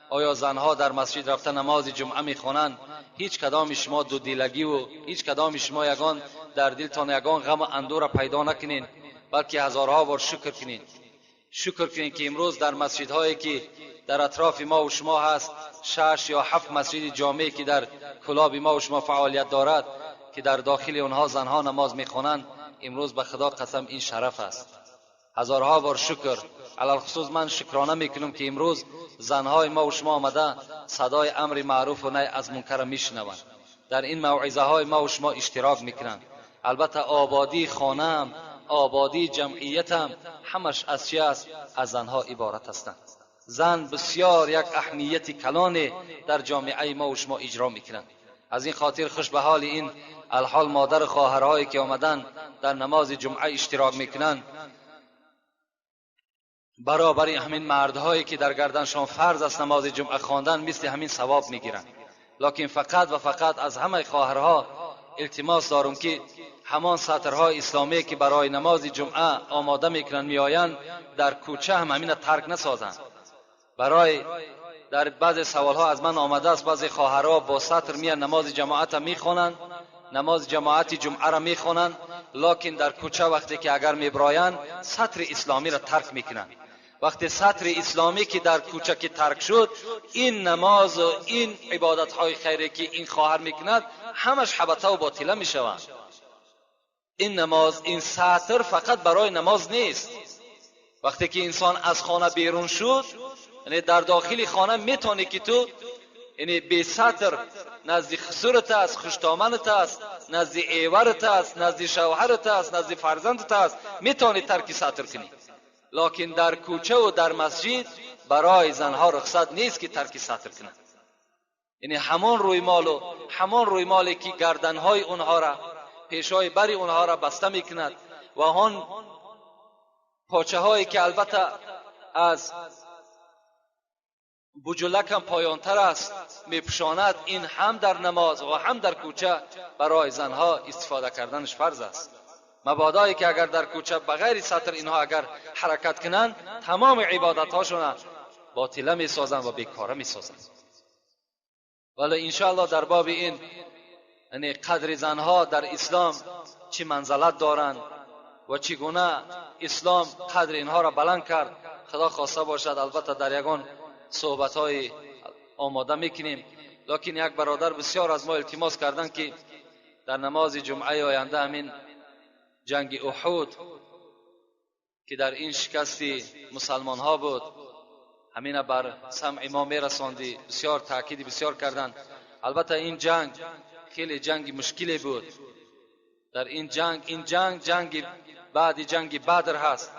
آیا زنها در مسجد رفته نماز جمعه میخوانند، هیچ کدام شما دو دلگی و هیچ کدام شما یگان در دلتان یگان غم و اندوه را پیدا نکنین، بلکه هزارها بار شکر کنین. شکر کنین که امروز در مسجدهایی که در اطراف ما و شما هست، 6 یا 7 مسجد جامعی که در کلاب ما و شما فعالیت دارد که در داخل اونها زنها نماز میخوانند، امروز به خدا قسم این شرف است. هزارها بار شکر. علی‌الخصوص من شکرانه میکنم که امروز زنهای ما و شما آمده صدای امر معروف و نهی از منکر میشنوند، در این موعظه های ما و شما اشتراک میکنند. البته آبادی خانه، آبادی جمعیت همش از چی است؟ از زنها عبارت هستند. زن بسیار یک اهمیت کلان در جامعه ما و شما اجرا میکنند. از این خاطر خوش به حال این الحال مادر خواهرهایی که آمدن در نماز جمعه اشتراک میکنند، برابر همین مردهایی که در گردنشان فرض است نماز جمعه خواندن، مثل همین ثواب میگیرند. لکن فقط و فقط از همه خواهرها التماس دارم که همان سطرهای اسلامی که برای نماز جمعه آماده میکنند میآیند، در کوچه هم همین ترک نسازند.
برای در بعض سوالها از من آمده است، بعضی خواهرها با ستر میان نماز جماعت میخوانند، نماز جماعت جمعه را میخوانند، لکن در کوچه وقتی که اگر میبرایند ستر اسلامی را ترک میکنند. وقتی ستر اسلامی که در کوچه که ترک شد، این نماز و این عبادت های خیری که این خواهر میکند همش حبطه و باطله میشوند. این نماز، این ستر فقط برای نماز نیست. وقتی که انسان از خانه بیرون شد، یعنی در داخل خانه میتونی که تو یعنی بی ستر نزد خسرت است، خوشدامنت است، نزد ایورت است، نزد شوهرت است، نزد فرزندت است، میتونی ترک ستر کنی. لکن در کوچه و در مسجد برای زنها رخصت نیست که ترک ستر کنند. یعنی همان رویمال و همان رویمالی که گردنهای اونها را، پیشای بری اونها را بسته میکند و آن پاچه هایی که البته از بجلک هم پایانتر است میپوشاند، این هم در نماز و هم در کوچه برای زنها استفاده کردنش فرض است. مبادایی که اگر در کوچه بغیر ستر اینها اگر حرکت کنند، تمام عبادت هاشون باطله میسازند و بیکاره میسازند. ولی انشاءالله در باب این یعنی قدر زنها در اسلام چی منزلت دارند و چگونه اسلام قدر اینها را بلند کرد، خدا خواسته باشد البته در یگان صحبت های آماده میکنیم. لکن یک برادر بسیار از ما التماس کردند که در نماز جمعه آینده همین جنگ احد که در این شکست مسلمان ها بود، همین بر سمع ما میرساندی. بسیار تاکید بسیار کردند. البته این جنگ خیلی جنگ مشکلی بود. در این جنگ، این جنگ جنگ بعد جنگ بدر هست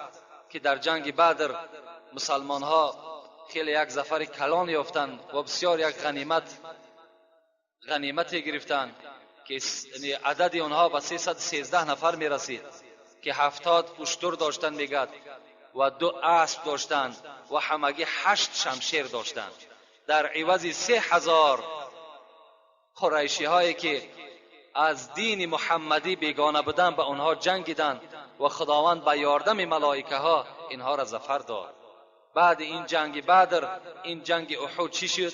که در جنگ بدر مسلمان ها خیلی یک ظفر کلان یافتند و بسیار یک غنیمت گرفتند که عدد آنها به 313 نفر می رسید که 70 اشتر داشتند میگد و 2 اسب داشتند و همگی 8 شمشیر داشتند. در عوض 3000 قریشی هایی که از دین محمدی بیگانه بودند به آنها جنگیدند و خداوند به یاردم ملائکه ها اینها را ظفر داد. بعد این جنگ بدر، این جنگ احد چی شد؟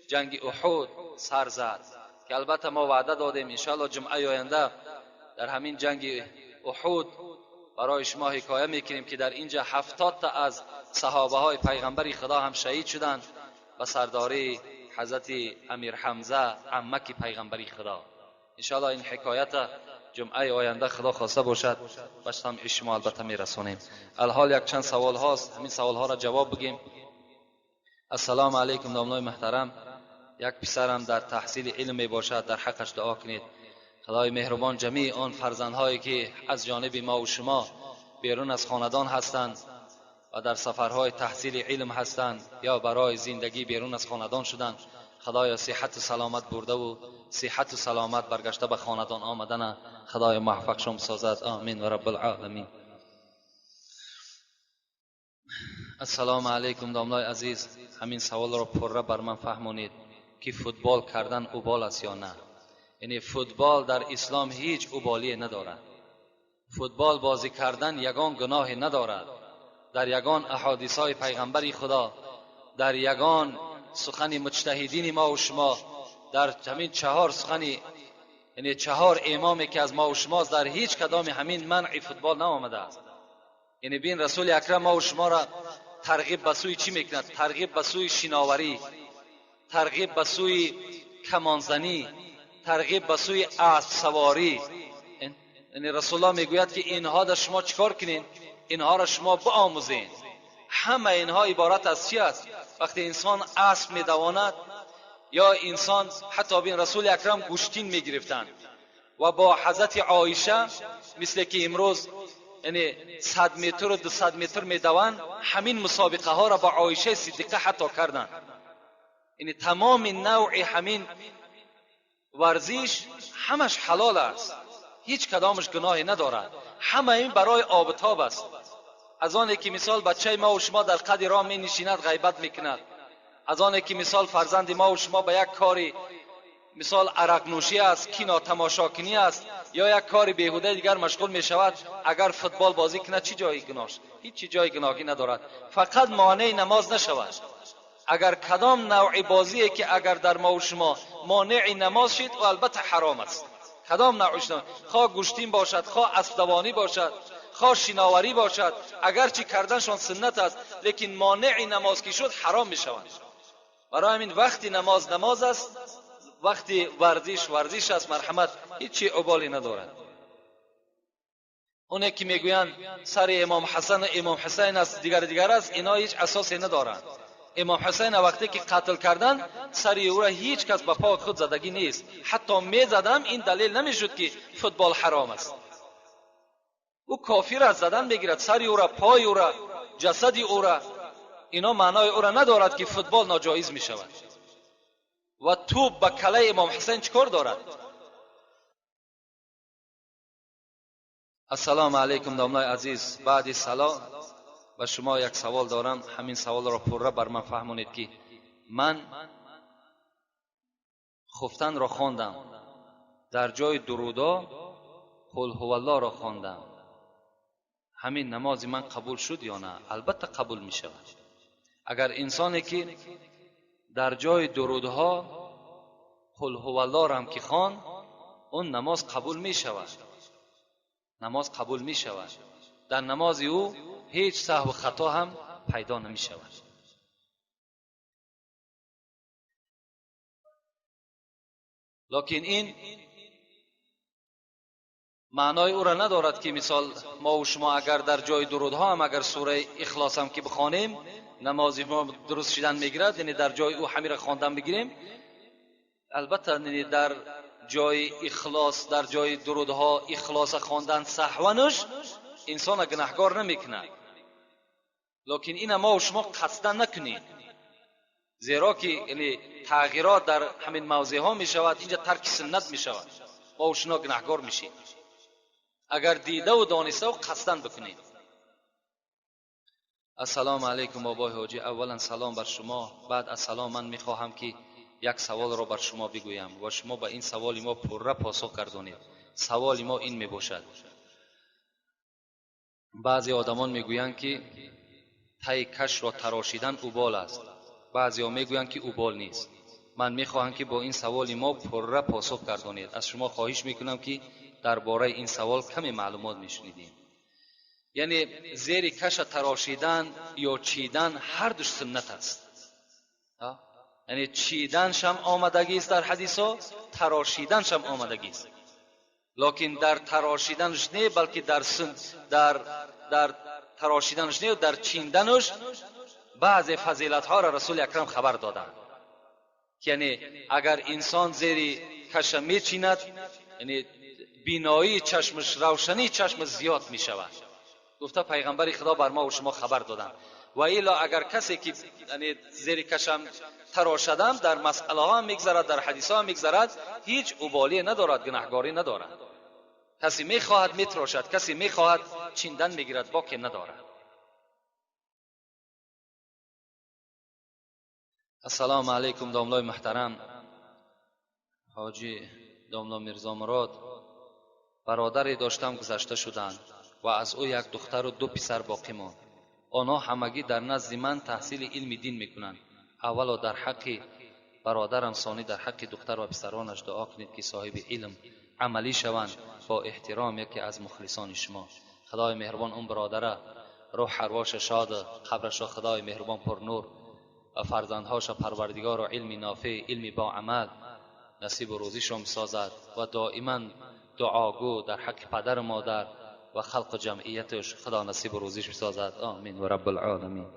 جنگ احد سر زد که البته ما وعده دادیم انشاءالله جمعه آینده در همین جنگ احد برای شما حکایه میکنیم که در اینجا 70 تا از صحابه های پیغمبر خدا هم شهید شدند به سرداری حضرت امیر حمزه عمک پیغمبر خدا. انشاءالله این حکایت جمعه آینده خدا خواسته باشد به سمع شما البته میرسانیم. الحال یک چند سوال هاست، همین سوال ها را جواب بگیم. السلام علیکم دامنای محترم، یک پسرم در تحصیل علم می باشد، در حقش دعا کنید. خدای مهربان جمیع آن فرزندهایی که از جانب ما و شما بیرون از خاندان هستند و در سفرهای تحصیل علم هستند یا برای زندگی بیرون از خاندان شدند، خدایا صحت و سلامت برده و صحت و سلامت برگشته به خاندان آمدن خدای موفقشان سازد. آمین و رب العالمین. السلام علیکم داملای عزیز، همین سوال را پره بر من فهمانید که فوتبال کردن اوبال است یا نه؟ یعنی فوتبال در اسلام هیچ اوبالی ندارد. فوتبال بازی کردن یگان گناه ندارد. در یگان احادیث های پیغمبر خدا، در یگان سخن مجتهدین ما و شما، در همین 4 سخن یعنی 4 امامی که از ما و شماست، در هیچ کدام همین منع فوتبال نآمده است. یعنی بین رسول اکرم ما و شما را ترغیب به سوی چی میکند؟ ترغیب به سوی شناوری، ترغیب به سوی کمانزنی، ترغیب به سوی اسب سواری. یعنی رسول الله میگوید که اینها در شما چیکار کنین؟ اینها را شما بآموزین. همه اینها عبارت از چی است؟ وقتی انسان اسب میدواند یا انسان حتی بین رسول اکرم گوشتین میگرفتند و با حضرت عایشه مثل که امروز یعنی 100 متر و 200 متر میدوند، همین مسابقه ها را با عایشه صدیقه حتی کردند. یعنی تمام نوع همین ورزش همش حلال است، هیچ کدامش گناهی ندارد. همه این برای آب تاب است. از آنی که مثال بچه ما و شما در قد راه می نشیند غیبت میکند، از آنی که مثال فرزند ما و شما به یک کاری مثال عرق نوشی است، کینا تماشاکنی است یا یک کار بیهوده دیگر مشغول می شود، اگر فوتبال بازی کند چی جای گناهش؟ هیچ جای گناهی ندارد. فقط مانع نماز نشود.
Агар кадом навъи бозие ки агар дар мо шумо монеи намоз шид, ӯ албатта ҳаром аст. Кадом навъиш, хоҳ гӯштин бошад, хоҳ аспдавонӣ бошад, хоҳ шиноварӣ бошад, агарчи карданшон суннат аст, лекин монеи намоз ки шуд, ҳаром мешавад. Барои ҳамин вақти намоз намоз аст, вақти варзиш варзиш аст. Марҳамат, ҳеҷ уболе надорад. Оне ки мегӯянд сари имом Ҳасан ва имом Ҳусайн аст, дигар дигар аст, ино ҳеҷ асосе надоранд. Имом Ҳусайн вақте ки қатл карданд, сари ӯро ҳеҷ кас ба пои худ задагӣ нест. Ҳатто мезадам, ин далел намешуд ки футбол ҳаром аст. Ӯ кофир аст, задан мегирад сари ӯро, пои ӯро, ҷасади ӯро. Ино маънои ӯро надорад ки футбол ноҷоиз мешавад. Ва тӯб ба калаи имом Ҳусайн чӣ кор дорад? Ассалому алайкум, домлаи азиз. Баъди салом ба шумо як савол дорам. Ҳамин саволро пурра бар ман фаҳмонед, ки ман хуфтанро хондам, дар ҷои дурудо қул ҳуваллоҳро хондам, ҳамин намози ман қабул шуд ё на? Албатта қабул мешавад. Агар инсоне ки дар ҷои дурудҳо қул ҳуваллоҳро ҳам ки хонд, он намоз қабул мешавад. Намоз қабул мешавад. Дар намози ӯ ҳеҷ саҳву хато ҳам пайдо намешавад. Лекин ин маънои ӯро надорад ки мисол мо ва шумо агар дар ҷои дурудҳо ҳам агар сураи Ихлос ҳам ки бихонем, намози мо дуруст шидан мегирад, яъне дар ҷои ӯ ҳамира хондан бигирем. Албатта дар ҷои Ихлос, дар ҷои дурудҳо Ихлоса хондан саҳвануш инсона гунаҳгор намекунад. Лекин ина мо ва шумо қасдан накунем, зеро ки яъне тағйирот дар ҳамин мавзеъҳо мешавад, инҷа тарки суннат мешавад, мо ва шумо гунаҳгор мешем агар дидаву дониставу қасдан бикунем. Ассалому алайкум, бобои ҳоҷӣ. Аввалан салом бар шумо. Баъд аз салом ман мехоҳам ки як саволро бар шумо бигӯям ва шумо ба ин саволи мо пурра посух гардонед. Саволи мо ин мебошад: баъзе одамон мегӯянд ки таи кашро тарошидан убол аст, баъзеҳо мегӯянд ки убол нест. Ман мехоҳам ки бо ин саволи мо пурра посух гардонед. Аз шумо хоҳиш мекунам ки дар бораи ин савол каме маълумот мешунидем. Яъне зери каша тарошидан ё чидан ҳар душ суннат аст. Яъне чиданшам омадагист дар ҳадисҳо, тарошиданшам омадагист. Лекин дар тарошиданаш не, балки дар тарошиданаш не, дар чинданаш баъзе фазилатҳоро Расули Акрам хабар доданд. Яъне агар инсон зери каша мечинад, яъне биноии чашмаш, равшании чашмаш зиёд мешавад. Гуфта пайғамбари Худо бар мо ва шумо хабар доданд. Ва ило агар касе ки яъне зери кашам тарошадам, дар масъалаҳо ҳам мегзарад, дар ҳадисҳо ҳам мегзарад, ҳеҷ уболие надорад, гунаҳгорӣ надорад. Касе мехоҳад метрошад, касе мехоҳад чиндан мегирад, боке надорад. Ассалому алайкум, домлои муҳтарам ҳоҷӣ домло Мирзомурод. Бародаре доштам, гузашта шуданд ва аз ӯ як духтару ду писар боқӣ монд. Онҳо ҳамагӣ дар назди ман таҳсили илми дин мекунанд. Аввало дар ҳаққи бародарам, сонӣ дар ҳаққи духтар ва писаронаш дуо кунед ки соҳиби илм амалӣ шаванд. Бо эҳтиром, яке аз мухлисони шумо. Худои меҳрубон он бародара рӯҳ арвоша шод, қабрашо Худои меҳрубон пурнур ва фарзандҳоша Парвардигоро илми нофеъ, илми боамал насибу рӯзишон бисозад ва доиман дуогӯ дар ҳаққи падару модар ва халқу ҷамъияташ Худо насибу рӯзиш бисозад. Омин ва раббул оламин.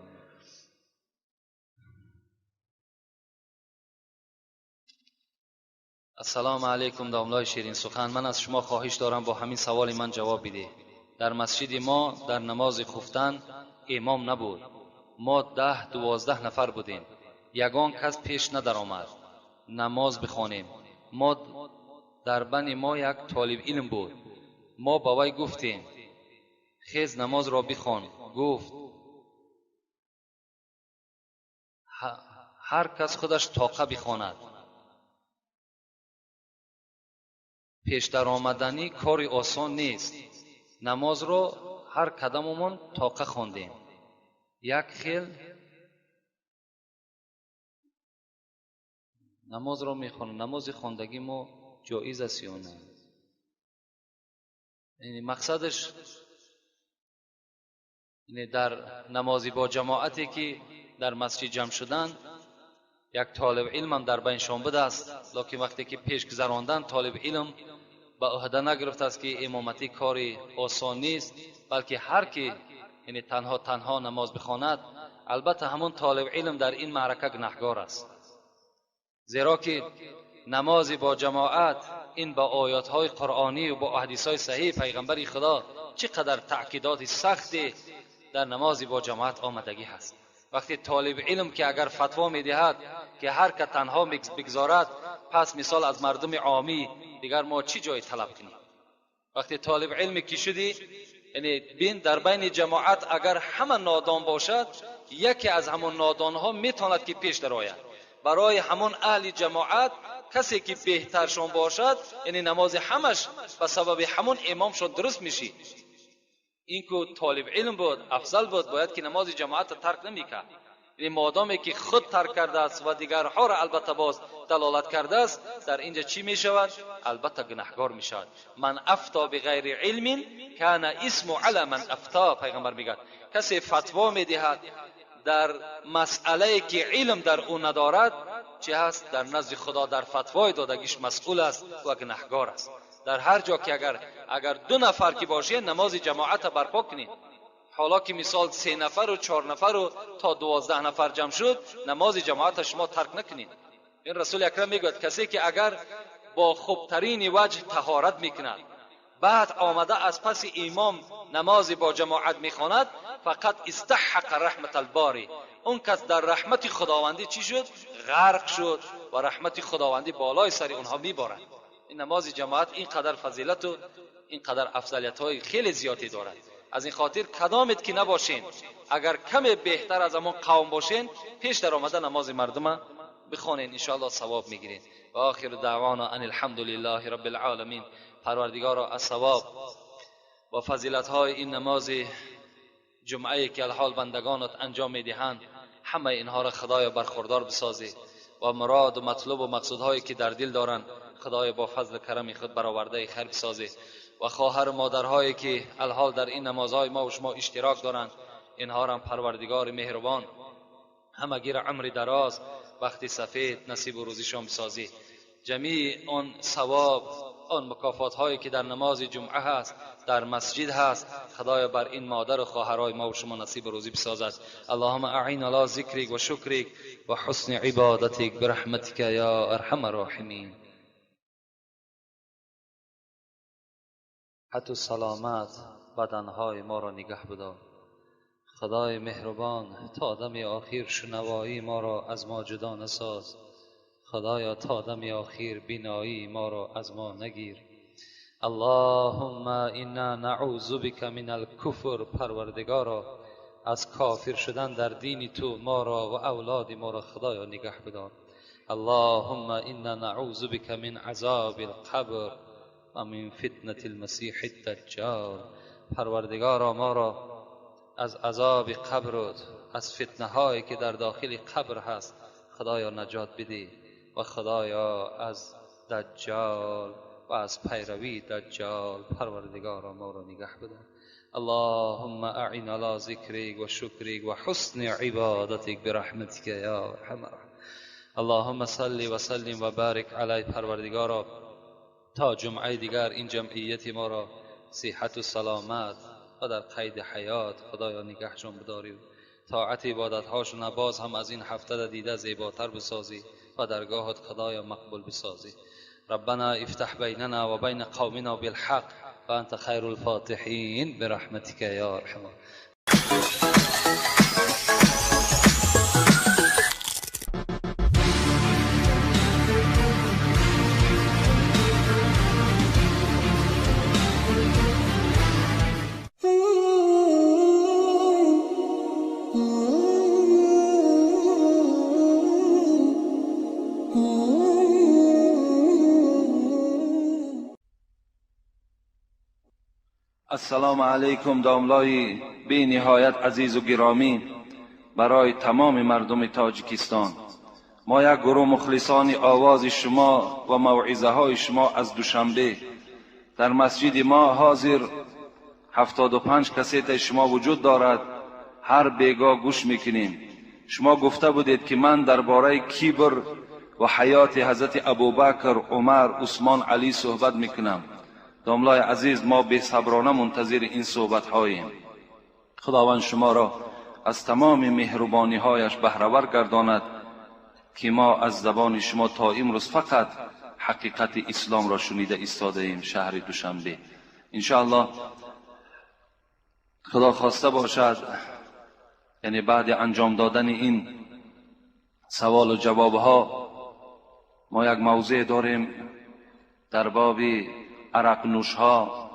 Ассалому алайкум, домлои ширин сухан. Ман аз шумо хоҳиш дорам бо ҳамин саволи ман ҷавоб бидеҳ. Дар масҷиди мо дар намози хуфтан имом набуд. Мо 10-12 нафар будем. Ягон кас пеш надаромад намоз бихонем. Мо дар бани мо як толиб илм буд. Мо ба вай гуфтем: хез, намозро бихон. Гуфт: ҳар кас худаш тоқа бихонад. Пешдаромаданӣ кори осон нест. Намозро ҳар кадамомон тоқа хондем. Як хел Намозро мехонад, намози хондагӣ мо ҷоиз аст ё не? Яъне мақсадаш яъне дар намози бо ҷамоате ки дар масҷид ҷамъ шуданд, як толиби илм ҳам дар байншон будааст, лекин вақте ки пеш гузаронданд, толиби илм ба уҳда нагирифтааст ки имоматӣ кори осон нест, балки ҳар ки яъне танҳо танҳо намоз бихонад, албатта ҳамон толиби илм дар ин маърака гунаҳгор аст. Зеро ки намози бо ҷамоат ин ба оятҳои қуръонӣ ва бо ҳадисҳои саҳеҳи пайғамбари Худо чӣ қадар таъкидоти сахте дар намози бо ҷамоат омадагӣ ҳаст. Вақте толиби илм ки агар фатво медиҳад ки ҳар ка танҳо бигзорад, пас мисол аз мардуми омӣ дигар мо чӣ ҷой талаб кунем? Вақте толиби илме ки шудӣ, яъне бин дар байни ҷамоат агар ҳама нодон бошад, яке аз ҳамон нодонҳо метавонад ки пеш дарояд. Барои ҳамон аҳли ҷамоат касе ки беҳтаршон бошад, яъне намози ҳамаш ба сабаби ҳамон имомшон дуруст мешид. Ин ку толиб илм буд, афзал буд, бояд ки намози ҷамоатро тарк намекард. Яъне модоме ки худ тарк кардааст ва дигарҳоро албатта боз далолат кардааст, дар инҷа чӣ мешавад? Албатта гунаҳгор мешавад. Ман афто биғайри илмин кана исму ала ман афто, пайғамбар мегӯяд касе фатво медиҳад дар масъалае ки илм дар ӯ надорад, чӣ ҳаст? Дар назди Худо дар фатвои додагиш масъул аст ва гунаҳгор аст. Дар ҳар ҷо ки агар ду нафар ки бошед, намози ҷамоатро барпо кунед. Ҳоло ки мисол 3 нафару 4 нафару то 12 нафар ҷамъ шуд, намози ҷамоатро шумо тарк накунед. Ин Расули Акрам мегӯяд касе ки агар бо хубтарини ваҷҳ таҳорат мекунад, баъд омада аз паси имом намози бо ҷамоат мехонад, фақат истаҳаққа раҳмат албори, он кас дар раҳмати Худовандӣ чӣ шуд? Ғарқ шуд ва раҳмати Худовандӣ болои сари онҳо меборад. Ин намози ҷамоат ин қадар фазилату ин қадар афзалиятҳои хеле зиёде дорад. Аз ин хотир кадомед ки набошен, агар каме беҳтар аз ҳамон қавм бошен, пеш дар омада намози мардума бихонен, иншоаллоҳ савоб мегиред. Ва охиру даъвона ан алҳамдулиллаҳи роббил оламин. Парвардигоро аз савоб ва фазилатҳои ин намози ҷумъае ки алҳол бандагонат анҷом медиҳанд, ҳамаи инҳоро Худоё бархурдор бисозӣ ва муроду матлубу мақсудҳое ки дар дил доранд, Худоё бо фазлу карами худ баровардаи хайр бисозӣ ва хоҳару модарҳое ки алҳол дар ин намозҳои мо ва шумо иштирок доранд, инҳоро парвардигори меҳрубон ҳамагиро умри дароз, бахти сафед насибу рӯзишон бисозӣ. ҷамеи он савоб, он мукофотҳое ки дар намози ҷумъа ҳаст, дар масҷид ҳаст, Худоё бар ин модару хоҳарҳои мо ва шумо насибу рӯзӣ бисозад. Аллоҳумма аъин ало зикрик ва шукрик ва ҳусни ибодатик бираҳматика ё арҳама роҳимин. ҳату саломат баданҳои моро нигаҳ бидор. Худои меҳрубон, то дами охир шунавоии моро аз мо ҷудо насоз. Худоё, то дами охир биноии моро аз мо нагир. Аллоҳумма инна наъузу бика мин алкуфр. Парвардигоро, аз кофир шудан дар дини ту моро ва авлоди моро Худоё нигаҳ бидор. Аллоҳумма инна наъузу бика мин азоби алқабр ва мин фитнати алмасиҳи даҷҷол. Парвардигоро, моро аз азоби қабр, аз фитнаҳое ки дар дохили қабр ҳаст, Худоё наҷот бидӣ ва Худоё аз даҷҷол ва аз пайравии даҷҷол Парвардигоро моро нигаҳ бидор. Аллоҳумма аъин ало зикрик ва шукрик ва ҳусни ибодатик бираҳматика ё арҳамар роҳимин. Аллоҳумма салли ва саллим ва барик алай. Парвардигоро, то ҷумъаи дигар ин ҷамъияти моро сиҳату саломат ва дар қайди ҳаёт Худоё нигаҳшон бидорӣ, طاعت عبادتهاشون باز هم از این هفته دیده زیباتر بسازی و درگاهت خدایا مقبول بسازی. ربنا افتح بیننا و بین قومنا بالحق و انت خیر الفاتحین برحمتک یا ارحم. السلام علیکم داملای بی نهایت عزیز و گرامی، برای تمام مردم تاجیکستان
ما یک گروه مخلصان آواز شما و موعظه های شما از دوشنبه در مسجد ما حاضر 75 کسیت شما وجود دارد، هر بیگاه گوش میکنیم. شما گفته بودید که من درباره کبر و حیات حضرت ابوبکر، عمر، عثمان، علی صحبت میکنم. داملای عزیز، ما بی‌صبرانه منتظر این صحبت هاییم. خداوند شما را از تمام مهربانی هایش بهره ور گرداند که ما از زبان شما تا امروز فقط حقیقت اسلام را شنیده ایستاده ایم. شهر دوشنبه انشاءالله خدا خواسته باشد، یعنی بعد انجام دادن این سوال و جواب ها ما یک موضوع داریم در باب عرق نوش ها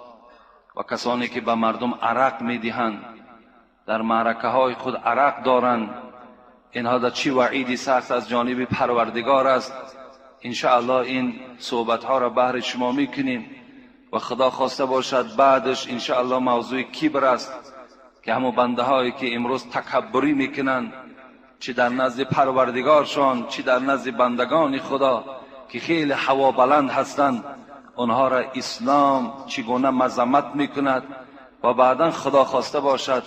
و کسانی که به مردم عرق میدهند، در معرکه های خود عرق دارند، اینها در چی وعیدی سخت از جانب پروردگار است. انشاءالله این صحبت ها را بهر شما میکنیم و خدا خواسته باشد بعدش انشاءالله موضوع کبر است که همون بنده هایی که امروز تکبری میکنند، چی در نزد پروردگارشان چی در نزد بندگان خدا که خیلی هوا بلند هستند، آنها را اسلام چگونه مذمت میکند و بعدا خدا خواسته باشد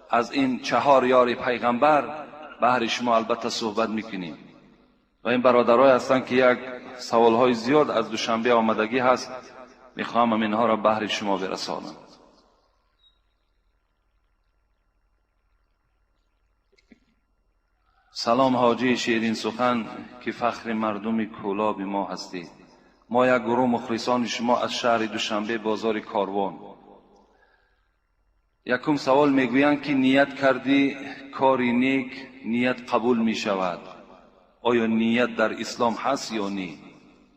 از این 4 یار پیغمبر بهر شما البته صحبت میکنیم. و این برادرای هستند که یک سوالهای زیاد از دوشنبه آمدگی هست، میخواهم اینها را بهر شما برسانم. سلام حاجی شیرین سخن که فخر مردم کولاب ما هستید. ما یک گروه مخلصان شما از شهر دوشنبه بازار کاروان. یکم سوال میگویند که نیت کردی کاری نیک، نیت قبول می شود. آیا نیت در اسلام هست یا نی؟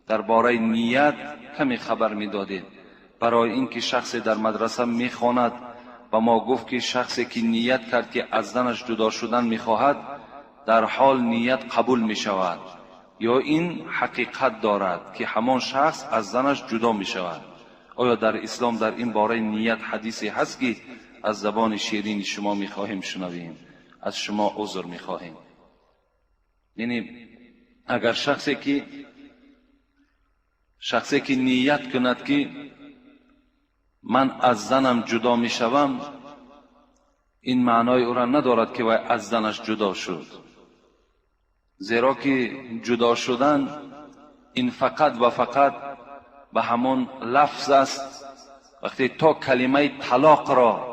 درباره نیت کمی خبر میدادید. برای اینکه شخص در مدرسه میخواند و ما گفت که شخصی که نیت کرد که از زنش جدا شدن میخواهد، در حال نیت قبول می شود، یا این حقیقت دارد که همان شخص از زنش جدا می شود؟ آیا در اسلام در این باره نیت حدیثی هست که از زبان شیرین شما می خواهیم شنویم؟ از شما عذر می خواهیم. یعنی اگر شخصی که نیت کند که من از زنم جدا می شوم، این معنای او را ندارد که وی از زنش جدا شد، زیرا که جدا شدن این فقط و فقط به همان لفظ است. وقتی تا کلمه طلاق را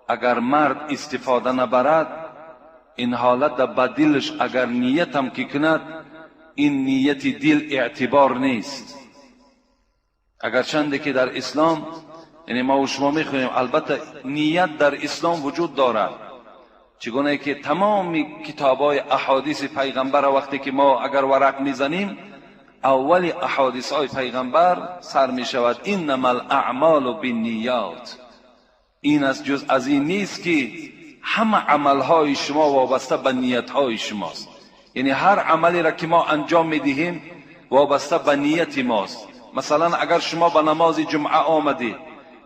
اگر مرد استفاده نبرد، این حالت به دلش اگر نیت هم که کند، این نیت دل اعتبار نیست. اگرچنده که در اسلام، یعنی ما و شما میخوانیم، البته نیت در اسلام وجود دارد، چگونه که تمام کتابای احادیث پیغمبر وقتی که ما اگر ورق میزنیم، اول احادیث های پیغمبر سر میشود انما الاعمال بالنیات. این از جز از این نیست که همه عملهای شما وابسته به نیتهای شماست. یعنی هر عملی را که ما انجام میدهیم وابسته به نیت ماست. مثلا اگر شما به نماز جمعه آمدید،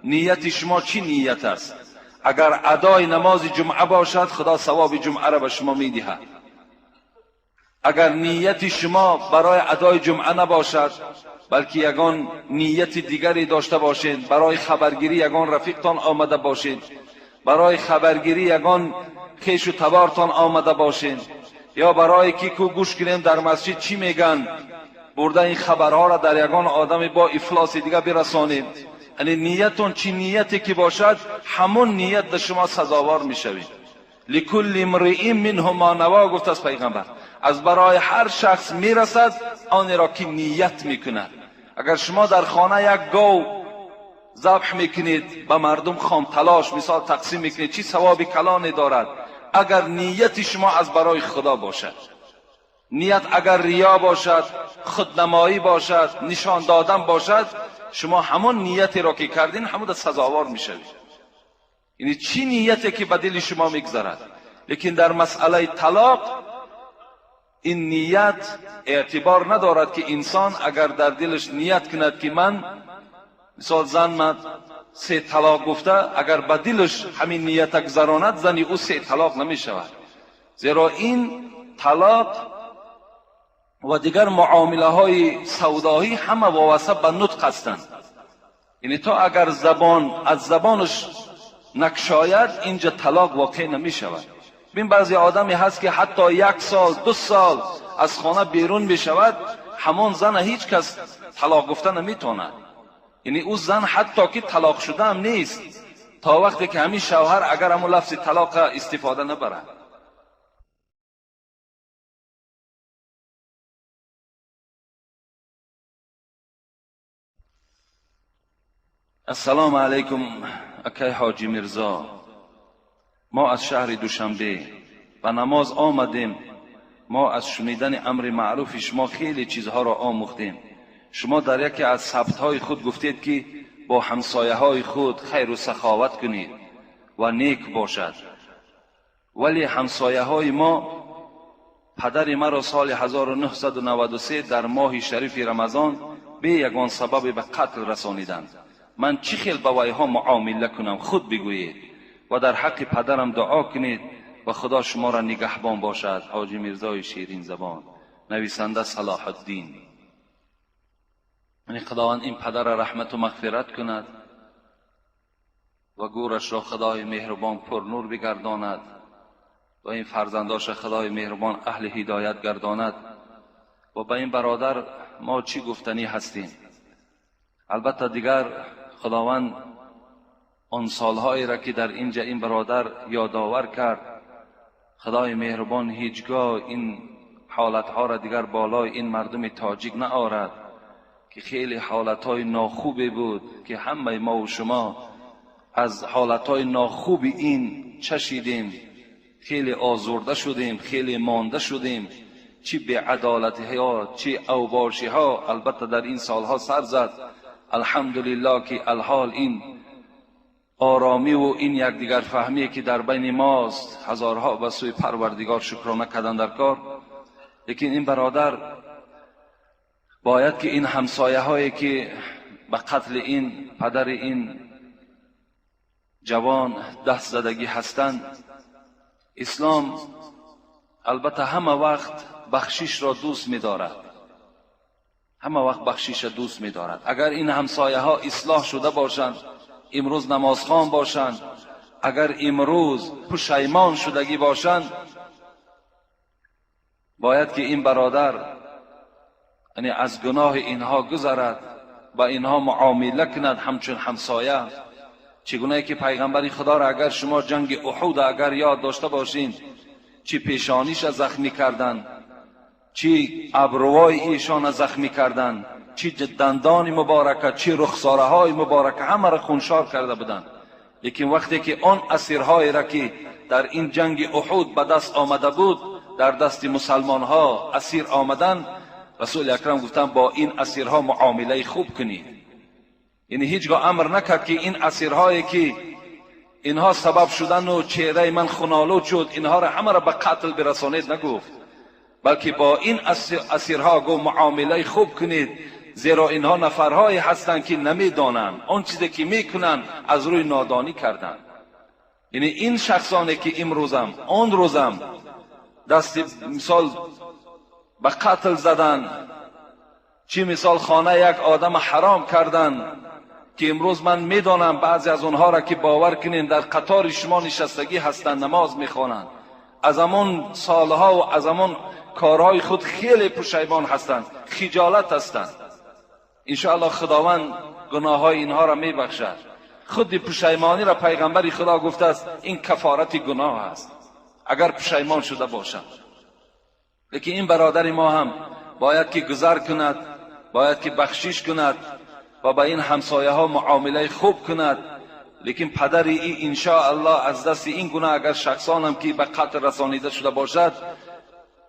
نیت شما چی نیت است؟ اگر ادای نماز جمعه باشد، خدا ثواب جمعه را به شما میدهد. اگر نیت شما برای ادای جمعه نباشد، بلکه یگان نیت دیگری داشته باشید، برای خبرگیری یگان رفیقتان آمده باشید، برای خبرگیری یگان خویش و تبارتان آمده باشید، یا برای کی کو گوش کنیم در مسجد چی میگن، برده این خبرها را در یگان آدم با افلاس دیگه برسانید، یعنی نیتون چی نیتی که باشد، همون نیت در شما سزاوار میشوید. لکل امرئ منهم ما نوا، گفت از پیغمبر، از برای هر شخص میرسد آن را که نیت میکند. اگر شما در خانه یک گاو ذبح میکنید، به مردم خام تلاش مثال تقسیم میکنید، چی ثواب کلانی دارد اگر نیت شما از برای خدا باشد. نیت اگر ریا باشد، خودنمایی باشد، نشان دادن باشد، شما همون نیتی را که کردین همون سزاوار میشوید. یعنی چی نیتی که به دل شما میگذرد. لیکن در مسئله طلاق این نیت اعتبار ندارد که انسان اگر در دلش نیت کند که من مثال زن من 3 طلاق گفته، اگر به دلش همین نیت گذراند، زنی او 3 طلاق نمی شود. زیرا این طلاق و دیگر معامله های سودایی همه وابسته به نطق هستند. یعنی تا اگر زبان از زبانش نکشاید اینجا طلاق واقع نمی شود. ببین بعضی آدمی هست که حتی 1 سال 2 سال از خانه بیرون می شود، همان زن هیچ کس طلاق گفته نمیتواند. یعنی او زن حتی که طلاق شده هم نیست تا وقتی که همین شوهر اگر همون لفظ طلاق استفاده نبرد. السلام علیکم اکی حاجی میرزا، ما از شهر دوشنبه به نماز آمدیم. ما از شنیدن امر معروف شما خیلی چیزها را آموختیم. شما در یکی از ثبت‌های خود گفتید که با همسایه های خود خیر و سخاوت کنید و نیک باشد، ولی همسایه های ما پدر مرا سال 1993 در ماه شریف رمضان به یگان سبب به قتل رسانیدند. من چی خیل با ویها معامله کنم؟ خود بگویید و در حق پدرم دعا کنید و خدا شما را نگهبان باشد. حاجی میرزای شیرین زبان، نویسنده صلاح الدین. یعنی خداوند این پدر را رحمت و مغفرت کند و گورش را خدای مهربان پر نور بگرداند و این فرزنداش خدای مهربان اهل هدایت گرداند. و به این برادر ما چی گفتنی هستیم؟ البته دیگر خداوند آن سالهایی را که در اینجا این برادر یادآور کرد، خدای مهربان هیچگاه این حالتها را دیگر بالای این مردم تاجیک نآورد که خیلی حالتهای ناخوبی بود که همه ما و شما از حالتهای ناخوب این چشیدیم، خیلی آزرده شدیم، خیلی مانده شدیم، چی بی‌عدالتی ها، چی اوباشی ها البته در این سالها سر زد. الحمدلله که الحال این آرامی و این یکدیگر فهمی که در بین ماست، هزارها به سوی پروردگار شکرانه کردن در کار. لیکن این برادر باید که این همسایه هایی که به قتل این پدر این جوان دست زدگی هستند، اسلام البته همه وقت بخشش را دوست می‌دارد، همه وقت بخشش را دوست می‌دارد. اگر این همسایه ها اصلاح شده باشند، امروز نمازخوان باشند، اگر امروز پشیمان شدگی باشند، باید که این برادر یعنی از گناه اینها گذرد و اینها معامله کند همچون همسایه. چگونه که پیغمبر خدا را اگر شما جنگ احد اگر یاد داشته باشین، چی پیشانیش زخمی کردن، چی ابروهای ایشان زخمی کردن، چی دندان مبارکه، چی رخساره های مبارکه، همه را خونشار کرده بودند. لیکن وقتی که آن اسیرهایی را که در این جنگ احد به دست آمده بود، در دست مسلمان ها اسیر آمدن، رسول اکرم گفتن با این اسیرها معامله خوب کنید. یعنی هیچگاه امر نکرد که این اسیرهایی که اینها سبب شدن و چهره من خونالود شد، اینها را همه را به قتل برسانید نگفت، بلکه با این اسیرها گفت معامله خوب کنید، زیرا اینها نفرهایی هستند که نمیدانند، آن چیزی که میکنند از روی نادانی کردند. یعنی این شخصانی که امروزم آن روزم دست مثال به قتل زدن، چی مثال خانه یک آدم حرام کردن که امروز من میدانم بعضی از اونها را که باور کنین در قطار شما نشستگی هستند، نماز میخوانند، از همون سالها و از همون کارهای خود خیلی پشیمان هستند، خجالت هستند. انشاءالله خداوند گناه های اینها را میبخشد. خود پشیمانی را پیغمبر خدا گفته است این کفارت گناه است اگر پشیمان شده باشند. لیکن این برادر ما هم باید که گذر کند، باید که بخشش کند و با این همسایه ها معامله خوب کند. لیکن پدر ای انشاءالله از دست این گناه اگر شخصان هم که به قتل رسانیده شده باشد،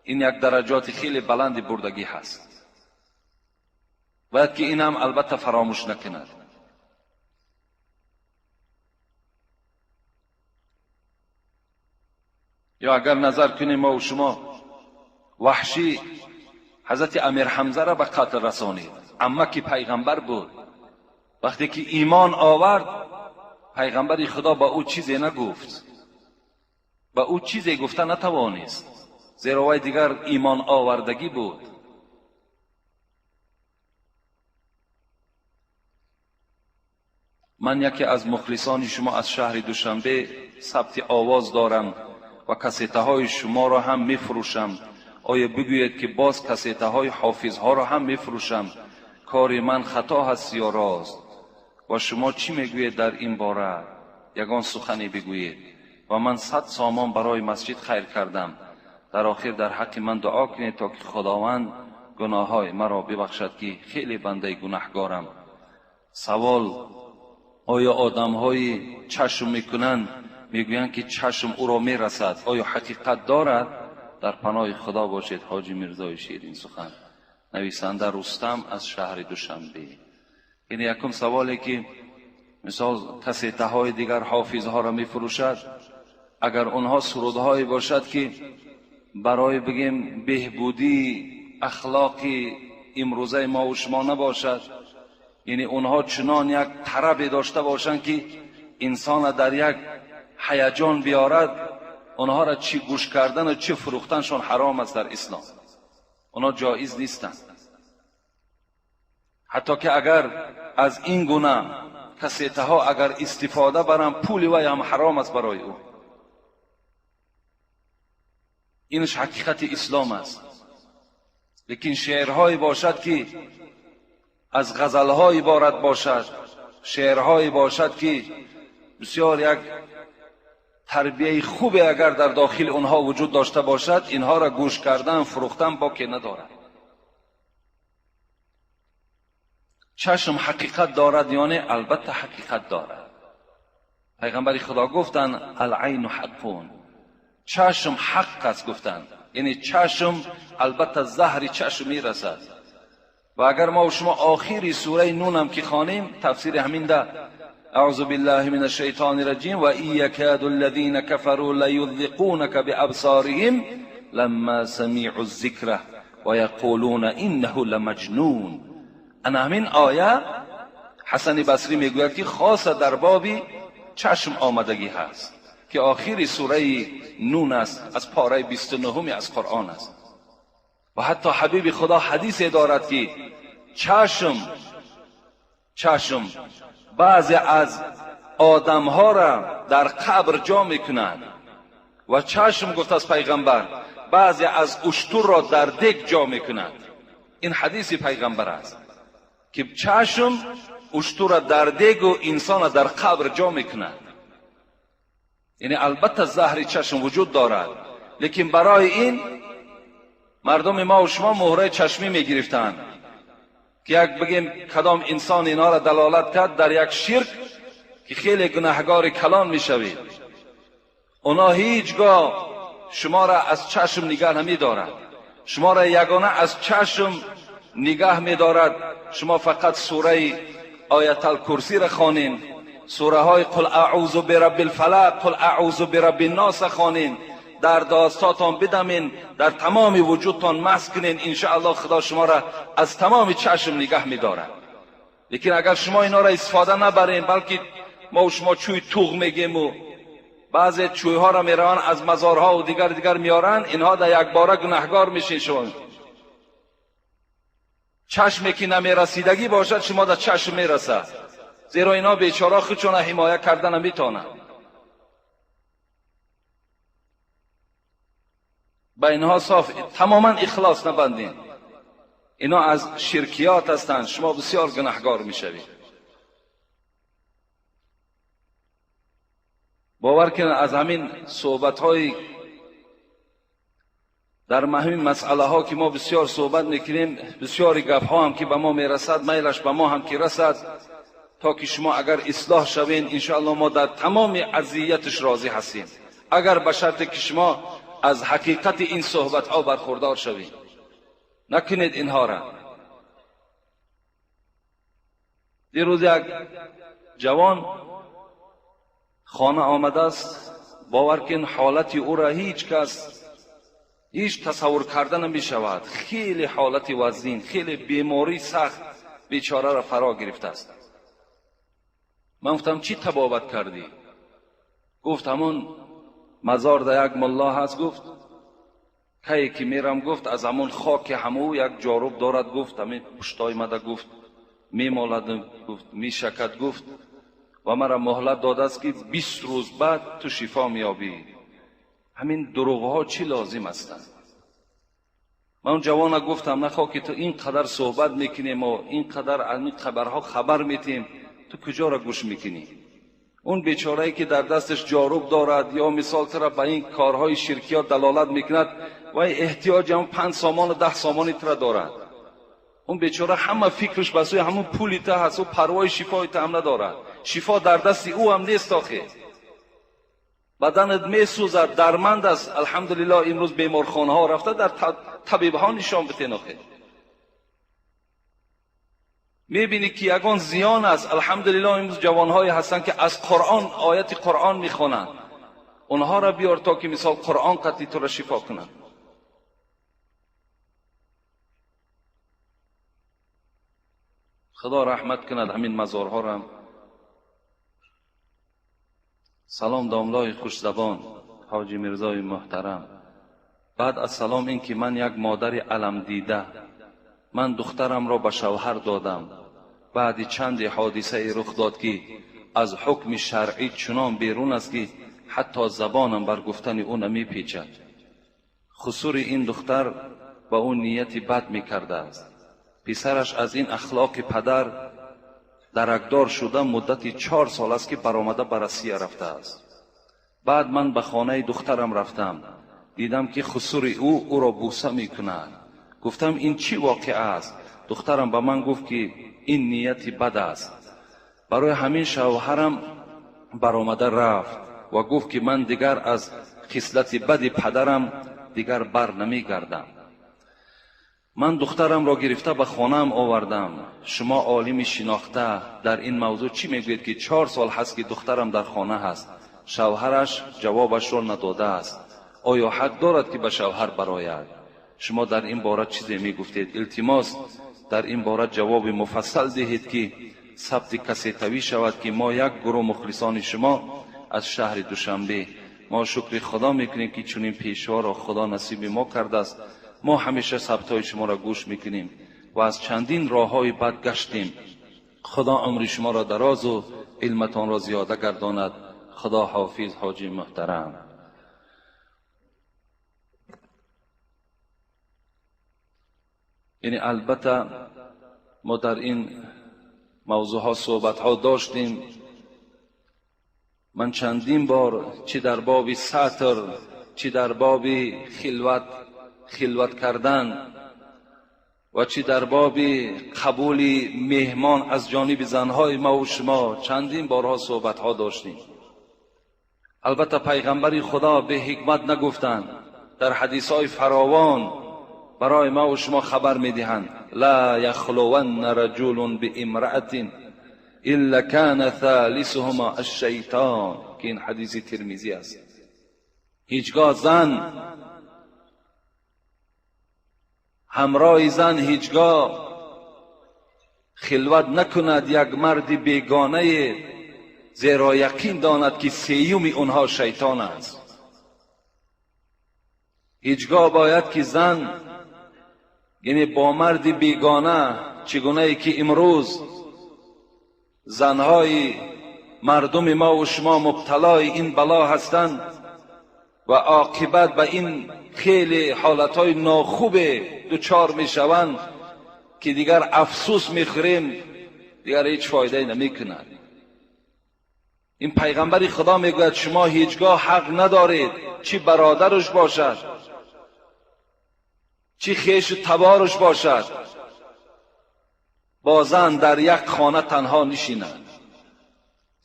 این یک درجات خیلی بلند بردگی هست، باید که این هم البته فراموش نکند. یا اگر نظر کنیم ما و شما، وحشی حضرت امیر حمزه را به قتل رسانید، عمه که پیغمبر بود، وقتی که ایمان آورد پیغمبر خدا با او چیزی نگفت، با او چیزی گفته نتوانست، زیرا وی دیگر ایمان آوردگی بود. من یکی از مخلصان شما از شهر دوشنبه ثبت آواز دارم و کسیته های شما را هم میفروشم. آیا بگویید که باز کسیته های حافظ ها را هم میفروشم؟ کار من خطا هست یا راست؟ و شما چی میگویید در این باره؟ یگان سخنی بگویید. و من 100 سامان برای مسجد خیر کردم. در آخر در حق من دعا کنید تا که خداوند گناه های مرا ببخشد که خیلی بنده گناهگارم. سوال: آیا آدم های چشم میکنند میگویند که چشم او را میرسد، آیا حقیقت دارد؟ در پناه خدا باشید. حاجی میرزای شیرین سخن. نویسنده رستم از شهر دوشنبه. این یکم سوالی که مثال کسیته های دیگر حافظ ها را میفروشد، اگر اونها سرودهای باشد که برای بگیم بهبودی اخلاقی امروزه ما و شما نباشد، یعنی اونها چنان یک طرب داشته باشند که انسان در یک هیجان بیارد، اونها را چی گوش کردن و چی فروختنشون حرام است در اسلام، اونها جایز نیستند. حتی که اگر از این گونه کسیته ها اگر استفاده برم، پول وی هم حرام است برای او. اینش حقیقت اسلام است. لیکن شعرهایی باشد که از غزلهای عبارت باشد، شعرهایی باشد که بسیار یک تربیه خوب اگر در داخل اونها وجود داشته باشد، اینها را گوش کردن فروختن باکی ندارد. چشم حقیقت دارد یعنی البته حقیقت دارد. پیغمبر خدا گفتند العین حقون، چشم حق است گفتند، یعنی چشم البته زهر چشم میرسد. و اگر ما و شما آخری سوره نون هم که خوانیم، تفسیر همین ده: اعوذ بالله من الشیطان الرجیم و ان یکاد الذین کفروا لیذقونک بابصارهم لما سمعوا الذکر و یقولون انه لمجنون. انا همین آیه حسن بصری میگوید که خاص در باب چشم آمدگی هست که آخری سوره نون است، از پاره 29 از قرآن است. و حتی حبیب خدا حدیث دارد که چشم بعضی از آدمها را در قبر جا میکنند و چشم گفت از پیغمبر بعضی از اشتر را در دگ جا میکنند. این حدیث پیغمبر است که چشم اشتر را در دگ و انسان را در قبر جا میکند. یعنی البته زهر چشم وجود دارد، لیکن برای این مردم ما و شما مهره چشمی میگرفتند که یک بگیم کدام انسان اینا را دلالت کرد در یک شرک که خیلی گناهگار کلان میشوید، اونا هیچگاه شما را از چشم نگاه نمیدارد، شما را یگانه از چشم نگاه میدارد. شما فقط سوره آیت الکرسی را خوانین، سوره های قل اعوذ برب الفلق، قل اعوذ برب الناس خوانین، در داستاتان بدمین، در تمام وجودتان مسح کنین، انشاءالله خدا شما را از تمام چشم نگه میدارد. لیکن اگر شما اینا را استفاده نبرین، بلکه ما و شما چوی توغ میگیم و بعضی چوی ها را میروند از مزارها و دیگر دیگر میارن، اینها در یک باره گناهگار میشین. شما چشمی که نمیرسیدگی باشد شما در چشم میرسد، زیرا اینا بیچاره خودشون حمایه کردن نمیتونن. به اینها صاف تماما اخلاص نبندین، اینا از شرکیات هستند، شما بسیار گناهگار میشوید. باور کنید از همین صحبت های در همین مسئله ها که ما بسیار صحبت میکنیم، بسیاری گپ ها هم که به ما میرسد، میلش به ما هم که رسد، تا که شما اگر اصلاح شوین انشاءالله ما در تمام اذیتش راضی هستیم، اگر به شرط که شما از حقیقت این صحبت ها برخوردار شوید. نکنید اینها را. دیروز یک جوان خانه آمده است، باور کن حالت او را هیچ کس هیچ تصور کرده نمی شود. خیلی حالت وزین، خیلی بیماری سخت بیچاره را فرا گرفته است. من گفتم چی تبابت کردی؟ گفت همون مزار در یک ملا هست، گفت کی که میرم، گفت از همون خاک همو یک جاروب دارد، گفت همین پشتای مده، گفت میمالد، گفت میشکد، گفت ва маро муҳлат додааст ки 20 рӯз баъд ту шифо меёбӣ. Ҳамин дурӯғҳо чӣ лозим ҳастанд? Ман он ҷавона гуфтам нахоҳ ки ту ин қадар суҳбат мекунем ва ин қадар аз ин хабарҳо хабар метиҳем, ту куҷоро гӯш мекунӣ? Он бечорае ки дар дасташ ҷоруб дорад ё мисол тура ба ин корҳои ширкиёт далолат мекунад, вай эҳтиёҷи ҳамон 5 сомону 10 сомони тура дорад. Он бечора ҳама фикраш ба сӯи ҳамон пули ту ҳаст, ӯ парвои шифои ту ҳам надорад. Шифо дар дасти ӯ ҳам нест охе. Баданат месӯзад, дарманд аст. Алҳамдулиллоҳ имрӯз беморхонаҳо рафта дар табибҳо нишон битен охе. Мебинӣ ки ягон зиён аст. Алҳамдулиллоҳ имрӯз ҷавонҳое ҳастанд ки аз Қуръон ояти Қуръон мехонанд. Онҳоро биёр то ки мисол Қуръон қатъи туро шифо кунанд. Худо раҳмат кунад ҳамин мазорҳоро. Салом домлои хушзабон ҳоҷи Мирзои муҳтарам. Баъд аз салом ин ки ман як модари аламдида, ман духтарамро ба шавҳар додам. Баъди чанде ҳодисае рух дод ки аз ҳукми шаръӣ чунон берун аст ки ҳатто забонам бар гуфтани ӯ намепечад. Хусури ин духтар ба ӯ нияти бад мекардааст. Писараш аз ин ахлоқи падар даракдор шуда муддати 4 сол аст ки баромада ба Россия рафтааст. Баъд ман ба хонаи духтарам рафтам. Дидам ки хусури ӯ ӯро бӯса мекунад. Гуфтам ин чӣ воқеа аст? Духтарам ба ман гуфт ки ин нияти бад аст. Барои ҳамин шавҳарам баромада рафт ва гуфт ки ман дигар аз хислати бади падарам дигар бар намегардам. Ман духтарамро гирифта ба хонаам овардам. Шумо олими шинохта дар ин мавзӯъ чӣ мегӯед ки 4 сол ҳаст ки духтарам дар хона ҳаст? Шавҳараш ҷавобашро надодааст. Оё ҳақ дорад ки ба шавҳар барояд? Шумо дар ин бора чизе мегуфтед? Илтимос дар ин бора ҷавоби муфассал диҳед ки сабти касе тавӣ шавад ки мо як гурӯҳ мухлисони шумо аз шаҳри Душанбе. Мо шукри Худо мекунем ки чунин пешворо Худо насиби мо кардааст. Мо ҳамеша сабтҳои шуморо гӯш мекунем ва аз чандин роҳҳои бад гаштем. Худо умри шуморо дарозу илматонро зиёда гардонад. Худо ҳофиз ҳоҷи муҳтарам. Яъне албатта мо дар ин мавзӯъҳо суҳбатҳо доштем. Ман чандин бор чӣ дар боби сатр, чӣ дар боби хилват кардан ва чӣ дар боби қабули меҳмон аз ҷониби занҳои ма ва шумо чандин борҳо суҳбатҳо доштем. Албатта пайғамбари Худо бе ҳикмат нагуфтанд. Дар ҳадисҳои фаровон барои ма ва шумо хабар медиҳанд: ла яхлуванна раҷулун биимраатин илла кана thalисуҳума аш-шайтон, ки ин ҳадиси Тирмизӣ аст. Ҳеҷгоҳ зан ҳамроҳи зан ҳеҷгоҳ хилват накунад як марди бегонае, зеро яқин донад ки сеюми онҳо шайтон аст. Ҳеҷгоҳ бояд ки зан яъне бо марди бегона, чигунае ки имрӯз занҳои мардуми мо ва шумо мубталои ин бало ҳастанд ва оқибат ба ин хеле ҳолатҳои нохубе дучор мешаванд ки дигар афсӯс мехӯрем, дигар ҳеҷ фоидае намекунад. Ин пайғамбари Худо мегӯяд шумо ҳеҷгоҳ ҳақ надоред, чӣ бародараш бошад, чӣ хешу табораш бошад, бо зан дар як хона танҳо нишинад,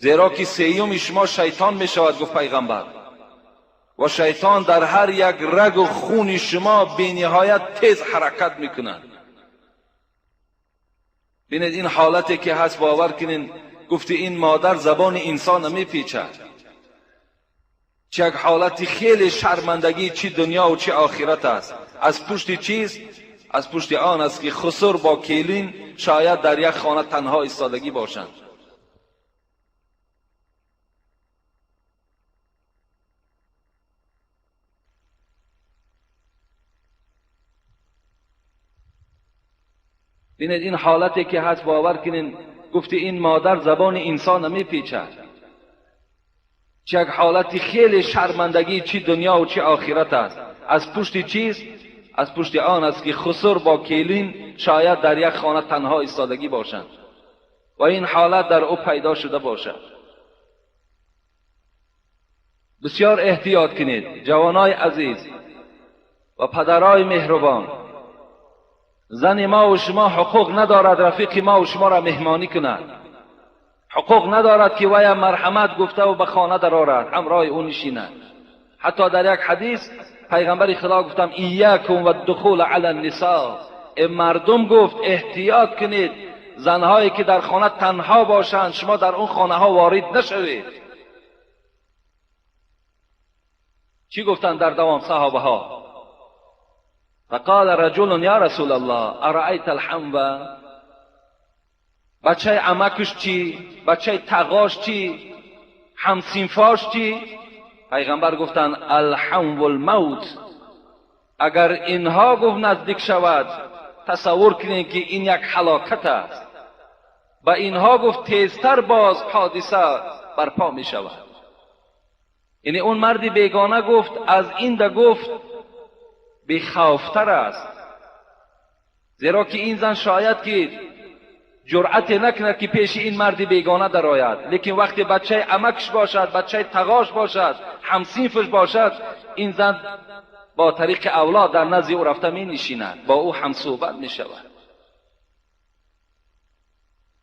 зеро ки сеюми шумо шайтон мешавад, гуфт пайғамбар. Ва шайтон дар ҳар як рагу хуни шумо бениҳоят тез ҳаракат мекунад. Бинед ин ҳолате ки ҳаст, бовар кунед, гуфти ин модар забони инсон намепечад. Чӣ як ҳолати хеле шармандагӣ, чӣ дунё ва чӣ охират аст. Аз пушти чиз? Аз пушти он аст ки хусур бо келин шояд дар як хона танҳо истодагӣ бошанд. Бинед ин ҳолате ки ҳаст, бовар кунед,
گفتی این مادر زبان انسان میپیچد. چه یک حالتی خیلی شرمندگی، چی دنیا و چی آخرت است. از پشت چیز؟ از پشت آن است که خسر با کیلین شاید در یک خانه تنها ایستادگی باشند و این حالت در او پیدا شده باشد. بسیار احتیاط کنید جوانای عزیز و پدرای مهربان. زن ما و شما حقوق ندارد رفیق ما و شما را مهمانی کند. حقوق ندارد که وی مرحمت گفته و به خانه درآورد، همراه او نشیند. حتی در یک حدیث پیغمبر خدا گفتم ایاکم و الدخول علی النساء، مردم گفت احتیاط کنید زنهایی که در خانه تنها باشند شما در اون خانه ها وارد نشوید. چی گفتند در دوام صحابه ها؟ فقال رجل یا رسول الله ارأیت الحمو، بچه عمکش چی؟ بچه تقاش چی؟ همسینفاش چی؟ پیغمبر گفتند الحمو الموت. اگر اینها گفت نزدیک شود تصور کنید که این یک هلاکت است. با اینها گفت تیزتر باز حادثه برپا می شود. یعنی اون مردی بیگانه گفت از این ده گفت بیخوفتر است، زیرا که این زن شاید که جرأت نکند که پیش این مرد بیگانه درآید، لیکن وقتی بچه عمکش باشد، بچه تقاش باشد، همصنفش باشد، این زن با طریق اولاد در نزد او رفته می نشیند، با او هم صحبت می شود.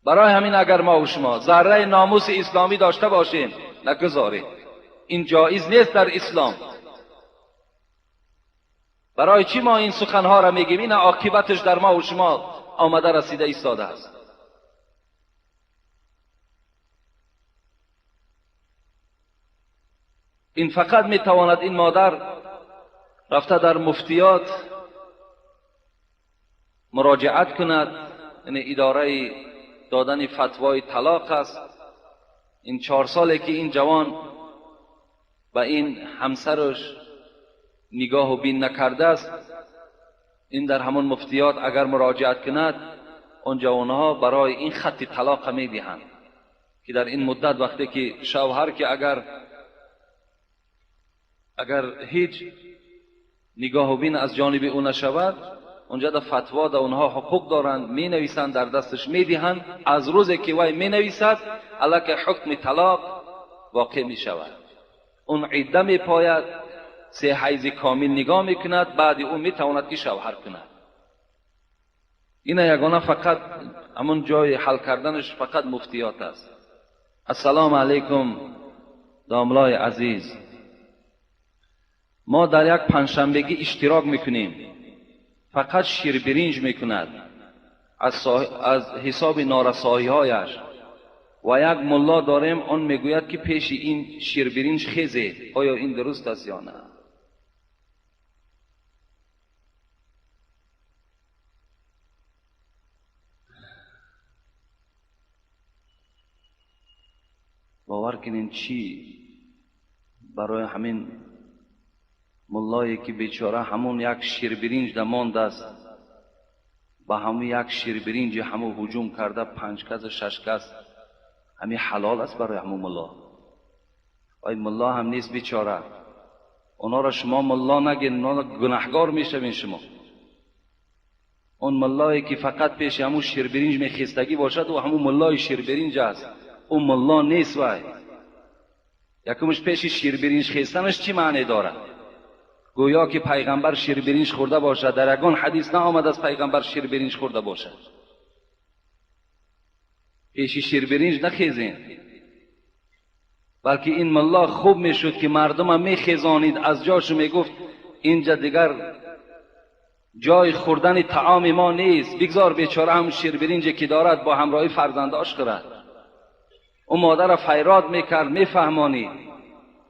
برای همین اگر ما و شما ذره ناموس اسلامی داشته باشیم نگذاریم، این جایز نیست در اسلام. برای چی ما این سخنها را میگیم؟ این عاقبتش در ما و شما آمده رسیده ایستاده است. این فقط میتواند این مادر رفته در مفتیات مراجعت کند، یعنی اداره دادن فتوای طلاق است. این 4 ساله که این جوان و این همسرش نگاه و بین نکرده است، این در همان مفتیات اگر مراجعت کند آن جوانها برای این خط طلاق میدهند که در این مدت وقتی که شوهر که اگر هیچ نگاه و بین از جانب او نشود، اونجا در فتوا در اونها حقوق دارند، می نویسند، در دستش می دهند. از روزی که وی می نویسد علیه حکم طلاق واقع می شود. اون عده می پاید، 3 حیض کامل نگاه می کند، بعد او می تواند که شوهر کند. این یگانه فقط همون جای حل کردنش فقط مفتیات است. السلام علیکم داملای عزیز، ما در یک پنجشنبگی اشتراک میکنیم، فقط شیر برنج میکند از حساب نارسایی هایش و یک ملا داریم آن میگوید که پیش این شیر برنج خیزه، آیا این درست است یا نه؟ باور کنین چی برای همین ملایی که بیچاره همون یک شیر برنج ماند است، با همون یک شیر برنج همون هجوم کرده 5 کس 6 کس، همین حلال است برای همون ملا؟ آی ملا هم نیست بیچاره. اونا را شما ملا نگین، اونا گناهگار میشوین شما. اون ملایی که فقط پیش همون شیر برنج میخیستگی باشد و همون ملای شیر برنج است، اون ملا نیست. وای یکمش پیش شیر برنج خیستنش چی معنی دارد؟ گویا که پیغمبر شیر برنج خورده باشد. در یگان حدیث نآمد از پیغمبر شیر برنج خورده باشد. پیش شیر برنج نخیزین، بلکه این ملا خوب میشد که مردم هم میخیزانید از جاش، میگفت اینجا دیگر جای خوردن طعام ما نیست، بگذار بیچاره هم شیر برنج که دارد با همراهی فرزنداش خورد. اون مادر فیراد میکرد، میفهمانید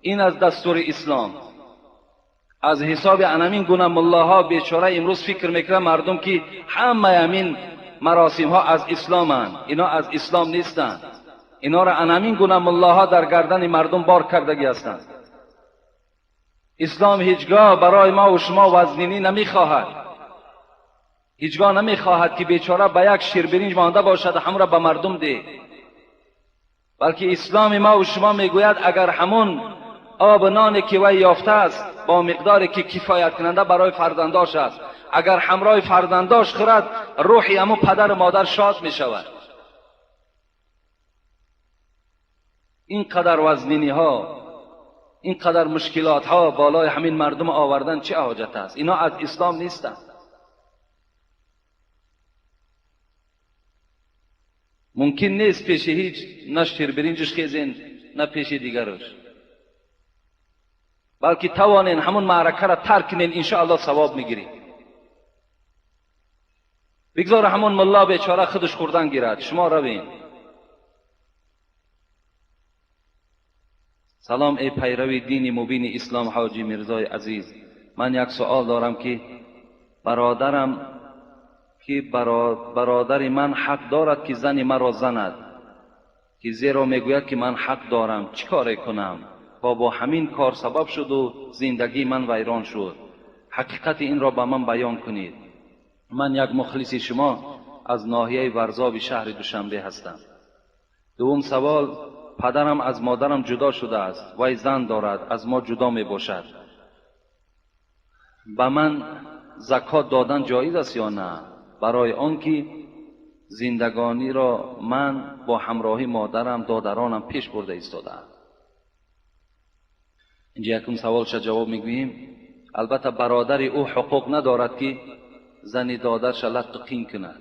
این از دستور اسلام. از حساب انمین گونه ملاها بیچاره امروز فکر میکنه مردم که همه همین مراسم ها از اسلام هن. اینا از اسلام نیستند. اینا را انمین گونه ملاها در گردن مردم بار کردگی هستند. اسلام هیچگاه برای ما و شما وزنینی نمیخواهد. هیچگاه نمیخواهد که بیچاره به یک شیر برنج مانده باشد و همون را به مردم ده، بلکه اسلام ما و شما میگوید اگر همون آب نانی که وی یافته است با مقداری که کفایت کننده برای فرزنداش است، اگر همراه فرزنداش خورد روحی همون پدر و مادر شاد می شود. اینقدر وزنینی ها، اینقدر مشکلات ها بالای همین مردم آوردن چه حاجت است؟ اینا از اسلام نیستند. ممکن نیست پیش هیچ نه شیر برنجش خیزین نه پیش دیگرش، بلکه توانین همون معرکه را ترک کنین، انشاءالله ثواب میگیرین. بگذار همون ملا بیچاره خودش خوردن گیرد، شما روین. سلام ای پیروی دین مبین اسلام حاجی میرزای عزیز، من یک سوال دارم که برادرم که برادر من حق دارد که زن مرا زند، که زیرا میگوید که من حق دارم، چیکار کنم؟ و با همین کار سبب شد و زندگی من ویران شد. حقیقت این را به من بیان کنید. من یک مخلص شما از ناحیه ورزاب شهر دوشنبه هستم. دوم سوال، پدرم از مادرم جدا شده است، وی زن دارد، از ما جدا می باشد. به من زکات دادن جایز است یا نه؟ برای آنکه زندگانی را من با همراهی مادرم دادرانم پیش برده ایستادم. اینجا یکم سوالش جواب میگوییم. البته برادر او حقوق ندارد که زن دادرش لط و قین کند،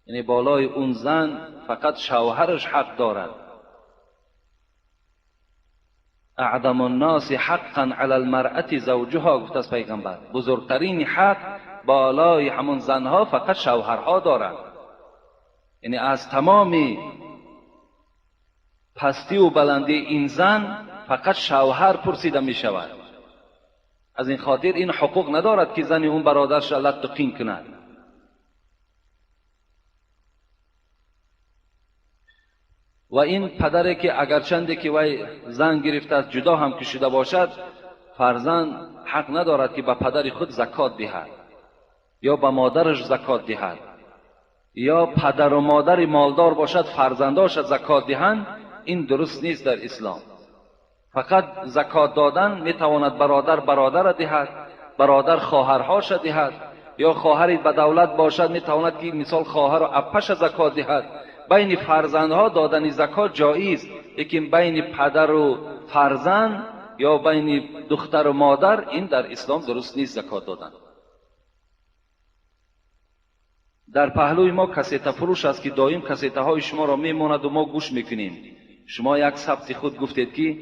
یعنی بالای اون زن فقط شوهرش حق دارد. اعظم الناس حقا علی المرأة زوجها، گفت از پیغمبر، بزرگترین حق بالای همون زنها فقط شوهرها دارند. یعنی از تمام پستی و بلندی این زن فقط شوهر پرسیده می شود. از این خاطر این حقوق ندارد که زن اون برادرش لط و قین کند. و این پدری که اگرچنده که وی زن گرفته است جدا هم که شده باشد، فرزند حق ندارد که به پدر خود زکات دهد یا به مادرش زکات دهد، یا پدر و مادر مالدار باشد فرزنداش زکات دهند. این درست نیست در اسلام. فقط زکات دادن میتواند برادر برادر دهد، برادر خواهرهاش دهد، یا خواهری به دولت باشد میتواند که مثال خواهر و اپش زکات دهد. بین فرزندها دادن زکات جایز، لیکن بین پدر و فرزند یا بین دختر و مادر این در اسلام درست نیست زکات دادن. در پهلوی ما کسیته فروش است که دائم کسیته های شما را میماند و ما گوش میکنیم. شما یک ثبت خود گفتید که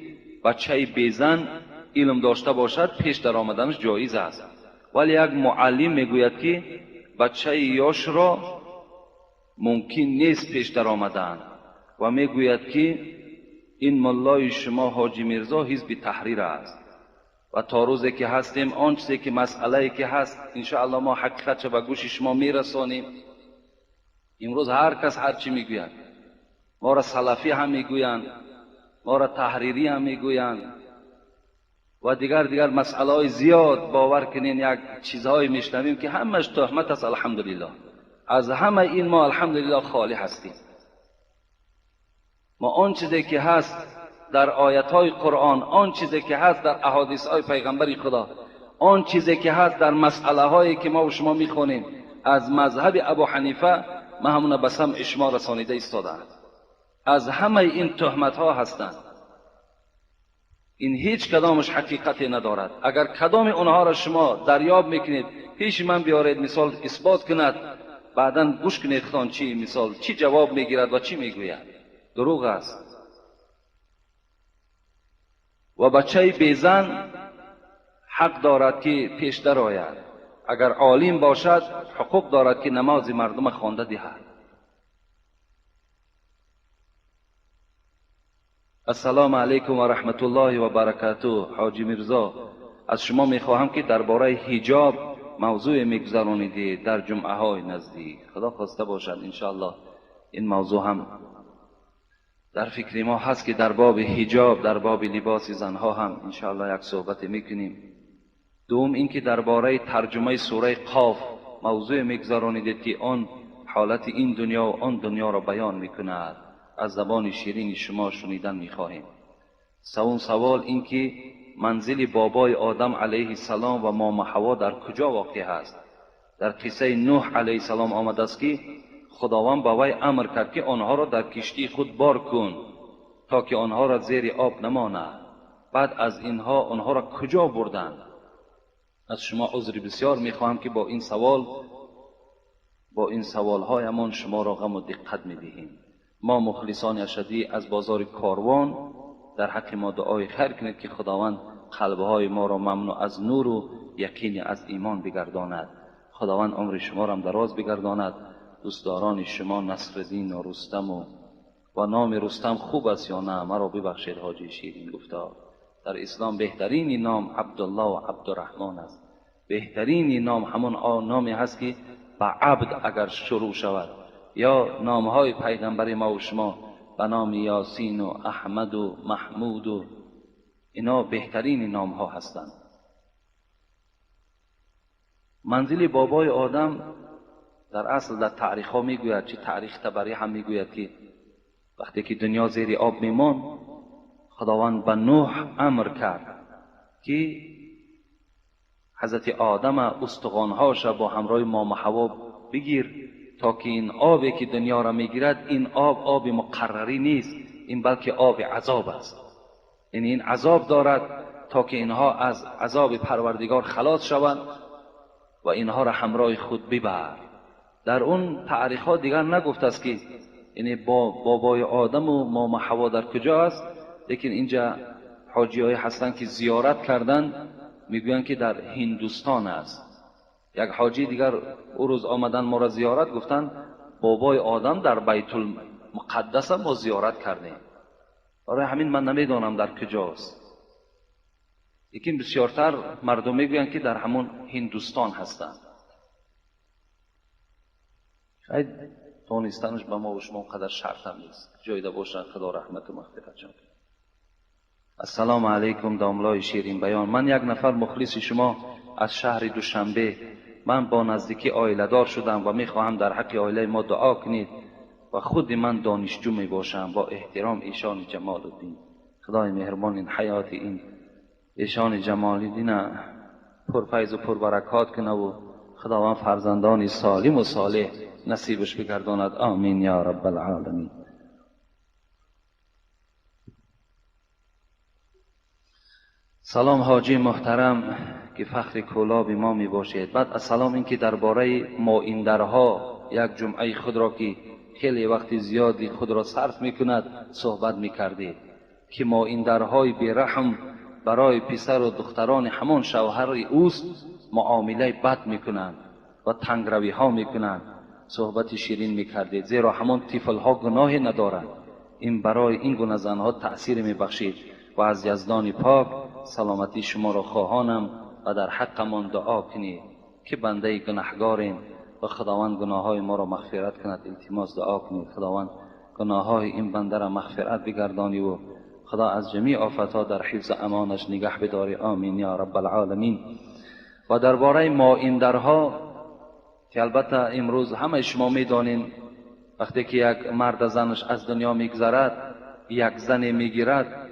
بچه بیزن علم داشته باشد پیش در آمدنش جایز است، ولی یک معلم میگوید که بچه یاش را ممکن نیست پیش در آمدن و میگوید که این ملای شما حاجی میرزا حزب تحریر است و تا روزی که هستیم آن چیزی که مسئله که هست انشاءالله ما حقیقت به گوش شما میرسانیم. امروز هر کس هر چی میگوید، ما را سلفی هم میگویند، ما را تحریری هم میگویند و دیگر مسئله های زیاد. باور کنین یک چیزهایی میشنویم که همش تهمت است. الحمدلله از همه این ما الحمدلله خالی هستیم. ما آن چیزی که هست در آیت های قرآن، آن چیزی که هست در احادیث های پیغمبر خدا، آن چیزی که هست در مسئله هایی که ما و شما میخونیم از مذهب ابو حنیفه، ما همون به سمع شما رسانیده ایستادند. از همه این تهمت ها هستند. این هیچ کدامش حقیقتی ندارد. اگر کدام اونها را شما دریاب میکنید پیش من بیارید، مثال اثبات کند، بعدا گوش کنید خان چی مثال چی جواب میگیرد و چی میگوید. دروغ است. و بچه بیزن حق دارد که پیش در آید. اگر عالم باشد حقوق دارد که نماز مردم خوانده دهد. السلام علیکم و رحمت الله و برکاته. حاجی میرزا، از شما میخواهم که درباره حجاب موضوع میگذرانیدید در جمعه های نزدیک. خدا خواسته باشد انشاءالله این موضوع هم در فکر ما هست که در باب حجاب، در باب لباس زنها هم انشاءالله یک صحبت میکنیم. دوم اینکه درباره ترجمه سوره قاف
موضوع میگذارانیدید که آن حالت این دنیا و آن دنیا را بیان میکند، از زبان شیرین شما شنیدن میخواهیم. سوم سوال این که منزل بابای آدم علیه السلام و ماما حوا در کجا واقع است؟ در قصه نوح علیه السلام آمده است که خداوند به وی امر کرد که آنها را در کشتی خود بار کن تا که آنها را زیر آب نماند. بعد از اینها آنها را کجا بردند؟ از شما عذر بسیار میخواهم که با این سوالهایمان شما را غم و دقت میدهیم. ما مخلصان اشدی از بازار کاروان در حق ما دعای خیر کنید که خداوند قلبهای ما را ممنوع از نور و یقین از ایمان بگرداند. خداوند عمر شما را دراز بگرداند. دوستداران شما نصرالدین و رستم و نام رستم خوب است یا نه؟ مرا ببخشید حاجی شیرین گفتار. در اسلام بهترین نام عبدالله و عبدالرحمن است. بهترین نام همون نامی هست که به عبد اگر شروع شود، یا نامهای پیغمبر ما و شما به نام یاسین و احمد و محمود و اینا بهترین نام ها هستند. منزل بابای آدم در اصل در تاریخ ها میگوید، چه تاریخ طبری هم میگوید که وقتی که دنیا زیر آب میمان، خداوند به نوح امر کرد که حضرت آدم استخوانهاش با همراه ماما حوا بگیر تا که این آبی که دنیا را میگیرد، این آب آب مقرری نیست، این بلکه آب عذاب است. یعنی این عذاب دارد تا که اینها از عذاب پروردگار خلاص شوند و اینها را همراه خود ببر. در اون تاریخ ها دیگر نگفت است که یعنی با بابای آدم و ماما حوا در کجا است، لیکن اینجا حاجی های هستند که زیارت کردند میگویند که در هندوستان است. یک حاجی دیگر او روز آمدن ما را زیارت، گفتند بابای آدم در بیت المقدس ما زیارت کردیم. برای همین من نمیدانم در کجاست، لیکن بسیارتر مردم میگویند که در همون هندوستان هستند. شاید دانستنش به ما و شما قدر شرط هم نیست. جایده باشن خدا رحمت و مغفرت جان. السلام علیکم داملای شیرین بیان. من یک نفر مخلص شما از شهر دوشنبه. من با نزدیکی عائله دار شدم و میخواهم در حق عائله ما دعا کنید و خود من دانشجو می باشم. با احترام ایشان جمال الدین. خدای مهربان این حیات این ایشان جمال الدین پرفیض و پربرکات کنه و خداوند فرزندانی سالم و صالح نصیبش بگرداند. آمین یا رب العالمین. سلام حاجی محترم که فخر کولاب ما می باشید. بعد از سلام این که درباره مایندرها یک جمعه خود را که خیلی وقت زیادی خود را صرف می کند صحبت می کردید که مایندرهای بیرحم برای پسر و دختران همان شوهر اوست معامله بد می کنند و تنگروی ها می کنند. صحبت شیرین می کردید، زیرا همان طفل ها گناهی ندارند. این برای این گونه زنها تأثیر می بخشید و از یزدان پاک سلامتی شما را خواهانم و در حقمان دعا کنید که بنده گناهگاریم و خداوند گناههای ما را مغفرت کند. التماس دعا کنید خداوند گناههای این بنده را مغفرت بگردانی و خدا از جمیع آفتها در حفظ امانش نگه بداری. آمین یا رب العالمین. و درباره مایندرها که البته امروز همه شما میدانین، وقتی که یک مرد زنش از دنیا میگذرد، یک زن میگیرد،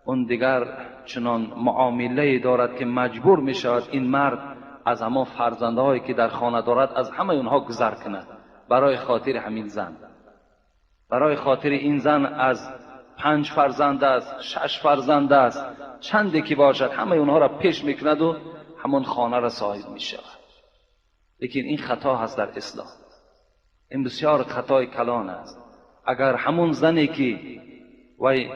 اون دیگر چنان معامله دارد که مجبور می شود این مرد از همان فرزندهایی که در خانه دارد از همه اونها گذر کند برای خاطر همین زن. برای خاطر این زن از 5 فرزند است، 6 فرزند است، چندی که باشد همه اونها را پیش میکند و همان خانه را صاحب می شود. لیکن این خطا هست در اسلام، این بسیار خطای کلان است. اگر همون زنی که وی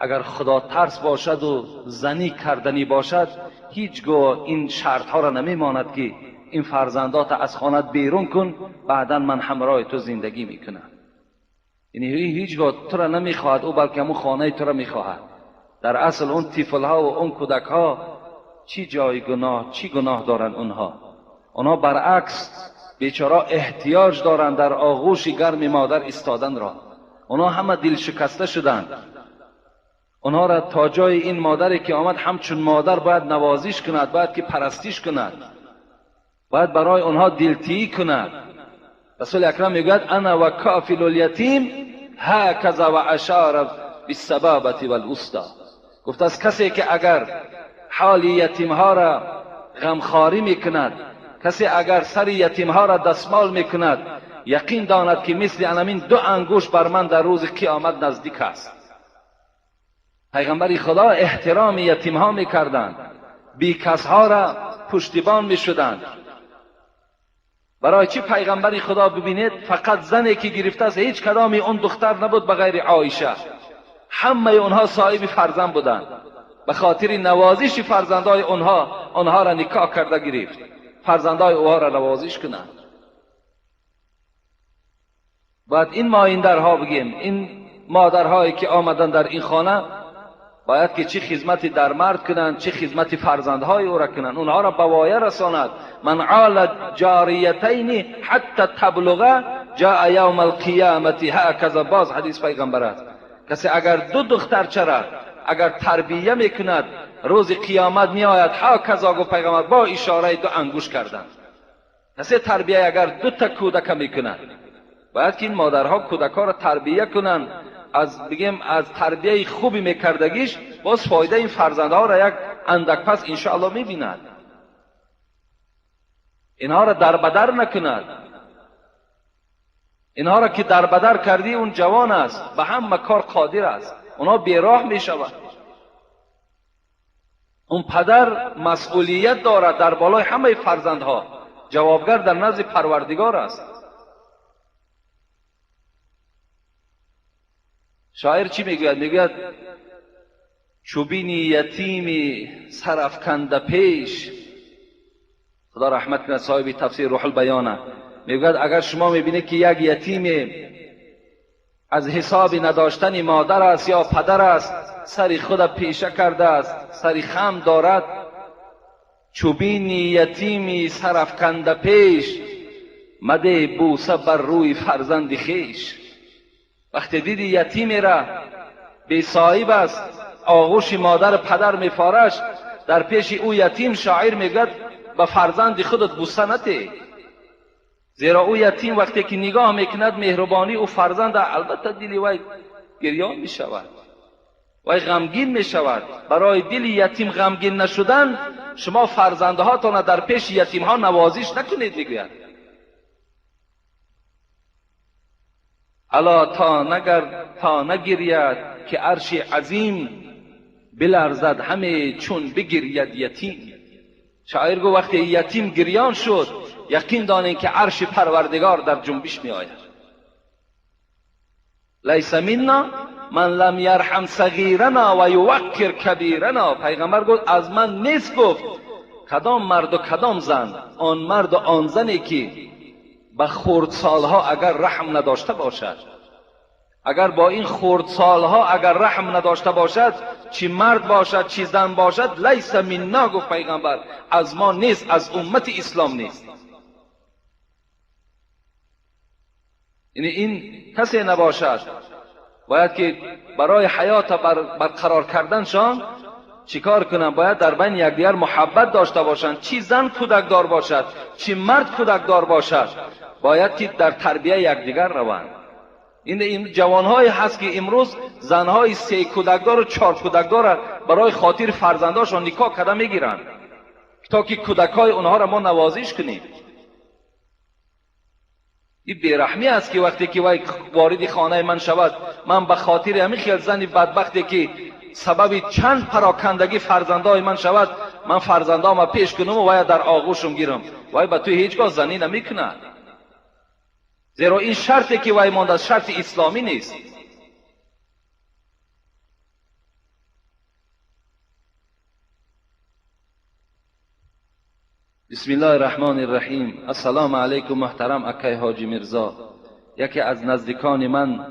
اگر خدا ترس باشد و زنی کردنی باشد، هیچگاه این شرط ها را نمیماند که این فرزندات از خانه بیرون کن بعدا من همراه تو زندگی میکنم. یعنی هیچگاه تو را نمیخواهد او، بلکه همون خانه تو را میخواهد. در اصل اون طفل ها و اون کودک ها چی جای گناه، چی گناه دارند اونها؟ اونها برعکس بیچاره احتیاج دارند در آغوش گرم مادر ایستادن را. اونها همه دل شکسته شدند. اونها را تا جای این مادری که آمد همچون مادر باید نوازش کند، باید که پرستیش کند. باید برای آنها دلتیی کند. رسول اکرم میگوید انا و کافل الیتیم هکذا و اشار بالسبابة والوسطی. گفت از کسی که اگر حال یتیم ها را غمخواری میکند، کسی اگر سر یتیم ها را دستمال میکند، یقین داند که مثل انمین دو انگوش بر من در روز قیامت نزدیک است. پیغمبر خدا احترام یتیم ها میکردند، بیکس ها را پشتیبان میشدند. برای چی پیغمبر خدا ببینید فقط زنی که گرفته است، هیچ کدامی اون دختر نبود به غیر عایشه، همه اونها صاحب فرزند بودند. به خاطر نوازش فرزندای اونها، آنها را نکاح کرده گرفت، فرزندای اوها را نوازش کنند. باید این مایندرها بگیم، این مادرهایی که آمدن در این خانه، باید که چه خدمتی در مرد کنند، چه خدمتی فرزندهای او را کنند، اونها را به وایه رساند. من عال جاریتین حتی تبلغ جاء یوم القیامت هکذا. باز حدیث پیغمبر است، کسی اگر دو دختر چرا اگر تربیه میکند، روز قیامت میآید هکذا، گفت پیغمبر با اشاره دو انگوش کردن. کسی تربیه اگر دو تا کودک میکند، باید که این مادرها کودکها را تربیه کنند. از بگیم از تربیه خوبی میکردگیش باز فایده این فرزندها را یک اندک پس انشاءالله میبیند. اینها را در بدر نکند. اینها را که در بدر کردی اون جوان است، به همه کار قادر است، اونها بیراه میشود. اون پدر مسئولیت دارد در بالای همه فرزندها، جوابگر در نزد پروردگار است. شاعر چی میگوید؟ میگوید چوبینی یتیمی سرافکنده پیش، خدا رحمت کنه صاحب تفسیر روح البیانه، میگوید اگر شما میبینید که یک یتیم از حساب نداشتن مادر است یا پدر است، سر خود پیشه کرده است، سر خم دارد، چوبینی یتیمی سرافکنده پیش، مده بوسه بر روی فرزند خویش. وقتی دیدی یتیمی را بی صاحب است، آغوش مادر پدر میفارش، در پیش او یتیم شاعر میگوید به فرزند خودت بوسه نده، زیرا او یتیم وقتی که نگاه میکند مهربانی او فرزند، البته دل وی گریان میشود، وی غمگین میشود. برای دل یتیم غمگین نشدن، شما فرزندهاتان در پیش یتیم ها نوازش نکنید. میگوید الا تا نگرید که عرش عظیم بلرزد همه چون بگرید یتیم. شاعر گفت وقتی یتیم گریان شد، یقین دانید که عرش پروردگار در جنبش می آید. لیس منا من لم یرحم صغیرنا و یوقر کبیرنا. پیغمبر گفت از من نیست، گفت کدام مرد و کدام زن، آن مرد و آن زنی که به خردسالها اگر رحم نداشته باشد، اگر با این خردسالها اگر رحم نداشته باشد، چی مرد باشد چی زن باشد، لیس منا، گفت پیغمبر از ما نیست، از امت اسلام نیست. یعنی این کسی نباشد. باید که برای حیات برقرار کردنشان چیکار کنن؟ باید در بین یکدیگر محبت داشته باشند، چی زن کودکدار باشد چی مرد کودکدار باشد، باید که در تربیه یکدیگر روند. این جوانهایی هست که امروز زنهای 3 کودکدار و 4 کودکدار برای خاطر فرزنداشان نکاح کرده میگیرند تا که کودکای اونها را ما نوازش کنیم. این بیرحمی است که وقتی که وی وارد خانه من شود، من به خاطر همین خیال زن بدبختی که سبب چند پراکندگی فرزندای من شود، من فرزندام پیش کنم و وی در آغوشم گیرم، وی به تو هیچگاه زنی نمیکند، زیرا این شرطی که وی مانده است شرط اسلامی نیست. بسم الله الرحمن الرحیم. السلام علیکم محترم اکای حاجی میرزا. یکی از نزدیکان من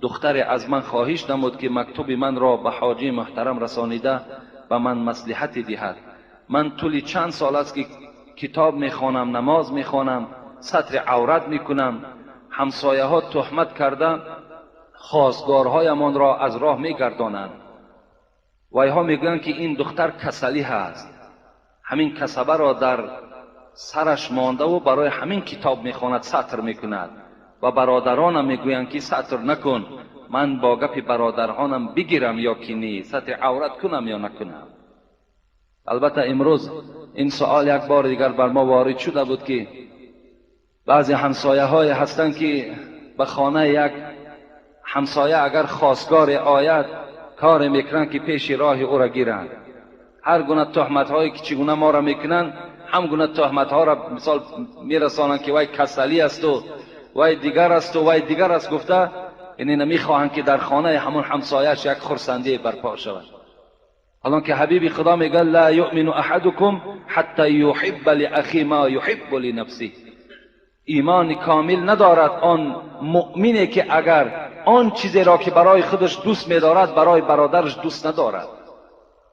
دختر از من خواهش نمود که مکتوب من را به حاجی محترم رسانیده به من مصلحتی دهد. من طول چند سال است که کتاب میخوانم، نماز میخوانم، ستر عورت میکنم. همسایه ها تهمت کرده خواستگارهایمان را از راه میگردانند. ویها میگویند که این دختر کسلی هست، همین کسبه را در سرش مانده و برای همین کتاب میخواند سطر میکند و برادرانم میگویند که سطر نکن، من با گپ برادرانم بگیرم یا که نی، سطر عورت کنم یا نکنم. البته امروز این سوال یک بار دیگر بر ما وارد شده بود که بعضی همسایه های هستند که به خانه یک همسایه اگر خواستگار آید کار میکنند که پیش راه او را گیرند. هر گونه تهمت هایی که چگونه ما را میکنند هم گونه تهمت ها را مثال میرسانند که وای کسلی است و وای دیگر است و وای دیگر است گفته، یعنی نمیخواهند که در خانه همون همسایه‌اش یک خرسندی برپا شود. حالا که حبیب خدا میگه لا یؤمن احدکم حتی یحب لاخی ما یحب لنفسه، ایمان کامل ندارد آن مؤمنی که اگر آن چیزی را که برای خودش دوست میدارد برای برادرش دوست ندارد.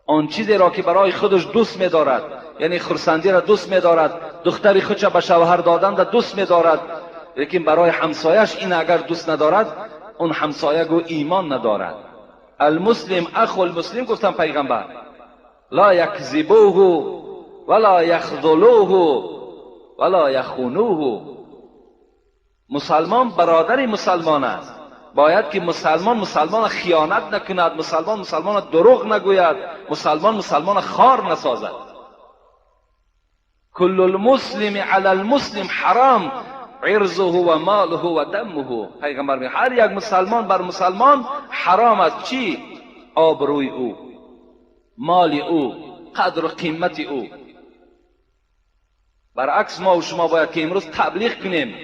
آن چیزی را که برای خودش دوست میدارد، یعنی خرسندی را دوست میدارد، دختری خودش به شوهر دادن را دوست میدارد، لیکن برای همسایش این اگر دوست ندارد، اون همسایه گو ایمان ندارد. المسلم اخو المسلم گفتن پیغمبر، لا یکذبوه ولا یخذلوه ولا یخونوه. مسلمان برادر مسلمان است، باید که مسلمان مسلمان خیانت نکند، مسلمان مسلمان دروغ نگوید، مسلمان مسلمان خار نسازد. کل المسلم علی المسلم حرام عرضه و ماله و دمه. پیغمبر میگه هر یک مسلمان بر مسلمان حرام است چی؟ آبروی او، مال او، قدر و قیمت او. برعکس ما و شما باید که امروز تبلیغ کنیم.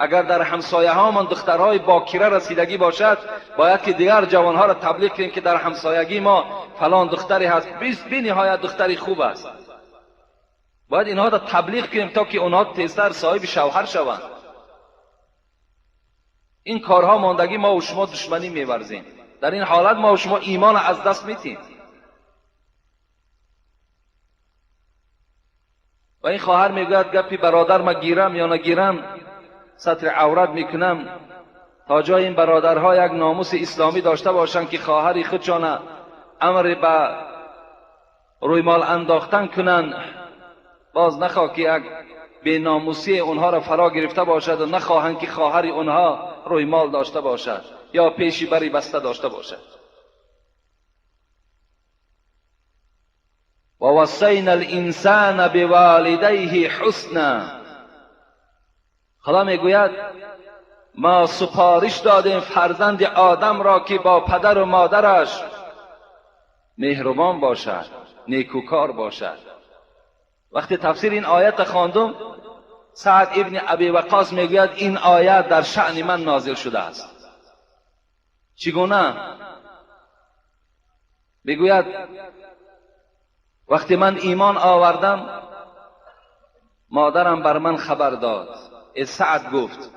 اگر در همسایه هامان دخترهای باکره رسیدگی باشد، باید که دیگر جوانها را تبلیغ کنیم که در همسایگی ما فلان دختری هست، بی نهایت دختری خوب است. باید اینها را تبلیغ کنیم تا که اونها تیزتر صاحب شوهر شوند. این کارها ماندگی ما و شما دشمنی می‌ورزیم. در این حالت ما و شما ایمان از دست میتیم. و این خواهر میگوید گپی برادر ما گیرم یا نگیرم، ستر عورت میکنم، تا جای این برادرها یک ناموس اسلامی داشته باشند که خواهری خودشان امر به روی مال انداختن کنند، باز نخواه که یک به ناموسی اونها را فرا گرفته باشد و نخواهند که خواهر اونها روی مال داشته باشد یا پیشی بری بسته داشته باشد. و وصینا الانسان بوالدیه حسنا. خدا میگوید ما سپارش دادیم فرزند آدم را که با پدر و مادرش مهربان باشد، نیکوکار باشد. وقتی تفسیر این آیت خواندم، سعد ابن ابی وقاص میگوید این آیت در شأن من نازل شده است. چگونه؟ میگوید وقتی من ایمان آوردم، مادرم بر من خبر داد. سعد گفت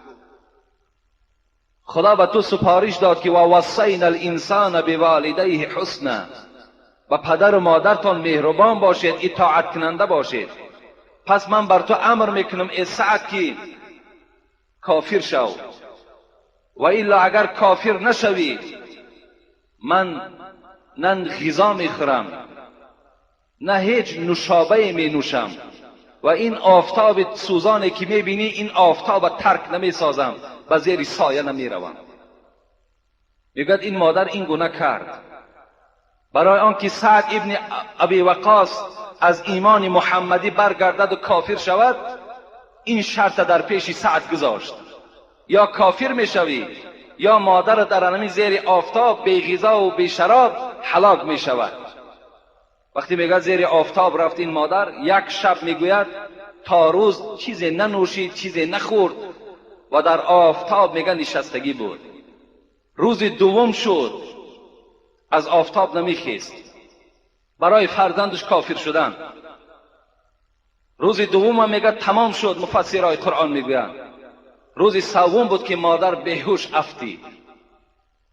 خدا به تو سپارش داد که و وصینا الانسان بوالدیه حسنا، و پدر و مادرتان مهربان باشید، اطاعت کننده باشید. پس من بر تو امر میکنم ای سعد که کافر شو، و الا اگر کافر نشوی من نه غذا میخورم نه هیچ نوشابه می نوشم، و این آفتاب سوزانی که میبینی این آفتاب ترک نمیسازم، به زیر سایه نمیروم. میگوید این مادر این گونه کرد برای آنکه سعد ابن ابی وقاص از ایمان محمدی برگردد و کافر شود. این شرط در پیش سعد گذاشت، یا کافر میشوی یا مادر در همین زیر آفتاب بی غذا و بی شراب هلاک میشود. وقتی میگه زیر آفتاب رفت این مادر، یک شب میگوید تا روز چیزی ننوشید، چیزی نخورد و در آفتاب میگه نشستگی بود. روز دوم شد از آفتاب نمیخیست برای فرزندش کافر شدن. روز دوم هم میگه تمام شد، مفسرهای قرآن میگویند. روز سوم بود که مادر بهوش افتید.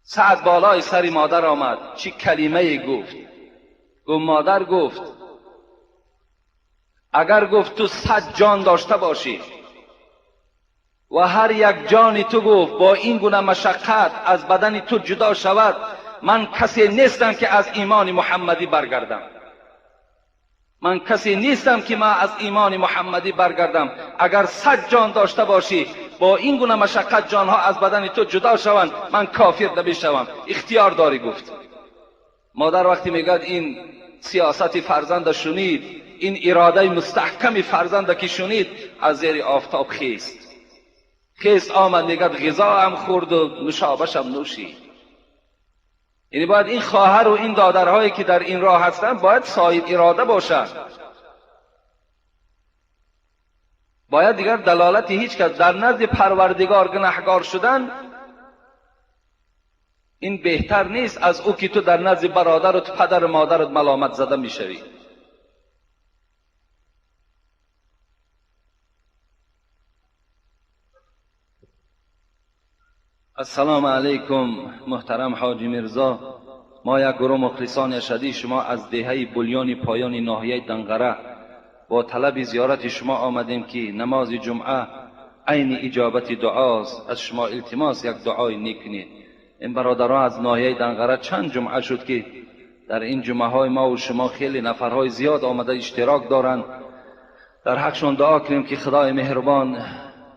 سعد بالای سر مادر آمد، چی کلمه گفت؟ گفت مادر گفت اگر گفت تو 100 جان داشته باشی و هر یک جانی تو گفت با این گونه مشقت از بدن تو جدا شود، من کسی نیستم که از ایمان محمدی برگردم.
من کسی نیستم که ما از ایمان محمدی برگردم. اگر 100 جان داشته باشی با این گونه مشقت جانها از بدن تو جدا شوند، من کافر نمیشوم. اختیار داری. گفت مادر وقتی میگد این سیاست فرزند شنید، این اراده مستحکم فرزند که شنید، از زیر آفتاب خیست آمد. میگد غذا هم خورد و نوشابش هم نوشید. یعنی باید این خواهر و این دادرهایی که در این راه هستند باید صاحب اراده باشند. باید دیگر دلالت هیچ کس در نزد پروردگار گناهگار شدن این بهتر نیست از او که تو در نزد برادرت، پدر و مادرت ملامت زده میشوی. السلام علیکم محترم حاجی میرزا، ما یک گروه مخلصان اشدی شما از دهه بلیان پایان ناحیه دنقره با طلب زیارت شما آمدیم که نماز جمعه عین اجابت دعاست. از شما التماس یک دعای نیک کنید. این برادرها از ناحیه دنقره چند جمعه شد که در این جمعه های ما و شما خیلی نفرهای زیاد آمده اشتراک دارند. در حقشون دعا کنیم که خدای مهربان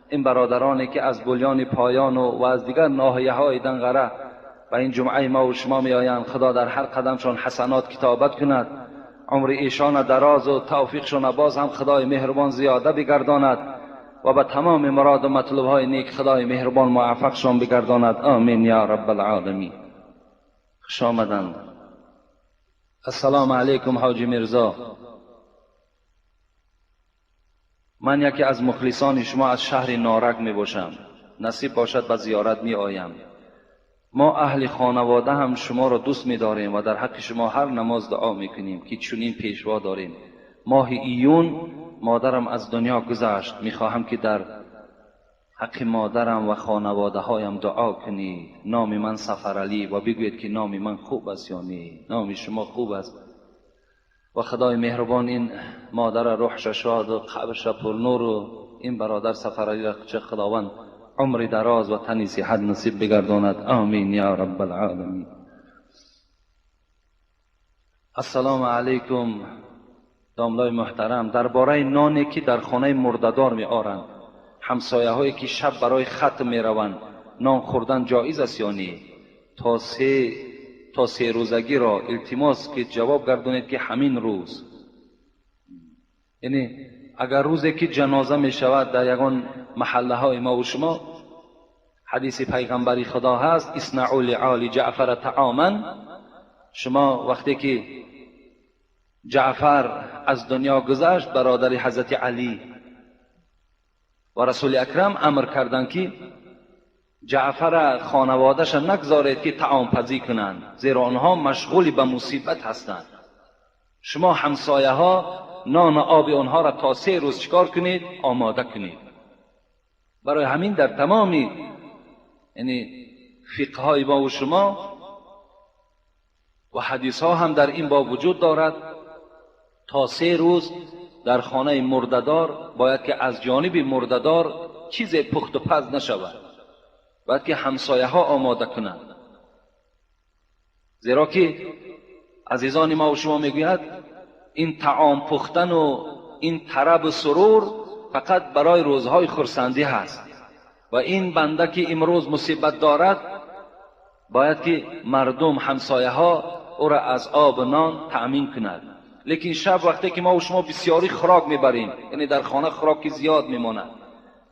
این برادرانی که از بلیان پایان و از دیگر ناحیه های دنقره و این جمعه ما و شما می آیند، خدا در هر قدمشون حسنات کتابت کند، عمر ایشان دراز و توفیقشون باز هم خدای مهربان زیاده بگرداند و به تمام مراد و مطلوب های نیک خدای مهربان موفقشون بگرداند. آمین یا رب العالمین. خوش آمدند. السلام علیکم حاجی میرزا، من یکی از مخلصان شما از شهر نارک می باشم. نصیب باشد به زیارت می آیم. ما اهل خانواده هم شما را دوست می داریم و در حق شما هر نماز دعا می کنیم که چنین پیشوا داریم. ماه ایون مادرم از دنیا گذشت. می خواهم که در حق مادرم و خانواده هایم دعا کنید. نام من سفرعلی و بگویید که نام من خوب است یا نه. نام شما خوب است و خدای مهربان این مادر روحش شاد و قبرش پر نور و این برادر سفرعلی را چه خداوند عمر دراز و تنی صحت نصیب بگرداند. آمین یا رب العالمین. السلام علیکم داملای محترم، درباره نانی که در خانه مرده‌دار می آرند، همسایه هایی که شب برای ختم می روند، نان خوردن جایز است یا نه؟ تا سه روزگی را التماس که جواب گردانید که همین روز، یعنی اگر روزی که جنازه می شود در یگان محله های ما و شما، حدیث پیغمبری خدا هست اصنعوا لآل جعفر طعاما. شما وقتی که جعفر از دنیا گذشت، برادر حضرت علی، و رسول اکرم امر کردند که جعفر خانواده‌اش نگذارید که طعام پزی کنند، زیرا آنها مشغول به مصیبت هستند. شما همسایه ها نان و آب آنها را تا 3 روز چکار کنید؟ آماده کنید. برای همین در تمامی یعنی فقه های ما و شما و حدیث ها هم در این باب وجود دارد، تا 3 روز در خانه مرده‌دار باید که از جانب مرده‌دار چیز پخت و پز نشود، باید که همسایه ها آماده کنند. زیرا که عزیزان ما و شما میگوید این طعام پختن و این طرب و سرور فقط برای روزهای خرسندی هست و این بنده که امروز مصیبت دارد باید که مردم همسایه ها او را از آب و نان تأمین کند. لیکن شب وقتی که ما و شما بسیاری خوراک میبریم، یعنی در خانه خوراک زیاد میماند،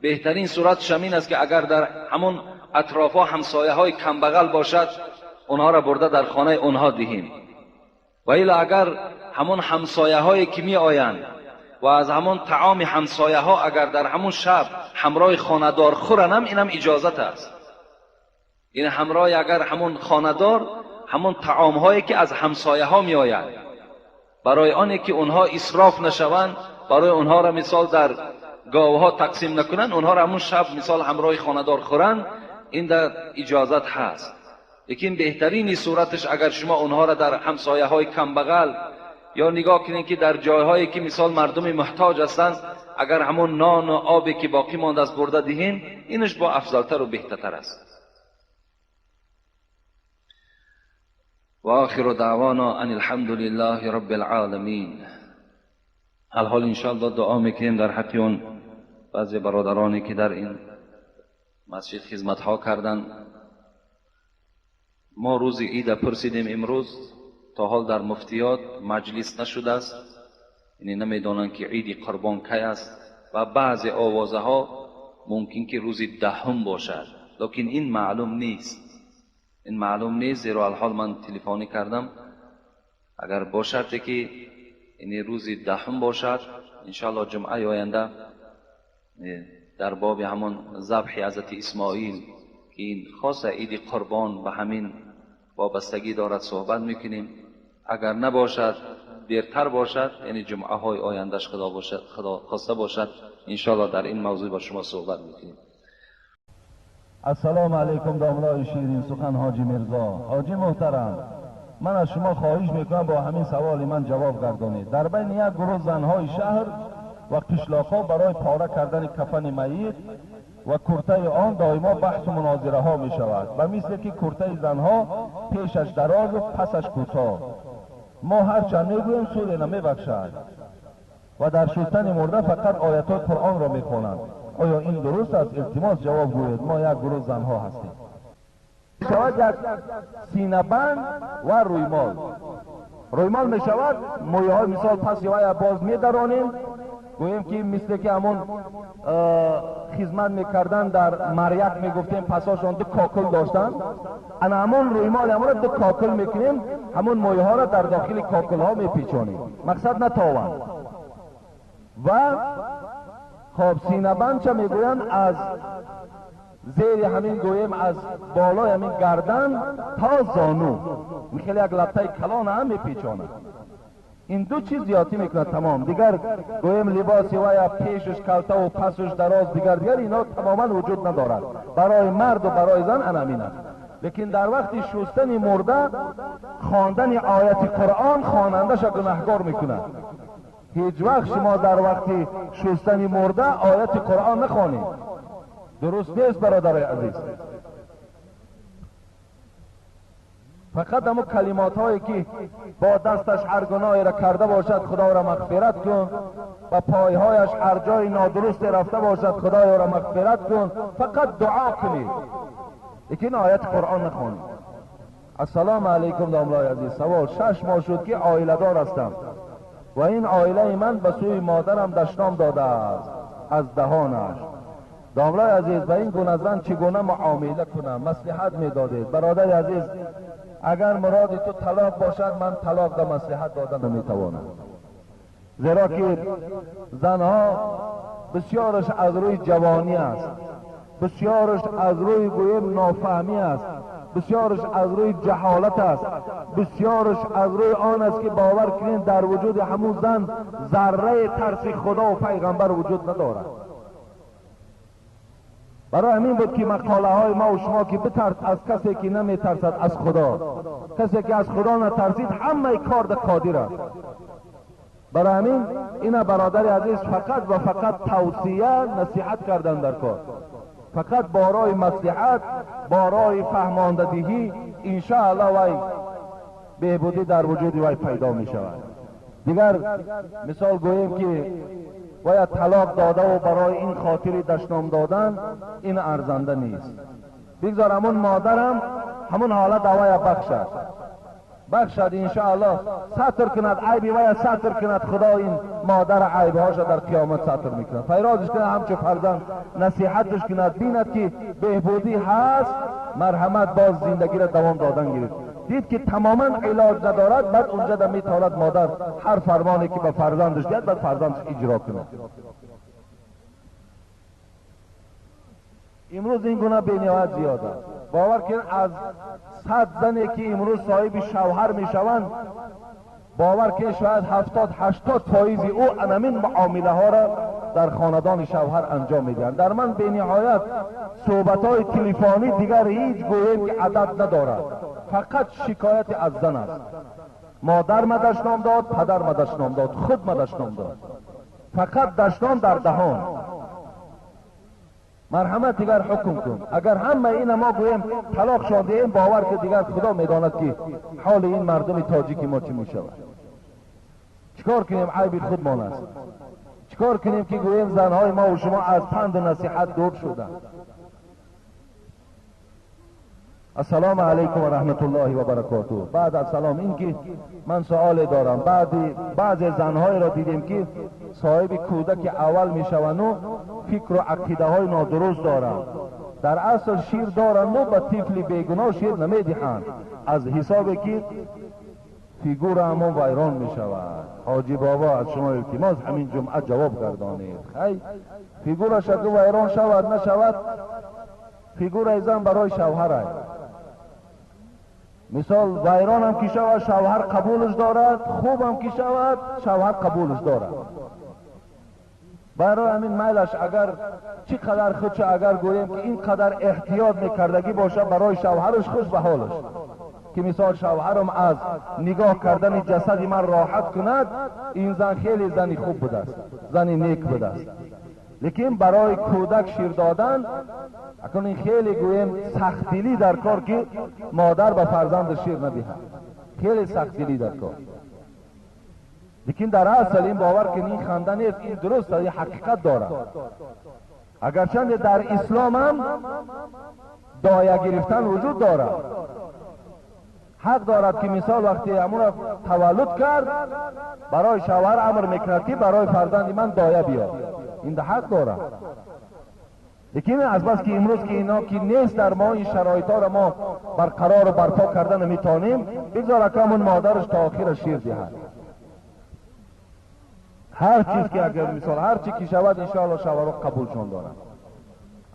بهترین صورت شمین است که اگر در همون اطرافا همسایه های کمبغل باشد اونها را برده در خانه اونها دهیم. و الا اگر همون همسایه هایی که می آیند و از همون طعام همسایه ها اگر در همون شب همراه خانه‌دار خورن هم، اینم اجازت است. این همراه اگر همون خانه‌دار همون طعام هایی که از همسایه ها می آید، برای آنی که اونها اسراف نشوند، برای اونها را مثال در گاوها تقسیم نکنن، اونها را همون شب مثال همراه خانه‌دار خورن، این در اجازت هست. لیکن بهترین صورتش اگر شما اونها را در همسایه های کمبغل یا نگاه کنین که در جایهایی که مثال مردم محتاج هستند، اگر همون نان و آبی که باقی مانده از برده دهین، اینش با افضلتر و بهتر است. و آخر دعوانا ان الحمد لله رب العالمین.
Алҳол иншоаллоҳ дуо мекунем дар ҳаққи он баъзе бародароне ки дар ин масҷид хизматҳо карданд. Мо рӯзи ида пурсидем, имрӯз то ҳол дар муфтиёт маҷлис нашудааст, яъне намедонанд ки иди қурбон кай аст ва баъзе овозаҳо мумкин ки рӯзи 10 бошад, лекин ин маълум нест. Ин маълум нест, зеро алҳол ман телефонӣ кардам. Агар бо шарте ки яъне рӯзи 10 бошад, иншоаллоҳ ҷумъаи оянда дар боби ҳамон забҳи ҳазрати Исмоил ки ин хоса иди қурбон ба ҳамин вобастагӣ дорад суҳбат мекунем. Агар набошад, дертар бошад, яъне ҷумъаҳои ояндаш худо бошад, худо хоста бошад, иншоаллоҳ дар ин мавзӯъ бо шумо суҳбат мекунем.
Ассалому алайкум домлои ширин сухан ҳоҷи Мирзо. Ҳоҷи муҳтарам, ман аз шумо хоҳиш мекунам бо ҳамин саволи ман ҷавоб гардонед. Дар байни як гурӯҳ занҳои шаҳр ва қишлоқҳо барои пора кардани кафани майит ва куртаи он доимо баҳсу мунозираҳо мешавад, ба мисле ки куртаи занҳо пешаш дарозу пасаш кӯтоҳ. Мо ҳарчанд мегӯем суде намебахшад ва дар шустани мурда фақат оятҳои Қуръонро мехонанд. Оё ин дуруст аст? Илтимос ҷавоб гӯед. Мо як гурӯҳ занҳо ҳастем. Мешавад як синабанд ва рӯймол. Рӯймол мешавад мӯйҳои мисол паси вая боз медаронем, гӯем ки мисле ки ҳамон хизмат мекардан дар маряк мегуфтем пасошон ду кокул доштанд, ана ҳамон рӯймол ҳамонро ду кокул мекунем, ҳамон мӯйҳоро дар дохили кокулҳо мепечонем, мақсад натованд. Ва хоб синабанд ча мегӯянд аз зери ҳамин гӯем аз болои ҳамин гардан то зону хеле як лаптаи калон ҳам мепечонад. Ин ду чиз зиёдтӣ мекунад тамом. Дигар гӯем либоси вая пешаш калтаву пасуш дароз дигар ино тамоман вуҷуд надорад. Барои марду барои зан ана ҳамин аст. Лекин дар вақти шустани мурда хондани ояти Қуръон хонандаша гунаҳгор мекунад. Ҳеҷ вақт шумо дар вақти шустани мурда ояти Қуръон нахонед. Дуруст нест бародарои азиз. Фақат ҳамон калимотҳое ки бо дасташ ҳар гуноҳеро карда бошад Худоро мағфират кун, ба пойҳояш ҳар ҷои нодурусте рафта бошад Худоёро мағфират кун, фақат дуо кунед, лекин ояти Қуръон нахонед. Ассалому алайкум домлои азиз. Савол: 6 моҳ шуд ки оиладор ҳастам ва ин оилаи ман ба сӯи модарам дашном додааст аз даҳонаш. Домлои азиз, ба ин гуна зан чӣ гуна муомила кунам? Маслиҳат медодед. Бародари азиз, агар муроди ту талоқ бошад, ман талоқ да маслиҳат дода наметавонам, зеро ки занҳо бисёраш аз рӯи ҷавонӣ аст, бисёраш аз рӯи гӯем нофаҳмӣ аст, бисёраш аз рӯи ҷаҳолат аст, бисёраш аз рӯи он аст ки бовар кунед дар вуҷуди ҳамун зан зарраи тарси худо ва пайғамбар вуҷуд надорад. Барои ҳамин буд ки мақолаҳои ма ва шумо ки битарс аз касе ки наметарсад аз худо, касе ки аз худо натарсид ҳамаи кор да қодир аст. Барои ҳамин ина бародари азиз фақат ва фақат тавсия насиҳат кардан дар кор, фақат бо роҳи маслиҳат, бо роҳи фаҳмондадиҳӣ иншоаллоҳ вай беҳбудӣ дар вуҷуди вай пайдо мешавад. Дигар мисол гӯем ки бояд талоқ додаву барои ин хотири дашном додан ин арзанда нест. Бигзор ҳамун модарам ҳамун ҳолат авая бахшад, бахшад иншоаллоҳ, сатр кунад айби вая, сатр кунад. Худо ин модара айбҳоша дар қиёмат сатр мекунад. Файрозиш кунад, ҳамчун фарзанд насиҳатш кунад, бинад ки беҳбудӣ ҳаст, марҳамат боз зиндагиро давом додан гирифт. Дид ки тамоман илоҷ надорад, баъд унҷа да метавонад модар ҳар фармоне ки ба фарзандаш диҳад, баъд фарзандаш иҷро кунад. Имрӯз ин гуна бениҳоят зиёд аст. Бовар кунед аз 100 зане ки имрӯз соҳиби шавҳар мешаванд, бовар кунед шояд 70-80 фоизи ӯ анамин муомилаҳоро дар хонадони шавҳар анҷом медиҳанд. Дар ман бениҳоят суҳбатҳои телефонӣ дигар ҳеҷ гӯем ки адад надорад, фақат шикояти аз зан аст. Модар ма дашном дод, падар ма дашном дод, худ ма дашном дод, фақат дашном дар даҳон. Марҳамат дигар ҳукм кун. Агар ҳама ина мо гӯем талоқ шон диҳем, бовар ки дигар худо медонад ки ҳоли ин мардуми тоҷики мо чӣ мешавад. چیکار کنیم؟ عیب خودمان است. چیکار کنیم که گوییم زنهای ما و شما از پند و نصیحت دور شدند؟ السلام علیکم و رحمت الله و برکاته. بعد از سلام این که من سوال دارم. بعضی زنهای را دیدیم که صاحب کودک اول میشوند و فکر و عقیده های نادرست دارند. در اصل شیر دارند و به طفل بیگناه شیر نمیدهند، از حساب که فیگور همون ویران میشود. حاجی بابا از شما التماس همین جمعه جواب گردانید. خی فیگورش اگه ویران شود نشود، فیگور زن برای شوهر مثال ویران هم که شود شوهر قبولش دارد، خوب هم که شود شوهر قبولش دارد. برای همین میلش اگر چی قدر خودش اگر گوییم که این قدر احتیاط میکردگی باشه برای شوهرش، خوش به حالش که مثال شوهرم از نگاه کردن جسد من راحت کند، این زن خیلی زنی خوب بوده است، زنی نیک بوده است. لیکن برای کودک شیر دادن اکنون این خیلی گوییم سختدلی در کار که مادر به فرزند شیر ندهد، خیلی سختدلی در کار. لیکن در اصل این باور که این خنده نیست، این درست است، این حقیقت دارد. اگرچه در اسلام هم دایه گرفتن وجود دارد، حق دارد که مثال وقتی امون تولد کرد برای شوهر امر میکند که برای فرزند من دایه بیار، این ده حق دارد. لیکن از بس که امروز که اینا که نیست در ما، این شرایط ها را ما برقرار و برپا کردن نمیتونیم، بگذار اکامون مادرش تا آخر شیر دهد. هر چیز که اگر مثال هر چی که شود انشاءالله شوهرها قبولشان دارند.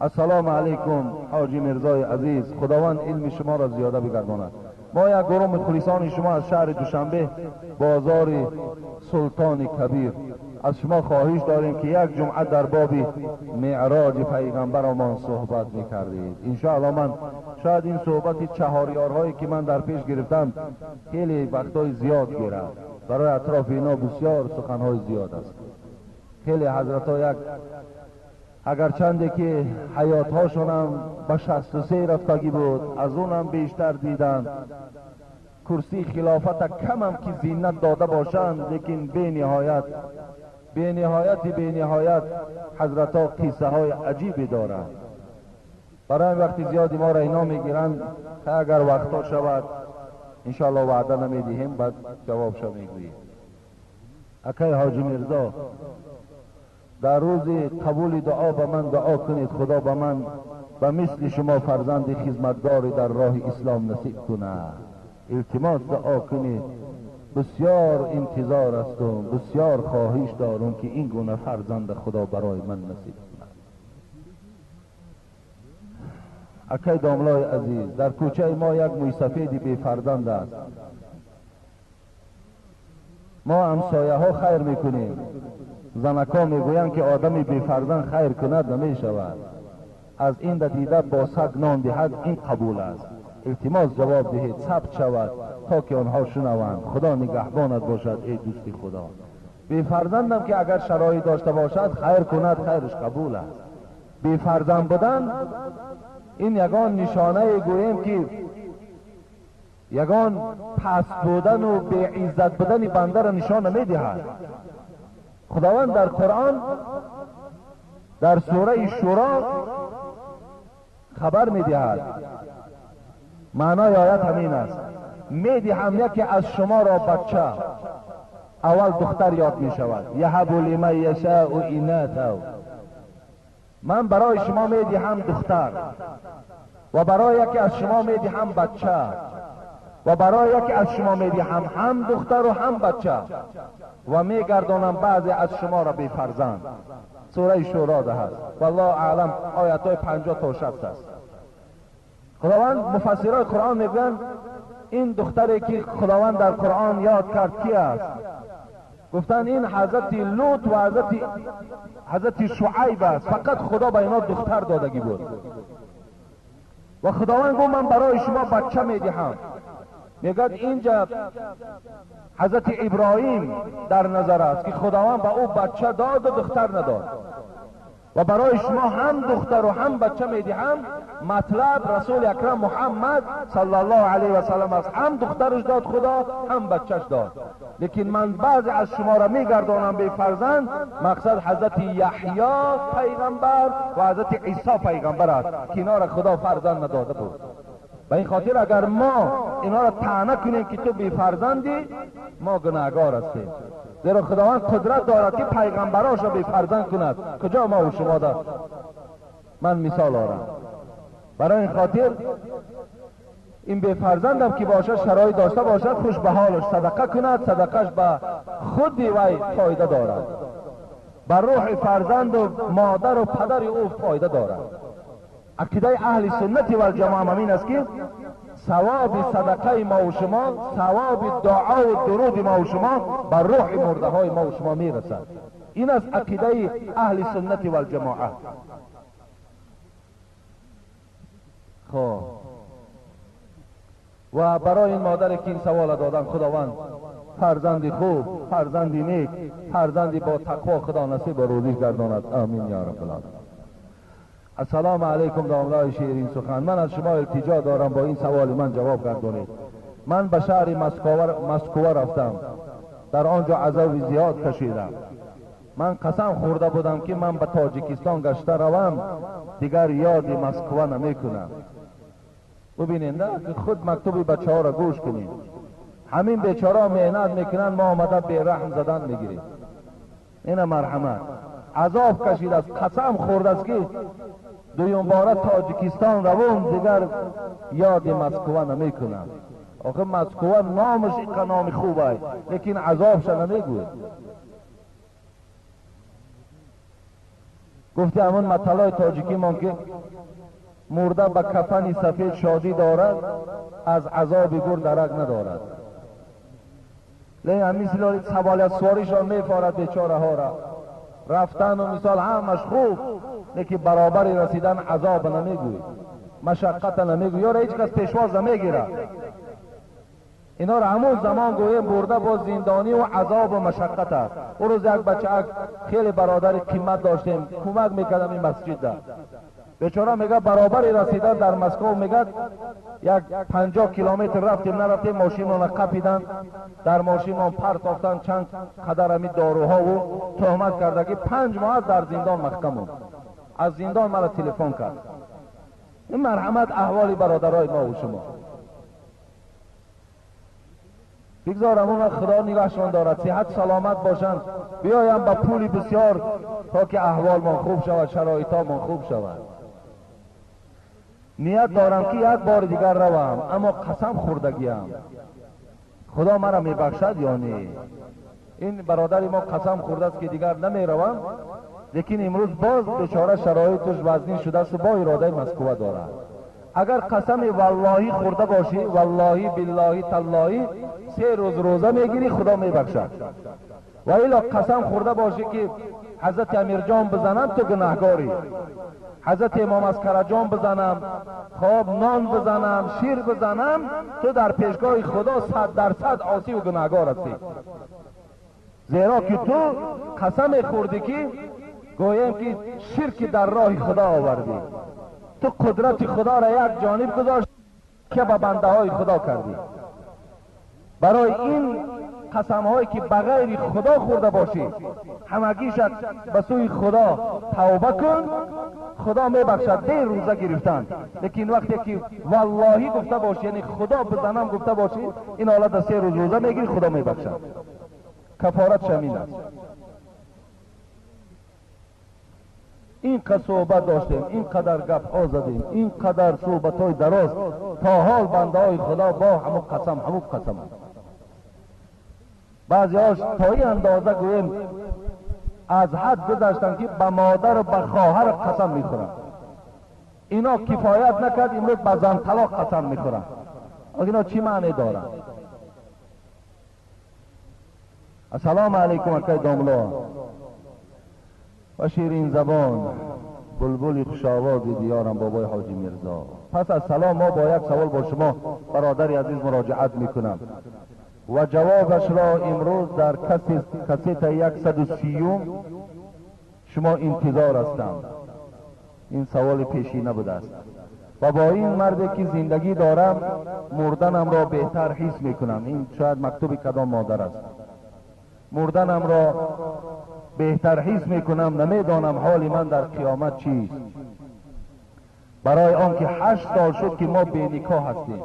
السلام علیکم حاجی میرزای عزیز، خداوند علم شما را زیاده بگرداند. ما یک گروه مخلصان شما از شهر دوشنبه بازار سلطان کبیر از شما خواهش داریم که یک جمعه در باب معراج پیغمبرمان صحبت میکردید. انشاءالله من شاید این صحبت چهاریارهایی که من در پیش گرفتم خیلی وقتای زیاد گرفت، برای اطراف اینا بسیار سخنهای زیاد است. خیلی حضرت ها یک اگرچنده که حیات هاشون هم به 63 رفتگی بود، از اونم بیشتر دیدن، کرسی خلافت کم هم که زینت داده باشند، لیکن بی نهایت بی نهایت بی نهایت حضرت ها قصه های عجیبی دارند. برای وقتی زیادی ما را اینا میگیرند، اگر وقتا شود انشاءالله وعده نمیدهیم، بعد جوابشو میگوییم. اکای حاجی میرزا، در روز قبول دعا به من دعا کنید، خدا به من به مثل شما فرزند خدمتگاری در راه اسلام نصیب کند. التماس دعا کنید، بسیار انتظار هستم، بسیار خواهش دارم که این گونه فرزند خدا برای من نصیب کند. اکای داملای عزیز، در کوچه ما یک موی بی فرزند است. ما همسایه ها خیر میکنیم، زنکا میگویند که آدمی بی فرزند خیر کند نمیشود، از این دیده با سگ نان دهد این قبول است. التماس جواب دهید، ثبت شود تا که آنها شنوند. خدا نگهبانت باشد ای دوست خدا. بی فرزندم که اگر شرایط داشته باشد خیر کند، خیرش قبول است. بی فرزند بودن این یگان نشانه گوییم که یگان پس بودن و بی عزت بودن بنده را نشان نمیدهد. خداوند در قرآن در سوره شورا خبر میدهد، معنای آیت همین است: میدهم یکی از شما را بچه، اول دختر یاد میشود، یهب لمن یشاء اناثا، من برای شما میدهم دختر و برای یکی از شما میدهم بچه و برای یکی از شما میدهم هم دختر و هم بچه و میگردانم بعضی از شما را بی فرزند. سوره شورا ده هست، والله اعلم، آیت های 50 تا 60 است. خداوند مفسرای قرآن میگن این دختری که خداوند در قرآن یاد کرد کی است؟ گفتن این حضرت لوط و حضرت شعیب است، فقط خدا به اینا دختر دادگی بود و خداوند گفت من برای شما بچه میدهم. میگد اینجا حضرت ابراهیم در نظر است که خداوند به او بچه داد و دختر نداد و برای شما هم دختر و هم بچه میدهم. مطلب رسول اکرم محمد صلی الله علیه و سلم است، هم دخترش داد خدا، هم بچهش داد. لیکن من بعضی از شما را میگردانم به فرزند. مقصد حضرت یحیی پیغمبر و حضرت عیسی پیغمبر است که اینا را خدا فرزند نداده بود. به این خاطر اگر ما اینا را طعنه کنیم که تو بی فرزندی، ما گناهگار هستیم، زیرا خداوند قدرت دارد که پیغمبراش را بی فرزند کند. کجا ما و شما دار؟ من مثال آرم. برای این خاطر این بی فرزندم که باشد، شرایط داشته باشد، خوش به حالش صدقه کند، صدقهش به خود وی فایده دارد، بر روح فرزند و مادر و پدر او فایده دارد. عقیده اهل سنت و الجماعه همین است که ثواب صدقه ما و شما، ثواب دعا و درود ما و شما بر روح مرده های ما و شما میرسد. این است عقیده اهل سنت و الجماعه. خب و برای این مادر که این سوال دادن، خداوند فرزندی خوب، فرزندی نیک، فرزندی با تقوا خدا نصیب و روزی گرداند. آمین یا رب العالمین. السلام علیکم داملای شیرین سخن. من از شما التجا دارم با این سوال من جواب گردانید. من به شهر مسکو رفتم، در آنجا عذاب زیاد کشیدم. من قسم خورده بودم که من به تاجیکستان گشته روم، دیگر یاد مسکو نمی کنم. ببینید نه که خود مکتوب بچه ها را گوش کنید. همین بیچاره محنت میکنن، ما آمده بی رحم زدن میگیریم. اینه مرحمت. عذاب کشید است، قسم خورده است که دویم باره تاجیکستان روم، دیگر یاد مسکو نمی کنم. آخه مسکو نامش اینقدر نام خوبه، لیکن عذابش نمیگوید. گفتی همون مطلع تاجیکی من که مرده به کفن سفید شادی دارد، از عذاب گور درک ندارد. لیکن همین سوال از سواریشان میفارد بیچاره ها را. رفتن و مثال همش خوب، لیکن برابری رسیدن عذاب نمیگوید، مشقت نمیگوید، یا هیچ کس پیشواز نمیگیره. اینا را همون زمان گویه برده با زندانی و عذاب و مشقت است. او روز یک بچه خیلی برادر قیمت داشتیم، کمک میکردم این مسجد ده. بیچاره میگه برابری رسیدن در مسکو، میگه یک 50 کیلومتر رفتیم نرفتیم، ماشینمان را قپیدن، در ماشینمان پرتافتن چند قدر همی داروها و تهمت کرده که 5 ماه در زندان محکم. از زندان مرا تلفن کرد. این مرحمت احوال برادرای ما و شما. بگذارم اون خدا نگاهشان دارد، صحت سلامت باشند، بیایم با پولی بسیار تا که احوال ما خوب شود، شرایط ما خوب شود. نیت دارم که یک بار دیگر روم، اما قسم خوردگیم خدا مرا میبخشد یا نه. این برادر ما قسم خورده است که دیگر نمیروم، لیکن امروز باز بیچاره شرایطش وزنی شده است و با اراده مسکو دارد. اگر قسم واللهی خورده باشی، واللهی باللهی تاللهی، 3 روز روزه میگیری خدا میبخشد. و الا قسم خورده باشی که حضرت امیر جان بزنم تو گناهگاری، حضرت امام عسکر جان بزنم، خواب نان بزنم، شیر بزنم، تو در پیشگاه خدا 100% عاصی و گناهگار هستی. زیرا که تو قسم خوردی که گویم که شرک در راه خدا آوردی، تو قدرت خدا را یک جانب گذاشت که به بنده های خدا کردی. برای این قسم هایی که بغیر خدا خورده باشی، همگیشت به سوی خدا توبه کن، خدا میبخشد. دیر روزه گرفتن، لیکن وقتی که واللهی گفته باشی، یعنی خدا بزنم گفته باشی، این حالت 3 روز روزه میگیری، خدا میبخشد. کفارت شمین است. این قدر صحبت داشتیم، این قدر گپ ها زدیم، این قدر صحبت های دراز، تا حال بنده های خدا با همون قسم همون قسم. بعضی هاش تا این اندازه گویم از حد گذشتن که به مادر و به خواهر قسم میخورن. اینا کفایت نکرد، امروز به زن طلاق قسم میخورن. اینا چی معنی دارن؟ السلام علیکم اکای داملا و شیرین زبان بلبل خوش آواز دیارم بابای حاجی میرزا. پس از سلام ما با یک سوال با شما برادر عزیز مراجعت میکنم و جوابش را امروز در کست 130 شما انتظار هستم. این سوال پیشی نبوده است. و با این مردی که زندگی دارم مردنم را بهتر حس میکنم. این شاید مکتوب کدام مادر است. مردنم را بهتر حس میکنم، نمیدانم حال من در قیامت چیست. برای آنکه 8 سال شد که ما به نکاح هستیم.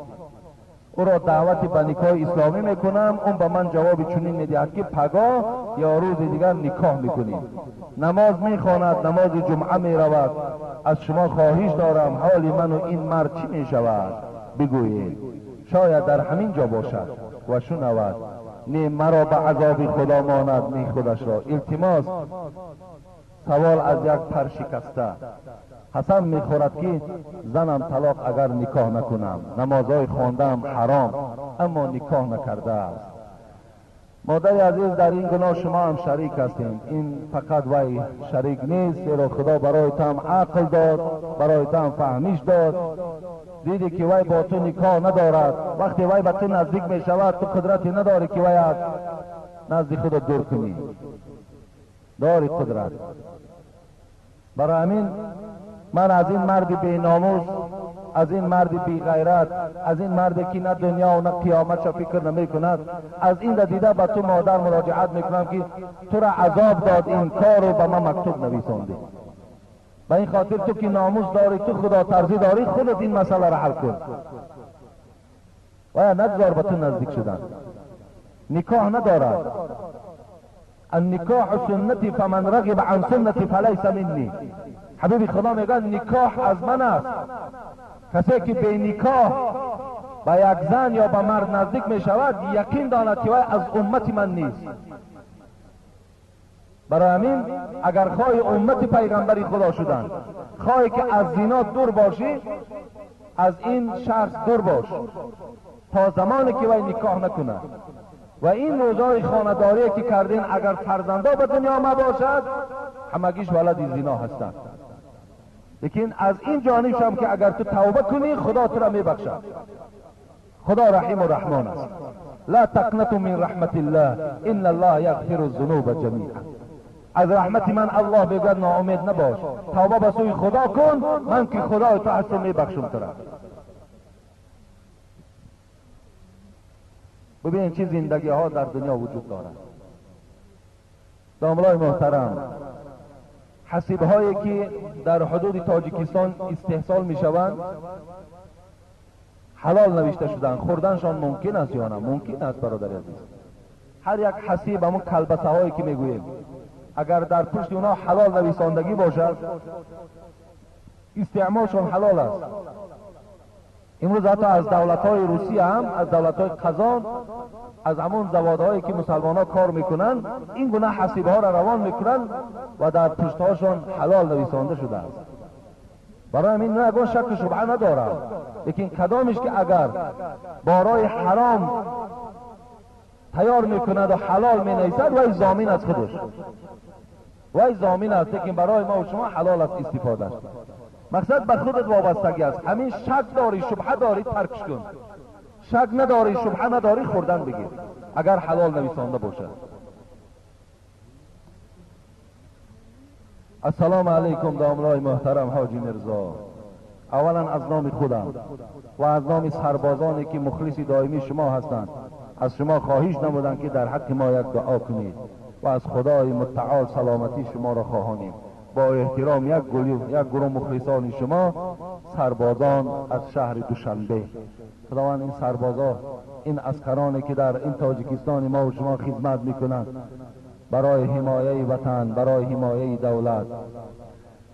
او را دعوت به نکاح اسلامی میکنم، اون به من جواب چنین میدهد که پگاه یا روز دیگر نکاح میکنیم. نماز میخواند، نماز جمعه میرود. از شما خواهش دارم حال من و این مرد چی میشود بگویید. شاید در همین جا باشد و شنود. نه مرا به عذاب خدا ماند نه خودش را. التماس سوال از یک پر شکسته. حسن میخورد که زنم طلاق اگر نکاح نکنم، نمازهای خواندم حرام اما نکاح نکرده است. مادر عزیز، در این گناه شما هم شریک هستیم. این فقط وی شریک نیست، زیرا خدا برای تو هم عقل داد، برای تو هم فهمیش داد. دیدی که وی با تو نکاح ندارد، وقتی وی به تو نزدیک می شود تو قدرتی نداری که وی از نزد خود دور کنی. داری قدرت. برای همین من از این مرد بی ناموس، از این مرد بی غیرت، از این مرد که نه دنیا و نه قیامت را فکر نمی کند، از این را دیده به تو مادر مراجعت میکنم که تو را عذاب داد این کار رو به من مکتوب نویساندی. به این خاطر تو که ناموس داری، تو خدا ترسی داری، خودت این مسئله را حل کن و نگذار به تو نزدیک شدن. نکاح ندارد. النکاح سنتی فمن رغب عن سنتی فلیس منی. حبیبی خدا میگه نکاح از من است. کسی که به نکاح به یک زن یا به مرد نزدیک می شود یقین داند که وی از امت من نیست. برای همین اگر خواهی امت پیغمبری خدا شدن، خواهی که از زنا دور باشی، از این شخص دور باش تا زمانی که وی نکاح نکنه. و این روزای خانه‌داری که کردین اگر فرزندا به دنیا مباشد همگیش ولد زنا هستند. لیکن از این جانب هم که اگر تو توبه کنی خدا تو را میبخشد. خدا رحیم و رحمان است. لا تقنطوا من رحمت الله ان الله یغفر الذنوب جمیعا. از رحمت من الله بگوید ناامید نباش، توبه به سوی خدا کن، من که خدای تو هستم میبخشم تو را. ببینید چه زندگی ها در دنیا وجود دارد. داملای محترم، حسیب هایی که در حدود تاجیکستان استحصال می شوند حلال نوشته شدن، خوردنشان ممکن است یا نه؟ ممکن است برادر عزیز. هر یک حسیب، همون کلبسه هایی که میگوییم، اگر در پشت اونا حلال نویساندگی باشد استعمالشان حلال است. امروز حتی از دولت های روسیه هم، از دولت های قزان، از همون زوادهایی که مسلمان ها کار میکنن این گونه حسیب ها را روان میکنن و در پشت هاشون حلال نویسانده شده است. برای همین نه یگان شک و شبهه ندارم، لیکن کدامش که اگر بارای حرام تیار میکند و حلال مینویسد وی ضامن از خودش، وی ضامن است. لیکن برای ما و شما حلال است استفاده. مقصد به خودت وابستگی است. همین شک داری، شبهه داری، ترکش کن. شک نداری، شبهه نداری، خوردن بگیر اگر حلال نویسانده باشد. السلام علیکم داملای محترم حاجی میرزا. اولا از نام خودم و از نام سربازانی که مخلص دائمی شما هستند از شما خواهش نمودم که در حق ما یک دعا کنید و از خدای متعال سلامتی شما را خواهانیم. با احترام یک گروه مخلصان شما سربازان از شهر دوشنبه. خداوند این سربازا، این عسکرانی که در این تاجیکستان ما و شما خدمت میکنند برای حمایه وطن، برای حمایه دولت،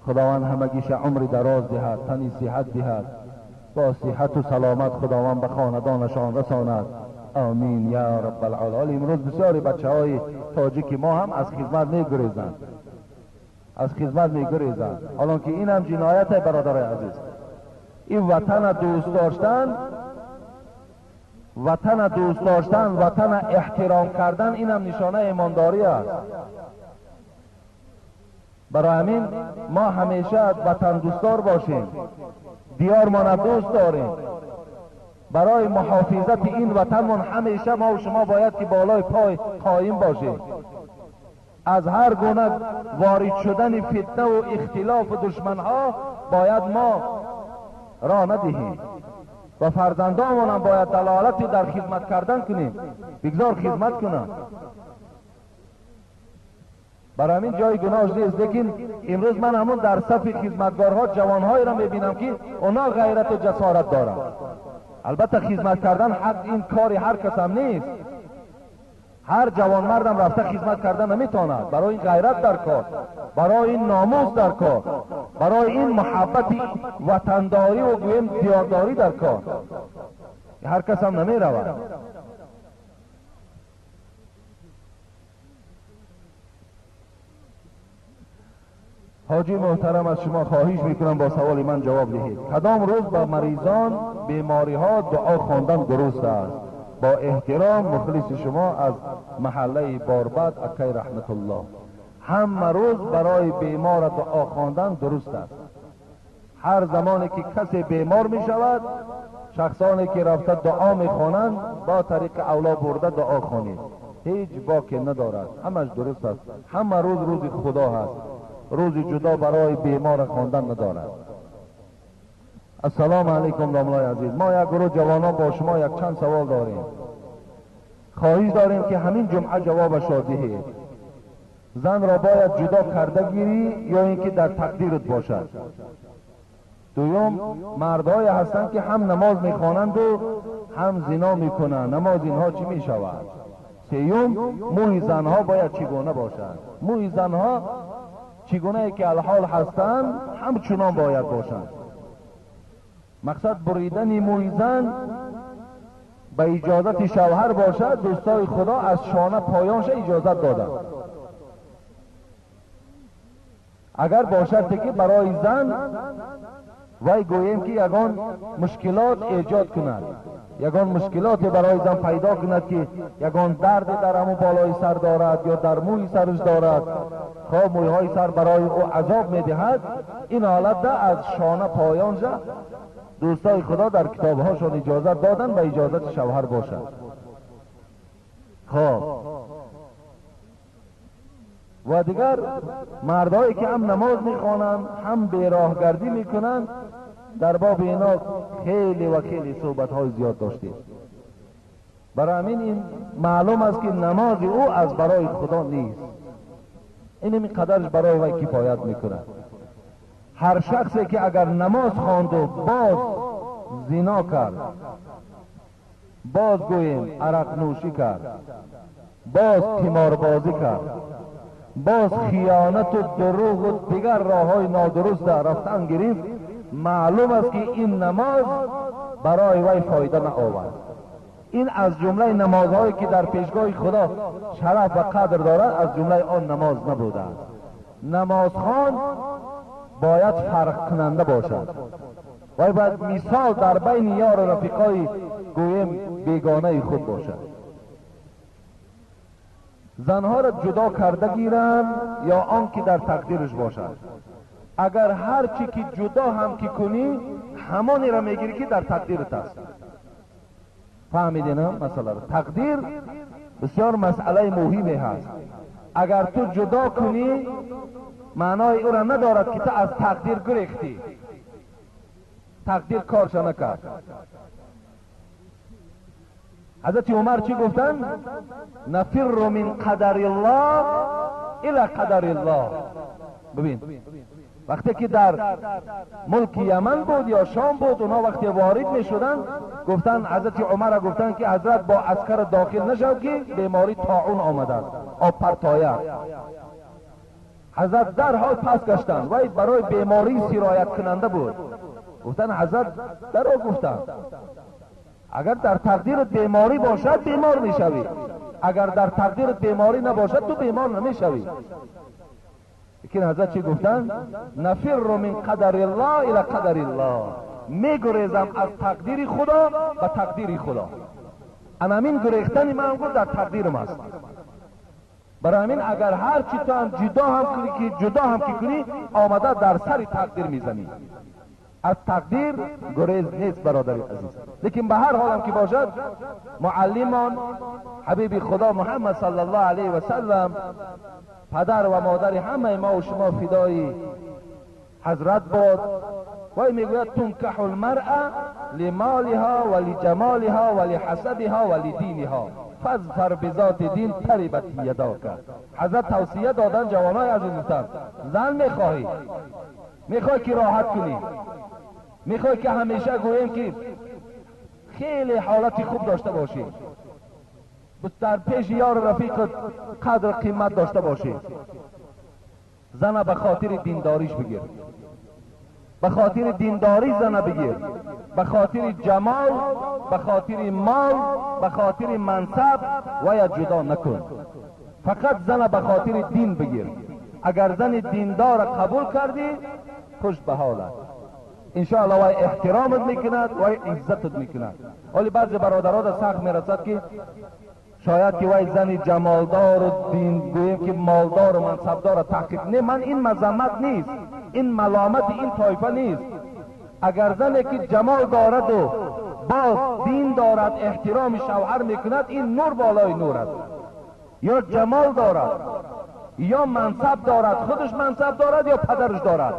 خداوند همگیش عمر دراز دهد، تنی صحت دهد، با صحت و سلامت خداوند به خاندانشان رساند. آمین یا رب العالمین. امروز بسیاری بچه های تاجیک ما هم از خدمت میگریزند، از خدمت میگریزند، حالان که این هم جنایت برادرای عزیز. این وطن دوست داشتن، وطن دوست داشتن، وطن احترام کردن، این هم نشانه ایمانداری است. برای همین ما همیشه وطن دوستدار باشیم، دیار ما دوست داریم. برای محافظت این وطنمون همیشه ما و شما باید که بالای پای قایم باشیم. از هر گونه وارد شدن فتنه و اختلاف و دشمنها باید ما راه ندهیم و فرزندانمان هم باید دلالتی در خدمت کردن کنیم، بگذار خدمت کنند. برای همین جای گناهش نیست. لیکن امروز من همون در صف خدمتگارها جوانهایی را میبینم که اونا غیرت و جسارت دارند. البته خدمت کردن حق این کاری هر کس هم نیست، هر جوان مردم رفته خدمت کردن نمیتواند. برای این غیرت در کار، برای این ناموس در کار، برای این محبت وطنداری و گویم دیارداری در کار، هر کس هم نمی رود. حاجی محترم، از شما خواهش میکنم با سوال من جواب دهید. کدام روز با مریضان بیماری ها دعا خواندن درست است؟ با احترام مخلص شما از محله باربد اکی رحمت الله. همه روز برای بیمار دعا خواندن درست است. هر زمانی که کسی بیمار می شود، شخصانی که رفته دعا می خوانند با طریق اولا برده دعا خوانید، هیچ باکی ندارد، همش درست است. همه روز روز خدا هست، روز جدا برای بیمار خواندن ندارد. السلام علیکم داملای عزیز، ما یک گروه جوانان با شما یک چند سوال داریم، خواهش داریم که همین جمعه جوابش را دهید. زن را باید جدا کرده گیری یا اینکه در تقدیرت باشد؟ دوم، مردهای هستند که هم نماز میخوانند و هم زنا میکنند، نماز اینها چی میشود؟ سیوم، موی زنها باید چگونه باشد؟ موی زنها چگونه که الحال هستند همچنان باید باشند. مقصد بریدن موی زن به اجازت شوهر باشد. دوستای خدا از شانه پایانش اجازت دادند، اگر باشد که برای زن وی گوییم که یگان مشکلات ایجاد کند، یگان مشکلات برای زن پیدا کند که یگان درد در همون بالای سر دارد یا در موی سرش دارد، خواه مویهای سر برای او عذاب میدهد، این حالت ده از شانه پایانش دوستای خدا در کتابهاشون اجازت دادن و اجازت شوهر باشد. خب و دیگر مردهایی که هم نماز میخوانند هم بیراهگردی میکنند، در باب اینا خیلی و خیلی صحبت های زیاد داشتیم. برای همین این معلوم است که نماز او از برای خدا نیست، این قدرش برای وی کفایت میکند. هر شخصی که اگر نماز خواند و باز زنا کرد، باز گوییم عرق نوشی کرد، باز قماربازی کرد، باز خیانت و دروغ و دیگر راههای نادرست در رفتن گرفت، معلوم است که این نماز برای وی فایده نآورد. این از جمله نمازهایی که در پیشگاه خدا شرف و قدر دارد از جمله آن نماز نبوده است. نمازخوان باید فرق کننده باشد و باید مثال در بین یار و رفیقای گویم بیگانه خود باشد. زنها را جدا کرده گیرند یا آن که در تقدیرش باشد. اگر هر چی که جدا هم که کنی همانی را میگیری که در تقدیرت است. فهمیدی نه مسئله را؟ تقدیر بسیار مسئله مهمی هست. اگر تو جدا کنی معنای او را ندارد که تو از تقدیر گریختی، تقدیر کارش نکرد. حضرت عمر چی گفتن؟ نفر من قدر الله الى قدر الله. ببین وقتی که در ملک یمن بود یا شام بود، اونا وقتی وارد می شدن گفتن، حضرت عمر گفتن که حضرت با عسکر داخل نشد که بیماری طاعون آمده است، آب پرتایه. حضرت در حال پس گشتن و برای بیماری سرایت کننده بود. گفتن حضرت در او گفتن اگر در تقدیر بیماری باشد بیمار میشوی، اگر در تقدیر بیماری نباشد تو بیمار نمیشوی. لیکن حضرت چی گفتن؟ نفر من قدر الله الى قدر الله، میگریزم از تقدیر خدا به تقدیر خدا. همین گریختن من گفت در تقدیرم است. برای همین اگر هر چی تو هم جدا هم کنی که جدا هم که کنی آمده در سر تقدیر میزنی. از تقدیر گریز نیست برادر عزیز. لیکن به هر حالم که باشد، معلمان حبیب خدا محمد صلی الله علیه و سلم، پدر و مادر همه ما و شما فدای حضرت باد. وی میگوید تنکح المرأة لمالها و لجمالها و لحسبها و لدینها فاظفر بذات دین تربت یداک. حضرت توصیه دادن جوانای عزیز گفتن زن میخواهی، میخوای که راحت کنی، میخوای که همیشه گوییم که خیلی حالت خوب داشته باشی، در پیش یار رفیقت قدر قیمت داشته باشی، زن به خاطر دینداریش بگیر، به خاطر دینداری زن بگیر، به خاطر جمال، به خاطر مال، به خاطر منصب و یا جدا نکن. فقط زن به خاطر دین بگیر. اگر زن دیندار قبول کردی خوش به حالت، انشاءالله وای احترامت میکند، وای عزتت میکند. ولی بعضی برادرها سخت میرسد که شاید که وای زن جمالدار و دین گوییم که مالدار و منصبدار تحقیق نه، من این مذمت نیست، این ملامت این طایفه نیست. اگر زنی که جمال دارد و باز دین دارد، احترام شوهر میکند، این نور بالای نور است. یا جمال دارد یا منصب دارد، خودش منصب دارد یا پدرش دارد،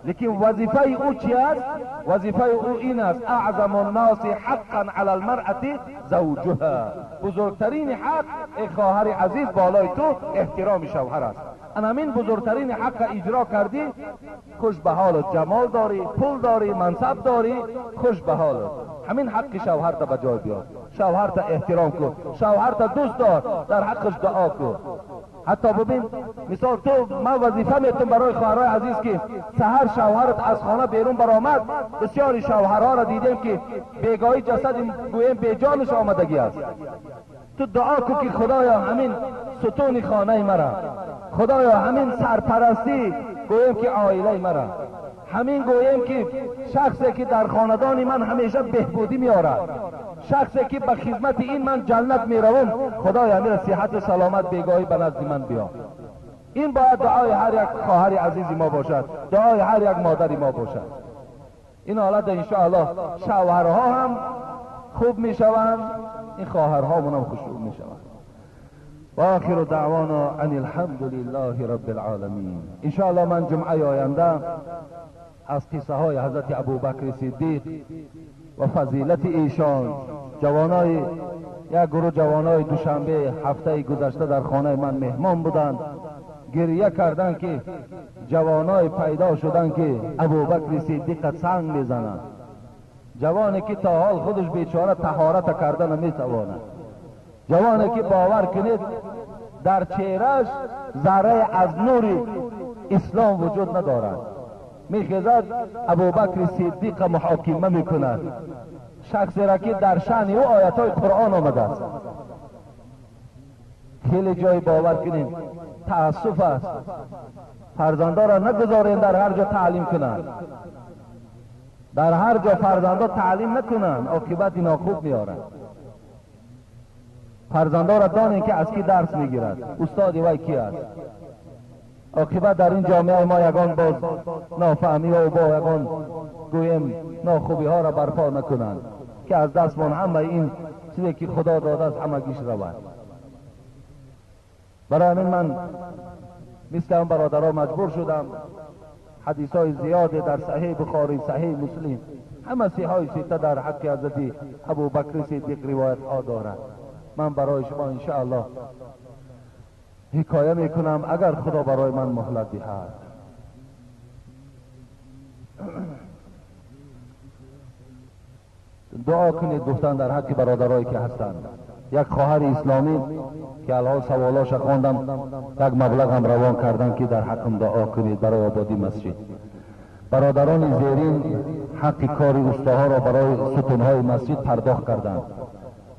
لیکن وظیفه او چی است؟ وظیفه او این است: اعظم الناس حقا علی المرأة زوجها. بزرگترین حق ای خواهر عزیز بالای تو احترام شوهر است. همین بزرگترین حق اجرا کردی، خوش به حالت، جمال داری، پول داری، منصب داری، خوش به حالت. همین حق شوهر تا به جای بیار، شوهر تا احترام کن، شوهر تا دوست دار، در حقش دعا کن. حتی ببین مثال تو، من وظیفه میتم برای خواهرای عزیز که سحر شوهرت از خانه بیرون برآمد، بسیاری شوهرها را دیدیم که بیگاهی جسد گویم بیجانش آمدگی است. تو دعا کن که خدایا همین ستون خانه مرا، خدایا همین سرپرستی گویم که عائله مرا، همین گویم که شخصی که در خاندان من همیشه بهبودی میارد، شخصی که به خدمت این من جنت میروم، خدایا امیر صحت و سلامت بیگاهی به نزد من بیا. این باید دعای هر یک خواهر عزیزی ما باشد، دعای هر یک مادری ما باشد. این حالت انشاءالله شوهرها هم خوب میشوند، این خواهرها هم خوب میشوند. و آخر دعوانا ان الحمد لله رب العالمین. انشاءالله من جمعه آینده از قصه های حضرت ابوبکر صدیق و فضیلت ایشان، جوانای یک گروه جوانای دوشنبه هفته گذشته در خانه من مهمان بودند، گریه کردند که جوانای پیدا شدند که ابوبکر صدیق سنگ میزنند. جوانی که تا حال خودش بیچاره طهارت کرده نمیتواند، جوانی که باور کنید در چهرهش ذره از نور اسلام وجود ندارد، میخیزد ابوبکر صدیق محاکمه میکند، شخصی را که در شأن او آیت های قرآن آمده است. خیلی جای باور کنیم تأسف است، فرزنده را نگذاریم در هر جا تعلیم کنند، در هر جا فرزنده تعلیم نکنند، عاقبت ناخوب میارند. فرزنده را دانیم که از کی درس میگیرد، استاد وی کی است. عاقبت در این جامعه ما یگان باز نافهمی و با یگان گویم ناخوبی ها را برپا نکنند که از دستمان همه این چیزی که خدا داده است همگیش رود. برای همین من مثل هم برادرها مجبور شدم حدیث های زیاد در صحیح بخاری، صحیح مسلم، همه صحیح سته در حق حضرت ابوبکر صدیق روایت ها دارد. من برای شما انشاءالله حکایه میکنم اگر خدا برای من مهلت دهد. دعا کنید گفتن در حق برادرایی که هستند. یک خواهر اسلامی که الان سوالاش خواندم، یک مبلغ هم روان کردن که در حقم دعا کنید برای آبادی مسجد. برادران زیرین حق کار استاها را برای ستونهای مسجد پرداخت کردند.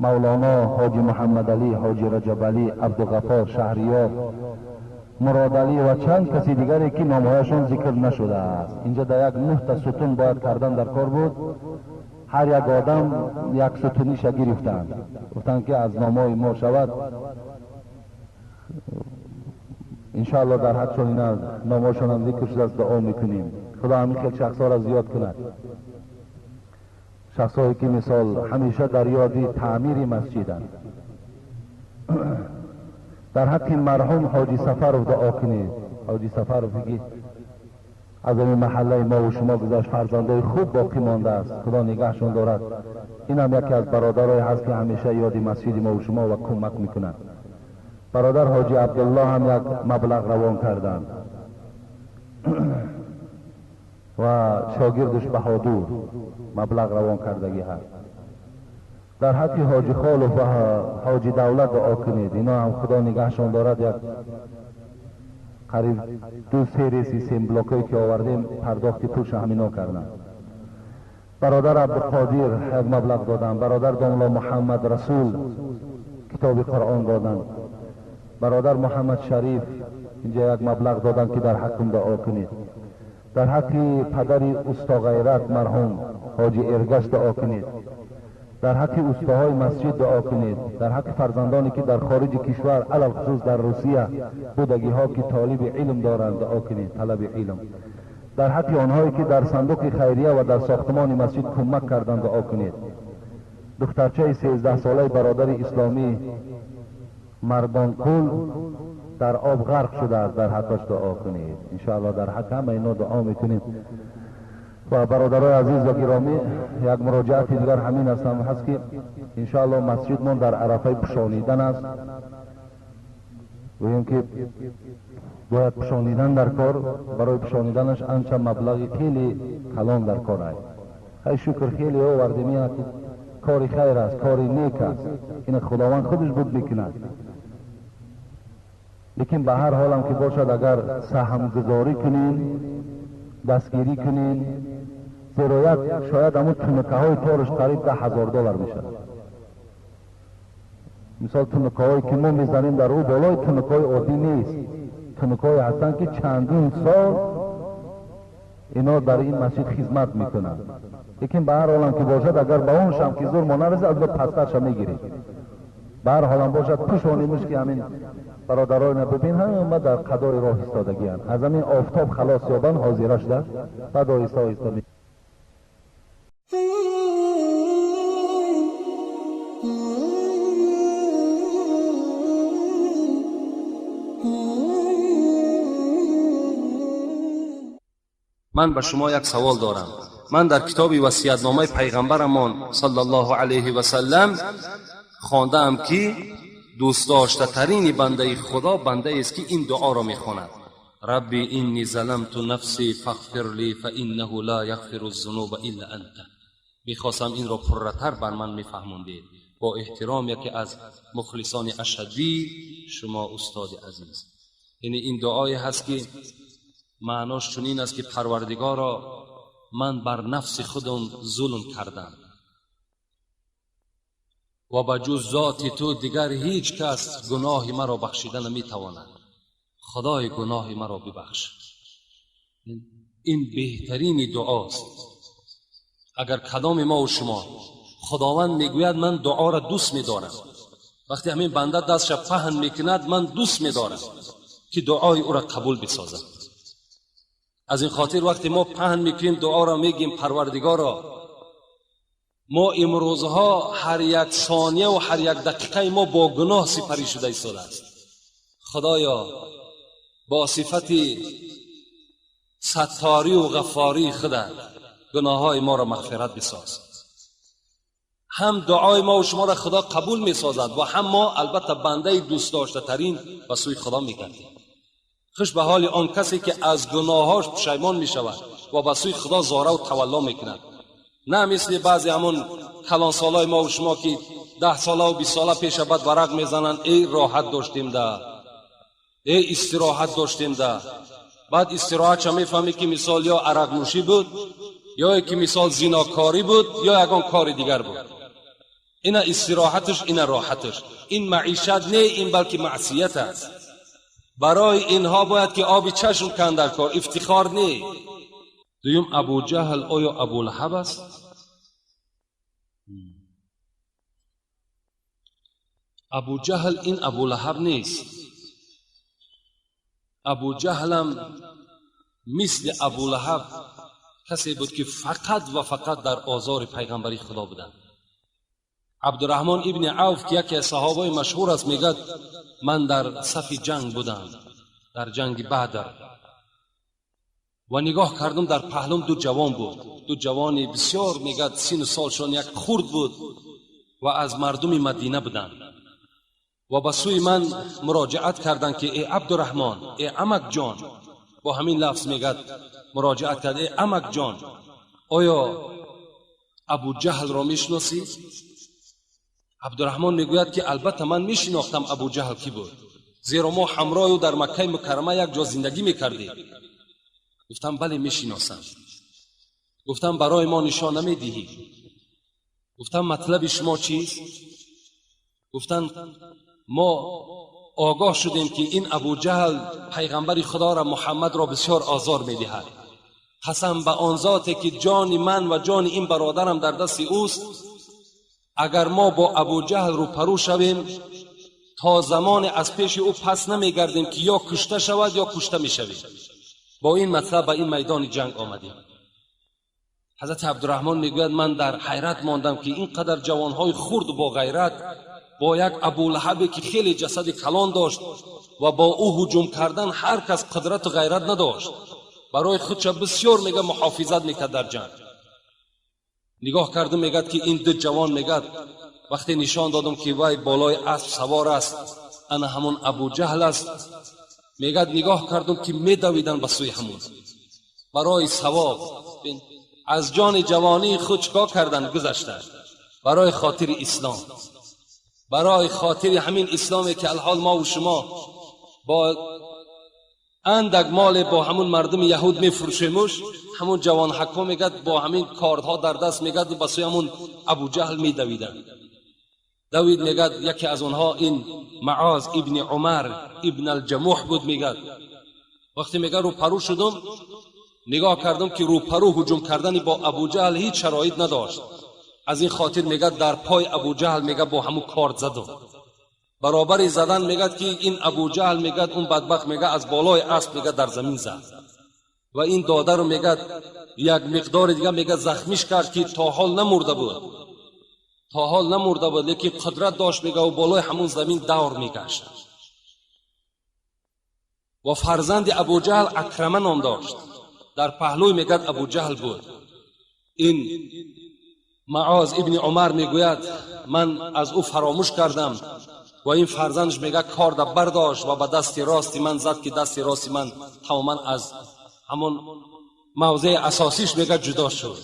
مولانا حاجی محمد علی، حاجی رجب علی، عبدالغفار، شهریار، مراد علی و چند کسی دیگری که نامهایشان ذکر نشده است. اینجا در یک 9 تا ستون باید کردن در کار بود. هر یک آدم یک ستونیش گرفتند، گفتند که از نامهای ما شود. انشاءالله در حقشان اینا نامهاشان هم ذکر شده است، دعا میکنیم. Худо ҳамин хел шахсҳоро зиёд кунад. Шахсҳое ки мисол ҳамеша дар ёди таъмири масҷиданд. Дар ҳаққи марҳум Ҳоҷи Сафаров дуо кунед. Ҳоҷи Сафаров ки аз ҳамин маҳаллаи мо ва шумо гузашт, фарзандои хуб боқӣ мондааст, Худо нигаҳшон дорад. Ин ҳам яке аз бародарое ҳаст ки ҳамеша ёди масҷиди мо ва шумо ва кӯмак мекунад. Бародар Ҳоҷи Абдуллоҳ ҳам як маблағ равон карданд ва шогирдаш Баҳодур маблағ равон кардагӣ ҳаст. Дар ҳаққи Ҳоҷи Холов ва Ҳоҷи Давлат дуо кунед. Ино ҳам Худо нигаҳшон дорад. Як қариб 2-3 реси семблокҳое ки овардем, пардохти пулша ҳамино карданд. Бародар Абдуқодир як маблағ доданд. Бародар Домло Муҳаммад Расул китоби Қуръон доданд. Бародар Муҳаммад Шариф инҷа як маблағ доданд ки дар ҳаққум дуо кунед. Дар ҳаққи падари усто Ғайрат марҳум Ҳоҷи Эргаш дуо кунед. Дар ҳаққи устоҳои масҷид дуо кунед. Дар ҳаққи фарзандоне ки дар хориҷи кишвар, алалхусус дар Русия будагиҳо ки толиби илм доранд дуо кунед, талаби илм. Дар ҳаққи онҳое ки дар сандуқи хайрия ва дар сохтмони масҷид кӯмак карданд дуо кунед. Духтарчаи 13-солаи бародари исломӣ Мардонқул дар об ғарқ шудааст, дар ҳаққаш дуо кунед. Иншоаллоҳ дар ҳаққи ҳама ино дуо мекунем. Ва бародарои азиз ва гиромӣ, як муроҷиати дигар ҳамин ҳаст ки иншоаллоҳ масҷидмон дар арафаи пӯшонидан аст. Гӯем ки бояд пӯшонидан дар кор, барои пӯшониданаш анча маблағи хеле калон дар кор аст. Хай шукр хеле овардем, ин кори хайр аст, кори нек аст, ин Худованд худаш буд мекунад. Лекин ба ҳар ҳолам ки бошад, агар саҳмгузорӣ кунем, дастгирӣ кунем, зеро як шояд ҳамун тунукаҳои тораш қариб $10,000 мешавад. Мисол тунукаҳое ки мо мезанем дар ӯ болои тунукаҳои оддӣ нест, тунукаҳое ҳастанд ки чандин сол ино дар ин масҷид хизмат мекунанд. Лекин ба ҳар ҳолам ки бошад, агар ба он шам ки зур мо нарасад, аз пастарша мегирем. Ба ҳар ҳолам бошад, пӯшонимуш ки ҳамин бародароина бибин, ҳама дар қадори роҳ истодагианд. Аз ҳамин офтоб халос ёбанд, ҳозира шуда, баъд оҳиста оҳиста
Ман ба шумо як савол дорам. Ман дар китоби васиятномаи пайғамбарамон саллаллоҳу алайҳи васаллам хондаам ки дӯстдоштатарини бандаи Худо бандаест ки ин дуоро мехонад: Рабби инни заламту нафси фағфир ли фаиннаҳу ла яғфиру зунуба илла анта. Мехостам инро пурратар бар ман мефаҳмондед. Бо эҳтиром яке аз мухлисони ашаддӣ шумо устоди азиз. Яъне ин дуое ҳаст ки маънош чунин аст ки Парвардигоро, ман бар нафси худам зулм кардам ва ба ҷуз зоти ту дигар ҳеҷ кас гуноҳи маро бахшида наметавонад. Худои гуноҳи маро бибахш. Ин беҳтарини дуост. Агар кадоми мо ва шумо, Худованд мегӯяд ман дуоро дӯст медорам. Вақте ҳамин банда дастша паҳн мекунад, ман дӯст медорам ки дуои ӯро қабул бисозам. Аз ин хотир вақте мо паҳн мекунем дуоро, мегӯем Парвардигоро, мо имрӯзҳо ҳар як сония ва ҳар як дақиқаи мо бо гуноҳ сипарӣ шуда истодааст. Худоё, бо сифати сатторӣ ва ғаффории худат гуноҳҳои моро мағфират бисоз. Ҳам дуои мо ва шуморо Худо қабул месозад ва ҳам мо албатта бандаи дӯстдоштатарин ба сӯи Худо мегардем. Хуш ба ҳоли он касе ки аз гуноҳҳош пушаймон мешавад ва ба сӯи Худо зора ва тавалло мекунад. На мисли баъзе ҳамон калонсолои мо ва шумо ки 10 сола ва 20 сола пеша баъд варақ мезананд: эй роҳат доштем да, эй истироҳат доштем да. Баъд истироҳатша мефаҳмӣ ки мисол ё арақнӯшӣ буд, ё ки мисол зинокорӣ буд, ё ягон кори дигар буд. Ина истироҳаташ, ина роҳаташ. Ин маишат не, ин балки маъсият аст. Барои инҳо бояд ки оби чашм канд дар кор, ифтихор не. Дуюм, Абуҷаҳл оё Абулаҳаб аст? Абуҷаҳл ин Абулаҳаб нест. Абуҷаҳлам
Мисли Абулаҳаб касе буд ки фақат ва фақат дар озори пайғамбари Худо буданд. Абдурраҳмон ибни Авф ки яке аз саҳобаи машҳур аст мегӯяд ман дар сафи ҷанг будам, дар ҷанги Бадр, ва нигоҳ кардам дар паҳлум ду ҷавон буд, ду ҷавони бисёр мегӯяд сину солшон як хурд буд ва аз мардуми Мадина буданд ва ба сӯи ман муроҷиат карданд ки э Абдурраҳмон, э амакҷон, бо ҳамин лафз мегӯяд муроҷиат кард, э амакҷон, оё Абуҷаҳлро мешиносӣ? Абдурраҳмон мегӯяд ки албатта ман мешинохтам Абуҷаҳл кӣ буд, зеро мо ҳамроҳ ӯ дар Маккаи Мукаррама як ҷо зиндагӣ мекардем. Гуфтам бале мешиносам. Гуфтам барои мо нишон намедиҳӣ? Гуфтам матлаби шумо чист? Гуфтанд мо огоҳ шудем ки ин Абуҷаҳл пайғамбари Худоро Муҳаммадро бисёр озор медиҳад. қасам ба он зоте ки ҷони ман ва ҷони ин бародарам дар дасти ӯст, агар мо бо Абуҷаҳл рӯпарӯ шавем то замоне аз пеши ӯ пас намегардем ки ё кушта шавад ё кушта мешавем. Бо ин матлаб ба ин майдони ҷанг омадем. Ҳазрати Абдурраҳмон мегӯяд ман дар ҳайрат мондам ки ин қадар ҷавонҳои хурд бо ғайрат бо як Абулаҳабе ки хеле ҷасади калон дошт ва бо ӯ ҳуҷум кардан ҳар кас қудрату ғайрат надошт, барои худша бисёр мега муҳофизат мекард дар ҷанг. Нигоҳ кардам мегӯяд ки ин ду ҷавон мегӯяд вақте нишон додам ки вай болои асп савор аст, ана ҳамон Абуҷаҳл аст, мегӯяд нигоҳ кардам ки медавиданд ба сӯи ҳамон барои савоб. Аз ҷони ҷавонии худ чикор карданд? Гузаштанд барои хотири ислом, барои хотири ҳамин исломе ки алҳол мо ва шумо бо андак моле бо ҳамун мардуми яҳуд мефурӯшемуш, ҳамун ҷавонҳакҳо мегӯяд бо ҳамин кордҳо дар даст мегӯяд ба сӯи ҳамун Абуҷаҳл медавиданд. Давид мегӯяд яке аз онҳо ин Маоз ибни Умар ибн алҷамуҳ буд. Мегӯяд вақте мегӯяд рӯпарӯ шудум, нигоҳ кардам ки рӯпарӯ ҳуҷум кардани бо Абуҷаҳл ҳеҷ шароит надошт. Аз ин хотир мегӯяд дар пой Абуҷаҳл мегӯяд бо ҳамун корд задум. Баробари задан мегӯяд ки ин Абуҷаҳл мегӯяд он бадбахт мегӯяд аз болои асп мегӯяд дар замин зад ва ин додару мегӯяд як миқдори дига мегӯяд захмиш кард ки то ҳол намурда буд, то ҳол намурда буд, лекин қудрат дошт мегӯяд болои ҳамун замин давр мегашт. Ва фарзанди Абуҷаҳл Акрама ном дошт, дар паҳлӯй мегӯяд Абуҷаҳл буд. Ин Маоз ибни Умар мегӯяд ман аз ӯ фаромӯш кардам ва ин фарзандаш мегӯяд корда бардошт ва ба дасти рости ман зад ки дасти рости ман тамоман аз ҳамон мавзеи асосиш мегӯяд ҷудо шуд.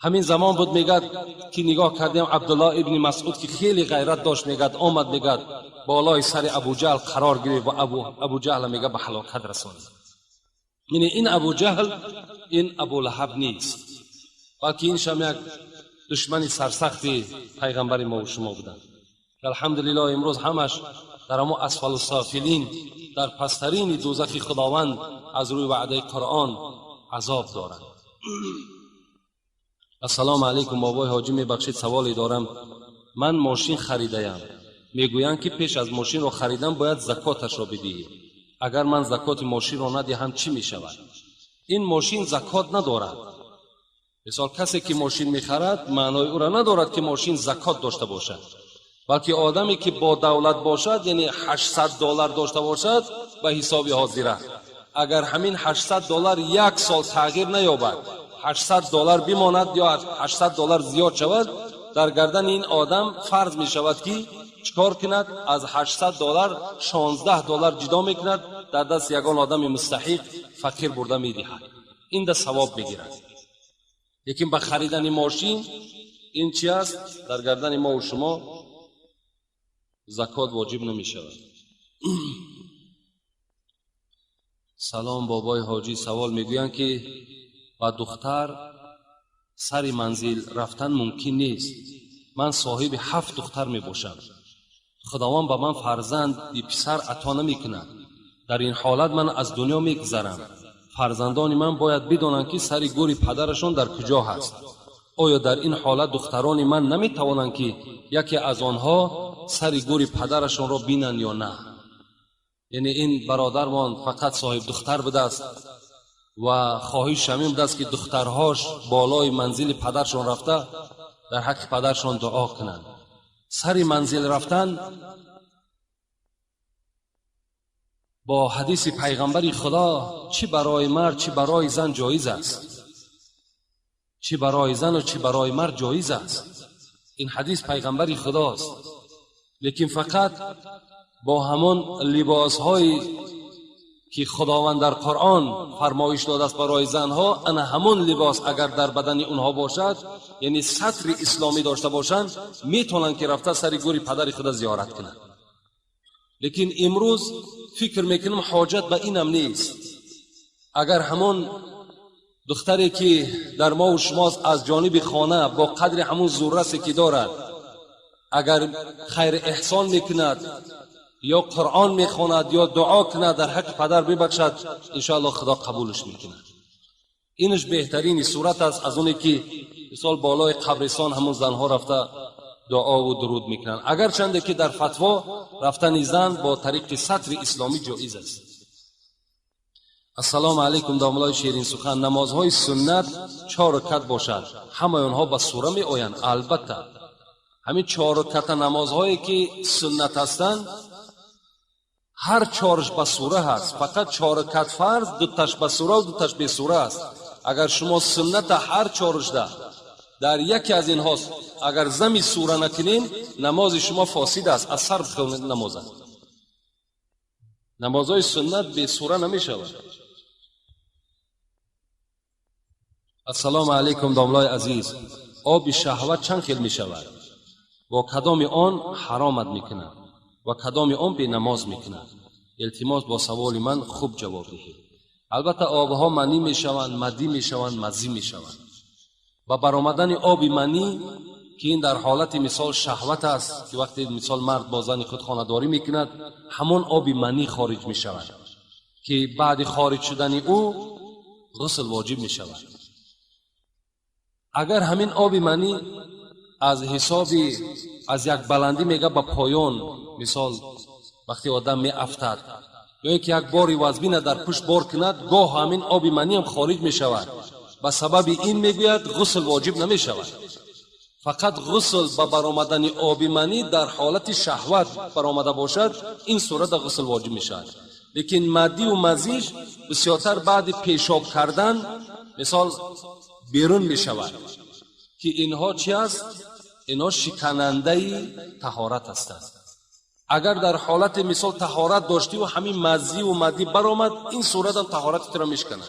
Ҳамин замон буд мегӯяд ки нигоҳ кардем Абдуллоҳ ибни Масъуд ки хеле ғайрат дошт мегӯяд омад мегӯяд болои сари Абуҷаҳл қарор гирифт ва Абуҷаҳл мегӯяд ба ҳалокат расонид. Яъне ин Абуҷаҳл ин Абулаҳаб нест, балки ин шам як душмани сарсахти пайғамбари мо ва шумо буданд. Алҳамдулиллоҳ имрӯз ҳамаш дар ҳамон асфалу софилин, дар пасттарини дӯзахи Худованд аз рӯи ваъдаи Қуръон азоб доранд. Ассалому алайкум бобои ҳоҷӣ, мебахшед саволе дорам. Ман мошин харидаям, мегӯянд ки пеш аз мошинро харидан бояд закоташро бидиҳӣ. Агар ман закоти мошинро надиҳам чӣ мешавад? Ин мошин закот надорад. Мисол касе ки мошин мехарад маънои ӯро надорад ки мошин закот дошта бошад, балки одаме ки бо давлат бошад, яъне $800 дошта бошад ба ҳисоби ҳозира, агар ҳамин $800 як сол тағйир наёбад, $800 бимонад ё $800 зиёд шавад, дар гардани ин одам фарз мешавад ки чикор кунад? Аз $800 $16 ҷудо мекунад, дар даст ягон одами мустаҳиқ фақир бурда медиҳад, ин да савоб мегирад. Лекин ба харидани мошин ин чи аст? Дар гардани мо ва шумо закот воҷиб намешавад. Салом бобои ҳоҷӣ, савол мегӯянд ки ба духтар сари манзил рафтан мумкин нест. Ман соҳиби 7 духтар мебошам. Худованд ба ман фарзанди писар ато намекунад. Дар ин ҳолат ман аз дунё мегузарам. Фарзандони ман бояд бидонанд ки сари гӯри падарашон дар куҷо ҳаст. Оё дар ин ҳолат духтарони ман наметавонанд ки яке аз онҳо сари гӯри падарашонро бинанд ё на? یعنی این برادرمان فقط صاحب دختر بوده است و خواهش همین بوده است که دخترهاش بالای منزل پدرشان رفته در حق پدرشان دعا کنند. سر منزل رفتن با حدیث پیغمبر خدا چی برای مرد چی برای زن جایز است، چی برای زن و چی برای مرد جایز است. این حدیث پیغمبر خداست، لیکن فقط با همان لباس هایی که خداوند در قرآن فرمایش داده است برای زنها، انا همون لباس اگر در بدن اونها باشد، یعنی ستر اسلامی داشته باشند، میتونن که رفته سر گور پدر خود زیارت کنند. لیکن امروز فکر میکنم حاجت به اینم نیست. اگر همون دختری که در ما و شماست از جانب خانه با قدر همون زوررسی که دارد، اگر خیر احسان میکند یا قرآن میخواند یا دعا کند در حق پدر ببخشد، انشاءالله خدا قبولش میکند. اینش بهترین صورت است از اونی که مثال بالای قبرستان همون زنها رفته دعا و درود میکنند. اگر چنده که در فتوا رفتن زن با طریق ستر اسلامی جایز است. السلام علیکم داملای شیرین سخن. نمازهای سنت 4 رکعت باشد، همه آنها به سوره می آیند. البته همین 4 رکعت نمازهایی که سنت هستند هر 4ش به سوره هست. فقط 4 رکعت فرض 2 تاش به سوره و 2 تاش به سوره است. اگر شما سنت هر 4ش در یکی از اینهاست اگر زمی سوره نکنین نماز شما فاسد است، از سر بخونید نماز. نمازهای سنت به سوره نمی شود. السلام علیکم داملای عزیز. آب شهوت چند خیل می شود؟ با کدام آن حرامت می کند و کدام آن به نماز می کند؟ التماس با سوال من خوب جواب دهید. البته آبها منی می شوند، مدی می شوند، مزی می شوند. و برآمدن آب منی که این در حالت مثال شهوت است که وقتی مثال مرد با زن خود خانه‌داری میکند همون آب منی خارج می شود که بعد خارج شدن او غسل واجب می شود. اگر همین آب منی از حساب از یک بلندی میگه به پایان، مثال وقتی آدم می افتد یا اینکه یک باری وزبینه در پشت بار کند، گاه همین آب منی هم خارج می شود. به سبب این میگوید غسل واجب نمی شود. فقط غسل به برآمدن آب منی در حالت شهوت برآمده باشد این صورت غسل واجب می شود. لیکن مدی و مزیج بسیارتر بعد پیشاب کردن مثال بیرون می شود که اینها چی است؟ اینها شکننده طهارت هستند. اگر در حالت مثال طهارت داشتی و همین مزی و مدی برآمد این صورت هم طهارت را میشکند.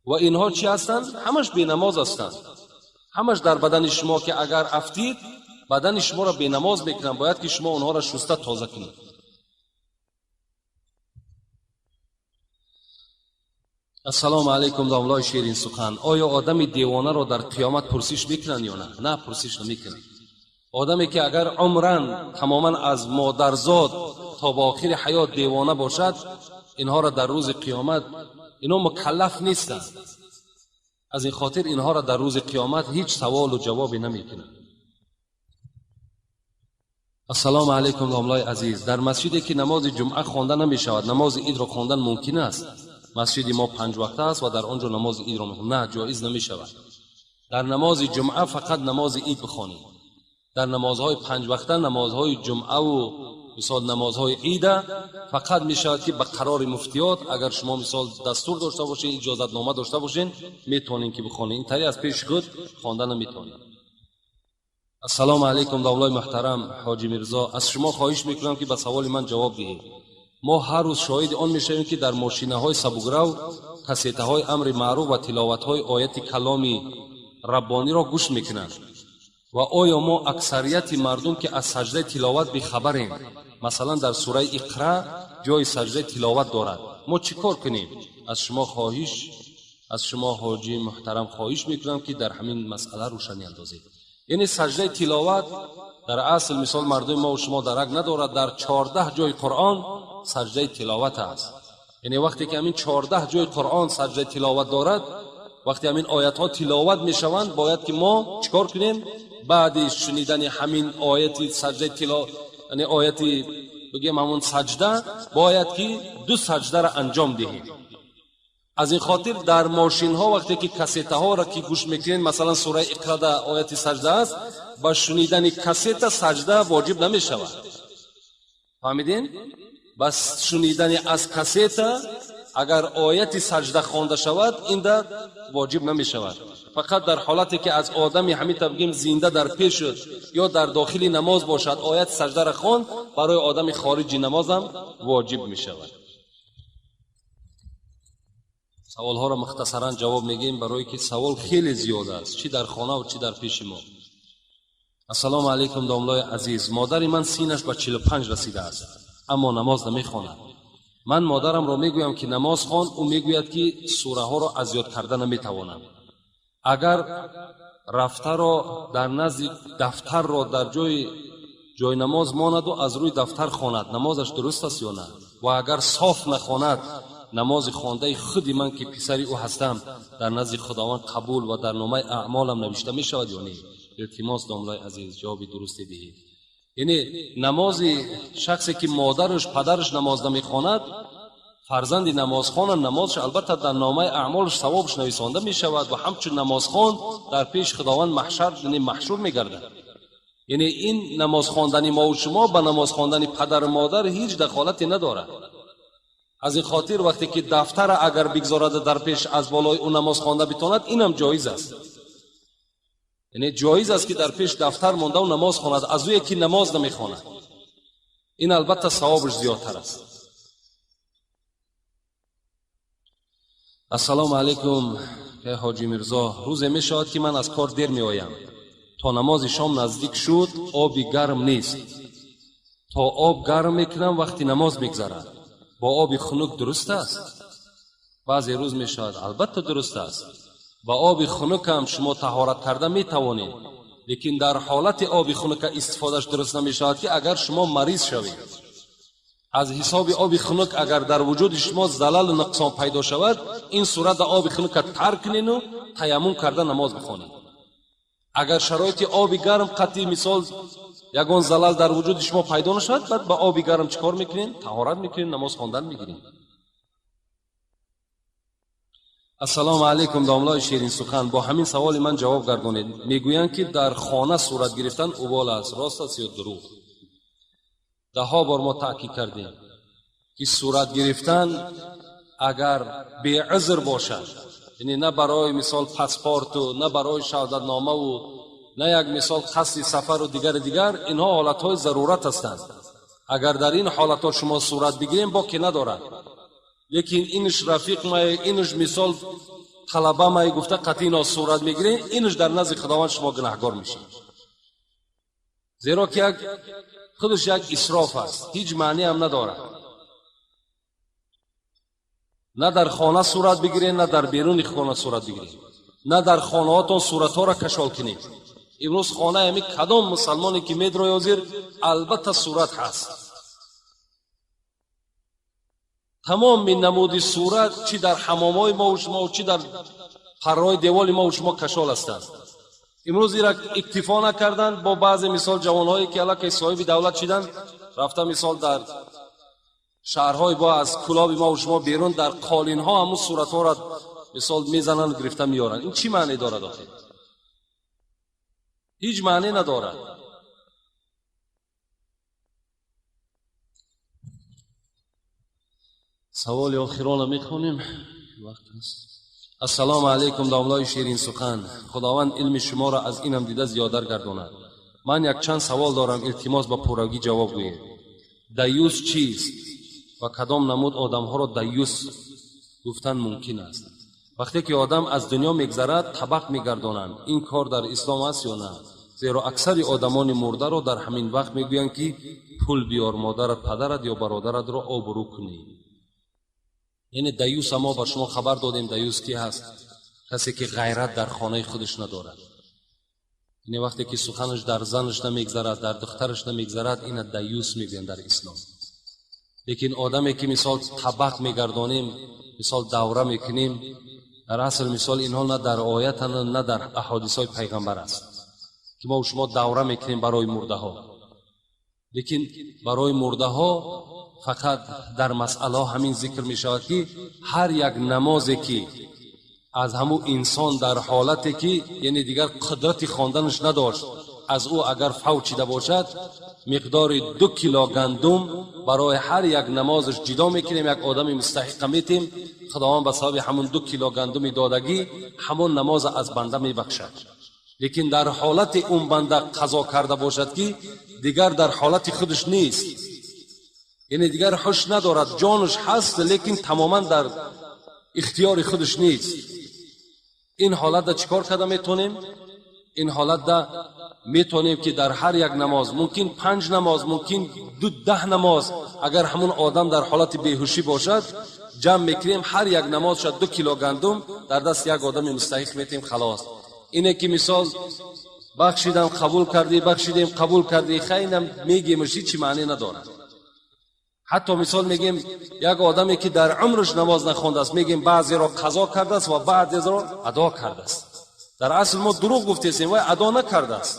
و اینها چی هستند؟ همش بی نماز هستند. همش در بدن شما که اگر افتید بدن شما را بی نماز میکنند. باید که شما اونها را شسته تازه کنید. السلام علیکم داملای شیرین سخن. آیا آدم دیوانه را در قیامت پرسش میکنند یا نه؟ نه، پرسش نمیکنند. آدمی که اگر عمرن تماما از مادرزاد تا به آخر حیات دیوانه باشد اینها را در روز قیامت، اینا مکلف نیستند، از این خاطر اینها را در روز قیامت هیچ سوال و جوابی نمیکنند. السلام علیکم داملای عزیز. در مسجدی که نماز جمعه خوانده نمی شود نماز عید را خواندن ممکن است؟ مسجد ما 5 وقته است و در آنجا نماز عید را میخوانیم. نه، جایز نمی شود. در نماز جمعه فقط نماز عید بخوانیم. در نمازهای 5 وقته، نمازهای جمعه و مثال نمازهای عید فقط می شود که به قرار مفتیات اگر شما مثال دستور داشته باشین، اجازت نامه داشته باشین، میتونین که بخوانین. این طریق از پیش خود خواندن نمیتونین. السلام علیکم داملای محترم حاجی میرزا. از شما خواهش میکنم که به سوال من جواب دهید. ما هر روز شاهد آن میشویم که در ماشین‌های سبوگرو کسیته‌های امر معروف و تلاوت‌های آیت کلامی ربانی را گوش میکنند. و آیا ما اکثریت مردم که از سجده تلاوت بیخبریم، مثلا در سوره اقرا جای سجده تلاوت دارد، ما چیکار کنیم؟ از شما حاجی محترم خواهش میکنم که در همین مسئله روشنی اندازید. یعنی سجده تلاوت در اصل مثال مردم ما و شما درک ندارد، در 14 جای قرآن سجده تلاوت است. یعنی وقتی که همین 14 جای قرآن سجده تلاوت دارد، وقتی همین آیت ها تلاوت میشوند باید که ما چیکار کنیم؟ بعد شنیدن همین آیت سجده تلاوت، یعنی آیت بگیم همون سجده باید که دو سجده را انجام دهیم. از این خاطر در ماشین ها وقتی که کسیت ها را که گوش میکنین، مثلا سوره اقرا در آیت سجده است، با شنیدن کسیت سجده واجب نمیشود. فهمیدین؟ بس شنیدن از کسیت اگر آیت سجده خوانده شود این در واجب نمی شود. فقط در حالتی که از آدمی همین بگیم زنده در پیش شد یا در داخل نماز باشد آیت سجده را خواند، برای آدم خارجی نماز هم واجب می شود. سوال ها را مختصرا جواب میگیم برای که سوال خیلی زیاد است، چی در خانه و چی در پیش ما. السلام علیکم داملای عزیز، مادر من سینش به 45 رسیده است اما نماز نمیخواند. من مادرم را میگویم که نماز خوان، او میگوید که سوره ها را از یاد کرده نمیتوانم. اگر رفته را در نزد دفتر را در جای نماز ماند و از روی دفتر خواند، نمازش درست است یا نه؟ و اگر صاف نخواند، نماز خوانده خودی من که پسر او هستم در نزد خداوند قبول و در نامه اعمالم نوشته می شود یا نه؟ التماس داملای عزیز جواب درست دهید. یعنی نماز شخصی که مادرش پدرش نماز نمیخواند، فرزند نمازخوان نمازش البته در نامه اعمالش ثوابش نویسانده می شود و همچون نمازخوان در پیش خداوند محشر یعنی محشور می گردد. یعنی این نماز خواندن ما و شما به نماز خواندن پدر و مادر هیچ دخالتی ندارد. از این خاطر وقتی که دفتر اگر بگذارد در پیش از بالای او نماز خوانده بتواند، اینم جایز است. یعنی جایز است که در پیش دفتر مانده و نماز خواند از او یکی نماز نمیخواند، این البته ثوابش زیادتر است. السلام علیکم حاجی میرزا، روز می شود که من از کار دیر می آیم، تا نماز شام نزدیک شد آبی گرم نیست، تا آب گرم میکنم وقتی نماز میگذرد، با آب خنک درست است؟ بعضی روز می شود البته درست است، با آب خنک هم شما طهارت کرده می توانید، لیکن در حالت آب خنک استفادهش درست نمی شود که اگر شما مریض شوید. از حساب آب خنک اگر در وجود شما زلل و نقصان پیدا شود، این صورت آب خنک ترک کنین و تیمم کرده نماز بخوانید. اگر شرایط آب گرم قطعی مثال یگان زلل در وجود شما پیدا نشود، بعد با آب گرم چیکار میکنین؟ طهارت میکنین، نماز خواندن میگیرین. السلام علیکم داملای شیرین سخن، با همین سوال من جواب گردانید. میگویند که در خانه صورت گرفتن اوبال است، راست است یا دروغ؟ ده ها بار ما تاکید کردیم که صورت گرفتن اگر بی عذر باشد، یعنی نه برای مثال پاسپورت و نه برای شهادتنامه و نه یک مثال قصد سفر و دیگر اینها حالتهای ضرورت هستند. اگر در این حالتها شما صورت بگیریم باکی ندارد، لیکن اینش رفیق ما، اینش مثال طلبه ما گفته قطعی اینا صورت میگیریم، اینش در نزد خداوند شما گناهگار میشید، زیرا که خودش یک اسراف است، هیچ معنی هم ندارد. نه در خانه صورت بگیرید، نه در بیرون خانه صورت بگیرید، نه در خانه هاتون صورت ها را کشال کنید. امروز خانه همی کدام مسلمانی که میدروی حاضر البته صورت هست. تمام نمود صورت چی در حمام های ما و شما و چی در پرهای دیوال ما و شما کشال هستند. امروز را اکتفا نکردند با بعض مثال جوانهایی که الکی صاحب دولت شدند، رفته مثال در شهرهای با از کلاب ما و شما بیرون در قالین ها همون صورت ها را مثال میزنند گرفته میارند. این چی معنی دارد آخه؟ هیچ معنی ندارد. سوال آخران میخونیم، وقت است. السلام علیکم داملای شیرین سخن، خداوند علم شما را از اینم دیده زیادتر گرداند. من یک چند سوال دارم، التماس با پرگی جواب گویید. دیوس چیست و کدام نمود آدمها را دیوس گفتن ممکن است؟ وقتی که آدم از دنیا میگذرد طبق میگردانند، این کار در اسلام است یا نه؟ زیرا اکثر آدمان مرده را در همین وقت میگویند که پول بیار، مادرت، پدرت یا برادرت را آبرو کنی. یعنی دیوس ما بر شما خبر دادیم دیوس کی هست؟ کسی که غیرت در خانه خودش ندارد. یعنی وقتی که سخنش در زنش نمیگذرد، در دخترش نمیگذرد، این دیوس میگن در اسلام. لیکن آدمی که مثال طبق میگردانیم، مثال دوره میکنیم، در اصل مثال اینها نه در آیت نه در احادیث های پیغمبر است که ما و شما دوره میکنیم برای مرده ها. Лекин барои мурдаҳо фақат дар масъала ҳамин зикр мешавад ки ҳар як намозе ки аз ҳамун инсон дар ҳолате ки яъне дигар қудрати хонданаш надошт, аз ӯ агар фавт шида бошад, миқдори 2 кило гандум барои ҳар як намозаш ҷидо мекунем, як одами мустаҳиқа метем. Худованд ба сабаби ҳамун 2 кило гандуми додагӣ ҳамон намоза аз банда мебахшад. Лекин дар ҳолати он банда қазо карда бошад ки дигар дар ҳолати худаш нест, яъне дигар ҳуш надорад, ҷонаш ҳаст, лекин тамоман дар ихтиёри худаш нест. Ин ҳолатда чӣ кор карда метавонем? Ин ҳолатда метавонем ки дар ҳар як намоз, мумкин 5 намоз, мумкин 10 намоз, агар ҳамун одам дар ҳолати беҳушӣ бошад, ҷамъ мекунем, ҳар як намоз шад 2 кило гандум дар даст як одами мустаҳиқ метем, халос. Ине ки мисол бахшидам қабул кардӣ, бахшидем қабул кардӣ, хайнам мегемаш, ҳеҷ маъне надорад. Ҳатто мисол мегем як одаме ки дар умраш намоз нахондааст, мегем баъзеро қазо кардааст ва баъзеро адо кардааст. Дар асл мо дурӯғ гуфтесем, вай адо накардааст.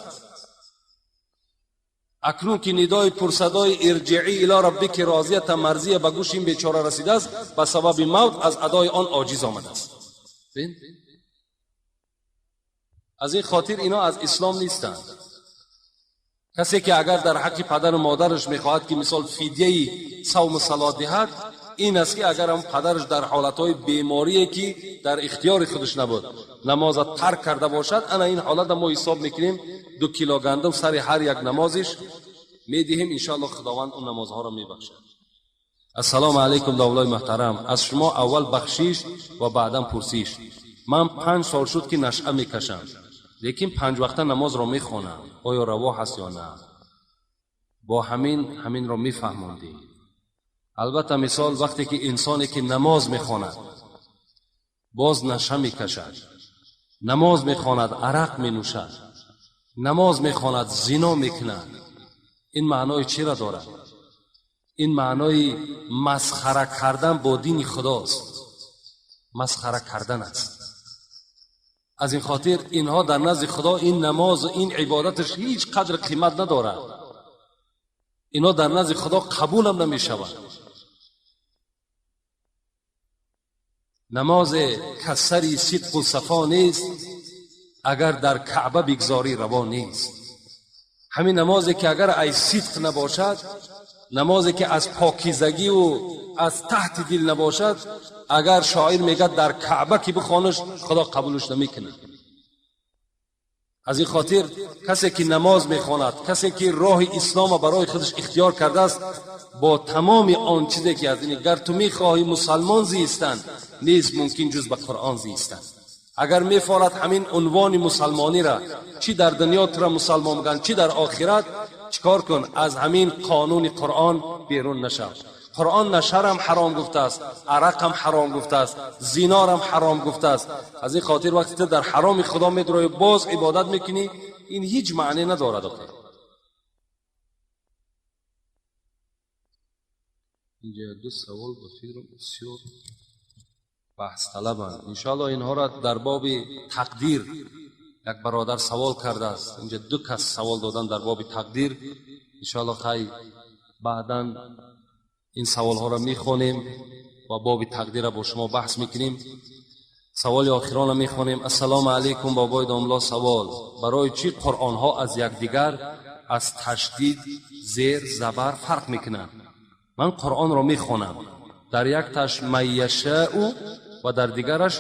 Акнун ки нидои пурсадои ирҷиӣ ило раббики розията марзия ба гӯши ин бечора расидааст, ба сабаби мавт аз адои он оҷиз омадааст. Аз ин хотир ино аз ислом нестанд. Касе ки агар дар ҳаққи падару модараш мехоҳад ки мисол фидияи савму салот диҳад, ин аст ки агар ҳам падараш дар ҳолатҳои беморие ки дар ихтиёри худаш набуд намоза тарк карда бошад, ана ин ҳолата мо ҳисоб мекунем, 2 кило гандум сари ҳар як намозиш медиҳем, иншоаллоҳ худованд он намозҳоро мебахшад. Ассалому алайкум давлаи муҳтарам, аз шумо аввал бахшиш ва баъдан пурсиш. Ман 5 сол шуд ки нашъа мекашам, лекин 5 вақта намозро мехонам, оё раво ҳаст ё на? Бо ҳаминро мефаҳмондӣ. Албатта мисол вақте ки инсоне ки намоз мехонад боз наша мекашад, намоз мехонад арақ менӯшад, намоз мехонад зино мекунад, ин маънои чиро дорад? Ин маънои масхара кардан бо дини худост, масхара кардан аст. Аз ин хотир инҳо дар назди худо ин намозу ин ибодаташ ҳеҷ қадр қимат надорад. Инҳо дар назди худо қабулам намешавад. Намозе касари сидқу сафо нест, агар дар каъба бигзорӣ раво нест. Ҳамин намозе ки агар ай сидқ набошад, намозе ки аз покизагиву аз таҳти дил набошад, агар шоир мегӯяд дар каъба ки бихонаш, худо қабулаш намекунад. Аз ин хотир касе ки намоз мехонад, касе ки роҳи ислома барои худаш ихтиёр кардааст, бо тамоми он чизе ки аз ин гар ту мехоҳӣ мусалмон зистан, нест мумкин ҷуз ба қуръон зистан. Агар мефорад ҳамин унвони мусалмонира, чӣ дар дунё тура мусалмон бигӯянд, чӣ дар охират, чикор кун? Аз ҳамин қонуни қуръон берун нашав. Қуръон нашарам ҳаром гуфтааст, арақам ҳаром гуфтааст, зинорам ҳаром гуфтааст. Аз ин хотир вақте ту дар ҳароми худо медроӣ, боз ибодат мекунӣ, ин ҳеҷ маъне надорад. Инҷа 2 савол ба фикрам бисёр баҳсталабанд. Иншоаллоҳ инҳоро дар боби тақдир як бародар савол кардааст. Инҷа 2 кас савол додан дар боби тақдир. Иншоаллоҳ хай баъдан ин саволҳоро мехонем ва боби тақдирро бо шумо баҳс мекунем. Саволи охиронро мехонем. Ассалому алайкум бобои домло, савол: барои чӣ қуръонҳо аз якдигар аз ташдид, зер, забар фарқ мекунанд? Ман қуръонро мехонам, дар якташ ман яшаъу ва дар дигараш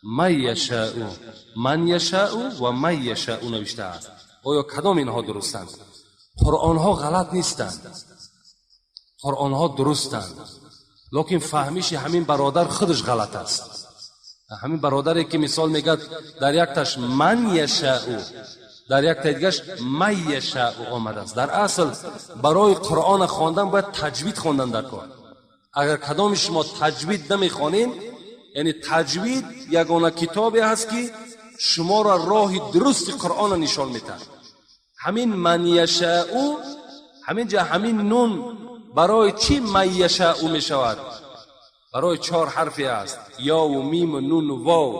ман яшаъу, ман яшаъу ва ман яшаъу навиштааст. Оё кадом инҳо дурустанд? Қуръонҳо ғалат нестанд, қуръонҳо дурустанд, лекин фаҳмиши ҳамин бародар худаш ғалат аст. Ҳамин бародаре ки мисол мегӯяд дар якташ ман яшаъу, дар яктаи дигараш ман яшаъу омадааст. Дар асл барои қуръона хондан бояд таҷвид хондан дар кор. Агар кадоми шумо таҷвид намехонед, яъне таҷвид ягона китобе ҳаст ки шуморо роҳи дурусти қуръона нишон медиҳад. Ҳамин ман яшаъу, ҳамин ҷа ҳамин нун барои чӣ ман яшаъу мешавад? Барои 4 ҳарфе аст: ёву миму нуну вов.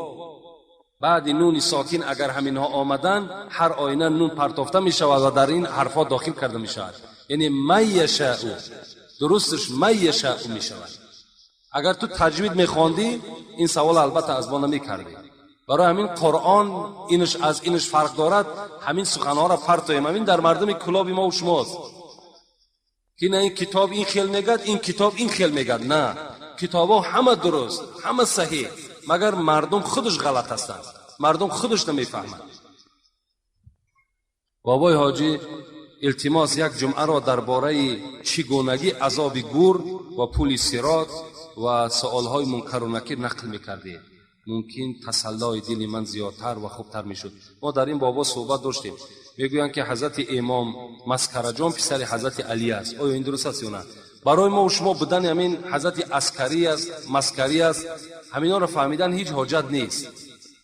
Баъди нуни сокин агар ҳаминҳо омаданд, ҳар оина нун партофта мешавад ва дар ин ҳарфҳо дохил карда мешавад. Яъне ман яшаъу, дурусташ ман яшаъу мешавад. Агар ту таҷвид мехондӣ, ин савол албатта аз мо намекардӣ. Барои ҳамин Қуръон инаш аз инаш фарқ дорад. Ҳамин суханҳоро партоем. Ҳамин дар мардуми кулоби мо ва шумост ки на ин китоб ин хел мегӯяд, ин китоб ин хел мегӯяд. На, китобҳо ҳама дуруст, ҳама саҳеҳ, магар мардум худаш ғалат ҳастанд, мардум худаш намефаҳманд. Бобои ҳоҷӣ, илтимос, як ҷумъаро дар бораи чӣ гунагӣ азоби гур ва пули сирот ва саволҳои мункару накир нақл мекардед, мумкин тасаллои дили ман зиёдтар ва хубтар мешуд. Мо дар ин бобо суҳбат доштем. Мегӯянд ки ҳазрати имом Маскараҷон писари ҳазрати Алӣ аст. Оё ин дуруст аст ё на? Барои мо шумо будани ҳамин ҳазрати Аскарӣ аст, Маскарӣ аст, ҳаминҳоро фаҳмидан ҳеҷ ҳоҷат нест.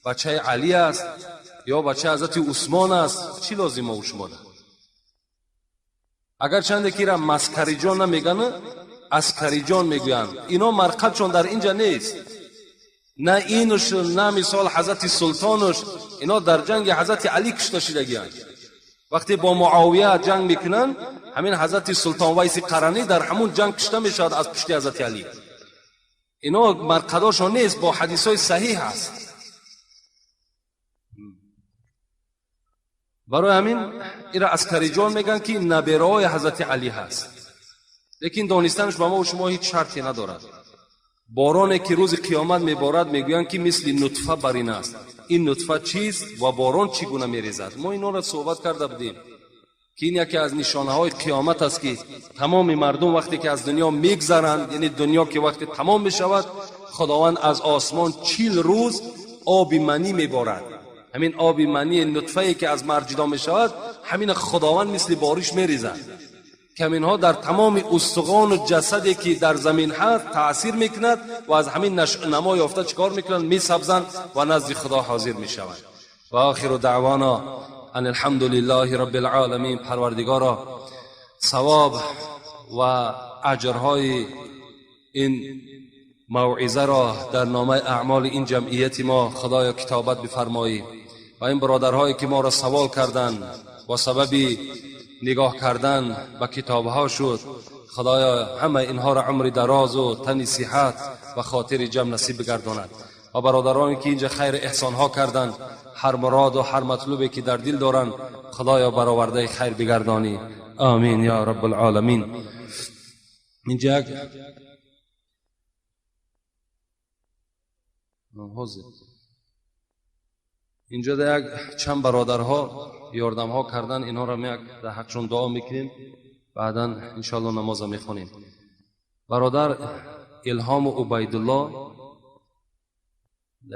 Бачаи Алӣ аст ё бачаи ҳазрати Усмон аст, чӣ лозим мо шумо да? Агарчанде ки ира Маскариҷон намегӯянд, Аскариҷон мегӯянд. Ино марқадшон дар инҷа нест. На инуш, на мисол ҳазрати Султонуш, ино дар ҷанги ҳазрати Алӣ кушта шидагианд. Вақте бо Муовия ҷанг мекунанд, ҳамин ҳазрати Султон Вайси Қаранӣ дар ҳамун ҷанг кушта мешавад аз пушти ҳазрати Алӣ. Ино марқадошон нест, бо ҳадисҳои саҳиҳ аст. Барои ҳамин ира Аскариҷон мегӯянд ки набераҳои ҳазрати Алӣ ҳаст. Лекин донистанаш ба мо шумо ҳеҷ шарте надорад. Бороне ки рӯзи қиёмат меборад, мегӯянд ки мисли нутфа бар ин аст. Ин нутфа чист ва борон чӣ гуна мерезад? Мо инҳоро суҳбат карда будем ки ин яке аз нишонаҳои қиёмат аст, ки тамоми мардум вақте ки аз дунё мегзаранд, яъне дунё ки вақте тамом мешавад, Худованд аз осмон 40 рӯз оби манӣ меборад. Ҳамин оби манӣ нутфае ки аз мард ҷудо мешавад, ҳамин Худованд мисли бориш мерезад, ки ҳаминҳо дар тамоми устухону ҷасаде ки дар замин ҳаст таъсир мекунад ва аз ҳамин намо ёфта чӣ кор мекунанд? Месабзанд ва назди Худо ҳозир мешаванд. Ва охиру даъвона ан алҳамдулиллаҳи раббил оламин. Парвардигоро, савоб ва аҷрҳои ин мавъизаро дар номаи аъмоли ин ҷамъияти мо Худоё китобат бифармоӣ ва ин бародарҳое ки моро савол карданд бо сабаби нигоҳ кардан ба китобҳо шуд, Худоё ҳама инҳоро умри дарозу тани сиҳат ва хотири ҷамъ насиб бигардонад. Ва бародароне ки инҷа хайр эҳсонҳо карданд, ҳар муроду ҳар матлубе ки дар дил доранд, Худоё баровардаи хайр бигардонӣ. Амин ё раббулоламин. Инҷа як инҷо як чанд бародарҳо ёрдамҳо кардан, инҳоро як дар ҳақшон дуо мекунем, баъдан иншоалло намоза мехонем. Бародар Илҳому Убайдулло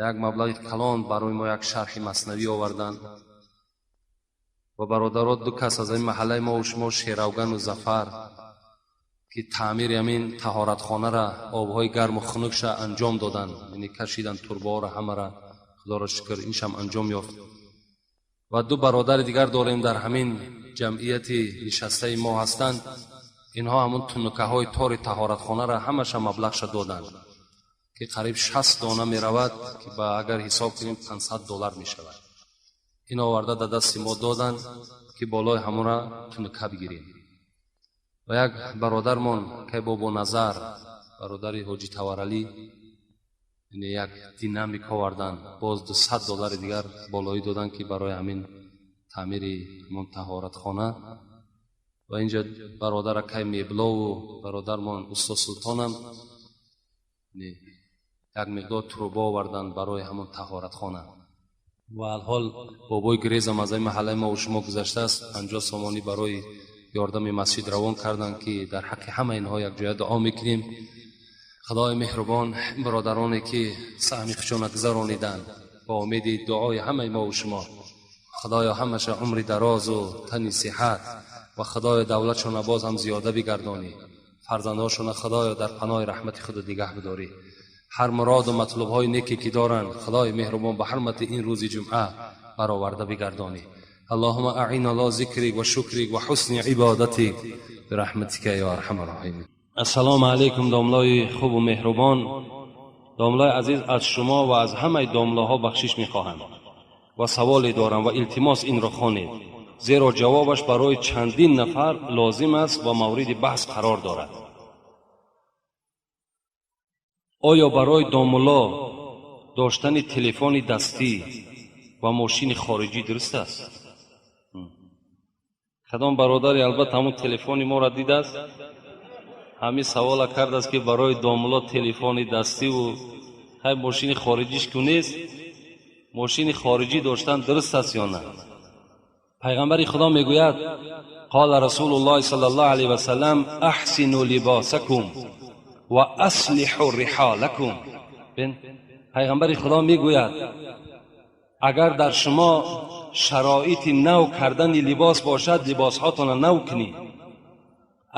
як маблағи калон барои мо як шарҳи маснавӣ оварданд ва бародаро ду кас аз ин маҳаллаи мо ва шумо, Шеравгану Зафар, ки таъмири ҳамин таҳоратхонара, обҳои гарму хунукша анҷом доданд, яъне кашидан турбаҳоро ҳамара, Худоро шукр иншам анҷом ёфт. Ва ду бародари дигар дорем дар ҳамин ҷамъияти нишастаи мо ҳастанд. Инҳо ҳамун тунукаҳои тори таҳоратхонара ҳамаша маблағша доданд ки қариб 60 дона меравад, ки ба агар ҳисоб кунем $500 мешавад. Ин оварда дар дасти мо доданд ки болои ҳамонра тунука бигирем. Ва як бародармон ки Бобоназар, бародари Ҳоҷи Таваралӣ, яъне як динамик оварданд, боз $200 дигар болоӣ доданд ки барои ҳамин таъмири ҳамон таҳоратхона. Ва инҷа бародар акай Меблову бародармон Устод Султонам як миқдор труба оварданд барои ҳамон таҳоратхона. Ва алҳол бобои Грезам аз ин маҳаллаи мо ва шумо гузаштааст, 50 сомонӣ барои ёрдами масҷид равон карданд ки дар ҳаққи ҳама инҳо якҷоя дуо мекунем. Худои меҳрубон, бародароне ки саҳми худшона гузарониданд бо умеди дуои ҳамаи мо ва шумо, Худоё ҳамаша умри дарозу тани сиҳат ва Худоё давлатшона боз ҳам зиёда бигардонӣ, фарзандҳошона Худоё дар паноҳи раҳмати худ нигаҳ бидорӣ. Ҳар муроду матлубҳои неке ки доранд, Худои меҳрубон ба ҳурмати ин рӯзи ҷумъа бароварда бигардонӣ. اللهم أعنا على ذكرك وشكرك وحسن عبادتك برحمتك يا أرحم الراحمين. السلام علیکم داملای خوب و مهربان. داملای عزیز، از شما و از همه داملاها بخشش میخواهم و سوالی دارم و التماس این را خوانید. Зеро ҷавобаш барои чандин нафар лозим аст ва мавриди баҳс қарор дорад. Оё барои домулло доштани телефони дастӣ ва мошини хориҷӣ дуруст аст? Кадом бародаре албатта ҳамун телефони моро дидааст, ҳамин савола кардааст, ки барои домулло телефони дастиву хай мошини хориҷиш ку нест, мошини хориҷӣ доштан дуруст аст ё на? Пайғамбари Худо мегӯяд: қола Расулуллоҳи саллаллоҳу алайҳи васаллам: аҳсину либосакум ва аслиҳу риҳолакум. Пайғамбари Худо мегӯяд: агар дар шумо шароити нав кардани либос бошад, либосҳотонро нав кунед.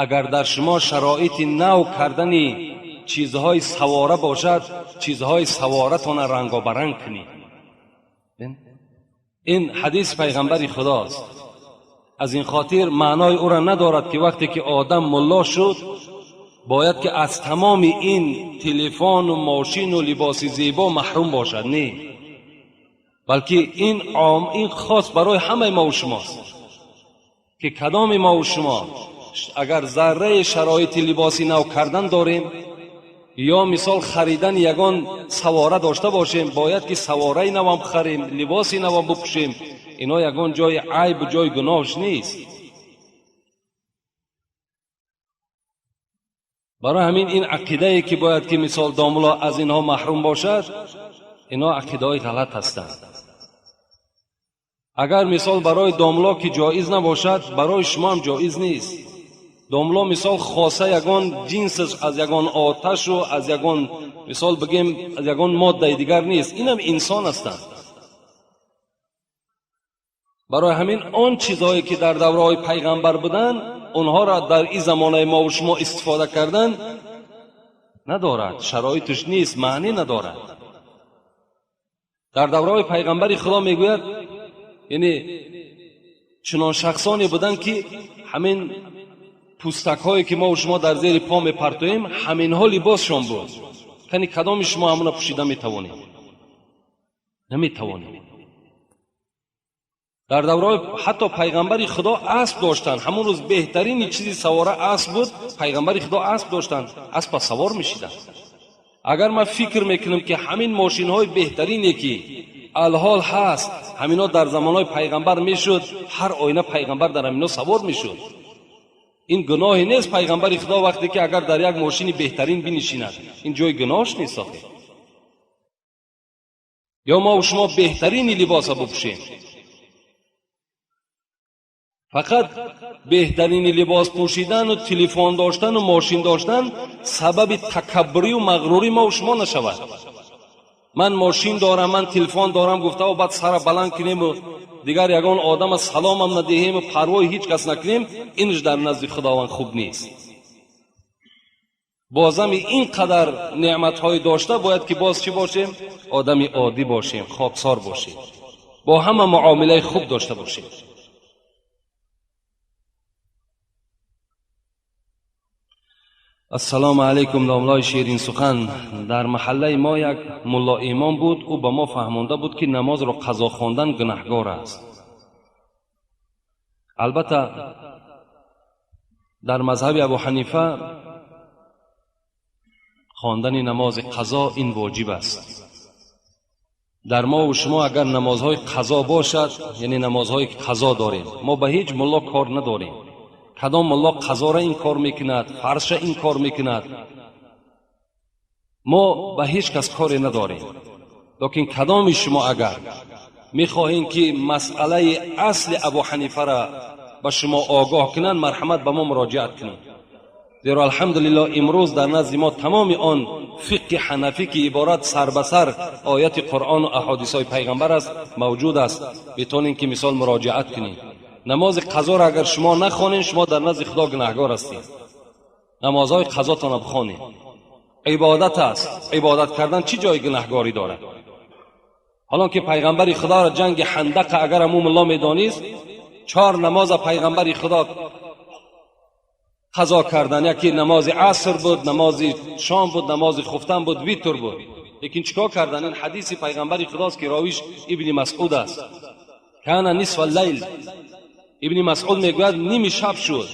Агар дар шумо шароити нав кардани чизҳои савора бошад, чизҳои саворатонро рангобаранг кунед. Ин ҳадис пайғамбари Худост. Аз ин хотир маънои ӯро надорад, ки вақте ки одам мулло шуд, бояд ки аз тамоми ин телефону мошину либоси зебо маҳрум бошад. Не, балки ин ин хос барои ҳамаи мову шумост, ки кадоми мову шумо агар зарраи шароити либоси нав кардан дорем ё мисол харидани ягон савора дошта бошем, бояд ки савораи навам харем, либоси навам бипӯшем. Ино ягон ҷои айб, ҷои гуноҳш нест. Барои ҳамин ин ақидае ки бояд ки мисол домулло аз инҳо маҳрум бошад, ино ақидаҳои ғалат ҳастанд. Агар мисол барои домулло ки ҷоиз набошад, барои шумо ҳам ҷоиз нест. Домулло мисол хоса ягон ҷинсаш аз ягон оташу аз ягон мисол бигем аз ягон моддаи дигар нест, инам инсон ҳастанд. Барои ҳамин он чизҳое ки дар давраҳои пайғамбар буданд, онҳоро дар ин замонаи мову шумо истифода кардан надорад, шароиташ нест, маънӣ надорад. Дар давраҳои пайғамбари Худо мегӯяд, яъне чунон шахсоне буданд, ки ҳамин пӯстакҳое ки мову шумо дар зери по мепартоем, ҳаминҳо либосшон буд. Кани кадоми шумо ҳамона пӯшида метавонед? Наметавонед. Дар давраҳои ҳатто пайғамбари Худо асп доштанд. Ҳамон рӯз беҳтарини чизи савора асп буд. Пайғамбари Худо асп доштанд, аспа савор мешиданд. Агар ман фикр мекунам, ки ҳамин мошинҳои беҳтарине ки алҳол ҳаст, ҳамино дар замонҳои пайғамбар мешуд, ҳар оина пайғамбар дар ҳамино савор мешуд. Ин гуноҳе нест. Пайғамбари Худо вақте ки агар дар як мошини беҳтарин бинишинад, ин ҷои гуноҳш нест охе. Ё мову шумо беҳтарини либоса бипӯшем. Фақат беҳтарини либос пӯшидану телефон доштану мошин доштан сабаби такаббурию мағрурӣ мову шумо нашавад. Ман мошин дорам, ман телефон дорам гуфтаву баъд сара баланд кунему дигар ягон одама саломам надиҳему парвои ҳеҷ кас накунем, инш дар назди Худованд хуб нест. Бозами ин қадар неъматҳои дошта бояд ки боз чӣ бошем? Одами оддӣ бошем, хоксор бошем, бо ҳама муомилаи хуб дошта бошем. Ассалому алайкум, домлои ширин сухан. Дар маҳаллаи мо як мулло имом буд. Ӯ ба мо фаҳмонда буд, ки намозро қазо хондан гунаҳгор аст. Албатта дар мазҳаби Абу Ҳанифа хондани намози қазо ин воҷиб аст. Дар мову шумо агар намозҳои қазо бошад, яъне намозҳое ки қазо дорем, мо ба ҳеҷ мулло кор надорем. Кадом мулло қазора ин кор мекунад, фарзша ин кор мекунад, мо ба ҳеҷ кас коре надорем. Лекин кадоми шумо агар мехоҳем, ки масъалаи асли Абу Ҳанифара ба шумо огоҳ кунанд, марҳамат ба мо муроҷиат кунед. Зеро алҳамдулиллоҳ имрӯз дар назди мо тамоми он фиқҳи ҳанафӣ, ки иборат сар ба сар ояти Қуръону аҳодисҳои пайғамбар аст, мавҷуд аст. Метавонем ки мисол муроҷиат кунем. Намози қазоро агар шумо нахонед, шумо дар назди Худо гунаҳгор ҳастед. Намозҳои қазотонро бихонед. Ибодат аст. Ибодат кардан чӣ ҷои гунаҳгорӣ дорад? Ҳолон ки пайғамбари Худоро ҷанги Ҳандақа агар ҳамун мулло медонист, 4 намоза пайғамбари Худо қазо кардан. Яке намози аср буд, намози шом буд, намози хуфтан буд, витр буд. Лекин чикор кардан? Ин ҳадиси пайғамбари Худост, ки ровиш Ибни Масъуд аст. Кана нисфа лайл. ابن مسعود میگوید نیمی شب شد.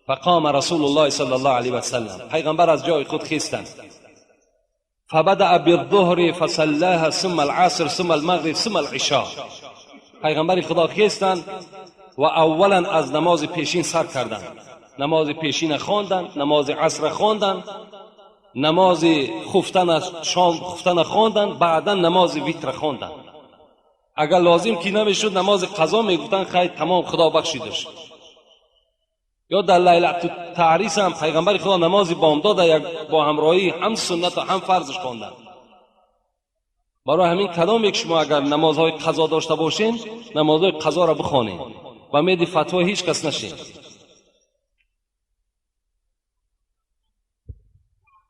فقام رسول الله صلی الله علیه و سلم، پیغمبر از جای خود خیستند. فبدأ بالظهر فصلاها ثم العصر ثم المغرب ثم العشاء. پیغمبر خدا خیستند و اولا از نماز پیشین سر کردند، نماز پیشین خواندند، نماز عصر خواندند، نماز خفتن از شام خفتن خواندند، بعدا نماز ویتر خواندند. اگر لازم که نمیشد نماز قضا میگفتند خیر تمام خدا بخشیدش. یا در لیلة التعریس هم پیغمبر خدا نماز بامداد یک با همراهی هم سنت و هم فرضش خواندند. برای همین کدام یک شما اگر نمازهای قضا داشته باشین نمازهای قضا را بخوانین و میدی فتوا هیچ کس نشین.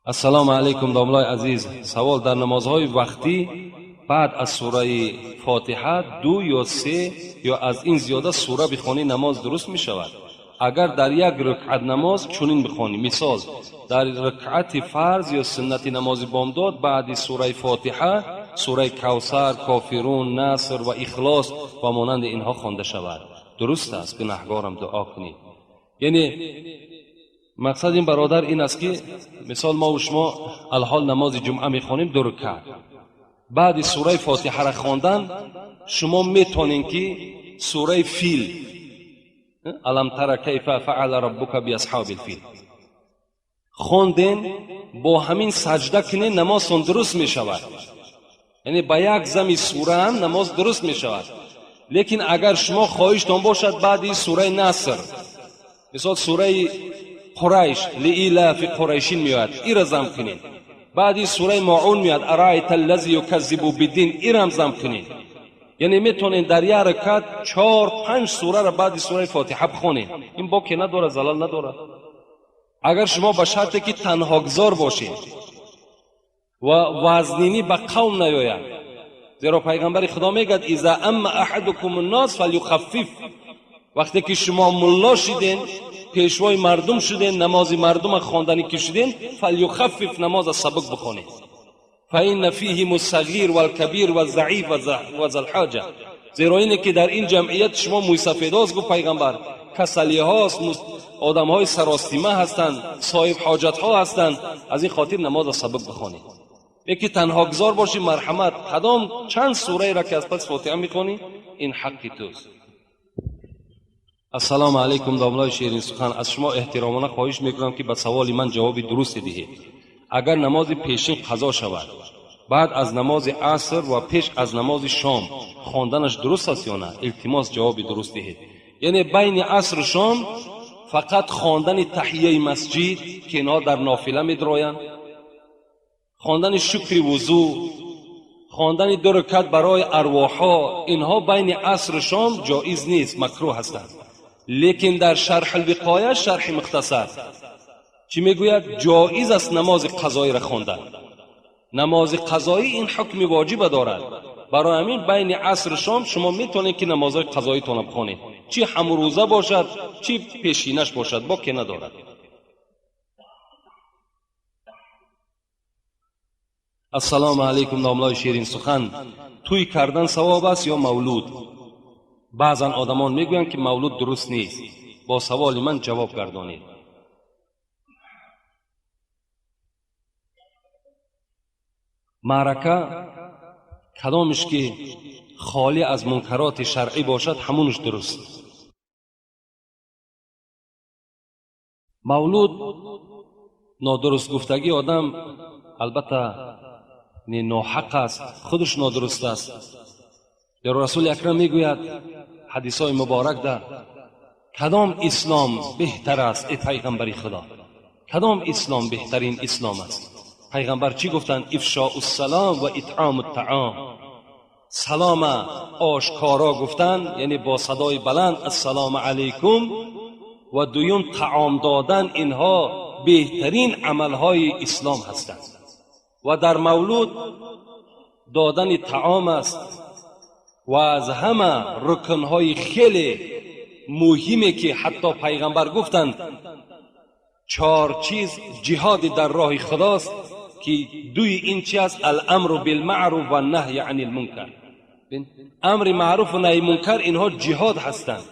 السلام علیکم داملای عزیز، سوال: در نمازهای وقتی بعد از سوره فاتحه 2 یا 3 یا از این زیاده سوره بخوانی نماز درست می شود؟ اگر در یک رکعت نماز چنین بخوانی، مثال در رکعت فرض یا سنت نماز بامداد بعد سوره فاتحه سوره کوثر، کافرون، نصر و اخلاص و مانند اینها خوانده شود، درست است؟ گناهگارم دعا کنید. یعنی مقصد این برادر این است که مثال ما و شما الحال نماز جمعه میخوانیم 2 رکعت، بعد سوره فاتحه را خواندن شما میتونین که سوره فیل، الم تر کیف فعل ربک باصحاب الفیل خواندین، با همین سجده کنین نمازتون درست میشود. یعنی با یک زمی سوره هم نماز درست میشود. لیکن اگر شما خواهشتان باشد بعد سوره نصر، مثال سوره قریش لإیلاف قریشین میاد، ای را زم کنین. بعد سوره ماعون میاد، ارایت الذی یکذب بالدین، ای را زم کنین. یعنی میتونین در یک رکعت 4-5 سوره را بعد سوره فاتحه بخونین. این باکی نداره، زلال نداره. اگر شما به شرطی که تنها گذار باشین و وزنینی به قوم نیاید، زیرا پیغمبر خدا میگه اذا اما احدکم الناس فلیخفف، وقتی که شما ملا شدین، پیشوای مردم شدین، نماز مردم خواندنی که شدین، فلیخفف، نماز سبک بخونین. فإن فیهم الصغیر والکبیر والضعیف و الحاجه، زیرا اینه که در این جمعیت شما مویسفیداست، گفت پیغمبر، کسلی هاست، آدم های سراستیمه هستند، صاحب حاجت ها هستند، از این خاطر نماز سبک بخونید. یکی تنها گذار باشی مرحمت، کدام چند سوره را که از پس فاتحه میخونی این حقی توست. السلام علیکم داملای شیرین سخن، از شما احترامانه خواهش میکنم که به سوال من جواب درست دهید. اگر نماز پیشین قضا شود بعد از نماز عصر و پیش از نماز شام خواندنش درست است یا نه؟ التماس جواب درست دهید. یعنی بین عصر و شام فقط خواندن تحیه مسجد که اینها در نافله میدرایند، خواندن شکر وضو، خواندن 2 رکعت برای ارواحها، اینها بین عصر و شام جایز نیست، مکروه هستند. لیکن در شرح الوقایه، شرح مختصر چی میگوید؟ جایز است نماز قضایی را خواندن. نماز قضایی این حکم واجب دارد. برای همین بین عصر و شام شما میتونید که نمازهای قضایی تون بخوانید، چی همروزه باشد چی پیشینش باشد، با که ندارد. السلام علیکم داملای شیرین سخن، توی کردن ثواب است یا مولود؟ بعضا آدمان میگویند که مولود درست نیست. با سوال من جواب گردانید. معرکه کدامش که خالی از منکرات شرعی باشد همونش درست. مولود نادرست گفتگی آدم البته ناحق است، خودش نادرست است. در رسول اکرم میگوید حدیث های مبارک ده، کدام اسلام بهتر است ای پیغمبر خدا؟ کدام اسلام بهترین اسلام است؟ پیغمبر چی گفتند؟ افشاء السلام و اطعام الطعام. سلام آشکارا گفتن، یعنی با صدای بلند السلام علیکم، و دویم طعام دادن، اینها بهترین عملهای اسلام هستند. و در مولود دادن طعام است و از همه رکنهای خیلی مهمه که حتی پیغمبر گفتند 4 چیز جهاد در راه خداست که دوی این چی است؟ الامر بالمعروف و نهی عن المنکر. امر معروف و نهی منکر اینها جهاد هستند.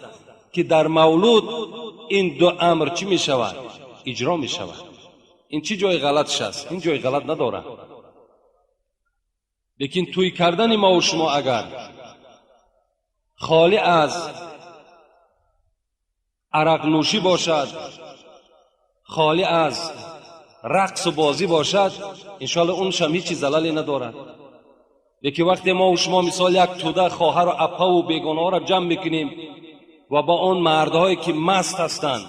ки дар мавлуд ин ду амр чӣ мешавад? Иҷро мешавад. Ин чӣ ҷои ғалатш аст? Ин ҷои ғалат надорад. Лекин тӯй кардани мо ва шумо агар холӣ аз арақнӯшӣ бошад, холӣ аз рақсу бозӣ бошад, иншоалло уншам ҳеҷ залале надорад. Лекин вақте мо ва шумо мисол як тӯда хоҳару аппаву бегонаҳоро ҷамъ мекунем ва ба он мардҳое ки маст ҳастанд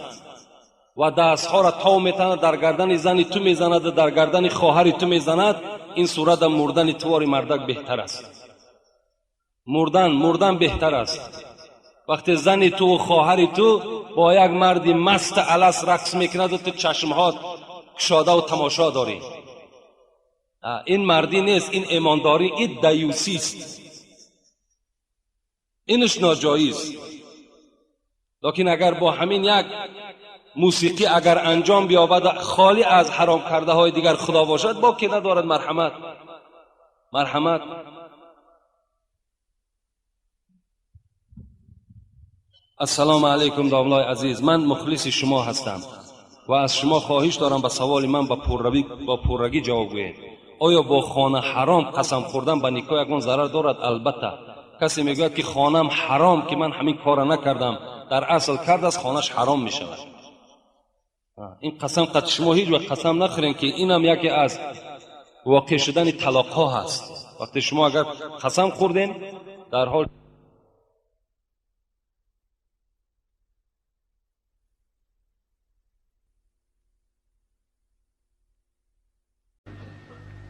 ва дастҳоро тов метанад, дар гардани зани ту мезанад, дар гардани хоҳари ту мезанад, ин сурата мурдани тувори мардак беҳтар аст. Мурдан беҳтар аст. Вақте зани ту ва хоҳари ту бо як марди маст алас рақс мекунаду ту чашмҳоят кушодаву тамошо дорӣ, ин мардӣ нест, ин имондорӣ, ин даюсист, инаш ноҷоиз. Лекин агар бо ҳамин як мусиқӣ агар анҷом биёбад, холӣ аз ҳаром кардаҳои дигар худо бошад, боке надорад. Марҳамат, марҳамат. Ассалому алайкум домлои азиз, ман мухлиси шумо ҳастам ва аз шумо хоҳиш дорам ба саволи ман бо пуррагӣ ҷавоб гӯед. Оё бо хона ҳаром қасам хӯрдан ба никоҳ ягон зарар дорад? Албатта. Касе мегӯяд ки хонам ҳаром, ки ман ҳамин корро накардам, дар асл кардааст, хонаш ҳаром мешавад. Ин қасам қад шумо ҳеҷ вақт қасам нахӯред, ки инам яке аз воқеъ шудани талоқҳо ҳаст. Вақте шумо агар қасам хӯрдем, дар ҳол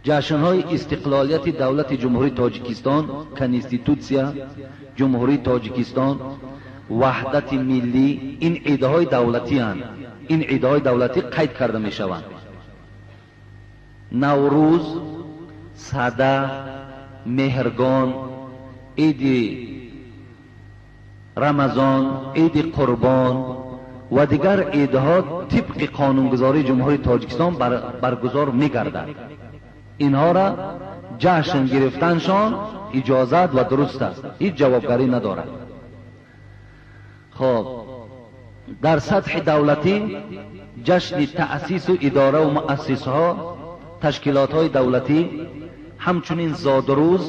ҷашнҳои истиқлолияти давлати Ҷумҳурии Тоҷикистон, Конститутсия Ҷумҳурии Тоҷикистон, ваҳдати миллӣ, ин идҳои давлатианд. Ин идҳои давлатӣ қайд карда мешаванд. Наврӯз, Сада, Меҳргон, иди Рамазон, иди Қурбон ва дигар идҳо тибқи қонунгузории Ҷумҳурии Тоҷикистон баргузор мегардад. Инҳоро ҷашн гирифтаншон иҷозат ва дуруст аст, ҳеҷ ҷавобгарӣ надорад. Хоб, дар сатҳи давлатӣ ҷашни таъсису идораву муассисҳо, ташкилотҳои давлатӣ, ҳамчунин зодрӯз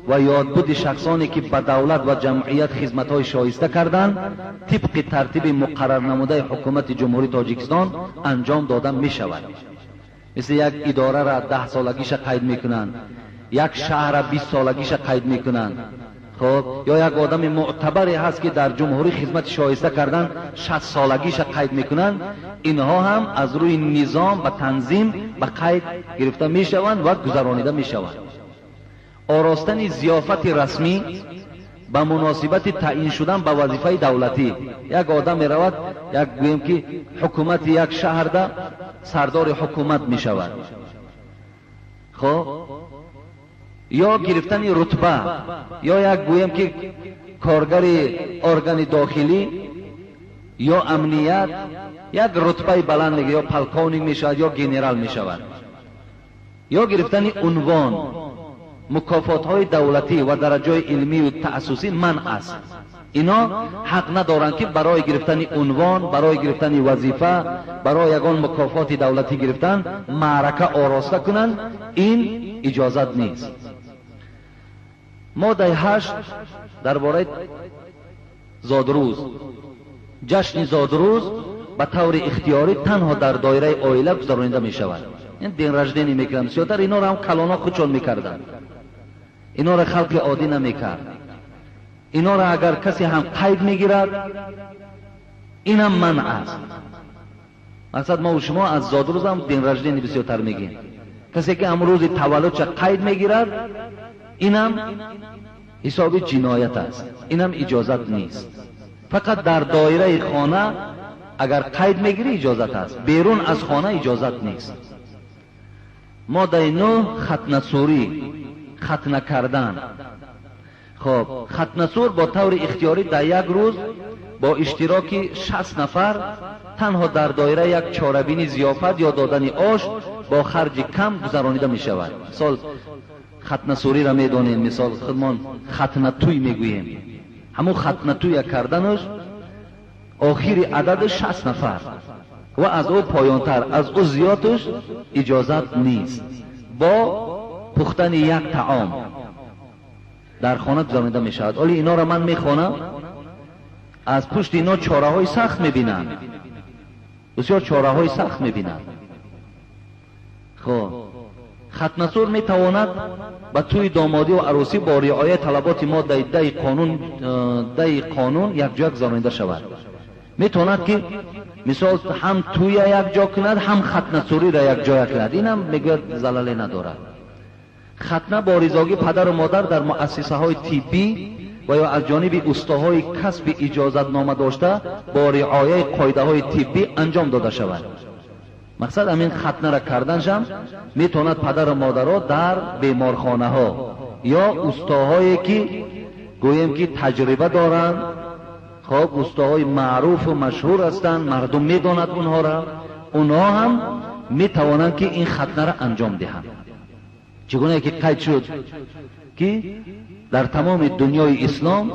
ва ёдбуди шахсоне ки ба давлат ва ҷамъият хизматҳои шоиста карданд, тибқи тартиби муқаррарнамудаи ҳукумати Ҷумҳурии Тоҷикистон анҷом дода мешавад. Мисли як идораро 10 солагиша қайд мекунанд, як шаҳрро 20 солагиша қайд мекунанд. Хоб, ё як одами муътабаре ҳаст ки дар ҷумҳурӣ хизмати шоиста кардан 60 солагиша қайд мекунанд. Инҳо ҳам аз рӯи низом ва танзим ба қайд гирифта мешаванд ва гузаронида мешаванд. Оростани зиёфати расмӣ ба муносибати таъин шудан ба вазифаи давлатӣ. Як одам меравад, як гӯем ки ҳукумати як шаҳрда сардори ҳукумат мешавад. Хоб, ё гирифтани рутба, ё як гӯем ки коргари органи дохилӣ ё амният як рутбаи баланд мегирад, ё полковник мешавад, ё генерал мешавад. Ё гирифтани унвон, мукофотҳои давлатӣ ва дараҷаи илмию таъассусӣ манъ аст. Ино ҳақ надоранд ки барои гирифтани унвон, барои гирифтани вазифа, барои ягон мукофоти давлатӣ гирифтан маърака ороста кунанд. Ин иҷозат нест. Моддаи 8 дар бораи зодрӯз. Ҷашни зодрӯз ба таври ихтиёрӣ танҳо дар доираи оила гузаронида мешавад. Ин день рождения мекунанд, бисёртар инора ҳам калонҳо худшон мекарданд, инора халқи оддӣ намекард. Инора агар касе ҳам қайд мегирад, инам манъ аст. Мақсад мо шумо аз зодрӯзам день рождения бисёртар мегӯем. Касе ки ҳам рӯзи таваллудша қайд мегирад, инам ҳисоби ҷиноят аст, инам иҷозат нест. Фақат дар доираи хона агар қайд мегирӣ иҷозат аст, берун аз хона иҷозат нест. Моддаи 9 хатнасурӣ, хатна кардан. Хоб, хатнасур бо таври ихтиёрӣ дар як рӯз бо иштироки 60 нафар танҳо дар доираи як чорабини зиёфат ё додани ош бо харҷи кам гузаронида мешавад. Мисол хатнасуриро медонем, мисол худмон хатнатуй мегӯем. Ҳамун хатнатуя карданаш Охири ададаш 60 нафар ва аз ӯ поёнтар, аз ӯ зиёдаш иҷозат нест. Бо пухтани як таом дар хона гузаронида мешавад. Оли инора ман мехонам, аз пушти ино чораҳои сахт мебинанд, бисёр чораҳои сахт мебинанд. Хоб, хатнасур метавонад ба тӯи домодӣ ва арӯсӣ бо риояи талаботи моддаи даи қонун якҷоя гузаронида шавад. Метавонад ки мисол ҳам тӯя якҷо кунад, ҳам хатнасуриро якҷоя кунад. Инам мегӯяд залале надорад. Хатна бо ризогии падару модар дар муассисаҳои тиббӣ ва ё аз ҷониби устоҳои касби иҷозатнома дошта бо риояи қоидаҳои тиббӣ анҷом дода шавад. Мақсад ҳамин хатнара карданшам метавонад падару модаро дар беморхонаҳо ё устоҳое ки гӯем ки таҷриба доранд, хоб, устоҳои маъруфу машҳур ҳастанд, мардум медонад онҳоро, онҳо ҳам метавонанд ки ин хатнара анҷом диҳанд. Чигунае ки қайд шуд ки дар тамоми дунёи ислом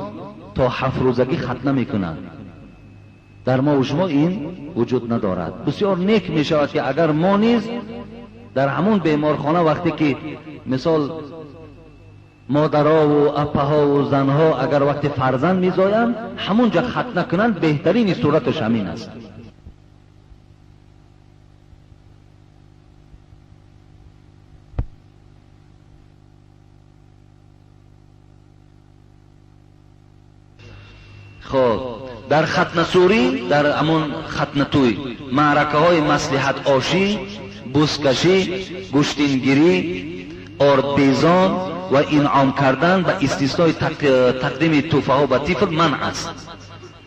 то 7 рӯзагӣ хатна мекунанд. Дар мо ва шумо ин вуҷуд надорад. Бисёр нек мешавад ки агар мо низ дар ҳамон беморхона вақте ки мисол модарову апаҳову занҳо агар вақте фарзанд мезоянд, ҳамонҷа хатна кунанд, беҳтарини сураташ ҳамин аст. Хоб, дар хатнасурӣ, дар ҳамон хатнатӯй маъракаҳои маслиҳат ошӣ, бузкашӣ, гӯштингирӣ, ордбезон ва инъом кардан ба истиснои тақдими тӯҳфаҳо ба тифл манъ аст.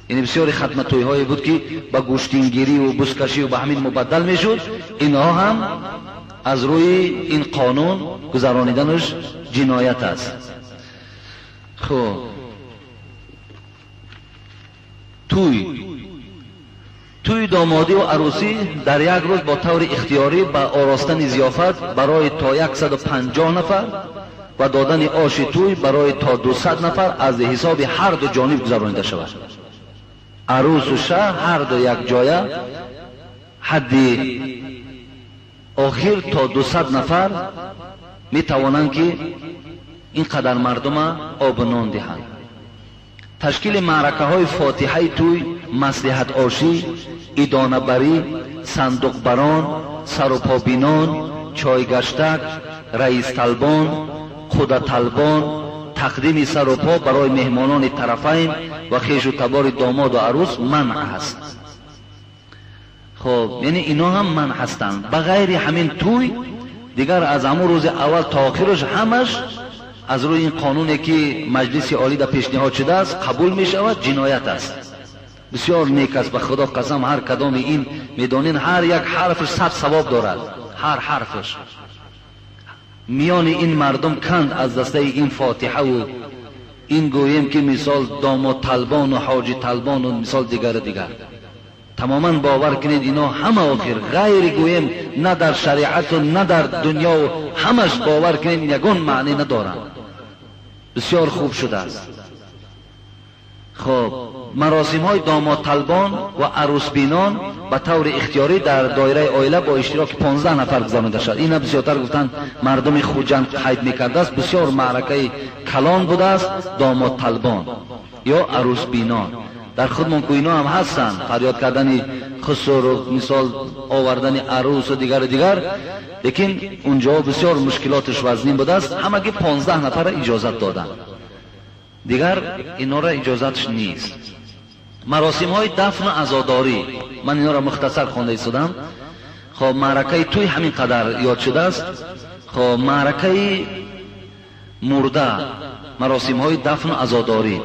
Яъне бисёри хатнатӯйҳое буд ки ба гӯштингирӣ ва бузкашӣ ба ҳамин мубаддал мешуд. Инҳо ҳам аз рӯи ин қонун гузарониданаш ҷиноят аст. Хоб, тӯй домодӣ ва арӯсӣ дар як рӯз бо таври ихтиёрӣ ба оростани зиёфат барои то 150 нафар ва додани оши тӯй барои то 200 нафар аз ҳисоби ҳар ду ҷониб гузаронида шавад. Арӯсу шаҳ ҳар ду якҷоя ҳадди охир то 200 нафар метавонанд ки ин қадар мардума обу нон диҳанд. Ташкили маъракаҳои фотиҳаи тӯй, маслиҳат ошӣ, идонабарӣ, сандуқбарон, сарупобинон, чойгаштак, раисталбон, худаталбон, тақдими сарупо барои меҳмонони тарафайн ва хешу табори домоду арӯс манъ аст. Хоб, яъне ино ҳам манъ ҳастанд. Ба ғайри ҳамин тӯй дигар аз ҳамон рӯзи аввал то охираш ҳамаш аз рӯи ин қонуне ки маҷлиси олӣ да пешниҳод шудааст қабул мешавад, ҷиноят аст. Бисёр нек аст, ба худо қасам, ҳар кадоми ин медонин ҳар як ҳарфаш 100 савоб дорад, ҳар ҳарфаш. Миёни ин мардум канд аз дастаи ин фотиҳаву ин гӯем ки мисол домод талбону ҳоҷи талбону мисол дигару дигар. Тамоман бовар кунед ино ҳама охир ғайри гӯем на дар шариату на дар дунёву ҳамаш бовар кунед ягон маъне надоранд. Бисёр хуб шудааст. Хоб, маросимҳои домодталбон ва арӯсбинон ба таври ихтиёрӣ дар доираи оила бо иштироки 15 нафар гузаронида шавад. Ина бисёртар гуфтанд мардуми Хуҷанд қайд мекардааст, бисёр маъракаи калон будааст домодталбон ё арӯсбинон. Дар худмон ку ино ҳам ҳастанд, фарёд кардани хусуру мисол овардани арӯсу дигару дигар, лекин унҷо бисёр мушкилоташ вазнин будааст. Ҳамагӣ 15 нафарро иҷозат доданд, дигар инора иҷозатш нест. Маросимҳои дафну азодорӣ, ман инора мухтасар хонда истодам. Хоб, маъракаи тӯй ҳамин қадар ёд шудааст. Хоб, маъракаи мурда, маросимҳои дафну азодорӣ,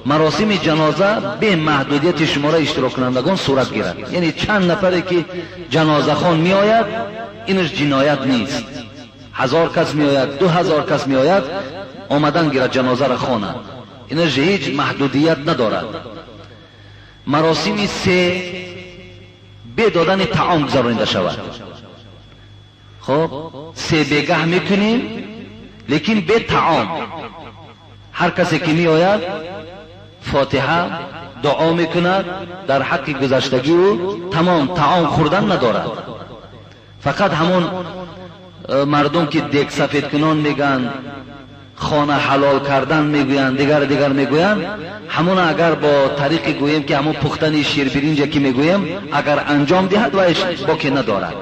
маросими ҷаноза бе маҳдудияти шумораи иштироккунандагон сурат гирад. Яъне чанд нафаре ки ҷанозахон меояд, инаш ҷиноят нест. 1000 кас меояд, 2000 кас меояд, омадан гирад ҷанозаро хонад, инаш ҳеҷ маҳдудият надорад. Маросими се бе додани таом гузаронида шавад. Хоб, се бегаҳ мекунем, лекин бе таом. Ҳар касе ки меояд фотиҳа, дуо мекунад дар ҳаққи гузаштагӣ ӯ, тамом таом хӯрдан надорад. Фақат ҳамон мардум ки дег сафедкунон мегӯянд, хона ҳалол кардан мегӯянд, дигар дигар мегӯянд, ҳамон агар бо тариқи гӯем ки ҳамон пухтани ширбиринҷа ки мегӯем, агар анҷом диҳад вайш боке надорад.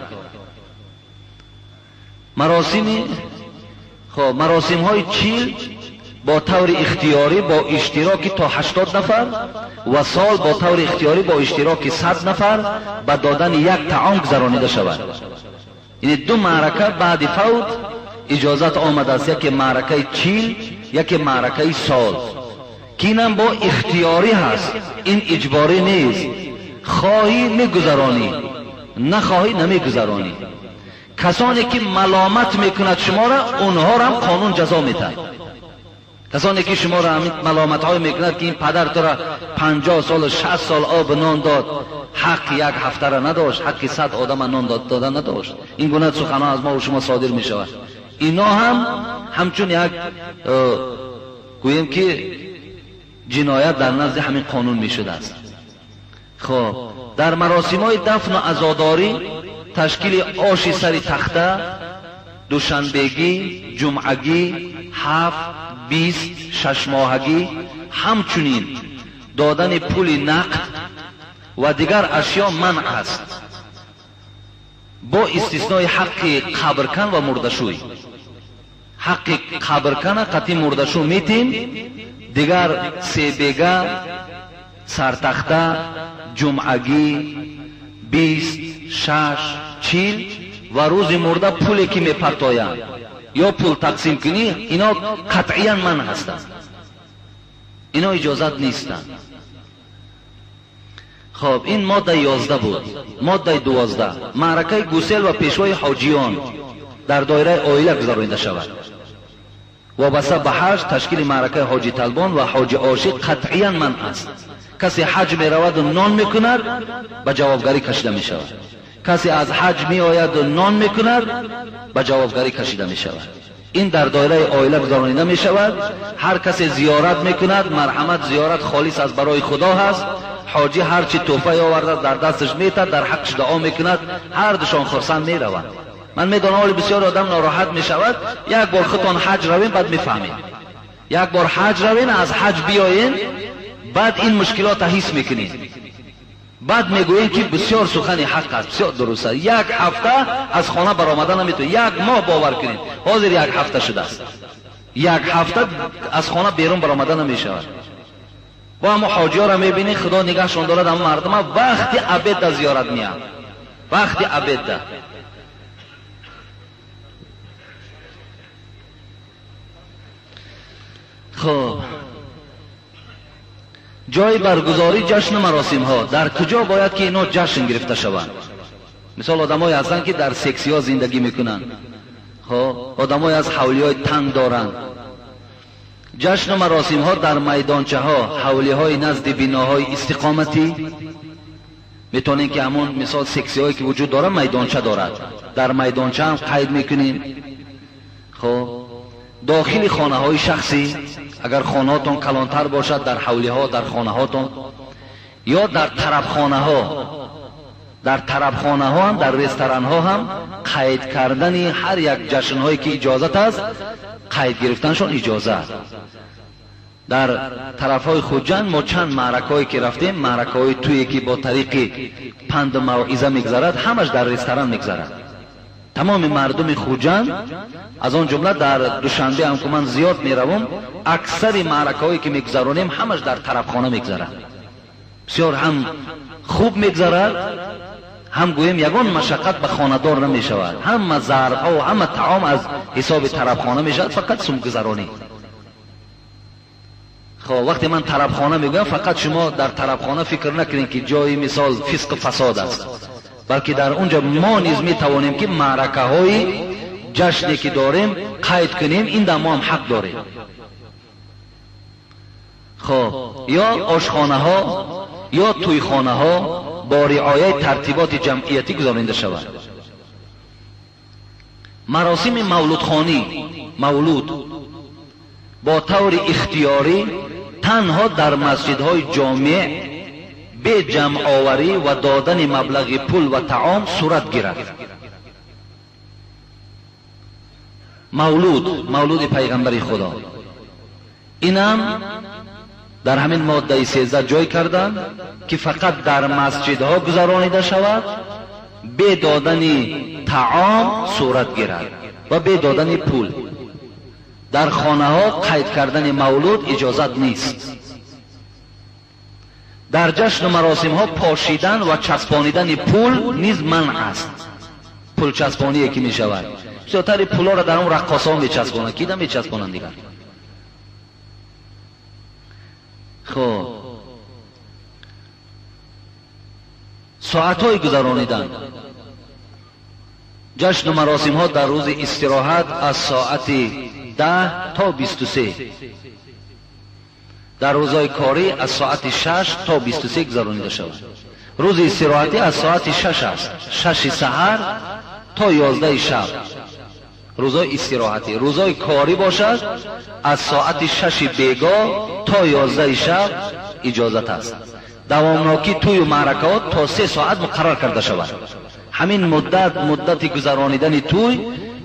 Маросими хоб маросимҳои чил бо таври ихтиёрӣ бо иштироки то 80 нафар ва сол бо таври ихтиёрӣ бо иштироки 100 нафар ба додани як таом гузаронида шавад. Яъне ду маърака баъди фавт иҷозат омадааст, яке маъракаи чил, яке маъракаи сол, ки инам бо ихтиёрӣ ҳаст, ин иҷборӣ нест. Хоҳӣ мегузаронӣ, нахоҳӣ намегузаронӣ. Касоне ки маломат мекунад шуморо, онҳоро ҳам қонун ҷазо медиҳад. Касоне ки шуморо ҳамин маломатҳое мекунад ки ин падар туро 50 сол, 60 сол об нон дод, ҳаққи як ҳафтаро надошт, ҳаққи 100 одама нон дода надошт. Ин гуна суханҳо аз мо ва шумо содир мешавад. Ино ҳам ҳамчун як гӯем ки ҷиноят дар назди ҳамин қонун мешудааст. Хоб дар маросимҳои дафну азодорӣ ташкили оши сари тахта, душанбегӣ, ҷумъагӣ, 7, 20, шашмоҳагӣ, ҳамчунин додани пули нақд ва дигар ашё манъ аст, бо истиснои ҳаққи қабркан ва мурдашӯй. Ҳаққи қабркана қатъи мурдашу метем, дигар себега, сартахта, ҷумъагӣ, 20, 6, 40 ва рӯзи мурда пуле ки мепартоянд ё пул тақсим кунӣ, ино қатъиян манъ ҳастанд, ино иҷозат нестанд. Хоб ин моддаи 11 буд. Моддаи 12 маъракаи гусел ва пешвои ҳоҷиён дар доираи оила гузаронида шавад. Вобаста ба ҳаҷ ташкили маъракаи ҳоҷи талбон ва ҳоҷи ошиқ қатъиян манъ аст. Касе ҳаҷ мераваду нон мекунад, ба ҷавобгарӣ кашида мешавад. Касе аз ҳаҷ меояду нон мекунад, ба ҷавобгарӣ кашида мешавад. Ин дар доираи оила гузаронида мешавад. Ҳар касе зиёрат мекунад, марҳамат, зиёрат холис аз барои Худо ҳаст. Ҳоҷӣ ҳарчи тӯҳфа оварда дар дасташ метад, дар ҳаққаш дуо мекунад, ҳар душон хурсанд мераванд. Ман медонам ҳоли бисёр одам нороҳат мешавад. Як бор худтон ҳаҷ равем, баъд мефаҳмед. Як бор ҳаҷ равем, аз ҳаҷ биёен, баъд ин мушкилотро ҳис мекунед. Баъд мегӯем ки бисёр сухани ҳақ аст, бисёр дуруст аст. Як ҳафта аз хона баромада наметавонед, як моҳ бовар кунед. Ҳозир як ҳафта шудааст, як ҳафта аз хона берун баромада намешавад. Бо ҳамо ҳоҷиёро мебинӣ, Худо нигаҳшон дорад, ҳама мардума вақти абедда зиёрат меянд, вақти абедда. Хоб ҷои баргузории ҷашну маросимҳо дар куҷо бояд ки ино ҷашн гирифта шаванд? Мисол одамое ҳастанд ки дар сексиҳо зиндагӣ мекунанд, хоб одамое аз ҳавлиҳои танг доранд. Ҷашну маросимҳо дар майдончаҳо, ҳавлиҳои назди биноҳои истиқоматӣ метавонем ки ҳамон мисол сексиҳое ки вуҷуд дорад майдонча дорад, дар майдонча ҳам қайд мекунем. Хоб дохили хонаҳои шахсӣ, агар хонаҳотон калонтар бошад, дар ҳавлиҳо, дар хонаҳотон ё дар тарабхонаҳо, дар тарабхонаҳо ҳам, дар ресторанҳо ҳам қайд кардани ҳар як ҷашнҳое ки иҷозат аст, қайд гирифтаншон иҷоза аст. Дар тарафҳои Хуҷанд мо чанд маъракаҳое ки рафтем, маъракаҳои туе ки бо тариқи панду мавъиза мегзарад, ҳамаш дар ресторан мегзарад. Тамоми мардуми Хуҷанд, аз он ҷумла дар Душанбе ҳам ки ман зиёд меравам, аксари маъракаҳое ки мегузаронем ҳамаш дар тарабхона мегзарад. Бисёр ҳам хуб мегзарад, ҳам гӯем ягон машаққат ба хонадор намешавад. Ҳама зарфҳо ва ҳама таом аз ҳисоби тарабхона мешавад, фақат сумгузаронӣ. Хоб вақте ман тарабхона мегӯям, фақат шумо дар тарабхона фикр накунед ки ҷои мисол фисқу фасод аст, балки дар онҷо мо низ метавонем ки маъракаҳои ҷашне ки дорем қайд кунем, ин дар мо ҳам ҳақ дорем. Хоб ё ошхонаҳо ё тӯйхонаҳо бо риояи тартиботи ҷамъиятӣ гузаронида шавад. Маросими мавлудхонӣ, мавлуд бо таври ихтиёрӣ танҳо дар масҷидҳои ҷомеъ бе ҷамъоварӣ ва додани маблағи пул ва таом сурат гирад. Мавлуд, мавлуди пайғамбари Худо, инам дар ҳамин моддаи 13 ҷой карданд ки фақат дар масҷидҳо гузаронида шавад, бе додани таом сурат гирад ва бе додани пул. Дар хонаҳо қайд кардани мавлуд иҷозат нест. Дар ҷашну маросимҳо пошидан ва часпонидани пул низ манъ аст. Пулчаспоние ки мешавад, бисёртари пулҳоро дар он раққосҳо мечаспонанд, ки намечаспонанд дигар. Хоб, соатҳои гузаронидан ҷашну маросимҳо дар рӯзи истироҳат аз соати 10 то 23, дар рӯзҳои корӣ аз соати 6 то 23 гузаронида шавад. Рӯзи истироҳатӣ аз соати 6 аст, 6 саҳар то 11 шаб рӯзҳои истироҳатӣ. Рӯзҳои корӣ бошад аз соати 6 бегоҳ то 11 шаб иҷозат аст. Давомнокӣ тӯю маъракаҳо то 3 соат муқаррар карда шавад. Ҳамин муддат муддати гузаронидани тӯй,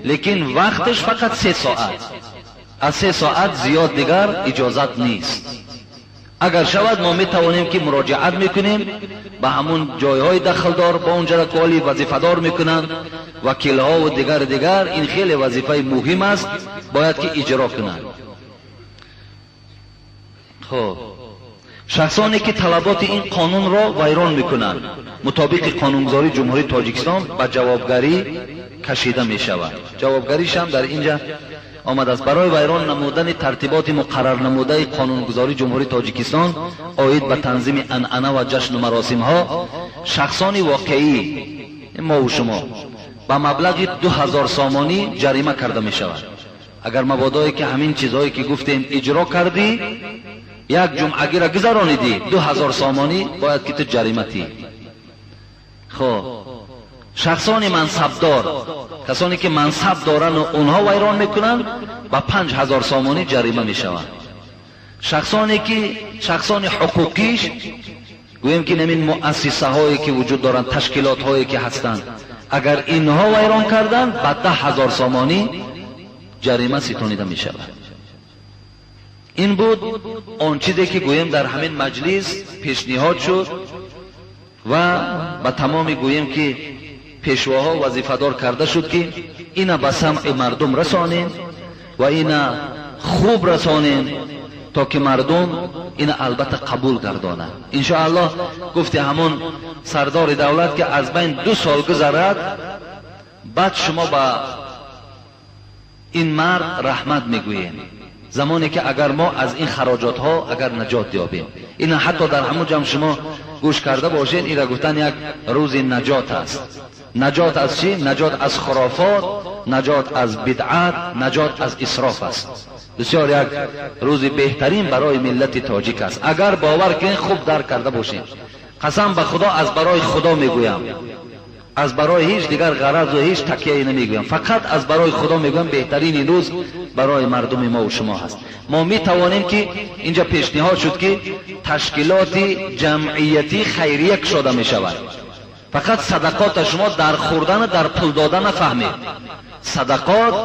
лекин вақташ фақат 3 соат. Аз 3 соат зиёд дигар иҷозат нест. Агар шавад мо метавонем ки муроҷиат мекунем ба ҳамун ҷойҳои дахлдор, ба онҷо коли вазифадор мекунанд, вакилҳо ва дигар дигар. Ин хеле вазифаи муҳим аст, бояд ки иҷро кунанд. Хоб, шахсоне ки талаботи ин қонунро вайрон мекунанд мутобиқи қонунгузории Ҷумҳурии Тоҷикистон ба ҷавобгарӣ кашида мешавад. Ҷавобгариш ҳам дар инҷа омадааст. Барои вайрон намудани тартиботи муқаррар намудаи қонунгузории Ҷумҳурии Тоҷикистон оид ба танзими анъана ва ҷашну маросимҳо шахсони воқеӣ мову шумо ба маблағи 2000 сомонӣ ҷарима карда мешавад. Агар мабодое ки ҳамин чизҳое ки гуфтем иҷро кардӣ, як ҷумъагиро гузаронидӣ, 2000 сомонӣ бояд ки ту ҷарима тӣ. Хоб, шахсони мансабдор, касоне ки мансаб доранд ва онҳо вайрон мекунанд, ба 5000 сомонӣ ҷарима мешаванд. Шахсоне ки шахсони ҳуқуқиш, гӯем ки намин муассисаҳое ки вуҷуд доранд, ташкилотҳое ки ҳастанд, агар инҳо вайрон карданд, ба 10000 сомонӣ ҷарима ситонида мешавад. Ин буд он чизе ки гӯем дар ҳамин маҷлис пешниҳод шуд ва ба тамоми гӯем ки пешвоҳо вазифадор карда шуд ки ина ба самъи мардум расонем ва ина хуб расонем то ки мардум ина албатта қабул гардонанд. Иншоаллоҳ гуфти ҳамон сардори давлат ки аз байн 2 сол гузарад, баъд шумо ба ин мард раҳмат мегӯем. Замоне ки агар мо аз ин хароҷотҳо агар наҷот ёбем. Ина ҳатто дар ҳамон ҷамъ шумо гӯш карда бошед, ира гуфтан як рӯзи наҷот аст. Наҷот аз чӣ? Наҷот аз хурофот, наҷот аз бидъат, наҷот аз исроф аст. Бисёр як рӯзи беҳтарин барои миллати тоҷик аст. Агар бовар кунед, хуб дарк карда бошем. Қасам ба Худо, аз барои Худо мегӯям, аз барои ҳеҷ дигар ғаразу ҳеҷ такияе намегӯям, фақат аз барои Худо мегӯям, беҳтарин ин рӯз барои мардуми мо ва шумо ҳаст. Мо метавонем ки инҷа пешниҳод шуд ки ташкилоти ҷамъиятӣ хайрия кушода мешавад. Фақат садақота шумо дар хӯрдану дар пул додан нафаҳмед. Садақот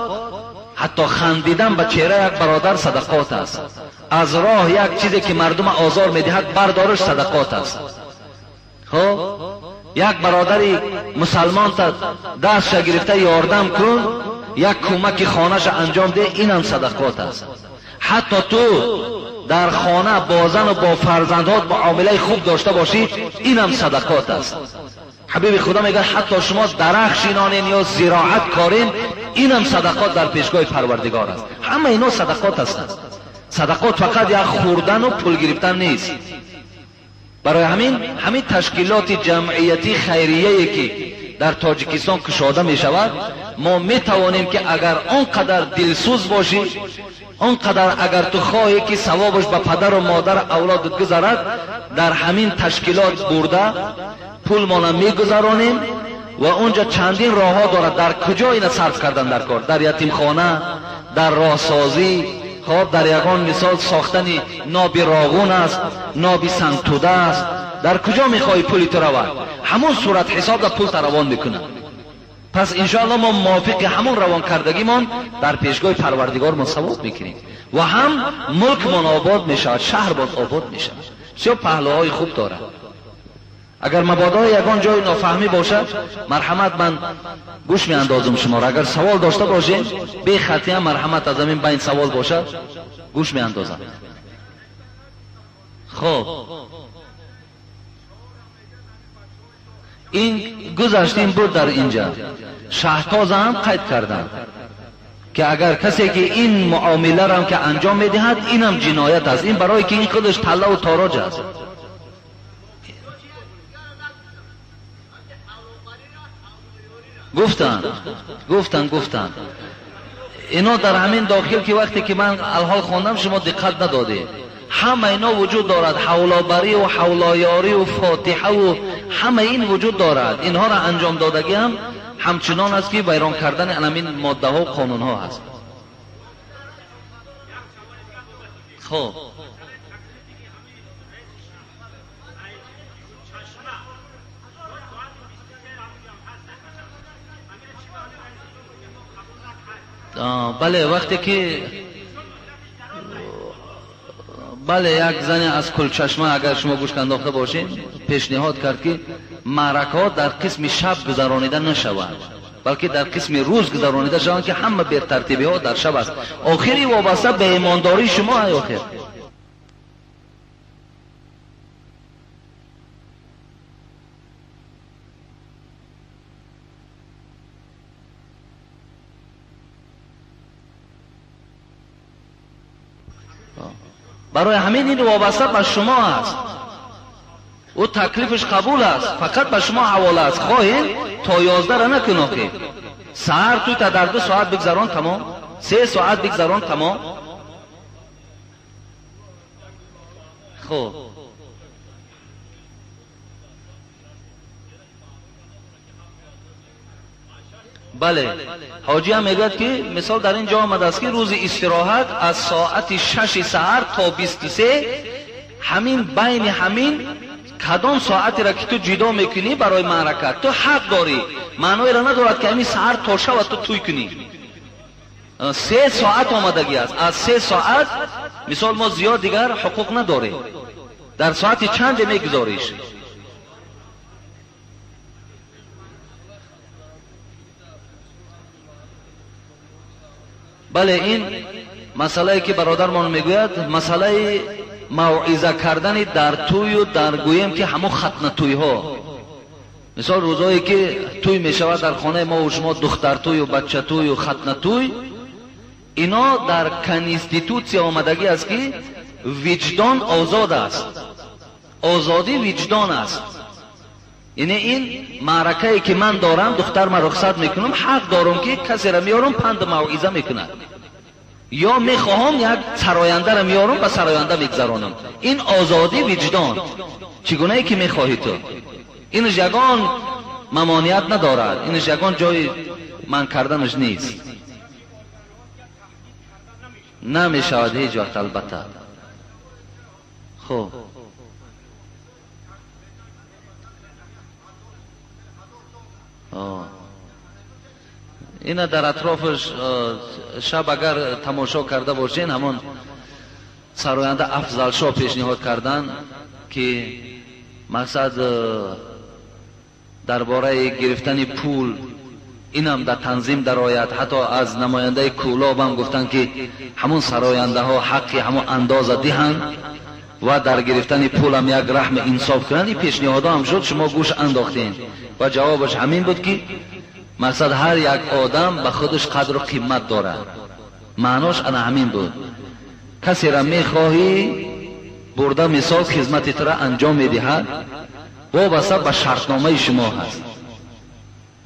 ҳатто хандидан ба чеҳраи як бародар садақот аст. Аз роҳ як чизе ки мардума озор медиҳад бардориш садақот аст. Хоб, як бародари мусалмон та дастша гирифта ёрдам кун, як кӯмаки хонаша анҷом деҳ, инам садақот аст. Ҳатто ту дар хона бо зану бо фарзандҳот муомилаи хуб дошта бошӣ, инам садақот аст. Ҳабиби Худо мегӯяд ҳатто шумо дарахт шинонен ё зироат корен, инам садақот дар пешгоҳи Парвардигор аст. Ҳама ино садақот ҳастанд. Садақот фақат як хӯрдану пул гирифтан нест. Барои ҳамин ташкилоти ҷамъиятӣ хайрияе ки дар Тоҷикистон кушода мешавад, мо метавонем ки агар он қадар дилсӯз бошӣ, он қадар агар ту хоҳӣ ки савобаш ба падару модар авлодат гузарад, дар ҳамин ташкилот бурда пулмона мегузаронем ва онҷа чандин роҳҳо дорад. Дар куҷо ина сарф кардан дар кор? Дар ятимхона, дар роҳсозӣ, хоб дар ягон мисол сохтани ноби роғун аст, ноби сангтуда аст, дар куҷо мехоҳӣ пули ту равад, ҳамон сурат ҳисоб дар пул равон мекунад. Пас иншоаллоҳ мо мувофиқи ҳамон равон кардагимон дар пешгоҳи парвардигормон савоб мекунем ва ҳам мулкмон обод мешавад, шаҳрмон обод мешавад. Бисёр паҳлӯҳои хуб дорад. Агар мабодо ягон ҷои нофаҳмӣ бошад, марҳамат, ман гӯш меандозам шуморо. Агар савол дошта бошед, бехатия марҳамат, аз ҳамин байн савол бошад, гӯш меандозам. Хоб, ин гузаштин буд дар инҷа. Шаҳтоза ҳам қайд кардам ки агар касе ки ин муомиларо ки анҷом медиҳад, инам ҷиноят аст. Ин барое ки ин худаш талла ва тороҷ аст. Гуфтанд ино дар ҳамин дохил ки вақте ки ман алҳол хондам, шумо диққат надодед. Ҳама ино вуҷуд дорад, ҳавлобарӣ ва ҳавлоёрӣ ва фотиҳа ва ҳама ин вуҷуд дорад. Инҳоро анҷом додагӣ ҳам ҳамчунон аст ки вайрон кардани ҳамин моддаҳо ва қонунҳо ҳаст. Хоб, бале, вақте ки бале, як зане аз Кулчашма, агар шумо гӯш андохта бошед, пешниҳод кард ки маъракаҳо дар қисми шаб гузаронида нашаванд, балки дар қисми рӯз гузаронида шаванд, ки ҳама бетартибиҳо дар шаб аст. Охири вобаста ба имондории шумо ай охир. Барои ҳамин ин вобаста ба шумо аст. Ӯ таклифаш қабул аст, фақат ба шумо ҳавола аст. Хоҳед то 11 накун, охи саҳар ту та дар 2 соат бигзарон тамом, 3 соат бигзарон тамом. Хуб, бале, ҳоҷӣ ҳам мегӯяд ки мисол дар ин ҷо омадааст ки рӯзи истироҳат аз соати 6 саҳар то 23, ҳамин байни ҳамин кадом соатеро ки ту ҷудо мекунӣ барои маърака, ту ҳақ дорӣ. Маъноеро надорад ки ҳамин саҳар то шава ту тӯй кунӣ. 3 соат омадагӣ аст. Аз 3 соат мисол мо зиёд дигар ҳуқуқ надорем. Дар соати чанде мегузориш? Бале, ин масъалае ки бародармон мегӯяд, масъалаи мавъиза кардани дар тӯю дар гӯем ки ҳамон хатнатӯйҳо. Мисол рӯзое ки тӯй мешавад дар хонаи мо ва шумо, духтартӯю бачатӯю хатнатӯй, ино дар конститутсия омадагӣ аст ки виҷдон озод аст. Озодӣ виҷдон аст. Яъне ин маъракае ки ман дорам, духтар ман рухсат мекунам, ҳақ дорам ки касеро меорам, панду мавъиза мекунад. Ё мехоҳам як сарояндаро меорам, ба сароянда мегузаронам. Ин озодӣ виҷдон, чӣ гунае ки мехоҳӣ ту. Инаш ягон мамоният надорад, инаш ягон ҷои ман карданаш нест. Намешавад ҳеҷ вақт, албатта. Хуб, ина дар атрофаш шаб агар тамошо карда бошен, ҳамон сароянда Афзалшоҳ пешниҳод кардан ки мақсад дар бораи гирифтани пул инам дар танзим дарояд. Ҳатто аз намояндаи Кӯлоб ҳам гуфтанд ки ҳамон сарояндаҳо ҳаққи ҳамон андоза диҳанд ва дар гирифтани пулам як раҳми инсоф кунанд. Ин пешниҳодҳо ҳам шуд, шумо гӯш андохтем ва ҷавобаш ҳамин буд ки мақсад ҳар як одам ба худаш қадру қимат дорад. Маънош ана ҳамин буд. Касеро мехоҳӣ бурда мисол хизмати тура анҷом медиҳад, вобаста ба шартномаи шумо ҳаст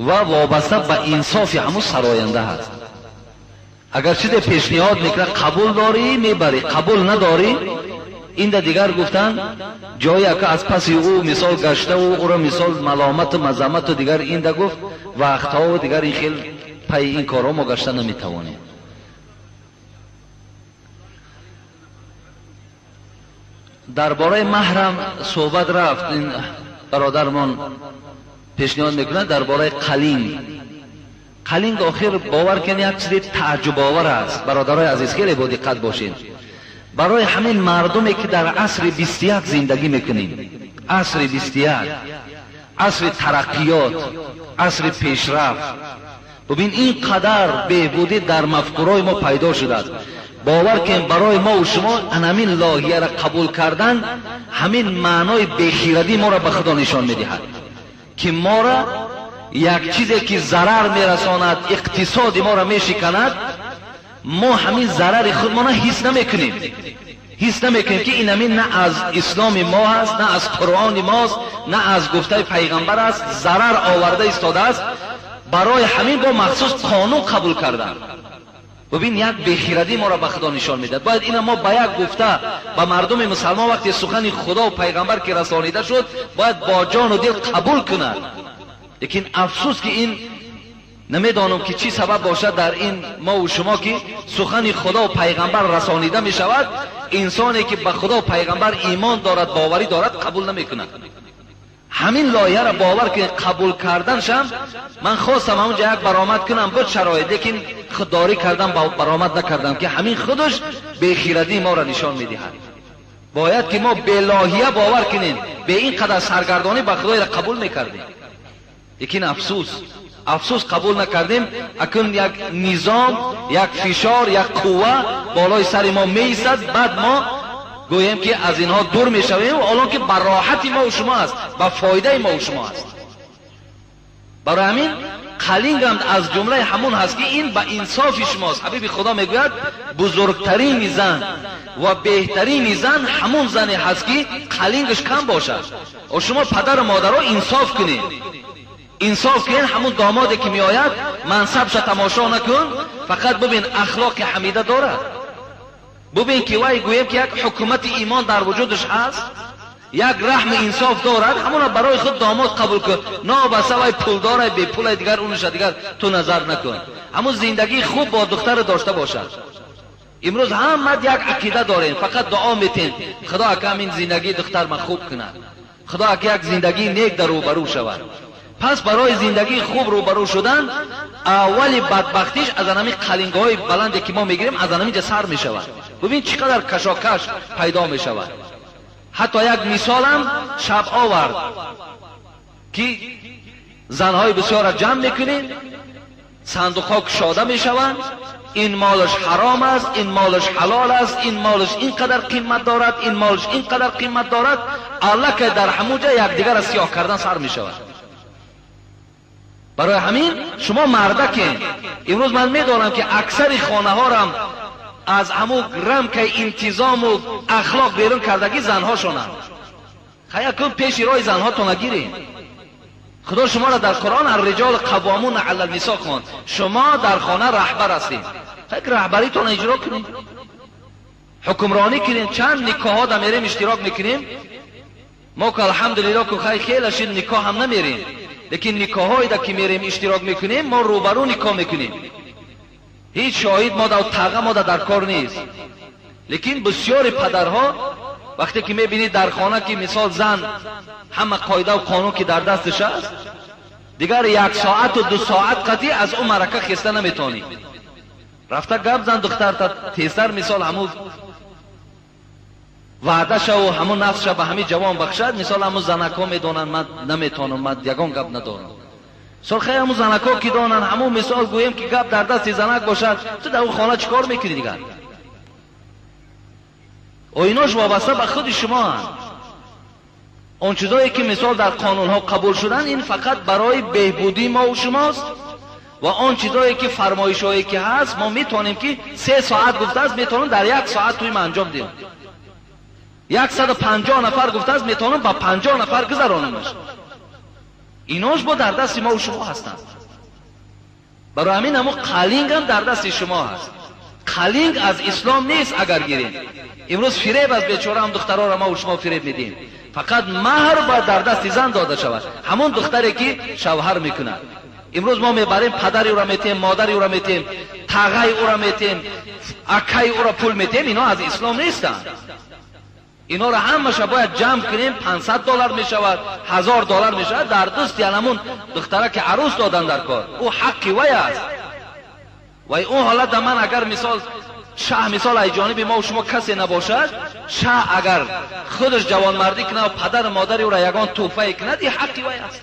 ва вобаста ба инсофи ҳамун сароянда ҳаст. Агар чизе пешниҳод мекунад, қабул дорӣ мебарӣ, қабул надорӣ, инда дигар гуфтанд ҷое ака аз паси ӯ мисол гаштаву ӯро мисол маломату мазамату дигар инда гуфт вақтҳову дигар ин хел пайи ин корҳо мо гашта наметавонем. Дар бораи маҳрам суҳбат рафт. Ин бародармон пешниҳод мекунад дар бораи қалинг. Қалинг охир бовар кунед як чизи тааҷҷубовар аст. Бародарои азиз, хеле бо диққат бошед. Барои ҳамин мардуме ки дар асри 21 зиндагӣ мекунем, асри 21, асри тараққиёт, асри пешрафт, бубин ин қадар беҳбудӣ дар мафкурои мо пайдо шудааст. Бовар кунед барои мо ва шумо ҳамин лоҳияро қабул кардан ҳамин маънои бехирадӣ моро ба худо нишон медиҳад, ки моро як чизе ки зарар мерасонад, иқтисоди моро мешиканад, мо ҳамин зарари худмона ҳис намекунем. Ҳис намекунем ки ин ҳамин на аз исломи мо аст, на аз қуръони мост, на аз гуфтаи пайғамбар аст, зарар оварда истодааст. Барои ҳамин бо махсус қонун қабул карданд. Бубин як бехирадӣ моро ба худо нишон медиҳад. Бояд ина мо ба як гуфта ба мардуми мусалмон вақте сухани худо ва пайғамбар ки расонида шуд, бояд бо ҷону дил қабул кунад. Лекин афсӯс ки ин намедонам ки чӣ сабаб бошад дар ин мо ва шумо ки сухани худо ва пайғамбар расонида мешавад, инсоне ки ба худо ва пайғамбар имон дорад, боварӣ дорад, қабул намекунад. Ҳамин лоиҳаро бовар кунед қабул карданшам ман хостам ҳамонҷо як баромад кунам буд шароит, лекин худдорӣ кардам, баромад накардам ки ҳамин худаш бехирадии моро нишон медиҳад. Бояд ки мо белоҳия бовар кунем, бе ин қадар саргардонӣ ба худоеро қабул мекардем. Лекин афсӯс, афсӯс қабул накардем. Акун як низом, як фишор, як қувва болои сари мо меистад, баъд мо гӯем ки аз инҳо дур мешавем, ҳолон ки ба роҳати мо ва шумо аст, ба фоидаи мо ва шумо аст. Барои ҳамин қалингам аз ҷумлаи ҳамон ҳаст ки ин ба инсофи шумост. Ҳабиби худо мегӯяд бузургтарини зан ва беҳтарини зан ҳамон зане ҳаст ки қалингаш кам бошад. О шумо падару модаро инсоф кунед, инсоф кунед. Ҳамон домоде ки меояд мансабша тамошо накун, фақат бубин ахлоқи ҳамида дорад, бубин ки вай гӯем ки як ҳукумати имон дар вуҷудаш ҳаст, як раҳми инсоф дорад, ҳамона барои худ домод қабул кун. Нобаса вай пулдора, бепула, дигар унша дигар ту назар накун. Ҳамон зиндагии хуб бо духтар дошта бошад. Имрӯз ҳамад як ақида дорем, фақат дуо метем худо ака ҳамин зиндагии духтар ман хуб кунад, худо ака як зиндагии нек дар рӯбарӯ шавад. Пас барои зиндагии хуб рӯбарӯ шудан аввали бадбахтиш аз ҳамин қалингҳои баланде ки мо мегирем, аз ҳамин ҷа сар мешавад. Бубин чӣ қадар кашокаш пайдо мешавад. Ҳатто як мисолам шаб овард ки занҳои бисёрро ҷамъ мекунем, сандуқҳо кушода мешаванд, ин молаш ҳаром аст, ин молаш ҳалол аст, ин молаш ин қадар қимат дорад, ин молаш ин қадар қимат дорад. Аллакай дар ҳамон ҷа якдигарро сиёҳ кардан сар мешавад. Барои ҳамин шумо мардакед. Имрӯз ман медонам ки аксари хонаҳорам аз ҳамун рамкаи интизому ахлоқ берун кардагӣ занҳошонанд. Хая кун пеши роҳи занҳотона гиред. Худо шуморо дар Қуръон арриҷол қаввомуна ала нисо хонд. Шумо дар хона раҳбар ҳастед. Хая раҳбаритона иҷро кунед, ҳукмронӣ кунед. Чанд никоҳҳо да мерем иштирок мекунем, мо ки алҳамдулиллоҳ ку хай хеле шид никоҳ ҳам намерем, лекин никоҳҳое да ки мерем иштирок мекунем, мо рӯбарӯ никоҳ мекунем. Ҳеҷ шоҳид мо да таға мо да дар кор нест. Лекин бисёри падарҳо вақте ки мебинӣ дар хона ки мисол зан ҳама қоидаву қонун ки дар дасташ аст, дигар як соату ду соат қатъӣ аз ӯ марака хеста наметавонӣ. Рафта гап зан духтарта тезтар мисол ҳамун ваъдашаву ҳамун нафсша ба ҳамин ҷавон бахшад. Мисол ҳамун занакҳо медонанд ман наметавонам, ман ягон гап надорам. Мисол хай ҳамун занакҳо ки донанд, ҳамун мисол гӯем ки гап дар дасти занак бошад, ту дар он хона чӣ кор мекунӣ дигар? Оинош вобаста ба худи шумоанд. Он чизое ки мисол дар қонунҳо қабул шуданд, ин фақат барои беҳбудии мо ва шумост. Ва он чизое ки фармоишҳое ки ҳаст, мо метавонем ки 3 соат гуфтааст, метавонем дар 1 соат туи ма анҷом диҳем. 150 нафар гуфтааст, метавонем ба 50 нафар гузаронемаш. Инош бо дар дасти мо ва шумо ҳастанд. Барои ҳамин ҳамун қалингам дар дасти шумо ҳаст. Қалинг аз ислом нест агар гирем. Имрӯз фиреб аз бечора ҳам духтароро мо ва шумо фиреб медиҳем. Фақат маҳр бояд дар дасти зан дода шавад, ҳамон духтаре ки шавҳар мекунад. Имрӯз мо мебарем падари ӯро метиҳем, модари ӯро метиҳем, тағаи ӯро метиҳем, акаи ӯро пул метиҳем. Ино аз ислом нестанд. اینا را همش باید جمع کنیم $500 میشود، $1000 میشود، در دست یعنی دختره که عروس دادن در کار، او حقی وی است. و اون حالت من اگر مثال شه مثال ای جانب ما و شما کسی نباشد، شه اگر خودش جوانمردی کنه و پدر مادری او را یگان تحفه کند، این حقی وی است.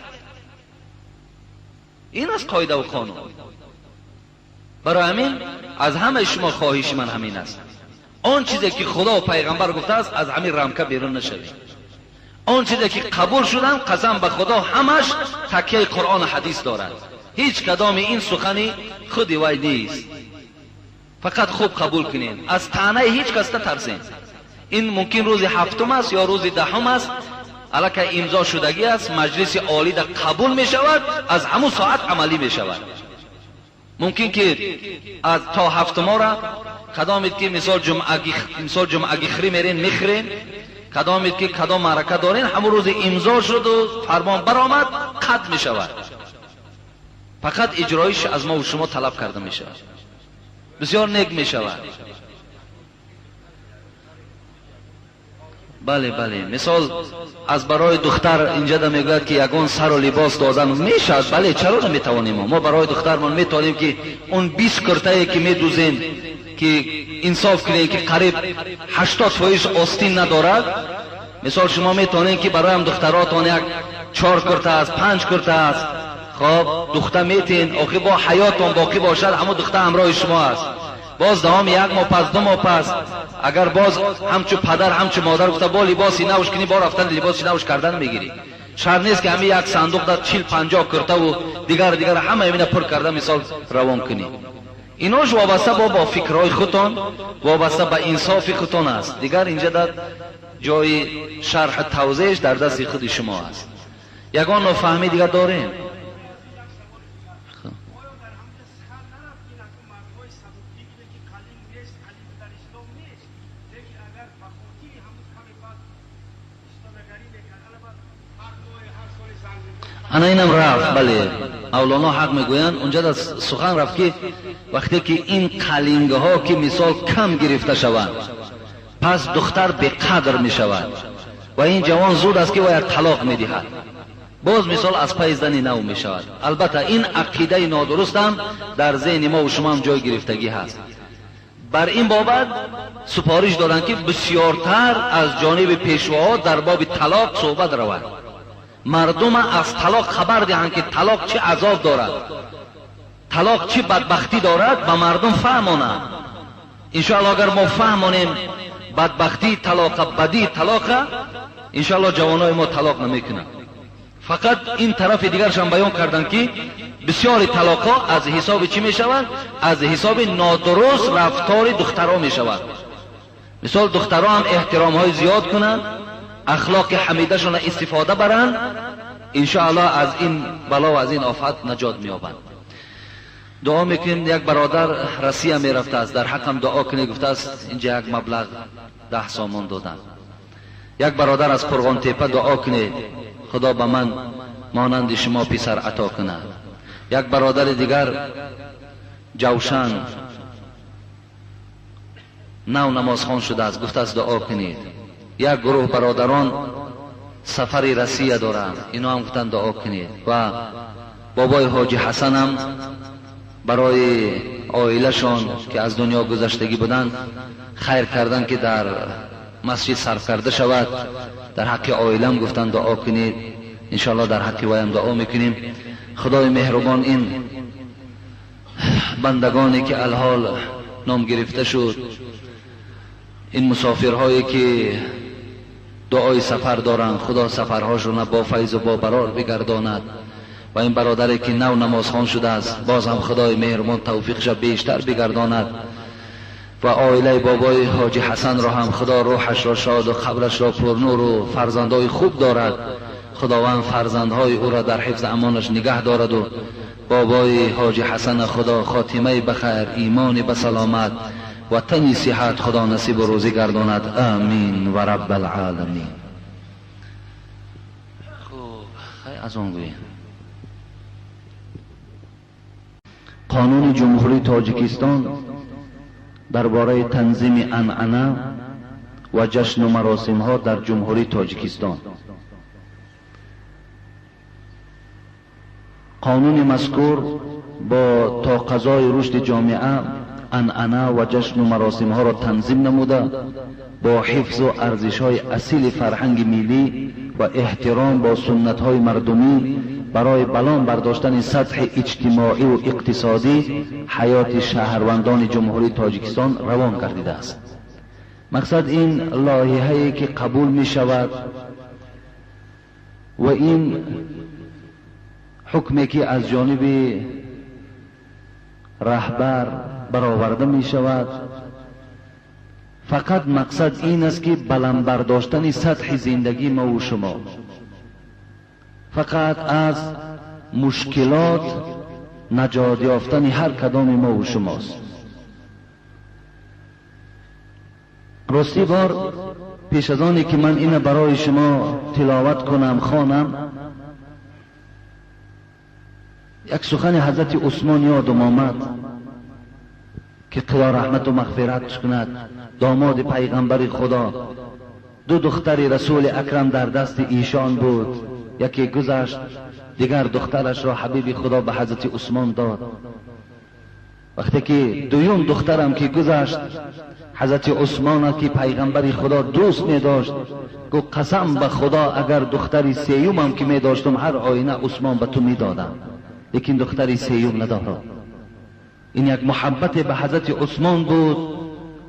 این است قاعده و قانون. برای همین از همه شما خواهش من همین است، آن چیزی که خدا و پیغمبر گفته است از همین رمکه بیرون نشوید. آن چیزی که قبول شدن قسم به خدا همش تکیه قرآن و حدیث دارد، هیچ کدام این سخنی خودی وی نیست. فقط خوب قبول کنین، از طعنه هیچ کس نترسین. این ممکن روز هفتم است یا روز دهم است، الکه امضا شدگی است، مجلس عالی در قبول می شود، از همون ساعت عملی می شود. ممکن که از تا هفتم را کدامید که مثال جمعگی خری میرین میخرین، کدامید که کدام معرکه دارین، همون روز امضا شد و فرمان برآمد قطع می شود. فقط اجرایش از ما و شما طلب کرده می شود. بسیار نیک می شود. بله بله، مثال از برای دختر اینجا ده میگوید که یگان سر و لباس دادن میشد. بله چرا نمیتوانیم؟ ما برای دخترمان میتوانیم که اون 20 کرته که میدوزیم که انصاف کنیم که قریب 80% آستین ندارد. مثال شما میتونید که برای هم دختراتان یک 4 کرته است، 5 کرته است، خب دختر میتین، آخه با حیاتان باقی باشد همون دختر همراه شما است. باز دوام 1 ماه پس 2 ماه پس اگر باز همچو پدر همچو مادر گفته با لباسی نوش کنی، با رفتن لباسی نوش کردن میگیری. شرط نیست که همین یک صندوق در 40-50 کرته و دیگر همه اینا پر کرده مثال روان کنی. ایناش وابسته با فکرهای خودتان، وابسته به انصاف خودتان است. دیگر اینجا در جای شرح توضیحش در دست خود شما است. یگان نافهمی دیگر داریم؟ انا اینم رفت. بله مولانا حق میگویند اونجا در سخن رفت که وقتی که این قلینگ ها که مثال کم گرفته شوند پس دختر به قدر می شود و این جوان زود است که باید طلاق می دهد، باز مثال از پای زن نو می شود. البته این عقیده نادرست هم در ذهن ما و شما هم جای گرفتگی هست. بر این بابت سپارش دادند که بسیارتر از جانب پیشواها در باب طلاق صحبت رود، مردم از طلاق خبر دهند که طلاق چه عذاب دارد، طلاق چه بدبختی دارد، به مردم فهمانند. انشاءالله اگر ما فهمانیم بدبختی طلاق، بدی طلاق، انشاءالله جوانای ما طلاق نمیکنند. فقط این طرف دیگرش هم بیان کردن که بسیاری طلاق ها از حساب چی میشوند؟ از حساب نادرست رفتار دخترها میشوند. مثال دخترها هم احترام های زیاد کنند، اخلاق حمیده‌شون استفاده برند، انشاءالله از این بلا و از این آفت نجات می‌یابند. دعا میکنیم. یک برادر رسیه میرفته است، در حقم دعا کنی، گفته است اینجا یک مبلغ 10 سامان دادن. یک برادر از قرغان تپه دعا کنید خدا به من مانند شما پسر عطا کند. یک برادر دیگر جوشن نو نمازخوان شده است، گفته است دعا کنید. یک گروه برادران سفر رسیه دارند، اینا هم گفتن دعا کنید. و بابای حاجی حسن هم برای عائله‌شان که از دنیا گذشتگی بودند خیر کردن که در مسجد صرف کرده شود، در حق عائلم گفتن دعا کنید. انشاءالله در حق وایم دعا میکنیم. خدای مهربان این بندگانی که الحال نام گرفته شد، این مسافرهایی که دعای سفر دارند، خدا سفرهاشون با فیض و با برار بگرداند. و این برادری که نو نمازخوان شده است، باز هم خدای مهربان توفیقش بیشتر بگرداند. و عائله بابای حاجی حسن را هم خدا روحش را شاد و قبرش را پرنور و فرزندهای خوب دارد. خداوند فرزندهای او را در حفظ امانش نگه دارد و بابای حاجی حسن خدا خاتمه بخیر، ایمان به سلامت و تنی صحت خدا نصیب و روزی گرداند. آمین و رب العالمین. خوب از آن گوییم.
قانون جمهوری تاجیکستان درباره تنظیم عنعنه
و جشن و مراسم ها در جمهوری تاجیکستان. قانون مذکور با تقاضای رشد جامعه عنعنه و جشن و مراسم ها را تنظیم نموده با حفظ و ارزش های اصیل فرهنگ ملی و احترام با سنت های مردمی برای بلند برداشتن سطح اجتماعی و اقتصادی حیات شهروندان جمهوری تاجیکستان روان گردیده است. مقصد این لایحه‌ای که قبول می شود و این حکمی که از جانب رهبر برآورده می شود فقط مقصد این است که بلند برداشتن سطح زندگی ما و شما، فقط از مشکلات نجات یافتن هر کدام ما و شماست. راستی بار پیش از آنی که من اینو برای شما تلاوت کنم خوانم، یک سخن حضرت عثمان یادم آمد که خدا رحمت و مغفرت کند، داماد پیغمبر خدا، دو دختر رسول اکرم در دست ایشان بود، یکی گذشت، دیگر دخترش را حبیب خدا به حضرت عثمان داد. وقتی که دویم دخترم که گذشت، حضرت عثمان که پیغمبر خدا دوست می داشت گفت قسم به خدا اگر دختری سیومم که می داشتم هر آینه عثمان به تو می دادم، لیکن دختری سیوم ندارم. این یک محبت به حضرت عثمان بود.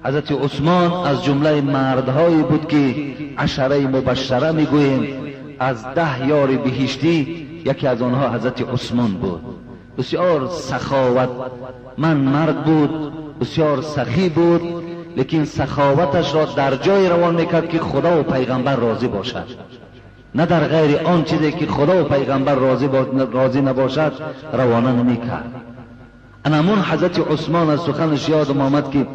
حضرت عثمان از جمله مردهایی بود که عشره مبشره میگوییم، از 10 یار بهشتی یکی از آنها حضرت عثمان بود. بسیار سخاوت من مرد بود، بسیار سخی بود، لیکن سخاوتش را در جای روان میکرد که خدا و پیغمبر راضی باشد، نه در غیر آن چیزی که خدا و پیغمبر راضی نباشد روانه نمیکرد. انمون حضرت عثمان از سخنش یادم آمد که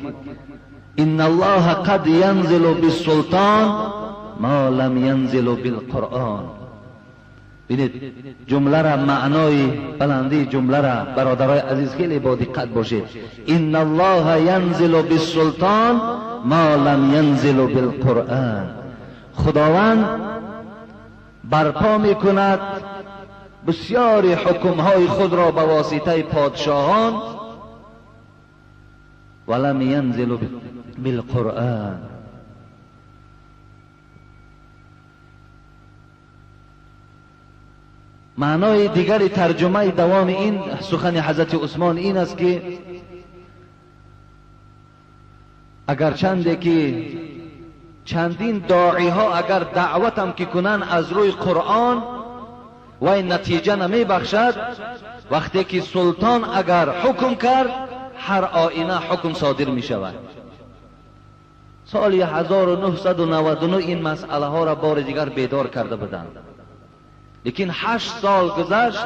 ان الله قد ینزل بالسلطان ما لم ینزل بالقرآن. ببینید جمله را، معنای بلندی جمله را برادرای عزیز خیلی با دقت باشید. ان الله ینزل بالسلطان ما لم ینزل بالقرآن. خداوند برپا میکند بسیاری حکمهای خود را به واسطه پادشاهان، ولم ینزل بالقرآن. معنای دیگر ترجمه دوام این سخن حضرت عثمان این است که اگر چنده که چندین داعی ها اگر دعوتم که کنن از روی قرآن و این نتیجه نمی بخشد، وقتی که سلطان اگر حکم کرد هر آینه حکم صادر می شود. سال 1999 این مسئله ها را بار دیگر بیدار کرده بودند، لیکن 8 سال گذشت.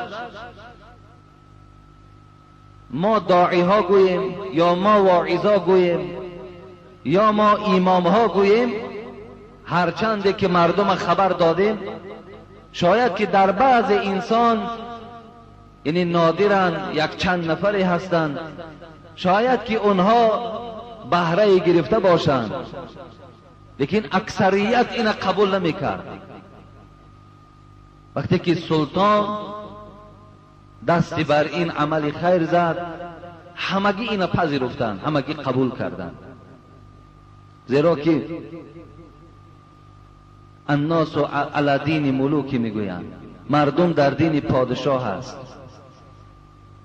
ما داعی ها گوییم یا ما واعظا گوییم یا ما امام ها گوییم، هرچند که مردم خبر دادیم، شاید که در بعض انسان، یعنی نادرن یک چند نفری هستند، شاید که اونها بهره گرفته باشند، لیکن اکثریت اینا قبول نمیکرد. وقتی که سلطان دستی بر این عمل خیر زد، همگی اینا پذیرفتند، همگی قبول کردند، زیرا که الناس علی دین ملوکی میگویند، مردم در دین پادشاه هست.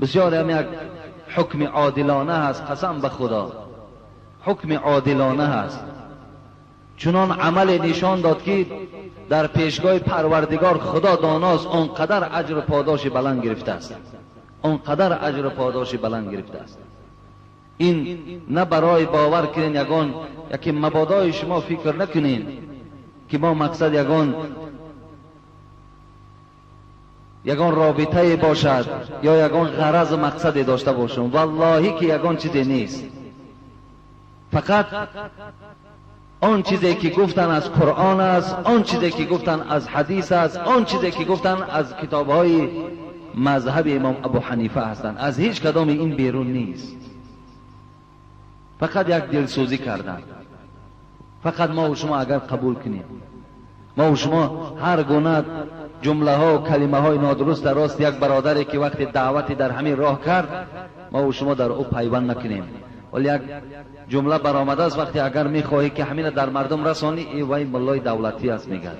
بسیار هم یک حکم عادلانه هست، قسم به خدا حکم عادلانه هست. چنان عمل نشان داد که در پیشگاه پروردگار خدا داناست، آنقدر اجر و پاداش بلند گرفته است، آنقدر اجر و پاداش بلند گرفته است. این نه برای باور کنین یگان یکی مبادای شما فکر نکنین که ما مقصد یگان رابطه باشد یا یگان غرض و مقصد داشته باشم، والله که یگان چیزی نیست. فقط آن چیزی که گفتن از قرآن است، آن چیزی که گفتن از حدیث است، آن چیزی که گفتن از کتاب‌های مذهب امام ابو حنیفه هستند، از هیچ کدام این بیرون نیست. فقط یک دلسوزی کردن، فقط ما و شما اگر قبول کنیم، ما و شما هر گونه جمله ها و کلمه های نادرست در راست یک برادری که وقت دعوتی در همین راه کرد، ما و شما در او پیوند نکنیم. ولی یک جمله برآمده است، وقتی اگر میخواهی که همین در مردم رسانی، ای وای ملای دولتی است میگه.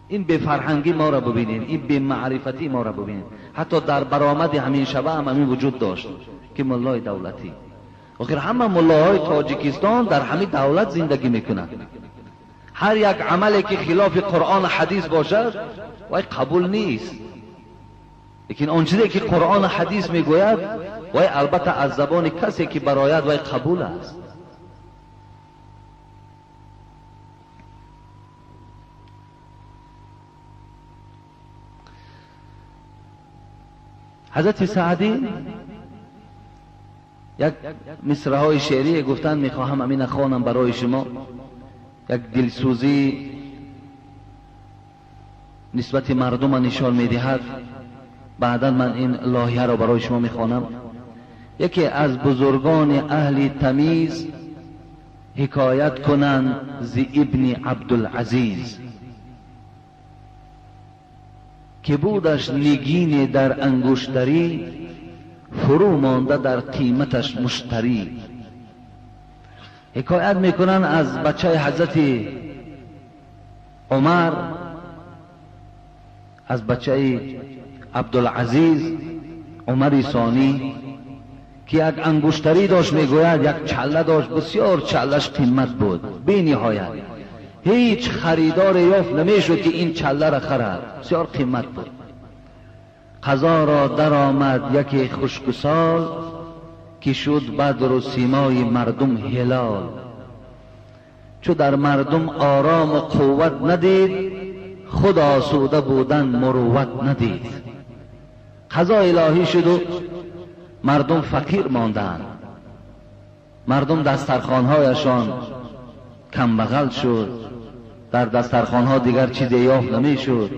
این بی فرهنگی ما را ببینین، این بی معرفتی ما را ببینین. حتی در برآمد همین شبه هم همین وجود داشت که ملای دولتی. آخر همه ملاهای تاجیکستان در همین دولت زندگی میکنند. هر یک عملی که خلاف قرآن و حدیث باشد وای قبول نیست، لیکن آن چیزی که قرآن و حدیث میگوید وای البته از زبان کسی که براید وای قبول است. حضرت سعدی یک مصرع های شعری گفتن، میخواهم امین خوانم برای شما. یک دلسوزی نسبت مردم نشان میدهد. بعدا من این لاحیه را برای شما میخوانم. یکی از بزرگان اهل تمیز حکایت کنند ز ابن عبدالعزیز، که بودش نگین در انگشتری، فرو مانده در قیمتش مشتری. حکایت میکنن از بچه حضرت عمر، از بچه عبدالعزیز عمر ثانی، که یک انگشتری داشت، میگوید یک چله داشت، بسیار چلش قیمت بود بی نهایت، هیچ خریدار یافت نمیشد که این چله را خرد، بسیار قیمت بود. قضا را در آمد یکی خشک سال، که شد بدر و سیمای مردم هلال. چو در مردم آرام و قوت ندید، خود آسوده بودن مروت ندید. قضا الهی شد و مردم فقیر ماندند، مردم دسترخوانهایشان کمبغل شد، در دسترخوانها دیگر چیزی یافت نمیشد،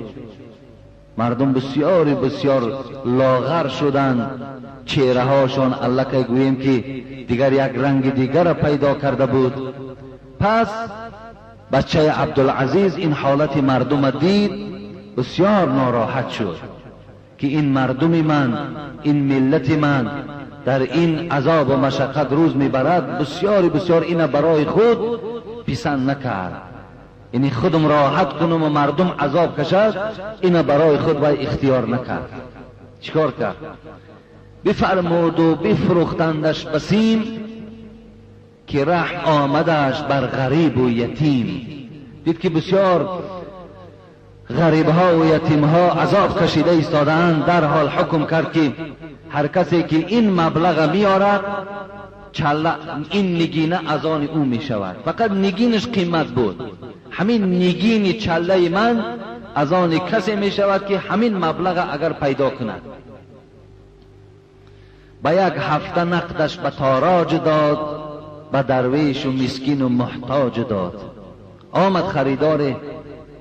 مردم بسیار بسیار لاغر شدند، چهره هاشان الکه گوییم که دیگر یک رنگ دیگر را پیدا کرده بود. پس بچه عبدالعزیز این حالت مردم دید، بسیار ناراحت شد که این مردم من، این ملت من در این عذاب و مشقت روز میبرد. بسیار بسیار این برای خود پسند نکرد، یعنی خودم راحت کنم و مردم عذاب کشد، این برای خود وی اختیار نکرد. چیکار کرد؟ بفرمود و بفروختندش بسیم، که رحم آمدش بر غریب و یتیم. دید که بسیار غریب ها و یتیم ها عذاب کشیده ایستاده‌اند، در حال حکم کرد که هر کسی که این مبلغ میارد، چله این نگینه از آن او می شود. فقط نگینش قیمت بود، همین نگین چله من از آن کسی می شود که همین مبلغ اگر پیدا کند. به یک هفته نقدش به تاراج داد، به درویش و مسکین و محتاج داد. آمد خریدار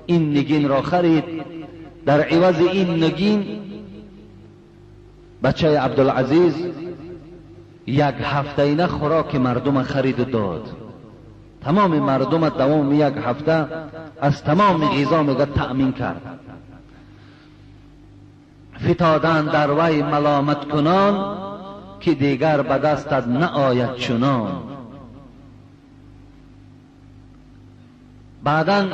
این نگین را خرید، در عوض این نگین بچه عبدالعزیز یک هفته اینه خوراک مردم خرید و داد. تمام مردم دوام یک هفته از تمام غذا میگه تأمین کرد. فتادن در وی ملامت کنان، که دیگر به دستت نآید چنان. بعدا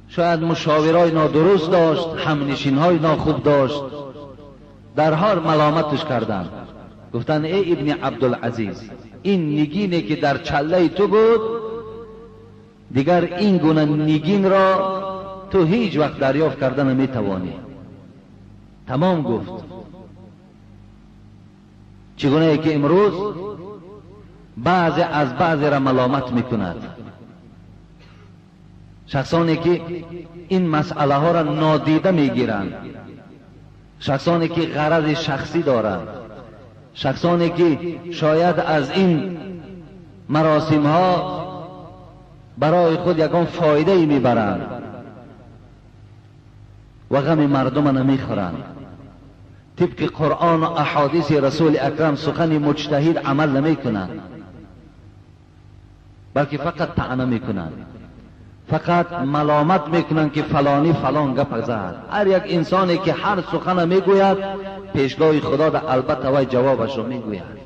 شاید مشاورای نادرست داشت، همنشینهای ناخوب داشت، در حال ملامتش کردند. گفتن ای ابن عبدالعزیز، این نگینی که در چله تو بود، دیگر این گونه نگین را تو هیچ وقت دریافت کرده نمیتوانی. تمام گفت. چگونه ای که امروز بعضی از بعضی را ملامت میکند، شخصانی که این مسئله ها را نادیده میگیرند، شخصانی که غرض شخصی دارند، شخصانی که شاید از این مراسم ها برای خود یکان فایده ای میبرند و غم مردم نمیخورند. طبق قرآن و احادیث رسول اکرم سخن مجتهد عمل نمیکنند. بلکه فقط طعنه میکنند، فقط ملامت میکنند که فلانی فلان گپ زد. هر یک انسانی که هر سخن میگوید پیشگاه خدا در البته وی جوابش رو میگوید.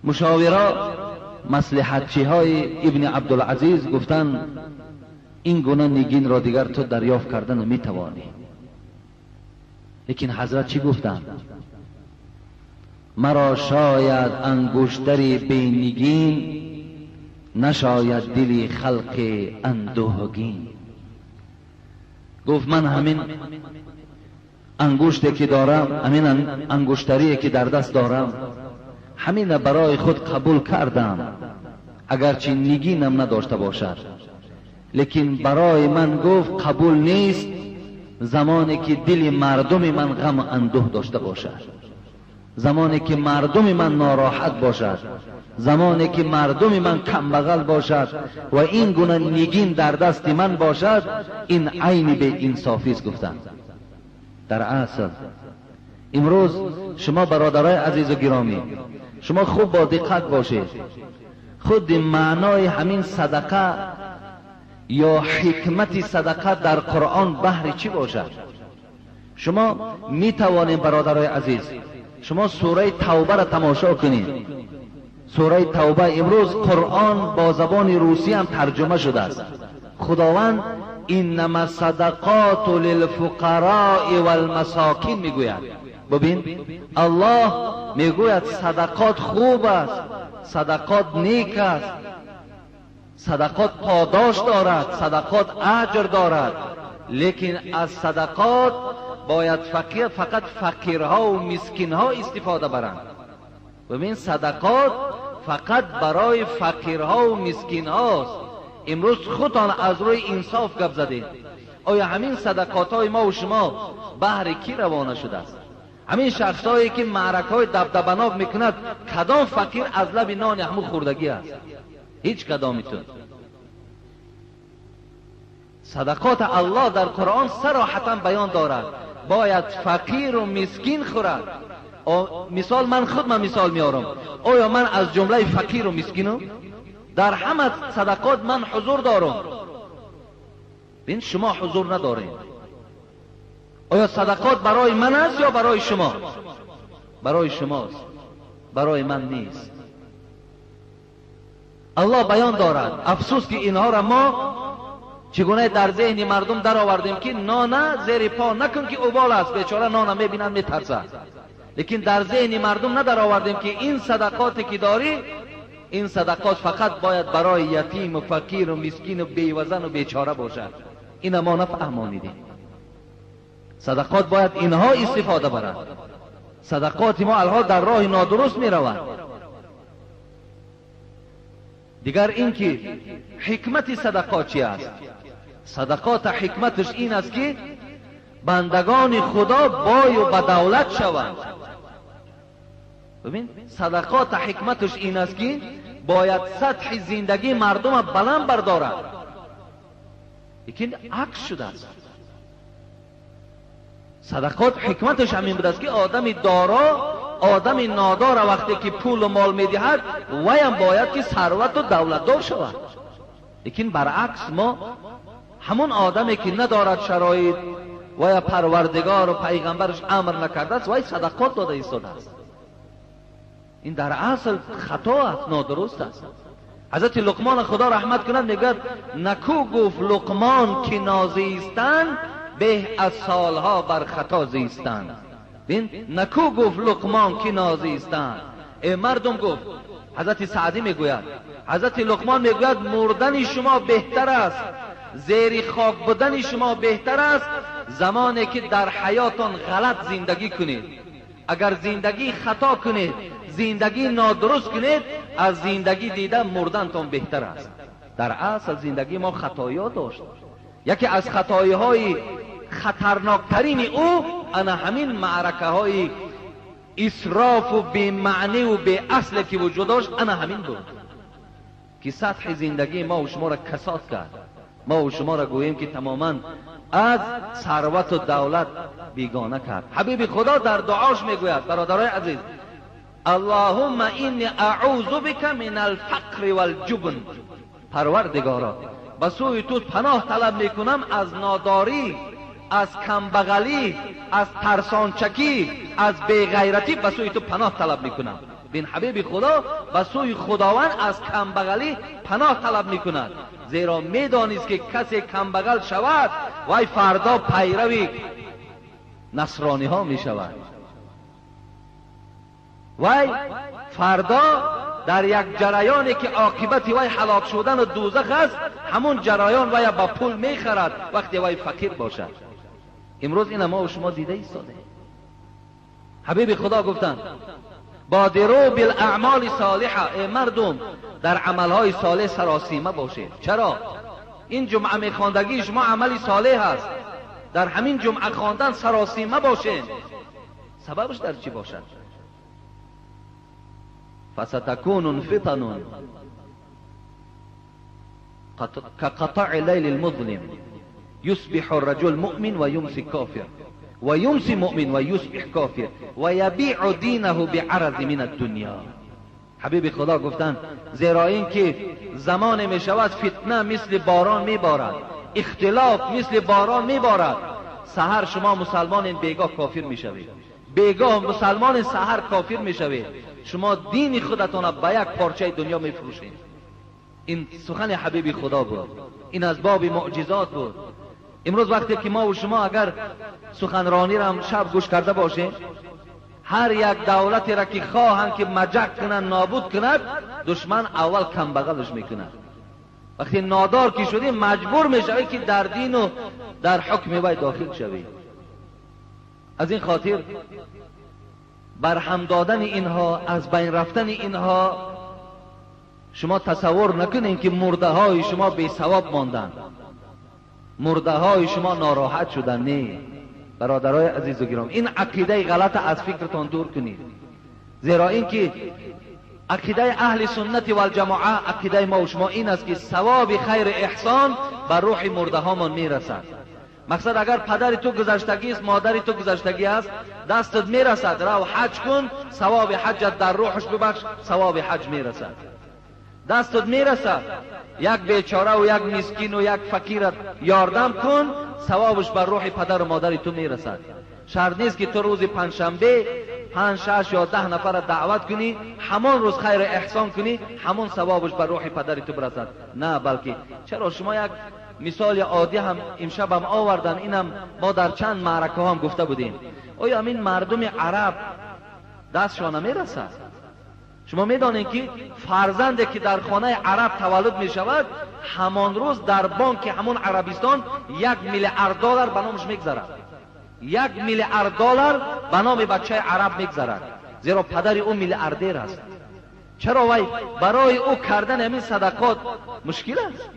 مشاورا مصلحتچی های ابن عبدالعزیز گفتند این گونه نگین را دیگر تو دریافت کرده نمیتوانی. لیکن حضرت چی گفتند؟ مرا شاید انگشتری بی نگین، نشاید دلی خلق اندوهگین. گفت من همین انگشتی که دارم، همین انگشتری که در دست دارم، همین برای خود قبول کردم، اگرچه نگینم نداشته باشد، لیکن برای من گفت قبول نیست زمانی که دل مردم من غم اندوه داشته باشد، زمانی که مردم من ناراحت باشد، زمانی که مردم من کمبغل باشد و این گونه نگین در دست من باشد، این عین به انصافی است. گفتند در اصل امروز شما برادرای عزیز و گرامی، شما خوب با دقت باشید. خود معنای همین صدقه یا حکمت صدقه در قرآن بهر چی باشد؟ شما می توانید برادرای عزیز، شما سوره توبه را تماشا کنید. سوره توبه امروز قرآن با زبان روسی هم ترجمه شده است. خداوند انما الصدقات للفقراء والمساکین میگوید. ببین الله میگوید صدقات خوب است، صدقات نیک است، صدقات پاداش دارد، صدقات اجر دارد، لیکن از صدقات باید فقیر، فقط فقیرها و مسکینها استفاده برند. ببین صدقات فقط برای فقیرها و مسکینهاست. امروز خودتان از روی انصاف گپ زدید. آیا همین صدقات های ما و شما بهر کی روانه شده است؟ همین شخصایی که معرکه های دبدبناک میکند، کدام فقیر از لب نان همون خوردگی است؟ هیچ کدامیتون. صدقات الله در قرآن صراحتا بیان دارد باید فقیر و مسکین خورد. مثال من خود من مثال میارم. آیا من از جمله فقیر و مسکینم؟ در همه صدقات من حضور دارم. بین شما حضور ندارین. آیا صدقات برای من است یا برای شما؟ برای شماست، برای من نیست. الله بیان دارد. افسوس که اینها را ما چگونه در ذهن مردم در آوردیم که نانه زیر پا نکن که اوبال است، بیچاره نانه میبینند میترسد. لیکن در ذهن مردم ندر آوردیم که این صدقاتی که داری، این صدقات فقط باید برای یتیم و فقیر و مسکین و بیوزن و بیچاره باشد. این ما نفهمانیدیم. صدقات باید اینها استفاده برند. صدقات ما الها در راه نادرست می روند. دیگر اینکه حکمت صدقات چی است؟ صدقات حکمتش این است که بندگان خدا بای و به دولت شوند. ببین صدقات حکمتش این است که باید سطح زندگی مردم بلند بردارد. لیکن عکس شده است. صدقات حکمتش همین بود است که آدم دارا آدم نادار وقتی که پول و مال میدهد ویم باید که ثروت و دولتدار شود. لیکن برعکس ما همون آدمی که ندارد شرایط و یا پروردگار و پیغمبرش امر نکرده است وی صدقات داده ایستاده است. این در اصل خطا است، نادرست است. حضرت لقمان خدا رحمت کند میگوید نکو گفت لقمان که نازیستن به از سالها بر خطا زیستن. بین نکو گفت لقمان که نازیستن. ای مردم گفت، حضرت سعدی میگوید، حضرت لقمان میگوید مردن شما بهتر است، زیر خاک بودن شما بهتر است زمانی که در حیاتان غلط زندگی کنید. اگر زندگی خطا کنید، زندگی نادرست کنید، از زندگی دیده مردنتان بهتر است. در اصل زندگی ما خطایی داشت. یکی از خطایی های خطرناکترین او انا همین معرکه های اسراف و بی معنی و بی اصل که وجود داشت، انا همین بود که سطح زندگی ما و شما را کساد کرد. ما و شما را گوییم که تماما از ثروت و دولت بیگانه کرد. حبیب خدا در دعاش میگوید، برادرای عزیز، اللهم اینی اعوذ بک من الفقر والجبن. پروردگارا به سوی تو پناه طلب میکنم از ناداری، از کمبغلی، از ترسانچکی، از بیغیرتی به سوی تو پناه طلب میکنم. بین حبیب خدا به سوی خداوند از کمبغلی پناه طلب میکند، زیرا میدانید که کسی کمبغل شود وی فردا پیروی نصرانی ها میشود، وی فردا در یک جریانی که عاقبت وی هلاک شدن و دوزخ است، همون جریان وی با پول میخرد وقتی وی فقیر باشد. امروز این ما و شما دیده ایستاده. حبیب خدا گفتند بادروا بالاعمال صالحه، ای مردم در عملهای صالح سراسیمه باشید. چرا؟ این جمعه میخواندگی شما عملی صالح است، در همین جمعه خواندن سراسیمه باشید. سببش در چی باشد؟ فستكون فتن كقطع الليل المظلم يصبح الرجل مؤمن ويمسي كافر ويمسي مؤمن ويصبح كافر ويبيع دينه بعرض من الدنيا. حبیب خدا گفتند زیرا اینکه زمان می شود فتنه مثل باران می بارد، اختلاف مثل باران می بارد. سحر شما مسلمان بیگاه کافر می شوید، بیگاه مسلمان سحر کافر می شوید. شما دین خودتان به یک پارچه دنیا می فروشید. این سخن حبیب خدا بود، این از باب معجزات بود. امروز وقتی که ما و شما اگر سخنرانی را هم شب گوش کرده باشیم، هر یک دولتی را که خواهند که مجک کنند، نابود کند، دشمن اول کم بغلش میکند. وقتی نادار که شدی مجبور میشوی که در دین و در حکم وی داخل شوی. از این خاطر برهم دادن اینها، از بین رفتن اینها، شما تصور نکنین که مرده های شما بی ثواب ماندند، مرده های شما ناراحت شدن. نه برادرای عزیز و گرام، این عقیده غلط از فکرتان دور کنید، زیرا اینکه عقیده اهل سنت و الجماعه، عقیده ما و شما این است که ثواب خیر احسان بر روح مرده هامان میرسد. مقصد اگر پدر تو گذشتگی است، مادر تو گذشتگی است، دستت میرسد، رو حج کن، ثواب حجت در روحش ببخش، ثواب حج میرسد. دستت میرسد، یک بیچاره و یک مسکین و یک فقیرت یاردم کن، ثوابش بر روح پدر و مادر تو میرسد. شرط نیست که تو روز پنجشنبه 5 6 یا 10 نفر دعوت کنی، همان روز خیر احسان کنی، همون ثوابش بر روح پدر تو برسد. نه، بلکه چرا شما یک مثال عادی هم امشب هم آوردن، اینم ما در چند معرکه هم گفته بودیم. آیا همین مردم عرب دستشان نمیرسد؟ شما میدانید که فرزندی که در خانه عرب تولد می شود، همان روز در بانک همون عربستان 1 میلیارد دلار به نامش میگذرد. 1 میلیارد دلار به نام بچه عرب میگذرد، زیرا پدر او میلیاردر است. چرا وی برای او کردن همین صدقات مشکل است؟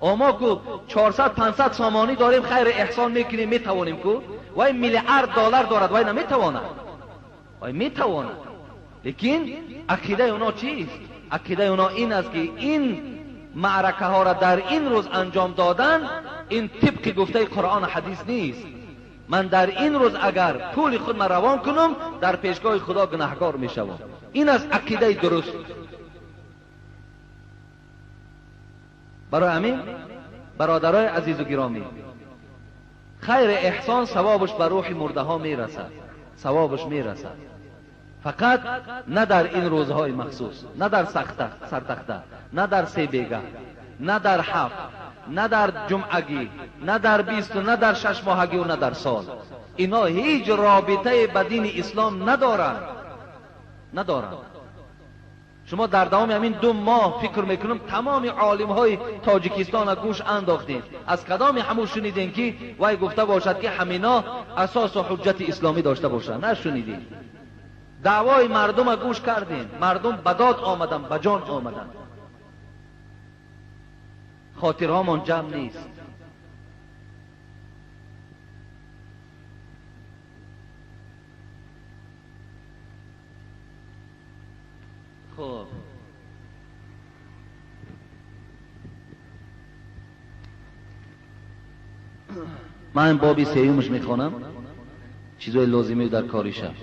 ما کو 400 500 سامانی داریم، خیر احسان میکنیم، میتوانیم کو. وی میلیارد دلار دارد، وی نمیتواند، وی میتواند. لیکن عقیده اونا چیست؟ عقیده اونا این است که این معرکه ها را در این روز انجام دادن، این طبق گفته قرآن و حدیث نیست. من در این روز اگر پول خود من روان کنم، در پیشگاه خدا گناهکار میشوم. این از عقیده درست. برای همین برادرای عزیز و گرامی، خیر احسان ثوابش بر روح مرده ها میرسد، ثوابش میرسد. فقط نه در این روزهای مخصوص، نه در سرتخته، نه در سه بیگه، نه در هفت، نه در جمعگی، نه در 20، نه در 6 ماهگی و نه در سال. اینا هیچ رابطه به دین اسلام ندارند، ندارند. شما در دوام همین 2 ماه فکر میکنم تمام عالم های تاجیکستان گوش انداختین، از کدام همون شنیدین که وای گفته باشد که همینا اساس و حجت اسلامی داشته باشند؟ نشنیدین. دعوای مردم گوش کردین، مردم به داد آمدن، به جان آمدن. خاطرهامان جمع نیست. خب من بابی سیومش میخوانم، چیزای لازمی در کاریشم.